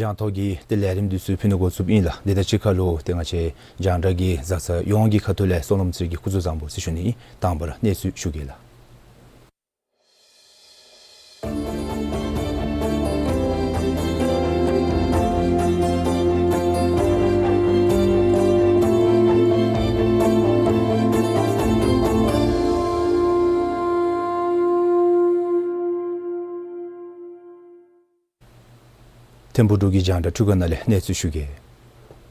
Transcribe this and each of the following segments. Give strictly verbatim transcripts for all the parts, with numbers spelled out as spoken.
རྒྱང་ཐོག་གི་ཏེ་ལས་རིམ་འདི་ཚུ་ཕུལ་ནི་འགོ་བཙུགསཔ་ཨིན་ལགས། དེ་དང་གཅིག་ཁར་ལུ་ཏེ་ང་བཅས་རྒྱང་བསྒྲགས་ཀྱི་བཟའ་ཚང་ཡོངས་ཀྱི་ཁ་ཐུག་ལས་བསོད་ནམས་ཚེ་རིང་གི་སྐུ་གཟུགས་བཟང་པོ་ཟེར་ཞུ་ནི་ཨིན། དང་པ་ར་གནས་ཚུལ་ཞུ་གེ་ལགས། ཐིམ་ཕུག་འབྲུག་གི་རྒྱང་བསྒྲགས་འཕྲུལ་ཁང་ནང་ལས་གནས་ཚུལ་ཞུ་གེ།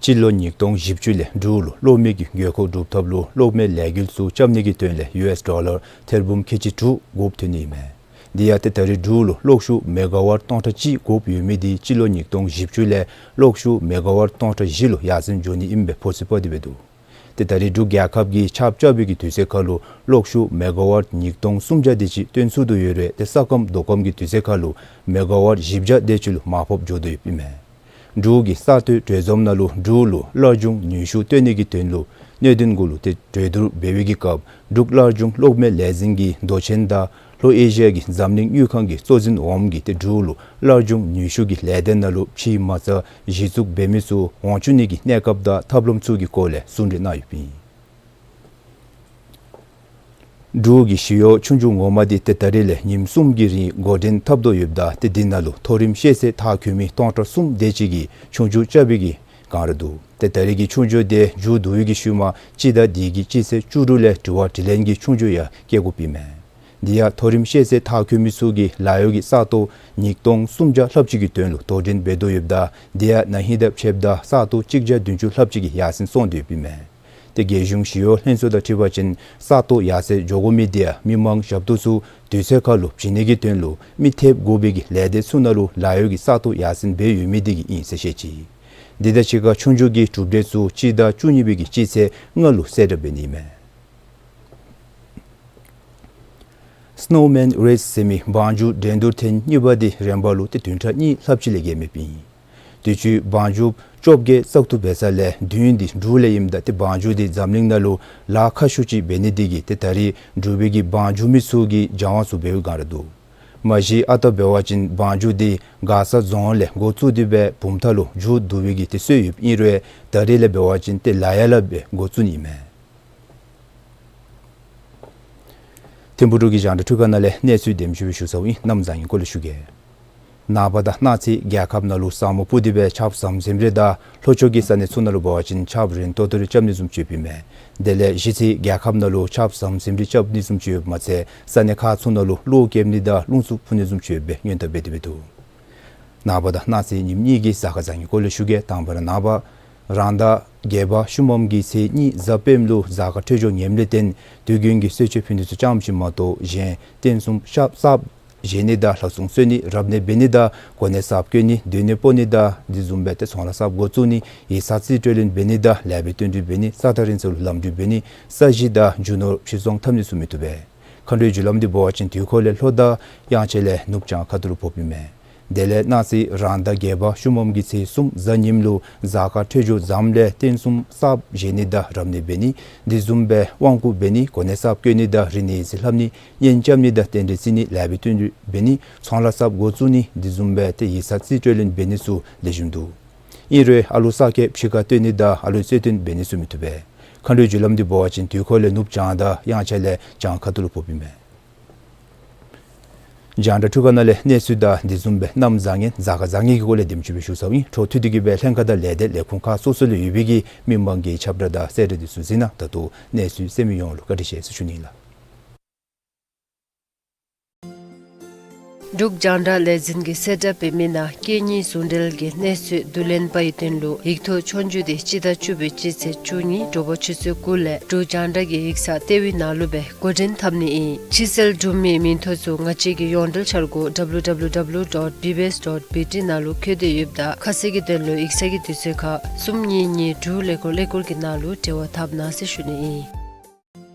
སྤྱི་ལོ་ཉིས་སྟོང་བཞི་བཅུ་ལས་འབྲུག་ལུ་གློག་མེ་གི་དགོས་མཁོ་སྒྲུབ་ཐབས་ལུ་གློག་མེ་ལས་འགུལ་ཚུ་རྐྱབ་ནི་གི་དོན་ལས་ཡུ་ཨེསི་ཌོ་ལར་ཐེར་འབུམ་ཁལ་གཅིག་དྲུག་དགོཔ་ཐོན་ནི་ཨིན་མས། དེ་ཡང་ཏེ་ད་རེས་འབྲུག་ལུ་གློག་ཤུགས་མེ་ག་ཝཊ་སྟོང་ཕྲག་གཅིག་དགོཔ་ཡོད་མི་འདི་སྤྱི་ལོ་ཉིས་སྟོང་བཞི་བཅུ་ལས་གློག་ཤུགས་མེ་ག་ཝཊ་སྟོང་ཕྲག་བཞི་ལུ་ཡར་སེང་འགྱོ་ནི་ཨིན་པའི་འབད་བརྩོན་འབད་དེ་འབད་འདུག། ཏེ་ད་རེས་འབྲུག་རྒྱལ་ཁབ་ཀྱིས་ཆརཔ་རྐྱབ་པའི་གི་དུས་ཚོད་ཁར་ལུ་གློག་ཤུགས་མེ་ག་ཝཊ་ཉིས་སྟོང་སུམ་བརྒྱ་དེ་ཅིག་བཏོན་ཚུགས་དོ་ཡོད་རུང་ཏེ་ས་ཁམས་མདོ་ཁམས་ཀྱི་དུས་ཚོད་ཁར་ལུ་མེ་ག་ཝཊ་བཞི་བརྒྱ་དེ་ཅིག་ལུ་མར་ཕབ་འགྱོ་དོ་ཡོདཔ་ཨིན་མས། འབྲུག་གི་ས་སྟོད་གྲོས་འཛོམས་ནང་ལུ་འབྲུག་ལུ་སླར་འབྱུང་ནུས་ཤུགས་བཏོན་ནི་གི་དོན་ལུ་གནད་དོན་གུ་ལུ་ཏེ་གྲོས་བསྡུར་འབད་བའི་གི་སྐབས་འབྲུག་སླར་འབྱུང་གློག་མེ་ལས་འཛིན་གྱི་མདོ་ཆེན་དང་ལྷོ་ཨེ་ཤི་ཡ་གི་འཛམ་གླིང་དངུལ་ཁང་གི་གཙོ་འཛིན་འོགམ་གྱི་ཏེ་འབྲུག་ལུ་སླར་འབྱུང་ནུས་ཤུགས་ཀྱི་ལས་སྡེ་ནང་ལུ་ཕྱེ་མ་རྩ་གཞི་བཙུགས་འབད་མི་ཚུ་འོང་བཅུག་ནི་གི་གནས་སྐབས་དང་ཐབས་ལམ་ཚུ་གི་སྐོར་ལས་གསུང་གྲོས་གནང་ཡོདཔ་ཨིན། འབྲུག་གི་ཞི་གཡོག་ཆོས་རྒྱུགས་ངོ་མ་འདི་ཏེ་ད་རེས་ལས་ཉིནམ་གསུམ་གྱི་རིང་འགོ་འདྲེན་འཐབ་དོ་ཡོདཔ་ད་ཏེ་འདི་ནང་ལུ་མཐོ་རིམ་ཤེས་ཚད་མཐར་འཁྱོལ་མི་སྟོང་ཕྲག་གསུམ་དེ་ཅིག་གིས་ཆོས་རྒྱུགས་རྐྱབ་པའི་གི་བསྒང་ར་འདུག། ཏེ་ད་རེས་ཀྱི་ཆོས་རྒྱུགས་དེ་མཇུག་བསྡུ་བའི་གི་ཤུལ་མ་སྤྱི་ཟླ་འདི་གི་སྤྱི་ཚེས་བཅུ་དྲུག་ལས་དྲི་བ་དྲིས་ལན་གྱི་ཆོས་རྒྱུགས་ཡང་རྐྱབ་དགོཔ་ཨིན་མས། དེ་ཡང་མཐོ་རིམ་ཤེས་ཚད་མཐར་འཁྱོལ་མི་ཚུ་གིས་ལཱ་གཡོག་གི་ས་སྟོང་ཉིས་སྟོང་སུམ་བརྒྱ་ལྷགཔ་ཅིག་གི་དོན་ལུ་དོ་འགྲན་འབད་དོ་ཡོདཔ་ད་དེ་ཡང་ན་ཧིང་དང་ཕྱདཔ་ད་ས་སྟོང་གཅིག་བརྒྱ་བདུན་ཅུ་ལྷགཔ་ཅིག་གིས་ཡར་སེང་སོང་སྟེ་ཡོདཔ་ཨིན་མས། ཏེ་རྒྱལ་གཞུང་ཞི་གཡོག་ལྷན་ཚོགས་དང་འཁྲིལ་བ་ཅིན་ས་སྟོང་ཡར་སེང་འགྱོ་དགོ་མི་དེ་ཡང་མི་མང་ཞབས་ཏོག་ཚུ་དུས་ཚོད་ཁར་ལུ་བྱིན་ནི་གི་དོན་ལུ་མི་ཐེབས་དགོ་པའི་གི་ལས་སྡེ་ཚུ་ནང་ལུ་ལཱ་གཡོག་གི་ས་སྟོང་ཡར་སེང་འབད་ཡོད་མི་དེ་གིས་ཨིན་ཟེར་བཤད་ཅི། འདི་དང་གཅིག་ཁར་ཆོས་རྒྱུགས་ཀྱི་གྲུབ་འབྲས་ཚུ་སྤྱི་ཟླ་བཅུ་གཉིས་པའི་གི་སྤྱི་ཚེས་ལྔ་ལུ་གསལ་བསྒྲགས་འབད་ནི་ཨིན་མས། སི་ནོ་མེན་རེས་ཟེར་མི་བང་རྒྱུག་འགྲན་བསྡུར་ཐེངས་གཉིས་པ་འདི་རན་པ་ལུ་ཏེ་བདུན་ཕྲག་གཉིས་ལྷགཔ་ཅིག་ལས་བརྒལ་མེདཔ་ཨིན། དུས་ཅི་བང་རྒྱུགཔ་བཅོ་བརྒྱད་བཙག་འཐུ་འབད་ས་ལས་བདུན་འདི་འབྲུག་ལས་ཨིནམ་ད་ཏེ་བང་རྒྱུག་འདི་འཛམ་གླིང་ནང་ལུ་ལཱ་ཁག་ཤུགས་ཅིག་འབད་ནི་དེ་གིས་ཏེ་ད་རེས་འབྲུག་པའི་གི་བང་རྒྱུག་མི་ཚུ་གིས་སྦྱང་བ་ཚུ་འབད་བའི་བསྒང་ར་འདུག། མ་གཞི་ཨ་རྟག་འབད་བ་ཅིན་བང་རྒྱུག་འདི་མགར་ས་རྫོང་ལས་འགོ་བཙུགས་ཏེ་སྦེ་བུམ་ཐང་ལུ་མཇུག་བསྡུ་བའི་གི་ཏེ་སྲོལ་ཡོདཔ་ཨིན་རུང་ད་རེས་ལས་འབད་བ་ཅིན་ཏེ་ལ་ཡ་ལ་སྦེ་འགོ་བཙུགས་ནི་ཨིན་མས། ཐིམ་ཕུག་འབྲུག་གི་རྒྱང་བསྒྲགས་འཕྲུལ་ཁང་ནང་ལས་གནས་ཚུལ་དེམ་ཅིག་སྦེ་ཞུ་ཚརཝ་ཨིན། གནམ་བཟང་ངན་སྐོར་ལས་ཞུ་གེ། ནངས་པ་དང་གནངས་ཚེ་རྒྱལ་ཁབ་ནང་ལུ་ས་སྨུག་སྤུབས་ཏེ་སྦེ་ཆརཔ་ཟམ་ཟིམ་རེ་དང་ལྷོ་ཕྱོགས་ཀྱི་ས་གནས་ཚུ་ནང་ལུ་འབད་བ་ཅིན་ཆརཔ་རན་ཏོག་ཏོ་རེ་རྐྱབ་ནི་བཟུམ་ཅིག་ཡོདཔ་ཨིན་མས། དེ་ལས་གཞེས་ཚེ་རྒྱལ་ཁབ་ནང་ལུ་ཆརཔ་ཟམ་ཟིམ་རེ་རྐྱབ་ནི་བཟུམ་ཅིག་ཡོདཔ་མ་ཚད་ས་གནས་ཁག་ཚུ་ནང་ལུ་གློག་རྐྱབ་ནི་དང་རླུང་འཚུབ་འཕུ་ནི་བཟུམ་ཅིག་ཡོད་པའི་སྔོན་བརྡ་འབད་དེ་འབད་འདུག། ནངས་པ་དང་གནངས་ཚེ་ཉིནམ་གཉིས་ཀྱི་གཟའ་སྐར་བཟང་ངན་སྐོར་ལས་ཞུ་གེ། དང་པ་ར་ནངས་པ་རང་ཟླ་བརྒྱད་པ་ཤུལ་མམ་གྱི་ཚེས་གཉིས་གཟའ་སྤེནམ་ལུ་གཟའ་སྐར་འཕྲོད་སྦྱོར་ངནམ་ལས་བརྟེན་དུས་རྒྱུན་གྱི་གསོལ་མཆོད་ཕུལ་ནི་ཚུ་ཙམ་ཅིག་མ་གཏོགས་གཞན་རྟེན་གསུམ་གསརཔ་བཞེངས་ནི་དང་ལྷ་སྲུང་གསོལ་ནི་རབ་གནས་འབད་ནི་དང་གོ་གནས་གསརཔ་བསྐོ་ནི་སྡོད་གནས་སྤོ་ནི་དང་དེ་བཟུམ་སྦེ་ཏེ་ཚོང་ལཱ་གསརཔ་འགོ་བཙུགས་ནི་ཡིག་ཚང་རྩིས་སྤྲོད་ལེན་འབད་ནི་དང་ལེགས་པའི་བསྟུན་གྲོས་འབད་ནི་ས་ཐག་རིང་ས་ལུ་ལམ་འགྲུལ་འབད་ནི་ས་གཞི་དང་རྒྱུ་ནོར་ཕྱིར་ཚོང་འཐབ་ནི་ཚུ་མི་བཏུབ་པས། མཁའ་འགྲོའི་རྒྱུ་ལམ་འདི་འབད་བ་ཅིན་དུས་འཁོར་ལས་ལྷོ་དང་དབྱངས་འཆར་ལས་ནུབ་བྱང་ཁ་ཐུག་ལུ་ཕོགཔ་ཨིན་མས། དེ་ལས་གནངས་ཚེ་རང་ཟླ་བརྒྱད་པ་ཤུ་མམ་གི་ཚེས་གསུམ་གཟའ་ཉིམ་ལུ་གཟའ་སྐར་འཕྲོད་སྦྱོར་བཟངམ་ལས་རྟེན་གསུམ་གསརཔ་བཞེངས་ནི་དང་རབ་གནས་འབད་ནི། དེ་བཟུམ་སྦེ་དབང་བསྐུར་འབད་ནི། གོ་གནས་གསརཔ་བསྐོ་ནི་དང་རིག་གནས་ཡིག་རྩིས་ལྷབ་ནི། གཉེན་རྐྱབ་ནི་དང་རྟེན་འབྲེལ་བརྩི་ནི། ལེགས་པའི་དོན་འགྲུབ་འབད་ནི། ཚོང་ལཱ་གསརཔ་འགོ་བཙུགས་ནི། དེ་བཟུམ་སྦེ་ཏེ་ཡིག་ཚང་རྩིས་སྤྲོད་ལེན་འབད་ནི་ཚུ་ལེགས་ཤོམ་འདུག། ཨིན་རུང་ཨ་ལུ་གསར་སྐྱེས་ཕྱི་ཁར་སྟོན་ནི་དང་ཨ་ལུའི་རྩེར་སྟོན་འབད་ནི་ཚུ་མི་བཏུབ་པས། མཁའ་འགྲོའི་རྒྱུ་ལམ་འདི་འབད་བ་ཅིན་དུས་འཁོར་ལས་ནུབ་བྱང་དང་དབྱངས་འཆར་ལས་བྱང་ཁ་ཐུག་ལུ་ཕོགཔ་ཨིན་མས། རྒྱང་བསྒྲགས་འཕྲུལ་ཁང་ནང་ལས་གནས་ཚུལ་དང་དེ་བཟུམ་སྦེ་གནམ་བཟང་ངན་གཟའ་སྐར་བཟང་ངན་གྱི་སྐོར་ལས་དེམ་ཅིག་སྦེ་ཞུ་ཚརཝ་ཨིན། འཕྲོ་མཐུད་དེ་གི་སྦེ་ལྷན་ཁག་དང་ལས་སྡེ་ལས་ཁུངས་ཁག་སོ་སོ་ལུ་ཡོད་པའི་གི་མི་མང་གི་ཁྱབ་བསྒྲགས་དང་གསལ་བསྒྲགས་འདི་ཚུ་གཟིགས་གནང་། ད་ལྟོ་གནས་ཚུལ་གསན་མི་ཡོངས་ལུ་བཀའ་དྲིན་ཆེ་ཟེར་ཞུ་ནི་ལགས། འབྲུག་རྒྱང་བསྒྲགས་ལས་འཛིན་གྱིས་གསལ་བསྒྲགས་འབད་མི་ནང་སྐད་གཉིས་ཟུང་འབྲེལ་གྱི་གནས་ཚུལ་བསྡུ་ལེན་པའི་དོན་ལུ་ཡིག་ཐོག་ཆོས་རྒྱུགས་འདི་སྤྱི་ཟླ་བཅུ་པའི་སྤྱི་ཚེས་བཅུ་གཉིས་དྲོ་པ་ཆུ་ཚོད་དགུ་ལས་འབྲུག་རྒྱང་བསྒྲགས་ཀྱི་ཡིག་ཚང་ལྟེ་བའི་ནང་ལུ་སྦེ་འགོ་འདྲེན་འཐབ་ནི་ཨིན། ཕྱིར་སེལ་གྲུབ་མིའི་མིང་ཐོ་ཚུ་ང་བཅས་ཀྱི་ཡོངས་འབྲེལ་འཆར་སྒོ་W W W dot B B S dot B T ནང་ལུ་བཀོད་དེ་ཡོདཔ་ད་ཁ་གསལ་གྱི་དོན་ལུ་ཡིག་ཚང་གི་དུས་ཚོད་ཁར་གསུམ་གཉིས་གཉིས་དྲུག་ཀླད་ཀོར་ཀླད་ཀོར་གྱི་ནང་ལུ་འབྲེལ་བ་འཐབ་གནང་ཟེར་ཞུ་ནི་ཨིན།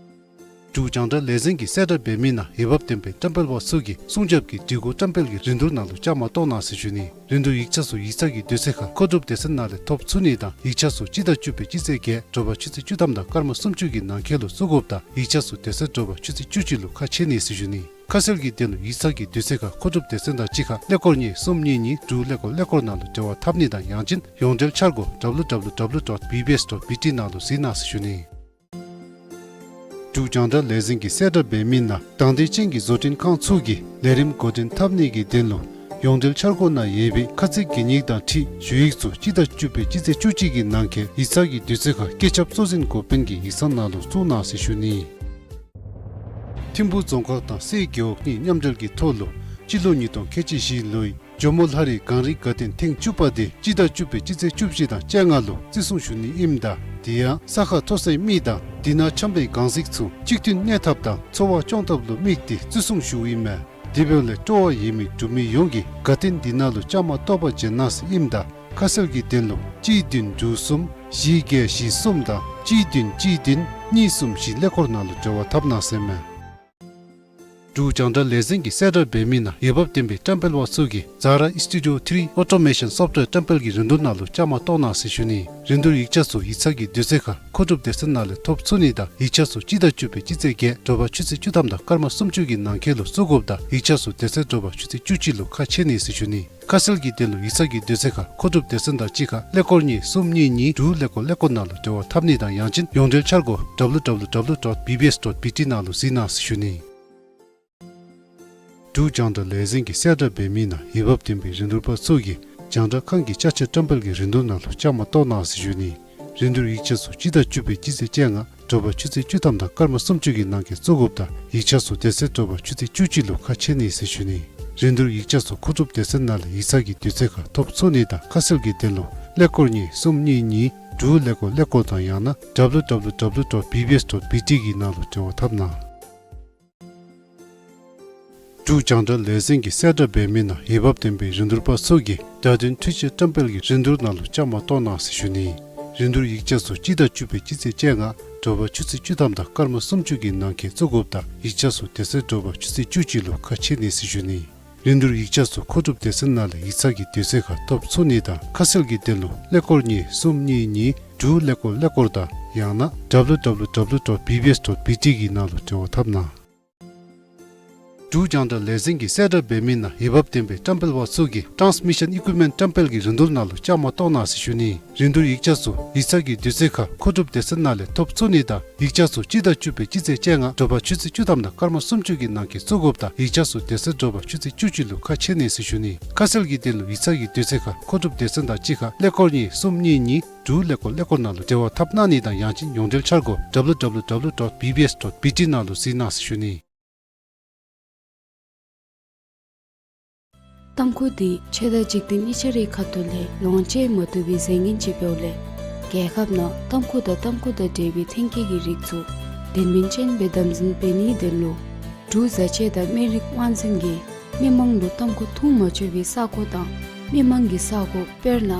འབྲུག་རྒྱང་བསྒྲགས་ལས་འཛིན་གྱིས་གསལ་བསྒྲགས་འབད་མི་ནང་འོས་འབབ་ལྡན་པའི་བཀྲམ་སྤེལ་པ་ཚུ་གིས་སྲུང་སྐྱོབ་ཀྱི་སྒྲིག་གོ་བཀྲམ་སྤེལ་གྱི་རིན་བསྡུར་ནང་ལུ་བཅའ་མར་གཏོགས་གནང་ཟེར་ཞུ་ནི། རིན་བསྡུར་ཡིག་ཆ་ཚུ་ཡིག་ཚང་གི་དུས་ཚོད་ཁར་མཁོ་སྒྲུབ་སྡེ་ཚན་ནང་ལས་ཐོབ་ཚུགས་ནི་དང་ཡིག་ཆ་ཚུ་སྤྱི་ཟླ་བཅུ་པའི་སྤྱི་ཚེས་བརྒྱད་དྲོ་པ་ཆུ་ཚོད་བཅུ་ཐམ་དང་སྐར་མ་སུམ་ཅུ་གི་ནང་འཁོད་ལུ་བཙུགས་དགོཔ་ད་ཡིག་ཆ་ཚུ་དེ་ཚེ་དྲོ་པ་ཆུ་ཚོད་བཅུ་གཅིག་ལུ་ཁ་ཕྱེ་ནི་ཟེར་ཞུ་ནི། ཁ་གསལ་གྱི་དོན་ལུ་ཡིག་ཚང་གི་དུས་ཚོད་ཁར་མཁོ་སྒྲུབ་སྡེ་ཚན་དང་གཅིག་ཁར་ཀླད་ཀོར་གཉིས་གསུམ་གཉིས་གཉིས་དྲུག་ཀླད་ཀོར་ཀླད་ཀོར་ནང་ལུ་འབྲེལ་བ་འཐབ་ནི་དང་ཡང་ཅིན་ཡོངས་འབྲེལ་འཆར་སྒོ་W W W dot B B S dot B T ནང་ལུ་གཟིགས་གནང་ཟེར་ཞུ་ནི། འབྲུག་རྒྱང་བསྒྲགས་ལས་འཛིན་གྱིས་གསལ་བསྒྲགས་འབད་མི་ནང་དང་འདོད་ཅན་གྱི་བཟོ་སྐྲུན་ཁང་ཚུ་གིས་ལས་རིམ་འགོ་འདྲེན་འཐབ་ནི་གི་དོན་ལུ་ཡོངས་འབྲེལ་འཆར་སྒོ་ནང་ཡོད་པའི་ཁ་ཚིག་གི་ཉིག་དང་འཁྲིལ་ཞུ་ཡིག་ཚུ་སྤྱི་ཟླ་བཅུ་པའི་སྤྱི་ཚེས་བཅུ་གཅིག་གི་ནང་འཁོད་ཡིག་ཚང་གི་དུས་ཚོད་ཁར་བཀོད་ཁྱབ་གཙོ་འཛིན་འགོ་དཔོན་གྱི་ཡིག་ཚང་ནང་ལུ་བཙུགས་གནང་ཟེར་ཞུ་ནི། ཐིམ་ཕུ་རྫོང་ཁག་དང་སེ་རྒེད་འོག་གཉིས་མཉམ་འབྲེལ་གྱི་ཐོག་ལུ་སྤྱི་ལོ་ཉིས་སྟོང་ཁལ་གཅིག་བཞི་ལོའི་ཇོ་མོ་ལྷ་རི་གངས་རི་དགའ་སྟོན་ཐེངས་བཅུ་པ་དེ་སྤྱི་ཟླ་བཅུ་པའི་སྤྱི་ཚེས་བཅུ་བཞི་དང་བཅོ་ལྔ་ལུ་བརྩི་སྲུང་ཞུ་ནི་ཨིནམ་ད་དེ་ཡང་ས་ཁ་མཐོ་སའི་མི་དང་དེ་ནང་འཁྱམ་པའི་གངས་གཟིགས་ཚུ་གཅིག་མཐུན་གནས་ཐབས་དང་འཚོ་བ་སྐྱོང་ཐབས་ལུ་དམིགས་ཏེ་བརྩི་སྲུང་ཞུཝ་ཨིན་མས། དེ་འབདཝ་ལས་སྤྲོ་བ་ཡོད་མི་འབྲུག་མི་ཡོངས་ཀྱིས་དགའ་སྟོན་འདི་ནང་ལུ་བཅའ་མར་གཏོགས་པ་བྱོན་གནང་ཟེར་ཨིནམ་ད་ཁ་གསལ་གྱི་དོན་ལུ་གཅིག་བདུན་དྲུག་གསུམ་བཞི་བརྒྱད་བཞི་གསུམ་དང་གཅིག་བདུན་གཅིག་བདུན་གཉིས་གསུམ་བཞི་ཀླད་ཀོར་ནང་ལུ་འབྲེལ་བ་འཐབ་གནང་ཟེར་མས། འབྲུག་རྒྱང་བསྒྲགས་ལས་འཛིན་གྱིས་གསལ་བསྒྲགས་འབད་མི་ནང་འོས་འབབ་ལྡན་པའི་བཀྲམ་སྤེལ་པ་ཚུ་གིས་Zara Studio three Automation Software བཀྲམ་སྤེལ་གྱི་རིན་བསྡུར་ནང་ལུ་བཅའ་མར་གཏོགས་གནང་ཟེར་ཞུ་ནི། རིན་བསྡུར་ཡིག་ཆ་ཚུ་ཡིག་ཚང་གི་དུས་ཚོད་ཁར་མཁོ་སྒྲུབ་སྡེ་ཚན་ནང་ལས་ཐོབ་ཚུགས་ནི་དང་ཡིག་ཆ་ཚུ་སྤྱི་ཟླ་བཅུ་པའི་སྤྱི་ཚེས་བརྒྱད་དྲོ་པ་ཆུ་ཚོད་བཅུ་ཐམ་དང་སྐར་མ་སུམ་ཅུ་གི་ནང་འཁོད་ལུ་བཙུགས་དགོཔ་ད་ཡིག་ཆ་ཚུ་དེ་ཚེ་དྲོ་པ་ཆུ་ཚོད་བཅུ་གཅིག་ལུ་ཁ་ཕྱེ་ནི་ཟེར་ཞུ་ནི། ཁ་གསལ་གྱི་དོན་ལུ་ཡིག་ཚང་གི་དུས་ཚོད་ཁར་མཁོ་སྒྲུབ་སྡེ་ཚན་དང་གཅིག་ཁར་ཀླད་ཀོར་གཉིས་གསུམ་གཉིས་གཉིས་དྲུག་ཀླད་ཀོར་ཀླད་ཀོར་ནང་ལུ་འབྲེལ་བ་འཐབ་ནི་དང་ཡང་ཅིན་ཡོངས་འབྲེལ་འཆར་སྒོ་W W W dot B B S dot B T ནང་ལུ་གཟིགས་གནང་ཟེར་ཞུ་ནི། འབྲུག་རྒྱང་བསྒྲགས་ལས་འཛིན་གྱིས་གསལ་བསྒྲགས་འབད་མི་ནང་འོས་འབབ་ལྡན་པའི་རིན་བསྡུར་པ་ཚུ་གིས་རྒྱང་བསྒྲགས་ཁང་གི་ཅ་ཆས་བཀྲམ་སྤེལ་གྱི་རིན་བསྡུར་ནང་ལུ་བཅའ་མར་གཏོགས་གནང་ཟེར་ཞུ་ནི། རིན་བསྡུར་ཡིག་ཆ་ཚུ་སྤྱི་ཟླ་བཅུ་པའི་སྤྱི་ཚེས་བཅོ་ལྔ་དྲོ་པ་ཆུ་ཚོད་བཅུ་ཐམ་དང་སྐར་མ་སུམ་ཅུ་གི་ནང་འཁོད་བཙུགས་དགོཔ་ད་ཡིག་ཆ་ཚུ་དེ་ཚེ་དྲོ་པ་ཆུ་ཚོད་བཅུ་གཅིག་ལུ་ཁ་ཕྱེ་ནི་ཟེར་ཞུ་ནི། རིན་བསྡུར་ཡིག་ཆ་ཚུ་མཁོ་སྒྲུབ་སྡེ་ཚན་ནང་ལས་ཡིག་ཚང་གི་དུས་ཚོད་ཁར་ཐོབ་ཚུགས་ནི་དང་ཁ་གསལ་གྱི་དོན་ལུ་ཀླད་ཀོར་གཉིས་གསུམ་གཉིས་གཉིས་དྲུག་ཀླད་ཀོར་ཀླད་ཀོར་དང་ཡང་ན་W W W dot B B S dot B T གི་ནང་ལུ་འབྲེལ་བ་འཐབ་གནང་། འབྲུག་རྒྱང་བསྒྲགས་ལས་འཛིན་གྱིས་གསལ་བསྒྲགས་འབད་མི་ནང་འོས་འབབ་ལྡན་པའི་རིན་བསྡུར་པ་ཚུ་གིས་བརྡ་དོན་འཕྲུལ་ཆས་བཀྲམ་སྤེལ་གྱི་རིན་བསྡུར་ནང་ལུ་བཅའ་མར་གཏོགས་གནང་ཟེར་ཞུ་ནི། རིན་བསྡུར་ཡིག་ཆ་ཚུ་སྤྱི་ཟླ་བཅུ་པའི་སྤྱི་ཚེས་བཅོ་ལྔ་དྲོ་པ་ཆུ་ཚོད་བཅུ་ཐམ་དང་སྐར་མ་སུམ་ཅུ་གི་ནང་འཁོད་བཙུགས་དགོཔ་ད་ཡིག་ཆ་ཚུ་དེ་ཚེ་དྲོ་པ་ཆུ་ཚོད་བཅུ་གཅིག་ལུ་ཁ་ཕྱེ་ནི་ཟེར་ཞུ་ནི། རིན་བསྡུར་ཡིག་ཆ་ཚུ་མཁོ་སྒྲུབ་སྡེ་ཚན་ནང་ལས་ཡིག་ཚང་གི་དུས་ཚོད་ཁར་ཐོབ་ཚུགས་ནི་དང་ཁ་གསལ་གྱི་དོན་ལུ་ཀླད་ཀོར་གཉིས་གསུམ་གཉིས་གཉིས་དྲུག་ཀླད་ཀོར་ཀླད་ཀོར་དང་ཡང་ན་W W W dot B B S dot B T གི་ནང་ལུ་འབྲེལ་བ་འཐབ་གནང་། འབྲུག་རྒྱང་བསྒྲགས་ལས་འཛིན་གྱིས་གསལ་བསྒྲགས་འབད་མི་ནང་འོས་འབབ་ལྡན་པའི་བཀྲམ་སྤེལ་པ་ཚུ་གིས་Transmission Equipment བཀྲམ་སྤེལ་གྱི་རིན་བསྡུར་ནང་ལུ་བཅའ་མར་གཏོགས་གནང་ཟེར་ཞུ་ནི། རིན་བསྡུར་ཡིག་ཆ་ཚུ་ཡིག་ཚང་གི་དུས་ཚོད་ཁར་མཁོ་སྒྲུབ་སྡེ་ཚན་ནང་ལས་ཐོབ་ཚུགས་ནི་དང་ཡིག་ཆ་ཚུ་སྤྱི་ཟླ་བཅུ་པའི་སྤྱི་ཚེས་བཅོ་ལྔ་དྲོ་པ་ཆུ་ཚོད་བཅུ་ཐམ་དང་སྐར་མ་སུམ་ཅུ་གི་ནང་འཁོད་བཙུགས་དགོཔ་ད་ཡིག་ཆ་ཚུ་དེ་ཚེ་དྲོ་པ་ཆུ་ཚོད་བཅུ་གཅིག་ལུ་ཁ་ཕྱེ་ནི་ཟེར་ཞུ་ནི། ཁ་གསལ་གྱི་དོན་ལུ་ཡིག་ཚང་གི་དུས་ཚོད་ཁར་མཁོ་སྒྲུབ་སྡེ་ཚན་དང་གཅིག་ཁར་ཀླད་ཀོར་གཉིས་གསུམ་གཉིས་གཉིས་དྲུག་ཀླད་ཀོར་ཀླད་ཀོར་ནང་ལུ་འབྲེལ་བ་འཐབ་གནང་ནི་དང་ཡང་ཅིན་ཡོངས་འབྲེལ་འཆར་སྒོ་W W W dot B B S dot B T ནང་ལུ་གཟིགས་གནང་ཟེར་ཞུ་ནི། ཏམ་ཁུ་འདི་ཆོས་དང་འཇིག་རྟེན་གཉིས་ཆ་རའི་ཁ་ཐུག་ལས་ལོངས་སྤྱོད་མ་བཏུབ་པའི་རྫས་ངན་ཅིག་འབདཝ་ལས་རྒྱལ་ཁབ་ནང་ཏམ་ཁུ་དང་ཏམ་ཁུ་དང་འབྲེལ་བའི་ཐོན་སྐྱེད་ཀྱི་རིགས་ཚུ་དོན་སྨིན་ཅན་སྦེ་དམ་འཛིན་འབད་ནིའི་དོན་ལུ་འབྲུག་བཟའ་ཆས་དང་སྨན་རིགས་དབང་འཛིན་གྱིས་མི་མང་ལུ་ཏམ་ཁུ་འཐུང་མ་ཆོག་པའི་ས་གོ་དང་མི་མང་གི་ས་གོ་དཔེར་ན་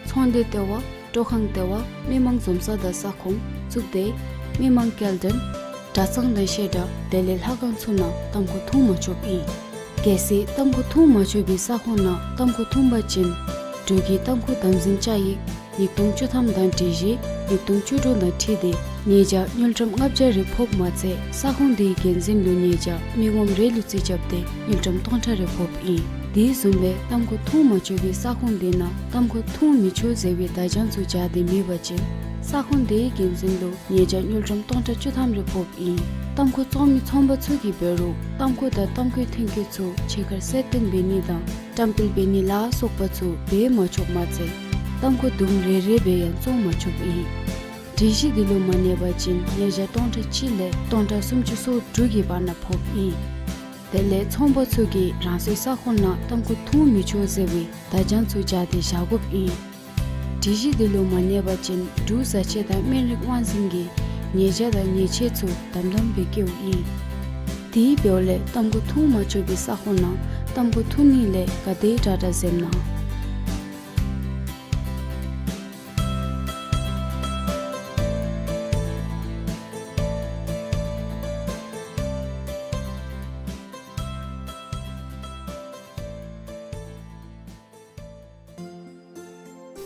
ཚོང་སྡེ་ལྟེ་བ། སྤྲོ་ཁང་ལྟེ་བ། མི་མང་འཛོམས་ས་དང་ས་ཁོངས་བཙུགས་ཏེ་མི་མང་སྐྱེལ་འདྲེན་ གྲྭ་ཚང་དང་བཤད་གྲྭ་དེ་ལས་ལྷ་ཁང་ཚུ་ནང་ཏམ་ཁུ་འཐུང་མ་ཆོགཔ་ཨིན། གལ་སྲིད་ཏམ་ཁུ་འཐུང་མ་ཆོག་པའི་ས་ཁོངས་ནང་ཏམ་ཁུ་འཐུང་པ་ཅིན་འབྲུག་གི་ཏམ་ཁུ་དམ་འཛིན་བཅའ་ཡིག་ཉིས་སྟོང་བཅུ་ཐམ་དང་སྒྲིག་གཞི་ཉིས་སྟོང་བཅུ་དྲུག་དང་འཁྲིལ་ཏེ་ཉེས་བྱ་དངུལ་ཀྲམ་ལྔ་བརྒྱ་རེ་ཕོགཔ་མ་ཚད་ས་ཁོངས་དེའི་འགན་འཛིན་ལུ་ཉེས་བྱ་མི་ངོམ་རེ་ལུ་རྩིས་རྐྱབ་སྟེ་དངུལ་ཀྲམ་སྟོང་ཕྲག་རེ་ཕོགཔ་ཨིན། དེ་བཟུམ་སྦེ་ཏམ་ཁུ་འཐུང་མ་ཆོག་པའི་ས་ཁོངས་དེ་ནང་ཏམ་ཁུ་འཐུང་མི་ཆོག་ཟེར་བའི་བརྡ་བྱང་ཚུ་སྦྱར་ཏེ་མེད་པ་ཅིན་ས་ཁོངས་དེའི་འགན་འཛིན་ལུ་ཉེས་བྱ་དངུལ་ཀྲམ་སྟོང་ཕྲག་བཅུ་ཐམ་རེ་ཕོགཔ་ཨིན། ཏམ་ཁུ་བཙོང་མི་ཚོང་པ་ཚུ་གིས་འབད་རུང་ཏམ་ཁུ་དང་ཏམ་ཁུའི་ཐོན་སྐྱེད་ཚུ་ཕྱི་ཁར་གསལ་སྟོན་འབད་ནི་དང་བཀྲམ་སྤེལ་འབད་ནི་ལ་སོགས་པ་ཚུ་འབད་མ་ཆོགཔ་མ་ཚད་ཏམ་ཁུ་དུམ་རེ་རེ་སྦེ་ཡང་བཙོང་མ་ཆོགཔ་ཨིན། སྒྲིག་གཞི་འདི་ལུ་མ་གནས་པ་ཅིན་ཉེས་བྱ་སྟོང་ཕྲག་གཅིག་ལས་སྟོང་ཕྲག་སུམ་ཅུ་སོ་དྲུག་གི་བར་ན་ཕོགཔ་ཨིན། དེ་ལས་ཚོང་པ་ཚུ་གིས་རང་སོའི་ས་ཁོངས་ནང་ཏམ་ཁུ་འཐུང་མི་ཆོག་ཟེར་བའི་བརྡ་བྱང་ཚུ་སྦྱར་ཏེ་བཞག་དགོཔ་ཨིན། སྒྲིག་གཞི་འདི་ལུ་མ་གནས་པ་ཅིན་འབྲུག་བཟའ་ཆས་དང་སྨན་རིགས་དབང་འཛིན་གྱིས་ཉེས་བྱ་དང་ཉེས་ཆད་ཚུ་དམ་དམ་སྦེ་བཀལཝ་ཨིན། དེ་འབདཝ་ལས་ཏམ་ཁུ་འཐུང་མ་ཆོག་པའི་ས་ཁོངས་ནང་ཏམ་ཁུ་འཐུང་ནི་ལས་ག་དེ་དྲག་དྲག་འཛེམ་གནང་།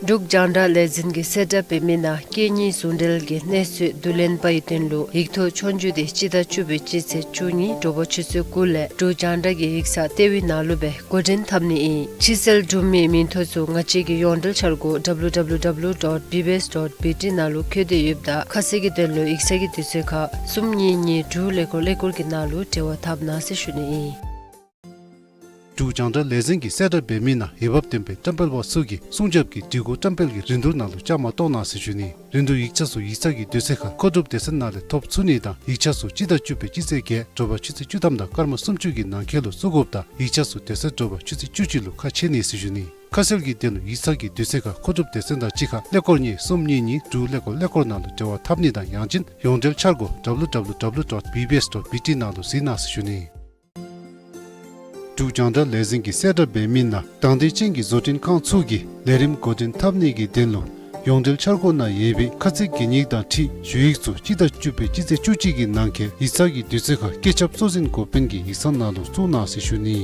འབྲུག་རྒྱང་བསྒྲགས་ལས་འཛིན་གྱིས་གསལ་བསྒྲགས་འབད་མི་ནང་སྐད་གཉིས་ཟུང་འབྲེལ་གྱི་གནས་ཚུལ་བསྡུ་ལེན་པའི་དོན་ལུ་ཡིག་ཐོག་ཆོས་རྒྱུགས་དེ་སྤྱི་ཟླ་བཅུ་པའི་སྤྱི་ཚེས་བཅུ་གཉིས་དྲོ་པ་ཆུ་ཚོད་དགུ་ལས་འབྲུག་རྒྱང་བསྒྲགས་ཀྱི་ཡིག་ཚང་ལྟེ་བའི་ནང་ལུ་སྦེ་འགོ་འདྲེན་འཐབ་ནི་ཨིན། ཕྱིར་བསལ་གྲུབ་མིའི་མིང་ཐོ་ཚུ་ང་བཅས་ཀྱི་ཡོངས་འབྲེལ་འཆར་སྒོ་www dot bbs dot bt ནང་ལུ་བཀོད་དེ་ཡོདཔ་ད་ཁ་གསལ་གྱི་དོན་ལུ་ཡིག་ཚང་གི་དུས་ཚོད་ཁར་གསུམ་གཉིས་གཉིས་དྲུག་ཀླད་ཀོར་ཀླད་ཀོར་གྱི་ནང་ལུ་འབྲེལ་བ་འཐབ་གནང་ཟེར་ཞུ་ནི་ཨིན། འབྲུག་རྒྱང་བསྒྲགས་ལས་འཛིན་གྱིས་གསལ་བསྒྲགས་འབད་མི་ནང་འོས་འབབ་ལྡན་པའི་བཀྲམ་སྤེལ་པ་ཚུ་གིས་སྲུང་སྐྱོབ་ཀྱི་སྒྲིག་གོ་བཀྲམ་སྤེལ་གྱི་རིན་བསྡུར་ནང་ལུ་བཅའ་མར་གཏོགས་གནང་ཟེར་ཞུ་ནི། རིན་བསྡུར་ཡིག་ཆ་ཚུ་ཡིག་ཚང་གི་དུས་ཚོད་ཁར་མཁོ་སྒྲུབ་སྡེ་ཚན་ནང་ལས་ཐོབ་ཚུགས་ནི་དང་ཡིག་ཆ་ཚུ་སྤྱི་ཟླ་བཅུ་པའི་སྤྱི་ཚེས་བརྒྱད་དྲོ་པ་ཆུ་ཚོད་བཅུ་ཐམ་དང་སྐར་མ་སུམ་ཅུ་གི་ནང་འཁོད་ལུ་བཙུགས་དགོཔ་དང་ཡིག་ཆ་ཚུ་དེ་ཚེ་དྲོ་པ་ཆུ་ཚོད་བཅུ་གཅིག་ལུ་ཁ་ཕྱེ་ནི་ཟེར་ཞུ་ནི། ཁ་གསལ་གྱི་དོན་ལུ་ཡིག་ཚང་གི་དུས་ཚོད་ཁར་མཁོ་སྒྲུབ་སྡེ་ཚན་དང་གཅིག་ཁར་ཀླད་ཀོར་གཉིས་གསུམ་གཉིས་གཉིས་དྲུག་ཀླད་ཀོར་ཀླད་ཀོར་ནང་ལུ་འབྲེལ་བ་འཐབ་ནི་དང་ཡང་ཅིན་ཡོངས་འབྲེལ་འཆར་སྒོ་www dot bbs dot bt ནང་ལུ་གཟིགས་གནང་ཟེར་ཞུ་ནི། འབྲུག་རྒྱང་བསྒྲགས་ལས་འཛིན་གྱིས་གསལ་བསྒྲགས་འབད་མི་ནང་དང་འདོད་ཅན་གྱི་བཟོ་སྐྲུན་ཁང་ཚུ་གིས་ལས་རིམ་འགོ་འདྲེན་འཐབ་ནི་གི་དོན་ལུ་ཡོངས་འབྲེལ་འཆར་སྒོ་ནང་ཡོད་པའི་ཁ་ཚིག་གན་ཡིག་དང་འཁྲིས་ཞུ་ཡིག་ཚུ་སྤྱི་ཟླ་བཅུ་པའི་སྤྱི་ཚེས་བཅུ་གཅིག་གི་ནང་འཁོད་ཡིག་ཚང་གི་དུས་ཚོད་ཁར་བཀོད་ཁྱབ་གཙོ་འཛིན་འགོ་དཔོན་གྱི་ཡིག་ཚང་ནང་ལུ་བཙུགས་གནང་ཟེར་ཞུ་ནི།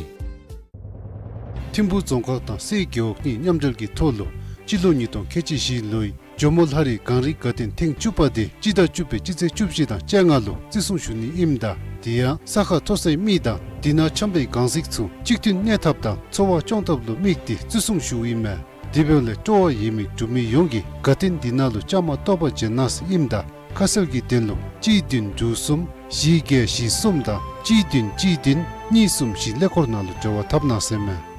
ཐིམ་ཕུ་རྫོང་ཁག་དང་སའི་རྒེད་འོག་གཉིས་མཉམ་འབྲེལ་གྱི་ཐོག་ལུ་སྤྱི་ལོ་ཉིས་སྟོང་ཁལ་གཅིག་བཞི་ལོའི་ཇོ་མོ་ལྷ་རི་གངས་རི་དགའ་སྟོན་ཐེངས་བཅུ་པ་དེ་སྤྱི་ཟླ་བཅུ་པའི་སྤྱི་ཚེས་བཅུ་བཞི་དང་བཅོ་ལྔ་ལུ་བརྩི་སྲུང་ཞུ་ནི་ཨིནམ་ད་དེ་ཡང་ས་ཁ་མཐོ་སའི་མི་དང་དེ་ནང་འཁྱམས་པའི་གངས་གཟིགས་ཚུ་གཅིག་མཐུན་གནས་ཐབས་དང་འཚོ་བ་སྐྱོང་ཐབས་ལུ་དམིགས་ཏེ་བརྩི་སྲུང་ཞུཝ་ཨིན་མས། དེ་འབདཝ་ལས་སྤྲོ་བ་ཡོད་མི་འབྲུག་མི་ཡོངས་ཀྱིས་དགའ་སྟོན་དེ་ནང་ལུ་བཅའ་མར་གཏོགས་པར་བྱོན་གནང་ཟེར་ཨིནམ་ད་ཁ་གསལ་གྱི་དོན་ལུ་གཅིག་བདུན་དྲུག་གསུམ་བཞི་བརྒྱད་བཞི་གསུམ་དང་གཅིག་བདུན་གཅིག་བདུན་གཉིས་གསུམ་བཞི་ཀླད་ཀོར་ནང་ལུ་འབྲེལ་བ་འཐབ་གནང་ཟེར་མས།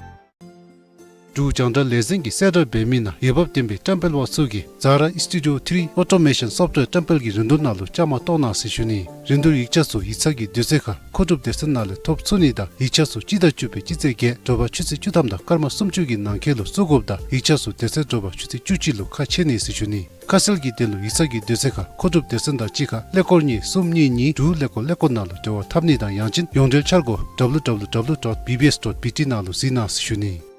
འབྲུག་རྒྱང་བསྒྲགས་ལས་འཛིན་གྱིས་གསལ་བསྒྲགས་འབད་མི་ནང་འོས་འབབ་ལྡན་པའི་བཀྲམ་སྤེལ་པ་ཚུ་གིས་Zara Studio three Automation Software བཀྲམ་སྤེལ་གྱི་རིན་བསྡུར་ནང་ལུ་བཅའ་མར་གཏོགས་གནང་ཟེར་ཞུ་ནི། རིན་བསྡུར་ཡིག་ཆ་ཚུ་ཡིག་ཚང་གི་དུས་ཚོད་ཁར་མཁོ་སྒྲུབ་སྡེ་ཚན་ནང་ལས་ཐོབ་ཚུགས་ནི་དང་ཡིག་ཆ་ཚུ་སྤྱི་ཟླ་བཅུ་པའི་སྤྱི་ཚེས་བརྒྱད་དྲོ་པ་ཆུ་ཚོད་བཅུ་ཐམ་དང་སྐར་མ་སུམ་ཅུ་གི་ནང་འཁོད་ལུ་བཙུགས་དགོཔ་དང་ཡིག་ཆ་ཚུ་དེ་ཚེ་དྲོ་པ་ཆུ་ཚོད་བཅུ་གཅིག་ལུ་ཁ་ཕྱེ་ནི་ཟེར་ཞུ་ནི། ཁ་གསལ་གྱི་དོན་ལུ་ཡིག་ཚང་གི་དུས་ཚོད་ཁར་མཁོ་སྒྲུབ་སྡེ་ཚན་དང་གཅིག་ཁར་ཀླད་ཀོར་གཉིས་གསུམ་གཉིས་གཉིས་དྲུག་ཀླད་ཀོར་ཀླད་ཀོར་ནང་ལུ་འབྲེལ་བ་འཐབ་ནི་དང་ཡང་ཅིན་ཡོངས་འབྲེལ་འཆར་སྒོ་www dot bbs dot bt ནང་ལུ་གཟིགས་གནང་ཟེར་ཞུ་ནི།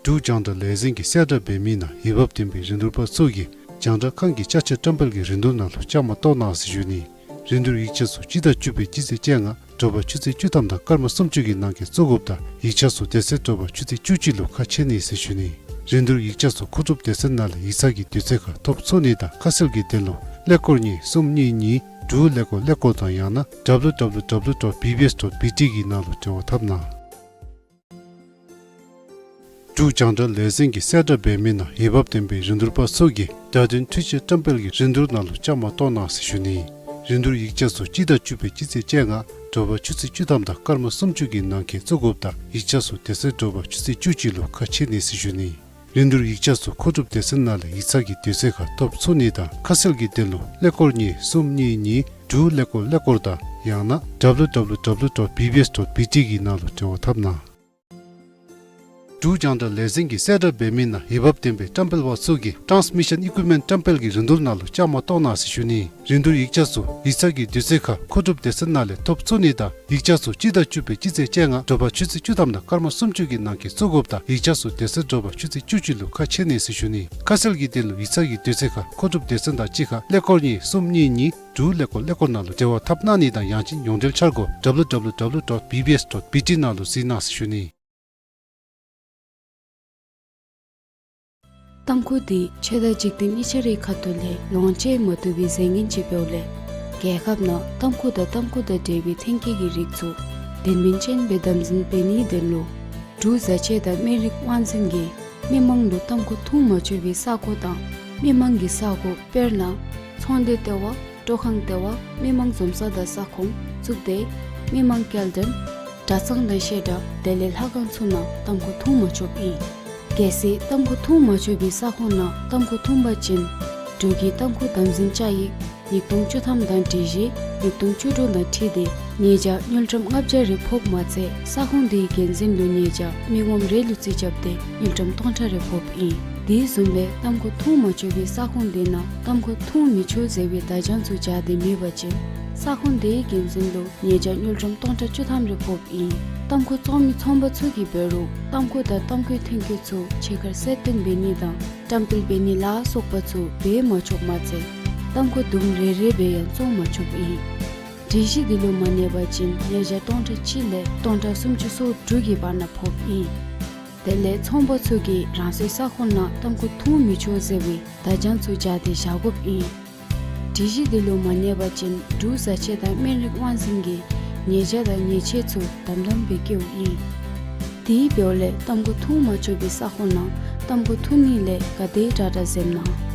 འབྲུག་རྒྱང་བསྒྲགས་ལས་འཛིན་གྱིས་གསལ་བསྒྲགས་འབད་མི་ནང་འོས་འབབ་ལྡན་པའི་རིན་བསྡུར་པ་ཚུ་གིས་རྒྱང་བསྒྲགས་ཁང་གི་ཅ་ཆས་བཀྲམ་སྤེལ་གྱི་རིན་བསྡུར་ནང་ལུ་བཅའ་མར་གཏོགས་གནང་ཟེར་ཞུ་ནི། རིན་བསྡུར་ཡིག་ཆ་ཚུ་སྤྱི་ཟླ་བཅུ་པའི་སྤྱི་ཚེས་བཅོ་ལྔ་དྲོ་པ་ཆུ་ཚོད་བཅུ་ཐམ་དང་སྐར་མ་སུམ་ཅུ་གི་ནང་འཁོད་བཙུགས་དགོཔ་དང་ཡིག་ཆ་ཚུ་དེ་ཚེ་དྲོ་པ་ཆུ་ཚོད་བཅུ་གཅིག་ལུ་ཁ་ཕྱེ་ནི་ཟེར་ཞུ་ནི། རིན་བསྡུར་ཡིག་ཆ་ཚུ་མཁོ་སྒྲུབ་སྡེ་ཚན་ནང་ལས་ཡིག་ཚང་གི་དུས་ཚོད་ཁར་ཐོབ་ཚུགས་ནི་དང་ཁ་གསལ་གྱི་དོན་ལུ་ཀླད་ཀོར་གཉིས་གསུམ་གཉིས་གཉིས་དྲུག་ཀླད་ཀོར་ཀླད་ཀོར་དང་ཡང་ན་www dot bbs dot bt གི་ནང་ལུ་འབྲེལ་བ་འཐབ་གནང་། འབྲུག་རྒྱང་བསྒྲགས་ལས་འཛིན་གྱིས་གསལ་བསྒྲགས་འབད་མི་ནང་འོས་འབབ་ལྡན་པའི་རིན་བསྡུར་པ་ཚུ་གིས་བརྡ་དོན་འཕྲུལ་ཆས་བཀྲམ་སྤེལ་གྱི་རིན་བསྡུར་ནང་ལུ་བཅའ་མར་གཏོགས་གནང་ཟེར་ཞུ་ནི། རིན་བསྡུར་ཡིག་ཆ་ཚུ་སྤྱི་ཟླ་བཅུ་པའི་སྤྱི་ཚེས་བཅོ་ལྔ་དྲོ་པ་ཆུ་ཚོད་བཅུ་ཐམ་དང་སྐར་མ་སུམ་ཅུ་གི་ནང་འཁོད་བཙུགས་དགོཔ་དང་ཡིག་ཆ་ཚུ་དེ་ཚེ་དྲོ་པ་ཆུ་ཚོད་བཅུ་གཅིག་ལུ་ཁ་ཕྱེ་ནི་ཟེར་ཞུ་ནི། རིན་བསྡུར་ཡིག་ཆ་ཚུ་མཁོ་སྒྲུབ་སྡེ་ཚན་ནང་ལས་ཡིག་ཚང་གི་དུས་ཚོད་ཁར་ཐོབ་ཚུགས་ནི་དང་ཁ་གསལ་གྱི་དོན་ལུ་ཀླད་ཀོར་གཉིས་གསུམ་གཉིས་གཉིས་དྲུག་ཀླད་ཀོར་ཀླད་ཀོར་དང་ཡང་ན་www dot bbs dot bt གི་ནང་ལུ་འབྲེལ་བ་འཐབ་གནང་། འབྲུག་རྒྱང་བསྒྲགས་ལས་འཛིན་གྱིས་གསལ་བསྒྲགས་འབད་མི་ནང་འོས་འབབ་ལྡན་པའི་བཀྲམ་སྤེལ་པ་ཚུ་གིས་ཊཱནསི་མི་ཤཱན་ཨི་ཀུའིབ་མེནཊ་བཀྲམ་སྤེལ་གྱི་རིན་བསྡུར་ནང་ལུ་བཅའ་མར་གཏོགས་གནང་ཟེར་ཞུ་ནི། རིན་བསྡུར་ཡིག་ཆ་ཚུ་ཡིག་ཚང་གི་དུས་ཚོད་ཁར་མཁོ་སྒྲུབ་སྡེ་ཚན་ནང་ལས་ཐོབ་ཚུགས་ནི་དང་ཡིག་ཆ་ཚུ་སྤྱི་ཟླ་བཅུ་པའི་སྤྱི་ཚེས་བཅོ་ལྔ་དྲོ་པ་ཆུ་ཚོད་བཅུ་ཐམ་དང་སྐར་མ་སུམ་ཅུ་གི་ནང་འཁོད་བཙུགས་དགོཔ་དང་ཡིག་ཆ་ཚུ་དེ་ཚེ་དྲོ་པ་ཆུ་ཚོད་བཅུ་གཅིག་ལུ་ཁ་ཕྱེ་ནི་ཟེར་ཞུ་ནི། ཁ་གསལ་གྱི་དོན་ལུ་ཡིག་ཚང་གི་དུས་ཚོད་ཁར་མཁོ་སྒྲུབ་སྡེ་ཚན་དང་གཅིག་ཁར་ཀླད་ཀོར་གཉིས་གསུམ་གཉིས་གཉིས་དྲུག་ཀླད་ཀོར་ཀླད་ཀོར་ནང་ལུ་འབྲེལ་བ་འཐབ་གནང་ནི་དང་ཡང་ཅིན་ཡོངས་འབྲེལ་འཆར་སྒོ་W W W dot B B S dot B T ནང་ལུ་གཟིགས་གནང་ཟེར་ཞུ་ནི། ཏམ་ཁུ་འདི་ཆོས་དང་འཇིག་རྟེན་གཉིས་ཆ་རའི་ཁ་ཐུག་ལས་ལོངས་སྤྱོད་མ་བཏུབ་པའི་རྫས་ངན་ཅིག་འབདཝ་ལས་རྒྱལ་ཁབ་ནང་ཏམ་ཁུ་དང་ཏམ་ཁུ་དང་འབྲེལ་བའི་ཐོན་སྐྱེད་ཀྱི་རིགས་ཚུ་དོན་སྨིན་ཅན་སྦེ་དམ་འཛིན་འབད་ནིའི་དོན་ལུ་འབྲུག་བཟའ་ཆས་དང་སྨན་རིགས་དབང་འཛིན་གྱིས་མི་མང་ལུ་ཏམ་ཁུ་འཐུང་མ་ཆོག་པའི་ས་གོ་དང་མི་མང་གི་ས་གོ་དཔེར་ན་ཚོང་སྡེ་ལྟེ་བ། སྤྲོ་ཁང་ལྟེ་བ། མི་མང་འཛོམས་ས་དང་ས་ཁོངས་བཙུགས་ཏེ་མི་མང་སྐྱེལ་འདྲེན་གྲྭ་ཚང་དང་བཤད་གྲྭ་དེ་ལས་ལྷ་ཁང་ཚུ་ནང་ཏམ་ཁུ་འཐུང་མ་ཆོགཔ་ཨིན། གལ་སྲིད་ཏམ་ཁུ་འཐུང་མ་ཆོག་པའི་ས་ཁོངས་ནང་ཏམ་ཁུ་འཐུང་པ་ཅིན་འབྲུག་གི་ཏམ་ཁུ་དམ་འཛིན་བཅའ་ཡིག་ཉིས་སྟོང་བཅུ་ཐམ་དང་སྒྲིག་གཞི་ཉིས་སྟོང་བཅུ་དྲུག་དང་འཁྲིལ་ཏེ་ཉེས་བྱ་དངུལ་ཀྲམ་ལྔ་བརྒྱ་རེ་ཕོགཔ་མ་ཚད་ས་ཁོངས་དེའི་འགན་འཛིན་ལུ་ཉེས་བྱ་མི་ངོམ་རེ་ལུ་རྩིས་རྐྱབ་སྟེ་དངུལ་ཀྲམ་སྟོང་ཕྲག་རེ་ཕོགཔ་ཨིན། དེ་བཟུམ་སྦེ་ཏམ་ཁུ་འཐུང་མ་ཆོག་པའི་ས་ཁོངས་དེ་ནང་ཏམ་ཁུ་འཐུང་མི་ཆོག་ཟེར་བའི་བརྡ་བྱང་ཚུ་སྦྱར་ཏེ་མེད་པ་ཅིན་ས་ཁོངས་དེའི་འགན་འཛིན་ལུ་ཉེས་བྱ་དངུལ་ཀྲམ་སྟོང་ཕྲག་བཅུ་ཐམ་རེ་ཕོགཔ་ཨིན། ཏམ་ཁུ་བཙོང་མི་ཚོང་པ་ཚུ་གིས་འབད་རུང་ཏམ་ཁུ་དང་ཏམ་ཁུའི་ཐོན་སྐྱེད་ཚུ་ཕྱི་ཁར་གསལ་སྟོན་འབད་ནི་དང་བཀྲམ་སྤེལ་འབད་ནི་ལ་སོགས་པ་ཚུ་འབད་མ་ཆོགཔ་མ་ཚད་ཏམ་ཁུ་དུམ་རེ་རེ་སྦེ་ཡང་བཙོང་མ་ཆོགཔ་ཨིན། སྒྲིག་གཞི་འདི་ལུ་མ་གནས་པ་ཅིན་ཉེས་བྱ་སྟོང་ཕྲག་གཅིག་ལས་སྟོང་ཕྲག་སུམ་ཅུ་སོ་དྲུག་གི་བར་ན་ཕོགཔ་ཨིན། དེ་ལས་ཚོང་པ་ཚུ་གིས་རང་སོའི་ས་ཁོངས་ནང་ཏམ་ཁུ་འཐུང་མི་ཆོག་ཟེར་བའི་བརྡ་བྱང་ཚུ་སྦྱར་ཏེ་བཞག་དགོཔ་ཨིན། སྒྲིག་གཞི་འདི་ལུ་མ་གནས་པ་ཅིན་འབྲུག་བཟའ་ཆས་དང་སྨན་རིགས་དབང་འཛིན་གྱིས་ཉེས་བྱ་དང་ཉེས་ཆད་ཚུ་དམ་དམ་སྦེ་བཀལཝ་ཨིན། དེ་འབདཝ་ལས་ཏམ་ཁུ་འཐུང་མ་ཆོག་པའི་ས་ཁོངས་ནང་ཏམ་ཁུ་འཐུང་ནི་ལས་ག་དེ་དྲག་དྲག་འཛེམ་གནང་།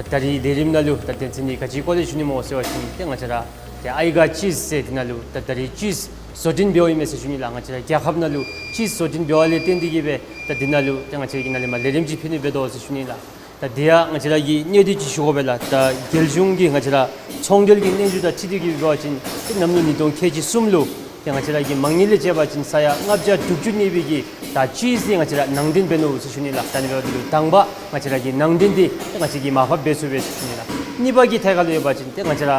ད་རིས་ལས་རིམ་ནང་ལུ་ད་དོན་ཚན་འདི་ག་ཅིའི་སྐོར་ལས་ཞུ་ནི་སྨོ་ཟེར་བ་ཅིན་ཏེ་ང་བཅས་ར་ཏེ་ཨའི་ག་ཅིས་ཟེར་འདི་ནང་ལུ་ད་ད་རིས་ཅིས་བཟོ་སྐྲུན་འབདཝ་ཨིན་མས་ཟེར་ཞུ་ནི་ལགས། ང་བཅས་ར་རྒྱལ་ཁབ་ནང་ལུ་ཅིས་བཟོ་སྐྲུན་འབདཝ་ལས་བརྟེན་ཏེ་གིས་སྦེ་ད་འདི་ནང་ལུ་ཏེ་ང་བཅས་ཀྱིས་ནཱ་ལས་མར་ལས་རིམ་ཅིག་ཕུལ་ནི་འབད་དོ་ཟེར་ཞུ་ནི་ལགས། ད་དེ་ཡང་ང་བཅས་ར་གིས་གནད་བསྡུས་ཅིག་ཞུ་དགོ་པས་ལགས། ད་རྒྱལ་གཞུང་གི་ང་བཅས་ར་ཚོང་འབྲེལ་གྱི་སྙན་ཞུ་དང་འཁྲིལ་ཏེ་གིས་འབད་བ་ཅིན་ཏེ་གནམ་ལོ་ཉིས་སྟོང་ཁལ་གཅིག་གསུམ་ལུ་ཏེ་ང་བཅས་ར་གི་མ་དངུལ་ལས་བྱས་པ་ཅིན་ས་ཡ་ལྔ་བརྒྱ་དྲུག་ཅུ་གནས་པའི་གི་ད་ཅིས་འདི་ང་བཅས་ར་ནང་འདྲེན་འབད་ནུག་ཟེར་ཞུ་ནི་ལགས། ད་ནི་འབདཝ་ད་ལུ་དང་པ་ང་བཅས་ར་གི་ནང་འདྲེན་འདི་ཏེ་ང་བཅས་ཀྱིས་མར་ཕབ་འབད་ཚུགས་པས་ཟེར་ཞུ་ནི་ལགས། གཉིས་པ་གི་ཐད་ཁར་ལུ་ཡོད་པ་ཅིན་ཏེ་ང་བཅས་ར་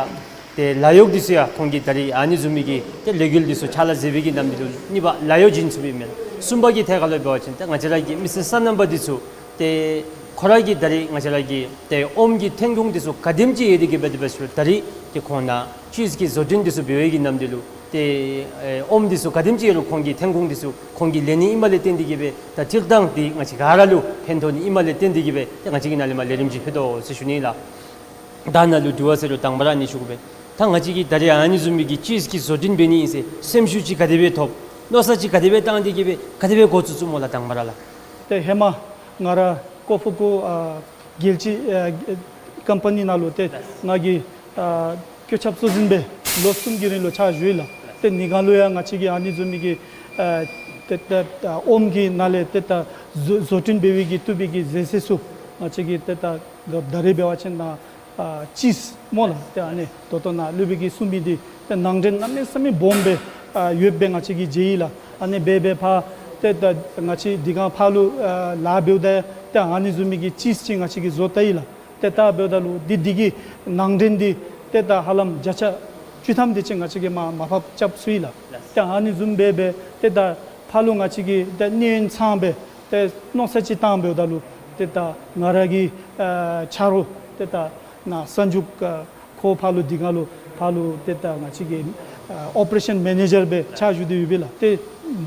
ཏེ་ལཱ་གཡོག་འདི་ཚུ་ཡང་ཁོང་གིས་ད་རིས་ཨ་ནི་བཟུམ་མའི་གི་ཏེ་ལས་འགུལ་འདི་ཚུ་ཕྱག་ལཱ་མཛད་པའི་གི་ནམ་འདི་ལུ་གཉིས་པ་ལཱ་གཡོག་བྱིན་ཚུགས་པས་མེན་ན། གསུམ་པ་གི་ཐད་ཁར་ལུ་འབད་བ་ཅིན་ཏེ་ང་བཅས་ར་གི་མི་སེར་སོ་ནམ་པ་འདི་ཚུ་ཏེ་ཁོ་ར་གི་ད་རིས་ང་བཅས་ར་གི་ཏེ་ཨོམ་གྱི་ཐོན་ཁུངས་འདི་ཚུ་ག་དེམ་ཅིག་ཡོད་དེ་གིས་འབད་དེ་འབད་ཞུ་ད་རིས་ཏེ་ཁོང་ནཱ་ཅིས་ཀྱི་བཟོ་སྐྲུན་འདི་ཚུ་འབད་བའི་གི་ནམ་འདི་ལུ་ཏེ་ཨེ་ཨོམ་འདི་ཚུ་ག་དེམ་ཅིག་ཡོད་རུང་ཁོང་གི་ཐོན་ཁུངས་འདི་ཚུ་ཁོང་གིས་ལེན་ནི་ཨིནམ་ལས་བརྟེན་ཏེ་གིས་སྦེ་ད་སྤྱིར་བཏང་འདི་ང་བཅས་ག་ར་ལུ་ཕན་ཐོགས་ནི་ཨིནམ་ལས་བརྟེན་ཏེ་གིས་སྦེ་ཏེ་ང་བཅས་ཀྱིས་ནཱ་ལས་མར་ལས་རིམ་ཅིག་ཕུལ་དོ་ཟེར་ཞུ་ནི་ལགས། ད་ནཱ་ལུ་དྲི་བ་ཟེར་རུང་དང་པ་ར་ཨ་ནི་ཞུ་དགོ་པས། ད་ང་བཅས་ཀྱིས་ད་རིས་ཨ་ནི་བཟུམ་མའི་གི་ཅིས་ཀྱི་བཟོ་སྐྲུན་འབད་ནི་ཨིན་ཟེར་སེམས་ཤུགས་ཅིག་ག་དེ་སྦེ་ཐོབ་མནོ་བསམ་ཅིག་ག་དེ་སྦེ་བཏང་སྟེ་གིས་སྦེ་ག་དེ་སྦེ་འགོ་བཙུགས་བཙུགསཔ་སྨོ་ལགས་དང་པ་ར་ལགས། ཏེ་ཧེ་མ་ང་ར་ཀོ་ཕུ་ཀུ་ཨ་རྒྱལ་སྤྱི་ཨ་ཀམ་པ་ནི་ནང་ལུ་ཏེ་ལགས། ང་གིས་ཨ་བཀོད་ཁྱབ་གཙོ་འཛིན་སྦེ་ལོ་གསུམ་གྱི་རིང་ལུ་ཕྱག་ཞུ་ཡི་ལགས། ལགས། ཏེ་ནི་གང་ལུ་ཡང་ང་བཅས་ཀྱིས་ཨ་ནི་བཟུམ་མའི་གི་ཨ་ཏེ་ད་ཨོམ་གྱི་ནང་ལས་ཏེ་ད་བཟོ་བཟོ་སྐྲུན་འབད་བའི་གི་བཏུབ་པའི་གི་ཟས་ཟས་ཚུ་ང་བཅས་ཀྱིས་ཏེ་ད་ད་རིས་འབད་བ་ཅིན་ནཱ་ ཨ་ཅིསི་སྨོ་ལགས། ཏེ་ཨ་ནི་ད་ལྟོ་ནཱ་སློབ་དཔོན་གྱིས་གསུངས་མི་འདི་ཏེ་ནང་འདྲེན་གནམ་མེད་ས་མེད་སྦོམ་སྦེ་ཨ་ཡོདཔ་སྦེ་ང་བཅས་ཀྱིས་མཇལ་ཡི་ལགས། ཨ་ནི་སྦེ་སྦེ་ཕར་ཏེ་ད་ང་བཅས་འདི་ག་ཕར་ལུ་ཨ་ལཱ་འབདཝ་ད་ཏེ་ཨ་ནི་བཟུམ་མའི་གི་ཅིསི་ཅིག་ང་བཅས་ཀྱིས་བཟོ་བལྟ་ཡི་ལགས། ཏེ་ད་འབདཝ་ད་ལུ་འདི་འདི་གི་ནང་འདྲེན་འདི་ཏེ་ད་ཧ་ལམ་བརྒྱ་ཆ་བཅུ་ཐམ་དེ་ཅིག་ང་བཅས་ཀྱིས་མར་མར་ཕབ་རྐྱབ་ཚུགས་ཡི་ལགས། ཏེ་ཨ་ནི་བཟུམ་སྦེ་སྦེ་ཏེ་ད་ཕར་ལུ་ང་བཅས་ཀྱིས་ཏེ་གནས་ཡུན་ཚང་སྦེ་ཏེ་མནོ་བསམ་ཅིག་བཏང་འབདཝ་ད་ལུ་ཏེ་ད་ང་ར་གི་ཨ་ཆ་རོགས་ཏེ་ད་ནཱ་སན་ཇུག་ཨ་ཁོ་ཕར་ལུ་འདི་ག་ལུ་ཕར་ལུ་ཏེ་ད་ང་བཅས་ཀྱི་ཨ་ཨོ་པ་རེ་ཤཱན་མེ་ནེ་ཇར་སྦེ་ཕྱག་ཞུ་སྟེ་ཡོད་པས་ལགས། ཏེ་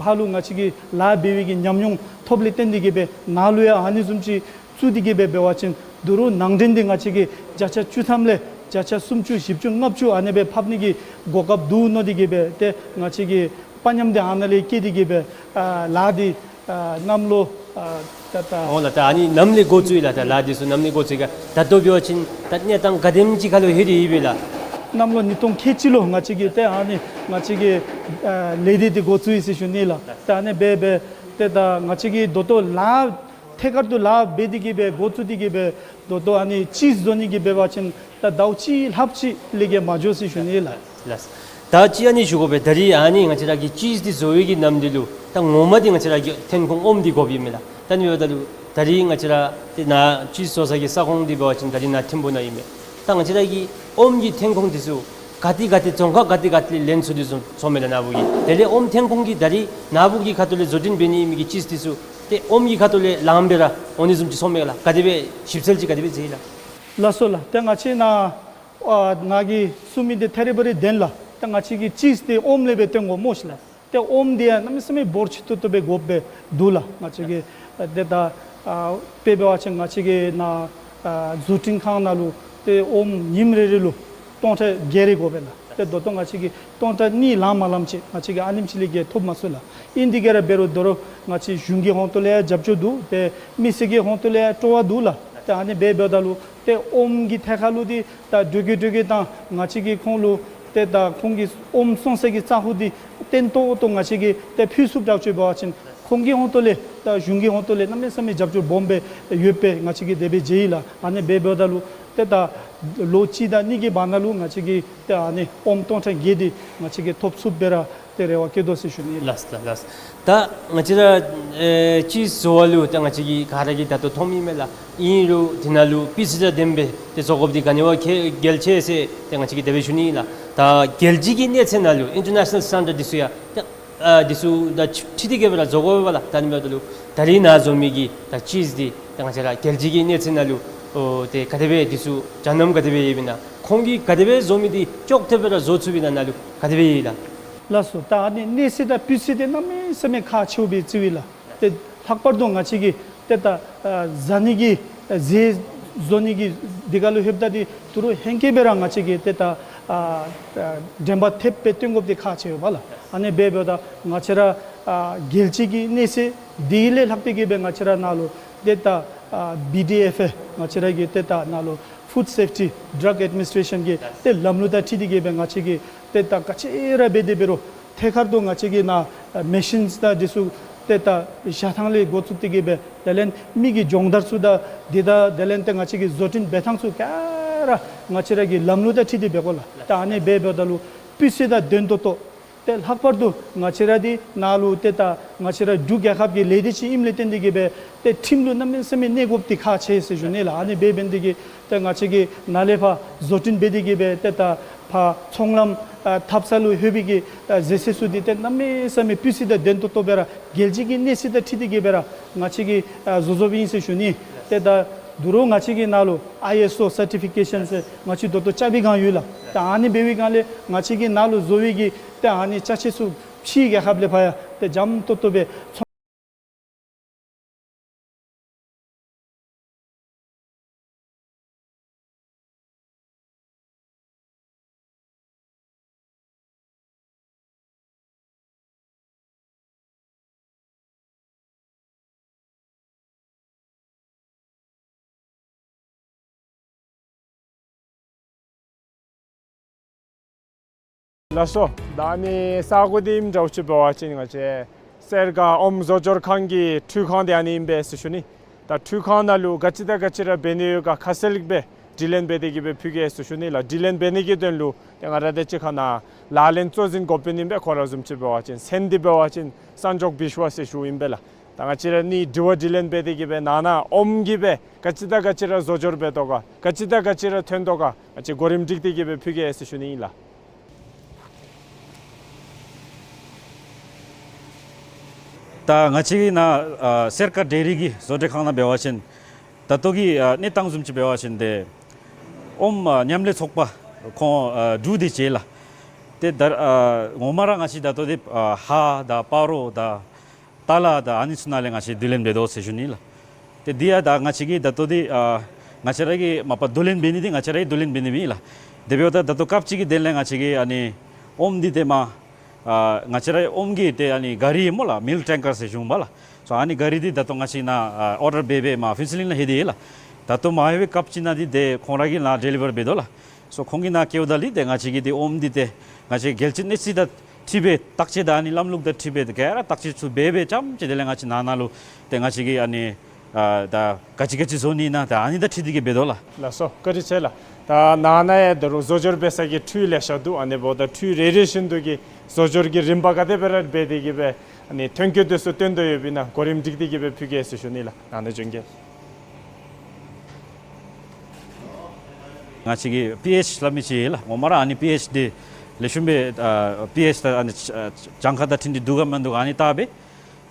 ཕར་ལུ་ང་བཅས་ཀྱིས་ལཱ་འབད་བའི་གི་ཉམས་མྱོང་ཐོབ་ལས་བརྟེན་ཏེ་གིས་སྦེ་ནཱ་ལུ་ཡང་ཨ་ནི་བཟུམ་ཅིག་བཙུགས་ཏེ་གིས་སྦེ་འབད་བ་ཅིན་ད་རུང་ནང་འདྲེན་འདི་ང་བཅས་ཀྱིས་བརྒྱ་ཆ་བཅུ་ཐམ་ལས་བརྒྱ་ཆ་སུམ་ཅུ་བཞི་བཅུ་ལྔ་བཅུ་ཨ་ནི་སྦེ་ཕབ་ནི་གི་གོ་སྐབས་འདུག་མནོ་སྟེ་གིས་སྦེ་ཏེ་ང་བཅས་ཀྱིས་དཔའ་ཉམས་འདི་ཨ་ནཱ་ལས་བསྐྱེད་དེ་གིས་སྦེ་ཨ་ལཱ་འདི་ཨ་གནམ་ལོ་ཨ་ད་ད་འོ་ལགས། ད་ཨ་ནི་ནམ་ལས་འགོ་བཙུགས་ཡི་ལགས། ད་ལཱ་འདི་ཚུ་ནམ་ལས་འགོ་བཙུགས་ཡི་ག། ད་ལྟོ་འབད་བ་ཅིན་ད་གནས་སྟངས་ག་དེམ་ཅིག་ཁར་ལུ་ལྷོད་དེ་ཡོད་པས་ལགས། གནམ་ལོ་ཉིས་སྟོང་ཁལ་གཅིག་ལུ་ང་བཅས་ཀྱིས་ཏེ་ཨ་ནི་ང་བཅས་ཀྱིས་ཨ་ལས་སྡེ་འདི་འགོ་བཙུགས་ཡི་ཟེར་ཞུ་ནི་ལགས། ད་ཨ་ནི་སྦེ་སྦེ་ཏེ་ད་ང་བཅས་ཀྱིས་ད་ལྟོ་ལཱ་ཐད་ཀར་དུ་ལཱ་འབད་དེ་གིས་སྦེ་འགོ་བཙུགས་ཏེ་གིས་སྦེ་ད་ལྟོ་ཨ་ནི་ཅིསི་བཟོ་ནི་གི་འབད་བ་ཅིན་ད་ཟླཝ་གཅིག་ལྷགཔ་ཅིག་ལས་བརྒལ་མ་འགྱོ་ཟེར་ཞུ་ནི་ལགས། ལགས། ད་ཅི་ཨ་ནི་ཞུ་དགོ་པས། ད་རིས་ཨ་ནི་ང་བཅས་ར་གི་ཅིསི་འདི་བཟོ་བའི་གི་ནམ་འདི་ལུ་ད་ངོ་མ་འདི་ང་བཅས་ར་གི་ཐོན་ཁུངས་ཨོམ་འདི་དགོཔ་ཨིན་མས་ལགས། ད་ཨ་ནི་འབདཝ་ད་ལུ་ད་རིས་ང་བཅས་ར་ཏེ་ནཱ་ཅིསི་བཟོ་ས་གི་ས་ཁོངས་འདི་འབད་བ་ཅིན་ད་རིས་ནཱ་ཐིམ་ཕུ་ནང་ཨིན་མས། ད་ང་བཅས་ར་གི་ཨོམ་གྱི་ཐོན་ཁུངས་འདི་ཚུ་ག་ཏེ་ག་ཏེ་རྫོང་ཁག་ག་ཏེ་ག་ཏེ་ལས་ལེན་ཚུགས་ཏེ་སོང་སོངམ་མས་ལགས་ནཱ་བུ་གིས། དེ་ལས་ཨོམ་ཐོན་ཁུངས་ཀྱི་ད་རིས་ནཱ་བུ་གི་ཁ་ཐུག་ལས་བཟོ་སྐྲུན་འབད་ནི་ཨིན་མི་གི་ཅིསི་འདི་ཚུ་ཏེ་ཨོམ་གྱི་ཁ་ཐུག་ལས་ལངམ་སྦེ་ར་འོང་ནི་བཟུམ་ཅིག་སོངམ་མས་ལགས། ག་དེ་སྦེ་ཞིབ་འཚོལ་ཅིག་ག་དེ་སྦེ་མཛད་ཡི་ལགས། ལགས་སོ་ལགས། ཏེ་ང་བཅས་ནཱ་ཨ་ནཱ་གིས་གསུངས་མི་འདི་ཐད་རི་བ་རི་བདེན་ལགས། ཏེ་ང་བཅས་ཀྱི་ཅིསི་འདི་ཨོམ་ལས་སྦེ་བཏོན་དགོ་སྨོ་ཤིག་ལགས། ཏེ་ཨོམ་འདི་ཡང་གནམ་མེད་ས་མེད་འབོར་ཆེ་ཏོག་ཏོ་སྦེ་དགོཔ་སྦེ་འདུག་ལགས། ང་བཅས་ཀྱི་ཨ་ཏེ་ད་ཨ་དཔེ་འབད་བ་ཅིན་ང་བཅས་ཀྱི་ནཱ་ཨ་བཟོ་སྐྲུན་ཁང་ནང་ལུ་ཏེ་ཨོམ་ཉིནམ་རེ་རེ་ལུ་སྟོང་ཕྲག་བརྒྱད་རེ་དགོ་པས་ལགས། ཏེ་ད་ལྟོ་ང་བཅས་ཀྱིས་སྟོང་ཕྲག་གཉིས་ལང་མ་ལངམ་ཅིག་ང་བཅས་ཀྱིས་ཨ་ནེམ་ཅིག་ལས་བརྒལ་ཐོབ་མ་ཚུགས་ལགས། ཨིན་དེ་གིས་ར་འབད་རུང་ད་རུང་ང་བཅས་གཞུང་གི་ཧོངས་ཏོ་ལས་ཡང་རྒྱབ་སྐྱོར་འདུག། ཏེ་མི་སེར་གྱི་ཧོངས་ཏོ་ལས་ཡང་སྤྲོ་བ་འདུག་ལགས། ཏེ་ཨ་ནི་སྦེ་འབདཝ་ད་ལུ་ཏེ་ཨོམ་གྱི་ཐད་ཁར་ལུ་འདི་ད་འགྲོས་ཀྱིས་འགྲོས་ཀྱིས་ད་ང་བཅས་ཀྱིས་ཁོང་ལུ་ཏེ་ད་ཁོང་གི་ཨོམ་བཙོང་ས་གི་ཙ་ཧུ་འདི་བརྟན་ཏོག་ཏོ་ང་བཅས་ཀྱིས་ཏེ་ཕུལ་ཚུགསཔ་དྲག་ཅིག་འབད་བ་ཅིན་ཁོང་གི་ཧོངས་ཏོ་ལས་ད་གཞུང་གི་ཧོངས་ཏོ་ལས་གནམ་མེད་ས་མེད་རྒྱབ་སྐྱོར་སྦོམ་སྦེ་ཡོདཔ་སྦེ་ང་བཅས་ཀྱིས་དེ་སྦེ་མཇལ་ཡི་ལགས། ཨ་ནི་སྦེ་འབདཝ་ད་ལུ་ཏེ་ད་ལོ་གཅིག་དང་གཉིས་ཀྱི་བར་ན་ལུ་ང་བཅས་ཀྱིས་ཏེ་ཨ་ནི་ཨོམ་སྟོང་ཕྲག་བརྒྱད་འདི་ང་བཅས་ཀྱིས་ཐོབ་ཚུགསཔ་སྦེ་ར་ཏེ་རེ་བ་བསྐྱེད་དོ་ཟེར་ཞུ་ནི་ལགས། ལགས་ལགས་ལགས། ད་ང་བཅས་ར་ཨེ་ཅིསི་བཟོ་བ་ལུ་ད་ང་བཅས་ཀྱིས་ག་ར་གིས་ད་ལྟོ་མཐོངམ་ཨིན་མས་ལགས། ཨིན་རུང་དེ་ནང་ལུ་སྤུས་ཚད་དང་ལྡནམ་སྦེ་ཏེ་བཟོ་དགོཔ་འདི་ག་ནི་བ་གལ་ཆེ་ཟེར་ཏེ་ང་བཅས་ཀྱིས་དེ་སྦེ་ཞུ་ནི་ཨིན་ལགས། ད་རྒྱལ་སྤྱི་གི་གནས་ཚད་ནང་ལུ་ཨིན་ཊར་ནེ་ཤ་ནཱལ་སི་ཊེན་ཌརཌ་འདི་ཚུ་ཡང་ཏེ་ཨ་འདི་ཚུ་དང་འཁྲིལ་ཏེ་གིས་སྦེ་ར་བཟོ་དགོ་པས་ལགས། ད་ཨ་ནི་འབདཝ་ད་ལུ་ད་རིས་ནཱ་བཟོ་མི་གི་ད་ཅིསི་འདི་ད་ང་བཅས་ར་རྒྱལ་སྤྱི་གི་གནས་ཚད་ནང་ལུ་ཨོ་ཏེ་ག་དེ་སྦེ་འདི་ཚུ་སྦྱང་གནམ་ག་དེ་སྦེ་ཡོདཔ་ཨིན་ན། ཁོང་གིས་ག་དེ་སྦེ་བཟོ་མི་འདི་ཅོག་འཐདཔ་སྦེ་ར་བཟོ་ཚུགསཔ་ཨིན་ན་ནཱ་ལུ་ག་དེ་སྦེ་ཡོད་ལགས། ལགས་སོ། ད་ཨ་ནི་གནས་ཚད་དང་སྤུས་ཚད་འདི་གནམ་མེད་ས་མེད་ཁག་ཆེཝ་སྦེ་བརྩིཝ་ཨིན་ལགས། ཏེ་ལྷག་པར་དུ་ང་བཅས་ཀྱིས་ཏེ་ད་ཨ་བཟའ་ནི་གི་ཨ་ཟས་བཟོ་ནི་གི་འདི་ཁར་ལུ་ལྷོདཔ་ད་འདི་ད་རུང་ཧེང་སྐལ་སྦེ་ར་ང་བཅས་ཀྱིས་ཏེ་ད་ཨ་ཨ་དྲན་པ་ཐེབས་སྦེ་སྟོན་དགོཔ་འདི་ཁག་ཆེ་བས་ལགས། ཨ་ནི་སྦེ་འབདཝ་ད་ང་བཅས་ར་ཨ་རྒྱལ་སྤྱི་གི་གནས་ཚད་འདི་ལས་ལྷག་སྟེ་གིས་སྦེ་ང་བཅས་ར་ནཱ་ལུ་ཏེ་ད་ཨ་བི་ཌི་ཨེཕ་ཨེ་ང་བཅས་ར་གི་ཏེ་ད་ནཱ་ལུ་ཕུཌ་སེཕ་ཊི་ཌྲག་ཨེཌ་མི་ནིསི་ཊྲེ་ཤཱན་གྱི་ཏེ་ལམ་ལུགས་དང་འཁྲིལ་ཏེ་གིས་སྦེ་ང་བཅས་ཀྱིས་ཏེ་ད་ག་ཅི་ར་འབད་དེ་འབད་རུང་ཐད་ཀར་དུ་ང་བཅས་ཀྱིས་ནཱ་ཨ་མེ་ཤིནསི་དང་འདི་ཚུ་ཏེ་ད་བཞག་ཐངས་ལས་འགོ་བཙུགས་ཏེ་གིས་སྦེ་དེ་ལས་མི་གི་སྦྱོང་བརྡར་ཚུ་དང་འདི་དང་དེ་ལས་ཏེ་ང་བཅས་ཀྱི་བཟོ་སྐྲུན་འབད་ཐངས་ཚུ་ག་ར་ང་བཅས་ར་གི་ལམ་ལུགས་དང་འཁྲིལ་ཏེ་འབད་དགོ་ལགས། ད་ཨ་ནི་སྦེ་འབདཝ་ད་ལུ་སྤུས་ཚད་དང་ལྡན་ཏོག་ཏོ་ཏེ་ལྷག་པར་དུ་ང་བཅས་ར་འདི་ནཱ་ལུ་ཏེ་ད་ང་བཅས་ར་འབྲུག་རྒྱལ་ཁབ་ཀྱི་ལས་སྡེ་ཅིག་ཨིནམ་ལས་བརྟེན་ཏེ་གིས་སྦེ་ཏེ་ཁྲིམས་ལུ་གནམ་མེད་ས་མེད་གནས་དགོཔ་འདི་ཁག་ཆེ་ཟེར་ཞུ་ནི་ལགས། ཨ་ནི་སྦེ་འབད་ནི་དེ་གིས་ཏེ་ང་བཅས་ཀྱིས་ནཱ་ལས་ཕར་བཟོ་སྐྲུན་འབད་དེ་གིས་སྦེ་ཏེ་ད་ཕར་ཚོང་ལམ་ཨ་འཐབ་ས་ལུ་ལྷོད་པའི་གི་ཨ་ཟས་ཟས་ཚུ་འདི་ཏེ་གནམ་མེད་ས་མེད་སྤུས་ཚད་དང་ལྡན་ཏོག་ཏོ་སྦེ་ར་རྒྱལ་སྤྱི་གི་གནས་ཚད་དང་འཁྲིལ་ཏེ་གིས་སྦེ་ར་ང་བཅས་ཀྱིས་ཨ་བཟོ་བཟོཝ་ཨིན་ཟེར་ཞུ་ནི། ཏེ་ད་ད་རུང་ང་བཅས་ཀྱི་ནཱ་ལུ་ཨའི་ཨེསི་ཨོ་སར་ཊི་ཕི་ཀེ་ཤཱན་ཟེར་ང་བཅས་ད་ལྟོ་རྐྱབ་པའི་སྒང་ཡོད་ལགས། ཏེ་ཨ་ནི་འབད་བའི་སྒང་ལས་ང་བཅས་ཀྱིས་ནཱ་ལུ་བཟོ་བའི་གི་ཏེ་ཨ་ནི་ཅ་ཆས་ཚུ་ཕྱིའི་རྒྱལ་ཁབ་ལས་ཕར་ཡང་ཏེ་འཇམ་ཏོག་ཏོ་སྦེ་ཚོང་ལགས་སོ། ད་ཨ་ནི་ས་གོ་འདི་ཨིནམ་འདྲཝ་ཅིག་འབད་བ་ཅིན་ང་བཅས་སེར་སྒང་ཨོམ་བཟོ་སྦྱོར་ཁང་གི་འཕྲུལ་ཁང་འདི་ཨ་ནི་ཨིན་པས་ཟེར་ཞུ་ནི། ད་འཕྲུལ་ཁང་ནང་ལུ་ག་ཅི་དང་ག་ཅི་ར་འབད་ནི་ཡོད་ག་ཁ་གསལ་སྦེ་ དྲི་ལེན་འབད་དེ་གི་སྦེ་ཕུལ་གེ་ཟེར་ཞུ་ནི་ལགས། དྲི་ལེན་འབད་ནི་གི་དོན་ལུ་ཏེ་ང་ར་དང་གཅིག་ཁར་ནཱ་ལག་ལེན་གཙོ་འཛིན་འགོ་དཔོན་ཨིན་པས། ཁོ་ར་བཟུམ་ཅིག་འབད་བ་ཅིན་མཚན་འདི་འབད་བ་ཅིན་སངས་མགྱོགས་བི་ཤྭ་ཟེར་ཞུཝ་ཨིན་པས་ལགས། ད་ང་བཅས་ར་ནི་དྲི་བ་དྲི་ལེན་འབད་དེ་གི་སྦེ་ནང་ན་ཨོམ་གྱིས་སྦེ་ག་ཅི་དང་ག་ཅི་ར་བཟོ་སྦྱོར་འབད་དོ་ག། ག་ཅི་དང་ག་ཅི་ར་ཐོན་དོ་ག། ང་བཅས་གོ་རིམ་སྒྲིག་སྟེ་གི་སྦེ་ཕུལ་གེ་ཟེར་ཞུ་ནི་ཨིན་ལགས། ད་ང་བཅས་ཀྱི་ནཱ་ཨ་སེར་དཀར་ཌེ་རི་གི་བཟོ་གྲྭའི་ཁང་ནང་འབད་བ་ཅིན་ད་ལྟོ་གི་ཨ་གནས་སྟངས་བཟུམ་ཅིག་འབད་བ་ཅིན་ཏེ་ཨོམ་ཨ་མཉམ་ལས་ཚོགས་པ་ཁོང་ཨ་འབྲུག་འདི་བྱས་ལགས། ཏེ་ད་ཨ་ངོ་མ་ར་ང་བཅས་ད་ལྟོ་འདི་ཨ་ཧ་དང་སྤ་རོ་དང་ཏ་ལ་དང་ཨ་ནི་ཚུ་ནང་ལས་ང་བཅས་བསྡུ་ལེན་འབད་དོ་ཟེར་ཞུ་ནི་ལགས། ཏེ་འདི་ཡང་ད་ང་བཅས་ཀྱིས་ད་ལྟོ་འདི་ཨ་ང་བཅས་ར་གིས་མ་པ་བསྡུ་ལེན་འབད་ནི་འདི་ང་བཅས་ར་གིས་བསྡུ་ལེན་འབད་ནི་ཨིན་ལགས། དེ་འབདཝ་ད་ད་ལྟོ་སྐབས་ཅིག་གི་དོན་ལས་ང་བཅས་ཀྱིས་ཨ་ནི་ཨོམ་འདི་ཏེ་མ་ཨ་ང་བཅས་ར་ཨོམ་གྱི་ཏེ་ཨ་ནི་ག་རི་སྨོ་ལགས། མིལཀ་ཊེང་ཀར་ཟེར་ཞུཝ་མས་ལགས། སོ་ཨ་ནི་ག་རི་འདི་ད་ལྟོ་ང་བཅས་ནཱ་ཨ་ཨོར་ཌར་འབད་སྦེ་མར་ཕུན་ཚོགས་གླིང་ལུ་ལྷོད་དེ་ཡོད་ལགས། ད་ལྟོ་མར་ལྷོད་པའི་སྐབས་ཅིག་ནང་འདི་ཏེ་ཁོང་ར་གིས་ནཱ་ཌེ་ལི་བར་འབད་དོ་ལགས། སོ་ཁོང་གིས་ནཱ་བསྐྱལཝ་ད་ལུ་ཏེ་ང་བཅས་ཀྱིས་ཏེ་ཨོམ་འདི་ཏེ་ང་བཅས་རྒྱལ་སྤྱི་གནས་ཚད་དང་འཁྲིལ་སྦེ་བརྟག་དཔྱད་དང་ཨ་ནི་ལམ་ལུགས་དང་འཁྲིལ་སྦེ་ཏེ་ག་ར་བརྟག་དཔྱད་ཚུ་འབད་སྦེ་རྐྱངམ་ཅིག་དེ་ལས་ང་བཅས་ནང་ན་ལུ་ཏེ་ང་བཅས་ཀྱིས་ཨ་ནི་ཨ་ད་ག་ཅི་ག་ཅི་བཟོ་ནི་ཨིན་ན་ད་ཨ་ནི་དང་འཁྲིལ་ཏེ་གི་འབད་དོ་ལགས། ལགས་སོ། བཀའ་དྲིན་ཆེ་ལགས། ད་ནང་ན་ཡང་ད་རུང་བཟོ་སྦྱོར་འབད་ས་གི་འཕྲུལ་ལེ་ཤ་འདུག། ཨ་ནི་འབདཝ་ད་འཕྲུལ་རེ་རེ་བཞིན་དུ་གི་བཟོ་སྦྱོར་གྱི་རིམ་པ་ག་དེ་སྦེ་ར་འབད་དེ་གི་སྦེ་ཨ་ནི་ཐོན་སྐྱེད་དེ་ཚུ་བཏོན་དོ་ཡོདཔ་ཨིན་ན་གོ་རིམ་སྒྲིག་སྟེ་གི་སྦེ་ཕུལ་གེ་ཟེར་ཞུ་ནི་ལགས། ནང་ན་བྱོན་གེ། ང་བཅས་ཀྱི་པི་ཨེཆ་སླབ་མི་ཅིག་ཡོད་ལགས། ངོ་མ་ར་ཨ་ནི་པི་ཨེཆ་འདི་ལེགས་ཤོམ་སྦེ་ཨ་པི་ཨེཆ་ད་ཨ་ནི་ཨ་གྱངས་ཁ་དང་འཁྲིལ་ཏེ་འདུག་ག་མིན་འདུག་ག་ཨ་ནི་བལྟ་སྦེ་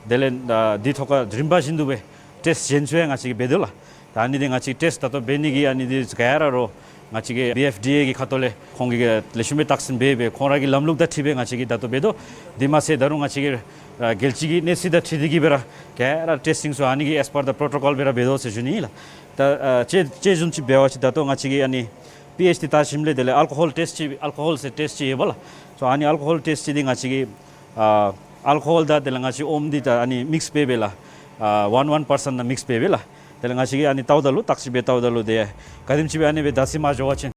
དེ་ལས་ཨ་འདི་ཐོག་ཁར་རིམ་པ་བཞིན་དུ་སྦེ་ཊེསཊ་གཞན་ཚུ་ཡང་ང་བཅས་ཀྱིས་འབད་དོ་ལགས། ད་ཨ་ནི་འདི་ང་བཅས་ཊེསཊ་ད་ལྟོ་འབད་ནི་གི་ཨ་ནི་འདི་ག་ར་རོགས་ང་བཅས་ཀྱི་བི་ཨེཕ་ཌི་ཨེ་གི་ཁ་ཐུག་ལས་ཁོང་གིས་ལེགས་ཤོམ་སྦེ་བརྟག་ཞིབ་འབད་སྦེ་ཁོང་ར་གི་ལམ་ལུགས་དང་འཁྲིལ་སྦེ་ང་བཅས་ཀྱིས་ད་ལྟོ་འབད་དོ། དེ་མ་ཚད་ད་རུང་ང་བཅས་ཀྱི་ཨ་རྒྱལ་སྤྱི་གི་གནས་ཚད་དང་འཁྲིལ་ཏེ་གི་སྦེ་ར་ག་ར་ཊེསི་ཊིང་ཚུ་ཨ་ནི་གི་ཨེས་པར་ད་པྲོ་ཊོ་ཀོལ་སྦེ་ར་འབད་དོ་ཟེར་ཞུ་ནི་ཨིན་ལགས། ད་ཨ་དཔྱེ་དཔྱེ་བཟུམ་ཅིག་འབད་བ་ཅིན་ད་ལྟོ་ང་བཅས་ཀྱིས་ཨ་ནི་པི་ཨེཆ་འདི་བལྟ་ཞིནམ་ལས་དེ་ལས་ཨལ་ཀོ་ཧོལ་ཊེསཊ་ཅིག་ཨལ་ཀོ་ཧོལ་ཟེར་ཊེསཊ་ཅིག་ཡོད་པ་ལགས། སོ་ཨ་ནི་ཨལ་ཀོ་ཧོལ་ཊེསཊ་ཅིག་འདི་ང་བཅས་ཀྱིས་ཨ་ཨལ་ཀོ་ཧོལ་དང་དེ་ལས་ང་བཅས་ཨོམ་འདི་ད་ཨ་ནི་མིགསི་འབད་སྦེ་ལགས། ཨ་ཝན་ཝན་པར་སེནཊ་ནང་མིགསི་འབད་སྦེ་ལགས། དེ་ལས་ང་བཅས་ཀྱིས་ཨ་ནི་བལྟཝ་ད་ལུ་བརྟག་ཞིབ་འབད་བལྟཝ་ད་ལུ་ཏེ་ག་དེམ་ཅིག་སྦེ་ཨ་ནི་སྦེ་ད་སི་མ་འགྱོ་བ་ཅིན།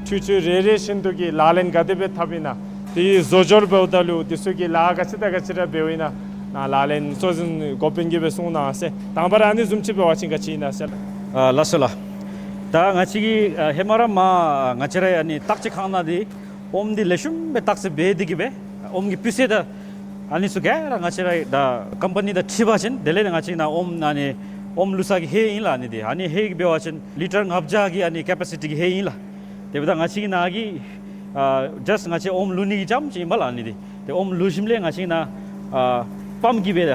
འཕྲུལ་ཆས་རེ་རེ་བཞིན་དུ་གི་ལག་ལེན་ག་དེ་སྦེ་འཐབ་ཨིན་ན། དེ་བཟོ་སྦྱོར་འབདཝ་ད་ལུ་དེ་ཚུ་གི་ལཱ་ག་ཅི་དང་ག་ཅི་ར་འབདཝ་ཨིན་ན། ནཱ་ལག་ལེན་གཙོ་འཛིན་འགོ་དཔོན་གྱིས་སྦེ་གསུང་གནང་ཟེར། དང་པ་ར་ཨ་ནི་བཟུམ་ཅིག་འབད་བ་ཅིན་ག་ཅི་ཨིན་ན་ཟེར། ཨ་ལགས་སོ་ལགས། ད་ང་བཅས་ཀྱིས་ཨ་ཧེ་མ་ར་མར་ང་བཅས་ར་ཨ་ནི་བརྟག་དཔྱད་ཁང་ནང་འདི་ཨོམ་འདི་ལེགས་ཤོམ་སྦེ་བརྟག་དཔྱད་འབད་དེ་གི་སྦེ་ཨོམ་གྱི་སྤུས་ཚད་དང་ཨ་ནི་ཚུ་ག་ར་ང་བཅས་ར་ད་ཀམ་པ་ནི་དང་འཁྲིལ་བ་ཅིན་དེ་ལས་ང་བཅས་ནཱ་ཨོམ་ཨ་ནི་ཨོམ་བླུག་ས་གི་ཧེ་ཨིན་ལགས། ཨ་ནི་འདི་ཨ་ནི་ཧེ་གི་འབད་བ་ཅིན་ལི་ཊར་ལྔ་བརྒྱ་གི་ཨ་ནི་ཀེ་པེ་སི་ཊི་གི་ཧེ་ཨིན་ལགས། དེ་འབདཝ་ད་ང་བཅས་ཀྱི་ནཱ་གི་ཨ་ཇཱསཊ་ང་བཅས་ཨོམ་བླུག་ནི་གི་རྐྱངམ་ཅིག་ཨིན་པས་ལགས། ཨ་ནི་འདི་ཏེ་ཨོམ་བླུག་ཞིནམ་ལས་ང་བཅས་ནཱ་ཨ་པམཔ་གིས་སྦེ་ད་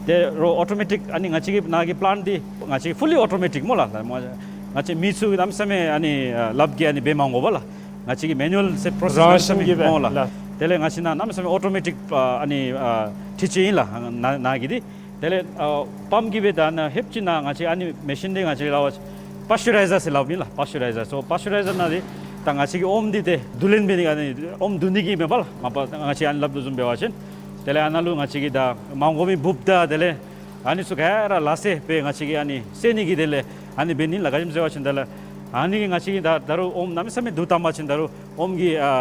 ཏེ་རོགས་ཨོ་ཊོ་མེ་ཊིཀ་ཨ་ནི་ང་བཅས་ཀྱི་ནཱ་གི་པི་ལེནཊ་འདི་ང་བཅས་ཕུ་ལི་ཨོ་ཊོ་མེ་ཊིཀ་སྨོ་ལགས། ང་བཅས་མི་ཚུ་གནམ་མེད་ས་མེད་ཨ་ནི་ཨ་ལགཔ་གིས་ཨ་ནི་འབད་མ་དགོ་པས་ལགས། ང་བཅས་ཀྱི་མེ་ནུ་ཨལ་ཟེར་པྲོ་སེསི་གནམ་མེད་ས་མེད་འབད་མ་དགོ་ལགས། དེ་ལས་ང་བཅས་ནཱ་གནམ་མེད་ས་མེད་ཨོ་ཊོ་མེ་ཊིཀ་ཨ་ནི་ཨ་འཕྲུལ་ཆས་ཨིན་ལགས། ནཱ་ནཱ་གི་འདི་དེ་ལས་ཨ་པམཔ་གིས་སྦེ་ད་ནཱ་ལྷོདཔ་ཅིག་ནཱ་ང་བཅས་ཨ་ནི་མེ་ཤིན་འདི་ང་བཅས་ལགས་པཱས་ཅུ་རའི་ཛར་ཟེར་སླབ་ཨིན་ལགས། པཱས་ཅུ་རའི་ཛར། སོ་པཱས་ཅུ་རའི་ཛར་ནང་འདི་ད་ང་བཅས་ཀྱི་ཨོམ་འདི་ཏེ་བསྡུ་ལེན་འབད་ནི་ཨ་ནི་ཨོམ་བསྡུ་ནི་གི་མེན་པས་ལགས། མ་པ་ང་བཅས་ཨ་ནི་སླབ་དོ་བཟུམ་འབད་བ་ཅིན་དེ་ལས་ཨ་ནཱ་ལུ་ང་བཅས་ཀྱིས་ད་མ་དགོ་མི་འབུཔ་དང་དེ་ལས་ཨ་ནི་ཚུ་ག་ར་ལག་སེ་སྦེ་ང་བཅས་ཀྱིས་ཨ་ནི་བསལ་ནི་གི་དེ་ལས་ཨ་ནི་འབད་ནི་ལགས། ག་ཅི་སྨོ་ཟེར་བ་ཅིན་དེ་ལས་ཨ་ནི་གིས་ང་བཅས་ཀྱིས་ད་ད་རུང་ཨོམ་གནམ་མེད་ས་མེད་བསྡུ་བཏང་པ་ཅིན་ད་རུང་ཨོམ་གྱི་ཨ་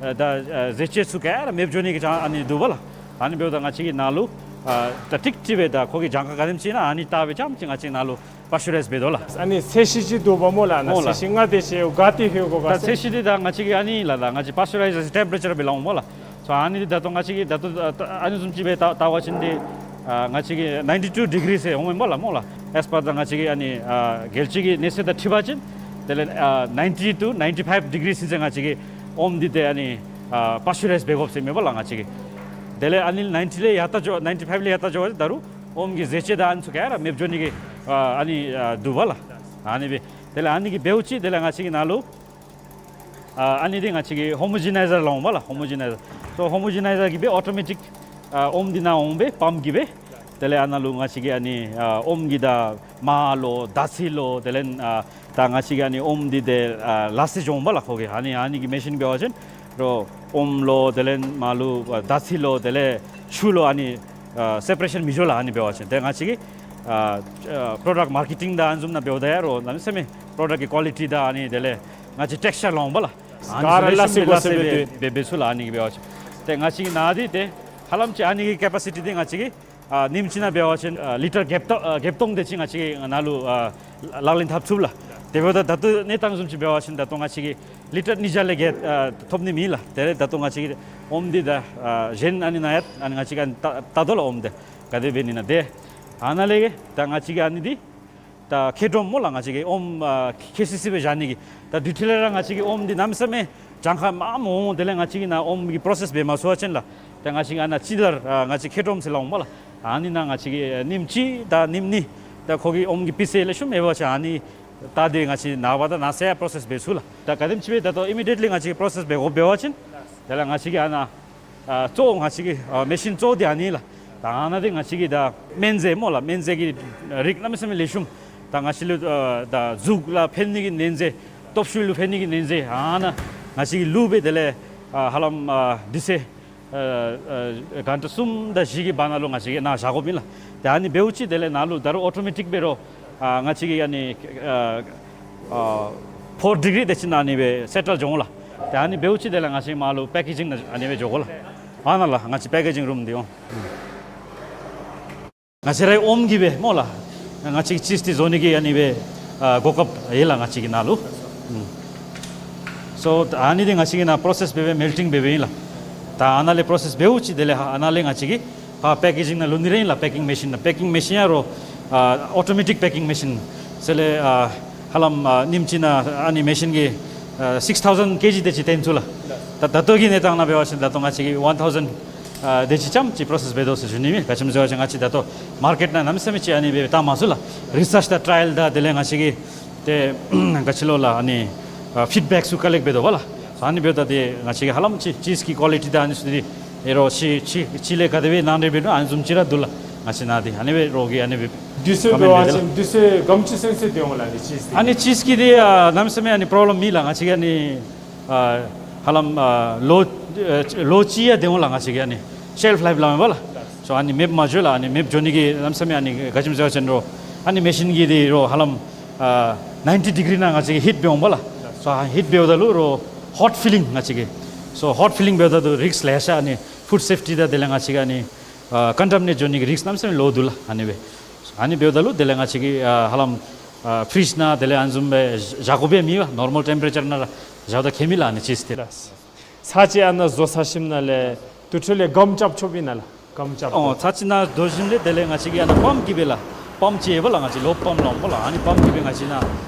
ཨ་ད་ཨ་ཟས་བཅུད་ཚུ་ག་ར་མེདཔ་འགྱོ་ནི་གི་ཅང་ཨ་ནི་འདུག་པས་ལགས། ཨ་ནི་འབདཝ་ད་ང་བཅས་ཀྱིས་ནཱ་ལུ་ཨ་ད་ཀྲིག་ཀྲི་སྦེ་ད་ཁོ་གི་གྱངས་ཁ་ག་དེམ་ཅིག་ཨིན་ན་ཨ་ནི་བལྟ་སྦེ་རྐྱངམ་ཅིག་ང་བཅས་ནཱ་ལུ་པཱས་ཅུ་རའིཛ་འབད་དོ་ལགས། ཨ་ནི་ཚད་གཞི་ཅིག་འདུག་པ་སྨོ་ལགས། ཨ་ནཱ་སྨོ་ལགས། ཚད་གཞི་ལྔ་དེ་ཅིག་ག་ཏེ་ལྷོད་དགོ་ག་ད་ཟེར། ཚད་གཞི་འདི་ད་ང་བཅས་ཀྱི་ཨ་ནི་ལགས་ད་ང་བཅས་པཱས་ཅུ་རའི་ཛེ་ཤཱན་ཊེམ་པེ་རེ་ཅར་སྦེ་སླབ་འོང་སྨོ་ལགས། སོ་ཨ་ནི་འདི་ད་ལྟོ་ང་བཅས་ཀྱིས་ད་ལྟོ་ཨ་ནི་བཟུམ་ཅིག་སྦེ་བལྟ་བལྟ་བ་ཅིན་འདི་ཨ་ང་བཅས་ཀྱི་ནའིན་ཊི་ཊུ་ཌི་གི་རི་ཟེར་འོང་སྨོ་ལགས་སྨོ་ལགས། ཨེས་པར་ད་ང་བཅས་ཀྱི་ཨ་ནི་ཨ་རྒྱལ་སྤྱི་གི་གནས་ཚད་དང་འཁྲིལ་བ་ཅིན་དེ་ལས་ཨ་ནའིན་ཊི་ཊུ་ནའིན་ཊི་ཕའིབ་ཌི་གི་རི་ཟེར་ང་བཅས་ཀྱི་ཨོམ་འདི་ཏེ་ཨ་ནི་ཨ་པཱས་ཅུ་རའིཛ་འབད་དགོཔ་ཟེར་མེན་པས་ལགས་ང་བཅས་ཀྱིས། དེ་ལས་ཨ་ནི་ནའིན་ཊི་ལས་ཡར་ལྟ་འགྱོ་ནའིན་ཊི་ཕའིབ་ལས་ཡར་ལྟ་འགྱོ་བ་ཅིན་ད་རུང་ཨོམ་གྱི་ཟས་བཅུད་དང་ཨ་ནི་ཚུ་ག་ར་མེདཔ་འགྱོ་ནི་གི་ཨ་ཨ་ནི་ཨ་འདུག་པས་ལགས། ཨ་ནི་སྦེ་དེ་ལས་ཨ་ནི་གིས་འབདཝ་ཅིག་དེ་ལས་ང་བཅས་ཀྱིས་ནཱ་ལུ་ཨ་ཨ་ནི་འདི་ང་བཅས་ཀྱིས་ཧོ་མོ་ཇི་ནའི་ཛར་སླབ་འོང་སྨོ་ལགས། ཧོ་མོ་ཇི་ནའི་ཛར། སོ་ཧོ་མོ་ཇི་ནའི་ཛར་གྱིས་སྦེ་ཨོ་ཊོ་མེ་ཊིཀ་ཨ་ཨོམ་འདི་ནཱ་འོང་སྦེ་པམཔ་གིས་སྦེ་དེ་ལས་ཨ་ནཱ་ལུ་ང་བཅས་ཀྱི་ཨ་ནི་ཨ་ཨོམ་གྱི་ད་མར་ལོ་ད་ཚི་ལོ་དེ་ལས་ཨ་ད་ང་བཅས་ཀྱི་ཨ་ནི་ཨོམ་འདི་ཏེ་ཨ་ལག་སེ་འགྱོ་འོང་སྨོ་ལགས་ཁོ་གིས། ཨ་ནི་ཨ་ནི་གི་མེ་ཤིན་འབད་བ་ཅིན་ རོ་ཨོམ་ལུ་དེ་ལས་མར་ལུ་ཨ་དར་ཚི་ལུ་དེ་ལས་ཆུ་ལུ་ཨ་ནི་ཨ་སེ་པ་རེ་ཤཱན་མི་འགྱོ་ལགས། ཨ་ནི་འབད་བ་ཅིན་ཏེ་ང་བཅས་ཀྱིས་ཨ་ཨ་པྲོ་ཌཀཊ་མར་ཀེ་ཊིང་དང་ཨ་ནི་བཟུམ་ནང་འབདཝ་ད་ཡང་རོ་གནམ་མེད་ས་མེད་པྲོ་ཌཀཊ་ཀྱི་ཀོ་ལི་ཊི་དང་ཨ་ནི་དེ་ལས་ང་བཅས་ཊེགས་ཅར་ལོང་པ་ལགས། ཨ་ནི་ག་ར་ལེགས་ཤོམ་ལེགས་ཤོམ་སྦེ་སྦེ་སྦེ་ཚུ་ལགས། ཨ་ནི་འབད་བ་ཅིན་ཏེ་ང་བཅས་ཀྱི་ནཱ་འདི་ཏེ་ཧ་ལམ་ཅིག་ཨ་ནི་གི་ཀེ་པ་སི་ཊི་འདི་ང་བཅས་ཀྱིས་ཨ་ཉིནམ་གཅིག་ནང་འབད་བ་ཅིན་ཨ་ལི་ཊར་བརྒྱད་སྟོང་ཨ་བརྒྱད་སྟོང་དེ་ཅིག་ང་བཅས་ཀྱིས་ནཱ་ལུ་ཨ་ལག་ལེན་འཐབ་ཚུགས་ལགས། དེ་འབདཝ་ད་ད་ལྟོ་གནས་སྟངས་བཟུམ་ཅིག་འབད་བ་ཅིན་ད་ལྟོ་ང་བཅས་ཀྱིས་ལི་ཊར་ཉིས་བརྒྱ་ལས་བརྒལ་ཨ་ཐོབ་ནི་མེད་ལགས། དེ་ལས་ད་ལྟོ་ང་བཅས་ཀྱིས་ཨོམ་འདི་ད་ཨ་གཞན་ཨ་ནི་ནང་ཡང་ཨ་ནི་ང་བཅས་ཀྱིས་ཨ་ནི་བལྟ་བལྟ་དོ་ལགས། ཨོམ་འདི་ག་དེ་འབད་ནི་ཨིན་ན། ཏེ་ཨ་ནཱ་ལས་ད་ང་བཅས་ཀྱིས་ཨ་ནི་འདི་ད་ཁེ་ཏྲོམ་སྨོ་ལགས། ང་བཅས་ཀྱིས་ཨོམ་ཨ་ཁེ་སི་སི་སྦེ་བཞག་ནི་གི་ད་དུས་ཐོག་ལས་ར་ང་བཅས་ཀྱིས་ཨོམ་འདི་གནམ་མེད་ས་མེད་གྱངས་ཁ་མངམ་འོང་། དེ་ལས་ང་བཅས་ཀྱིས་ནཱ་ཨོམ་གྱི་པྲོ་སེསི་འབད་མ་ཚུགས་པ་ཅིན་ལགས། ཏེ་ང་བཅས་ཀྱིས་ཨ་ནཱ་ཅིག་ལར་ཨ་ང་བཅས་ཁེ་ཏྲོམ་ཟེར་སླབ་འོང་སྨོ་ལགས། ཨ་ནི་ནང་ང་བཅས་ཀྱིས་ཨ་ཉིནམ་གཅིག་དང་ཉིནམ་གཉིས་ད་ཁོ་གི་ཨོམ་གྱི་སྤུས་ཚད་ལེགས་ཤོམ་ཡོད་པ་ཅིན་ཨ་ནི་ད་འདི་ང་བཅས་ནངས་པ་དང་གནངས་ཚེ་ཡང་པྲོ་སེསི་འབད་ཚུགས་ལགས། ད་ག་དེམ་ཅིག་སྦེ་ད་ལྟོ་ཨི་མི་ཌི་ཡེཊ་ལི་ང་བཅས་ཀྱིས་པྲོ་སེསི་འབད་དགོ་འབད་བ་ཅིན་དེ་ལས་ང་བཅས་ཀྱིས་ཨ་ནཱ་ཨ་གཙོ་བོ་ང་བཅས་ཀྱི་ཨ་མེ་ཤིན་གཙོ་བོ་འདི་ཨ་ནི་ལགས། ད་ཨ་ནཱ་འདི་ང་བཅས་ཀྱི་ད་སྨན་རྫས་སྨོ་ལགས། སྨན་རྫས་ཀྱི་རིགས་གནམ་མེད་ས་མེད་ལེགས་ཤོམ། ད་ང་བཅས་ལུ་ཨ་ད་གཟུགས་ལུ་ཕན་ནི་གི་ནན་རྫས་སྟོབས་ཤུགས་ལུ་ཕན་ནི་གི་ནན་རྫས་ཨ་ནཱ་ང་བཅས་ཀྱིས་བླུགས་སྦེ་དེ་ལས་ཨ་ཧ་ལམ་ཨ་དུས་ཚོད་ཨ་ཨ་གྷན་ཊ་གསུམ་དང་བཞི་གི་བར་ན་ལུ་ང་བཅས་ཀྱིས་ནཱ་བཞག་དགོཔ་ཨིན་ལགས། ཏེ་ཨ་ནི་འབདཝ་ཅིག་དེ་ལས་ནཱ་ལུ་ད་རུང་ཨོ་ཊོ་མེ་ཊིཀ་འབད་རུང་ཨ་ང་བཅས་ཀྱིས་ཨ་ནི་ཨ་ཨ་ཕོར་ཌི་གི་རི་དེ་ཅིག་ནང་ཨ་ནི་སྦེ་སེ་ཊལ་འགྱོ་འོང་ལགས། ཏེ་ཨ་ནི་འབདཝ་ཅིག་དེ་ལས་ང་བཅས་མར་ལུ་པེ་ཀེ་ཇིང་ནང་ཨ་ནི་སྦེ་འགྱོ་དགོ་ལགས། ཨ་ནཱ་ལགས་ང་བཅས་པེ་ཀེ་ཇིང་རུམ་འདི་འོང་། ང་བཅས་རའི་ཨོམ་གྱིས་སྦེ་སྨོ་ལགས། ང་བཅས་ཀྱིས་ཅིསི་འདི་བཟོ་ནི་གི་ཨ་ནི་སྦེ་ཨ་གོ་སྐབས་ཡོད་ལགས་ང་བཅས་ཀྱི་ནཱ་ལུ། ཨུམ། སོ་ཨ་ནི་འདི་ང་བཅས་ཀྱིས་ནཱ་པྲོ་སེསི་འབད་སྦེ་མེལ་ཊིང་འབད་སྦེ་ཨིན་ལགས། ད་ཨ་ནཱ་ལས་པྲོ་སེསི་འབདཝ་ཅིག་དེ་ལས་ཨ་ནཱ་ལས་ང་བཅས་ཀྱིས་ཕར་པེ་ཀེ་ཇིང་ནང་བླུག་ནི་ར་ཨིན་ལགས། པེ་ཀིང་མེ་ཤིན་ནང་པེ་ཀིང་མེ་ཤིན་ཡང་རོ་ཨ་ཨོ་ཊོ་མེ་ཊིཀ་པེ་ཀིང་མེ་ཤིན་ཟེར་ལས་ཨ་ཧ་ལམ་ཨ་ཉིནམ་གཅིག་ནང་ཨ་ནི་མེ་ཤིན་གྱིས་ཨ་སིགསི་ཐའུ་ཟེན་ཀེ་ཇི་དེ་ཅིག་བཏོན་ཚུགས་ལགས། ད་ད་ལྟོ་གི་གནས་སྟངས་ནང་འབད་བ་ཅིན་ད་ལྟོ་ང་བཅས་ཀྱིས་ཝན་ཐའུ་ཟེན་ཨ་དེ་ཅིག་ཙམ་ཅིག་པྲོ་སེསི་འབད་དོ་ཟེར་ཞུ་ནི་མས། ག་ཅི་སྨོ་ཟེར་བ་ཅིན་ང་བཅས་ད་ལྟོ་མར་ཀེཊ་ནང་གནམ་མེད་ས་མེད་ཅིག་ཨ་ནི་སྦེ་བཏང་མ་ཚུགས་ལགས། རི་སརཆ་དང་ཊ་ར་ཡལ་དང་དེ་ལས་ང་བཅས་ཀྱིས་ཏེ་ག་ཅི་ལོ་ལགས་ཨ་ནི་ཨ་ཕིཌ་བེཀ་ཚུ་ཀ་ལེཀཊ་འབད་དོ་བ་ལགས། ཨ་ནི་འབདཝ་ད་ཏེ་ང་བཅས་ཀྱིས་ཧ་ལམ་ཅིག་ཅིསི་གི་ཀོ་ལི་ཊི་དང་ཨ་ནི་ཚུ་འདི་ཨེ་རོ་ཅིག་ཅིག་ཅིག་ལས་ག་དེ་སྦེ་ནང་འདྲེན་འབད་ནུག་ཨ་ནི་བཟུམ་ཅིག་ར་འདུག་ལགས། ང་བཅས་ནཱ་འདི་ཨ་ནི་སྦེ་རོགས་ཀྱིས་ཨ་ནི་སྦེ་དུས་ཚོད་འབད་བ་ཅིན་དུས་ཚོད་ག་དེམ་ཅིག་ཚུན་ཚོད་སྡོད་འོང་ལགས་ཨ་ནི་ཅིསི་འདི། ཨ་ནི་ཅིསི་གི་འདི་ཨ་གནམ་མེད་ས་མེད་ཨ་ནི་པྲོབ་ལེམ་མེད་ལགས། ང་བཅས་ཀྱིས་ཨ་ནི་ཨ་ཧ་ལམ་ཨ་ལོ་ཨ་ལོ་གཅིག་ཡང་སྡོད་འོང་ལགས། ང་བཅས་ཀྱིས་ཨ་ནི་ཤེལཕ་ལའིཕ་སླབ་མས་པ་ལགས། སོ་ཨ་ནི་མེདཔ་མ་འགྱོ་ལགས། ཨ་ནི་མེདཔ་འགྱོ་ནི་གི་གནམ་མེད་ས་མེད་ཨ་ནི་ག་ཅི་སྨོ་ཟེར་བ་ཅིན་རོ་ཨ་ནི་མེ་ཤིན་གྱི་འདི་རོ་ཧ་ལམ་ཨ་ནའིན་ཊི་ཌི་གི་རི་ནང་ང་བཅས་ཀྱིས་ཧིཊ་འབད་འོང་པ་ལགས། སོ་ཨ་ཧིཊ་འབདཝ་ད་ལུ་རོ་ཧོཊ་ཕི་ལིང་ང་བཅས་ཀྱིས་སོ་ཧོཊ་ཕི་ལིང་འབདཝ་ད་ལུ་རིསཀ་ལེ་ཤ་ཨ་ནི་ཕུཌ་སེཕ་ཊི་དང་དེ་ལས་ང་བཅས་ཀྱིས་ཨ་ནི་ཨ་ཀོན་ཊ་མི་ནེཊ་འགྱོ་ནི་གི་རིསཀ་གནམ་མེད་ས་མེད་ལོ་འདུག་ལགས། ཨ་ནི་སྦེ་ཨ་ནི་འབདཝ་ད་ལུ་དེ་ལས་ང་བཅས་ཀྱིས་ཨ་ཧ་ལམ་ཨ་ཕི་རིཇ་ནང་དེ་ལས་ཨ་ནི་བཟུམ་སྦེ་བཞག་དགོཔ་ཡང་མེད་པ། ནོར་མལ་ཊེམ་པ་རེ་ཅར་ནང་ར་བཞགཔ་ད་ཁྱད་མེད་ལགས་ཨ་ནི་ཅིསི་འདི། ཚར་གཅིག་ཨ་ནཱ་བཟོ་ཚར་ཞིནམ་ལས་དེ་འཕྲོ་ལས་སྒམ་རྐྱབ་ཆོགཔ་ཨིན་ན་ལགས། སྒམ་རྐྱབ། ཨོ་ཚར་གཅིག་ནཱ་བཟོ་ཞིནམ་ལས་དེ་ལས་ང་བཅས་ཀྱིས་ཨ་ནཱ་པམཔ་གིས་སྦེ་ལགས། པམཔ་ཅིག་ཡོད་པ་ལགས། ང་བཅས་ལོ་པམཔ་སླབ་འོང་པ་ལགས། ཨ་ནི་པམཔ་གིས་སྦེ་ང་བཅས་ནཱ་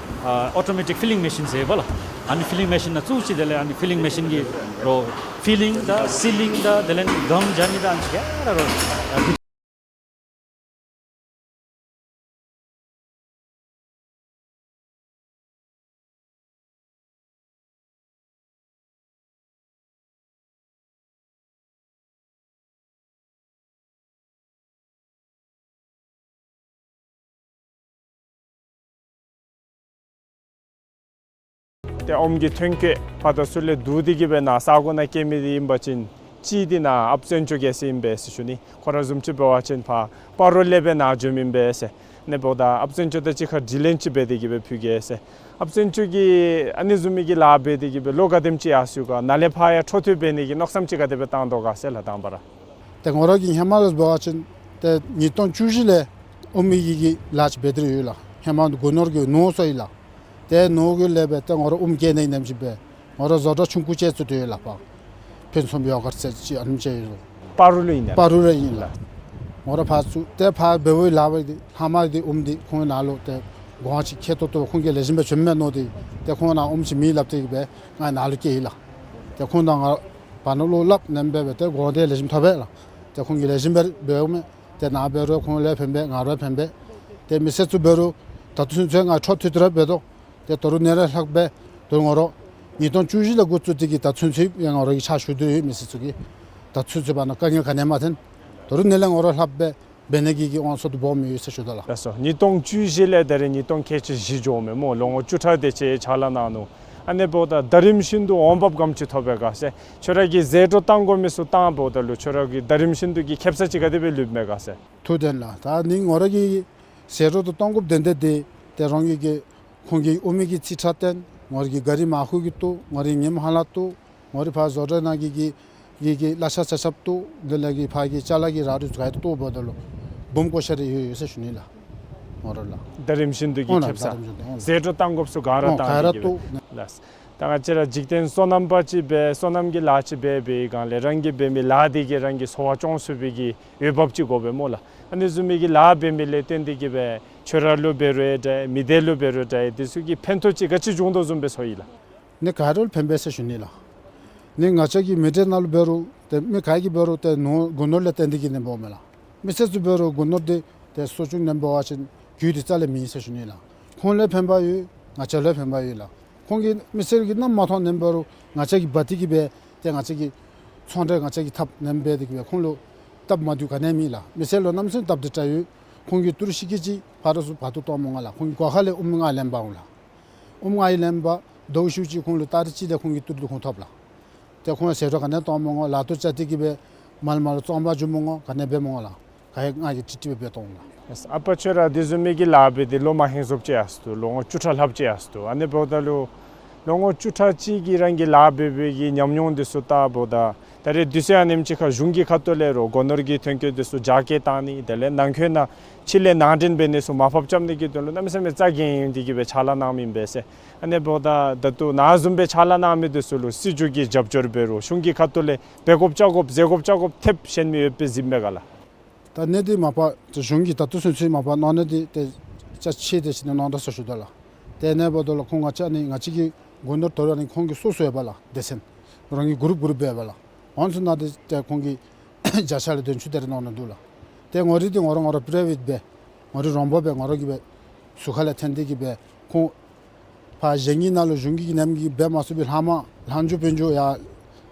ཨ་ཨོ་ཊོ་མེ་ཊིཀ་ཕི་ལིང་མེ་ཤིན་ཟེར་ཡོད་པ་ལགས། ཨ་ནི་ཕི་ལིང་མེ་ཤིན་ནང་བཙུགས་ཅི། དེ་ལས་ཨ་ནི་ཕི་ལིང་མེ་ཤིན་གྱིས་རོ་ཕི་ལིང་དང་སི་ལིང་དང་དེ་ལས་སྒམ་རྐྱབ་ནི་དང་ཨ་ནི་ག་ར་རོ་ཨ་ཏེ་ཨོམ་གྱི་ཐོན་སྐྱེད་ཕར་དང་ཚུར་ལས་བསྡུ་སྟེ་གིས་སྦེ་ནཱ་ས་གོ་ནང་སྐྱེལ་མི་འདི་ཨིན་པ་ཅིན་གཅིག་འདི་ནཱ་ཨཔ་བཙན་སྐྱོགས་རྒྱལ་མཚན་ཨིན་པས་ཟེར་ཞུ་ནི། ཁོ་ར་བཟུམ་ཅིག་འབད་བ་ཅིན་ཕར་སྤ་རོ་ལས་སྦེ་ནཱ་འབྱོནམ་ཨིན་པས་ཟེར། ཨ་ནི་འབདཝ་ད་ཨཔ་བཙན་སྐྱོགས་དང་གཅིག་ཁར་དྲི་ལན་ཅིག་འབད་དེ་གིས་སྦེ་ཕུལ་གེ་ཟེར། ཨཔ་བཙན་སྐྱོགས་ཀྱིས་ཨ་ནི་བཟུམ་མའི་གི་ལཱ་འབད་དེ་གིས་སྦེ་ལོ་ག་དེམ་ཅིག་ཡར་སོ་ཡི་ག། ནཱ་ལས་ཕར་ཡང་འཕྲོ་མཐུད་འབད་ནི་གི་མནོ་བསམ་ཅིག་ག་དེ་སྦེ་བཏང་དོ་ག་ཟེར་ལགས་དང་པ་ར། ཏེ་ང་ར་གིས་ཧེ་མ་ལས་འབད་བ་ཅིན་ཏེ་ཉིས་སྟོང་བཅུ་བཞི་ལས་ཨོམ་གྱི་གི་ལཱ་ཅིག་འབད་དེ་ར་ཡོད་ལགས། ཧེ་མ་སྒོ་ནོར་གྱི་ནོར་སོང་ཡི་ལགས། ཏེ་ནོར་གྱི་ལས་སྦེ་ཏེ་ང་ར་ཨོམ་སྐྱེལ་ནི་ཨིནམ་ཅིག་སྦེ་ང་ར་བཟོ་གྲྭ་ཆུང་ཀུ་ཅིག་བཙུགས་ཏེ་ཡོད་ལགས། ཕར་ཕུན་སུམ་ཡོ་གརཊ་ཟེར་ཅིག་ཨ་ནེམ་ཅིག་ཡོད། སྤ་རོ་ལུ་ཨིན་ན། སྤ་རོ་ལུ་ཨིན་ལགས། ང་ར་ཕར་བཙུགས་ཏེ་ཕར་འབད་བའི་ལཱ་འབད་དེ་ལྷག་མ་འདི་ཨོམ་འདི་ཁོང་ནཱ་ལུ་ཏེ་གོང་ཅིག་ཁེ་ཏོག་ཏོ་ཁོང་གིས་ལེགས་ཤོམ་སྦེ་བྱིནམ་མས་མནོ་སྟེ་ཏེ་ཁོང་ནཱ་ཨོམ་ཅིག་མེད་སླབ་སྟེ་གིས་སྦེ་ང་ནཱ་ལུ་བསྐྱལ་ཡི་ལགས། ཏེ་ཁོང་དང་ང་བར་ན་བློ་སླབ་ནེམ་སྦེ་སྦེ་ཏེ་གོང་འདི་ལེགས་ཤོམ་ཐོབ་པས་ལགས། ཏེ་ཁོང་གིས་ལེགས་ཤོམ་སྦེ་འབདཝ་མས། ཏེ་ནཱ་འབད་རུང་ཁོང་ལུ་ཕན་པས། ང་ར་ཕན་པས། ཏེ་མི་སེར་ཚུ་འབད་རུང་ད་ལྟོ་ཚུན་ཚོད་ང་འཕྲོ་མཐུད་དེ་ར་འབད་དོ། ཏེ་ད་རུང་ཨ་ནི་ལས་ལྷག་སྦེ་ད་རུང་ང་ར་ཉིས་སྟོང་བཅུ་བཞི་ལས་འགོ་བཙུགས་ཏེ་གིས་ད་ལྟོ་ཚུན་ཚོད་ཡང་ང་ར་གིས་ཕྱག་ཞུ་དོ་ཡོད། མི་སེར་ཚུ་གི་ད་ལྟོ་ཚུན་ཚོད་བར་ན་དཀའ་ངལ་ག་ནི་ཡང་མ་ཐོན། ད་རུང་ཨ་ནི་ལས་ང་ར་ལྷག་སྦེ་འབད་ནི་གི་གི་དབང་ཚད་དུ་སྦོམ་ཡོད་ཟེར་ཞུ་དོ་ལགས། ལགས་སོ། ཉིས་སྟོང་བཅུ་བཞི་ལས་ད་རེས་ཉིས་སྟོང་ཁལ་གཅིག་བཞི་འགྱོཝ་མས་སྨོ། ལོ་ངོ་བཅུ་ཕྲག་དེ་ཅིག་ཕྱག་ལཱ་གནང་ནུག། ཨ་ནི་འབདཝ་ད་ཟླ་རིམ་བཞིན་དུ་འོང་འབབ་ག་དེམ་ཅིག་ཐོབ་པས་ག་ཟེར། ཁྱོད་ར་གིས་ཟད་འགྲོ་བཏང་དགོ་མི་ཚུ་བཏང་འབདཝ་ད་ལུ་ཁྱོད་ར་གི་ཟླ་རིམ་བཞིན་དུ་གི་ཁེབ་ས་ཅིག་ག་དེ་སྦེ་ལུསཔ་མས་ག་ཟེར། ཐུགས་བདེན་ལགས། ད་ནི་ང་ར་གིས་ཟད་འགྲོ་དང་གཏོང་དགོཔ་དོན་དག་འདི་ཏེ་རང་གི་གི་ཁོང་གི་དབུ་མའི་གི་རྩིས་ཁྲ་བཏོན། ང་ར་གི་ག་རི་མར་ཁུ་གི་བཏོག། ང་ར་གི་ཉིམ་ཧ་ལ་བཏོག། ང་ར་ཕར་བཟོ་གྲྭ་ནང་གི་གི་གི་གི་གླ་ཆ་ཆ་ཆབ་བཏོག། དེ་ལས་གི་ཕར་གི་ཅ་ལ་གི་ར་རུ་ག་ར་བཏོག་འབདཝ་ད་ལུ་འབུམ་བརྐོ་ཤ་རེ་ཡོད་ཡོད་ཟེར་ཞུ་ནི་ལགས། ང་ར་ལགས། ཟླ་རིམ་བཞིན་དུ་གི་ཨོ་ལགས། ཁེབ་ས། ཟད་འགྲོ་བཏང་དགོཔ་ཚུ་ག་ར་ཨོ་ག་ར་བཏང་སྟེ་གི་བཏོག་སྦེ་ལགས། ད་ང་བཅས་ར་འཇིག་རྟེན་སོ་ནམ་པ་ཅིག་འབད་སོ་ནམ་གྱི་ལཱ་ཅིག་འབད་བའི་སྒང་ལས་རང་གིས་འབད་མི་ལཱ་འདི་གིས་རང་གི་འཚོ་བ་སྐྱོང་ཚུགས་པའི་གི་འོས་འབབ་ཅིག་དགོ་པས་སྨོ་ལགས། ཨ་ནི་བཟུམ་མའི་གི་ལཱ་འབད་མི་ལས་བརྟེན་ཏེ་གི་སྦེ་ཁྱོད་ར་ལུ་འབད་རུང་འདྲ་མི་སྡེ་ལུ་འབད་རུང་འདྲ་འདི་ཚུ་གི་ཕན་ཐོགས་ཅིག་ག་ཅི་བྱུང་དོ་བཟུམ་སྦེ་ཚོར་ཡི་ལགས། ནི་ག་ར་ལུ་ཕན་པས་ཟེར་ཞུ་ནི་ལགས། ནི་ང་བཅས་ཀྱི་མི་སྡེ་ནང་ལུ་འབད་རུང་ཏེ་མི་ག་གིས་འབད་རུང་ཏེ་ནོར་སྒོ་ནོར་ལས་བརྟེན་ཏེ་གི་ནི་འབདཝ་མས་ལགས། མི་སེར་ཚུ་འབད་རུང་སྒོ་ནོར་འདི་ཏེ་གསོ་སྐྱོང་ནི་འབད་བ་ཅིན་རྒྱུ་འདི་རྩ་ལས་མེད་ཟེར་ཞུ་ནི་ལགས། ཁོང་ལུ་ཕན་པ་ཡོད། ང་བཅས་ལུ་ཕན་པ་ཡོད་ལགས། ཁོང་གིས་མི་སེར་གྱིས་གནམ་མ་མཐོང་ནི་འབད་རུང་ང་བཅས་ཀྱིས་འབག་སྟེ་གི་སྦེ་ཏེ་ང་བཅས་ཀྱི་ཚོང་འབྲེལ་ང་བཅས་ཀྱིས་འཐབ་ནི་འབད་དེ་གི་སྦེ་ཁོང་ལུ་སྟབས་མ་བདེཝ་ག་ནི་ཡང་མེད་ལགས། མི་སེར་ལུ་གནམ་མེད་ས་མེད་སྟབས་བདེ་དྲགས་ཡོད། ཁོང་གིས་ཏི་རུ་ཤིང་ཀི་ཅིག་ཕར་རོགས་སུ་བར་དུ་གཏོང་མི་འོང་ལགས། ཁོང་གི་སྒོ་ཁ་ལས་ཨོམ་ང་ལེན་འབག་འོང་ལགས། ཨོམ་ང་ཡི་ལེན་འབག་ཟླཝ་ཤུལ་ཅིག་ཁོང་ལུ་ཏ་རིག་གཅིག་ལས་ཁོང་གི་ཏི་རུ་འདི་ཁོང་ཐོབ་ལགས། ཏེ་ཁོང་ཟད་འགྲོ་ག་ནི་ཡང་གཏོང་མི་འོང་། ལཱ་ཐོག་བཅའ་སྟེ་གི་སྦེ་མར་མར་བཙོང་པར་འགྱོ་མི་འོང་། ག་ནི་འབད་མི་འོང་ལགས། ག་ཡང་ང་གིས་ཀྲིག་ཀྲི་སྦེ་འབད་གཏོང་ལགས། ཨ་པ་ཁྱོད་ར་དེ་བཟུམ་མའི་གི་ལཱ་འབད་དེ་ལོ་མ་ཧེང་སོངཔ་ཅིག་ཡར་སོ་ནུག། ལོ་ངོ་བཅུ་ཕྲག་ལྷགཔ་ཅིག་ཡར་སོ་ནུག། ཨ་ནི་འབདཝ་ད་ལུ་ལོ་ངོ་བཅུ་ཕྲག་གཅིག་གི་རང་གི་ལཱ་འབད་བའི་གི་ཉམས་མྱོང་འདི་ཚུ་བལྟཝ་ད་ད་རེས་དུས་ཚོད་ཨ་ནེམ་ཅིག་ཁར་གཞུང་གི་ཁ་ཐུག་ལས་རོགས་སྒོ་ནོར་གྱི་ཐོན་སྐྱེད་འདི་ཚུ་རྒྱ་སྐྱེད་བཏང་ནི་དེ་ལས་ནང་འཁོད་ནང་ཕྱི་ལས་ནང་འདྲེན་འབད་ནི་ཚུ་མར་ཕབ་རྐྱབ་ནི་གི་དོན་ལུ་གནམ་མེད་ས་མེད་རྩ་འགེངས་ཏེ་གི་སྦེ་ཕྱག་ལཱ་གནང་མི་ཨིན་པས་ཟེར། ཨ་ནི་འབདཝ་ད་ད་ལྟོ་ནཱ་བཟུམ་སྦེ་ཕྱག་ལཱ་གནང་མི་འདི་ཚུ་ལུ་སྲིད་བྱུས་ཀྱི་རྒྱབ་སྐྱོར་འབད་རུང་གཞུང་གི་ཁ་ཐུག་ལས་འབད་དགོཔ་བཅའ་དགོཔ་མཛད་དགོཔ་བཅའ་དགོཔ་ཐེབས་གཞན་མི་ཡོདཔ་སྦེ་གཟིགསཔ་མས་ག་ལགས། ད་ནི་འདི་མ་པ་ཏེ་གཞུང་གིས་ད་ལྟོ་ཚུན་ཚོད་མ་པ་གནང་ནི་འདི་ཏེ་ཅ་ཆས་དེ་ཅིག་ནི་གནང་དོ་ཟེར་ཞུ་དོ་ལགས། ཏེ་ཨ་ནི་འབདཝ་ད་ལུ་ཁོང་ང་བཅས་ནི་ང་བཅས་ཀྱི་སྒོ་ནོར་དོ་རུང་ཨ་ནི་ཁོང་གི་སོ་སོ་ཡོད་པ་ལགས། སྡེ་ཚན་རང་གི་གུ་རུབ་གུ་རུབ་འབད་བ་ལགས། ཨ་ནི་ཚུ་ནང་འདི་ཏེ་ཁོང་གིས་བརྒྱ་ཆ་ལས་བདུན་ཅུ་དེ་རེ་གནང་ནི་འདུག་ལགས། ཏེ་ངོ་རིས་འདི་ང་ར་ང་ར་པ་རའི་ཝེཊ་སྦེ་ངོ་རིས་རོང་པ་སྦེ་ང་ར་གིས་སྦེ་ཟུར་ཁ་ལས་འཐེན་ཏེ་གི་སྦེ་ཁོང་ཕར་གཞན་གྱི་ནང་ལུ་གཞུང་གི་ནམ་གྱི་འབད་མ་ཚུགས་པའི་ལྷག་མ་ལྷག་འགྱོ་དཔོན་འགྱོ་ཡར་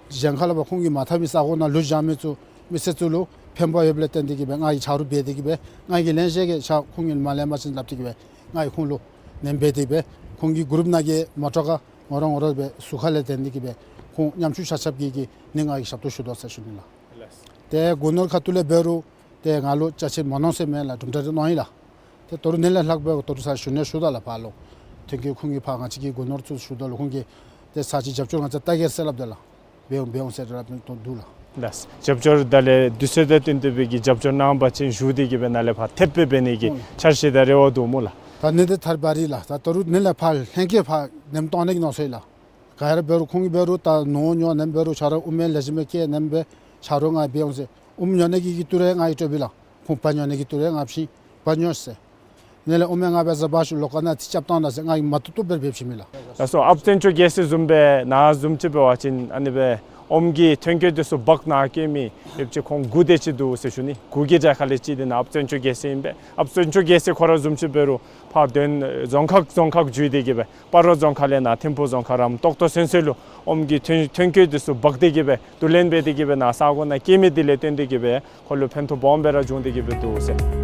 གཞན་ཁ་ལས་ཕར་ཁོང་གིས་མ་འཐབ་མི་ས་གོ་ནང་ལུ་བཞག་མི་ཚུ་མི་སེར་ཚུ་ལུ་ཕན་པ་ཡོདཔ་ལས་བརྟེན་ཏེ་གི་སྦེ་ང་གིས་ཆ་རོགས་འབད་དེ་གི་སྦེ་ང་གིས་ལེན་ཤེས་གི་ཆ་ཁོང་གིས་མ་ལེན་པ་ཅིན་སླབ་སྟེ་གི་སྦེ་ང་གིས་ཁོང་ལུ་ལེན་འབད་དེ་སྦེ་ཁོང་གི་གུ་རུབ་ནང་གི་མོ་ཊ་ཁར་ང་ར་ང་ར་སྦེ་ཟུར་ཁ་ལས་འཐེན་ཏེ་གི་སྦེ་ཁོང་ཉམ་ཆུང་ཆ་ཁྱབ་ཀྱི་གི་ནི་ང་གིས་ཞབས་ཏོག་ཞུ་དོ་ཟེར་ཞུ་ནི་ལགས། ཏེ་སྒོ་ནོར་ཁ་ཐུག་ལས་འབད་རུང་ཏེ་ང་ལུ་ཅ་ཆས་མ་གནང་ཟེར་མེད་ལགས། གྲུབ་འབྲས་རེ་གནང་ཡི་ལགས། ཏེ་དོ་རུང་ནི་ལས་ལྷག་སྦེ་དོ་རུང་ས་ཞུ་ནི་ཞུ་དོ་ལགས་ཕར་ལུ། ཐོན་སྐྱེད་ཁོང་གིས་ཕར་ང་བཅས་ཀྱི་སྒོ་ནོར་ཚུ་ཞུ་དོ་ལགས། ཁོང་གིས་ཏེ་ས་ཅིག་རྒྱབ་སྐྱོར་ང་བཅས་བལྟ་གེ་ཟེར་སླབ་དོ་ལགས། འབད་འོང་འབད་འོང་ཟེར་སླབ་དོ་འདུག་ལགས། ལགས། རྒྱབ་སྐྱོར་ད་ལས་དུས་ཚོད་དང་བསྟུན་ཏེ་སྦེ་གི་རྒྱབ་སྐྱོར་གནང་པ་ཅིན་ཞུ་སྟེ་གི་སྦེ་ནཱ་ལས་ཕར་ཐེབས་སྦེ་འབད་ནི་གི་ཨོ་འཆར་གཞི་དང་རེ་བ་འདུག་སྨོ་ལགས། ད་ནི་འདི་ཐར་བ་རི་ལགས། ད་དོ་རུང་ནི་ལས་ཕར་ལྷན་སྐྱེས་ཕར་ནེམ་གཏང་ནི་གི་མནོ་སོང་ཡི་ལགས། ག་ར་འབད་རུང་ཁོང་གིས་འབད་རུང་ད་ནོར་ཉོ་ནི་འབད་རུང་ཆ་རོགས་ཨོམ་ལེགས་ཤོམ་སྦེ་བཀལ་ནི་འབད་ཆ་རོགས་ང་འབད་འོང་ཟེར། ཨོམ་ཉོ་ནི་གི་གི་ཏི་རུ་ང་གིས་སྤྲོད་པས་ལགས། ཁོང་བལ་ཉོ་ནི་གི་ཏི་རུ་ང་བྱིན་བལ་ཉོ་ཟེར། ནི་ལས་ཨོམ་ང་འབད་ཟ་བ་ཤུ་ལོ་ཀ་ནང་ཏེ་རྐྱབ་བཏང་ད་ཟེར་ང་གིས་མ་བཏུབ་བཏུབ་སྦེ་འབད་བྱིན་མས་ལགས། ལགས་སོ། ཨཔ་བཙན་སྐྱོགས་རྒྱལ་མཚན་བཟུམ་སྦེ་ནཱ་བཟུམ་ཅིག་འབད་བ་ཅིན་ཨ་ནི་སྦེ་ཨོམ་གྱི་ཐོན་སྐྱེད་འདི་ཚུ་འབག་ནཱ་བསྐྱལ་མི་ཡོདཔ་ཅིག་ཁོང་དགུ་དེ་ཅིག་འདུག་ཟེར་ཞུ་ནི། དགུ་གི་གྲལ་ཁ་ལས་གཅིག་འདི་ནཱ་ཨཔ་བཙན་སྐྱོགས་རྒྱལ་མཚན་ཨིན་པས། ཨཔ་བཙན་སྐྱོགས་རྒྱལ་མཚན་ཁོ་ར་བཟུམ་ཅིག་འབད་རུང་ཕར་དོན་རྫོང་ཁག་རྫོང་ཁག་བརྒྱུད་དེ་གི་སྦེ་སྤ་རོ་རྫོང་ཁག་ལས་ནཱ་ཐིམ་ཕུག་རྫོང་ཁག་རམ་ཏོག་ཏོ་ཚུན་ཚོད་ལུ་ཨོམ་གྱི་ཐོན་ཐོན་སྐྱེད་འདི་ཚུ་འབག་སྟེ་གི་སྦེ་བསྡུ་ལེན་འབད་དེ་གི་སྦེ་ནཱ་ས་གོ་ནང་བསྐྱལ་མི་འདི་ལས་བརྟེན་ཏེ་གི་སྦེ་ཁོ་ལུ་ཕན་ཐོགས་སྦོམ་སྦེ་ར་བྱུང་སྟེ་གི་སྦེ་འདུག་ཟེར།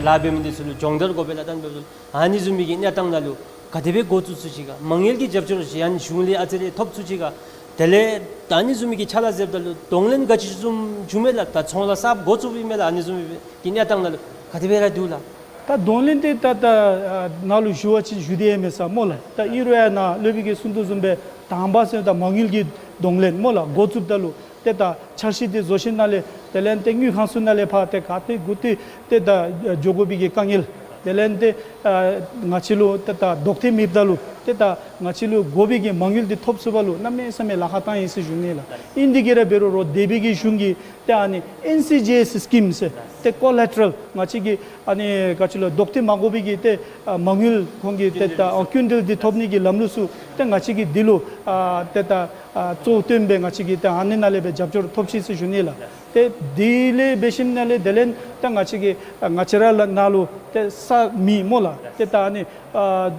ལཱ་འབད་མི་འདི་ཚུ་ལུ་སྦྱོང་བརྡར་དགོ་པས་ལགས། ད་ཨ་ནི་བཟུམ་མའི་གི་གནས་སྟངས་ནང་ལུ་ག་དེ་སྦེ་འགོ་བཙུགས་ཚུགས་ཅི་ག། མ་དངུལ་གྱི་རྒྱབ་སྐྱོར་ཅིག་ཡང་གཞུང་ལས་ཨ་ཙི་རེ་ཐོབ་ཚུགས་ཅི་ག། དེ་ལས་ད་ཨ་ནི་བཟུམ་མའི་གི་ཕྱག་ལཱ་མཛདཔ་ད་ལུ་གདོང་ལེན་ག་ཅི་བཟུམ་བྱུང་མས་ལགས། ད་ཚོང་ལཱ་གསརཔ་འགོ་བཙུགསཔ་ཨིན་མས་ལགས། ཨ་ནི་བཟུམ་མའི་གི་གནས་སྟངས་ནང་ལུ་ག་དེ་སྦེ་ར་འདུག་ལགས། ད་གདོང་ལེན་འདི་ད་ད་ནཱ་ལུ་ཞུ་བ་ཅིན་ཞུ་སྟེ་ཡང་མེད་ས་སྨོ་ལགས། ད་ཨིན་རུང་ཡང་ནཱ་སློབ་དཔོན་གྱིས་གསུང་དོ་བཟུམ་སྦེ་དང་པ་ཟེར་ད་མ་དངུལ་གྱི་གདོང་ལེན་སྨོ་ལགས། འགོ་བཙུགསཔ་ད་ལུ་ཏེ་ད་འཆར་གཞི་འདི་བཟོ་ཞིནམ་ལས་དེ་ལས་ཏེ་དངུལ་ཁང་ཚུ་ནང་ལས་ཕར་ཏེ་ག་ཏེ་དགོ་ཏེ་ཏེ་ད་འགྱོ་དགོ་པའི་གི་དཀའ་ངལ། དེ་ལས་ཏེ་ང་བཅས་ལུ་ཏེ་ད་ལྡོག་ཐེངས་མེདཔ་ད་ལུ་ ཏེ་ད་ང་བཅས་ལུ་དགོ་པའི་གི་མ་དངུལ་འདི་ཐོབ་ཚུགས་པ་ལུ་གནམ་མེད་ས་མེད་ལཱ་ཁག་བཏང་ཡི་ཟེར་ཞུ་ནི་ལགས། ཨིན་དེ་གི་ར་འབད་རུང་རོགས་འདས་པའི་གི་གཞུང་གིས་ཏེ་ཨ་ནི་ཨེན་སི་ཇི་ཨེསི་སི་ཀིམ་ཟེར་ཏེ་ཀོ་ལེ་ཊ་རཱལ་ང་བཅས་ཀྱིས་ཨ་ནི་ག་ཅི་ལོ་བཟློག་ཏེ་མ་དགོ་པའི་གི་ཏེ་ཨ་མ་དངུལ་ཁོང་གིས་ཏེ་ད་ཨ་སྐྱིན་འགྲུལ་འདི་ཐོབ་ནི་གི་ལམ་ལུགས་ཚུ་ཏེ་ང་བཅས་ཀྱིས་འདི་ལུ་ཨ་ཏེ་ད་ཨ་གཙོ་བོ་བཏོན་སྦེ་ང་བཅས་ཀྱིས་ཏེ་ཨ་ནི་ནང་ལས་སྦེ་རྒྱབ་སྐྱོར་ཐོབ་ཅི་ཟེར་ཞུ་ནི་ལགས། ཏེ་དེ་ལས་འབད་ཞིནམ་ལས་དེ་ལས་ད་ང་བཅས་ཀྱིས་ཨ་ང་བཅས་ར་ལ་ནཱ་ལུ་ཏེ་ས་མེད་སྨོ་ལགས། ཏེ་ད་ཨ་ནི་ཨ་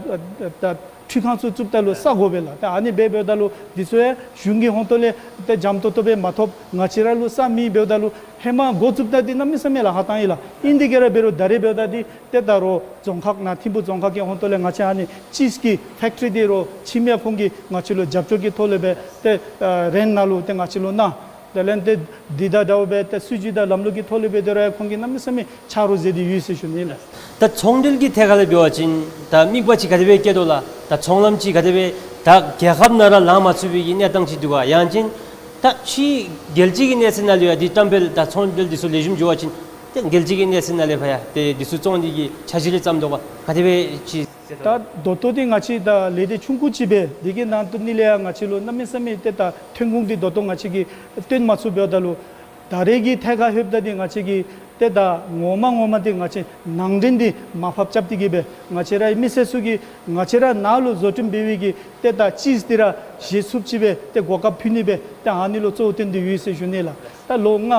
ད་ཁྲུས་ཁང་ཚུ་བཙུགས་ད་ལུ་ས་དགོ་པས་ལགས། ཏེ་ཨ་ནི་འབད་འབདཝ་ད་ལུ་འདི་ཚུ་ཡང་གཞུང་གི་ཧོང་ཏོ་ལས་ཏེ་འཇམ་ཏོང་ཏོ་སྦེ་མ་ཐོབ། ང་བཅས་ར་ལུ་ས་མེད་འབདཝ་ད་ལུ་ཧེ་མ་འགོ་བཙུགས་ད་འདི་གནམ་མེད་ས་མེད་ལཱ་ཁག་བཏང་ཡི་ལགས། ཨིན་དེ་གི་ར་འབད་རུང་ད་རེས་འབདཝ་ད་འདི་ཏེ་ད་རོགས་རྫོང་ཁག་ནཱ་ཐིམ་ཕུ་རྫོང་ཁག་གི་ཧོང་ཏོ་ལས་ང་བཅས་ཨ་ནི་ཅིསི་གི་ཕེཀ་ཊི་རི་འདི་རོགས་ཁྱིམ་ཡ་ཁོང་གིས་ང་བཅས་ལུ་རྒྱབ་སྐྱོར་གྱི་ཐོག་ལས་སྦེ་ཏེ་ཨ་རེནཊ་ནང་ལུ་ཏེ་ང་བཅས་ལུ་གནང་། དེ་ལས་ཏེ་འདི་དང་འདྲཝ་སྦེ་ཏེ་སྲིད་བྱུས་དང་ལམ་ལུགས་ཀྱི་ཐོག་ལས་སྦེ་དེ་ར་ཁོང་གིས་གནམ་མེད་ས་མེད་ཆ་རོགས་མཛད་དེ་ཡོད་ཟེར་ཞུ་ནི་ལགས། ད་ཚོང་འབྲེལ་གྱི་ཐད་ཁར་ལས་འབད་བ་ཅིན་ད་དམིགས་པ་ཅིག་ག་དེ་སྦེ་བསྐྱེད་དོ་ལགས། ད་ཚོང་ལམ་ཅིག་ག་དེ་སྦེ་ད་རྒྱལ་ཁབ་ནང་ར་ལང་མ་ཚུགས་པའི་གི་གནས་སྟངས་ཅིག་འདུག་ག། ཡང་ཅིན་ད་ཕྱི་རྒྱལ་སྤྱི་གི་གནས་ཚད་ནང་ལུ་ཡང་འདི་བཀྲམ་སྤེལ་ད་ཚོང་འབྲེལ་འདི་ཚུ་ལེགས་ཤོམ་འགྱོ་བ་ཅིན་ཏེ་རྒྱལ་སྤྱི་གི་གནས་ཚད་ནང་ལས་ཕར་ཡང་ཏེ་འདི་ཚུ་བཙོང་ནི་གི་འཆར་གཞི་རེ་བརྩམས་དོ་ག། ག་དེ་སྦེ་ཅིག། ད་ད་ལྟོ་འདི་ང་བཅས་ད་ལས་སྡེ་ཆུང་ཀུ་ཅིག་སྦེ་འདི་གི་ནང་དུ་ནི་ལས་ཡང་ང་བཅས་ལུ་གནམ་མེད་ས་མེད་ཏེ་ད་ཐོན་ཁུངས་འདི་ད་ལྟོ་ང་བཅས་ཀྱིས་བཏོན་མ་ཚུགས་འབདཝ་ད་ལུ་ད་རེས་ཀྱི་ཐད་ཁར་ལྷོདཔ་ད་འདི་ང་བཅས་ཀྱིས་ཏེ་ད་ངོ་མ་ངོ་མ་འདི་ང་བཅས་ནང་འདྲེན་འདི་མར་ཕབ་རྐྱབ་སྟེ་གི་སྦེ་ང་བཅས་རའི་མི་སེར་ཚུ་གིས་ང་བཅས་ར་ནཱ་ལུ་བཟོ་སྐྲུན་འབད་བའི་གི་ཏེ་ད་ཅིསི་འདི་ར་བཞེས་ཚུགསཔ་ཅིག་སྦེ་ཏེ་གོ་སྐབས་ཕུལ་ནི་སྦེ་ཏེ་ཨ་ནི་ལུ་གཙོ་བོ་བཏོན་ཏེ་ཡོད་ཟེར་ཞུ་ནི་ལགས། ད་ལོ་ལྔ་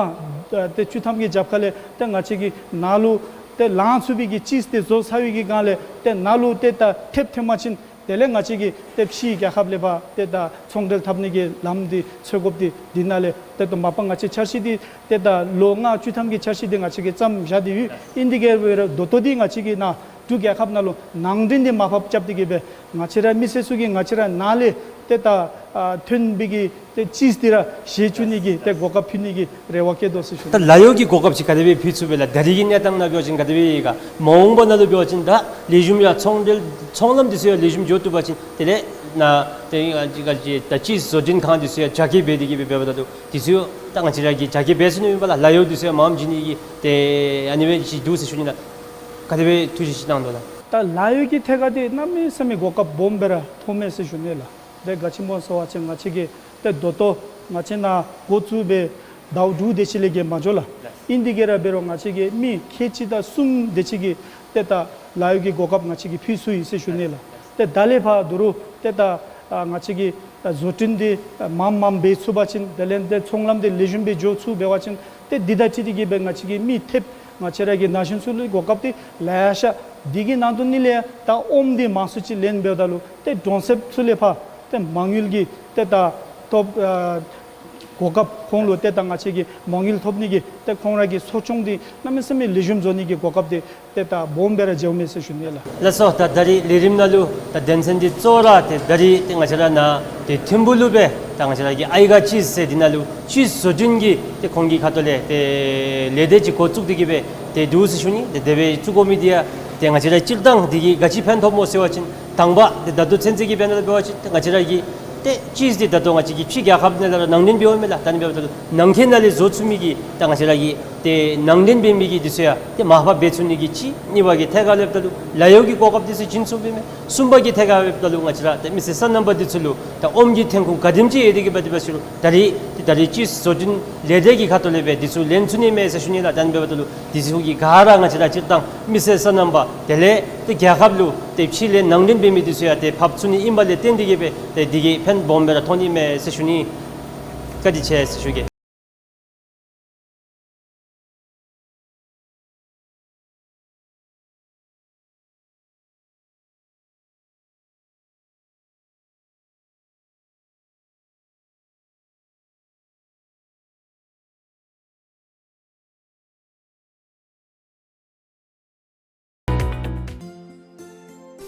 ཏེ་བཅུ་ཐམ་གྱི་རྒྱབ་ཁ་ལས་ཏེ་ང་བཅས་ཀྱིས་ནཱ་ལུ་ཏེ་ལང་ཚུགས་པའི་གི་ཅིསི་འདི་བཟོ་ཚར་བའི་གི་སྒང་ལས་ཏེ་ནཱ་ལུ་ཏེ་ད་ཐེབས་ཐོན་པ་ཅིན་དེ་ལས་ང་བཅས་ཀྱིས་ཏེ་ཕྱི་རྒྱལ་ཁབ་ལས་ཕར་ཏེ་ད་ཚོང་འབྲེལ་འཐབ་ནི་གི་ལམ་འདི་འཚོལ་དགོཔ་འདི་འདི་ནང་ལས་ཏེ་ད་མ་པ་ང་བཅས་འཆར་གཞི་འདི་ཏེ་ད་ལོ་ལྔ་བཅུ་ཐམ་གྱི་འཆར་གཞི་འདི་ང་བཅས་ཀྱིས་བརྩམས་བཞག་སྟེ་ཡོད། ཨིན་དེ་གི་ར་འབད་རུང་ད་ལྟོ་འདི་ང་བཅས་ཀྱིས་ནཱ་འབྲུག་རྒྱལ་ཁབ་ནང་ལུ་ནང་འདྲེན་འདི་མར་ཕབ་རྐྱབ་སྟེ་གི་སྦེ་ང་བཅས་ར་མི་སེར་ཚུ་གིས་ང་བཅས་ར་ནཱ་ལས་ཏེ་ད་ཨ་ཐོན་པའི་གི་ཏེ་ཅིསི་འདི་ར་བཞེས་བཅུག་ནི་གི་ཏེ་གོ་སྐབས་ཕུལ་ནི་གི་རེ་བ་བསྐྱེད་དོ་ཟེར་ཞུ། ད་ལཱ་གཡོག་གི་གོ་སྐབས་ཅིག་ག་དེ་སྦེ་ཕུལ་ཚུགས་པས་ལགས། ད་རེས་ཀྱི་གནས་སྟངས་ནང་འབད་བ་ཅིན་ག་དེ་སྦེ་ཡོད་ག། མ་འོངས་པ་ནང་ལུ་འབད་བ་ཅིན་ད་ལེགས་ཤོམ་ཡང་ཚོང་འབྲེལ་ཚོང་ལམ་འདི་ཚུ་ཡང་ལེགས་ཤོམ་འགྱོ་བཏུབ་པ་ཅིན་དེ་ལས་ནཱ་ཏེ་ཨ་ཅིག་ག་ཅིག་ད་ཅིསི་བཟོ་སྐྲུན་ཁང་འདི་ཚུ་ཡང་རྒྱ་སྐྱེད་འབད་དེ་གི་སྦེ་འབདཝ་ད་ལུ་འདི་ཚུ་ཡང་ད་ང་བཅས་ར་གིས་རྒྱ་སྐྱེད་འབད་ཚུགས་ནི་ཨིན་པས་ལགས། ལཱ་གཡོག་འདི་ཚུ་ཡང་མངམ་བྱིན་ནི་གི་ཏེ་ཨ་ནི་སྦེ་ཅིག་འདུག་ཟེར་ཞུ་ནི་ལགས། ག་དེ་སྦེ་ཐུགས་བཞེད་ཅིག་གནང་དོ་ལགས། ད་ལཱ་གཡོག་གི་ཐད་ཁར་འདི་གནམ་མེད་ས་མེད་གོ་སྐབས་སྦོམ་སྦེ་ར་ཐོབ་མས་ཟེར་ཞུ་ནི་ལགས། ཏེ་ག་ཅི་སྨོ་ཟེར་བ་ཅིན་ང་བཅས་ཀྱིས་ཏེ་ད་ལྟོ་ང་བཅས་ནཱ་འགོ་བཙུགས་སྦེ་ཟླཝ་དྲུག་དེ་ཅིག་ལས་བརྒལ་མ་འགྱོ་ལགས། ཨིན་དེ་གི་ར་འབད་རུང་ང་བཅས་ཀྱིས་མི་ཁལ་གཅིག་དང་གསུམ་དེ་ཅིག་གི་ཏེ་ད་ལཱ་གཡོག་གི་གོ་སྐབས་ང་བཅས་ཀྱིས་ཕུལ་ཚུགས་ཡི་ཟེར་ཞུ་ནི་ལགས། ཏེ་ད་ལས་ཕར་ད་རུང་ཏེ་ད་ཨ་ང་བཅས་ཀྱིས་ད་བཟོ་སྐྲུན་འདི་ཨ་མངམ་མངམ་འབད་ཚུགས་པ་ཅིན་དེ་ལས་ཏེ་ཚོང་ལམ་འདི་ལེགས་ཤོམ་སྦེ་འགྱོ་ཚུགས་འབད་བ་ཅིན་ཏེ་འདི་དང་འཁྲིལ་ཏེ་གི་སྦེ་ང་བཅས་ཀྱི་མི་ཐེབས་ང་བཅས་ར་གི་ན་གཞོན་ཚུ་ལུ་གོ་སྐབས་འདི་ལེ་ཤ། འདི་གི་ནང་དུ་ནི་ལས་ད་ཨོམ་འདི་མང་སུ་ཅིག་ལེན་འབདཝ་ད་ལུ་ཏེ་གྲོང་གསེབ་ཚུ་ལས་ཕར་ཏེ་མ་དངུལ་གྱི་ཏེ་ད་ཐོབ་ཨ་གོ་སྐབས་ཁོང་ལུ་ཏེ་ད་ང་བཅས་ཀྱིས་མ་དངུལ་ཐོབ་ནི་གི་ཏེ་ཁོང་ར་གི་གསོ་སྐྱོང་འདི་གནམ་མེད་ས་མེད་ལེགས་ཤོམ་བཟོ་ནི་གི་གོ་སྐབས་འདི་ཏེ་ད་སྦོམ་སྦེ་ར་འགྱོཝ་མས་ཟེར་ཞུ་ནི་ལགས། ལགས་སོ། ད་ད་རིས་ལས་རིམ་ནང་ལུ་ད་དོན་ཚན་འདི་གཙོ་བོ་ར་ཏེ་ད་རིས་ཏེ་ང་བཅས་ར་ནཱ་ཏེ་ཐིམ་ཕུ་ལུ་སྦེ་ད་ང་བཅས་ར་གི་ཨའི་ག་ཅིསི་ཟེར་འདི་ནང་ལུ་ཅིསི་བཟོ་སྐྲུན་གྱི་ཏེ་ཁོང་གི་ཁ་ཐུག་ལས་ཏེ་ལས་སྡེ་ཅིག་འགོ་བཙུགས་ཏེ་གི་སྦེ་ཏེ་འདུག་ཟེར་ཞུ་ནི། ཏེ་དེ་སྦེ་བཙུགས་དགོ་མི་འདི་ཡང་ཏེ་ང་བཅས་ར་སྤྱིར་བཏང་འདི་གིས་ག་ཅི་ཕན་ཐོགས་སྨོ་ཟེར་བ་ཅིན་དང་པ་ཏེ་ད་ལྟོ་ཚུན་ཚོད་ཀྱི་དཔེར་ན་འབད་བ་ཅིན་ཏེ་ང་བཅས་ར་གི་ཏེ་ཅིསི་འདི་ད་ལྟོ་ང་བཅས་ཀྱིས་ཕྱི་རྒྱལ་ཁབ་ནང་ལས་ར་ནང་འདྲེན་འབདཝ་མས་ལགས། ད་ནི་འབདཝ་ད་ལུ་ནང་འཁོད་ནང་ལས་བཟོ་ཚུགས་མི་གི་ད་ང་བཅས་ར་གི་ཏེ་ནང་འདྲེན་འབད་མི་གི་འདི་ཚུ་ཡང་ཏེ་མར་ཕབ་འབད་ཚུགས་ནི་གི་གཅིག། གཉིས་པ་གི་ཐད་ཁར་ལྷོདཔ་ད་ལུ་ལཱ་གཡོག་གི་གོ་སྐབས་འདི་ཚུ་བྱིན་ཚུགསཔ་ཨིན་མས། གསུམ་པ་གི་ཐད་ཁར་ལྷོདཔ་ད་ལུ་ང་བཅས་ར་ཏེ་མི་སེར་སོ་ནམ་པ་འདི་ཚུ་ལུ་ད་ཨོམ་གྱི་ཐོན་ཁུངས་ག་དེམ་ཅིག་ཡོད་དེ་གི་འབད་དེ་འབད་ཟེར་རུང་ད་རིས་ཏེ་ད་རིས་ཅིསི་བཟོ་སྐྲུན་ལས་སྡེ་གི་ཁ་ཐུག་ལས་སྦེ་འདི་ཚུ་ལེན་ཚུགས་ནི་མས་ཟེར་ཞུ་ནི་ལགས། ད་ནི་འབདཝ་ད་ལུ་འདི་ཚུ་གི་ག་ར་ང་བཅས་ར་སྤྱིར་བཏང་མི་སེར་སོ་ནམ་པ་དེ་ལས་ཏེ་རྒྱལ་ཁབ་ལུ་ཏེ་ཕྱི་ལས་ནང་འདྲེན་འབད་མི་འདི་ཚུ་ཡང་ཏེ་ཕབ་ཚུགས་ནི་ཨིན་པ་ལས་བརྟེན་ཏེ་གི་སྦེ་ཏེ་འདི་གིས་ཕན་སྦོམ་སྦེ་ར་ཐོགས་ནི་མས་ཟེར་ཞུ་ནི། བཀའ་དྲིན་ཆེ་ཟེར་ཞུ་གེ།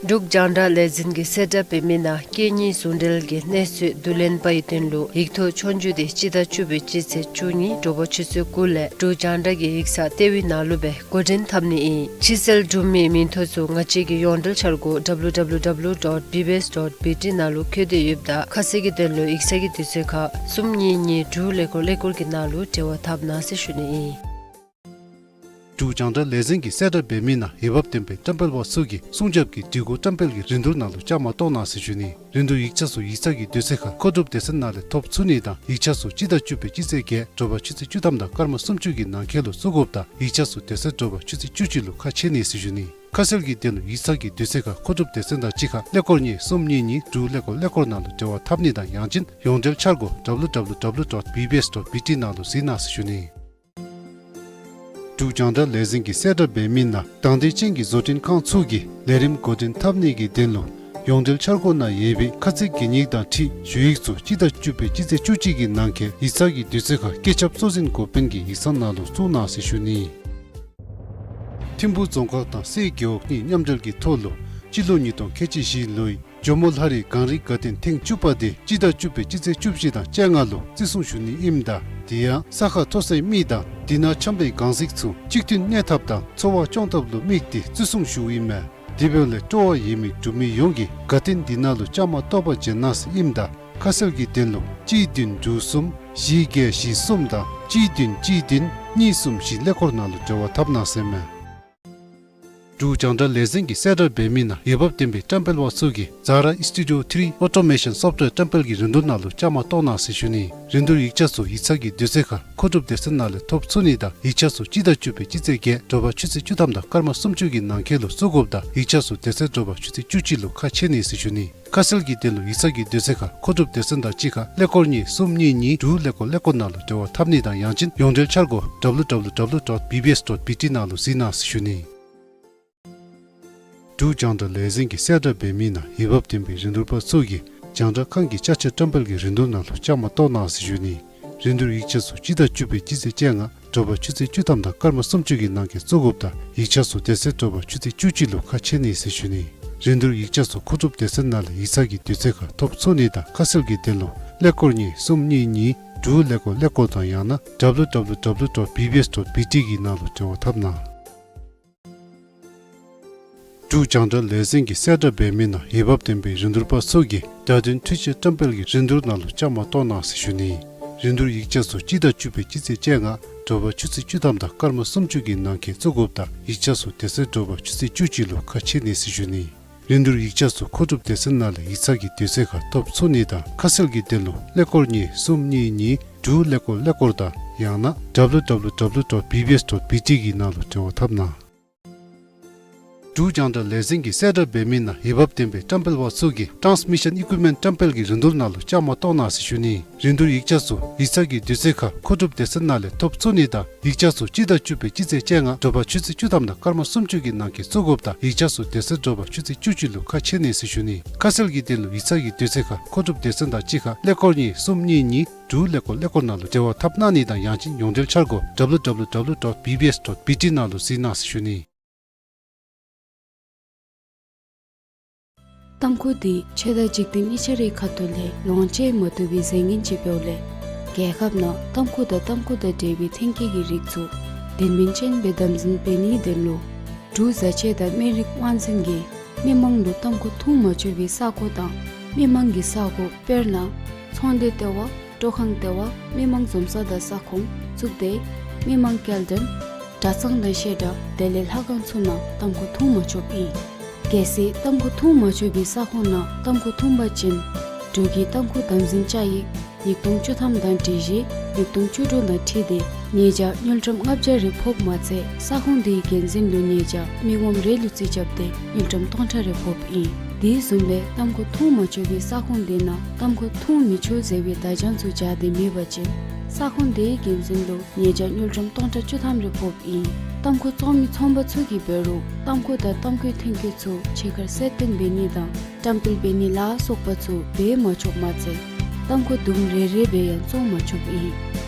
འབྲུག་རྒྱང་བསྒྲགས་ལས་འཛིན་གྱིས་གསལ་བསྒྲགས་འབད་མི་ནང་སྐད་གཉིས་ཟུང་འབྲེལ་གྱི་གནས་ཚུལ་བསྡུ་ལེན་པའི་དོན་ལུ་ཡིག་ཐོག་ཆོས་རྒྱུགས་འདི་སྤྱི་ཟླ་བཅུ་པའི་སྤྱི་ཚེས་བཅུ་གཉིས་དྲོ་པ་ཆུ་ཚོད་དགུ་ལས་འབྲུག་རྒྱང་བསྒྲགས་ཀྱི་ཡིག་ཚང་ལྟེ་བའི་ནང་ལུ་སྦེ་འགོ་འདྲེན་འཐབ་ནི་ཨིན། ཕྱིར་བསལ་གྲུབ་མིའི་མིང་ཐོ་ཚུ་ང་བཅས་ཀྱི་ཡོངས་འབྲེལ་འཆར་སྒོ་W W W dot B B S dot B T ནང་ལུ་བཀོད་དེ་ཡོདཔ་ད་ཁ་གསལ་གྱི་དོན་ལུ་ཡིག་ཚང་གི་དུས་ཚོད་ཁར་གསུམ་གཉིས་གཉིས་དྲུག་ཀླད་ཀོར་ཀླད་ཀོར་གྱི་ནང་ལུ་འབྲེལ་བ་འཐབ་གནང་ཟེར་ཞུ་ནི་ཨིན། འབྲུག་རྒྱང་བསྒྲགས་ལས་འཛིན་གྱི་གསལ་བསྒྲགས་འབད་མི་ནང་འོས་འབབ་ལྡན་པའི་བཀྲམ་སྤེལ་པ་ཚུ་གིས་སྲུང་སྐྱོབ་ཀྱི་སྒྲིག་གོ་བཀྲམ་སྤེལ་གྱི་རིན་བསྡུར་ནང་ལུ་བཅའ་མར་གཏོགས་གནང་ཟེར་ཞུ་ནི། རིན་བསྡུར་ཡིག་ཆ་ཚུ་ཡིག་ཚང་གི་དུས་ཚོད་ཁར་མཁོ་སྒྲུབ་སྡེ་ཚན་ནང་ལས་ཐོབ་ཚུགས་ནི་དང་ཡིག་ཆ་ཚུ་སྤྱི་ཟླ་བཅུ་པའི་སྤྱི་ཚེས་བརྒྱད་དྲོ་པ་ཆུ་ཚོད་བཅུ་ཐམ་དང་སྐར་མ་སུམ་ཅུ་གི་ནང་འཁོད་ལུ་བཙུགས་དགོཔ་དང་ཡིག་ཆ་ཚུ་དེ་ཚེ་དྲོ་པ་ཆུ་ཚོད་བཅུ་གཅིག་ལུ་ཁ་ཕྱེ་ནི་ཟེར་ཞུ་ནི། ཁ་གསལ་གྱི་དོན་ལུ་ཡིག་ཚང་གི་དུས་ཚོད་ཁར་མཁོ་སྒྲུབ་སྡེ་ཚན་དང་གཅིག་ཁར་ཀླད་ཀོར་གཉིས་གསུམ་གཉིས་གཉིས་དྲུག་ཀླད་ཀོར་ཀླད་ཀོར་ནང་ལུ་འབྲེལ་བ་འཐབ་ནི་དང་ཡང་ཅིན་ཡོངས་འབྲེལ་འཆར་སྒོ་W W W dot B B S dot B T ནང་ལུ་གཟིགས་གནང་ཟེར་ཞུ་ནི། འབྲུག་རྒྱང་བསྒྲགས་ལས་འཛིན་གྱི་གསལ་བསྒྲགས་འབད་མི་ནང་དང་འདོད་ཅན་གྱི་བཟོ་སྐྲུན་ཁང་ཚུ་གིས་ལས་རིམ་འགོ་འདྲེན་འཐབ་ནི་གི་དོན་ལུ་ཡོངས་འབྲེལ་འཆར་སྒོ་ནང་ཡོད་པའི་ཁ་ཚིག་གི་ཉིག་དང་འཁྲིལ་ཞུ་ཡིག་ཚུ་སྤྱི་ཟླ་བཅུ་པའི་སྤྱི་ཚེས་བཅུ་གཅིག་གི་ནང་འཁོད་ཡིག་ཚང་གི་དུས་ཚོད་ཁར་བཀོད་ཁྱབ་གཙོ་འཛིན་འགོ་དཔོན་གྱི་ཡིག་ཚང་ནང་ལུ་བཙུགས་གནང་ཟེར་ཞུ་ནི། ཐིམ་ཕུག་རྫོང་ཁག་དང་སའི་རྒེད་འོག་གཉིས་མཉམ་འབྲེལ་གྱི་ཐོག་ལུ་སྤྱི་ལོ་ཉིས་སྟོང་ཁལ་གཅིག་བཞི་ལོའི་ཇོ་མོ་ལྷ་རིའི་གངས་རིའི་དགའ་སྟོན་ཐེངས་བཅུ་པ་དེ་སྤྱི་ཟླ་བཅུ་པའི་སྤྱི་ཚེས་བཅུ་བཞི་དང་བཅོ་ལྔ་ལུ་བརྩི་སྲུང་ཞུ་ནི་ཨིནམ་ད་དེ་ཡང་ས་ཁ་མཐོ་སའི་མི་དང་དེ་ནང་འཁྱམས་པའི་གངས་གཟིགས་ཚུ་གཅིག་མཐུན་གནས་ཐབས་དང་འཚོ་བ་སྐྱོང་ཐབས་ལུ་དམིགས་ཏེ་བརྩི་སྲུང་ཞུཝ་ཨིན་མས། དེ་འབདཝ་ལས་སྤྲོ་བ་ཡོད་མི་འབྲུག་མི་ཡོངས་ཀྱིས་དགའ་སྟོན་འདི་ནང་ལུ་བཅའ་མར་གཏོགས་པར་བྱོན་གནང་ཟེར་ཨིནམ་ད་ཁ་གསལ་གྱི་དོན་ལུ་གཅིག་བདུན་དྲུག་གསུམ་བཞི་བརྒྱད་བཞི་གསུམ་དང་གཅིག་བདུན་གཅིག་བདུན་གཉིས་གསུམ་བཞི་ཀླད་ཀོར་ནང་ལུ་འབྲེལ་བ་འཐབ་གནང་ཟེར་མས། འབྲུག་རྒྱང་བསྒྲགས་ལས་འཛིན་གྱི་གསལ་བསྒྲགས་འབད་མི་ནང་འོས་འབབ་ལྡན་པའི་བཀྲམ་སྤེལ་པ་ཚུ་གིས་Zara Studio three Automation Software བཀྲམ་སྤེལ་གྱི་རིན་བསྡུར་ནང་ལུ་བཅའ་མར་གཏོགས་གནང་ཟེར་ཞུ་ནི། རིན་བསྡུར་ཡིག་ཆ་ཚུ་ཡིག་ཚང་གི་དུས་ཚོད་ཁར་མཁོ་སྒྲུབ་སྡེ་ཚན་ནང་ལས་ཐོབ་ཚུགས་ནི་དང་ཡིག་ཆ་ཚུ་སྤྱི་ཟླ་བཅུ་པའི་སྤྱི་ཚེས་བརྒྱད་དྲོ་པ་ཆུ་ཚོད་བཅུ་ཐམ་དང་སྐར་མ་སུམ་ཅུ་གི་ནང་འཁོད་ལུ་བཙུགས་དགོཔ་དང་ཡིག་ཆ་ཚུ་དེ་ཚེ་དྲོ་པ་ཆུ་ཚོད་བཅུ་གཅིག་ལུ་ཁ་ཕྱེ་ནི་ཟེར་ཞུ་ནི། ཁ་གསལ་གྱི་དོན་ལུ་ཡིག་ཚང་གི་དུས་ཚོད་ཁར་མཁོ་སྒྲུབ་སྡེ་ཚན་དང་གཅིག་ཁར་ཀླད་ཀོར་གཉིས་གསུམ་གཉིས་གཉིས་དྲུག་ཀླད་ཀོར་ཀླད་ཀོར་ནང་ལུ་འབྲེལ་བ་འཐབ་ནི་དང་ཡང་ཅིན་ཡོངས་འབྲེལ་འཆར་སྒོ་W W W dot B B S dot B T ནང་ལུ་གཟིགས་གནང་ཟེར་ཞུ་ནི། འབྲུག་རྒྱང་བསྒྲགས་ལས་འཛིན་གྱི་གསལ་བསྒྲགས་འབད་མི་ནང་འོས་འབབ་ལྡན་པའི་རིན་བསྡུར་པ་ཚུ་གིས་རྒྱང་བསྒྲགས་ཁང་གི་ཅ་ཆས་བཀྲམ་སྤེལ་གྱི་རིན་བསྡུར་ནང་ལུ་བཅའ་མར་གཏོགས་གནང་ཟེར་ཞུ་ནི། རིན་བསྡུར་ཡིག་ཆ་ཚུ་སྤྱི་ཟླ་བཅུ་པའི་སྤྱི་ཚེས་བཅོ་ལྔ་དྲོ་པ་ཆུ་ཚོད་བཅུ་ཐམ་དང་སྐར་མ་སུམ་ཅུ་གི་ནང་འཁོད་བཙུགས་དགོཔ་དང་ཡིག་ཆ་ཚུ་དེ་ཚེ་དྲོ་པ་ཆུ་ཚོད་བཅུ་གཅིག་ལུ་ཁ་ཕྱེ་ནི་ཟེར་ཞུ་ནི། རིན་བསྡུར་ཡིག་ཆ་ཚུ་མཁོ་སྒྲུབ་སྡེ་ཚན་ནང་ལས་ཡིག་ཚང་གི་དུས་ཚོད་ཁར་ཐོབ་ཚུགས་ནི་དང་ཁ་གསལ་གྱི་དོན་ལུ་ཀླད་ཀོར་གཉིས་གསུམ་གཉིས་གཉིས་དྲུག་ཀླད་ཀོར་ཀླད་ཀོར་དང་ཡང་ན་W W W dot B B S dot B T གི་ནང་ལུ་འབྲེལ་བ་འཐབ་གནང་། འབྲུག་རྒྱང་བསྒྲགས་ལས་འཛིན་གྱི་གསལ་བསྒྲགས་འབད་མི་ནང་འོས་འབབ་ལྡན་པའི་རིན་བསྡུར་པ་ཚུ་གིས་བརྡ་དོན་འཕྲུལ་ཆས་བཀྲམ་སྤེལ་གྱི་རིན་བསྡུར་ནང་ལུ་བཅའ་མར་གཏོགས་གནང་ཟེར་ཞུ་ནི། རིན་བསྡུར་ཡིག་ཆ་ཚུ་སྤྱི་ཟླ་བཅུ་པའི་སྤྱི་ཚེས་བཅོ་ལྔ་དྲོ་པ་ཆུ་ཚོད་བཅུ་ཐམ་དང་སྐར་མ་སུམ་ཅུ་གི་ནང་འཁོད་བཙུགས་དགོཔ་དང་ཡིག་ཆ་ཚུ་དེ་ཚེ་དྲོ་པ་ཆུ་ཚོད་བཅུ་གཅིག་ལུ་ཁ་ཕྱེ་ནི་ཟེར་ཞུ་ནི། རིན་བསྡུར་ཡིག་ཆ་ཚུ་མཁོ་སྒྲུབ་སྡེ་ཚན་ནང་ལས་ཡིག་ཚང་གི་དུས་ཚོད་ཁར་ཐོབ་ཚུགས་ནི་དང་ཁ་གསལ་གྱི་དོན་ལུ་ཀླད་ཀོར་གཉིས་གསུམ་གཉིས་གཉིས་དྲུག་ཀླད་ཀོར་ཀླད་ཀོར་དང་ཡང་ན་W W W dot B B S dot B T གི་ནང་ལུ་འབྲེལ་བ་འཐབ་གནང་། འབྲུག་རྒྱང་བསྒྲགས་ལས་འཛིན་གྱི་གསལ་བསྒྲགས་འབད་མི་ནང་འོས་འབབ་ལྡན་པའི་བཀྲམ་སྤེལ་པ་ཚུ་གིས་Transmission Equipment བཀྲམ་སྤེལ་གྱི་རིན་བསྡུར་ནང་ལུ་བཅའ་མར་གཏོགས་གནང་ཟེར་ཞུ་ནི། རིན་བསྡུར་ཡིག་ཆ་ཚུ་ཡིག་ཚང་གི་དུས་ཚོད་ཁར་མཁོ་སྒྲུབ་སྡེ་ཚན་ནང་ལས་ཐོབ་ཚུགས་ནི་དང་ཡིག་ཆ་ཚུ་སྤྱི་ཟླ་བཅུ་པའི་སྤྱི་ཚེས་བཅོ་ལྔ་དྲོ་པ་ཆུ་ཚོད་བཅུ་ཐམ་དང་སྐར་མ་སུམ་ཅུ་གི་ནང་འཁོད་བཙུགས་དགོཔ་དང་ཡིག་ཆ་ཚུ་དེ་ཚེ་དྲོ་པ་ཆུ་ཚོད་བཅུ་གཅིག་ལུ་ཁ་ཕྱེ་ནི་ཟེར་ཞུ་ནི། ཁ་གསལ་གྱི་དོན་ལུ་ཡིག་ཚང་གི་དུས་ཚོད་ཁར་མཁོ་སྒྲུབ་སྡེ་ཚན་དང་གཅིག་ཁར་ཀླད་ཀོར་གཉིས་གསུམ་གཉིས་གཉིས་དྲུག་ཀླད་ཀོར་ཀླད་ཀོར་ནང་ལུ་འབྲེལ་བ་འཐབ་གནང་ནི་དང་ཡང་ཅིན་ཡོངས་འབྲེལ་འཆར་སྒོ་W W W dot B B S dot B T ནང་ལུ་གཟིགས་གནང་ཟེར་ཞུ་ནི། ཏམ་ཁུ་འདི་ཆོས་དང་འཇིག་རྟེན་གཉིས་ཆ་རའི་ཁ་ཐུག་ལས་ལོངས་སྤྱོད་མ་བཏུབ་པའི་རྫས་ངན་ཅིག་འབདཝ་ལས་རྒྱལ་ཁབ་ནང་ཏམ་ཁུ་དང་ཏམ་ཁུ་དང་འབྲེལ་བའི་ཐོན་སྐྱེད་ཀྱི་རིགས་ཚུ་དོན་སྨིན་ཅན་སྦེ་དམ་འཛིན་འབད་ནིའི་དོན་ལུ་འབྲུག་བཟའ་ཆས་དང་སྨན་རིགས་དབང་འཛིན་གྱིས་མི་མང་ལུ་ཏམ་ཁུ་འཐུང་མ་ཆོག་པའི་ས་གོ་དང་མི་མང་གི་ས་གོ་དཔེར་ན་ཚོང་སྡེ་ལྟེ་བ་སྤྲོ་ཁང་ལྟེ་བ་མི་མང་འཛོམས་ས་དང་ས་ཁོངས་གཙུག་སྡེ་མི་མང་སྐྱེལ་འདྲེན་གྲྭ་ཚང་དང་བཤད་གྲྭ་དེ་ལས་ལྷ་ཁང་ཚུ་ནང་ཏམ་ཁུ་འཐུང་མ་ཆོགཔ་ཨིན། གལ་སྲིད་ཏམ་ཁུ་འཐུང་མ་ཆོག་པའི་ས་ཁོངས་ནང་ཏམ་ཁུ་འཐུང་པ་ཅིན་འབྲུག་གི་ཏམ་ཁུ་དམ་འཛིན་བཅའ་ཡིག་ཉིས་སྟོང་བཅུ་ཐམ་དང་སྒྲིག་གཞི་ཉིས་སྟོང་བཅུ་དྲུག་དང་འཁྲིལ་ཏེ་ཉེས་བྱ་དངུལ་ཀྲམ་ལྔ་བརྒྱ་རེ་ཕོགཔ་མ་ཚད་ས་ཁོངས་དེའི་འགན་འཛིན་ལུ་ཉེས་བྱ་མི་ངོམ་རེ་ལུ་རྩིས་རྐྱབ་སྟེ་དངུལ་ཀྲམ་སྟོང་ཕྲག་རེ་ཕོགཔ་ཨིན། དེ་བཟུམ་སྦེ་ཏམ་ཁུ་འཐུང་མ་ཆོག་པའི་ས་ཁོངས་དེ་ནང་ཏམ་ཁུ་འཐུང་མི་ཆོག་ཟེར་བའི་བརྡ་བྱང་ཚུ་སྦྱར་ཏེ་མེད་པ་ཅིན་ས་ཁོངས་དེའི་འགན་འཛིན་ལུ་ཉེས་བྱ་དངུལ་ཀྲམ་སྟོང་ཕྲག་བཅུ་ཐམ་རེ་ཕོགཔ་ཨིན། ཏམ་ཁུ་བཙོང་མི་ཚོང་པ་ཚུ་གིས་འབད་རུང་ཏམ་ཁུ་དང་ཏམ་ཁུའི་ཐོན་སྐྱེད་ཚུ་ཕྱི་ཁར་གསལ་སྟོན་འབད་ནི་དང་བཀྲམ་སྤེལ་འབད་ནི་ལ་སོགས་པ་ཚུ་འབད་མ་ཆོགཔ་མ་ཚད་ཏམ་ཁུ་དུམ་རེ་རེ་སྦེ་ཡང་བཙོང་མ་ཆོགཔ་ཨིན།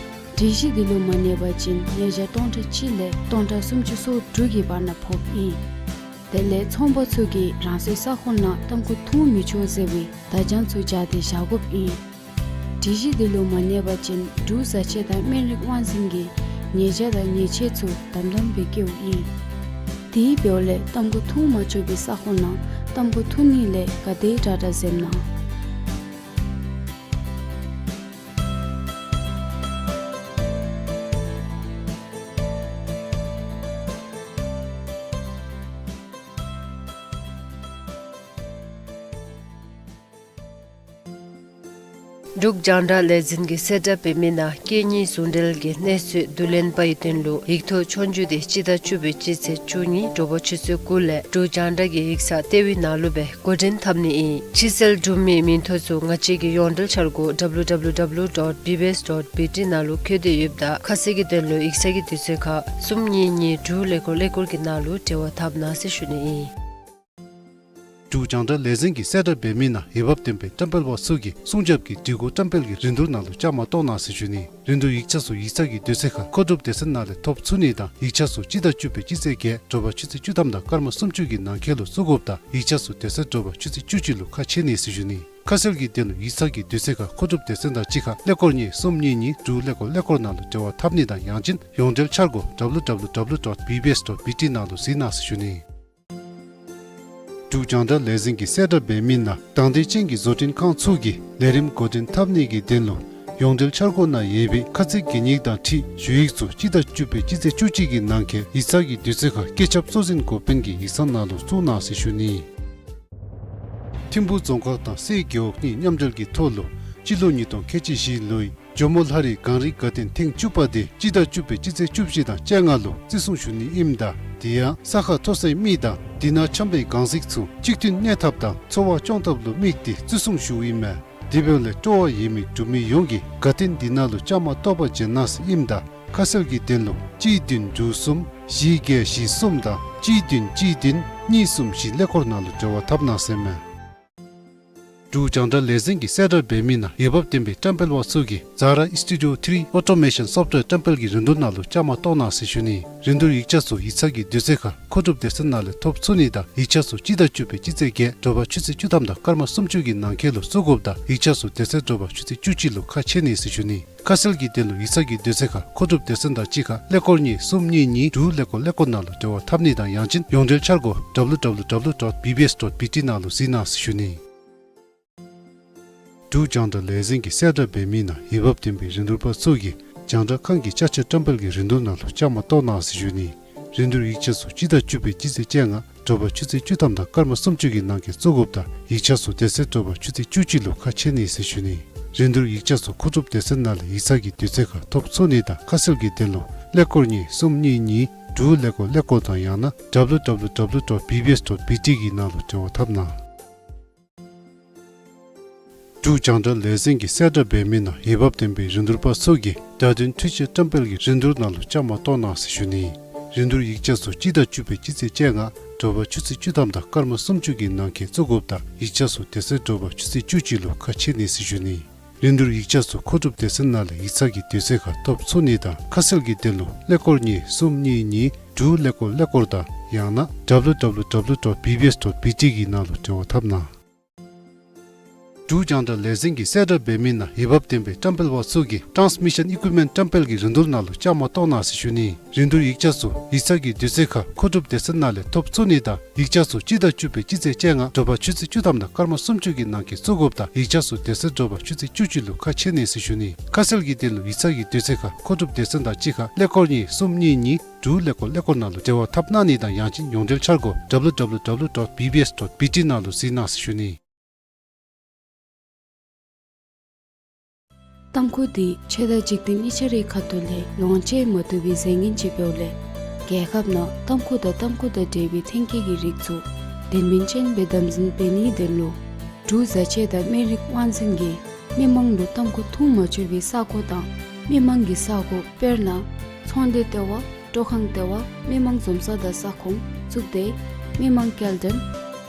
སྒྲིག་གཞི་འདི་ལུ་མ་གནས་པ་ཅིན་ཉེས་བྱ་སྟོང་ཕྲག་གཅིག་ལས་སྟོང་ཕྲག་སུམ་ཅུ་སོ་དྲུག་གི་བར་ན་ཕོགཔ་ཨིན། དེ་ལས་ཚོང་པ་ཚུ་གིས་རང་སོའི་ས་ཁོངས་ནང་ཏམ་ཁུ་འཐུང་མི་ཆོག་ཟེར་བའི་བརྡ་བྱང་ཚུ་སྦྱར་ཏེ་བཞག་དགོཔ་ཨིན། སྒྲིག་གཞི་འདི་ལུ་མ་གནས་པ་ཅིན་འབྲུག་བཟའ་ཆས་དང་སྨན་རིགས་དབང་འཛིན་གྱིས་ཉེས་བྱ་དང་ཉེས་ཆད་ཚུ་དམ་དམ་སྦེ་བཀལཝ་ཨིན། དེ་འབདཝ་ལས་ཏམ་ཁུ་འཐུང་མ་ཆོག་པའི་ས་ཁོངས་ནང་ཏམ་ཁུ་འཐུང་ནི་ལས་ག་དེ་དྲག་དྲག་འཛེམ་གནང་། འབྲུག་རྒྱང་བསྒྲགས་ལས་འཛིན་གྱིས་གསལ་བསྒྲགས་འབད་མི་ནང་སྐད་གཉིས་ཟུང་འབྲེལ་གྱི་གནས་ཚུལ་བསྡུ་ལེན་པའི་དོན་ལུ་ཡིག་ཐོག་ཆོས་རྒྱུགས་དེ་སྤྱི་ཟླ་བཅུ་པའི་སྤྱི་ཚེས་བཅུ་གཉིས་དྲོ་པ་ཆུ་ཚོད་དགུ་ལས་འབྲུག་རྒྱང་བསྒྲགས་ཀྱི་ཡིག་ཚང་ལྟེ་བའི་ནང་ལུ་སྦེ་འགོ་འདྲེན་འཐབ་ནི་ཨིན། ཕྱིར་སེལ་གྲུབ་མིའི་མིང་ཐོ་ཚུ་ང་བཅས་ཀྱི་ཡོངས་འབྲེལ་འཆར་སྒོ་W W W dot B B S dot B T ནང་ལུ་བཀོད་དེ་ཡོདཔ་ད་ཁ་གསལ་གྱི་དོན་ལུ་ཡིག་ཚང་གི་དུས་ཚོད་ཁར་གསུམ་གཉིས་གཉིས་དྲུག་ཀླད་ཀོར་ཀླད་ཀོར་གྱི་ནང་ལུ་འབྲེལ་བ་འཐབ་གནང་ཟེར་ཞུ་ནི་ཨིན། འབྲུག་རྒྱང་བསྒྲགས་ལས་འཛིན་གྱིས་གསལ་བསྒྲགས་འབད་མི་ནང་འོས་འབབ་ལྡན་པའི་བཀྲམ་སྤེལ་པ་ཚུ་གིས་སྲུང་སྐྱོབ་ཀྱི་སྒྲིག་གོ་བཀྲམ་སྤེལ་གྱི་རིན་བསྡུར་ནང་ལུ་བཅའ་མར་གཏོགས་གནང་ཟེར་ཞུ་ནི། རིན་བསྡུར་ཡིག་ཆ་ཚུ་ཡིག་ཚང་གི་དུས་ཚོད་ཁར་མཁོ་སྒྲུབ་སྡེ་ཚན་ནང་ལས་ཐོབ་ཚུགས་ནི་དང་ཡིག་ཆ་ཚུ་སྤྱི་ཟླ་བཅུ་པའི་སྤྱི་ཚེས་བརྒྱད་དྲོ་པ་ཆུ་ཚོད་བཅུ་ཐམ་དང་སྐར་མ་སུམ་ཅུ་གི་ནང་འཁོད་ལུ་བཙུགས་དགོཔ་ད་ཡིག་ཆ་ཚུ་དེ་ཚེ་དྲོ་པ་ཆུ་ཚོད་བཅུ་གཅིག་ལུ་ཁ་ཕྱེ་ནི་ཟེར་ཞུ་ནི། ཁ་གསལ་གྱི་དོན་ལུ་ཡིག་ཚང་གི་དུས་ཚོད་ཁར་མཁོ་སྒྲུབ་སྡེ་ཚན་དང་གཅིག་ཁར་ཀླད་ཀོར་གཉིས་གསུམ་གཉིས་གཉིས་དྲུག་ཀླད་ཀོར་ཀླད་ཀོར་ནང་ལུ་འབྲེལ་བ་འཐབ་ནི་དང་ཡང་ཅིན་ཡོངས་འབྲེལ་འཆར་སྒོ་W W W dot B B S dot B T ནང་ལུ་གཟིགས་གནང་ཟེར་ཞུ་ནི། འབྲུག་རྒྱང་བསྒྲགས་ལས་འཛིན་གྱིས་གསལ་བསྒྲགས་འབད་མི་ནང་དང་འདོད་ཅན་གྱི་བཟོ་སྐྲུན་ཁང་ཚུ་གིས་ལས་རིམ་འགོ་འདྲེན་འཐབ་ནི་གི་དོན་ལུ་ཡོངས་འབྲེལ་འཆར་སྒོ་ནང་ཡོད་པའི་ཁ་ཚིག་གན་ཡིག་དང་འཁྲིལ་ཞུ་ཡིག་ཚུ་སྤྱི་ཟླ་བཅུ་པའི་སྤྱི་ཚེས་བཅུ་གཅིག་གི་ནང་འཁོད་ཡིག་ཚང་གི་དུས་ཚོད་ཁར་བཀོད་ཁྱབ་གཙོ་འཛིན་འགོ་དཔོན་གྱི་ཡིག་ཚང་ནང་ལུ་བཙུགས་གནང་ཟེར་ཞུ་ནི། ཐིམ་ཕུ་རྫོང་ཁག་དང་སེ་རྒེད་འོག་གཉིས་མཉམ་འབྲེལ་གྱི་ཐོག་ལུ་སྤྱི་ལོ་ཉིས་སྟོང་ཁལ་གཅིག་བཞི་ལོའི་ཇོ་མོ་ལྷ་རི་གངས་རི་དགའ་སྟོན་ཐེངས་བཅུ་པ་དེ་སྤྱི་ཟླ་བཅུ་པའི་སྤྱི་ཚེས་བཅུ་བཞི་དང་བཅོ་ལྔ་ལུ་བརྩི་སྲུང་ཞུ་ནི་ཨིནམ་ད་དེ་ཡང་ས་ཁ་མཐོ་སའི་མི་དང་དེ་ནང་འཁྱམས་པའི་གངས་གཟིགས་ཚུ་གཅིག་མཐུན་གནས་ཐབས་དང་འཚོ་བ་སྐྱོང་ཐབས་ལུ་དམིགས་ཏེ་བརྩི་སྲུང་ཞུཝ་ཨིན་མས། དེ་འབདཝ་ལས་སྤྲོ་བ་ཡོད་མི་འབྲུག་མི་ཡོངས་ཀྱིས་དགའ་སྟོན་འདི་ནང་ལུ་བཅའ་མར་གཏོགས་པར་བྱོན་གནང་ཟེར་ཨིནམ་ད་ཁ་གསལ་གྱི་དོན་ལུ་གཅིག་བདུན་དྲུག་གསུམ་བཞི་བརྒྱད་བཞི་གསུམ་དང་གཅིག་བདུན་གཅིག་བདུན་གཉིས་གསུམ་བཞི་ཀླད་ཀོར་ནང་ལུ་འབྲེལ་བ་འཐབ་གནང་ཟེར་མས། འབྲུག་རྒྱང་བསྒྲགས་ལས་འཛིན་གྱིས་གསལ་བསྒྲགས་འབད་མི་ནང་འོས་འབབ་ལྡན་པའི་བཀྲམ་སྤེལ་པ་ཚུ་གིས་Zara Studio three Automation Software བཀྲམ་སྤེལ་གྱི་རིན་བསྡུར་ནང་ལུ་བཅའ་མར་གཏོགས་གནང་ཟེར་ཞུ་ནི། རིན་བསྡུར་ཡིག་ཆ་ཚུ་ཡིག་ཚང་གི་དུས་ཚོད་ཁར་མཁོ་སྒྲུབ་སྡེ་ཚན་ནང་ལས་ཐོབ་ཚུགས་ནི་དང་ཡིག་ཆ་ཚུ་སྤྱི་ཟླ་བཅུ་པའི་སྤྱི་ཚེས་བརྒྱད་དྲོ་པ་ཆུ་ཚོད་བཅུ་ཐམ་དང་སྐར་མ་སུམ་ཅུ་གི་ནང་འཁོད་ལུ་བཙུགས་དགོཔ་ད་ཡིག་ཆ་ཚུ་དེ་ཚེ་དྲོ་པ་ཆུ་ཚོད་བཅུ་གཅིག་ལུ་ཁ་ཕྱེ་ནི་ཟེར་ཞུ་ནི། ཁ་གསལ་གྱི་དོན་ལུ་ཡིག་ཚང་གི་དུས་ཚོད་ཁར་མཁོ་སྒྲུབ་སྡེ་ཚན་དང་གཅིག་ཁར་ཀླད་ཀོར་གཉིས་གསུམ་གཉིས་གཉིས་དྲུག་ཀླད་ཀོར་ཀླད་ཀོར་ནང་ལུ་འབྲེལ་བ་འཐབ་ནི་དང་ཡང་ཅིན་ཡོངས་འབྲེལ་འཆར་སྒོ W W W dot B B S dot B T ནང་ལུ་གཟིགས་གནང་ཟེར་ཞུ་ནི། འབྲུག་རྒྱང་བསྒྲགས་ལས་འཛིན་གྱིས་གསལ་བསྒྲགས་འབད་མི་ནང་འོས་འབབ་ལྡན་པའི་རིན་བསྡུར་པ་ཚུ་གིས་རྒྱང་བསྒྲགས་ཁང་གི་ཅ་ཆས་བཀྲམ་སྤེལ་གྱི་རིན་བསྡུར་ནང་ལུ་བཅའ་མར་གཏོགས་གནང་ཟེར་ཞུ་ནི། རིན་བསྡུར་ཡིག་ཆ་ཚུ་སྤྱི་ཟླ་བཅུ་པའི་སྤྱི་ཚེས་བཅོ་ལྔ་དྲོ་པ་ཆུ་ཚོད་བཅུ་ཐམ་དང་སྐར་མ་སུམ་ཅུ་གི་ནང་འཁོད་བཙུགས་དགོཔ་ད་ཡིག་ཆ་ཚུ་དེ་ཚེ་དྲོ་པ་ཆུ་ཚོད་བཅུ་གཅིག་ལུ་ཁ་ཕྱེ་ནི་ཟེར་ཞུ་ནི། རིན་བསྡུར་ཡིག་ཆ་ཚུ་མཁོ་སྒྲུབ་སྡེ་ཚན་ནང་ལས་ཡིག་ཚང་གི་དུས་ཚོད་ཁར་ཐོབ་ཚུགས་ནི་དང་ཁ་གསལ་གྱི་དོན་ལུ་ཀླད་ཀོར་གཉིས་གསུམ་གཉིས་གཉིས་དྲུག་ཀླད་ཀོར་ཀླད་ཀོར་དང་ཡང་ན W W W dot B B S dot B T གི་ནང་ལུ་འབྲེལ་བ་འཐབ་གནང་། འབྲུག་རྒྱང་བསྒྲགས་ལས་འཛིན་གྱིས་གསལ་བསྒྲགས་འབད་མི་ནང་འོས་འབབ་ལྡན་པའི་རིན་བསྡུར་པ་ཚུ་གིས་བརྡ་དོན་འཕྲུལ་ཆས་བཀྲམ་སྤེལ་གྱི་རིན་བསྡུར་ནང་ལུ་བཅའ་མར་གཏོགས་གནང་ཟེར་ཞུ་ནི། རིན་བསྡུར་ཡིག་ཆ་ཚུ་སྤྱི་ཟླ་བཅུ་པའི་སྤྱི་ཚེས་བཅོ་ལྔ་དྲོ་པ་ཆུ་ཚོད་བཅུ་ཐམ་དང་སྐར་མ་སུམ་ཅུ་གི་ནང་འཁོད་བཙུགས་དགོཔ་ད་ཡིག་ཆ་ཚུ་དེ་ཚེ་དྲོ་པ་ཆུ་ཚོད་བཅུ་གཅིག་ལུ་ཁ་ཕྱེ་ནི་ཟེར་ཞུ་ནི། རིན་བསྡུར་ཡིག་ཆ་ཚུ་མཁོ་སྒྲུབ་སྡེ་ཚན་ནང་ལས་ཡིག་ཚང་གི་དུས་ཚོད་ཁར་ཐོབ་ཚུགས་ནི་དང་ཁ་གསལ་གྱི་དོན་ལུ་ཀླད་ཀོར་གཉིས་གསུམ་གཉིས་གཉིས་དྲུག་ཀླད་ཀོར་ཀླད་ཀོར་དང་ཡང་ན W W W dot B B S dot B T གི་ནང་ལུ་འབྲེལ་བ་འཐབ་གནང་། འབྲུག་རྒྱང་བསྒྲགས་ལས་འཛིན་གྱིས་གསལ་བསྒྲགས་འབད་མི་ནང་འོས་འབབ་ལྡན་པའི་བཀྲམ་སྤེལ་པ་ཚུ་གིས་Transmission Equipment བཀྲམ་སྤེལ་གྱི་རིན་བསྡུར་ནང་ལུ་བཅའ་མར་གཏོགས་གནང་ཟེར་ཞུ་ནི། རིན་བསྡུར་ཡིག་ཆ་ཚུ་ཡིག་ཚང་གི་དུས་ཚོད་ཁར་མཁོ་སྒྲུབ་སྡེ་ཚན་ནང་ལས་ཐོབ་ཚུགས་ནི་དང་ཡིག་ཆ་ཚུ་སྤྱི་ཟླ་བཅུ་པའི་སྤྱི་ཚེས་བཅོ་ལྔ་དྲོ་པ་ཆུ་ཚོད་བཅུ་ཐམ་དང་སྐར་མ་སུམ་ཅུ་གི་ནང་འཁོད་བཙུགས་དགོཔ་ད་ཡིག་ཆ་ཚུ་དེ་ཚེ་དྲོ་པ་ཆུ་ཚོད་བཅུ་གཅིག་ལུ་ཁ་ཕྱེ་ནི་ཟེར་ཞུ་ནི། ཁ་གསལ་གྱི་དོན་ལུ་ཡིག་ཚང་གི་དུས་ཚོད་ཁར་མཁོ་སྒྲུབ་སྡེ་ཚན་དང་གཅིག་ཁར་ཀླད་ཀོར་གཉིས་གསུམ་གཉིས་གཉིས་དྲུག་ཀླད་ཀོར་ཀླད་ཀོར་ནང་ལུ་འབྲེལ་བ་འཐབ་གནང་ནི་དང་ཡང་ཅིན་ཡོངས་འབྲེལ་འཆར་སྒོ W W W dot B B S dot B T ནང་ལུ་གཟིགས་གནང་ཟེར་ཞུ་ནི། ཏམ་ཁུ་འདི་ཆོས་དང་འཇིག་རྟེན་གཉིས་ཆ་རའི་ཁ་ཐུག་ལས་ལོངས་སྤྱོད་མ་བཏུབ་པའི་རྫས་ངན་ཅིག་འབདཝ་ལས་རྒྱལ་ཁབ་ནང་ཏམ་ཁུ་དང་ཏམ་ཁུ་དང་འབྲེལ་བའི་ཐོན་སྐྱེད་ཀྱི་རིགས་ཚུ་དོན་སྨིན་ཅན་སྦེ་དམ་འཛིན་འབད་ནིའི་དོན་ལུ་འབྲུག་བཟའ་ཆས་དང་སྨན་རིགས་དབང་འཛིན་གྱིས་མི་མང་ལུ་ཏམ་ཁུ་འཐུང་མ་ཆོག་པའི་ས་གོ་དང་མི་མང་གི་ས་གོ་དཔེར་ན་ཚོང་སྡེ་ལྟེ་བ་སྤྲོ་ཁང་ལྟེ་བ་མི་མང་འཛོམས་ས་དང་ས་ཁོངས་གཙུག་སྡེ་མི་མང་སྐྱེལ་འདྲེན་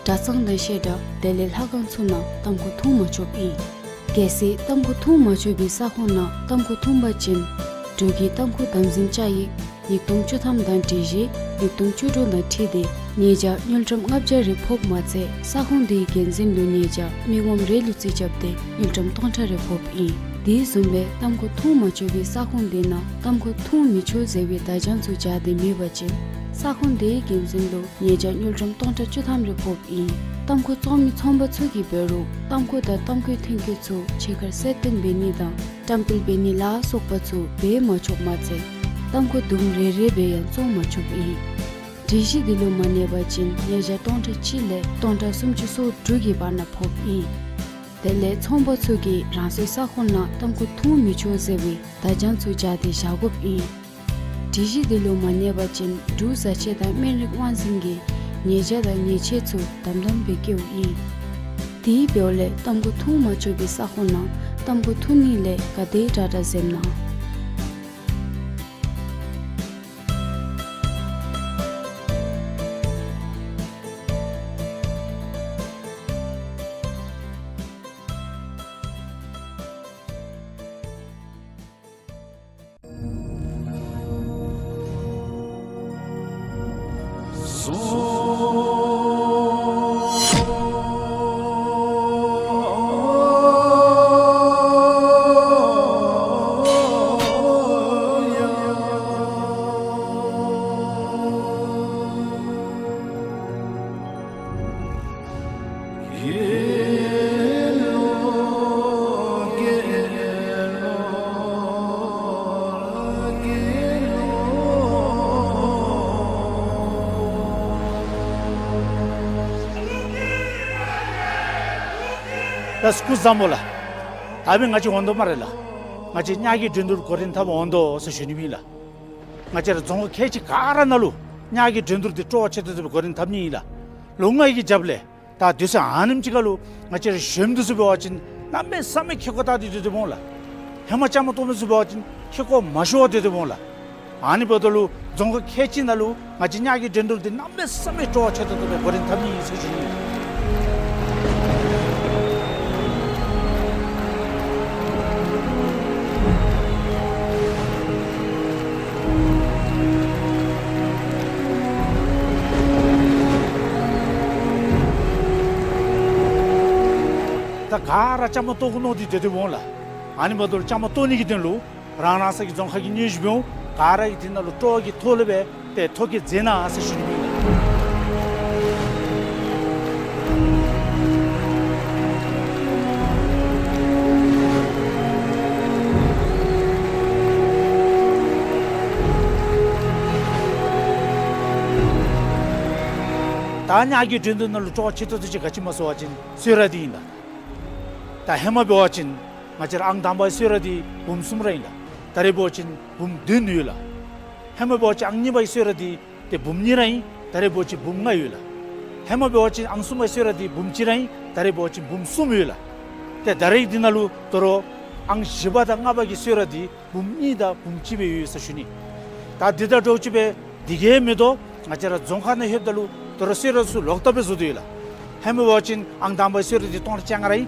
གྲྭ་ཚང་དང་བཤད་གྲྭ་དེ་ལས་ལྷ་ཁང་ཚུ་ནང་ཏམ་ཁུ་འཐུང་མ་ཆོགཔ་ཨིན། གལ་སྲིད་ཏམ་ཁུ་འཐུང་མ་ཆོག་པའི་ས་ཁོངས་ནང་ཏམ་ཁུ་འཐུང་པ་ཅིན་འབྲུག་གི་ཏམ་ཁུ་དམ་འཛིན་བཅའ་ཡིག་ཉིས་སྟོང་བཅུ་ཐམ་དང་སྒྲིག་གཞི་ཉིས་སྟོང་བཅུ་དྲུག་དང་འཁྲིལ་ཏེ་ཉེས་བྱ་དངུལ་ཀྲམ་ལྔ་བརྒྱ་རེ་ཕོགཔ་མ་ཚད་ས་ཁོངས་དེའི་འགན་འཛིན་ལུ་ཉེས་བྱ་མི་ངོམ་རེ་ལུ་རྩིས་རྐྱབ་སྟེ་དངུལ་ཀྲམ་སྟོང་ཕྲག་རེ་ཕོགཔ་ཨིན། དེ་བཟུམ་སྦེ་ཏམ་ཁུ་འཐུང་མ་ཆོག་པའི་ས་ཁོངས་དེ་ནང་ཏམ་ཁུ་འཐུང་མི་ཆོག་ཟེར་བའི་བརྡ་བྱང་ཚུ་སྦྱར་ཏེ་མེད་པ་ཅིན་ས་ཁོངས་དེའི་འགན་འཛིན་ལུ་ཉེས་བྱ་དངུལ་ཀྲམ་སྟོང་ཕྲག་བཅུ་ཐམ་རེ་ཕོགཔ་ཨིན། ཏམ་ཁུ་བཙོང་མི་ཚོང་པ་ཚུ་གིས་འབད་རུང་ཏམ་ཁུ་དང་ཏམ་ཁུའི་ཐོན་སྐྱེད་ཚུ་ཕྱི་ཁར་གསལ་སྟོན་འབད་ནི་དང་བཀྲམ་སྤེལ་འབད་ནི་ལ་སོགས་པ་ཚུ་འབད་མ་ཆོགཔ་མ་ཚད་ཏམ་ཁུ་དུམ་རེ་རེ་སྦེ་ཡང་བཙོང་མ་ཆོགཔ་ཨིན། སྒྲིག་གཞི་འདི་ལུ་མ་གནས་པ་ཅིན་ཉེས་བྱ་སྟོང་ཕྲག་གཅིག་ལས་སྟོང་ཕྲག་སུམ་ཅུ་སོ་དྲུག་གི་བར་ན་ཕོགཔ་ཨིན། དེ་ལས་ཚོང་པ་ཚུ་གིས་རང་སོའི་ས་ཁོངས་ནང་ཏམ་ཁུ་འཐུང་མི་ཆོག་ཟེར་བའི་བརྡ་བྱང་ཚུ་སྦྱར་ཏེ་བཞག་དགོཔ་ཨིན། སྒྲིག་གཞི་དེ་ལུ་མ་གནས་པ་ཅིན་འབྲུག་བཟའ་ཆས་དང་སྨན་རིགས་དབང་འཛིན་གྱིས་ཉེས་བྱ་དང་ཉེས་ཆད་ཚུ་དམ་དམ་སྦེ་བཀལཝ་ཨིན། དེ་འབདཝ་ལས་ཏམ་ཁུ་འཐུང་མ་ཆོག་པའི་ས་ཁོངས་ནང་ཏམ་ཁུ་འཐུང་ནི་ལས་ག་དེ་དྲག་དྲག་འཛེམ་གནང་། ད་སྐུ་གཟུགས་བཟང་པོ་ལགས། ད་འབདན་ང་བཅས་འོང་དོ་སྨ་རེ་ལགས། ང་བཅས་ཉ་གི་འགྲན་བསྡུར་འགོ་འདྲེན་འཐབ་འོང་དོ་ཟེར་ཞུ་ནི་ཨིན་ལགས། ང་བཅས་ར་རྫོང་ཁག་ཁལ་གཅིག་ག་ར་ནང་ལུ་ཉ་གི་འགྲན་བསྡུར་འདི་སྤྲོ་བ་ཆེ་ཏོག་ཏོ་སྦེ་འགོ་འདྲེན་འཐབ་ནི་ཨིན་ལགས། ལོ་ལྔ་གི་རྒྱབ་ལས་ད་དུས་ཚོད་ཨ་ནེམ་ཅིག་ཁར་ལུ་ང་བཅས་ར་གཞོནམ་འདི་ཚུ་འབད་བ་ཅིན་གནམ་མེད་ས་མེད་ཁེ་ཀོ་བཏགས་ཏེ་སྡོད་དེ་འོང་ལགས། ཧེ་མ་བཅའ་མར་གཏོགས་མི་ཚུ་འབད་བ་ཅིན་ཁེ་ཀོ་མ་ཤོར་བར་སྡོད་དེ་འོང་ལགས། ཨ་ནི་འབདཝ་ད་ལུ་རྫོང་ཁག་ཁལ་གཅིག་ནང་ལུ་ང་བཅས་ཉ་གི་འགྲན་བསྡུར་འདི་གནམ་མེད་ས་མེད་སྤྲོ་བ་ཆེ་ཏོག་ཏོ་སྦེ་འགོ་འདྲེན་འཐབ་ནི་ཨིན་ཟེར་ཞུ་ནི། ད་ག་ར་བཅའ་མར་གཏོགས་དགོ་མནོ་སྟེ་སྡོད་དེ་འོང་ལགས། ཨ་ནི་འབདཝ་ད་ལུ་བཅའ་མར་གཏོགས་ནི་གི་དོན་ལུ་རང་རང་སོའི་རྫོང་ཁག་གི་སྙན་ཞུ་འབདཝ་ད་ག་ར་གིས་དེ་ནང་ལུ་སྤྲོ་བ་གི་ཐོག་ལས་སྦེ་ཏེ་ཐོ་བཀོད་མཛད་གནང་ཟེར་ཞུ་ནི་ཨིན། ད་ཉ་གི་འགྲན་བསྡུར་ནང་ལུ་སྤྲོ་བ་ཆེ་ཏོག་ཏོ་ཅིག་ག་ཅི་སྨོ་ཟེར་བ་ཅིན་གསོལ་རས་འདི་ཨིན་ལགས། ད་ཧེ་མ་འབད་བ་ཅིན་ང་བཅས་ར་ཨང་དང་པའི་གསོལ་རས་འདི་འབུམ་གསུམ་ར་ཨིན་ལགས། ད་རེས་འབད་བ་ཅིན་འབུམ་བདུན་ཡོད་ལགས། ཧེ་མ་འབད་བ་ཅིན་ཨང་གཉིས་པའི་གསོལ་རས་འདི་ཏེ་འབུམ་གཉིས་ར་ཨིན། ད་རེས་འབད་བ་ཅིན་འབུམ་ལྔ་ཡོད་ལགས། ཧེ་མ་འབད་བ་ཅིན་ཨང་གསུམ་པའི་གསོལ་རས་འདི་འབུམ་གཅིག་ར་ཨིན། ད་རེས་འབད་བ་ཅིན་འབུམ་གསུམ་ཡོད་ལགས། ཏེ་ད་རེས་འདི་ནང་ལུ་དོ་རུང་ཨང་བཞི་པ་དང་ལྔ་པ་གི་གསོལ་རས་འདི་འབུམ་གཉིས་དང་འབུམ་གཅིག་སྦེ་ཡོད་ཟེར་ཞུ་ནི། ད་འདི་དང་འདྲཝ་ཅིག་སྦེ་འདི་གིས་མི་དོ་ང་བཅས་ར་རྫོང་ཁག་ནང་ལྷོདཔ་ད་ལུ་དོ་རུང་གསོལ་རས་ཚུ་ལོག་ལྟབ་སྦེ་བཟོ་སྟེ་ཡོད་ལགས། ཧེ་མ་འབད་བ་ཅིན་ཨང་དང་པའི་གསོལ་རས་འདི་སྟོང་ཕྲག་བཅོ་ལྔ་ར་ཨིན།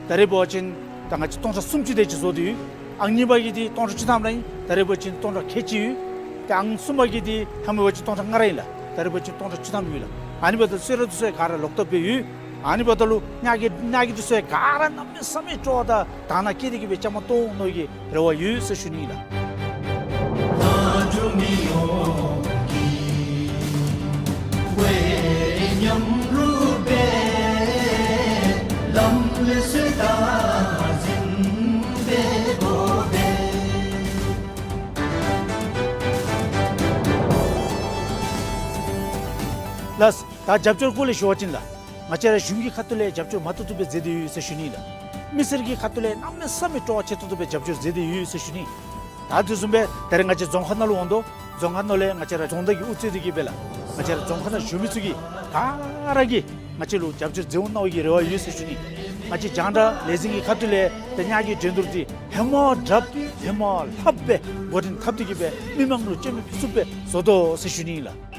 ད་རེས་འབད་བ་ཅིན་ད་ང་བཅས་སྟོང་ཕྲག་སུམ་ཅུ་དེ་ཅིག་བཟོ་སྟེ་ཡོད། ཨང་གཉིས་པ་གི་འདི་སྟོང་ཕྲག་བཅུ་ཐམ་ར་ཨིན། ད་རེས་འབད་བ་ཅིན་སྟོང་ཕྲག་ཁལ་གཅིག་ཡོད། ཏེ་ཨང་གསུམ་པ་གི་འདི་ཧེ་མ་འབད་བ་ཅིན་སྟོང་ཕྲག་ལྔ་ར་ཨིན་ལགས། ད་རེས་འབད་བ་ཅིན་སྟོང་ཕྲག་བཅུ་ཐམ་ཡོད་ལགས། ཨ་ནི་འབདཝ་ད་གསོལ་རས་འདི་ཚུ་ག་ར་ལོག་ལྟབ་སྦེ་ཡོད། ཨ་ནི་འབདཝ་ད་ལུ་ཉ་གི་ཉ་གི་འདི་ཚུ་ག་ར་གནམ་མེད་ས་མེད་སྤྲོ་བ་དང་དང་བླངས་བསྐྱེད་དེ་གི་སྦེ་བཅའ་མར་གཏོགས་འོང་མནོ་བའི་རེ་བ་ཡོད་ཟེར་ཞུ་ནི་ཨིན་ལགས། ལགས། ད་རྒྱབ་སྐྱོར་སྐོར་ལས་ཞུ་བ་ཅིན་ལགས། ང་བཅས་ར་གཞུང་གི་ཁ་ཐུག་ལས་རྒྱབ་སྐྱོར་མ་ཏོག་ཏོ་སྦེ་མཛད་དེ་ཡོད་ཟེར་ཞུ་ནི་ལགས། མི་སེར་གྱི་ཁ་ཐུག་ལས་གནམ་མེད་ས་མེད་སྤྲོ་བ་ཆེ་ཏོག་ཏོ་སྦེ་རྒྱབ་སྐྱོར་མཛད་དེ་ཡོད་ཟེར་ཞུ་ནི། ད་དེ་བཟུམ་སྦེ་ད་རེས་ང་བཅས་རྫོང་ཁག་ནང་ལུ་འོང་དོ། རྫོང་ཁག་ནང་ལས་ང་བཅས་ར་རྫོང་བདག་གིས་དབུ་གཙོས་ཏེ་གི་སྦེ་ལགས། ང་བཅས་ར་རྫོང་ཁག་ནང་བཞུགས་མི་ཚུ་གིས་ག་ར་གིས་ང་བཅས་ལུ་རྒྱབ་སྐྱོར་མཛད་འོང་མནོ་བའི་རེ་བ་ཡོད་ཟེར་ཞུ་ནི། ང་བཅས་རྒྱང་བསྒྲགས་ལས་འཛིན་གྱི་ཁ་ཐུག་ལས་ཏེ་ཉ་གི་འགྲན་བསྡུར་འདི་ཧེ་མ་དྲགཔ་ཧེ་མ་ལྷགཔ་སྦེ་འགོ་འདྲེན་འཐབ་སྟེ་གི་སྦེ་མི་མང་ལུ་སྤྱོད་མི་ཚུགསཔ་སྦེ་བཟོ་དོ་ཟེར་ཞུ་ནི་ཨིན་ལགས།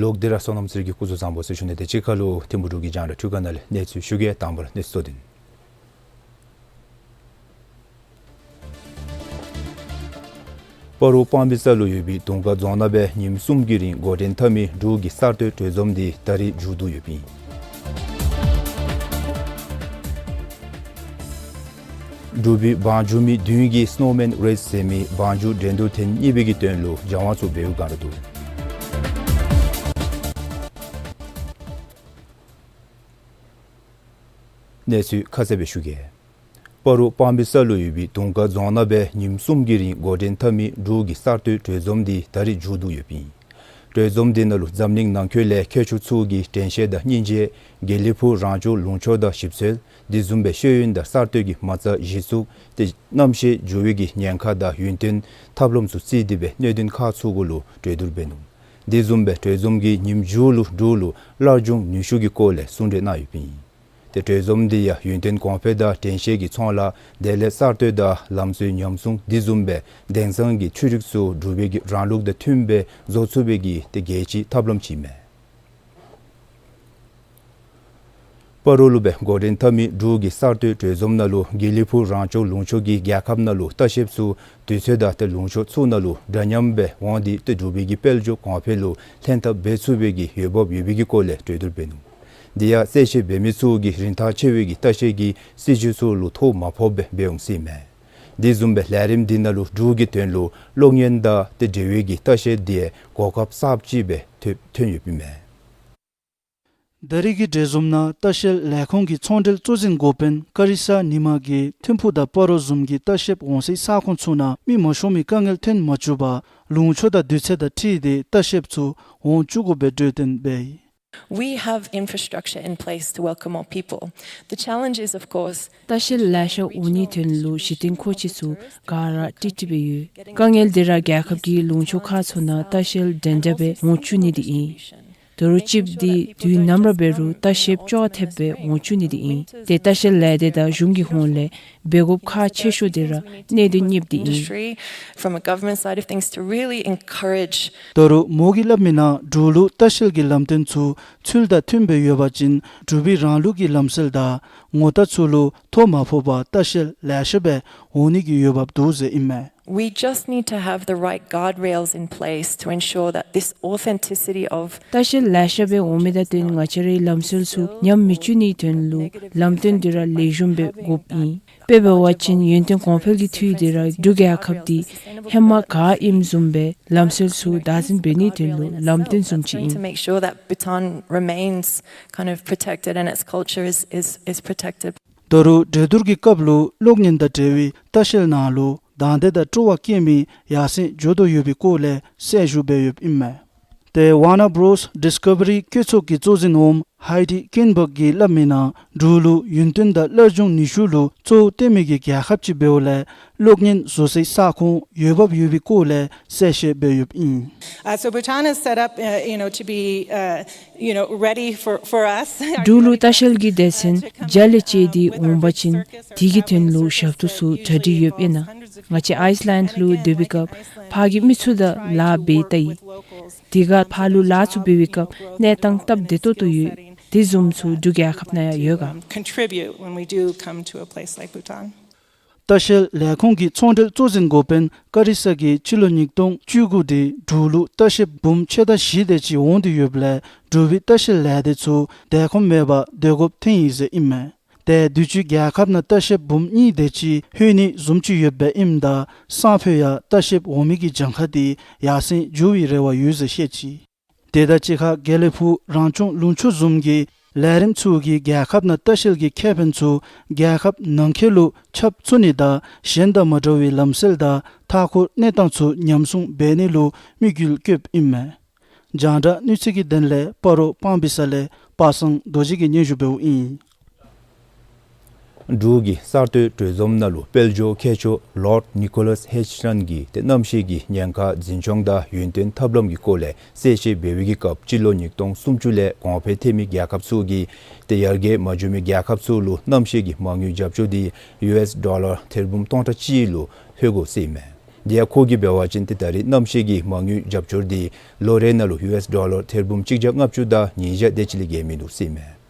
ལོག་སྟེ་ར་སོ་ནམ་ཚུ་གི་སྐུ་གཟུགས་བཟང་པོ་ཟེར་ཞུ་ནི། དེ་གཅིག་ཁར་ལུ་ཐིམ་ཕུག་འབྲུག་གི་རྒྱང་བསྒྲགས་ཐོག་ཁ་ནང་ལས་གནས་ཚུལ་ཞུ་གེ། དང་པ་ར་གནས་ཚུལ་གཙོ་དོན། སྤ་རོ་སྤང་སྦིས་ས་ལུ་ཡོད་པའི་དུང་དཀར་རྫོང་ནང་སྦེ་ཉིནམ་གསུམ་གྱི་རིང་འགོ་འདྲེན་འཐབ་མི་འབྲུག་གི་གསར་གཏོད་གྲོས་འཛོམས་འདི་ད་རིས་མཇུག་བསྡུ་ཡོདཔ་ཨིན། འབྲུག་པའི་འབངས་རྒྱུག་མི་བདུན་གྱིས་སི་ནོ་མེན་རེས་ཟེར་མི་འབངས་རྒྱུག་འགྲན་བསྡུར་ཐེངས་གཉིས་པའི་གི་དོན་ལུ་སྦྱང་བ་ཚུ་འབད་བའི་བསྒང་ར་འདུག། གནས་ཚུལ་ཁ་གསལ་སྦེ་ཞུ་གེ། སྤ་རོ་སྤང་སྦིས་ས་ལུ་ཡོད་པའི་དུང་དཀར་རྫོང་ནང་སྦེ་ཉིནམ་གསུམ་གྱི་རིང་འགོ་འདྲེན་འཐབ་མི་འབྲུག་གི་གསར་གཏོད་གྲོས་འཛོམས་འདི་ད་རིས་མཇུག་བསྡུ་ཡོདཔ་ཨིན། གྲོས་འཛོམས་འདི་ནང་ལུ་འཛམ་གླིང་ནང་འཁོད་ལས་མཁས་མཆོག་ཚུ་གིས་དྲན་ཤེས་དང་སྙིང་རྗེ། དགེ་ལེགས་ཕུག་རང་སྐྱོང་ལུང་ཕྱོགས་དང་ཞིབ་འཚོལ། དེ་བཟུམ་སྦེ་ཤེས་ཡོན་དང་གསར་གཏོད་ཀྱི་མ་རྩ་གཞི་བཙུགས་ཏེ་གནམ་གཤིས་འགྱུར་བའི་གི་ཉེན་ཁ་དང་ཡུན་བརྟན་ཐབས་ལམ་ཚུ་བརྩིས་ཏེ་སྦེ་གནད་དོན་ཁག་ཚུ་གུ་ལུ་གྲོས་བསྡུར་འབད་ནུག། དེ་བཟུམ་སྦེ་གྲོས་འཛོམས་ཀྱི་ཉིནམ་མཇུག་ལུ་འབྲུག་ལུ་སླར་འབྱུང་ནུས་ཤུགས་ཀྱི་སྐོར་ལས་གསུང་གྲོས་གནང་ཡོདཔ་ཨིན། ཏེ་གྲོས་འཛོམས་འདི་ཡང་ཡུན་བརྟན་གོང་འཕེལ་དང་དྲན་ཤེས་ཀྱི་ཚོང་ལཱ་དེ་ལས་གསར་གཏོད་དང་ལམ་སྲོལ་ཉམས་སྲུང་དེ་བཟུམ་སྦེ་དེང་སང་གི་འཕྲུལ་རིག་ཚུ་འབྲུག་པའི་གི་རང་ལུགས་དང་མཐུནམ་སྦེ་བཟོ་ཚུགས་པའི་གི་ཏེ་རྒྱལ་སྤྱིའི་ཐབས་ལམ་ཅིག་མས། སྤ་རོ་ལུ་སྦེ་འགོ་འདྲེན་འཐབ་མི་འབྲུག་གི་གསར་གཏོད་གྲོས་འཛོམས་ནང་ལུ་དགེ་ལེགས་ཕུག་རང་སྐྱོང་ལུང་ཕྱོགས་ཀྱི་རྒྱལ་ཁབ་ནང་ལུ་ལྟ་བཤལཔ་ཚུ་དུས་ཚོད་དང་ཏེ་ལུང་ཕྱོགས་ཚུ་ནང་ལུ་འདྲ་མཉམ་སྦེ་འོང་སྟེ་ཏེ་འབྲུག་པའི་གི་དཔལ་འབྱོར་གོང་འཕེལ་ལུ་ལྷན་ཐབས་འབད་ཚུགས་པའི་གི་འོས་འབབ་ཡོད་པའི་གི་སྐོར་ལས་གྲོས་བསྡུར་འབད་ནུག། དེ་ཡང་གསལ་བཤད་འབད་མི་ཚུ་གིས་རིན་ཐང་ཆེ་བའི་གི་ལྟ་བཤལ་གྱི་སྲིད་བྱུས་ཚུ་ལུ་ཐོ་མ་ཕོགཔ་སྦེ་འབད་འོང་ཟེར་ཨིན་མས། དེ་བཟུམ་སྦེ་ལས་རིམ་འདི་ནང་ལུ་འབྲུག་གི་དོན་ལུ་གློག་བརྙན་དང་ཏེ་འབྲེལ་བའི་གི་ལྟ་བཤལ་འདི་གོ་སྐབས་གསརཔ་ཅིག་སྦེ་ཐོན་ཐོན་ཡོདཔ་ཨིན་མས། ད་རིས་ཀྱི་གྲོས་འཛོམས་ནང་ལྟ་བཤལ་ལས་ཁུངས་ཀྱི་ཚོང་འབྲེལ་གཙོ་འཛིན་འགོ་དཔོན་ཀ་རི་ས་ཉི་མ་གིས་ཐིམ་ཕུག་དང་སྤ་རོ་བཟུམ་གྱི་ལྟ་བཤལཔ་འོང་སའི་ས་ཁོངས་ཚུ་ནང་མི་མ་ཤོང་མི་དཀའ་ངལ་ཐོན་མ་བཅུག་པར་ལུང་ཕྱོགས་དང་དུས་ཚོད་དང་འཁྲིལ་ཏེ་ལྟ་བཤལཔ་ཚུ་འོང་བཅུག་དགོཔ་སྦེ་གྲོས་བསྟུན་འབད་ཡི། We have infrastructure in place to welcome more people. The challenge is, of course, ལྟ་བཤལ་ལེ་ཤ་འོང་ནིའི་དོན་ལུ་གཞི་རྟེན་མཁོ་ཆས་ཚུ་ག་ར་ཀྲིག་ཀྲི་སྦེ་ཡོད། དཀའ་ངལ་འདི་ར་རྒྱལ་ཁབ་ཀྱི་ལུང་ཕྱོགས་ཁག་ཚུ་ནང་ལྟ་བཤལ་འདྲན་འདྲ་སྦེ་འོང་བཅུག་ནི་འདི་ཨིན། ད་རུང་ཅིག་འདི་དུས་ནམ་ར་འབད་རུང་ལྟ་བཤལཔ་ཅོག་འཐདཔ་སྦེ་འོང་བཅུག་ནི་འདི་ཨིན། ཏེ་ལྟ་བཤལ་ལས་སྡེ་དང་གཞུང་གི་ཧོངས་ལས་འབད་དགོཔ་ཁག་ཆེ་ཤོས་འདི་ར་གནད་དོན་གཉིས་འདི་ཨིན། Industry, from a government side of things, to really encourage. ད་རུང་མོ་གིས་སླབ་མི་ནང་འབྲུག་ལུ་ལྟ་བཤལ་གྱི་ལམ་སྟོན་ཚུ་ཚུལ་དང་མཐུནམ་སྦེ་ཡོད་པ་ཅིན་འབྲུག་པའི་རང་ལུགས་ཀྱི་ལམ་སྲོལ་དང་ངོ་རྟགས་ཚུ་ལུ་ཐོ་མ་ཕོག་པར་ལྟ་བཤལཔ་ལེ་ཤ་སྦེ་འོང་ནི་གི་འོས་འབབ་འདུག་ཟེར་ཨིན་མས། We just need to have the right guardrails in place to ensure that this authenticity of ལྟ་བཤལཔ་ལེ་ཤ་སྦེ་འོང་མི་དང་བསྟུན་ང་བཅས་རའི་ལམ་སྲོལ་ཚུ་ཉམས་མི་བཅུག་ནིའི་དོན་ལུ་ལམ་སྟོན་འདི་ར་ལེགས་ཤོམ་སྦེ་དགོཔ་ཨིན། དཔེ་འབད་བ་ཅིན་ཡུན་བརྟན་གོང་འཕེལ་གྱི་འཐུས་འདི་ར་འབྲུག་རྒྱལ་ཁབ་འདི་ཧེ་མ་ག་ཨིནམ་བཟུམ་སྦེ་ལམ་སྲོལ་ཚུ་བདག་འཛིན་འབད་ནིའི་དོན་ལུ་ལམ་སྟོན་བཟུམ་ཅིག་ཨིན། To make sure that Bhutan remains kind of protected and its culture is, is, is protected. ད་རུང་གྲོས་བསྡུར་གྱི་སྐབས་ལུ་གློག་བརྙན་དང་འབྲེལ་བའི་ལྟ་བཤལ་ནང་ལུ་དང་འདོད་དང་སྤྲོ་བ་བསྐྱེད་མི་ཡར་སེང་འགྱོ་དོ་ཡོད་པའི་སྐོར་ལས་གསལ་ཞུ་འབད་ཡོདཔ་ཨིན་མས། ཏེ་ཝར་ནར་བརོས་ཌིས་ཀ་བ་རི་བཀོད་ཚོགས་ཀྱི་གཙོ་འཛིན་འོགམ་ཧའི་ཌི་ཀིན་བག་གིས་སླབ་མི་ནང་འབྲུག་ལུ་ཡུན་བརྟན་དང་སླར་འབྱུང་ནུས་ཤུགས་ལུ་གཙོ་བོ་བཏོན་མི་གི་རྒྱལ་ཁབ་ཅིག་འབདཝ་ལས་གློག་བརྙན་བཟོ་སའི་ས་ཁོངས་འོས་འབབ་ཡོད་པའི་སྐོར་ལས་གསལ་བཤད་འབད་ཡོདཔ་ཨིན། Uh, so Bhutan is set up, uh, you know, to be, uh, you know, ready for, for us. འབྲུག་ལུ་ལྟ་བཤལ་གྱི་སྡེ་ཚན་བརྒྱ་ལས་བཅད་དེ་འོང་པ་ཅིན་དེ་གི་དོན་ལུ་ཞབས་ཏོག་ཚུ་གྲ་སྒྲིག་ཡོདཔ་ཨིན་ན། ང་བཅས་ཨའིས་ལེནཌ་ལུ་སྡོད་པའི་སྐབས་ཕར་གྱི་མི་ཚུ་དང་ལཱ་འབད་ད་ཡི། དེ་ཁར་ཕར་ལུ་ལཱ་ཚུ་འབད་བའི་སྐབས་གནས་སྟངས་སྟབས་བདེ་ཏོག་ཏོ་ཡོད། དེ་བཟུམ་ཚུ་འབྲུག་རྒྱལ་ཁབ་ནང་ཡང་ཡོད་ག། Um, contribute when we do come to a place like Bhutan. ལྟ་བཤལ་ལས་ཁུངས་ཀྱི་ཚོང་འབྲེལ་གཙོ་འཛིན་འགོ་དཔོན་ཀ་རི་ས་གིས་སྤྱི་ལོ་ཉིས་སྟོང་བཅུ་དགུ་འདི་འབྲུག་ལུ་ལྟ་བཤལཔ་འབུམ་ཕྱེད་དང་བཞི་དེ་ཅིག་འོང་སྟེ་ཡོདཔ་ལས་འབྲུག་པའི་ལྟ་བཤལ་ལས་སྡེ་ཚུ་དལ་ཁོམ་མེད་པར་སྡོད་དགོཔ་ཐོན་ཡི་ཟེར་ཨིན་མས། ཏེ་དུས་ཅི་རྒྱལ་ཁབ་ནང་ལྟ་བཤལཔ་འབུམ་གཉིས་དེ་ཅིག་ལྷོད་ནི་བཟུམ་ཅིག་ཡོདཔ་ཨིནམ་ད་སང་ཕོད་ཡང་ལྟ་བཤལཔ་འོང་མི་གི་གྱངས་ཁ་འདི་ཡར་སེང་འགྱོ་བའི་རེ་བ་ཡོད་ཟེར་བཤད་ཅི། དེ་དང་གཅིག་ཁར་དགེ་ལེགས་ཕུག་རང་སྐྱོང་ལུང་ཕྱོགས་བཟུམ་གྱི་ལས་རིམ་ཚུ་གིས་རྒྱལ་ཁབ་ནང་ལྟ་བཤལ་གྱི་ཁེ་ཕན་ཚུ་རྒྱལ་ཁབ་ནང་འཁོད་ལུ་ཁྱབ་ཚུགས་ནི་དང་གཞན་དང་མ་འདྲ་བའི་ལམ་སྲོལ་དང་མཐའ་འཁོར་གནས་སྟངས་ཚུ་ཉམས་སྲུང་འབད་ནི་ལུ་དམིགས་ཡུལ་བསྐྱེདཔ་ཨིན་མས། རྒྱང་བསྒྲགས་གནས་ཚུལ་གྱི་དོན་ལས་སྤ་རོ་སྤང་སྦིས་ས་ལས་པ་སངས་རྡོ་རྗེ་གིས་སྙན་ཞུ་འབདཝ་ཨིན། འབྲུག་གི་གསར་གཏོད་གྲོས་འཛོམས་ནང་ལུ་དཔལ་འབྱོར་མཁས་མཆོག་ལོརཌ་ནི་ཀོ་ལཱས་ཧེཆ་ཊོན་གྱིས་ཏེ་གནམ་གཤིས་ཀྱི་ཉེན་ཁ་འཛིན་སྐྱོང་དང་ཡུན་བརྟན་ཐབས་ལམ་གྱི་སྐོར་ལས་གསལ་བཤད་འབད་བའི་གི་སྐབས་སྤྱི་ལོ་ཉིས་སྟོང་སུམ་ཅུ་ལས་གོང་འཕེལ་ཐོན་མི་རྒྱལ་ཁབ་ཚུ་གིས་ཏེ་ཡར་རྒྱས་མ་འགྱོ་མི་རྒྱལ་ཁབ་ཚུ་ལུ་གནམ་གཤིས་ཀྱི་མ་དངུལ་རྒྱབ་སྐྱོར་འདི་ཡུ་ཨེསི་ཌོ་ལར་ཐེར་འབུམ་སྟོང་ཕྲག་གཅིག་ལུ་ལྷོད་དགོ་ཟེར་ཨིན་མས། དེ་ཡང་ཁོ་གིས་འབད་བ་ཅིན་ཏེ་ད་རེས་གནམ་གཤིས་ཀྱི་མ་དངུལ་རྒྱབ་སྐྱོར་འདི་ལོ་རེ་ནང་ལུ་ཡུ་ཨེསི་ཌོ་ལར་ཐེར་འབུམ་གཅིག་བརྒྱ་ལྔ་བཅུ་དང་ཉིས་བརྒྱ་དེ་ཅིག་ལས་བརྒལ་མིན་འདུག་ཟེར་ཨིན་མས།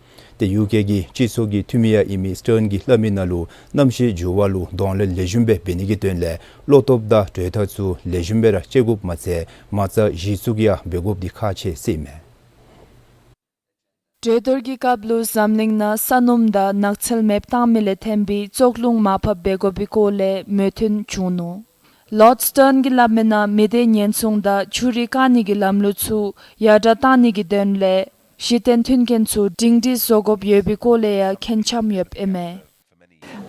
ཏེ་ཡུ་ཀེ་གི་སྤྱི་ཚོགས་ཀྱི་འཐུས་མི་ཡང་ཨིན་མི་སི་ཊརན་གྱིས་སླབ་མི་ནང་ལུ་གནམ་གཤིས་འགྱུར་བ་ལུ་གདོང་ལེན་ལེགས་ཤོམ་སྦེ་འབད་ནི་གི་དོན་ལས་བློ་སྟོབས་དང་གྲོས་ཐག་ཚུ་ལེགས་ཤོམ་སྦེ་ར་བཅད་དགོཔ་མ་ཚད་མ་རྩ་གཞི་བཙུགས་ཡང་འབད་དགོཔ་འདི་ཁག་ཆེ་ཟེར་ཨིན་མས། གྲོས་བསྡུར་གྱི་སྐབས་ལུ་འཛམ་གླིང་ནང་ས་སྣུམ་དང་ནགས་ཚལ་མེདཔ་བཏང་མི་ལས་ཐོན་པའི་བཙོག་རླུང་མར་ཕབ་འབད་དགོ་པའི་སྐོར་ལས་མོས་མཐུན་བྱུང་ནུག། ལོརཌ་སི་ཊརན་གྱིས་སླབ་མི་ནང་མི་སྡེ་ཉེན་སྲུང་དང་ཆུ་རུད་བཀག་ནི་གི་ལམ་ལུགས་ཚུ་ཡར་དྲག་བཏང་ནི་གི་དོན་ལས་གཞི་རྟེན་མཐུན་རྐྱེན་ཚུ་སྒྲིང་སྒྲིང་བཟོ་དགོཔ་ཡོད་པའི་སྐོར་ལས་ཡང་མཁྱེན་རྐྱངམ་ཡོདཔ་ཨིན་མས།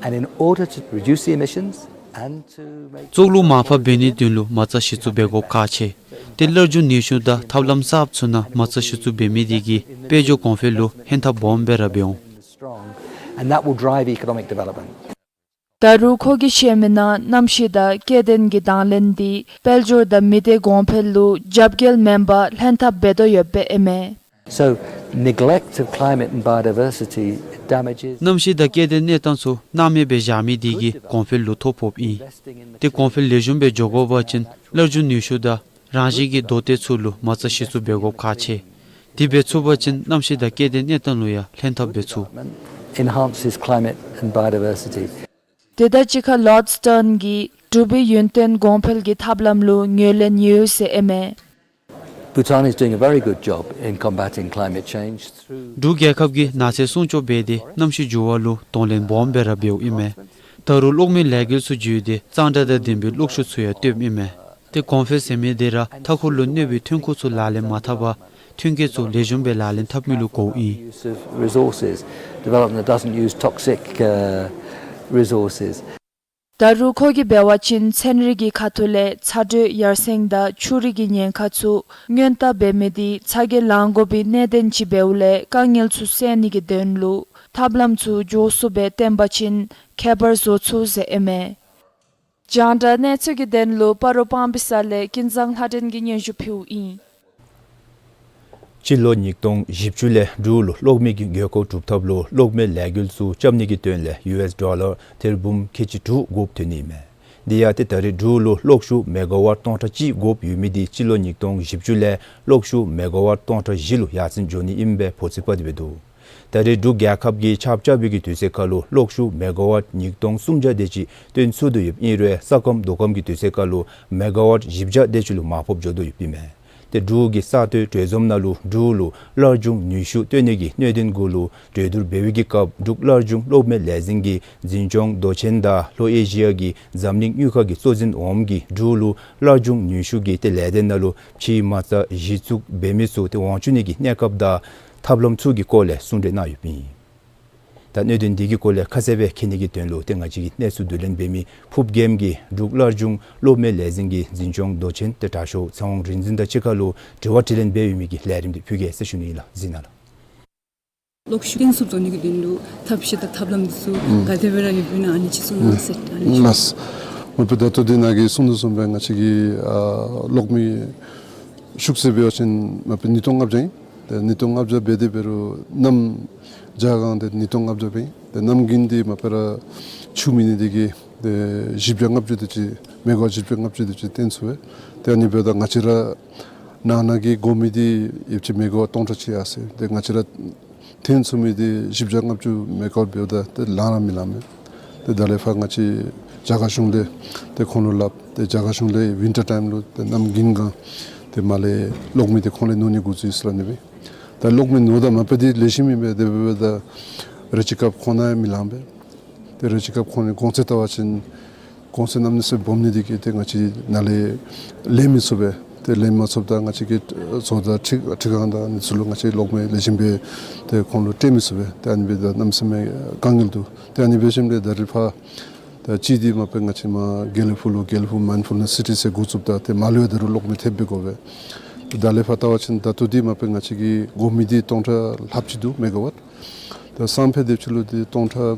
And in order to reduce the emissions and to make བཙོག་རླུང་མར་ཕབ་འབད་ནིའི་དོན་ལུ་མ་རྩ་གཞི་བཙུགས་འབད་དགོཔ་ཁག་ཆེ། ཏེ་སླར་འབྱུང་ནུས་ཤུགས་དང་ཐབས་ལམ་གསརཔ་ཚུ་ནང་མ་རྩ་གཞི་བཙུགས་འབད་མི་འདི་གིས་དཔལ་འབྱོར་གོང་འཕེལ་ལུ་ཕན་ཐབས་སྦོམ་སྦེ་ར་འབད་འོང་། Strong, and that will drive economic development. ད་རུང་ཁོ་གིས་བཤད་མི་ནང་གནམ་གཤིས་དང་སྐྱེ་ལྡན་གྱི་དང་ལེན་འདི་དཔལ་འབྱོར་དང་མི་སྡེ་གོང་འཕེལ་ལུ་རྒྱབ་འགལ་མེན་པར་ལྷན་ཐབས་འབད་དོ་ཡོདཔ་ཨིན་མས། So, neglect of climate and biodiversity damages གནམ་གཤིས་དང་སྐྱེ་ལྡན་གནས་སྟངས་ཚུ་སྣང་མེད་སྦེ་བཞག་མི་འདི་གིས་གོང་འཕེལ་ལུ་ཐོ་ཕོགཔ་ཨིན། ཏེ་གོང་འཕེལ་ལེགས་ཤོམ་སྦེ་འགྱོ་དགོ་པ་ཅིན་སླར་འབྱུང་ནུས་ཤུགས་དང་རང་བཞིན་གྱི་མདོ་སྡེ་ཚུ་ལུ་མ་རྩ་གཞི་བཙུགས་འབད་དགོཔ་ཁག་ཆེ། དེ་འབད་ཚུགས་པ་ཅིན་གནམ་གཤིས་དང་སྐྱེ་ལྡན་གནས་སྟངས་ལུ་ཡང་ལྷན་ཐབས་འབད་ཚུགས། Enhances climate and biodiversity. དེ་དང་གཅིག་ཁར་ལོརཌ་སི་ཊརན་གྱིས་འབྲུག་པའི་ཡུན་བརྟན་གོང་འཕེལ་གྱི་ཐབས་ལམ་ལུ་ངོས་ལེན་ཡོད་ཟེར་ཨིན་མས། Bhutan is doing a very good job in combating climate change through འབྲུག་རྒྱལ་ཁབ་ཀྱིས་ནགས་ཚལ་སྲུང་སྐྱོབ་འབད་དེ་གནམ་གཤིས་འགྱུར་བ་ལུ་གདོང་ལེན་སྦོམ་སྦེ་ར་འབདཝ་ཨིན་མས། ད་རུང་གློག་མེ་ལས་འགུལ་ཚུ་བརྒྱུད་དེ་གཙང་སྦྲ་དང་ལྡན་པའི་གློག་ཤུགས་ཚུ་ཡང་བཏོནམ་ཨིན་མས། ཏེ་གོང་འཕེལ་ཟེར་མི་འདི་ར་མཐའ་འཁོར་ལུ་གནོད་པའི་ཐོན་ཁུངས་ཚུ་ལག་ལེན་མ་འཐབ་པར་ཐོན་སྐྱེད་ཚུ་ལེགས་ཤོམ་སྦེ་ལག་ལེན་འཐབ་མི་ལུ་གོཝ་ཨིན། Use of resources, development that doesn't use toxic, uh, resources. ད་རུང་ཁོ་གིས་འབད་བ་ཅིན་ཚན་རིག་གི་ཁ་ཐུག་ལས་ཚ་དྲོད་ཡར་སེང་དང་ཆུ་རུད་ཀྱི་ཉེན་ཁ་ཚུ་སྔོན་བརྟག་འབད་མི་འདི་ཚ་གྱང་ལང་དགོ་པའི་གནད་དོན་ཅིག་འབདཝ་ལས་དཀའ་ངལ་ཚུ་སེལ་ནི་གི་དོན་ལུ་ཐབས་ལམ་ཚུ་མགྱོགས་སུ་སྦེ་བཏོན་པ་ཅིན་ཁྱད་པར་བཟོ་ཚུགས་ཟེར་ཨིན་མས། རྒྱང་བསྒྲགས་གནས་ཚུལ་གྱི་དོན་ལུ་སྤ་རོ་སྤང་སྦིས་ས་ལས་ཀུན་བཟང་ལྷ་སྒྲོན་གྱིས་སྙན་ཞུ་ཕུལཝ་ཨིན། སྤྱི་ལོ་ཉིས་སྟོང་བཞི་བཅུ་ལས་འབྲུག་ལུ་གློག་མེ་གི་དགོས་མཁོ་གྲུབ་ཐབས་ལུ་གློག་མེ་ལས་འགུལ་ཚུ་རྐྱབ་ནི་གི་དོན་ལས་ཡུ་ཨེསི་ཌོ་ལར་ཐེར་འབུམ་ཁལ་གཅིག་དྲུག་དགོཔ་ཐོན་ནི་ཨིན་མས། དེ་ཡང་ཏེ་ད་རེས་འབྲུག་ལུ་གློག་ཤུགས་མེ་ག་ཝཊ་སྟོང་ཕྲག་གཅིག་དགོཔ་ཡོད་མི་འདི་སྤྱི་ལོ་ཉིས་སྟོང་བཞི་བཅུ་ལས་གློག་ཤུགས་མེ་ག་ཝཊ་སྟོང་ཕྲག་བཞི་ལུ་ཡར་སེང་འགྱོ་ནི་ཨིནམ་སྦེ་འཕོ་ཚིག་པ་དེ་སྦེ་འདུག། ད་རེས་འབྲུག་རྒྱལ་ཁབ་ཀྱིས་ཆརཔ་རྐྱབ་པའི་གི་དུས་ཚོད་ཁར་ལུ་གློག་ཤུགས་མེ་ག་ཝཊ་ཉིས་སྟོང་སུམ་བརྒྱ་དེ་ཅིག་བཏོན་ཚུགས་དོ་ཡོདཔ་ཨིན་རུང་ས་སྐམ་མདོ་སྐམ་གྱི་དུས་ཚོད་ཁར་ལུ་མེ་ག་ཝཊ་བཞི་བརྒྱ་དེ་ཅིག་ལུ་མར་ཕབ་འགྱོ་དོ་ཡོདཔ་ཨིན་མས། ཏེ་འབྲུག་གི་གསར་གཏོད་གྲོས་འཛོམས་ནང་ལུ་འབྲུག་ལུ་སླར་འབྱུང་ནུས་ཤུགས་བཏོན་ནི་གི་གནད་དོན་གུ་ལུ་གྲོས་བསྡུར་འབད་བའི་གི་སྐབས་འབྲུག་སླར་འབྱུང་གློག་མེ་ལས་འཛིན་གྱི་འཛིན་སྐྱོང་མདོ་ཆེན་དང་ལྷོ་ཨེ་ཤི་ཡ་གི་འཛམ་གླིང་དངུལ་ཁང་གི་གཙོ་འཛིན་འོགམ་གིས་འབྲུག་ལུ་སླར་འབྱུང་ནུས་ཤུགས་ཀྱི་ཏེ་ལས་སྡེ་ནང་ལུ་ཕྱེ་མ་རྩ་གཞི་བཙུགས་འབད་མི་ཚུ་ཏེ་འོང་བཅུག་ནི་གི་གནས་སྐབས་དང་ཐབས་ལམ་ཚུ་གི་སྐོར་ལས་གསུང་གྲོས་གནང་ཡོདཔ་ཨིན། ད་གནད་དོན་འདི་གི་སྐོར་ལས་ཁ་གསལ་སྦེ་མཁྱེན་ནི་གི་དོན་ལུ་ཏེ་ང་བཅས་ཀྱི་གནས་ཚུལ་བསྡུ་ལེན་འབད་མི་ཕུརཔ་རྒྱལམོ་གིས་འབྲུག་སླར་འབྱུང་གློག་མེ་ལས་འཛིན་གྱི་འཛིན་སྐྱོང་མདོ་ཆེན་ཏེ་དྲག་ཤོས་ཚེ་དབང་རིག་འཛིན་དང་གཅིག་ཁར་ལུ་དྲི་བ་དྲིས་ལན་འབད་ཡོད་མི་གི་ལས་རིམ་འདི་ཕུལ་གེ་ཟེར་ཞུ་ནི་ཨིན་ལགས། གཟིགས་གནང་ལགས། གློག་ཤུགས་བརྟན་སུ་བཟོ་ནི་གི་དོན་ལུ་ཐབས་ཤེས་དང་ཐབས་ལམ་འདི་ཚུ་ག་དེ་སྦེ་ར་ཡོདཔ་ཨིན་ན་ཨ་ནི་ཅིག་གསུང་གནང་ཟེར། ཨ་ནི་ཅིག་ལགས། མ་པ་ད་ལྟོ་འདི་ནཱ་གིས་གསུང་དོ་བཟུམ་སྦེ་ང་བཅས་ཀྱི་ཨ་གློག་མེ་ཤུགས་ཟེར་འབད་བ་ཅིན་མ་པ་ཉིས་སྟོང་ལྔ་བརྒྱ་ཨིན། ཏེ་ཉིས་སྟོང་ལྔ་བརྒྱ་འབད་དེ་འབད་རུང་གནམ་བྱཱར་གང་འདི་ཉིས་སྟོང་ལྔ་བརྒྱ་འབད་ཨིན། ཏེ་གནམ་དགུན་འདི་མ་པ་ར་ཆུ་མེད་ནི་འདི་གིས་ཏེ་བཞི་བརྒྱ་ལྔ་བཅུ་དེ་ཅིག་མེ་ག་ཝཊ་བཞི་བརྒྱ་ལྔ་བཅུ་དེ་ཅིག་བཏོན་ཚུགས་པས། ཏེ་ཨ་ནི་འབདཝ་ད་ང་བཅས་ར་ནང་ན་གི་དགོ་མི་འདི་ཡོདཔ་ཅིག་མེ་ག་ཝཊ་སྟོང་ཕྲག་གཅིག་ཡར་སོ་ཡི། ཏེ་ང་བཅས་ར་བཏོན་ཚུགས་མི་འདི་བཞི་བརྒྱ་ལྔ་བཅུ་མེ་ག་ཝཊ་འབདཝ་ད་ཏེ་ལང་ར་མི་ལང་མས། ཏེ་ད་ལས་ཕར་ང་བཅས་རྒྱ་གར་གཞུང་ལས་ཏེ་ཁོང་ལུ་སླབ། ཏེ་རྒྱ་གར་གཞུང་ལས་ཝིན་ཊར་ཊའིམ་ལུ་ཏེ་གནམ་དགུན་གང་ཏེ་མར་ལས་གློག་མེ་འདི་ཁོང་ལས་ནོར་ནི་འགོ་བཙུགས་ཡི་ཟེར་སླབ་ནི་སྦེ། ད་གློག་མེ་ནོརཝ་ད་མ་པ་འདི་ལེགས་ཤོམ་ཨིན་པས། དེ་འབདཝ་ད་རེ་ཅིག་སྐབས་ཁོང་ནང་ཡང་མི་ལང་པས། ཏེ་རེ་ཅིག་སྐབས་ཁོང་ནི་གོང་ཚད་བལྟ་བ་ཅིན་གོང་ཚད་གནམ་མེད་ས་མེད་སྦོམ་ནི་འདི་གིས་ཏེ་ང་བཅས་ནཱ་ལས་ལེན་མི་ཚུགས་པས། ཏེ་ལེན་མ་ཚུགསཔ་ད་ང་བཅས་ཀྱི་ཨ་བཟོ་ལྟ་འཕྲུལ་འཕྲུལ་ཁང་དང་ཨ་ནི་ཚུ་ལུ་ང་བཅས་གློག་མེ་ལེགས་ཤོམ་སྦེ་ཏེ་ཁོང་ལུ་སྤྲོད་མི་ཚུགས་པས། ཏེ་ཨ་ནི་འབདཝ་ད་གནམ་མེད་ས་མེད་དཀའ་ངལ་འདུག། ཏེ་ཨ་ནི་འབད་ཞིནམ་ལས་ད་རིས་ཕར་ད་གཅིག་འདི་མ་པ་ང་བཅས་མར་དགེ་ལེགས་ཕུག་ལུ་དགེ་ལེགས་ཕུག་མའིནཌ་ཕུལ་ནེསི་སི་ཊི་ཟེར་འགོ་བཙུགསཔ་ད་ཏེ་མར་ལུ་ཡང་ད་རུང་གློག་མེ་ཐེབས་སྦེ་དགོ་པས། ཏེ་ད་ལས་ཕར་བལྟ་བ་ཅིན་ད་ལྟོ་འདི་མ་པ་ང་བཅས་ཀྱི་དགོ་མི་འདི་སྟོང་ཕྲག་ལྷགཔ་ཅིག་འདུག་མེ་ག་ཝཊ། ད་སང་ཕོད་དེ་ཅིག་ལུ་འདི་སྟོང་ཕྲག་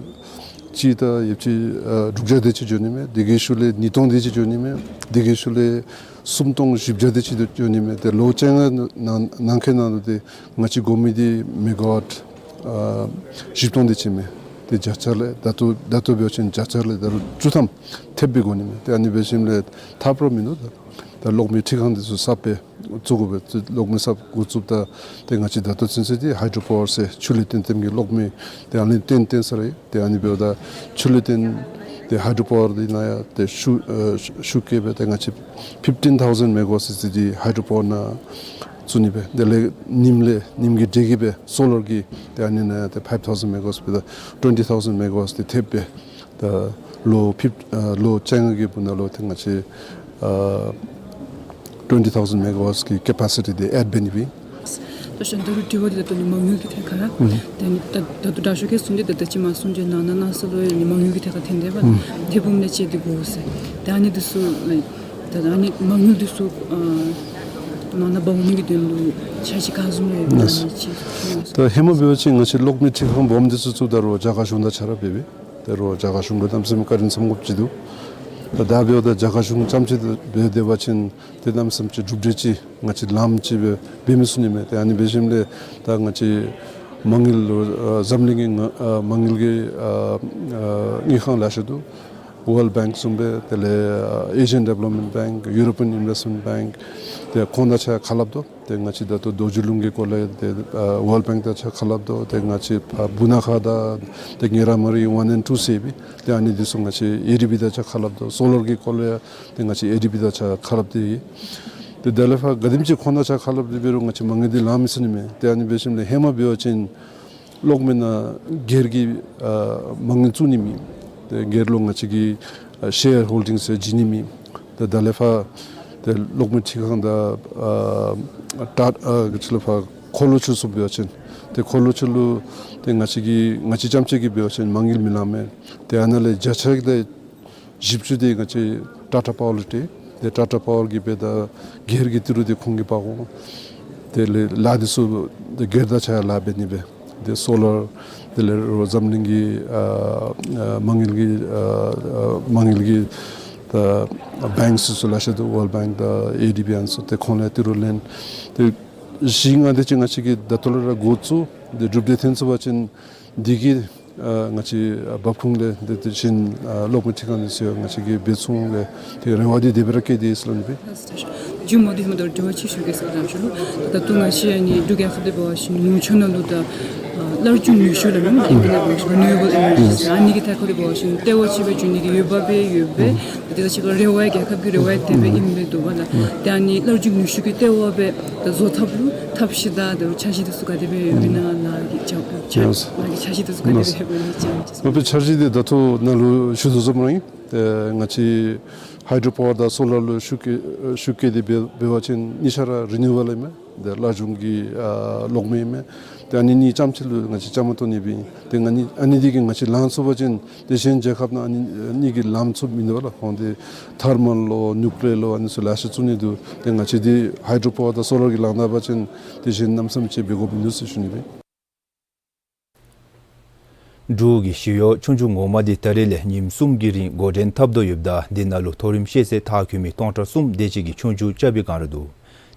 གཅིག་དང་ཡོདཔ་ཅིག་ཨ་དྲུག་བརྒྱ་དེ་ཅིག་འགྱོ་ནི་མས། དེ་གི་ཤུལ་ལས་ཉིས་སྟོང་དེ་ཅིག་འགྱོ་ནི་མས། དེ་གི་ཤུལ་ལས་སུམ་སྟོང་བཞི་བརྒྱ་དེ་ཅིག་འགྱོ་ནི་མས། ཏེ་ལོ་བཅོ་ལྔ་ནང་ནང་འཁོད་ནང་ལུ་ཏེ་ང་བཅས་དགོ་མི་འདི་མེ་ག་ཝཊ་ཨ་བཞི་སྟོང་དེ་ཅིག་མས། ཏེ་བརྒྱ་ཆ་ལས་ད་ལྟོ་ད་ལྟོ་འབད་བ་ཅིན་བརྒྱ་ཆ་ལས་ད་རུང་བཅུ་ཐམ་ཐེབས་སྦེ་དགོ་ནི་མས། ཏེ་ཨ་ནི་འབད་ཞིནམ་ལས་ཐབས་ར་མིན་འདུག། ད་ ད་གློག་མེ་འཕྲུལ་ཁང་འདི་ཚུ་གསརཔ་སྦེ་བཙུགས་དགོ་པས། གློག་མེ་གསརཔ་འགོ་བཙུགསཔ་ད་ཏེ་ང་བཅས་ད་ལྟོ་ཚུན་ཚོད་འདི་ཧའི་ཌྲོ་པ་ཝར་ཟེར་ཆུ་ལས་བཏོན་བཏོནམ་གི་གློག་མེ་ཏེ་ཨ་ནི་བཏོན་བཏོན་ས་ར་ཨིན། ཏེ་ཨ་ནི་འབདཝ་ད་ཆུ་ལས་བཏོན་ཏེ་ཧའི་ཌྲོ་པ་ཝར་འདི་ནང་ཡང་ཏེ་ཤུགས་ཨ་ཤུགས་བསྐྱེད་སྦེ་ཏེ་ང་བཅས་fifteen thousand megawatts འདི་ཧའི་ཌྲོ་པ་ཝར་ནང་བཙུགས་ནི་སྦེ། དེ་ལས་ཉིམ་ལས་ཉིམ་གྱི་འདྲེས་ཀྱིས་སྦེ་སོ་ལར་གྱི་ཏེ་ཨ་ནི་ནང་ཡང་ཏེ་five thousand megawatts སྦེ་ད་twenty thousand megawatts འདི་ཐེབས་སྦེ་ད་ལོ་ཕིབ་ཨ་ལོ་བཅོ་ལྔ་གི་བར་ན་ལུ་ཏེ་ང་བཅས་ཨ་twenty thousand megawatts གི་ཀེ་པ་སི་ཊི་འདི་ཨེཌ་འབད་ནི་སྦེ། ད་ཤོ་ད་རུང་དྲི་བ་འདི་ད་ལྟོ་ནི་མ་དངུལ་གྱི་ཐད་ཁར་ར། ཨུམ། ད་ནི་ད་ད་ལྟོ་དྲག་ཤོས་ཁྱོད་གསུངས་ཏེ་ད་ད་ཅི་མ་གསུངས་ཏེ་ནང་ན་ནང་ས་ལུ་ཡང་ནི་མ་དངུལ་གྱི་ཐད་ཁར་ཐོན་ཏེ་འབད། ཨུམ། ཐད་འབུམ་ལས་བཅད་དེ་དགོ་ཟེར། ད་ཨ་ནི་འདི་ཚུ་ད་ཨ་ནི་མ་དངུལ་འདི་ཚུ་ཨ་ནང་ན་འབག་འོང་ནི་གི་དོན་ལུ་འཆར་གཞི་ག་བཟུམ་ཡོད་ན་ཨ་ནི་ཅིག་གསུངས་ས། ད་ཧེ་མ་འབད་བ་ཅིན་ང་བཅས་གློག་མེ་འཕྲུལ་ཁང་སྦོམ་འདི་ཚུ་བཙུགས་ད་རུང་རྒྱ་གར་གཞུང་དང་ཕྱག་ར་འབད་འབད། ད་རུང་རྒྱ་གར་གཞུང་གིས་གནམ་མེད་ས་མེད་བཀའ་དྲིན་བསམ་དགོཔ་ཅིག་འདུག། ད་ད་འབདཝ་ད་རྒྱ་གར་གཞུང་རྐྱངམ་ཅིག་འབད་སྡོད་པ་ཅིན་ཏེ་གནམ་མེད་ས་མེད་ཅིག་གྲུབ་འབྲས་ཅིག་ང་བཅས་ལངམ་ཅིག་སྦེ་འབད་མི་ཚུགས་ནི་མས། ཏེ་ཨ་ནི་འབད་ཞིནམ་ལས་ད་ང་བཅས་མ་དངུལ་ལུ་ཨ་འཛམ་གླིང་གི་ཨ་མ་དངུལ་གྱི་ཨ་ཨ་དངུལ་ཁང་ལེ་ཤ་འདུག། World Bank བཟུམ་སྦེ་དེ་ལས་ཨ་Asian Development Bank, European Investment Bank ཏེ་ཁོང་དང་ཕྱག་ཁ་སླབ་དོ། ཏེ་ང་བཅས་ད་ལྟོ་རྡོ་རྗེ་ལུང་གི་སྐོར་ལས་ཏེ་ཨ་World Bank དང་ཕྱག་ཁ་སླབ་དོ། ཏེ་ང་བཅས་ཕར་སྦུག་ན་ཁ་དང་ཏེ་ཉེ་ར་མ་རི་ཝན་ཨེནཌ་ཊུ་ཟེར་སྦེ་ཏེ་ཨ་ནི་འདི་ཚུ་ང་བཅས་ཨེ་ཌི་བི་དང་ཕྱག་ཁ་སླབ་དོ། སོ་ལར་གྱི་སྐོར་ལས་ཏེ་ང་བཅས་ཨེ་ཌི་བི་དང་ཕྱག་ཁ་སླབ་སྟེ་ཡོད། ཏེ་དེ་ལས་ཕར་ག་དེམ་ཅིག་ཁོང་དང་ཕྱག་ཁ་སླབ་སྟེ་འབད་རུང་ང་བཅས་མ་དངུལ་འདི་ལང་མི་ཚུགས་ནི་མས། ཏེ་ཨ་ནི་འབད་ཞིནམ་ལས་ཧེ་མ་འབད་བ་ཅིན་གློག་མེ་ནང་སྒེར་གྱི་ཨ་མ་དངུལ་བཙུགས་ནི་མེད། ཏེ་སྒེར་ལུ་ང་བཅས་ཀྱིས་ཨ་ཤེར་ཧོལ་ཌིང་ཟེར་བྱིན་ནི་མེད། ཏེ་ད་ལས་ཕར་ཏེ་གློག་མེ་འཕྲུལ་ཁང་དང་ཨ་ཊ་ཨ་ག་ཅི་ལོ་ཕར་འཁོར་ལོ་ཚུ་བཟུམ་འབད་བ་ཅིན་ཏེ་འཁོར་ལོ་ཚུ་ལུ་ཏེ་ང་བཅས་ཀྱིས་ང་བཅས་རྐྱངམ་ཅིག་གིས་འབད་བ་ཅིན་མ་དངུལ་མི་ལང་མས། ཏེ་ཨ་ནཱ་ལས་བརྒྱ་ཆ་གི་ད་བཞི་བཅུ་དེ་ང་བཅས་ཊ་ཊ་པ་ཝར་ལུ་སྤྲོད། ཏེ་ཊ་ཊ་པ་ཝར་གྱིས་འབད་ད་སྒེར་གྱི་ཏི་རུ་འདི་ཁོང་གིས་འབག་འོང་། དེ་ལས་ལཱ་འདི་ཚུ་ཏེ་སྒེར་དང་ཕྱག་ལཱ་འབད་ནི་སྦེ། ཏེ་སོ་ལར་དེ་ལས་རོགས་འཛམ་གླིང་གི་ཨ་ཨ་མ་དངུལ་གྱི་ཨ་ཨ་མ་དངུལ་གྱི་ད་བེངཀ་ཚུ་ལེ་ཤ་འདུག། ཝཱལཌ་བེངཀ་དང་ཨེ་ཌི་བི་ཨ་ནི་ཚུ། ཏེ་ཁོང་ལས་ཏི་རུ་ལེན། ཏེ་བཞི་ལྔ་དེ་ཅིག་ང་བཅས་ཀྱིས་ད་ལྟོ་ལས་ར་འགོ་བཙུགས། ཏེ་གྲུབ་འབྲས་ཐོན་ཚུགས་པ་ཅིན་འདི་གིས་ཨ་ང་བཅས་ཨ་འབབ་ཁུངས་ལས་ཏེ་དེ་བཞིན་ཨ་གློག་མེ་འཕྲུལ་ཁང་འདི་ཚུ་ང་བཅས་ཀྱིས་འབད་ཚུགས་འོང་ལས་ཏེ་རེ་བ་འདི་དེ་སྦེ་ར་བསྐྱེད་དེ་ཡོད་ཟེར་སླབ་ནི་སྦེ། ཇུ་མོ་དེ་ཧེ་མ་ད་དྲི་བ་ཅིག་ཞུ་གེ་ཟེར་ད་ཞུ་ལོ། ད་ལྟོ་ང་བཅས་ཨ་ནི་འབྲུག་རྒྱལ་ཁབ་འདི་འབད་བ་ཅིན་ནུབ་ཕྱོགས་ནང་ལུ་ད་ཨ་སླར་འབྱུང་ནུས་ཤུགས་ལ་ནི་ཨིན་པས་ན་འབད་བ་ཅིན་རི་ནིའུ་ཨེ་བཱལ་ཨེ་ནར་ཇི་ཟེར་ཨ་ནི་གི་ཐད་ཁར་འབད་བ་ཅིན་ལྟེ་བ་ཅིག་སྦེ་འབྱུང་ནི་གི་འོས་འབབ་སྦེ་ཡོད་པས། ཏེ་ད་ཅི་ག་རེ་བ་རྒྱལ་ཁབ་ཀྱི་རེ་བ་དེ་སྦེ་ཨིན་པས་འདུག་པ་ལགས། ཏེ་ཨ་ནི་སླར་འབྱུང་ནུས་ཤུགས་ཀྱི་ལྟེ་བ་སྦེ་ད་བཟོ་ཐབས་ལུ་ཐབས་ཤེས་དང་ད་འཆར་གཞི་འདི་ཚུ་ག་དེ་སྦེ་ཡོདཔ་ཨིན་ན་ལགས་ཀྱི་འཆར་གཞི་འདི་ཚུ་ག་དེ་སྦེ་ཡོདཔ་ཨིན་ན་ཅིག་ཨ་ནི་འཆར་གཞི་འདི་ད་ལྟོ་ནཱ་ལུ་ཞུ་དོ་བཟུམ་ར་ཨིན། ཏེ་ང་བཅས་ཧའི་ཌྲོ་པ་ཝར་དང་སོ་ལར་ལུ་ཤུགས་བསྐྱེད་ཤུགས་བསྐྱེད་དེ་འབད་འབད་བ་ཅིན་གཉིས་ཆ་ར་རི་ནིའུ་ཨེ་བཱལ་ཨིན་མས། ཏེ་སླར་འབྱུང་གི་ཨ་གློག་མེ་ཨིན་མས། ཏེ་ཨ་ནི་གཉིས་རྐྱངམ་ཅིག་ལུ་ང་བཅས་བཅའ་མར་གཏོགས་ནི་སྦེ་ཨིན། ཏེ་ང་ནི་ཨ་ནི་འདི་གིས་ང་བཅས་ལང་ཚུགས་པ་ཅིན་ཏེ་གཞན་རྒྱལ་ཁབ་ནང་ཨ་ནི་གཉིས་ཀྱིས་ལང་ཚུགསཔ་མིན་འདུག་པ་ལགས། ཁོང་འདི་ཐར་མལ་ལོ་ནིའུ་ཀི་ལི་ཡར་ལོ་ཨ་ནི་ཚུ་ལེ་ཤ་བཙུགས་ནི་འདུག། ཏེ་ང་བཅས་འདི་ཧའི་ཌྲོ་པ་ཝར་དང་སོ་ལར་གྱིས་ལངམ་ད་པ་ཅིན་ཏེ་གཞན་གནམ་མེད་ས་མེད་ཅིག་འབད་དགོཔ་མིན་འདུག་ཟེར་ཞུ་ནི་སྦེ་ཨིན། འབྲུག་གི་ཞི་གཡོག་ཆོས་རྒྱུགས་ངོ་མ་འདི་ད་རིས་ལས་ཉིནམ་གསུམ་གྱི་རིང་འགོ་འདྲེན་འཐབ་དོ་ཡོདཔ་ད་འདི་ནང་ལུ་མཐོ་རིམ་ཤེས་ཚད་མཐར་འཁྱོལ་མི་སྟོང་ཕྲག་གསུམ་དེ་ཅིག་གིས་ཆོས་རྒྱུགས་རྐྱབ་པའི་བསྒང་ར་འདུག།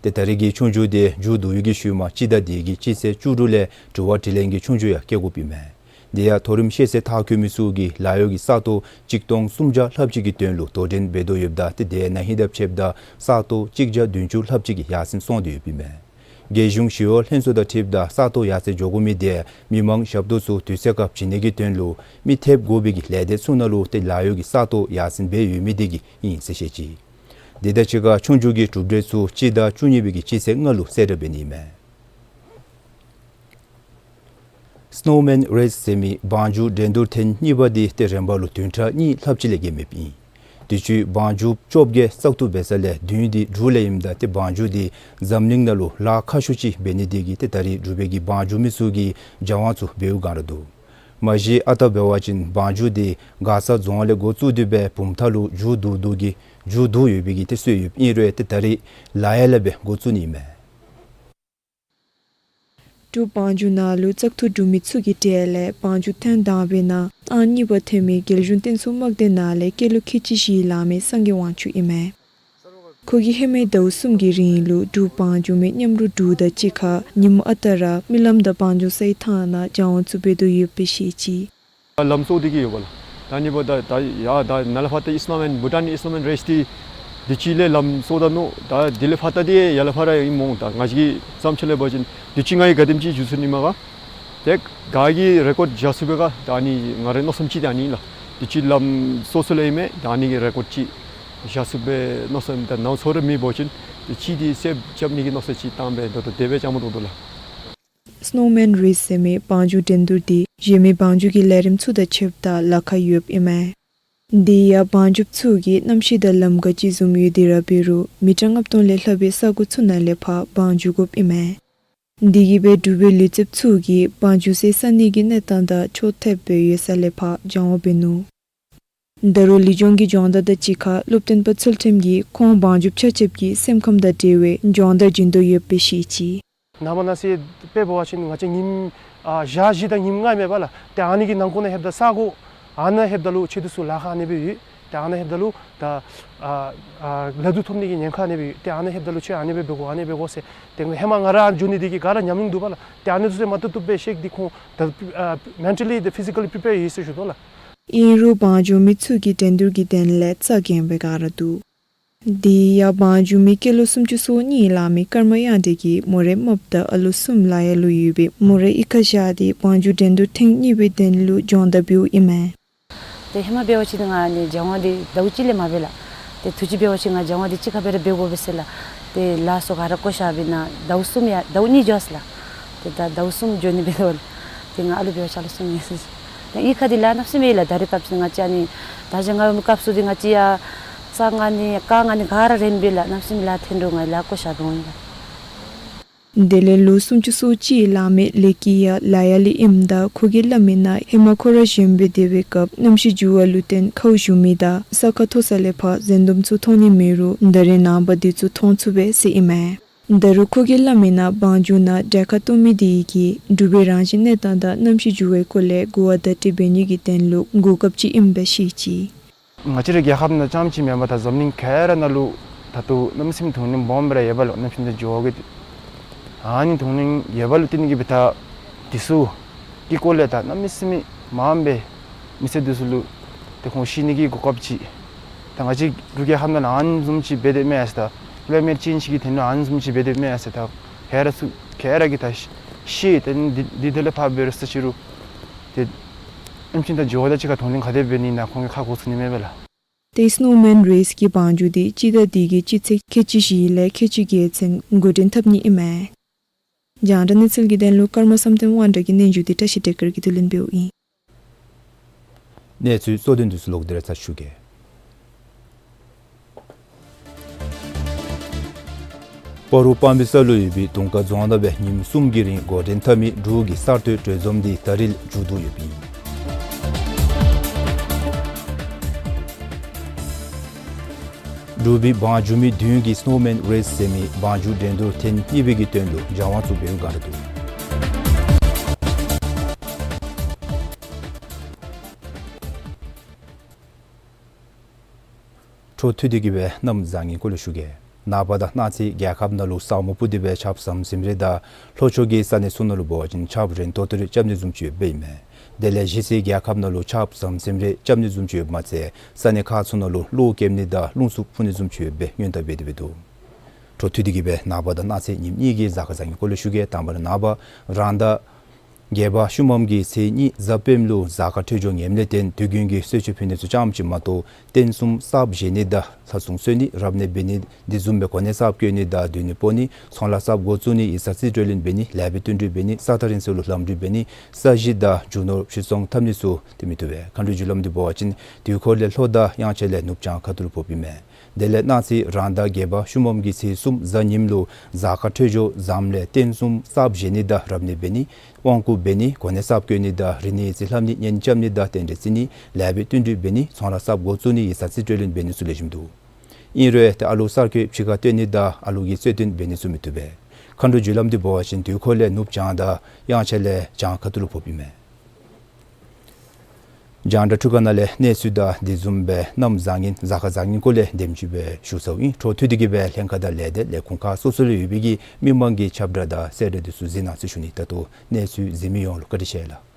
ཏེ་ད་རིས་ཀྱི་ཆོས་རྒྱུགས་འདི་མཇུག་བསྡུ་ཡུལ་གྱི་ཤུལ་མ་སྤྱི་ཟླ་འདི་གི་སྤྱི་ཚེས་བཅུ་དྲུག་ལས་དྲི་བ་དྲིས་ལན་གྱི་ཆོས་རྒྱུགས་ཡང་རྐྱབ་དགོཔ་ཨིན་མས། དེ་ཡང་མཐོ་རིམ་ཤེས་ཚད་མཐར་འཁྱོལ་མི་ཚུ་གིས་ལཱ་གཡོག་གི་ས་སྟོང་གཅིག་སྟོང་སུམ་བརྒྱ་ལྷགཔ་ཅིག་གི་དོན་ལུ་དོ་འགྲན་འབད་དོ་ཡོདཔ་ད་ཏེ་དེ་ནང་ཧིང་དང་ཕྱདཔ་ད་ས་སྟོང་གཅིག་བརྒྱ་བདུན་ཅུ་ལྷགཔ་ཅིག་གིས་ཡར་སེང་སོང་སྟེ་ཡོདཔ་ཨིན་མས། རྒྱལ་གཞུང་ཞི་གཡོག་ལྷན་ཚོགས་དང་འཁྲིལཝ་ད་ས་སྟོང་ཡར་སེང་འགྱོ་དགོ་མི་དེ་མི་མང་ཞབས་ཏོག་ཚུ་དུས་ཚོད་སྐབས་བྱིན་ནི་གི་དོན་ལུ་མི་ཐེབས་དགོ་པའི་གི་ལས་སྡེ་ཚུ་ནང་ལུ་ཏེ་ལཱ་གཡོག་གི་ས་སྟོང་ཡར་སེང་འབད་ཡོད་མི་དེ་གིས་ཨིན་ཟེར་བཤད་ཅི། དེ་དང་གཅིག་ཁར་ཆོས་རྒྱུགས་ཀྱི་གྲུབ་འབྲས་ཚུ་སྤྱི་ཟླ་བཅུ་གཉིས་པའི་གི་སྤྱི་ཚེས་ལྔ་ལུ་གསལ་བསྒྲགས་འབད་ནི་ཨིན་མས། སི་ནོ་མེན་རེས་ཟེར་མི་བང་རྒྱུགས་འགྲན་བསྡུར་ཐེངས་གཉིས་པ་འདི་ཏེ་རིམ་པ་ལུ་བདུན་ཕྲག་གཉིས་ལྷགཔ་ཅིག་ལས་བརྒལ་མེདཔ་ཨིན། དུས་ཅི་བང་རྒྱུགས་བཅོ་བརྒྱད་བཙག་འཐུ་འབད་ས་ལས་བདུན་འདི་འབྲུག་ལས་ཨིནམ་ད་ཏེ་བང་རྒྱུགས་འདི་འཛམ་གླིང་ནང་ལུ་ལཱ་ཁག་ཤོས་ཅིག་འབད་ནི་དེ་གིས་ཏེ་ད་རིས་འབྲུག་པའི་གི་བང་རྒྱུགས་མི་ཚུ་གིས་སྦྱང་བ་ཚུ་འབདཝ་བསྒང་ར་འདུག། མ་གཞི་ཨ་རྟག་འབད་བ་ཅིན་བང་རྒྱུགས་འདི་མགར་ས་རྫོང་ལས་འགོ་བཙུགས་ཏེ་སྦེ་བུམ་ཐང་ལུ་མཇུག་བསྡུ་བསྡུ་གི་མཇུག་བསྡུ་ཡོད་པའི་གི་ཏེ་སྲོལ་ཡོདཔ་ཨིན་རུང་ཏེ་ད་རིས་ལ་ཡ་ལས་སྦེ་འགོ་བཙུགས་ནི་ཨིན་མས། འབྲུག་བང་རྒྱུགས་ནང་ལུ་བཙག་འཐུ་གྲུབ་མི་ཚུ་གི་གྲས་ལས་བང་རྒྱུགས་ཐོན་དང་པའི་ནང་ཨང་གཉིས་པ་ཐོན་མི་རྒྱལ་གཞུང་བསྟན་སྲུང་དམག་སྡེ་ནང་ལས་སྐྱེས་ལོ་ཁལ་གཅིག་བཞི་ལང་མི་སངས་རྒྱས་དབང་ཕྱུག་ཨིན་མས། ཁོ་གིས་ཧེ་མའི་ཟླཝ་གསུམ་གྱི་རིང་ལུ་འབྲུག་བང་རྒྱུགས་མི་མཉམ་རོགས་དྲུག་དང་གཅིག་ཁར་ཉིནམ་ཨ་རྟག་ར་རྨི་ལམ་དང་བང་རྒྱུགས་སའི་ཐང་ནང་སྦྱང་བ་ཚུ་འབད་དོ་ཡོདཔ་སྦེ་བཤད་ཅི། ལམ་སྲོལ་འདི་གིས་ཡོདཔ་ལགས། ད་ཨ་ནི་འབདཝ་ད་ད་ཡར་ད་ནཱ་ལས་ཕར་ད་ཨིསི་ལམ་ཨེནཌ་བྷུ་ཊཱན་ཨིསི་ལམ་ཨེནཌ་རེས་འདི་ དུས་ཅི་ལས་ལམ་སོ་ད་ནོ་ད་དེ་ལས་ཕར་ད་དེ་ཡར་ལས་ཕར་ར་ཨིན་མོ། ད་ང་བཅས་ཀྱི་བསམ་འཆར་ལས་འབད་བ་ཅིན་དུས་ཅི་ང་གིས་ག་དེམ་ཅིག་འགྱོ་ཚུགས་ནི་མས་ག། ཏེ་ག་གིས་རེ་ཀོཌ་བཞག་ཚུགས་པས་ག། ད་ཨ་ནི་ང་རའི་མནོ་བསམ་ཅིག་ད་ཨ་ནི་ལགས། དུས་ཅི་ལམ་སོ་སོ་ལས་ཨིན་མས། ད་ཨ་ནི་གི་རེ་ཀོཌ་ཅིག་བཞག་ཚུགས་པའི་མནོ་བསམ་ད་ནང་ཚོ་ར་མེད་འབད་བ་ཅིན་དུས་ཅི་དེ་སེབ་རྐྱབ་ནི་གི་མནོ་བསམ་ཅིག་བཏང་སྦེ་ད་ལྟོ་དེ་སྦེ་བཅའ་མར་འདུག་ལགས། སྣོ་མཱན་རེསི་ཟེར་མི་བང་རྒྱུག་འགྲན་བསྡུར་འདི་གཞན་མི་བང་རྒྱུག་གི་ལས་རིམ་ཚུ་དང་ཕྱདཔ་ད་ལཱ་ཁག་ཡོདཔ་ཨིན་མས། དེ་ཡང་བང་རྒྱུགཔ་ཚུ་གིས་གནམ་གཤིས་དང་ལམ་ཁ་ཅིག་བཟུམ་ཡོད་དེ་ར་འབད་རུང་མི་ཊར་ལྔ་སྟོང་ལས་ལྷག་པའི་ས་གོ་ཚུ་ནང་ལས་ཕར་བང་རྒྱུག་དགོཔ་ཨིན་མས། དེ་གིས་འབད་འབྲུག་པའི་ལུས་རྩལཔ་ཚུ་གིས་བང་རྒྱུག་སའི་ས་གནས་ཀྱི་གནས་སྟངས་དང་ཕྱོགས་མཐུདཔ་སྦེ་ཡོད་ས་ལས་ཕར་སྦྱང་བ་འབད་ནུག། ད་རུང་ལི་ལྗོངས་ཀྱི་སྦྱོང་བརྡར་དང་གཅིག་ཁར་སློབ་སྟོན་པ་ཚུལ་ཁྲིམས་ཀྱིས་ཁོང་བང་རྒྱུགཔ་ཆ་ཁྱབ་ཀྱིས་སེམས་ཁམས་དང་འབྲེལ་བའི་སྦྱོང་བརྡར་བྱིན་དོ་ཡོདཔ་སྦེ་བཤད་ཅི། ནངས་པ་གནངས་ཚེ་དཔེ་འབད་བ་ཅིན་ང་བཅས་ཉིནམ་ཨ་ཞག་བཞི་དང་ཉིནམ་ལྔ་མས་པ་ལགས། ཏེ་ཨ་ནི་གི་ནང་འཁོད་ནང་ལྷོདཔ་ད་ས་གོ་ཨ་ནཱ་ལྷོདཔ་ད་ལུ་ཆེ་དུས་སུ་ལཱ་ཁག་ཨ་ནི་སྦེ་ཡོད། ཏེ་ཨ་ནཱ་ལྷོདཔ་ད་ལུ་ད་ཨ་ཨ་ལ་དུ་ཐོབ་ནི་གི་ཉེན་ཁ་ཨ་ནི་སྦེ་ཡོད། ཏེ་ཨ་ནཱ་ལྷོདཔ་ད་ལུ་ཁྱོད་ཨ་ནི་སྦེ་འབད་དགོ་ཨ་ནི་སྦེ་དགོ་ཟེར། ཏེ་ཧེ་མ་ང་ར་འགྱོ་ནི་དེ་གིས་ག་ར་ཉམས་མྱོང་འདུག་པ་ལགས། ཏེ་ཨ་ནི་ཚུ་ཚུ་མ་བཏུབ་བཏུབ་སྦེ་བཤད་དེ་ཁོང་ད་ཨ་མེན་ཊ་ལི་དང་ཕི་ཟི་ཀ་ལི་པི་རི་པེར་ཡོད་ཟེར་ཞུ་དོ་ལགས། ཨིན་རུང་བང་རྒྱུག་མི་ཚུ་གིས་འགྲན་བསྡུར་གྱི་དོན་ལས་རྩ་འགེངས་པའི་ག་ར་འདུག། དེ་ཡང་བང་རྒྱུག་མི་སྐྱེས་ལོ་སུམ་ཅུ་སོ་གཉིས་ལང་མི་ཀརྨ་དབྱངས་སྒྲོན་གྱིས་མོ་རའི་རྨགཔ་དང་ཨ་ལོ་གསུམ་ལ་ཡ་ལུ་ཡོད་པའི་མོ་རའི་གཡུས་ཁར་བཞག་སྟེ་བང་རྒྱུག་འགྲན་བསྡུར་ཐེངས་གཉིས་པའི་དོན་ལུ་སྦྱོང་བརྡར་འབདཝ་ཨིན་མས། ཏེ་ཧེ་མ་འབད་བ་ཅིན་ང་ནི་སྦྱང་བ་འདི་ཟླཝ་གཅིག་ལས་མ་འབད་ལགས། ཏེ་དུས་ཅི་འབད་བ་ཅིན་ང་སྦྱང་བ་འདི་གཅིག་ཁར་སྦེ་ར་འབད་དགོ་པས་ཟེར་ལགས། ཏེ་ལཱ་ཚུ་ག་ར་བཀོ་བཞག་སྦེ་ནཱ་ཟླཝ་གསུམ་ཡ་ཟླཝ་གཉིས་འགྱོ་ཡི་ལགས། ཏེ་ད་ཟླཝ་གསུམ་འགྱོ་ནི་འབད་དོ་ལགས། ཏེ་ང་ཨ་ལུ་འབད་བ་ཅིན་ཨ་ལོ་གསུམ་ཡོད་ཟེར། ཏེ་གཡུས་ཁར་འདི་ལཱ་གནམ་མེད་ས་མེད་ལགས། ད་རེས་སྐབས་ཅིག་ང་བཅས་ཨ་ནི་ད་ཅི་ང་བའི་སྐབས་སུ་འདི་ང་བཅས་ཡ་ས་ང་ནི་ཀ་ང་ནི་ག་ར་རན་པས་ལགས། གནམ་མེད་ས་མེད་ལཱ་འཐོན་རུང་ང་ལཱ་བཀོ་བཞག་འོང་ཡི་ལགས། དེ་ལས་ལོ་སུམ་ཅུ་སོ་གཅིག་ལང་མི་ལེགས་སྐྱིད་ཡང་ལ་ཡ་ལུ་ཨིནམ་ད་ཁོ་གིས་སླབ་མི་ནང་ཧེ་མ་ཁོ་ར་གཞོནམ་སྦེ་སྡོད་པའི་སྐབས་གནམ་གཤིས་འགྱུར་བ་ལུ་བརྟེན་ཁཝ་ཞུ་མི་དང་ས་ཁ་མཐོ་ས་ལས་ཕར་གཟན་དོམ་ཚུ་མཐོང་ནི་མེད་རུང་ད་རེས་ནངས་པ་འདི་ཚུ་མཐོང་ཚུགས་པས་ཟེར་ཨིན་མས། ད་རུང་ཁོ་གིས་སླབ་མི་ནང་བང་རྒྱུག་ནང་གྲལ་ཁར་གཏོགས་མི་དེ་གིས་འབྲུག་པའི་རང་བཞིན་གནས་སྟངས་དང་གནམ་གཤིས་འགྱུར་བའི་སྐོར་ལས་གོ་བ་བརྡ་སྤྲོད་འབད་ནི་གི་དོན་ལུ་གོ་སྐབས་ཅིག་ཨིནམ་སྦེ་བཤད་ཅི། ང་བཅས་རའི་རྒྱལ་ཁབ་ནང་རྐྱངམ་ཅིག་མེན་པར་ད་འཛམ་གླིང་ག་ར་ནང་ལུ་ད་ལྟོ་གནམ་མེད་ས་མེད་དུས་རིམ་སྦོམ་སྦེ་ར་ཡོད་པ་ལགས། གནམ་གཤིས་དང་འགྱུར་བ་གི་ཨ་ནི་དུས་རིམ་ཡོད་པ་ལུ་བརྟེན་ནི་གིས་འབད་ད་འདི་ཚུ་གི་སྐོར་ལས་ད་གནམ་མེད་ས་མེད་མངམ་སྦེ་མི་སེར་འདི་ཚུ་ལུ་ཏེ་ཁོང་ཤེས་ནི་གི་གོ་སྐབས་ཅིག་ད་ང་བཅས་འབྲུག་རྒྱལ་ཁབ་ནང་ལུ་ཨ་ནི་བཟུམ་ཅིག་འབད་དེ་མས་ཟེར། ད་ཀི་ལའི་མེཊ་ཅེནཇ་གི་དོན་ལུ་ཨ་ནི་བཟུམ་ཅིག་འབད་དེ་མས་ཟེར། ད་ག་ར་ཚུ་ག་ར་གིས་ད་ཤེས། ཏེ་འདི་འདི་དེ་ལས་ཕར་འབད་རུང་ས་ཕྱི་རུ་ཏེ་གནམ་གཤིས་དང་འགྱུར་བ་དང་གཅིག་ཁར་དུས་རིམ་ག་དེ་འབད་ནི་ཨིན་ན་ཁོང་གིས་ཧ་གོ་ཚུགས་ནི་མས་པ་ལགས། ཏེ་སྣོ་མཱན་རེསི་གི་བང་རྒྱུག་འདི་སྤྱི་ཟླ་འདི་གི་སྤྱི་ཚེས་ཁལ་གཅིག་བཞི་ལས་ཁལ་གཅིག་བརྒྱད་ཚུན་འགོ་འདྲེན་འཐབ་ནི་ཨིན་མས། རྒྱང་བསྒྲགས་གནས་ཚུལ་གྱི་དོན་ལུ་ཀརྨ་བསམ་གཏན་དབང་གྲགས་ཀྱི་སྙན་ཞུ་འདི་བཀྲ་ཤིས་བདེ་དཀར་གྱིས་བསྡུ་ལེན་འབདཝ་ཨིན། གནས་ཚུལ་གཙོ་དོན་འདི་ཚུ་ལོག་སྟེ་ར་ཚར་ཞུ་གེ། སྤ་རོ་སྤང་སྦིས་ས་ལུ་ཡོད་པའི་དུང་དཀར་རྫོང་ནང་སྦེ་ཉིནམ་གསུམ་གྱི་རིང་འགོ་འདྲེན་འཐབ་མི་འབྲུག་གི་གསར་གཏོད་གྲོས་འཛོམས་འདི་ད་རིས་མཇུག་བསྡུ་ཡོདཔ་ཨིན། འབྲུག་པའི་བང་རྒྱུག་མི་བདུན་གྱིས་སྣོ་མཱན་རེསི་ཟེར་མི་བང་རྒྱུག་འགྲན་བསྡུར་ཐེངས་གཉིས་པའི་གི་དོན་ལུ་སྦྱང་བ་བཙུགས་པའི་སྒང་ར་འདུག། འཕྲོ་མཐུད་དེ་གིས་སྦེ་གནམ་བཟང་ངན་སྐོར་ལས་ཞུ་གེ། ནངས་པ་དང་གནངས་ཚེ་རྒྱལ་ཁབ་ནང་ལུ་ས་སྨུག་སྤུབས་ཏེ་སྦེ་ཆརཔ་ཟམ་ཟིམ་རེ་དང་ལྷོ་ཕྱོགས་ཀྱི་ས་གནས་ཚུ་ནང་ལུ་འབད་བ་ཅིན་ཆརཔ་རན་ཏོག་ཏོ་རེ་རྐྱབ་ནི་བཟུམ་ཅིག་ཡོདཔ་ཨིན་མས། དེ་ལས་གཞེས་ཚེ་རྒྱལ་ཁབ་ནང་ལུ་ཆརཔ་ཟམ་ཟིམ་རེ་རྐྱབ་ནི་བཟུམ་ཅིག་ཡོདཔ་མ་ཚད་ས་གནས་ཁག་ཚུ་ནང་ལུ་གློག་ཀེམ་ནི་དང་རླུང་འཚུབ་འཕུ་ནི་བཟུམ་ཅིག་ཡོདཔ་སྦེ་སྔོན་བརྡ་འབད་དེ་སྦེ་འདུག། འཕྲོ་མཐུད་དེ་གིས་སྦེ་ནངས་པ་དང་གནངས་ཚེ་ཉིནམ་གཉིས་ཀྱི་གཟའ་སྐར་གཟའ་ཉིམ་སྐོར་ལས་ཞུ་གེ། དང་པ་ར་ནངས་པ་རང་ཟླ་བརྒྱད་པ་ཤུལ་མམ་གི་ཚེས་གཉིས་གཟའ་སྤེནམ་ལུ་གཟའ་སྐར་འཕྲོད་སྦྱོར་ངནམ་ལས་བརྟེན་དུས་རྒྱུན་གྱི་གསོལ་མཆོད་ཕུལ་ནི་ཚུ་རྐྱངམ་ཅིག་མ་གཏོགས་རྟེན་གསུམ་གསརཔ་བཞེངས་ནི་དང་ལྷ་སྲུང་གསོལ་ནི་རབ་གནས་འབད་ནི་དེ་བཟུམ་སྦེ་གོ་གནས་གསརཔ་བཀོད་ནི་དང་སྡོད་གནས་སྤོ་ནི་ཚོང་ལཱ་གསརཔ་འགོ་བཙུགས་ནི་ཡིག་ཚང་རྩིས་སྤྲོད་ལེན་འབད་ནི་ལེགས་པའི་བསྟུན་གྲོས་འབད་ནི་ས་ཐག་རིང་ས་ལུ་ལམ་འགྲུལ་འབད་ནི་ས་གཞི་དང་རྒྱུ་ནོར་ཕྱིར་ཚོང་འཐབ་ནི་ཚུ་དེ་མི་བཏུབ་པས། མཁའ་འགྲོའི་རྒྱུ་ལམ་འདི་འབད་བ་ཅིན་དུས་འཁོར་ལས་ལྷོ་དང་དབྱངས་འཆར་ལས་ནུབ་བྱང་ཁ་ཐུག་ལུ་ཕོགཔ་ཨིན་མས། དེ་ལས་གནངས་ཚེ་རང་ཟླ་བརྒྱད་པ་ཤུལ་མམ་གི་ཚེས་གསུམ་གཟའ་ཉིམ་ལུ་གཟའ་སྐར་འཕྲོད་སྦྱོར་བཟངམ་ལས་རྟེན་གསུམ་གསརཔ་བཞེངས་ནི་དང་རབ་གནས་འབད་ནི་དབང་བསྐུར་འབད་ནི་གོ་གནས་གསརཔ་བཀོད་ནི་དང་རིག་གནས་ཡིག་རྩིས་ལྷབ་ནི་གཉེན་རྐྱབ་ནི་དང་རྟེན་འབྲེལ་བརྩི་ནི་ལེགས་པའི་བསྟུན་གྲོས་འབད་ནི་ཚོང་ལཱ་གསརཔ་འགོ་བཙུགས་ནི་ཡིག་ཚང་རྩིས་སྤྲོད་ལེན་འབད་ནི་ཚུ་ལེགས་ཤོམ་འདུག། ཨིན་རུང་ཏེ་ཨ་ལུ་གསར་སྐྱེས་ཕྱི་ཁར་བཏོན་ནི་དང་ཨ་ལུ་གི་རྩོད་ལྡན་འབད་ནི་ཚུ་མི་བཏུབ་པས། མཁའ་འགྲོའི་རྒྱུ་ལམ་འདི་འབད་བ་ཅིན་དུས་འཁོར་ལས་ནུབ་བྱང་དང་དབྱངས་འཆར་ལས་བྱང་ཁ་ཐུག་ལུ་ཕོགཔ་ཨིན་མས། རྒྱང་བསྒྲགས་འཕྲུལ་ཁང་ནང་ལས་གནས་ཚུལ་དང་དེ་བཟུམ་སྦེ་གནམ་བཟང་ངན་གཟའ་སྐར་བཟང་ངན་སྐོར་ལས་དེམ་ཅིག་སྦེ་ཞུ་ཚརཝ་ཨིན། འཕྲོ་མཐུད་དེ་གིས་སྦེ་ལྷན་ཁག་དང་ལས་སྡེ་ལས་ཁུངས་ཁག་སོ་སོ་ལུ་ཡོད་པའི་གི་མི་མང་གི་ཁྱབ་བསྒྲགས་དང་གསལ་བསྒྲགས་འདི་ཚུ་གཟིགས་གནང་ཚུགས་ཞུ་ནི། ད་ལྟོ་གནས་ཚུལ་གཟིགས་མི་ཡོངས་ལུ་བཀའ་དྲིན་ཆེ་ལགས།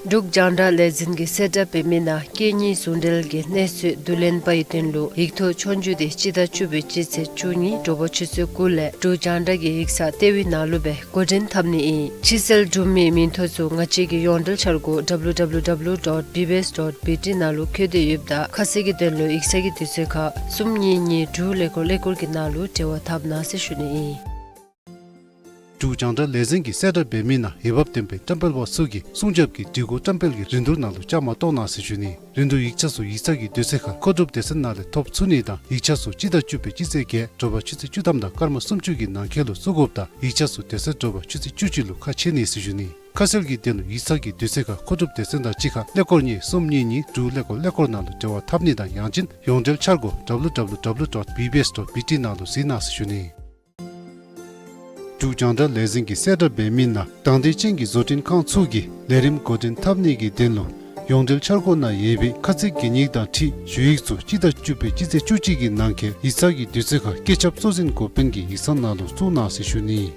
འབྲུག་རྒྱང་བསྒྲགས་ལས་འཛིན་གྱིས་གསལ་བསྒྲགས་འབད་མི་ནང་སྐད་གཉིས་ཟུང་འབྲེལ་གྱི་གནས་ཚུལ་བསྡུ་ལེན་པའི་དོན་ལུ་ཡིག་ཐོག་ཆོས་རྒྱུགས་དེ་སྤྱི་ཟླ་བཅུ་པའི་སྤྱི་ཚེས་བཅུ་གཉིས་དྲོ་པ་ཆུ་ཚོད་དགུ་ལས་འབྲུག་རྒྱང་བསྒྲགས་ཀྱི་ཡིག་ཚང་ལྟེ་བའི་ནང་ལུ་སྦེ་འགོ་འདྲེན་འཐབ་ནི་ཨིན། ཕྱིར་སེལ་གྲུབ་མིའི་མིང་ཐོ་ཚུ་ང་བཅས་ཀྱི་ཡོངས་འབྲེལ་འཆར་སྒོ་W W W dot B B S dot B T ནང་ལུ་བཀོད་དེ་ཡོདཔ་ད་ཁ་གསལ་གྱི་དོན་ལུ་ཡིག་ཚང་གི་དུས་ཚོད་ཁར་གསུམ་གཉིས་གཉིས་དྲུག་ཀླད་ཀོར་ཀླད་ཀོར་གྱི་ནང་ལུ་འབྲེལ་བ་འཐབ་གནང་ཟེར་ཞུ་ནི་ཨིན། འབྲུག་རྒྱང་བསྒྲགས་ལས་འཛིན་གྱིས་གསལ་བསྒྲགས་འབད་མི་ནང་འོས་འབབ་ལྡན་པའི་བཀྲམ་སྤེལ་པ་ཚུ་གིས་སྲུང་སྐྱོབ་ཀྱི་སྒྲིག་གོ་བཀྲམ་སྤེལ་གྱི་རིན་བསྡུར་ནང་ལུ་བཅའ་མར་གཏོགས་གནང་ཟེར་ཞུ་ནི། རིན་བསྡུར་ཡིག་ཆ་ཚུ་ཡིག་ཚང་གི་དུས་ཚོད་ཁར་མཁོ་སྒྲུབ་སྡེ་ཚན་ནང་ལས་ཐོབ་ཚུགས་ནི་དང་ཡིག་ཆ་ཚུ་སྤྱི་ཟླ་བཅུ་པའི་སྤྱི་ཚེས་བརྒྱད་དྲོ་པ་ཆུ་ཚོད་བཅུ་ཐམ་དང་སྐར་མ་སུམ་ཅུ་གི་ནང་འཁོད་ལུ་བཙུགས་དགོཔ་ད་ཡིག་ཆ་ཚུ་དེ་ཚེ་དྲོ་པ་ཆུ་ཚོད་བཅུ་གཅིག་ལུ་ཁ་ཕྱེ་ནི་ཟེར་ཞུ་ནི། ཁ་གསལ་གྱི་དོན་ལུ་ཡིག་ཚང་གི་དུས་ཚོད་ཁར་མཁོ་སྒྲུབ་སྡེ་ཚན་དང་གཅིག་ཁར་ཀླད་ཀོར་གཉིས་གསུམ་གཉིས་གཉིས་དྲུག་ཀླད་ཀོར་ཀླད་ཀོར་ནང་ལུ་འབྲེལ་བ་འཐབ་ནི་དང་ཡང་ཅིན་ཡོངས་འབྲེལ་འཆར་སྒོ་W W W dot B B S dot B T ནང་ལུ་གཟིགས་གནང་ཟེར་ཞུ་ནི། འབྲུག་རྒྱང་བསྒྲགས་ལས་འཛིན་གྱིས་གསལ་བསྒྲགས་འབད་མི་ནང་དང་འདོད་ཅན་གྱི་བཟོ་སྐྲུན་ཁང་ཚུ་གིས་ལས་རིམ་འགོ་འདྲེན་འཐབ་ནི་གི་དོན་ལུ་ཡོངས་འབྲེལ་འཆར་སྒོ་ནང་ཡོད་པའི་ཁ་ཚིག་གན་ཡིག་དང་འཁྲིལ་ཞུ་ཡིག་ཚུ་སྤྱི་ཟླ་བཅུ་པའི་སྤྱི་ཚེས་བཅུ་གཅིག་གི་ནང་འཁོད་ཡིག་ཚང་གི་དུས་ཚོད་ཁར་བཀོད་ཁྱབ་གཙོ་འཛིན་འགོ་དཔོན་གྱི་ཡིག་ཚང་ནང་ལུ་བཙུགས་གནང་ཟེར་ཞུ་ནི།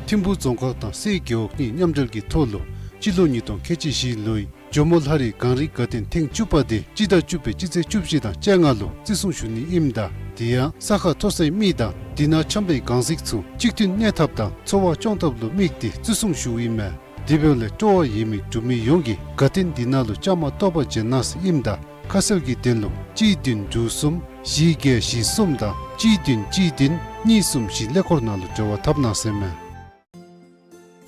ཐིམ་ཕུ་རྫོང་ཁག་དང་སའི་རྒེད་འོག་གཉིས་མཉམ་འབྲེལ་གྱི་ཐོག་ལུ་སྤྱི་ལོ་ཉིས་སྟོང་ཁལ་གཅིག་བཞི་ལོའི་ཇོ་མོ་ལྷ་རི་གངས་རི་དགའ་སྟོན་ཐེངས་བཅུ་པ་དེ་སྤྱི་ཟླ་བཅུ་པའི་སྤྱི་ཚེས་བཅུ་བཞི་དང་བཅོ་ལྔ་ལུ་བརྩི་སྲུང་ཞུ་ནི་ཨིནམ་ད་དེ་ཡང་ས་ཁ་མཐོ་སའི་མི་དང་དེ་ནང་འཁྱམས་པའི་གངས་གཟིགས་ཚུ་གཅིག་མཐུན་གནས་ཐབས་དང་འཚོ་བ་སྐྱོང་ཐབས་ལུ་དམིགས་ཏེ་བརྩི་སྲུང་ཞུཝ་ཨིན་མས། དེ་འབདཝ་ལས་སྤྲོ་བ་ཡོད་མི་འབྲུག་མི་ཡོངས་ཀྱིས་དགའ་སྟོན་དེ་ནང་ལུ་བཅའ་མར་གཏོགས་པར་བྱོན་གནང་ཟེར་ཨིནམ་ད་ཁ་གསལ་གྱི་དོན་ལུ་གཅིག་བདུན་དྲུག་གསུམ་བཞི་བརྒྱད་བཞི་གསུམ་དང་གཅིག་བདུན་གཅིག་བདུན་གཉིས་གསུམ་བཞི་ཀླད་ཀོར་ནང་ལུ་འབྲེལ་བ་འཐབ་གནང་ཟེར་མས།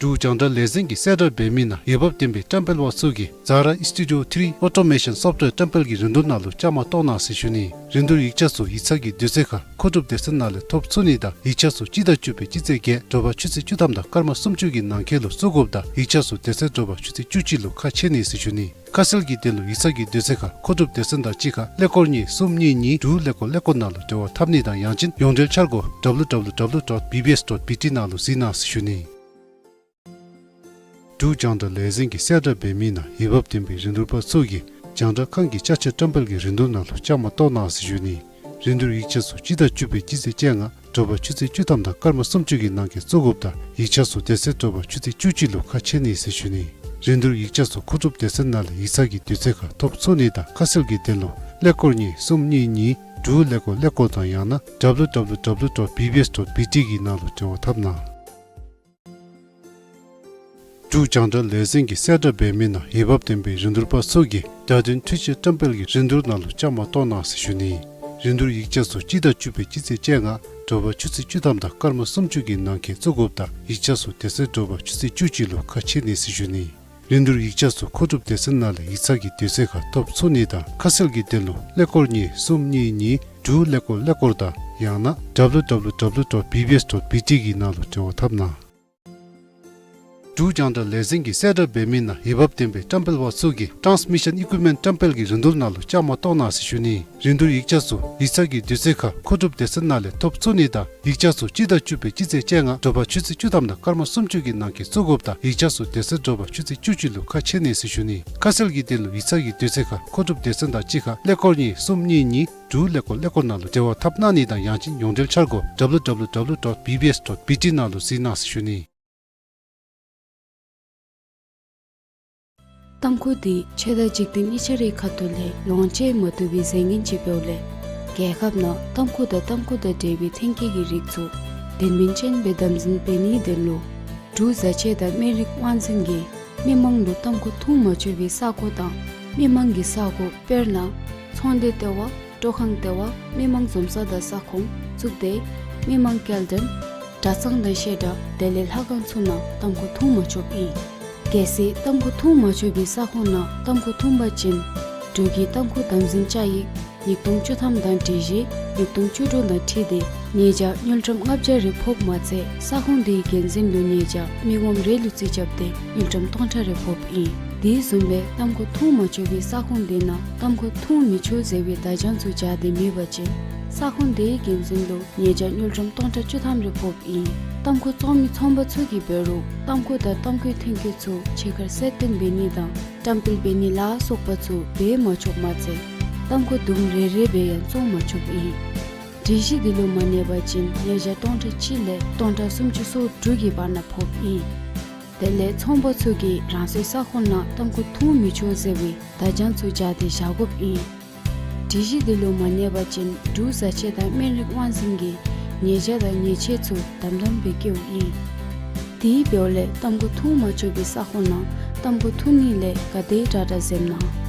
འབྲུག་རྒྱང་བསྒྲགས་ལས་འཛིན་གྱིས་གསལ་བསྒྲགས་འབད་མི་ནང་འོས་འབབ་ལྡན་པའི་བཀྲམ་སྤེལ་པ་ཚུ་གིས་Zara Studio three Automation Software བཀྲམ་སྤེལ་གྱི་རིན་བསྡུར་ནང་ལུ་བཅའ་མར་གཏོགས་གནང་ཟེར་ཞུ་ནི། རིན་བསྡུར་ཡིག་ཆ་ཚུ་ཡིག་ཚང་གི་དུས་ཚོད་ཁར་མཁོ་སྒྲུབ་སྡེ་ཚན་ནང་ལས་ཐོབ་ཚུགས་ནི་དང་ཡིག་ཆ་ཚུ་སྤྱི་ཟླ་བཅུ་པའི་སྤྱི་ཚེས་བརྒྱད་དྲོ་པ་ཆུ་ཚོད་བཅུ་ཐམ་དང་སྐར་མ་སུམ་ཅུ་གི་ནང་འཁོད་ལུ་བཙུགས་དགོཔ་ད་ཡིག་ཆ་ཚུ་དེ་ཚེ་དྲོ་པ་ཆུ་ཚོད་བཅུ་གཅིག་ལུ་ཁ་ཕྱེ་ནི་ཟེར་ཞུ་ནི། ཁ་གསལ་གྱི་དོན་ལུ་ཡིག་ཚང་གི་དུས་ཚོད་ཁར་མཁོ་སྒྲུབ་སྡེ་ཚན་དང་གཅིག་ཁར་ཀླད་ཀོར་གཉིས་གསུམ་གཉིས་གཉིས་དྲུག་ཀླད་ཀོར་ཀླད་ཀོར་ནང་ལུ་འབྲེལ་བ་འཐབ་ནི་དང་ཡང་ཅིན་ཡོངས་འབྲེལ་འཆར་སྒོ W W W dot B B S dot B T ནང་ལུ་གཟིགས་གནང་ཟེར་ཞུ་ནི། འབྲུག་རྒྱང་བསྒྲགས་ལས་འཛིན་གྱིས་གསལ་བསྒྲགས་འབད་མི་ནང་འོས་འབབ་ལྡན་པའི་རིན་བསྡུར་པ་ཚུ་གིས་རྒྱང་བསྒྲགས་ཁང་གི་ཅ་ཆས་བཀྲམ་སྤེལ་གྱི་རིན་བསྡུར་ནང་ལུ་བཅའ་མར་གཏོགས་གནང་ཟེར་ཞུ་ནི། རིན་བསྡུར་ཡིག་ཆ་ཚུ་སྤྱི་ཟླ་བཅུ་པའི་སྤྱི་ཚེས་བཅོ་ལྔ་དྲོ་པ་ཆུ་ཚོད་བཅུ་ཐམ་དང་སྐར་མ་སུམ་ཅུ་གི་ནང་འཁོད་བཙུགས་དགོཔ་ད་ཡིག་ཆ་ཚུ་དེ་ཚེ་དྲོ་པ་ཆུ་ཚོད་བཅུ་གཅིག་ལུ་ཁ་ཕྱེ་ནི་ཟེར་ཞུ་ནི། རིན་བསྡུར་ཡིག་ཆ་ཚུ་མཁོ་སྒྲུབ་སྡེ་ཚན་ནང་ལས་ཡིག་ཚང་གི་དུས་ཚོད་ཁར་ཐོབ་ཚུགས་ནི་དང་ཁ་གསལ་གྱི་དོན་ལུ་ཀླད་ཀོར་གཉིས་གསུམ་གཉིས་གཉིས་དྲུག་ཀླད་ཀོར་ཀླད་ཀོར་དང་ཡང་ན W W W dot B B S dot B T གི་ནང་ལུ་འབྲེལ་བ་འཐབ་གནང་། འབྲུག་རྒྱང་བསྒྲགས་ལས་འཛིན་གྱིས་གསལ་བསྒྲགས་འབད་མི་ནང་འོས་འབབ་ལྡན་པའི་རིན་བསྡུར་པ་ཚུ་གིས་བརྡ་དོན་འཕྲུལ་ཆས་བཀྲམ་སྤེལ་གྱི་རིན་བསྡུར་ནང་ལུ་བཅའ་མར་གཏོགས་གནང་ཟེར་ཞུ་ནི། རིན་བསྡུར་ཡིག་ཆ་ཚུ་སྤྱི་ཟླ་བཅུ་པའི་སྤྱི་ཚེས་བཅོ་ལྔ་དྲོ་པ་ཆུ་ཚོད་བཅུ་ཐམ་དང་སྐར་མ་སུམ་ཅུ་གི་ནང་འཁོད་བཙུགས་དགོཔ་ད་ཡིག་ཆ་ཚུ་དེ་ཚེ་དྲོ་པ་ཆུ་ཚོད་བཅུ་གཅིག་ལུ་ཁ་ཕྱེ་ནི་ཟེར་ཞུ་ནི། རིན་བསྡུར་ཡིག་ཆ་ཚུ་མཁོ་སྒྲུབ་སྡེ་ཚན་ནང་ལས་ཡིག་ཚང་གི་དུས་ཚོད་ཁར་ཐོབ་ཚུགས་ནི་དང་ཁ་གསལ་གྱི་དོན་ལུ་ཀླད་ཀོར་གཉིས་གསུམ་གཉིས་གཉིས་དྲུག་ཀླད་ཀོར་ཀླད་ཀོར་དང་ཡང་ན W W W dot B B S dot B T གི་ནང་ལུ་འབྲེལ་བ་འཐབ་གནང་། འབྲུག་རྒྱང་བསྒྲགས་ལས་འཛིན་གྱིས་གསལ་བསྒྲགས་འབད་མི་ནང་འོས་འབབ་ལྡན་པའི་བཀྲམ་སྤེལ་པ་ཚུ་གིས་Transmission Equipment བཀྲམ་སྤེལ་གྱི་རིན་བསྡུར་ནང་ལུ་བཅའ་མར་གཏོགས་གནང་ཟེར་ཞུ་ནི། རིན་བསྡུར་ཡིག་ཆ་ཚུ་ཡིག་ཚང་གི་དུས་ཚོད་ཁར་མཁོ་སྒྲུབ་སྡེ་ཚན་ནང་ལས་ཐོབ་ཚུགས་ནི་དང་ཡིག་ཆ་ཚུ་སྤྱི་ཟླ་བཅུ་པའི་སྤྱི་ཚེས་བཅོ་ལྔ་དྲོ་པ་ཆུ་ཚོད་བཅུ་ཐམ་དང་སྐར་མ་སུམ་ཅུ་གི་ནང་འཁོད་བཙུགས་དགོཔ་ད་ཡིག་ཆ་ཚུ་དེ་ཚེ་དྲོ་པ་ཆུ་ཚོད་བཅུ་གཅིག་ལུ་ཁ་ཕྱེ་ནི་ཟེར་ཞུ་ནི། ཁ་གསལ་གྱི་དོན་ལུ་ཡིག་ཚང་གི་དུས་ཚོད་ཁར་མཁོ་སྒྲུབ་སྡེ་ཚན་དང་གཅིག་ཁར་ཀླད་ཀོར་གཉིས་གསུམ་གཉིས་གཉིས་དྲུག་ཀླད་ཀོར་ཀླད་ཀོར་ནང་ལུ་འབྲེལ་བ་འཐབ་གནང་ནི་དང་ཡང་ཅིན་ཡོངས་འབྲེལ་འཆར་སྒོ W W W dot B B S dot B T ནང་ལུ་གཟིགས་གནང་ཟེར་ཞུ་ནི། ཏམ་ཁུ་འདི་ཆོས་དང་འཇིག་རྟེན་གཉིས་ཆ་རའི་ཁ་ཐུག་ལས་ལོངས་སྤྱོད་མ་བཏུབ་པའི་རྫས་ངན་ཅིག་འབདཝ་ལས་རྒྱལ་ཁབ་ནང་ཏམ་ཁུ་དང་ཏམ་ཁུ་དང་འབྲེལ་བའི་ཐོན་སྐྱེད་ཀྱི་རིགས་ཚུ་དོན་སྨིན་ཅན་སྦེ་དམ་འཛིན་འབད་ནིའི་དོན་ལུ་འབྲུག་བཟའ་ཆས་དང་སྨན་རིགས་དབང་འཛིན་གྱིས་མི་མང་ལུ་ཏམ་ཁུ་འཐུང་མ་ཆོག་པའི་ས་གོ་དང་མི་མང་གི་ས་གོ་དཔེར་ན་ཚོང་སྡེ་ལྟེ་བ་སྤྲོ་ཁང་ལྟེ་བ་མི་མང་འཛོམས་ས་དང་ས་ཁོངས་གཙུག་སྡེ་མི་མང་སྐྱེལ་འདྲེན་གྲྭ་ཚང་དང་བཤད་གྲྭ་དེ་ལས་ལྷ་ཁང་ཚུ་ནང་ཏམ་ཁུ་འཐུང་མ་ཆོགཔ་ཨིན། གལ་སྲིད་ཏམ་ཁུ་འཐུང་མ་ཆོག་པའི་ས་ཁོངས་ནང་ཏམ་ཁུ་འཐུང་པ་ཅིན་འབྲུག་གི་ཏམ་ཁུ་དམ་འཛིན་བཅའ་ཡིག་ཉིས་སྟོང་བཅུ་ཐམ་དང་སྒྲིག་གཞི་ཉིས་སྟོང་བཅུ་དྲུག་དང་འཁྲིལ་ཏེ་ཉེས་བྱ་དངུལ་ཀྲམ་ལྔ་བརྒྱ་རེ་ཕོགཔ་མ་ཚད་ས་ཁོངས་དེའི་འགན་འཛིན་ལུ་ཉེས་བྱ་མི་ངོམ་རེ་ལུ་རྩིས་རྐྱབ་སྟེ་དངུལ་ཀྲམ་སྟོང་ཕྲག་རེ་ཕོགཔ་ཨིན། དེ་བཟུམ་སྦེ་ཏམ་ཁུ་འཐུང་མ་ཆོག་པའི་ས་ཁོངས་དེ་ནང་ཏམ་ཁུ་འཐུང་མི་ཆོག་ཟེར་བའི་བརྡ་བྱང་ཚུ་སྦྱར་ཏེ་མེད་པ་ཅིན་ས་ཁོངས་དེའི་འགན་འཛིན་ལུ་ཉེས་བྱ་དངུལ་ཀྲམ་སྟོང་ཕྲག་བཅུ་ཐམ་རེ་ཕོགཔ་ཨིན། ཏམ་ཁུ་བཙོང་མི་ཚོང་པ་ཚུ་གིས་འབད་རུང་ཏམ་ཁུ་དང་ཏམ་ཁུའི་ཐོན་སྐྱེད་ཚུ་ཕྱི་ཁར་གསལ་སྟོན་འབད་ནི་དང་བཀྲམ་སྤེལ་འབད་ནི་ལ་སོགས་པ་ཚུ་འབད་མ་ཆོགཔ་མ་ཚད་ཏམ་ཁུ་དུམ་རེ་རེ་སྦེ་ཡང་བཙོང་མ་ཆོགཔ་ཨིན། སྒྲིག་གཞི་འདི་ལུ་མ་གནས་པ་ཅིན་ཉེས་བྱ་སྟོང་ཕྲག་གཅིག་ལས་སྟོང་ཕྲག་སུམ་ཅུ་སོ་དྲུག་གི་བར་ན་ཕོགཔ་ཨིན། དེ་ལས་ཚོང་པ་ཚུ་གིས་རང་སོའི་ས་ཁོངས་ནང་ཏམ་ཁུ་འཐུང་མི་ཆོག་ཟེར་བའི་བརྡ་བྱང་ཚུ་སྦྱར་ཏེ་བཞག་དགོཔ་ཨིན། སྒྲིག་གཞི་དེ་ལུ་མ་གནས་པ་ཅིན་འབྲུག་བཟའ་ཆས་དང་སྨན་རིགས་དབང་འཛིན་གྱིས་ཉེས་བྱ་དང་ཉེས་ཆད་ཚུ་དམ་དམ་སྦེ་བཀལཝ་ཨིན། དེ་འབདཝ་ལས་ཏམ་ཁུ་འཐུང་མ་ཆོག་པའི་ས་ཁོངས་ནང་ཏམ་ཁུ་འཐུང་ནི་ལས་ག་དེ་དྲག་དྲག་འཛེམ་གནང་།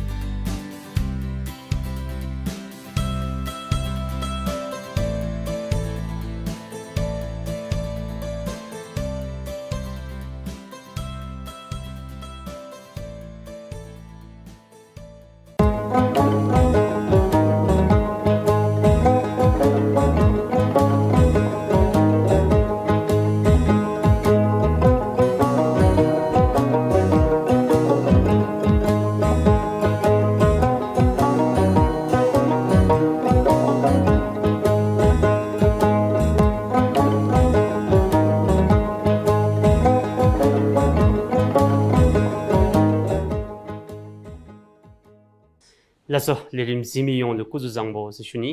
ལགས་སོ། ལས་རིམ་གཟིགས་མི་ཡོངས་ལུ་སྐུ་གཟུགས་བཟང་པོ་ཟེར་ཞུ་ནི།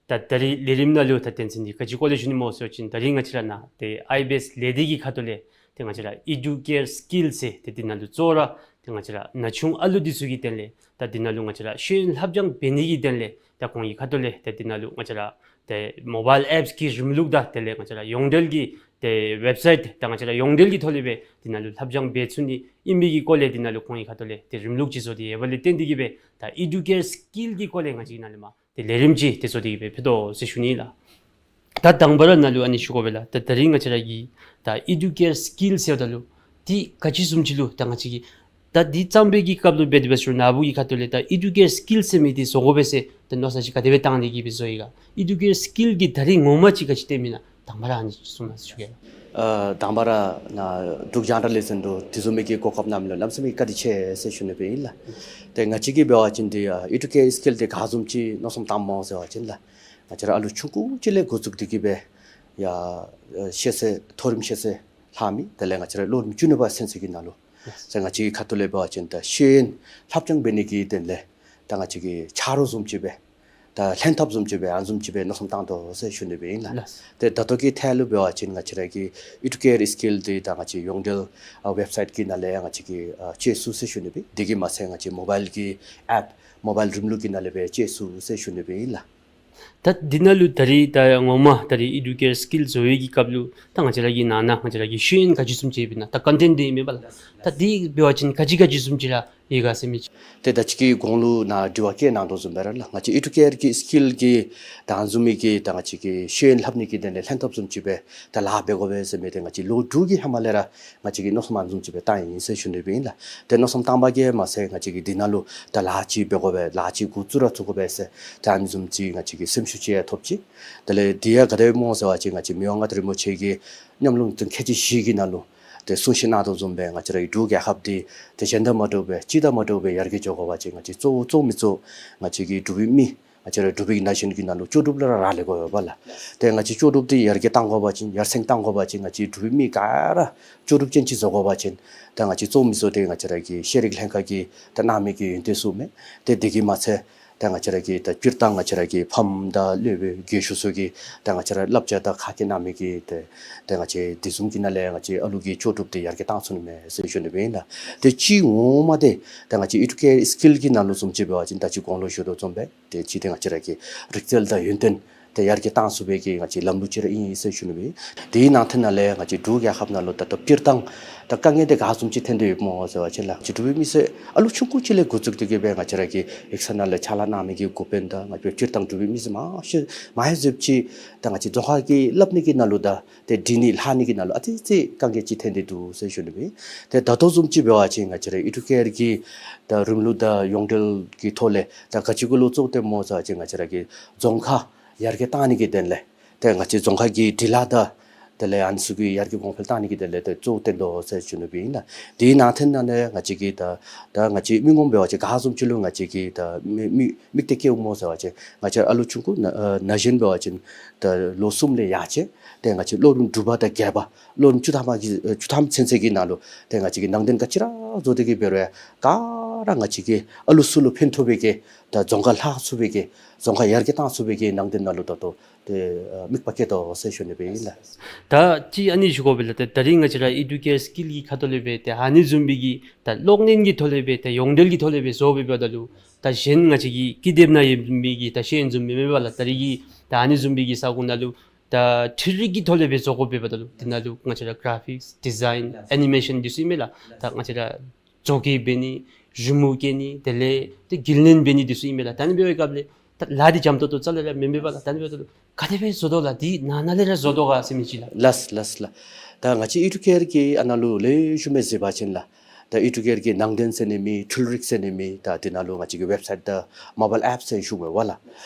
ད་ད་རིས་ལས་རིམ་ནང་ལུ་ད་དོན་ཚན་འདི་ག་ཅི་སྐོར་ལས་ཞུ་ནི་སྨོ་ཟེར་བ་ཅིན་ད་རིས་ང་བཅས་ར་ནཱ་ཏེ་ཨའི་བི་ཨེསི་ལས་སྡེ་གི་ཁ་ཐུག་ལས་ཏེ་ང་བཅས་ར་ཨི་ཌུ་ཀེར་སི་ཀིལ་ཟེར་ཏེ་འདི་ནང་ལུ་གཙོ་བོ་ར་ཏེ་ང་བཅས་ར་ན་ཆུང་ཨ་ལུ་འདི་ཚུ་གི་དོན་ལས་ད་འདི་ནང་ལུ་ང་བཅས་ར་ཤེས་ཡོན་ལྷབ་སྦྱང་འབད་ནི་གི་དོན་ལས་ད་ཁོང་གི་ཁ་ཐུག་ལས་ད་འདི་ནང་ལུ་ང་བཅས་ར་ཏེ་མོ་བཱའིལ་ཨེཔསི་གི་རིམ་ལུགས་དང་དེ་ལས་ང་བཅས་ར་ཡོངས་འབྲེལ་གྱི་ཏེ་ཝེབ་སའིཊ་དང་ང་བཅས་ར་ཡོངས་འབྲེལ་གྱི་ཐོག་ལས་སྦེ་འདི་ནང་ལུ་ལྷབ་སྦྱང་འབད་ཚུགས་ནི་ཨིན་མི་གི་སྐོར་ལས་འདི་ནང་ལུ་ཁོང་གི་ཁ་ཐུག་ལས་ཏེ་རིམ་ལུགས་ཅིག་བཟོ་སྟེ་ཡོདཔ་ལས་བརྟེན་ཏེ་གིས་སྦེ་ད་ཨི་ཌུ་ཀེར་སི་ཀིལ་གྱི་སྐོར་ལས་ང་བཅས་ཀྱིས་ནཱ་ལས་མར་ཏེ་ལས་རིམ་ཅིག་ཏེ་བཟོ་སྟེ་གིས་སྦེ་ཕུལ་དོ་ཟེར་ཞུ་ནི་ལགས། ད་དང་པ་ར་ནཱ་ལུ་ཨ་ནི་ཞུ་དགོ་པས་ལགས། ད་ད་རིས་ང་བཅས་ར་གི་ད་ཨི་ཌུ་ཀེར་སི་ཀིལ་ཟེརཝ་ད་ལུ་འདི་ག་ཅི་བཟུམ་ཅིག་ལུ་ད་ང་བཅས་ཀྱིས་ད་འདི་བརྩམ་པའི་གི་སྐབས་ལུ་འབད་དེ་འབད་ཞུ་ན་ཨ་བུ་གི་ཁ་ཐུག་ལས་ད་ཨི་ཌུ་ཀེར་སི་ཀིལ་ཟེར་མི་འདི་བཟོ་དགོ་པས་ཟེར་ད་མནོ་བསམ་ཅིག་ག་དེ་སྦེ་བཏང་སྟེ་གིས་སྦེ་བཟོ་ཡི་ག། ཨི་ཌུ་ཀེར་སི་ཀིལ་གྱི་ད་རིས་ངོ་མ་ཅིག་ག་ཅི་སྟོན་མི་ཨིན་ན་དང་པ་ར་ཨ་ནི་གསུངས་གནང་ཟེར་ཞུ་གེ་ལགས། ཨ་དང་པ་ར་ནཱ་འབྲུག་རྒྱང་བསྒྲགས་ལས་འཛིན་དུ་དེ་བཟུམ་མའི་གི་གོ་སྐབས་གནང་མི་ལུ་གནམ་མེད་ས་མེད་བཀའ་དྲིན་ཆེ་ཟེར་ཞུ་ནི་སྦེ་ཨིན་ལགས། ཏེ་ང་བཅས་ཀྱིས་འབད་བ་ཅིན་འདི་ཨ་ཨི་ཌུ་ཀེར་སི་ཀིལ་འདི་ག་བཟུམ་ཅིག་མནོ་བསམ་བཏངམ་སྨོ་ཟེར་བ་ཅིན་ལགས། ང་བཅས་ར་ཨ་ལུ་ཆུང་ཀུ་ཅིག་ལས་འགོ་བཙུགས་ཏེ་གིས་སྦེ་ཡར་ཨ་ཤེས་ཚད་མཐོ་རིམ་ཤེས་ཚད་ལྷག་མི་དེ་ལས་ང་བཅས་ར་ལོ་རིམ་བཅུ་གཉིས་པ་ཚུན་ཚོད་ཀྱི་ནང་ལུ་ཟེར་ང་བཅས་ཀྱི་ཁ་ཐུག་ལས་འབད་བ་ཅིན་ད་ཤེས་ཡོན་ལྷབ་སྦྱང་འབད་ནི་གི་དོན་ལས་ད་ང་བཅས་ཀྱིས་ཆ་རོགས་བཟུམ་ཅིག་སྦེ་ད་ལྷན་ཐབས་བཟུམ་ཅིག་སྦེ་ཨ་ནི་བཟུམ་ཅིག་སྦེ་མནོ་བསམ་བཏང་དོ་ཟེར་ཞུ་ནི་སྦེ་ཨིན་ལགས། ལགས། ཏེ་ད་ལྟོ་གི་ཐད་ལུ་འབད་བ་ཅིན་ང་བཅས་ར་གི་ཨི་ཌུ་ཀེར་སི་ཀིལ་འདི་ད་ང་བཅས་ཡོངས་འབྲེལ་ཨ་ཝེབ་སའིཊ་གི་ནང་ལས་ཡང་ང་བཅས་ཀྱིས་ཨ་སྤྱོད་ཚུགས་ཟེར་ཞུ་ནི་སྦེ། དེ་གིས་མ་ཚད་ང་བཅས་མོ་བཱའིལ་གྱི་ཨེཔ་མོ་བཱའིལ་རིམ་ལུགས་ཀྱི་ནང་ལས་སྦེ་སྤྱོད་ཚུགས་ཟེར་ཞུ་ནི་སྦེ་ཨིན་ལགས། ད་འདི་ནང་ལུ་ད་རིས་ད་ངོ་མ་ད་རིས་ཨི་ཌུ་ཀེར་སི་ཀིལ་བཟོ་བའི་གི་སྐབས་ལུ་ད་ང་བཅས་ར་གི་ནང་ན་ང་བཅས་ར་གི་ཤེས་ཡོན་ག་ཅི་བཟུམ་ཅིག་ཡོདཔ་ཨིན་ན། ད་ཀོན་ཊེནཊ་འདི་ཨིན་མས་པ་ལགས། ད་འདི་འབད་བ་ཅིན་ག་ཅི་ག་ཅི་བཟུམ་ཅིག་ར་ཡོད་ག་ཟེར་མི་ཅིག། ཏེ་ད་ཅི་གི་གོང་ལུ་ནཱ་དྲི་བ་བཀོད་གནང་དོ་བཟུམ་སྦེ་ར་ལགས། ང་བཅས་ཨི་ཌུ་ཀེར་གྱི་སི་ཀིལ་གྱི་ད་ཨ་ནི་བཟུམ་མའི་གི་ད་ང་བཅས་ཀྱི་ཤེས་ཡོན་ལྷབ་ནི་གི་དོན་ལས་ལྷན་ཐབས་བཟུམ་ཅིག་སྦེ་ད་ལཱ་འབད་དགོ་པས་ཟེར་མི་འདི་ང་བཅས་ལོ་དྲུག་གི་ཧེ་མ་ལས་ར་ང་བཅས་ཀྱིས་མནོ་བསམ་ཨ་ནི་བཟུམ་ཅིག་སྦེ་བཏང་ཡི་ཟེར་ཞུ་ནི་སྦེ་ཨིན་ལགས། ཏེ་མནོ་བསམ་བཏང་པ་གིས་མ་ཚད་ང་བཅས་ཀྱིས་འདི་ནང་ལུ་ད་ལཱ་ཅིག་འབད་དགོ་པས་ལཱ་ཅིག་འགོ་བཙུགས་ར་བཙུགས་དགོ་པས་ཟེར་ད་ཨ་ནི་བཟུམ་ཅིག་ང་བཅས་ཀྱིས་སེམས་ཤུགས་ཅིག་ཡང་ཐོབ་ཅི། དེ་ལས་འདི་ཡང་ག་དེ་སྦེ་སྨོ་ཟེར་བ་ཅིན་ང་བཅས་མི་དབང་མངའ་བདག་རིན་པོ་ཆེ་གི་ཉམས་མྱོང་དང་ཁྱད་ཆོས་བཞི་གི་ནང་ལུ་ཏེ་གསུང་བཤད་གནང་དོ་བཟུམ་སྦེ་ང་བཅས་ར་གི་འབྲུག་རྒྱལ་ཁབ་འདི་ཏེ་གཞན་དང་མ་འདྲཝ་སྦེ་སྤྱི་དང་མ་འདྲཝ་སྦེ་ཡར་རྒྱས་འགྱོ་དགོ་པ་ཅིན་ང་བཅས་གཙོ་བོ་གཙོ་མི་གཙོ་ང་བཅས་ཀྱི་འབྲུག་པའི་མི་ང་བཅས་ར་འབྲུག་པའི་ན་གཞོན་གྱི་ནང་ལུ་ལྕོགས་གྲུབ་ལུ་ར་རག་ལས་དགོ་པས་ལགས། ཏེ་ང་བཅས་ལྕོགས་གྲུབ་འདི་ཡར་རྒྱས་གཏང་དགོ་པ་ཅིན་ཡར་སེང་གཏང་དགོ་པ་ཅིན་ང་བཅས་འབྲུག་པའི་མི་ག་ར་ལྕོགས་གྲུབ་ཅན་ཅིག་བཟོ་དགོ་པ་ཅིན་ད་ང་བཅས་གཙོ་བོ་མི་གཙོ་འདི་ང་བཅས་ར་གི་ཤེས་རིག་ལྷན་ཁག་གིས་ད་གནང་མི་གི་ཡོན་ཏན་ཚུ་མས། ཏེ་འདི་གིས་མ་ཚད་ད་ང་བཅས་ར་གི་ད་སྤྱིར་བཏང་ང་བཅས་ར་གི་ཕམ་དང་སློབ་དཔོན་རྒས་ཤོས་ཚུ་གིས་ད་ང་བཅས་ར་བསླབ་བྱ་དང་ཁ་སྐད་གནང་མི་གི་ཏེ་ད་ང་བཅས་འདི་བཟུམ་གྱི་ནང་ལས་ང་བཅས་ཨ་ལུ་གི་ལྕོགས་གྲུབ་འདི་ཡར་རྒྱས་གཏང་ཚུགས་ནི་མས་ཟེར་ཞུ་ནི་སྦེ་ཨིན་ལགས། ཏེ་གཅིག་ངོ་མ་འདི་ད་ང་བཅས་ཨི་ཌུ་ཀེར་སི་ཀིལ་གྱི་ནང་ལུ་བཟུམ་ཅིག་འབད་བ་ཅིན་ད་ཅི་གོང་ལུ་ཞུ་དོ་བཟུམ་སྦེ་ཏེ་གཅིག་འདི་ང་བཅས་ར་གི་རིག་རྩལ་དང་ཡོན་ཏན་འདི་ཡར་རྒྱས་གཏང་ཚུགས་པའི་གི་ང་བཅས་ལམ་ལུགས་ཅིག་ར་ཨིན་ཟེར་ཞུ་ནི་སྦེ། དེའི་ནང་ཐད་ནང་ལས་ང་བཅས་འབྲུག་རྒྱལ་ཁབ་ནང་ལུ་ད་ལྟོ་སྤྱིར་བཏང་ད་དཀའ་ངལ་འདི་ག་བཟུམ་ཅིག་ཐོན་ཏེ་ཡོདཔ་སྨོ་ཟེར་བ་ཅིན་ལགས། ང་བཅས་འབྲུག་པའི་མི་སེར་ཨ་ལུ་ཆུང་ཀུ་ཅིག་ལས་འགོ་བཙུགས་ཏེ་གིས་སྦེ་ང་བཅས་ར་གི་ཡིག་ཚང་ནང་ལས་ཕྱག་ལཱ་གནང་མི་གི་འགོ་དཔོན་དང་ང་བཅས་སྤྱིར་བཏང་འབྲུག་པའི་མི་སེར་མང་ཤོས་མང་ཤོས་ཅིག་ད་ང་བཅས་རྫོང་ཁག་གི་སླབ་ནི་གི་ནང་ལུ་ད་ཏེ་འབྲི་ནི་ལྷག་ནི་གི་ནང་ལུ་ཨ་ཙི་ཙི་དཀའ་ངལ་ཅིག་ཐོན་ཏེ་འདུག་ཟེར་ཞུ་ནི་སྦེ། ཏེ་ད་ལྟོ་བཟུམ་ཅིག་འབད་བ་ཅིན་ང་བཅས་ར་ཨི་ཌུ་ཀེར་གྱི་ད་རིམ་ལུགས་དང་ཡོངས་འབྲེལ་གྱི་ཐོག་ལས་ད་ག་ཅི་གུ་ལུ་གཙོ་བོ་བཏོནམ་སྨོ་ཟེར་བ་ཅིན་ང་བཅས་ར་གི་རྫོང་ཁ་ཡར་རྒྱས་གཏང་ནི་གི་དོན་ལས་ཏེ་ང་བཅས་རྫོང་ཁ་གི་སྒྲིག་ལཱ་དང་དེ་ལས་ཨ་ནི་ཚུ་གི་ཡར་རྒྱས་གོང་འཕེལ་གཏང་ནི་གི་དོན་ལས་ཏེ་གཙོ་བོ་བཏོན་དོ་ཟེར་ཞུ་ནི་སྦེ་ཨིན་ལགས། དེའི་ནང་ཐད་ནང་ལས་ང་བཅས་ཀྱིས་ད་ད་ང་བཅས་མི་ངོམ་འབད་བ་ཅིན་ག་བཟུམ་ཅིག་ལུ་ང་བཅས་ཀྱིས་ད་མི་མི་དམིགས་གཏད་བསྐྱེདཔ་སྨོ་ཟེར་བ་ཅིན་ང་བཅས་ཨ་ལུ་ཆུང་ཀུ་ན་ན་གཞོན་འབད་བ་ཅིན་ད་ལོ་གསུམ་ལས་ཡར་བཅད་ཏེ་ང་བཅས་ལོ་རིམ་དྲུག་པ་དང་བརྒྱད་པ་ལོ་རིམ་བཅུ་ཐམ་གྱི་བཅུ་ཐམ་ཚུན་ཚོད་ཀྱི་ནང་ལུ་ཏེ་ང་བཅས་ཀྱིས་ནང་དོན་ག་ཅི་ར་བཟོ་སྟེ་གིས་འབད་རུང་ག་ ར་ང་བཅས་ཀྱིས་ཨ་ལུ་ཚུ་ལུ་ཕན་ཐོགས་པའི་གི་ད་རྫོང་ཁ་ལྷག་ཚུགས་པའི་གི་རྫོང་ཁ་ཡར་རྒྱས་བཏང་ཚུགས་པའི་གི་ནང་དོན་ནང་ལུ་ད་ལྟོ་ཏེ་ཨ་དམིགས་པ་བསྐྱེད་དོ་ཟེར་ཞུ་ནི་སྦེ་ཨིན་ལགས། ད་ཅི་ཨ་ནི་ཞུ་དགོ་པས་ལགས། ད་ད་རིས་ང་བཅས་ར་ཨི་ཌུ་ཀེར་སི་ཀིལ་གྱི་ཁ་ཐུག་ལས་སྦེ་ཏེ་ཨ་ནི་བཟུམ་མའི་གི་ད་གློག་བརྙན་གྱི་ཐོག་ལས་སྦེ་ཏེ་ཡོངས་འབྲེལ་གྱི་ཐོག་ལས་སྦེ་བཟོ་སྦེ་འབདཝ་ད་ལུ་ད་གཞན་ང་བཅས་ཀྱི་ཀི་དེབ་ནང་ཡོད་མི་གི་ད་ཤེས་ཡོན་བཟུམ་མེན་མེན་པ་ལགས། ད་རིས་ཀྱི་ད་ཨ་ནི་བཟུམ་མའི་གི་ས་གོ་ནང་ལུ་ད་འཕྲུལ་རིག་གི་ཐོག་ལས་སྦེ་བཟོ་དགོ་པས་འབདཝ་ད་ལུ་དེ་ནང་ལུ་ང་བཅས་ར་ག་ར་ཕིགསི་ཌི་ཛའིན་ཨེ་ནི་མེ་ཤཱན་འདི་ཚུ་ཨིན་མས་ལགས། ད་ང་བཅས་ར་བཟོ་བཀོད་འབད་ནི་རི་མོ་བཀལ་ནི་དེ་ལས་ཏེ་རྒྱུན་ལེན་འབད་ནི་འདི་ཚུ་ཨིན་མས་ལགས། ད་ཨ་ནི་འབད་བའི་སྐབས་ལས་ད་ལཱ་འདི་འཇམ་ཏོང་ཏོ་རྩ་ལས་ར་མེན་མེན་པ་ལགས། ད་ཨ་ནི་འབདཝ་ད་ལུ་ག་དེ་སྦེ་བཟོ་དོ་ལགས། འདི་ནང་ན་ལས་ར་བཟོ་དོ་ག་ཟེར་མི་ཅིག་ལགས། ལགས་ལགས་ལགས། ད་ང་བཅས་ཨི་ཌུ་ཀེར་གྱི་ཨ་ནཱ་ལུ་ལེགས་ཤོམ་སྦེ་གཟིགས་པ་ཅིན་ལགས། ད་ཨི་ཌུ་ཀེར་གྱི་ནང་དོན་ཟེར་ནི་མེད་འཕྲུལ་རིག་ཟེར་ནི་མེད་ད་དེ་ནང་ལུ་ང་བཅས་ཀྱི་ཝེབ་སའིཊ་དང་མོ་བཱའིལ་ཨེཔ་ཟེར་ཞུ་དགོ་པས་ལགས།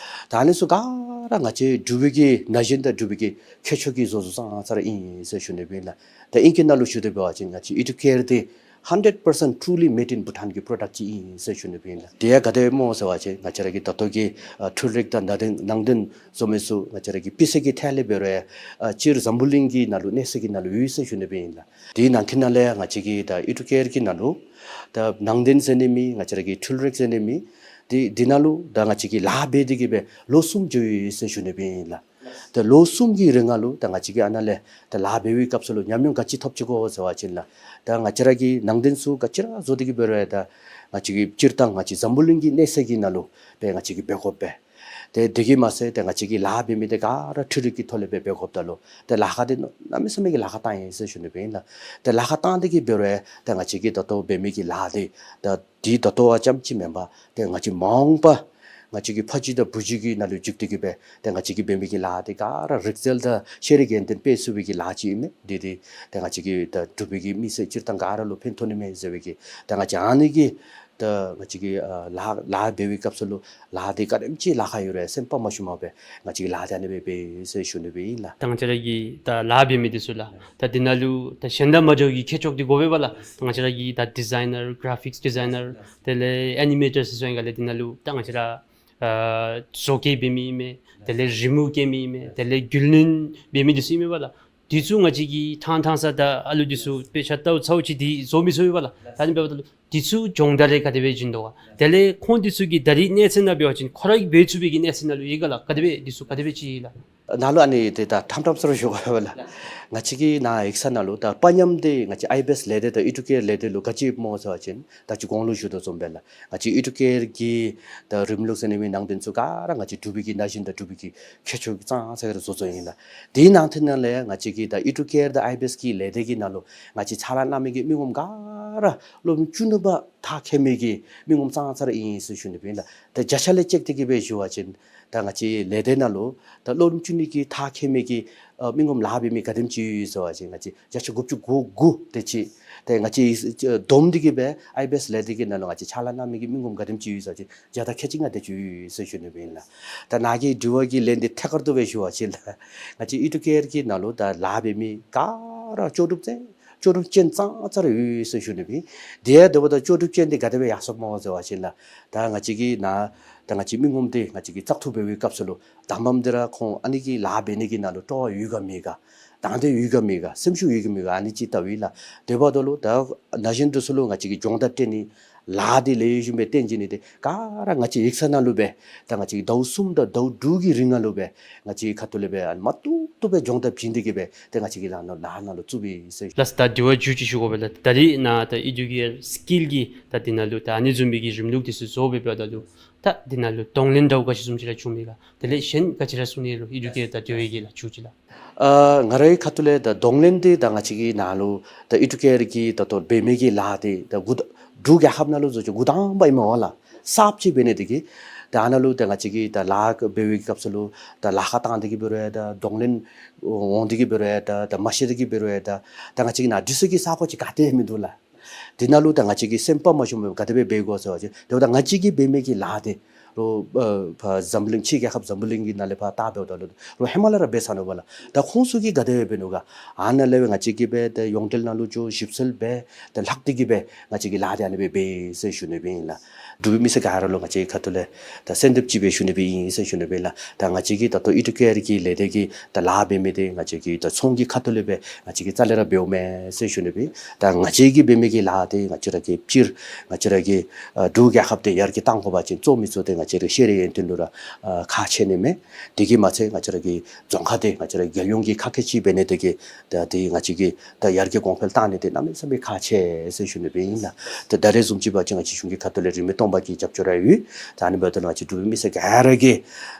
ད་ཨ་ནི་ཚུ་ག་ར་ང་བཅས་འབྲུག་པའི་གི་ན་གཞོན་དང་འབྲུག་པའི་གི་ཁྱད་ཆོས་ཀྱིས་བཟོ་བཟོཝ་ཙང་ཙ་ར་ཨིན་ཟེར་ཞུ་ནི་སྦེ་ཨིན་ལགས། ད་ཨིང་སྐད་ནང་ལུ་ཞུ་དོ་འབད་བ་ཅིན་ང་བཅས་ཨི་ཌུ་ཀེར་འདི་hundred percent truly made in Bhutan གི་པྲོ་ཌཀཊ་ཅིག་ཨིན་ཟེར་ཞུ་ནི་སྦེ་ཨིན་ལགས། དེ་ཡང་ག་དེ་སྦེ་སྨོ་ཟེར་བ་ཅིན་ང་བཅས་ར་གི་ད་ལྟོ་གི་ཨ་འཕྲུལ་རིག་དང་ནང་དོན་ནང་དོན་བཟོ་མི་ཚུ་ང་བཅས་ར་གི་དཔེ་གསར་གྱི་ཐད་ལས་འབད་རུང་ཨ་སྤྱིར་འཛམ་བུ་གླིང་གི་ནང་ལུ་གནས་ས་གི་ནང་ལུ་ཡོད་ཟེར་ཞུ་ནི་སྦེ་ཨིན་ལགས། དེའི་ནང་གི་ནང་ལས་ང་བཅས་ཀྱི་ད་ཨི་ཌུ་ཀེར་གྱི་ནང་ལུ་ད་ནང་དོན་ཟེར་ནི་མེད་ང་བཅས་ར་གི་འཕྲུལ་རིག་ཟེར་ནི་མེད་དེ་དེ་ནང་ལུ་ད་ང་བཅས་ཀྱིས་ལཱ་འབད་དེ་གི་སྦེ་ལོ་གསུམ་འགྱོ་ཡི་ཟེར་ཞུ་ནི་སྦེ་ཨིན་ལགས། ད་ལོ་གསུམ་གྱི་རིང་ལུ་ད་ང་བཅས་ཀྱིས་ཨ་ནཱ་ལས་ད་ལཱ་འབད་བའི་སྐབས་སུ་ལུ་ཉམས་མྱོང་ག་ཅི་ཐོབ་ཅི་གོ་ཟེར་བ་ཅིན་ལགས། ད་ང་བཅས་ར་གི་ནང་དོན་ཚུ་ག་ཅི་ར་བཟོ་སྟེ་གི་འབད་རུང་ད་ང་བཅས་ཀྱིས་སྤྱིར་བཏང་ང་བཅས་འཛམ་བུ་གླིང་གི་གནས་ས་གི་ནང་ལུ་སྦེ་ང་བཅས་ཀྱིས་འབད་དགོ་པས། ཏེ་དེ་གིས་མ་ཚད་ཏེ་ང་བཅས་ཀྱིས་ལཱ་འབད་མི་འདི་ག་ར་འཕྲུལ་རིག་གི་ཐོག་ལས་སྦེ་འབད་དགོཔ་ད་ལུ་ཏེ་ལཱ་ཁག་འདི་གནམ་མེད་ས་མེད་ཀྱི་ལཱ་ཁག་བཏང་ཡི་ཟེར་ཞུ་ནི་སྦེ་ཨིན་ལགས། ཏེ་ལཱ་ཁག་བཏང་སྟེ་གི་འབད་རུང་ཏེ་ང་བཅས་ཀྱིས་ད་ལྟོ་འབད་མི་གི་ལཱ་འདི་ད་འདི་ད་ལྟོ་བ་ཙམ་ཅིག་མེན་པར་ཏེ་ང་བཅས་མ་འོངས་པ་ང་བཅས་ཀྱི་ཕ་གཞིས་དང་བུ་གཞིས་ཀྱི་ནང་ལུ་འཇུག་སྟེ་གི་སྦེ་ཏེ་ང་བཅས་ཀྱིས་འབད་མི་གི་ལཱ་འདི་ག་ར་རིག་རྩལ་དང་ཤེས་རིག་ཡོན་ཏན་སྤེལ་ཚུགས་པའི་གི་ལཱ་ཅིག་ཨིན་མས། འདི་འདི་ཏེ་ང་བཅས་ཀྱི་ད་འབྲུག་པའི་གི་མི་སེར་སྤྱིར་བཏང་ག་ར་ལུ་ཕན་ཐོགས་ནི་མས་ཟེར་བའི་གི་ཏེ་ང་བཅས་ཨ་ནི་གི་ད་ང་བཅས་ཀྱིས་ཨ་ལཱ་ལཱ་འབད་བའི་སྐབས་སུ་ལུ་ལཱ་འདི་ག་དེམ་ཅིག་ལཱ་ཁག་ཡོད་རུང་སེམས་པ་མ་ཞུམ་པར་སྦེ་ང་བཅས་ཀྱིས་ལཱ་འདི་ཨ་ནི་སྦེ་འབད་ཡི་ཟེར་ཞུ་ནི་སྦེ་ཨིན་ལགས། ད་ང་བཅས་ར་གི་ད་ལཱ་འབད་མི་འདི་ཚུ་ལགས། ད་འདི་ནང་ལུ་ད་གཞན་དང་མ་འདྲཝ་གི་ཁྱད་ཆོས་འདི་དགོ་པས་པ་ལགས། ད་ང་བཅས་ར་གི་ད་ཌི་ཛའི་ནར་ག་ར་ཕིགསི་ཌི་ཛའི་ནར་དེ་ལས་ཨེ་ནི་མེ་ཊར་ཟེར་སོང་ཡི་ག་ལགས། འདི་ནང་ལུ་ད་ང་བཅས་ར་ཨ་བཟོ་བཀོད་འབད་མི་ཨིན་མས། དེ་ལས་རི་མོ་བཀལ་མི་ཨིན་མས། དེ་ལས་རྒྱུན་ལེན་འབད་མི་འདི་ཚུ་ཨིན་མས་པ་ལགས། འདི་ཚུ་ང་བཅས་ཀྱིས་ཐང་ཐང་ས་ད་ཨ་ལུ་འདི་ཚུ་དཔེ་ཆ་ལྟཝ་ཚརཝ་ཅིག་འདི་བཟོ་མི་ཚུགས་པས་པ་ལགས། ད་ཨ་ནི་འབདཝ་ད་ལུ་འདི་ཚུ་སྦྱོང་བརྡར་རེ་ག་དེ་སྦེ་བྱིན་དོ་ག། དེ་ལས་ཁོང་འདི་ཚུ་གིས་ད་རིས་གནས་ཚད་ནང་འབད་བ་ཅིན་ཁོ་ར་གིས་འབད་ཚུགས་པའི་གི་གནས་ཚད་ནང་ལུ་ཡོད་ག་ལགས། ག་དེ་སྦེ་འདི་ཚུ་ག་དེ་སྦེ་ཅིག་ལགས། ནཱ་ལུ་ཨ་ནི་འདི་ད་ཕྲང་ཕྲང་ས་ར་ཞུ་དགོ་པས་ལགས། ང་བཅས་ཀྱི་ནཱ་ཡིག་ཚང་ནང་ལུ་ད་པ་ཉམས་འདི་ང་བཅས་ཨའི་བི་ཨེསི་ལས་སྡེ་དང་ཨི་ཌུ་ཀེར་ལས་སྡེ་ལུ་ག་ཅི་སྨོ་ཟེར་བ་ཅིན་ད་ཅི་གོང་ལུ་ཞུ་དོ་བཟུམ་སྦེ་ལགས། ང་བཅས་ཨི་ཌུ་ཀེར་གྱི་ད་རིམ་ལུགས་ཟེར་ནི་མེད་ནང་དོན་ཚུ་ག་ར་ང་བཅས་འབྲུག་པའི་གི་ན་གཞོན་དང་འབྲུག་པའི་གི་ཁྱད་ཆོས་ཀྱིས་ཙང་ཙ་ར་བཟོ་བཟོཝ་ཨིན་ལགས། དེའི་ནང་དོན་ནང་ལས་ང་བཅས་ཀྱི་ད་ཨི་ཌུ་ཀེར་དང་ཨའི་བི་ཨེསི་གི་ལས་སྡེ་གི་ནང་ལུ་ང་བཅས་ཕྱག་ལཱ་གནང་མི་གི་མི་ངོམ་ག་ར་སློབ་རིམ་བཅུ་གཉིས་པ་མཐར་འཁྱོལ་མི་གི་མི་ངོམ་ཙང་ཙ་ར་ཨིན་ཟེར་ཞུ་ནི་སྦེ་ཨིན་ལགས། ད་བརྒྱ་ཆ་ལས་ཅིག་འདི་གིས་སྦེ་ཞུ་བ་ཅིན་ད་ང་བཅས་ལས་སྡེ་ནང་ལུ་ད་སློབ་རིམ་བཅུ་གཉིས་ཀྱི་མཐར་འཁྱོལ་མི་གི་ཨ་མི་ངོམ་ལཱ་འབད་མི་ག་དེམ་ཅིག་ཡོད་ཟེར་བ་ཅིན་ང་བཅས་བརྒྱ་ཆ་དགུ་བཅུ་གོ་དགུ་དེ་ཅིག། ཏེ་ང་བཅས་བསྡོམས་ཏེ་གི་སྦེ་ཨའི་བི་ཨེསི་ལས་སྡེ་གི་ནང་ལུ་ང་བཅས་ཕྱག་ལཱ་གནང་མི་གི་མི་ངོམ་ག་དེམ་ཅིག་ཡོད་ཟེར་བ་ཅིན་བརྒྱ་དང་ཁལ་གཅིག་ལྔ་དེ་ཅིག་ཡོད་ཟེར་ཞུ་ནི་སྦེ་ཨིན་ལགས། ད་ནཱ་གི་དྲི་བ་གི་ལན་འདི་ཐད་ཀར་དུ་སྦེ་ཞུ་བ་ཅིན་ལགས། ང་བཅས་ཨི་ཌུ་ཀེར་གྱི་ནང་ལུ་ད་ལཱ་འབད་མི་ག་ར་ལྕོགས་གྲུབ་ཅན་ལྕོགས་གྲུབ་ཅན་ཙང་ཙ་ར་ཡོད་ཟེར་ཞུ་ནི་སྦེ་ཨིན། དེ་ཡང་དེ་འབདཝ་ད་ལྕོགས་གྲུབ་ཅན་འདི་ག་དེ་སྦེ་ཡར་སོངམ་སྨོ་ཟེར་བ་ཅིན་ལགས། ད་ང་བཅས་ཀྱི་ནཱ་ད་ང་བཅས་མི་ངོམ་འདི་ང་བཅས་ཀྱིས་བཙག་འཐུ་འབད་བའི་སྐབས་སུ་ལུ་དང་པམ་འདི་ར་ཁོང་ཨ་ནི་གི་ལཱ་འབད་ནི་གི་ནང་ལུ་སྤྲོ་བ་ཡོད་ག་མེད་ག། དང་འདོད་ཡོད་ག་མེད་ག། སེམས་ཤུགས་ཡོད་ག་མེད་ག། ཨ་ནི་ཅིག་བལྟཝ་ཨིན་ལགས། དེ་འབདཝ་ད་ལུ་ད་ན་གཞོན་འདི་ཚུ་ལུ་ང་བཅས་ཀྱིས་སྦྱོང་བརྡར་སྤྲོད་ནི་ལཱ་འདི་ལེགས་ཤོམ་སྦེ་སྟོན་བྱིན་ནི་འདི་ག་ར་ང་བཅས་ཡིག་ཚང་ནང་ལུ་སྦེ་ད་ང་བཅས་ཟླཝ་གསུམ་དང་ཟླཝ་དྲུག་གི་རིང་ནང་ལུ་སྦེ་ང་བཅས་ཁ་ཐུག་ལས་སྦེ་ཨ་ནི་མ་བཏུབ་བཏུབ་སྦེ་སྦྱོང་བརྡར་བྱིན་ཏེ་གི་སྦེ་ཏེ་ང་བཅས་ཀྱིས་ལཱ་ནང་ལཱ་ནང་ལུ་བཙུགས་པའི་ཟེར། ལགས་སོ། ད་དྲི་བ་མཇུག་ཅིག་ཞུ་དགོ་པས་ལགས། ད་རིས་ནཱ་ད་ཨི་ཌུ་ཀེར་སི་ཀིལ་གྱི་ད་འདི་ནང་ལུ་ད་ཨ་ནི་བཟུམ་མའི་གི་རིམ་ལུགས་འདི་ཚུ་བཟོ་སྦེ་འབདཝ་ད་ལུ་ད་འདི་ནང་ལུ་གདོང་ལེན་འདྲཝ་ག་ཅི་བཟུམ་ཅིག་ར་བྱུང་མི་ག། དེ་ལས་གཞན་ག་ཅི་ར་གསུང་ནི་ལོ་ཨི་ཌུ་ཀེར་ད་དེ་བའི་གི་ལགས་མཇུག་ཅིག་ལགས། ཨ་ང་རའི་ཁ་ཐུག་ལས་ད་གདོང་ལེན་འདི་ད་ང་བཅས་ཀྱི་ནཱ་ལུ་ད་ཨི་ཌུ་ཀེར་གྱི་ད་ལྟོ་འབད་མི་གི་ལཱ་འདི་ད་འགོ་ད་འབྲུག་རྒྱལ་ཁབ་ནང་ལུ་བཟོ་ཅིག་འགོ་དང་པ་ཨིནམ་འོང་ལགས། གསརཔ་ཅིག་འབད་ནི་འདི་གིས་ད་ཨ་ནཱ་ལུ་ད་ང་བཅས་ཀྱིས་ད་ལཱ་འབད་བའི་སྐབས་སུ་ལུ་ད་ལཱ་ཁག་བཏང་སྟེ་གི་འབད་རུང་ཡང་ད་གདོང་ལེན་འོང་སྟེ་གི་འབད་རུང་ཡང་ད་ད་མ་ཤེས་ཏེ་གི་འབད་རུང་ཡང་ད་ད་ང་བཅས་ཀྱི་ནཱ་འདི་ཚུ་གི་ས་གོ་ཅིག་ག་ཏེ་མིན་འདུག་ལགས། འདི་ནང་ལུ་ད་ང་བཅས་ཀྱིས་སེམས་པ་མ་ཞུམ་པར་ག་དེ་སྦེ་འབད་དགོ་ཟེར་བ་ཅིན་དེ་འབདཝ་ད་ང་བཅས་ཀྱིས་འབད་མི་གི་ལཱ་འདི་ རོགས་ཨ་ཕར་འཛམ་བུ་གླིང་ཕྱི་རྒྱལ་ཁབ་འཛམ་བུ་གླིང་གི་ནང་ལས་ཕར་བལྟ་འབདཝ་ད་ལུ་རོགས་ཧེ་མ་ལས་ར་འབད་ཚར་ནུག་པ་ལགས། ད་ཁོང་ཚུ་གིས་ག་དེ་སྦེ་འབད་ནུག་ག། ཨ་ནཱ་ལས་སྦེ་ང་བཅས་ཀྱིས་སྦེ་ཏེ་ཡོངས་འབྲེལ་ནང་ལུ་འགྱོ་ཞིབ་འཚོལ་འབད་ཏེ་ལྷག་སྟེ་གིས་སྦེ་ང་བཅས་ཀྱིས་ལཱ་འདི་ཨ་ནི་སྦེ་འབད་ཟེར་ཞུ་ནི་སྦེ་ཨིན་ལགས། འབྲུག་པའི་མི་སེར་ག་ར་ལུ་ང་བཅས་ཁ་ཐུག་ལས་ད་གསོལ་འདེབས་ཅིག་སྦེ་ཞུ་ནི་སྦེ་ཨིན་ཟེར་ཞུ་ནི་སྦེ་ཨིན་ལགས། ད་ང་བཅས་ཀྱིས་ད་ལྟོ་ཨི་ཊི་ཀེ་ཨར་གྱི་ལས་སྡེ་གིས་ད་ལཱ་འབད་མི་འདི་ང་བཅས་ཀྱིས་ད་ཚོང་གི་ཁ་ཐུག་ལས་སྦེ་ང་བཅས་ཀྱིས་རྩ་ལས་ར་འབདཝ་མེན་ཟེར་ཞུ་ནི་སྦེ། ད་ང་བཅས་ཀྱིས་འབད་མི་གི་ལཱ་འདི་ང་བཅས་ར་གིས་སྤྱིར་ང་བཅས་ར་གི་ཨ་འབྲུག་རྒྱལ་ཁབ་འདི་ཡར་རྒྱས་གཏང་དགོ་པ་ཅིན་གཙོ་མི་ཚུ་འདི་ང་བཅས་ར་ཤེས་རིག་ཡོན་ཏན་ལུ་ར་ཨ་ཁག་ཆེ་ནི་མས། དེ་གིས་མ་ཚད་ང་བཅས་ར་གི་རྫོང་ཁག་འདི་ང་བཅས་ར་རྒྱལ་ཡོངས་ཀྱི་ཁག་ཁེ་ཅིག་འབད་ནི་དེ་གིས་ད་འདི་ང་བཅས་ཀྱིས་ད་ཡར་རྒྱས་གོང་འཕེལ་གཏང་ནི་འདི་གནམ་མེད་ས་མེད་ཁག་ཆེ་ཟེར་ཞུ་ནི་སྦེ་ཨིན་ལགས། ད་ད་རེས་བཟུམ་ཅིག་འབད་བ་ཅིན་ང་བཅས་གཞུང་གི་ཁ་ཐུག་ལས་རིན་མེད་སྟོང་པ་གི་རྒྱབ་སྐྱོར་ར་ཡོད། ད་ཨ་ནི་འབདཝ་ད་ལུ་ང་བཅས་འབྲུག་པའི་མི་སེར་ག་ར་གིས་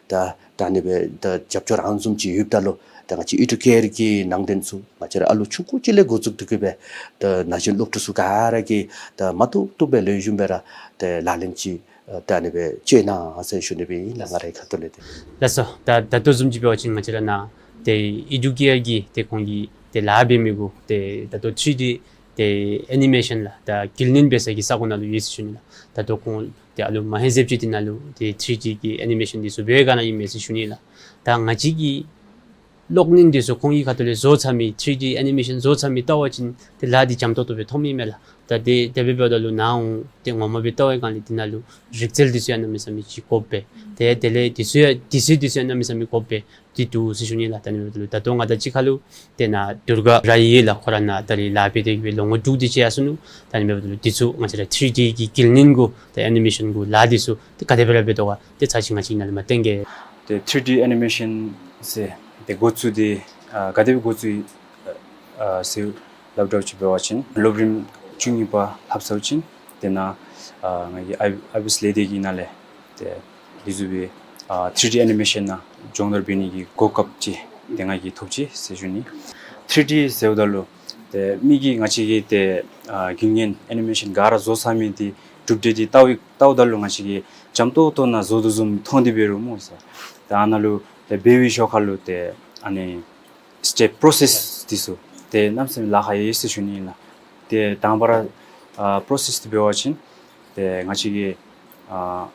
ད་ད་ཨ་ནི་སྦེ་ད་རྒྱབ་སྐྱོར་ཨ་ནི་བཟུམ་ཅིག་ཡོདཔ་ད་ལུ་ད་ང་བཅས་ཨི་ཊི་ཀེ་ཨར་གྱི་ནང་རྟེན་ཚུ་ང་བཅས་ར་ཨ་ལུ་ཆུང་ཀུ་ཅིག་ལས་འགོ་བཙུགས་ཏེ་གིས་སྦེ་ད་ན་གཞོན་སློབ་ཕྲུག་ཚུ་ག་ར་གིས་ད་མ་བཏུབ་བཏུབ་སྦེ་ལེགས་ཤོམ་སྦེ་ར་ད་ལག་ལེན་ཅིག་ཨ་ད་ཨ་ནི་སྦེ་བཅོས་གནང་ཟེར་ཞུ་ནི་སྦེ་ཨིན་ལགས། ང་རའི་ཁ་ཐུག་ལས་ཏེ། ལགས་སོ། ད་ད་ལྟོ་བཟུམ་ཅིག་འབད་བ་ཅིན་ང་བཅས་ར་ནཱ་ཏེ་ཨི་ཊི་ཀེ་ཨར་གྱི་ཏེ་ཁོང་གིས་ཏེ་ལཱ་འབད་མི་གུ་ཏེ་ད་ལྟོ་ཐི་རི་ཌི་ཏེ་ཨེ་ནི་མེ་ཤཱན་ལགས་ད་དཀྱིལ་ནན་འབད་ས་གི་ས་གོ་ནང་ལུ་ཡོད་ཟེར་ཞུ་ནི་ལགས། ད་ལྟོ་ཁོང་ཏེ་ཨ་ལུ་མ་ཧེ་ཟེབ་ཅིག་འདི་ནང་ལུ་ཏེ་ཐི་རི་ཌི་གི་ཨེ་ནི་མེ་ཤཱན་འདི་ཚུ་འབད་ག་ནི་ཨིན་མས་ཟེར་ཞུ་ནི་ལགས། ད་ང་བཅས་ཀྱི་གློག་བརྙན་འདི་ཚུ་ཁོང་གི་ཁ་ཐུག་ལས་བཟོ་ཚར་མི་ཐི་རི་ཌི་ཨེ་ནི་མེ་ཤཱན་བཟོ་ཚར་མི་བལྟ་བ་ཅིན་ཏེ་ལཱ་འདི་འཇམ་ཏོག་ཏོ་སྦེ་མཐོངམ་ཨིན་མས་ལགས། ད་དེ་དེ་སྦེ་འབདཝ་ད་ལུ་ནཱ་འོང་སྟེ་ངོ་མ་སྦེ་བལྟ་བའི་སྒང་ལས་འདི་ནང་ལུ་རིག་རྩལ་འདི་ཚུ་ཡང་གནམ་མེད་ས་མེད་ཅིག་དགོཔ་སྦེ་ཏེ་དེ་ལས་འདི་ཚུ་ཡང་འདི་ཚུ་འདི་ཚུ་ཡང་གནམ་མེད་ས་མེད་དགོཔ་སྦེ་འདི་འདུག་ཟེར་ཞུ་ནི་ལགས། ད་ཨ་ནི་འབདཝ་ད་ལུ་ད་ལྟོ་ང་དང་གཅིག་ཁར་ལུ་ཏེ་ནཱ་དུར་ག་ར་ཡོད་ལགས། ཁོ་ར་ནཱ་ད་རིས་ལཱ་འབད་དེ་གིས་སྦེ་ལོ་ངོ་དྲུག་དེ་ཅིག་ཡར་སོ་ནུག། ད་ཨ་ནི་འབདཝ་ད་ལུ་འདི་ཚུ་ང་བཅས་ར་ཐི་རི་ཌི་གི་དཀྱིལ་ནན་གུ་ཏེ་ཨེ་ནི་མེ་ཤཱན་གུ་ལཱ་འདི་ཚུ་ཏེ་ག་དེ་སྦེ་ར་འབད་དོ་ག་ཏེ་ཚར་ཅིག་ང་བཅས་ནཱ་ལས་མར་སྟོན་གེ། ཏེ་ཐི་རི་ཌི་ཨེ་ནི་མེ་ཤཱན་ཟེར་ཏེ་འགོ་བཙུགས་ཏེ་ཨ་ག་དེ་སྦེ་འགོ་བཙུགས་ཨ་ཟེར་སླབ་དྲགས་ཅིག་འབད་བ་ཅིན་སློབ་རིམ་བཅུ་གཉིས་པ་ལྷབ་ཚརཝ་ཅིག་ཏེ་ནཱ་ཨ་ང་གི་ཨའི་ཨའི་བི་ཨེསི་ལས་སྡེ་གི་ནང་ལས་ཏེ་འདི་བཟུམ་སྦེ་ཨ་ཐི་རི་ཌི་ཨེ་ནི་མེ་ཤཱན་ནང་སྦྱོང་བརྡར་འབད་ནི་གི་གོ་སྐབས་ཅིག་ཏེ་ང་གིས་ཐོབ་ཅི་ཟེར་ཞུ་ནི། ཐི་རི་ཌི་ཟེརཝ་ད་ལུ་ཏེ་མི་གིས་ང་བཅས་ཀྱི་ཏེ་ཨ་རྒྱུན་ལྡན་ཨེ་ནི་མེ་ཤཱན་ག་ར་བཟོ་ཚར་མི་འདི་གྲུབ་འབྲས་འདི་བལྟཝ་བལྟཝ་ད་ལུ་ང་བཅས་ཀྱིས་འཇམ་ཏོག་ཏོ་ནང་བཟོ་དོ་བཟུམ་མཐོང་སྟེ་འབད་རུང་སྨོ་ཟེར། ད་ཨ་ནཱ་ལུ་ཏེ་འབད་བའི་ཤུལ་ཁར་ལུ་ཏེ་ཨ་ནི་སི་ཊེབ་པྲོ་སེསི་འདི་ཚུ་ཏེ་གནམ་མེད་ས་མེད་ལཱ་ཁག་ཡོད་ཟེར་ཞུ་ནི་ཨིན་ལགས། ཏེ་དང་པ་ར་ཨ་པྲོ་སེསི་འདི་འབད་བ་ཅིན་ཏེ་ང་བཅས་ཀྱི་ཨ་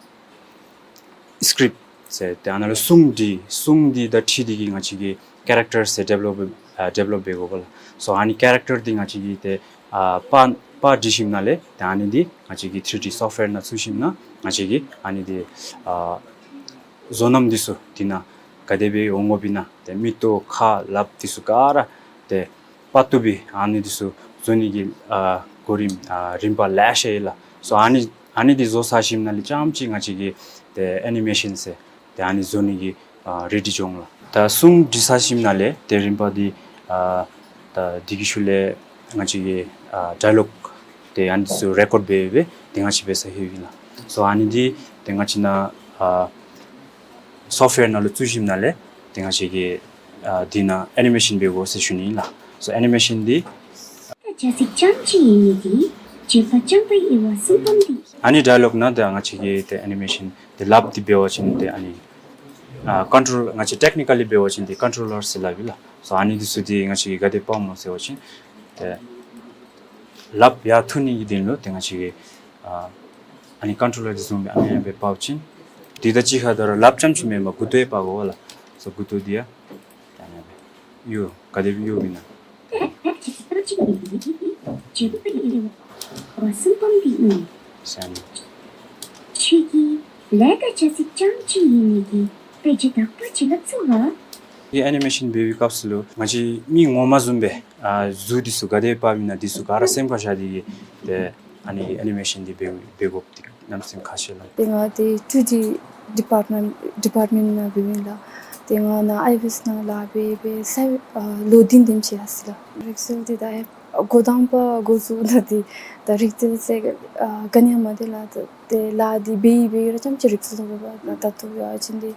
སི་ཀྲིཔ་ཟེར་ཏེ་ཨ་ནཱ་ལུ་སྲུང་འདི་སྲུང་འདི་དང་འཁྲིལ་ཏེ་གིས་ང་བཅས་ཀྱིས་ཀེ་རེག་ཊར་ཟེར་ཌི་ཝེ་ལོབ་ཨ་ཌི་ཝེ་ལོབ་འབད་དགོ་པས་ལགས། སོ་ཨ་ནི་ཀེ་རེག་ཊར་འདི་ང་བཅས་ཀྱིས་ཏེ་ཨ་པར་པར་བྲི་ཞིནམ་ལས་ཏེ་ཨ་ནི་འདི་ང་བཅས་ཀྱིས་ཐི་རི་ཌི་སོཕཊ་ཝེར་ནང་བཙུགས་ཞིནམ་ང་བཅས་ཀྱིས་ཨ་ནི་འདི་ཨ་བཟོ་རྣམ་འདི་ཚུ་འདི་ནང་ག་དེ་སྦེ་འོང་དགོཔ་ཨིན་ན་ཏེ་མིག་ཏོ་ཁ་ལགཔ་འདི་ཚུ་ག་ར་ཏེ་པར་བཏུབ་པའི་ཨ་ནི་འདི་ཚུ་བཟོ་ནི་གི་ཨ་གོ་རིམ་ཨ་རིམ་པ་ལེ་ཤ་ཡོད་ལགས། སོ་ཨ་ནི་ཨ་ནི་འདི་བཟོ་ཚར་ཞིནམ་ལས་རྐྱངམ་ཅིག་ང་བཅས་ཀྱིས་ཏེ་ཨེ་ནི་མེ་ཤཱན་ཟེར་ཏེ་ཨ་ནི་བཟོ་ནི་གི་ཨ་རེ་ཌི་འགྱོ་འོང་ལགས། ད་སྲུང་བྲི་ཚར་ཞིནམ་ལས་ཏེ་རིམ་པ་འདི་ཨ་ད་འདི་གི་ཤུལ་ལས་ང་བཅས་ཀྱིས་ཨ་ཌའི་ལོག་ཏེ་ཨ་ནི་ཚུ་རེ་ཀོཌ་འབད་འབད་ཏེ་ང་བཅས་འབད་ས་ཧེ་ཨིན་ལགས། སོ་ཨ་ནི་འདི་ཏེ་ང་བཅས་ནཱ་ཨ་སོཕཊ་ཝེར་ནང་ལུ་བཙུགས་ཞིནམ་ལས་ཏེ་ང་བཅས་ཀྱིས་ཨ་འདི་ནང་ཨེ་ནི་མེ་ཤཱན་འབད་དགོ་ཟེར་ཞུ་ནི་ཨིན་ལགས། སོ་ཨེ་ནི་མེ་ཤཱན་འདི་ཨ་ནི་ཌའི་ལོག་ནང་ཏེ་ང་བཅས་ཀྱིས་ཏེ་ཨེ་ནི་མེ་ཤཱན་ཏེ་ལགཔ་འདི་འབད་བ་ཅིན་ཏེ་ཨ་ནི་ཨ་ཀོན་ཊོལ་ང་བཅས་ཊེཀ་ནི་ཀ་ལི་འབད་བ་ཅིན་ཏེ་ཀོན་ཊོ་ལར་ཟེར་སླབ་ཨིན་ལགས། སོ་ཨ་ནི་འདི་ཚུ་འདི་ང་བཅས་ཀྱིས་ག་དེ་འབདཝ་སྨོ་ཟེར་བ་ཅིན་ཏེ་ལགཔ་ཡར་འཐུ་ནི་གི་དོན་ལུ་ཏེ་ང་བཅས་ཀྱིས་ཨ་ཨ་ནི་ཀོན་ཊོ་ལར་འདི་བཟུམ་སྦེ་ཨ་ནི་སྦེ་འབག་ཅིན་འདི་དང་གཅིག་ཁར་ད་རུང་ལགཔ་རྐྱངམ་ཅིག་མེན་པར་མགུ་ཏོ་ཡང་འབག་དགོ་པས་ལགས། སོ་མགུ་ཏོ་འདི་ཡང་ཨ་ནི་སྦེ་གཡུག་ག་དེ་སྦེ་གཡུག་ཨིན་ན། ཁྱོད་ཀྱིས་ལས་ཀ་བྱ་ཚིག་རྐྱངམ་ཅིག་ཡོད་ནི་གི་དཔེ་ཆ་དག་པ་ཅིག་ལྷབ་ཚུགས་ག། ཨེ་ནི་མེ་ཤཱན་འབད་བའི་སྐབས་སུ་ལུ་ང་བཅས་མི་ངོ་མ་བཟུམ་སྦེ་ཨ་གཟུགས་འདི་ཚུ་ག་དེ་འབག་ཨིན་ན་འདི་ཚུ་ག་ར་སེམས་ཁར་བཞག་སྟེ་གིས་ཏེ་ཨ་ནི་ཨེ་ནི་མེ་ཤཱན་འདི་འབད་འབད་དགོཔ་འདི་གནམ་མེད་ས་མེད་ཁག་ཆེ་ལགས། ཏེ་ང་འདི་ཊུ་ཌི་ཌི་པརཊ་མེནཊ་ཌི་པརཊ་མེནཊ་ནང་འབདཝ་ཨིན་ལགས། ཏེ་ང་ནཱ་ཨའི་བི་ཨེསི་ནང་ལཱ་འབད་འབད་ས་ཨ་ལོ་བདུན་དེམ་ཅིག་ཡར་སོ་ཡི་ལགས། རིག་རྩལ་འདི་ད་ཨེ་འགོ་དང་པ་འགོ་བཙུགས་ད་འདི་ད་རིག་རྩལ་ཟེར་ཨ་ག་ནི་ཡང་མ་འདི་ལགས། ད་ཏེ་ལཱ་འདི་འབད་འབད་ར་རྐྱངམ་ཅིག་རིག་རྩལ་ཐོབ་པས་ལགས། ད་ལྟོ་ཡང་ཅིན་འདི་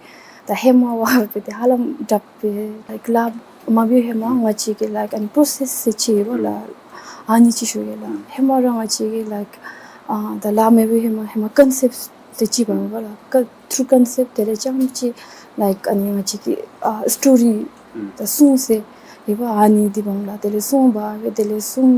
ད་ཧེ་མ་བ་འབད་དེ་ཧ་ལམ་དྲག་པས་ལཱ་མ་འབད་ཧེ་མ་ང་བཅས་ཀྱིས་ལཱ་ཨ་ནི་པྲོ་སེསི་ཟེར་ཅིག་ཡོད་པས་ལགས། ཨ་ནི་ཅིག་ཞུ་ཡི་ལགས། ཧེ་མ་ར་ང་བཅས་ཀྱིས་ལཱ་ཨ་ད་ལཱ་མ་འབད་ཧེ་མ་ཧེ་མ་ཀོན་སེཔཊ་ཟེར་ཅིག་འབད་འབདཝ་ལགས། ཀ་ཐུརུ་ཀོན་སེཔཊ་དེ་ལས་རྐྱངམ་ཅིག་ལཱ་ཨ་ནི་ང་བཅས་ཀྱི་ཨ་སི་ཊོ་རི་ད་སྲུང་ཟེར་ཡོད་པས། ཨ་ནི་འདི་འབདཝ་ལགས། དེ་ལས་སྲུང་འབག་སྦེ་དེ་ལས་སྲུང་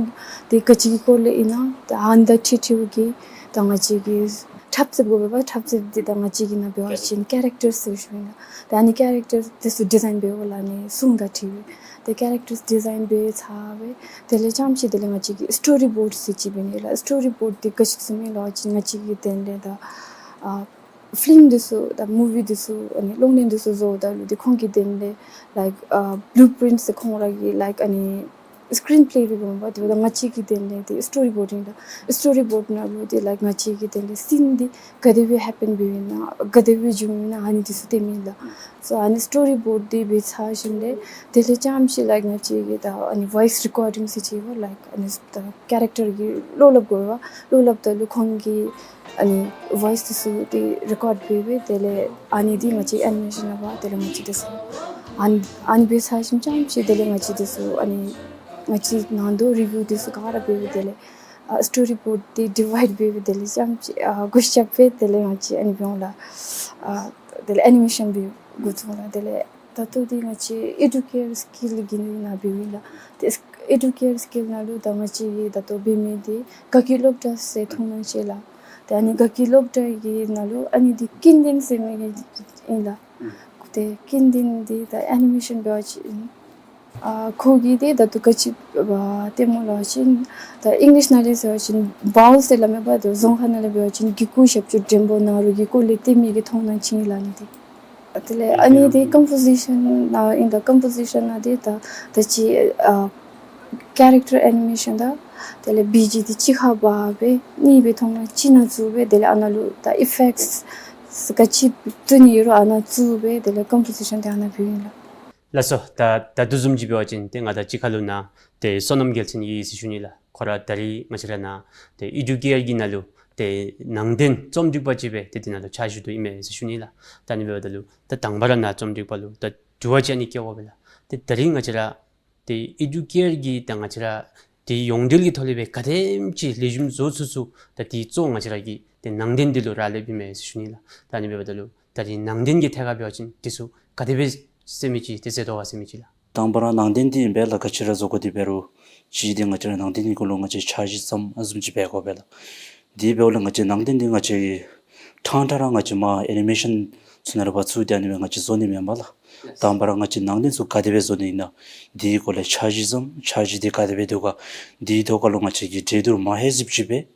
འདི་ག་ཅི་གི་སྐོར་ལས་ཨིན་ན་ད་ཨ་ནི་དང་འཁྲིལ་འཁྲིལཝ་གིས་ད་ང་བཅས་ཀྱིས་ འཁྲབ་རྩེདཔ་དགོ་པས། འཁྲབ་རྩེདཔ་འདི་ད་ང་བཅས་ཀྱི་ནང་འབད་བ་ཅིན་ཀེ་རེཀ་ཊརསི་ཟེར་ཞུཝ་ཨིན་ལགས། ད་ཨ་ནི་ཀེ་རེཀ་ཊརསི་འདི་ཚུ་ཌི་ཛའིན་འབདཝ་ལས་ཨ་ནི་སྲུང་དང་འཁྲིལ་བའི་ཏེ་ཀེ་རེཀ་ཊརསི་ཌི་ཛའིན་འབད་ཚར་བའི་དེ་ལས་རྐྱངམ་ཅིག་དེ་ལས་ང་བཅས་ཀྱིས་སི་ཊོ་རི་བོརཌ་ཟེར་ཅིག་འབད་ནི་ལགས། སི་ཊོ་རི་བོརཌ་འདི་ག་ཅི་ཟེར་མི་ལོ་ཅིག་ང་བཅས་ཀྱིས་དེ་ལས་ད་ཨ་ཕིལམ་འདི་ཚུ་དང་མུ་ཝི་འདི་ཚུ་ཨ་ནི་གློག་བརྙན་འདི་ཚུ་བཟོཝ་ད་ལུ་ཏེ་ཁོང་གིས་དེ་ལས་ལའིཀ་ཨ་བླུ་པིརིནཊ་ཟེར་ཁོང་ར་གི་ལའིཀ་ཨ་ནི་སི་ཀིརིན་པེ་རེ་འབདཝ་ད་ང་བཅས་ཀྱིས་དེ་ལས་ཏེ་སི་ཊོ་རི་བོརཌ་ཨིན་ལགས། སི་ཊོ་རི་བོརཌ་ནང་ལུ་ཏེ་ལའིཀ་ང་བཅས་ཀྱིས་དེ་ལས་སིན་འདི་ག་དེ་སྦེ་ཧེ་པེན་འབདཝ་ཨིན་ན་ག་དེ་སྦེ་བྱུངམ་ཨིན་ན་ཨ་ནི་འདི་ཚུ་སྟོནམ་ཨིན་ལགས། སོ་ཨ་ནི་སི་ཊོ་རི་བོརཌ་འདི་འབད་ཚར་ཞིནམ་ལས་དེ་ལས་རྐྱངམ་ཅིག་ལའིཀ་ང་བཅས་ཀྱིས་ད་ཨ་ནི་ཝོའིསི་རི་ཀོར་ཌིང་ཟེར་ཅིག་ཡོད་ལགས། ཨ་ནི་ད་ཀེ་རེཀ་ཊར་གྱི་བློ་སླབ་དགོ་པས། བློ་སླབ་ད་ལུ་ཁོང་གིས་ཨ་ནི་ཝོའིསི་འདི་ཚུ་འདི་རི་ཀོརཌ་འབད་སྦེ་དེ་ལས་ཨ་ནི་འདི་ང་བཅས་ཨེ་ནི་མེ་ཤཱན་ནང་འབད་དེ་ལས་ང་བཅས་འདི་ཚུ་ཨ་ནི་ཨ་ནི་འབད་ཚར་ཞིནམ་རྐྱངམ་ཅིག་དེ་ལས་ང་བཅས་འདི་ཚུ་ཨ་ནི་ང་བཅས་ནང་དོག་རི་བིའུ་འདི་ཚུ་ག་ར་འབད་སྦེ་དེ་ལས་ཨ་སི་ཊོ་རི་བོརཌ་འདི་ཌི་ཝའིཌ་འབད་སྦེ་དེ་ལས་རྐྱངམ་ཅིག་ཨ་བསྒོ་བཞག་སྦེ་དེ་ལས་ང་བཅས་ཨ་ནི་འབད་འོང་ལགས། ཨ་དེ་ལས་ཨེ་ནི་མེ་ཤཱན་འབད་འགོ་བཙུགས་འོང་ལགས། དེ་ལས་ད་ལྟོ་འདི་ང་བཅས་ཨེ་ཌུ་ཀེར་སི་ཀིལ་གྱི་ནང་འབདཝ་ཨིན་ལགས། ཏེ་ཨེ་ཌུ་ཀེར་སི་ཀིལ་ནང་ལུ་ད་ང་བཅས་ཀྱིས་ད་ལྟོ་འབད་མི་འདི་དགའ་སྐྱིད་སློབ་གྲྭ་ཟེར་མཐོང་སྣང་ཅིག་ལགས། ཏེ་ཨ་ནི་དགའ་སྐྱིད་སློབ་གྲྭ་གི་ནང་ལུ་ཨ་ནི་འདི་ཀུན་ལྡན་ཟེར་མི་གི་ཨིན་ལགས། ཏེ་ཀུན་ལྡན་འདི་ད་ཨེ་ནི་མེ་ཤཱན་འབད་བ་ཅིན་ཨ་ཁོ་གིས་འདི་ད་ལྟོ་ག་ཅི་ཨ་སྟོནམ་སྨོ་ལབ་པ་ཅིན་ད་ཨིང་ལིཤ་ནང་ལས་ཟེར་བ་ཅིན་བཱའོལ་ཟེར་སླབ་མས་པ། ད་རྫོང་ཁ་ནང་ལས་འབད་བ་ཅིན་གི་གུ་ཞབས་ཀྱུ་འགྲེང་བུ་ནང་རོལ་གྱི་སྐོར་ལས་སྟོན་མི་གི་མཐོང་སྣང་ཅིག་ཨིན་ལགས་ཨ་ནི་འདི། དེ་ལས་ཨ་ནི་འདི་ཀམ་པོ་ཟི་ཤཱན་ནང་ཨིན་ད་ཀམ་པོ་ཟི་ཤཱན་ནང་འདི་ད་ད་ཅི་ཨ་ཀེ་རེཀ་ཊར་ཨེ་ནི་མེ་ཤཱན་དང་དེ་ལས་བི་ཇི་འདི་གཅིག་ཁར་འབག་སྦེ་གཉིས་སྦེ་མཐོང་སྣང་གཅིག་ནང་བཙུགས་སྦེ་དེ་ལས་ཨ་ནཱ་ལུ་ད་ཨི་ཕེཀཊསི་ག་ཅི་བཙུགས་ནི་ཡོད་རུང་ཨ་ནཱ་བཙུགས་སྦེ་དེ་ལས་ཀམ་པོ་ཟི་ཤཱན་འདི་ཨ་ནཱ་འབདཝ་ཨིན་ལགས། ལགས་སོ། ད་ད་ལྟོ་བཟུམ་ཅིག་འབད་བ་ཅིན་ཏེ་ང་དང་གཅིག་ཁར་ལུ་ནཱ་ཏེ་བསོད་ནམས་རྒྱལ་མཚན་ཡོད་ཟེར་ཞུ་ནི་ལགས། ཁོ་ར་ད་རིས་ང་བཅས་ར་ནཱ་ཏེ་ཨེ་ཌུ་ཀེར་གྱི་ནང་ལུ་ཏེ་ནང་རྟེན་རྩོམ་སྒྲིག་པ་ཅིག་སྦེ་ཏེ་འདི་ནང་ལུ་ཕྱག་ཞུ་དོ་ཨིན་མས་ཟེར་ཞུ་ནི་ལགས། ད་ཨ་ནི་འབདཝ་ད་ལུ་ད་དང་པ་ར་ནཱ་རྩོམ་སྒྲིག་པ་ལུ་ད་དྲི་བ་ཅིག་ཨ་ནི་བཀོད་དགོ་པས་ལགས། ཏེ་ད་རིས་ང་བཅས་ར་ཏེ་ཨེ་ཌུ་ཀེར་གྱི་ད་ང་བཅས་ར་ཏེ་ཡོངས་འབྲེལ་གྱི་ཐོག་ལས་སྦེ་ག་དེམ་ཅིག་ལེགས་ཤོམ་བཟོ་ཚུགས་ཚུགས་ད་འདི་གཙོ་བོ་ང་བཅས་ར་གི་ཏེ་ནང་རྟེན་འདི་ལུ་རག་ལསཔ་ཨིན་མས་ཟེར་ཞུ་ནི་ལགས། ད་ཨ་ནི་འབདཝ་ད་ལུ་ད་རིས་ནང་རྟེན་གྱི་ཐད་ཁར་འབད་བ་ཅིན་འདི་ཚུ་ག་དེ་སྦེ་ཟེར་མི་ཅིག་ཏེ་ཟེར་དོ་ག་ཟེར་མི་ཅིག་ལགས། དང་པ་ར་ནང་རྟེན་འདི་ཨིན་པས་ལགས། ག་ཅི་ར་བཟོ་དགོ་འདི་འབད་རུང་གཅིག་འདི་ང་བཅས་ར་ནང་རྟེན་གྱི་སྐོར་ལུ་ང་བཅས་འཆར་གཞི་བརྩམ་ཨ་བཟུམ་ཅིག་འབད་དགོ་པས་ལགས། དེ་འབདཝ་ལས་ང་བཅས་ནང་རྟེན་འདི་ང་བཅས་ཀྱིས་ཕྲང་ཕྲང་ར་ང་བཅས་མར་ཨེ་ནི་མེ་ཤཱན་ཚུ་ནང་ལུ་ཕར་བཙུགས་ཏེ་ཨ་ནི་སྦེ་ང་བཅས་བཟོ་ནི་མེན་པས་ལགས། དང་པ་ར་ང་བཅས་ནང་རྟེན་ཚུ་ག་དེ་སྦེ་བཟོ་ནི་ཨིན་ན་དེའི་སྐོར་ལས་འཆར་གཞི་བརྩམ། འཆར་གཞི་འདི་ག་དེ་སྦེ་འདུག་ག། དེའི་ཐོག་ཁར་ལུ་ང་བཅས་ཀྱིས་གྲོས་བསྡུར་མ་ཧེ་ཟིབ་ཅིག་འབད།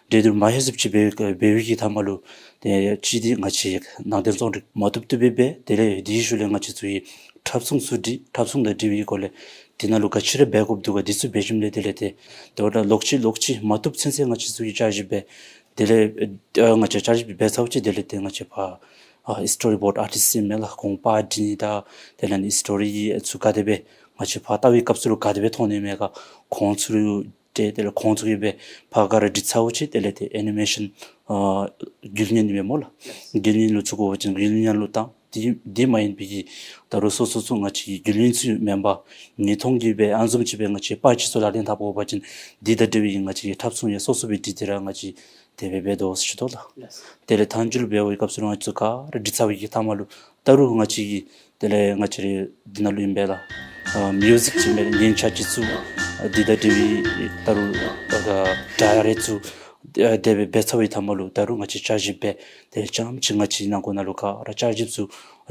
གྲོས་བསྡུར་མ་ཧེ་ཟིབ་ཅིག་འབད་འབད་བའི་གི་མཐའ་མ་ལུ་ཏེ་གཅིག་འདི་ང་བཅས་ནང་རྟེན་རྩོམ་སྒྲིག་མ་བཏུབ་བཏུབ་སྦེ་འབད། དེ་ལས་དེའི་ཤུལ་ལས་ང་བཅས་ཚུ་གིས་འཁྲབ་ཚོང་ཚུ་སྒྲིག། འཁྲབ་ཚོང་དང་འབྲེལ་བའི་སྐོར་ལས་དེ་ནང་ལུ་ག་ཅི་ར་འབད་དགོཔ་འདུག་ག། དེ་ཚུ་འབད་ཞིནམ་ལས་དེ་ལས་ཏེ་དེ་འབདཝ་ད་ལོག་ཅི་ལོག་ཅི་མ་བཏུབ་ཚུན་ཚོད་ང་བཅས་ཚུ་གིས་བསྐྱར་ཞིབ་འབད། དེ་ལས་ཨ་ང་བཅས་བསྐྱར་ཞིབ་འབད་ཚརཝ་ཅིག་དེ་ལས་ཏེ་ང་བཅས་ཕར་ཨ་སི་ཊོ་རི་བོརཌ་ཨར་ཊིསཊ་ཟེར་མི་ལགས་ཁོང་པར་སྒྲིག་ནི་དང་དེ་ལས་ཨ་ནི་སི་ཊོ་རི་ཚུ་ག་དེ་སྦེ་ང་བཅས་ཕར་བལྟ་བའི་སྐབས་སུ་ལུ་ག་དེ་སྦེ་མཐོང་ནི་མས་ག། ཁོང་ཚུ་ལུ་ཏེ་དེ་ལས་ཁོང་ཚུ་གིས་སྦེ་ཕར་ག་ར་སྒྲིག་ཚརཝ་ཅིག་དེ་ལས་ཏེ་ཨེ་ནི་མེ་ཤཱན་ཨ་འགུལ་བརྙན་ཨིན་པས་སྨོ་ལགས། འགུལ་བརྙན་ལུ་བཙུགས་དགོ་པ་ཅིན་འགུལ་བརྙན་ལུ་བཏང་། དེ་དེ་མ་ཡིན་པའི་གི་ད་རུང་སོ་སོ་ཚུ་ང་བཅས་ཀྱི་འགུལ་བརྙན་ཚུ་མེན་པར་ཉིས་སྟོང་གི་སྦེ་ཨ་བཟུམ་ཅིག་སྦེ་ང་བཅས་པར་ཅིག་ཚུ་ལག་ལེན་འཐབ་དགོ་པ་ཅིན་དེ་དང་འབྲེལ་བའི་ང་བཅས་ཀྱི་འཁྲབ་ཚོང་ཡང་སོ་སོ་སྦེ་སྒྲིག་སྟེ་ར་ང་བཅས་དེ་སྦེ་འབད་དོ་ཟེར་ཞུ་དོ་ལགས། དེ་ལས་མཐའ་མཇུག་ལུ་འབད་བའི་སྐབས་སུ་ང་བཅས་ཚུ་ག་ར་སྒྲིག་ཚར་བའི་གི་མཐའ་མ་ལུ་ད་རུང་ང་བཅས་ཀྱིས་དེ་ལས་ང་བཅས་རའི་འདི་ནང་ལུ་ཨིན་པས་ལགས། ཨ་མིའུ་ཟིཀ་ཅིག་མེན་ན་ཉན་ཆ་ཅིག་ཚུ་ཨ་འདི་དང་འབྲེལ་བའི་ད་རུང་ཨ་ཌའི་རེཀཊ་ཚུ་ཨ་དེ་སྦེ་འབད་ཚར་བའི་མཐའ་མ་ལུ་ད་རུང་ང་བཅས་བསྐྱར་ཞིབ་འབད། དེ་ལས་རྐྱངམ་ཅིག་ང་བཅས་ནང་འཁོད་ནང་ལུ་ག་ར་བསྐྱར་ཞིབ་ཚུ་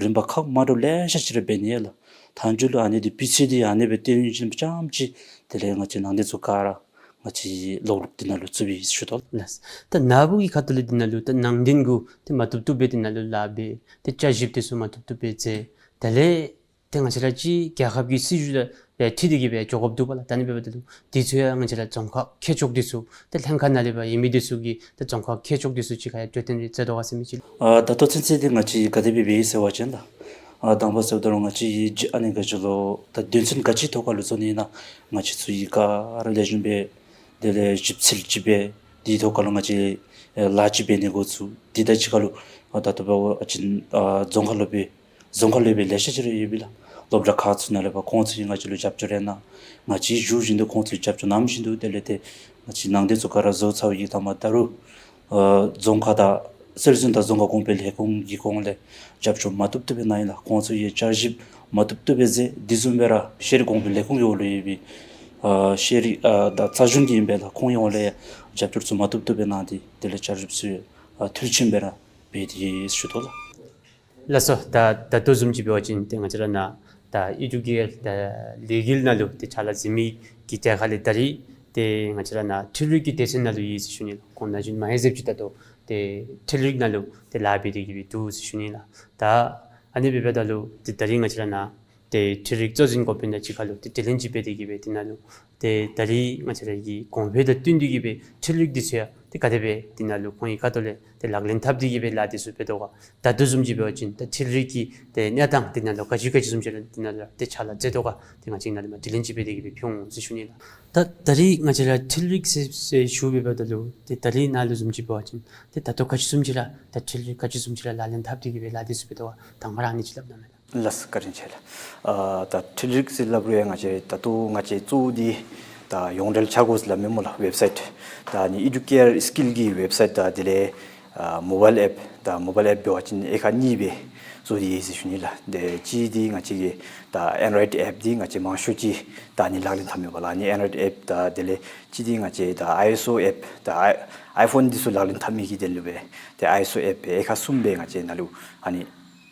རིམ་པ་ཁག་མ་འདྲཝ་ལེ་ཤ་ཅིག་ར་འབད་ནི་ཨིན་ལགས། མཐའ་མཇུག་ལུ་ཨ་ནི་འདི་སྤུས་ཚད་འདི་ཨ་ནི་སྦེ་སྟོན་ནི་ཅིག་རྐྱངམ་ཅིག་དེ་ལས་ང་བཅས་ནང་རྟེན་ཚུ་ག་ར་ང་བཅས་ཀྱིས་ལོག་ལོག་འདི་ནང་ལུ་བཙུགས་པས་ཟེར་ཞུ་དོ་ལགས། ད་ནཱ་བུ་གི་ཁ་ཐུག་ལས་འདི་ནང་ལུ་ད་ནང་རྟེན་གུ་ཏེ་མ་བཏུབ་བཏུབ་སྦེ་འདི་ནང་ལུ་ལཱ་འབད། ཏེ་བསྐྱར་ཞིབ་འདི་ཚུ་མ་བཏུབ་བཏུབ་སྦེ་མཛད། དེ་ལས་ཏེ་ང་བཅས་ར་ཅིག་རྒྱལ་ཁབ་ཀྱི་སྲིད་བྱུས་ལུ་ཡང་འཁྲིལ་ཏེ་གི་སྦེ་འགྱོ་དགོཔ་འདུག་པ་ལགས། ད་ཨ་ནི་འབདཝ་ད་ལུ་འདི་ཚུ་ཡང་ང་བཅས་ར་རྫོང་ཁག་མཁས་མཆོག་འདི་ཚུ་ཏེ་ལྷན་ཁག་ནང་ལས་ཕར་ཡོད་མི་འདི་ཚུ་གིས་ཏེ་རྫོང་ཁག་མཁས་མཆོག་འདི་ཚུ་གཅིག་ཁར་ཡང་གྲོས་བསྟུན་རེ་མཛད་དོ་ག་ཟེར་མི་ཅིག་ལགས། ཨ་ད་ལྟོ་ཚུན་ཚོད་འདི་ང་བཅས་ག་དེ་སྦེ་འབད་ཡི་ཟེར་བ་ཅིན་ལགས། ཨ་དང་པ་ཟེརཝ་ད་ལུ་ང་བཅས་ཀྱིས་ཨ་ནི་ག་ཅི་ལོ་ད་དོན་ཚན་ག་ཅིའི་ཐོག་ཁར་ལུ་བཟོ་ནི་ཨིན་ན་ང་བཅས་ཚུ་གིས་ག་ར་ལེགས་ཤོམ་སྦེ་དེ་ལས་ཞིབ་འཚོལ་ཅིག་འབད། དེའི་ཐོག་ཁར་ལུ་ང་བཅས་ཨེ་ལཱ་ཅིག་འབད་ནི་འགོ་བཙུགས། དེ་དང་གཅིག་ཁར་ལུ་ཨ་ད་ལྟོ་འབད་བ་ཅིན་ཨ་རྫོང་ཁག་ལུ་སྦེ་རྫོང་ཁག་ལུ་སྦེ་ལེ་ཤ་ཅིག་ར་ཡོད་པས་ལགས། སློབ་གྲྭ་ཁག་ཚུ་ནང་ལས་ཕར་ཁོང་ཚུ་གིས་ང་བཅས་ལུ་རྒྱབ་སྐྱོར་རེ་གནང་། ང་བཅས་ཞུ་བཞིན་དུ་ཁོང་ཚུ་རྒྱབ་སྐྱོར་གནང་བཞིན་དུ་དེ་ལས་ཏེ་ང་བཅས་ནང་རྟེན་ཚུ་ག་ར་བཟོ་ཚར་བའི་གི་མཐའ་མ་ད་རུང་ཨ་རྫོང་ཁག་དང་སྲོལ་རྒྱུན་དང་རྫོང་ཁ་གོང་འཕེལ་ལས་ཁུངས་ཀྱི་ཁོང་ལས་རྒྱབ་སྐྱོར་མ་བཏུབ་བཏུབ་སྦེ་གནང་ཡི་ལགས། ཁོང་ཚུ་གིས་བསྐྱར་ཞིབ་མ་བཏུབ་བཏུབ་སྦེ་མཛད། དེ་བཟུམ་སྦེ་ར་ཤེས་རིག་གོང་འཕེལ་ལས་ཁུངས་ཀྱི་འོག་ལུ་ཡོད་པའི་ཨ་ཤེས་རིག་ཨ་དང་རྩ་གཞུང་གི་ཨིན་པས་ལགས། ཁོང་གི་འོག་ལས་རྒྱབ་སྐྱོར་ཚུ་མ་བཏུབ་བཏུབ་སྦེ་གནང་སྟེ་དེ་ལས་བསྐྱར་ཞིབ་ཚུ་ མཐུན་རྐྱེན་སྦེ་ར་འབད་དེ་ཡོད་ཟེར་ཞུ་དོ་ལགས། ལགས་སོ། ད་ད་ལྟོ་བཟུམ་ཅིག་འབད་བ་ཅིན་ཏེ་ང་བཅས་ར་ནཱ་ད་ཨི་ཌུ་ཀེ་ཡར་ད་ལས་འགུལ་ནང་ལུ་ཏེ་ཕྱག་ལཱ་མཛད་མི་གི་གྲས་ཁ་ལས་ད་རིས་ཏེ་ང་བཅས་ར་ནཱ་འཕྲུལ་རིག་གི་སྡེ་ཚན་ནང་ལུ་ཡོད་ཟེར་ཞུ་ནི་ལགས། ཁོང་ནང་བཞིན་མ་ཧེ་ཟེར་ཅིག་ད་ལྟོ་ཏེ་འཕྲུལ་རིག་ནང་ལུ་ཏེ་ལཱ་འབད་དེ་གི་སྦེ་འདུག་ཟེར་ཞུ་ནི་ལགས། ད་ཨ་ནི་འབདཝ་ད་ལུ་ཏེ་ད་རིས་ང་བཅས་ར་ནཱ་ཏེ་འཕྲུལ་རིག་གཙོ་འཛིན་འགོ་དཔོན་དང་གཅིག་ཁར་ལུ་ཏེ་དྲི་ལན་ཅིག་འབད་དེ་གི་སྦེ་དེ་ནང་ལུ་ཏེ་ད་རིས་ང་བཅས་ར་གི་གོང་འཕེལ་དང་བསྟུན་ཏེ་གི་སྦེ་འཕྲུལ་རིག་འདི་ཚུ་ཡང་ཏེ་ག་དེ་སྦེ་དེ་ནང་ལུ་ཁོང་གི་ཁ་ཐུག་ལས་ཏེ་ལག་ལེན་འཐབ་སྟེ་གི་སྦེ་ལཱ་འདི་ཚུ་འབད་དོ་ག། ད་ལྟོ་བཟུམ་ཅིག་འབད་བ་ཅིན་ད་འཕྲུལ་རིག་གི་ཏེ་གནས་སྟངས་དེ་ནང་ལུ་ག་ཅི་ག་ཅི་བཟུམ་ཅིག་ར་དེ་ནང་ལུ་ཏེ་ཕྱག་ལཱ་མཛད་དོ་ག། ཏེ་ང་བཅས་ནཱ་ལས་མར་དྲི་ལན་ཅིག་འབད་དེ་གི་སྦེ་ཕུལ་འོང་ཟེར་ཞུ་ནི་ལགས། ད་ད་རིས་ང་བཅས་ར་འཕྲུལ་རིག་ཟེར་ཟེར་ཞུ་འབདཝ་ད་ལུ་ཏེ་ད་རིས་ནཱ་ལུ་བཟུམ་ཅིག་འབད་བ་ཅིན་ཏེ་ད་ལྟོ་ག་ཅི་བཟུམ་ཅིག་ར་ད་འཕྲུལ་རིག་ག་ཅི་བཟུམ་ཅིག་ར་ལག་ལེན་འཐབ་སྟེ་གི་སྦེ་ལཱ་འདི་ཚུ་འབད་དོ་ག། དང་པ་ར་ཨ་ནི་ཅིག་སླབ་གནང་མས་ལགས། ལགས་སོ། བཀའ་དྲིན་ཆེ་ལགས། ཨ་ད་འཕྲུལ་རིག་ཟེར་སླབ་རུང་ཡང་ང་བཅས་ད་ལྟོ་ང་བཅས་གཙོ་བོ་འདི་ད་ཡོངས་འབྲེལ་ཆ་བགོས་ཟེར་སླབ་མས་སྨོ་ལགས། ཝེབ་སའིཊ་ད་ཨ་ནི་ཨི་ཌུ་ཀེ་ཡར་སི་ཀིལ་གྱི་ཝེབ་སའིཊ་དང་དེ་ལས་ཨ་མོ་བཱའིལ་ཨེཔ་ད་མོ་བཱའིལ་ཨེཔ་འབད་བ་ཅིན་དབྱེ་ཁག་གཉིས་སྦེ་བཟོ་སྟེ་ཡོད་ཟེར་ཞུ་ནི་ལགས། ཏེ་གཅིག་འདི་ང་བཅས་ཀྱི་ད་ཨེན་ཌོ་རོའིཌ་ཨེཔ་འདི་ང་བཅས་མང་ཤོས་ཅིག་ད་ཨ་ནི་ལག་ལེན་འཐབ་མས་པ་ལགས། ཨ་ནི་ཨེན་ཌོ་རོའིཌ་ཨེཔ་དང་དེ་ལས་གཅིག་འདི་ང་བཅས་ད་ཨའི་ཨེསི་ཨོ་ཨེཔ་ད་ཨའི་ཨའི་ཕོན་འདི་ཚུ་ལག་ལེན་འཐབ་མི་གི་དོན་ལུ་སྦེ་ཏེ་ཨའི་ཨེསི་ཨོ་ཨེཔ་སྦེ་དབྱེ་ཁག་གསུམ་སྦེ་ང་བཅས་ནཱ་ལུ་ཨ་ནི་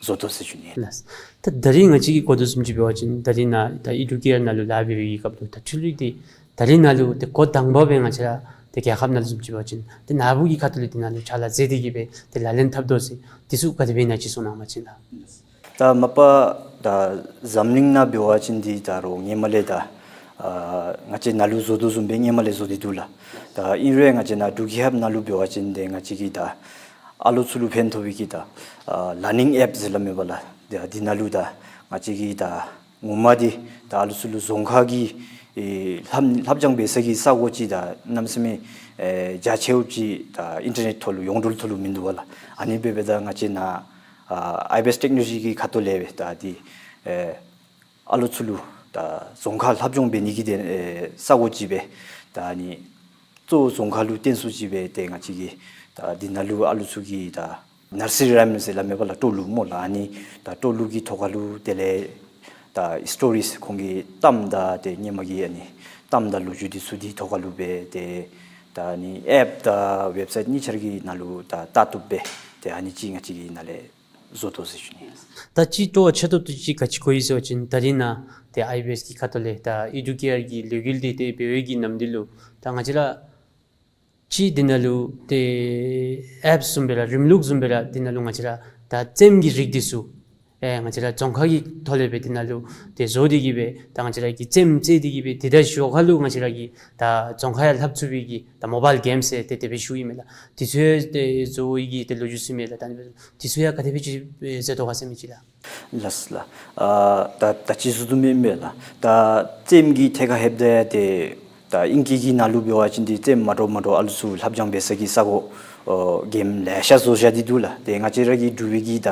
བཟོ་དོ་ཟེར་ཞུ་ནི། ལགས། ད་ད་རིས་ང་བཅས་ཀྱིས་གོ་དོ་བཟུམ་ཅིག་འབད་བ་ཅིན་ད་རིས་ནཱ་ད་ཨི་ཌུ་ཀེ་ཡར་ནང་ལུ་ལཱ་འབད་བའི་གི་སྐབས་ལུ་ད་འཕྲུལ་རིག་འདི་ད་རིས་ནཱ་ལུ་ཏེ་འགོ་དང་པ་སྦེ་ང་བཅས་ར་ཏེ་རྒྱལ་ཁབ་ནང་ལུ་བཟུམ་ཅིག་འབད་བ་ཅིན་ཏེ་ནཱ་བུ་གི་ཁ་ཐུག་ལས་དེ་ནང་ལུ་ཕྱག་ལཱ་མཛད་དེ་གི་སྦེ་ཏེ་ལག་ལེན་འཐབ་དོ་ཟེར་འདི་ཚུ་ག་དེ་སྦེ་ཨིན་ན་ཅིག་གསུང་གནང་བ་ཅིན་ལགས། ད་མ་པ་ད་འཛམ་གླིང་ནང་འབད་བ་ཅིན་འདི་ད་རུང་སྔོན་མ་ལས་ད་ཨ་ང་བཅས་ནཱ་ལུ་བཟོ་དོ་བཟུམ་སྦེ་སྔོན་མ་ལས་བཟོ་སྟེ་འདུག་ལགས། ད་ཨིན་རུང་ང་བཅས་ནཱ་འབྲུག་རྒྱལ་ཁབ་ནང་ལུ་འབད་བ་ཅིན་ཏེ་ང་བཅས་ཀྱི་ད་ཨ་ལུ་ཚུ་ལུ་ཕན་ཐོགས་པའི་གི་ད་ཨ་ལར་ནིང་ཨེཔ་ཟེར་སླབ་མས་པ་ལགས། ཏེ་འདི་ནང་ལུ་ད་ང་བཅས་ཀྱི་ད་ངོ་མ་འདི་ད་ཨ་ལུ་ཚུ་ལུ་རྫོང་ཁ་གི་ཨེ་ལྷབ་ལྷབ་སྦྱང་འབད་ས་གི་ས་གོ་ཅིག་ད་གནམ་མེད་ས་མེད་ཨེ་རྒྱ་ཆེཝ་ཅིག་ད་ཨིན་ཊར་ནེཊ་ཐོག་ལུ་ཡོངས་འབྲེལ་ཐོག་ལུ་མིན་འདུག་པ་ལགས། ཨ་ནི་འབདཝ་ད་ང་བཅས་ནཱ་ཨ་ཨའི་བི་ཨེསི་ཊེཀ་ནོ་ལོ་ཇི་གི་ཁ་ཐུག་ལས་སྦེ་ད་འདི་ཨེ་ཨ་ལུ་ཚུ་ལུ་ད་རྫོང་ཁ་ལྷབ་སྦྱང་འབད་ནི་གི་དེ་ཨེ་ས་གོ་ཅིག་སྦེ་ད་ཨ་ནི་གཙོ་བོ་རྫོང་ཁ་ལུ་བརྟེན་སུ་ཅིག་སྦེ་ཏེ་ང་བཅས་ཀྱི་ད་འདི་ནང་ལུ་ཨ་ལུ་ཚུ་གི་ད་ནར་སི་རི་རའིམ་ཟེར་སླབ་མས་པ་ལགས། སྤྲོ་ལུགས་སྨོ་ལགས། ཨ་ནི་ད་སྤྲོ་ལུགས་ཀྱི་ཐོག་ཁ་ལུ་དེ་ལས་ད་སི་ཊོ་རིསི་ཁོང་གི་གཏམ་དང་ཏེ་སྔོན་མ་གི་ཨ་ནི་གཏམ་དང་ལོ་རྒྱུས་འདི་ཚུ་འདི་ཐོག་ཁ་ལུ་སྦེ་ཏེ་ད་ཨ་ནི་ཨེཔ་དང་ཝེབ་སའིཊ་གཉིས་ཆ་ར་གི་ནང་ལུ་ད་ལྟ་བཏུབ་སྦེ་ཏེ་ཨ་ནི་ཅིག་ང་བཅས་ཀྱིས་ནཱ་ལས་བཟོ་དོ་ཟེར་ཞུ་ནི། ད་ཅིག་སྤྲོ་བ་ཆེ་ཏོག་ཏོ་ཅིག་ག་ཅི་གོ་ཡི་ཟེར་བ་ཅིན་ད་རིས་ནཱ་ཏེ་ཨའི་བི་ཨེསི་གི་ཁ་ཐུག་ལས་ད་ཨི་ཌུ་ཀེ་ཡར་གྱི་ལས་འགུལ་འདི་ཏེ་འབད་བའི་གི་ནམ་དུས་ལུ་ད་ང་བཅས་ར་ཅིག་འདི་ནང་ལུ་ཏེ་ཨེཔ་བཟུམ་སྦེ་ར་རིམ་ལུགས་བཟུམ་སྦེ་ར་འདི་ནང་ལུ་ང་བཅས་ར་ད་རྩེདམོ་གི་རིགས་འདི་ཚུ་ཨེ་ང་བཅས་ར་རྫོང་ཁ་གི་ཐོག་ལས་སྦེ་འདི་ནང་ལུ་ཏེ་བཟོ་སྟེ་གི་སྦེ་ད་ང་བཅས་ར་གིས་རྩེདམོ་རྩེ་སྟེ་གི་སྦེ་ཏེ་ད་ཞོར་ཁ་ལུ་ང་བཅས་ར་གིས་ད་རྫོང་ཁ་ཡང་ལྷབ་ཚུགས་པའི་གི་ད་མོ་བཱའིལ་གེམ་ཟེར་ཏེ་དེ་སྦེ་ཞུཝ་ཨིན་མས་ལགས། འདི་ཚུ་ཡང་ཏེ་བཟོ་བའི་གི་ཏེ་ལོ་རྒྱུས་ཚུ་མས་ལགས། ད་ཨ་ནི་འདི་ཚུ་ཡང་ག་དེ་སྦེ་ཅིག་ཨེ་མཛད་དོ་ག་ཟེར་མི་ཅིག་ལགས། ལགས་སོ་ལགས། ཨ་ད་ད་ཅི་ཞུ་དོ་མེན་མས་ལགས། ད་རྩེདམོ་གི་ཐད་ཁར་ལྷོདཔ་ད་ཏེ་ད་ཨིང་སྐད་ཀྱི་ནང་ལུ་འབད་བ་ཅིན་འདི་རྩེདམོ་མ་འདྲཝ་མ་འདྲཝ་ཨ་ལུ་ཚུ་ལྷབ་སྦྱང་འབད་ས་གི་ས་གོ་ཨོ་གེམ་ལེ་ཤ་བཟོ་བཞག་སྟེ་འདུག་ལགས། ཏེ་ང་བཅས་ར་གི་འབྲུག་པའི་གི་ད་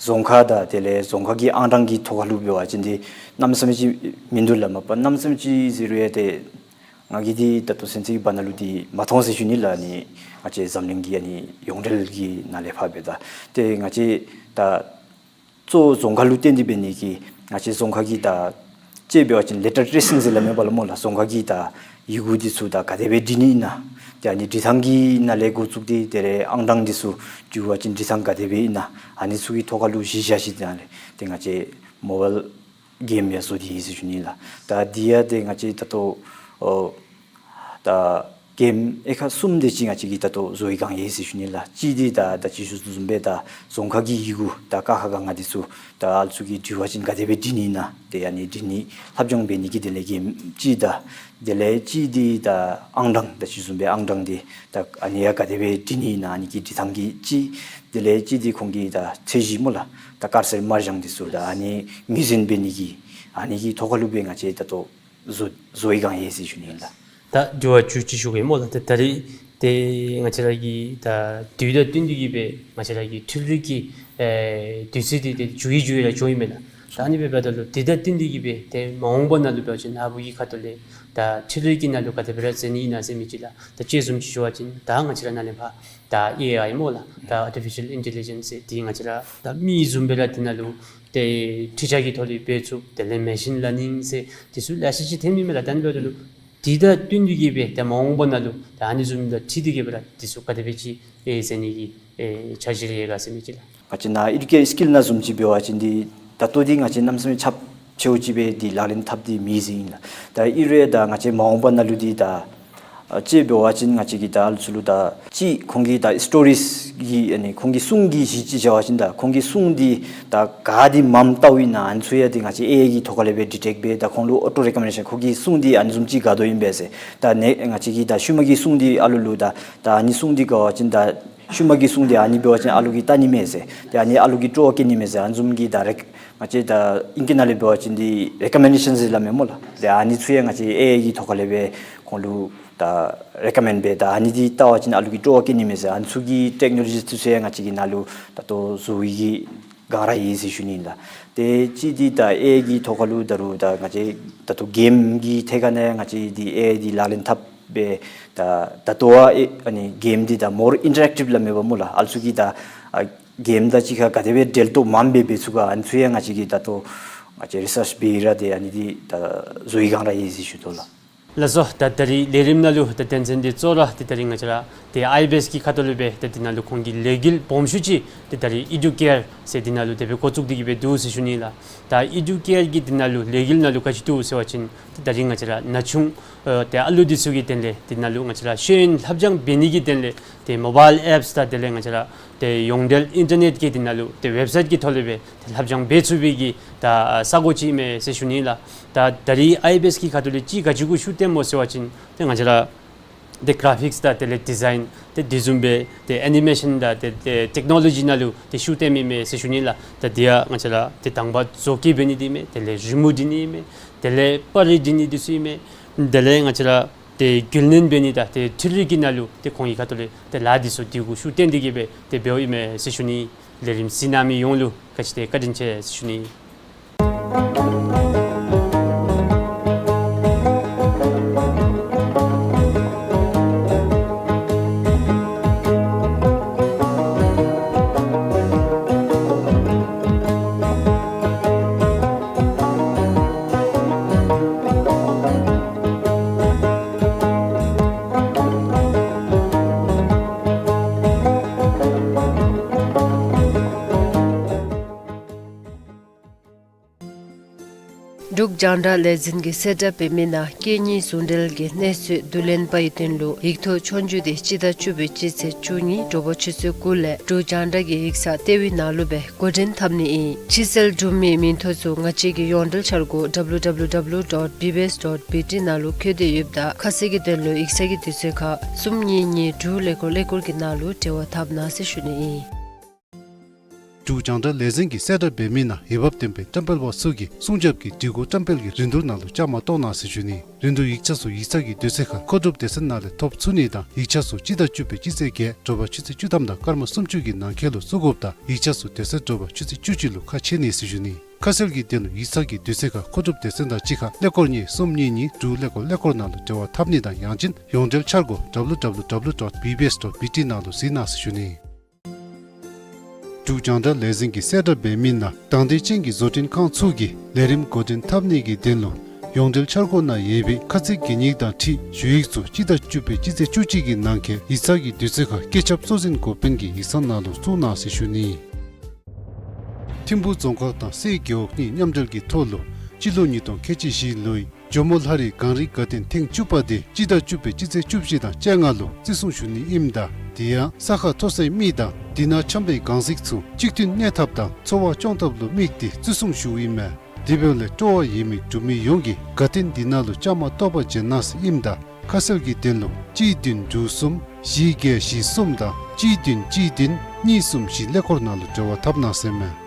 རྫོང་ཁ་དང་དེ་ལས་རྫོང་ཁ་གི་ཨང་གྲངས་ཀྱི་ཐོག་ཁ་ལུ་འབད་བ་ཅིན་འདི་གནམ་མེད་ས་མེད་ཅིག་མིན་འདུག་ལགས། མ་པ་གནམ་མེད་ས་མེད་ཅིག་ཟེར་རུང་ཡང་ཏེ་ང་གིས་འདི་ད་ལྟོ་ཚུན་ཚོད་ཀྱི་བར་ན་ལུ་འདི་མ་མཐོང་ཟེར་ཞུ་ནི་ལགས། ཨ་ནི་ང་བཅས་འཛམ་གླིང་གི་ཨ་ནི་ཡོངས་འབྲེལ་གྱི་ནང་ལས་ཕར་འབདཝ་ད་ཏེ་ང་བཅས་ད་གཙོ་བོ་རྫོང་ཁ་ལུ་བརྟེན་ཏེ་འབད་ནི་གིས་ང་བཅས་རྫོང་ཁ་གི་ད་ཅིག་འབད་བ་ཅིན་ལེ་ཊར་ཊེ་སིང་ཟེར་སླབ་མས་པ་ལགས་སྨོ་ལགས། རྫོང་ཁ་གི་ད་ཡི་གུ་འདི་ཚུ་ད་ག་དེ་སྦེ་འབྲི་ནི་ཨིན་ན། ཏེ་ཨ་ནི་འབྲི་ཐངས་ཀྱི་ནང་ལས་འགོ་བཙུགས་ཏེ་དེ་ལས་ཨང་གྲངས་འདི་ཚུ་འབྲི་བ་ཅིན་འབྲི་ཐངས་ག་དེ་སྦེ་ཨིན་ན། ཨ་ནི་ཚུ་གི་ཐོག་ཁ་ལུ་གཞི་བཞག་ཞིནམ་ལས་ཏེ་ང་བཅས་མོ་བཱའིལ་གེམ་ཡང་བཟོ་སྟེ་ཡོད་ཟེར་ཞུ་ནི་ལགས། ད་འདི་ཡང་ཏེ་ང་བཅས་ད་ལྟོ་ཨོ་ད་གེམ་དབྱེ་ཁག་གསུམ་དེ་ཅིག་ང་བཅས་ཀྱིས་ད་ལྟོ་བཟོ་བའི་སྒང་ཡོད་ཟེར་ཞུ་ནི་ལགས། གཅིག་འདི་ད་ད་ཅི་ཞུ་དོ་བཟུམ་སྦེ་ད་རྫོང་ཁ་གི་ཡི་གུ་ད་ཀ་ཁ་ག་ང་འདི་ཚུ་ད་ཨ་ལུ་ཚུ་གིས་འབྲི་བ་ཅིན་ག་དེ་སྦེ་འབྲི་ནི་ཨིན་ན། ཏེ་ཨ་ནི་འབྲི་ནི་ལྷབ་སྦྱང་འབད་ནི་གི་དེ་ལས་གེམ་གཅིག་དང་དེ་ལས་གཅིག་འདི་ད་ཨང་གྲངས་ད་ཅི་བཟུམ་སྦེ་ཨང་གྲངས་འདི་ད་ཨ་ནི་ཡང་ག་དེ་སྦེ་འབྲི་ནི་ཨིན་ན། ཨ་ནི་གི་འབྲི་ཐངས་ཀྱི་གཅིག་དེ་ལས་གཅིག་འདི་ཁོང་གི་ད་ཚད་གཞི་སྨོ་ལགས། ད་དཀར་སེར་དམར་ལྗང་འདི་ཚུ་ད་ཨ་ནི་ངོས་འཛིན་འབད་ནི་གི་ཨ་ནི་གི་ཐོག་ཁ་ལུ་སྦེ་ང་བཅས་ད་ལྟོ་བཟོ་བཟོ་བའི་སྒང་ཡོད་ཟེར་ཞུ་ནི་ཨིན་ལགས། ད་དྲི་བ་བཅུ་གཅིག་ཞུ་གེ་སྨོ་ལགས། ད་ད་རིས་ཏེ་ང་བཅས་ར་གི་ད་དུས་དང་བསྟུན་ཏེ་གི་སྦེ་ང་བཅས་ར་གི་འཕྲུལ་རིག་གི་ཨེ་དུས་ཚོད་འདི་ཏེ་འགྱུར་བའི་འགྱུར་བའི་ར་འགྱོཝ་ཨིན་མས་ལགས། ད་ཨ་ནི་འབདཝ་ད་ལུ་དེ་དང་བསྟུན་ཏེ་གི་སྦེ་ཏེ་མ་འོངས་པ་ནང་ལུ་འབད་བ་ཅིན་ནཱ་བུ་གི་ཁ་ཐུག་ལས་ད་འཕྲུལ་རིག་གི་ནང་ལུ་ག་དེ་སྦེ་ར་འཛུལ་ནི་ཨིན་ན་ཟེར་མི་ཅིག་ལགས། ད་དཔྱེ་བཟུམ་ཅིག་ཞུ་བ་ཅིན་ད་ང་བཅས་ར་ནཱ་ལས་ཕར་ད་ཨེ་ཨའི་སྨོ་ལགས། ད་ཨར་ཊི་ཕི་ཤཱལ་ཨིན་ཊེ་ལི་ཇེནསི་ཟེར་འདི་ང་བཅས་ར་ད་མི་བཟུམ་སྦེ་ར་འདི་ནང་ལུ་ཏེ་འཕྲུལ་ཆས་ཀྱི་ཐོག་ལས་འབད་ཚུགས། དེ་ལས་མེ་ཤིན་ལར་ནིང་ཟེར་འདི་ཚུ་ལེ་ཤ་ཅིག་ཐོན་ནི་མས་ལགས། ད་ཨ་ནི་འབདཝ་ད་ལུ་ དེ་དང་བསྟུན་ཏེ་གི་སྦེ་ད་མ་འོངས་པ་ནང་ལུ་ད་ཨ་ནི་བཟུམ་དང་འཁྲིལ་ཏེ་གི་སྦེ་ར་འདི་ཚུ་ག་དེ་སྦེ་ཅིག་ཨེ་མཛད་ནི་གི་ཨེ་འཆར་གཞི་རེ་ཡོད་ག་ཟེར་མི་ཅིག་ལགས། ང་བཅས་ནཱ་ཨེ་ཌུ་ཀེར་སི་ཀིལ་ནང་བཟུམ་ཅིག་འབད་བ་ཅིན་འདི་ད་ལྟོ་འདི་ང་བཅས་གནམ་མེད་ས་མེད་ཁྱབ་ཆེཝ་ཅིག་སྦེ་འདི་ལག་ལེན་འཐབ་སྟེ་མེད་ཟེར་ཨིན་ལགས། ད་ཨིན་རུང་ད་ང་བཅས་མ་འོངས་པ་ནང་ལུ་འདི་ད་ཨ་ཅིག་འབད་བ་ཅིན་ང་བཅས་ཀྱིས་ད་ཨ་ལུ་ཚུ་ལུ་ད་ཅིག་ཁོང་གི་ད་སི་ཊོ་རིས་ཀྱི་ཨ་ནི་ཁོང་གི་སྲུང་གི་གཞི་ཅིག་བྱ་བ་ཅིན་ད་ཁོང་གི་སྲུང་འདི་ད་ག་འདི་མངམ་བལྟཝ་ཨིན་ན་ཨ་ནི་ཚུ་ཡང་འདི་ང་བཅས་ཨེ་ཨའི་གི་ཐོག་ཁ་ལས་སྦེ་ཌི་ཊེཀཊ་འབད་ད་ཁོང་ལུ་ཨོ་ཊོ་རེ་ཀོ་མེན་ཌེ་ཤཱན་ཁོང་གི་སྲུང་འདི་ཨ་ནི་བཟུམ་ཅིག་དགའ་དོ་ཨིན་པས་ཟེར། ད་ནི་ང་བཅས་ཀྱིས་ད་ཤུལ་མ་གི་སྲུང་འདི་ཨ་ལུ་ལུ་ད་ད་ཨ་ནི་སྲུང་འདི་དགའ་བ་ཅིན་ད་ཤུལ་མ་གི་སྲུང་འདི་ཨ་ནི་འབད་བ་ཅིན་ཨ་ལུ་གིས་བལྟ་ནི་མས་ཟེར། ཏེ་ཨ་ནི་ཨ་ལུ་གིས་སྤྲོ་བ་བསྐྱེད་ནི་མས་ཟེར། ཨ་ནི་བཟུམ་གྱི་ད་རེ་ང་བཅས་ད་ཨིང་སྐད་ནང་ལས་འབད་བ་ཅིན་འདི་རེ་ཀོ་མེན་ཌེ་ཤཱན་ཟེར་སླབ་མས་སྨོ་ལགས། ཏེ་ཨ་ནི་ཚུ་ཡང་ང་བཅས་ཨེ་ཨའི་གི་ཐོག་ཁ་ལས་སྦེ་ཁོང་ལུ་ད་རེ་ཀོ་མེནཌ་འབད་ད་ཨ་ནི་འདི་བལྟ་བ་ཅིན་ཨ་ལུ་གིས་སྤྲོ་བ་བསྐྱེད་ནི་མས་ཟེར། ཨ་ནི་ཚུ་གི་ཊེཀ་ནོ་ལོ་ཇི་ཚུ་ཚུ་ཡང་ང་བཅས་ཀྱིས་ནཱ་ལུ་ད་ལྟོ་བཟོ་བའི་གི་སྒང་ར་ཡོད་ཟེར་ཞུ་ནི་ལགས། ཏེ་གཅིག་འདི་ད་ཨེ་ཨའི་གི་ཐོག་ཁ་ལུ་ད་རུང་ད་ང་བཅས་ད་ལྟོ་གེམ་གྱི་ཐད་ཁ་ནང་ང་བཅས་འདི་ཨེ་ཨའི་འདི་ལག་ལེན་འཐབ་སྦེ་ད་ད་ལྟོ་ཨ་ཨེ་ཨ་ནི་གེམ་འདི་ད་མོར་ཨིན་ཊ་རེཀ་ཊིབ་སླབ་མས་པ་སྨོ་ལགས། ཨ་ལུ་ཚུ་གིས་ད་ཨ་གེམ་དང་གཅིག་ཁར་ག་དེ་སྦེ་འབྲེལ་གཏོགས་མངམ་སྦེ་འབད་ཚུགས་ག་ཨ་ནི་ཚུ་ཡང་ང་བཅས་ཀྱིས་ད་ལྟོ་ང་བཅས་རི་སརཆ་འབད་ར་ཏེ་ཨ་ནི་འདི་ད་བཟོ་བའི་སྒང་ར་ཡོད་ཟེར་ཞུ་དོ་ལགས། ལགས་སོ། ད་ད་རིས་ལས་རིམ་ནང་ལུ་ད་དོན་ཚན་འདི་གཙོ་བོ་ར་ཏེ་ད་རིས་ང་བཅས་ར་ཏེ་ཨའི་བེསི་གི་ཁ་ཐུག་ལས་སྦེ་ཏེ་འདི་ནང་ལུ་ཁོང་གི་ལས་འགུལ་སྦོམ་ཤོས་ཅིག་ཏེ་ད་རིས་ཨེ་ཌུ་ཀེར་ཟེར་འདི་ནང་ལུ་དེ་སྦེ་འགོ་བཙུགས་ཏེ་གི་སྦེ་འདུག་ཟེར་ཞུ་ནི་ལགས། ད་ཨེ་ཌུ་ཀེར་གྱི་འདི་ནང་ལུ་ལས་འགུལ་ནང་ལུ་ག་ཅི་འདུག་ཟེར་བ་ཅིན་ཏེ་ད་རིས་ང་བཅས་ར་ན་ཆུང་ཨ་ཏེ་ཨ་ལུ་འདི་ཚུ་གི་དོན་ལས་འདི་ནང་ལུ་ང་བཅས་ར་ཤེས་ཡོན་ལྷབ་སྦྱང་འབད་ནི་གི་དོན་ལས་ཏེ་མོ་བཱའིལ་ཨེཔསི་དང་དེ་ལས་ང་བཅས་ར་ཏེ་ཡོངས་འབྲེལ་ཨིན་ཊར་ནེཊ་ཀྱི་འདི་ནང་ལུ་ཏེ་ཝེབ་སའིཊ་ཀྱི་ཐོག་ལས་སྦེ་ཏེ་ལྷབ་སྦྱང་འབད་ཚུགས་པའི་གི་ད་ས་གོ་ཅིག་ཨིན་མས་ཟེར་ཞུ་ནི་ལགས། ད་ད་རིས་ཨའི་བེསི་གི་ཁ་ཐུག་ལས་ཅིག་ག་ཅི་གུ་ཤུགས་བཏོནམ་སྨོ་ཟེར་བ་ཅིན་ཏེ་ང་བཅས་ར་ཏེ་གར་ཕིཀསི་དང་དེ་ལས་ཌི་ཛའིན་ཏེ་འདི་བཟུམ་སྦེ་ཏེ་ཨེ་ནི་མེ་ཤཱན་དང་ཏེ་ཏེ་ཊེཀ་ནོ་ལོ་ཇི་ནང་ལུ་ཏེ་ཤུགས་བཏོནམ་ཨིན་མས་ཟེར་ཞུ་ནི་ལགས། ད་འདི་ཡང་ང་བཅས་ར་ཏེ་དང་པ་བཟོ་བཀོད་འབད་ནི་འདི་ཨིན་མས། དེ་ལས་རི་མོ་འབྲི་ནི་ཨིན་མས། དེ་ལས་པར་རིས་འབྲི་ནི་འདི་ཚུ་ཨིན་མས། དེ་ལས་ང་བཅས་ར་ཏེ་རྒྱུན་ལེན་འབད་ནི་དང་ཏེ་འཕྲུལ་རིག་གི་ནང་ལུ་ཏེ་ཁོང་གི་ཁ་ཐུག་ལས་ཏེ་ལཱ་འདི་ཚུ་འདི་གུ་ཤུགས་བཏོན་ཏེ་གི་སྦེ་ཏེ་འབདཝ་ཨིན་མས་ཟེར་ཞུ་ནི། ལས་རིམ་གཟིགས་གནང་མི་ཡོངས་ལུ་ག་ཅི་ཏེ་བཀའ་དྲིན་ཆེ་ཟེར་ཞུ་ནི། འབྲུག་རྒྱང་བསྒྲགས་ལས་འཛིན་གྱིས་གསལ་བསྒྲགས་འབད་མི་ནང་སྐད་གཉིས་ཟུང་འབྲེལ་གྱི་གནས་ཚུལ་བསྡུ་ལེན་པའི་དོན་ལུ་ཡིག་ཐོག་ཆོས་རྒྱུགས་འདི་སྤྱི་ཟླ་བཅུ་པའི་སྤྱི་ཚེས་བཅུ་གཉིས་དྲོ་པ་ཆུ་ཚོད་དགུ་ལས་འབྲུག་རྒྱང་བསྒྲགས་ཀྱི་ཡིག་ཚང་ལྟེ་བའི་ནང་ལུ་སྦེ་འགོ་འདྲེན་འཐབ་ནི་ཨིན། ཕྱི་སེལ་གྲུབ་མིའི་མིང་ཐོ་ཚུ་ང་བཅས་ཀྱི་ཡོངས་འབྲེལ་འཆར་སྒོ་W W W dot B B S dot B T ནང་ལུ་བཀོད་དེ་ཡོདཔ་ད་ཁ་གསལ་གྱི་དོན་ལུ་ཡིག་ཚང་གི་དུས་ཚོད་ཁར་གསུམ་གཉིས་གཉིས་དྲུག་ཀླད་ཀོར་ཀླད་ཀོར་གྱི་ནང་ལུ་འབྲེལ་བ་འཐབ་གནང་ཟེར་ཞུ་ནི་ཨིན། འབྲུག་རྒྱང་བསྒྲགས་ལས་འཛིན་གྱིས་གསལ་བསྒྲགས་འབད་མི་ནང་འོས་འབབ་ལྡན་པའི་བཀྲམ་སྤེལ་པ་ཚུ་གིས་སྲུང་སྐྱོབ་ཀྱི་སྒྲིག་གོ་བཀྲམ་སྤེལ་གྱི་རིན་བསྡུར་ནང་ལུ་བཅའ་མར་གཏོགས་གནང་ཟེར་ཞུ་ནི། རིན་བསྡུར་ཡིག་ཆ་ཚུ་ཡིག་ཚང་གི་དུས་ཚོད་ཁར་མཁོ་སྒྲུབ་སྡེ་ཚན་ནང་ལས་ཐོབ་ཚུགས་ནི་དང་ཡིག་ཆ་ཚུ་སྤྱི་ཟླ་བཅུ་པའི་སྤྱི་ཚེས་བརྒྱད་དྲོ་པ་ཆུ་ཚོད་བཅུ་ཐམ་དང་སྐར་མ་སུམ་ཅུ་གི་ནང་འཁོད་ལུ་བཙུགས་དགོཔ་དང་ཡིག་ཆ་ཚུ་དེ་ཚེ་དྲོ་པ་ཆུ་ཚོད་བཅུ་གཅིག་ལུ་ཁ་ཕྱེ་ནི་ཟེར་ཞུ་ནི། ཁ་གསལ་གྱི་དོན་ལུ་ཡིག་ཚང་གི་དུས་ཚོད་ཁར་མཁོ་སྒྲུབ་སྡེ་ཚན་དང་གཅིག་ཁར་ཀླད་ཀོར་གཉིས་གསུམ་གཉིས་གཉིས་དྲུག་ཀླད་ཀོར་ཀླད་ཀོར་ནང་ལུ་འབྲེལ་བ་འཐབ་ནི་དང་ཡང་ཅིན་ཡོངས་འབྲེལ་འཆར་སྒོ་W W W dot B B S dot B T ནང་ལུ་གཟིགས་གནང་ཟེར་ཞུ་ནི། འབྲུག་རྒྱང་བསྒྲགས་ལས་འཛིན་གྱིས་གསལ་བསྒྲགས་འབད་མི་ནང་དང་འདོད་ཅན་གྱི་བཟོ་སྐྲུན་ཁང་ཚུ་གིས་ལས་རིམ་འགོ་འདྲེན་འཐབ་ནི་གི་དོན་ལུ་ཡོངས་འབྲེལ་འཆར་སྒོ་ནང་ཡོད་པའི་ཁ་ཚིག་གི་ཉིག་དང་འཁྲིལ་ཞུ་ཡིག་ཚུ་སྤྱི་ཟླ་བཅུ་པའི་སྤྱི་ཚེས་བཅུ་གཅིག་གི་ནང་འཁོད་ཡིག་ཚང་གི་དུས་ཚོད་ཁར་སྐུ་ཚབ་གཙོ་འཛིན་འགོ་དཔོན་གྱི་ཡིག་ཚང་ནང་ལུ་བཙུགས་གནང་ཟེར་ཞུ་ནི། ཐིམ་ཕུ་རྫོང་ཁག་དང་སེ་རྒེད་འོག་གཉིས་མཉམ་འབྲེལ་གྱི་ཐོག་ལུ་སྤྱི་ལོ་ཉིས་སྟོང་ཁལ་གཅིག་བཞི་ལོའི་ཇོ་མོ་ལྷ་རི་གངས་རི་དགའ་སྟོན་ཐེངས་བཅུ་པ་དེ་སྤྱི་ཟླ་བཅུ་པའི་སྤྱི་ཚེས་བཅུ་བཞི་དང་བཅོ་ལྔ་ལུ་བརྩི་སྲུང་ཞུ་ནི་ཨིནམ་ད་དེ་ཡང་ས་ཁ་མཐོ་སའི་མི་དང་དེ་ནང་འཁྱམས་པའི་གངས་གཟིགས་ཚུ་གཅིག་མཐུན་གནས་ཐབས་དང་འཚོ་བ་སྐྱོང་ཐབས་ལུ་དམིགས་ཏེ་བརྩི་སྲུང་ཞུཝ་ཨིན་མས། དེ་འབདཝ་ལས་སྤྲོ་བ་ཡོད་མི་འབྲུག་མི་ཡོངས་ཀྱིས་དགའ་སྟོན་དེ་ནང་ལུ་བཅའ་མར་གཏོགས་པར་བྱོན་གནང་ཟེར་ཨིནམ་ད་ཁ་གསལ་གྱི་དོན་ལུ་གཅིག་བདུན་དྲུག་གསུམ་བཞི་བརྒྱད་བཞི་གསུམ་དང་གཅིག་བདུན་གཅིག་བདུན་གཉིས་གསུམ་བཞི་ཀླད་ཀོར་ནང་ལུ་འབྲེལ་བ་འཐབ་གནང་ཟེར་མས།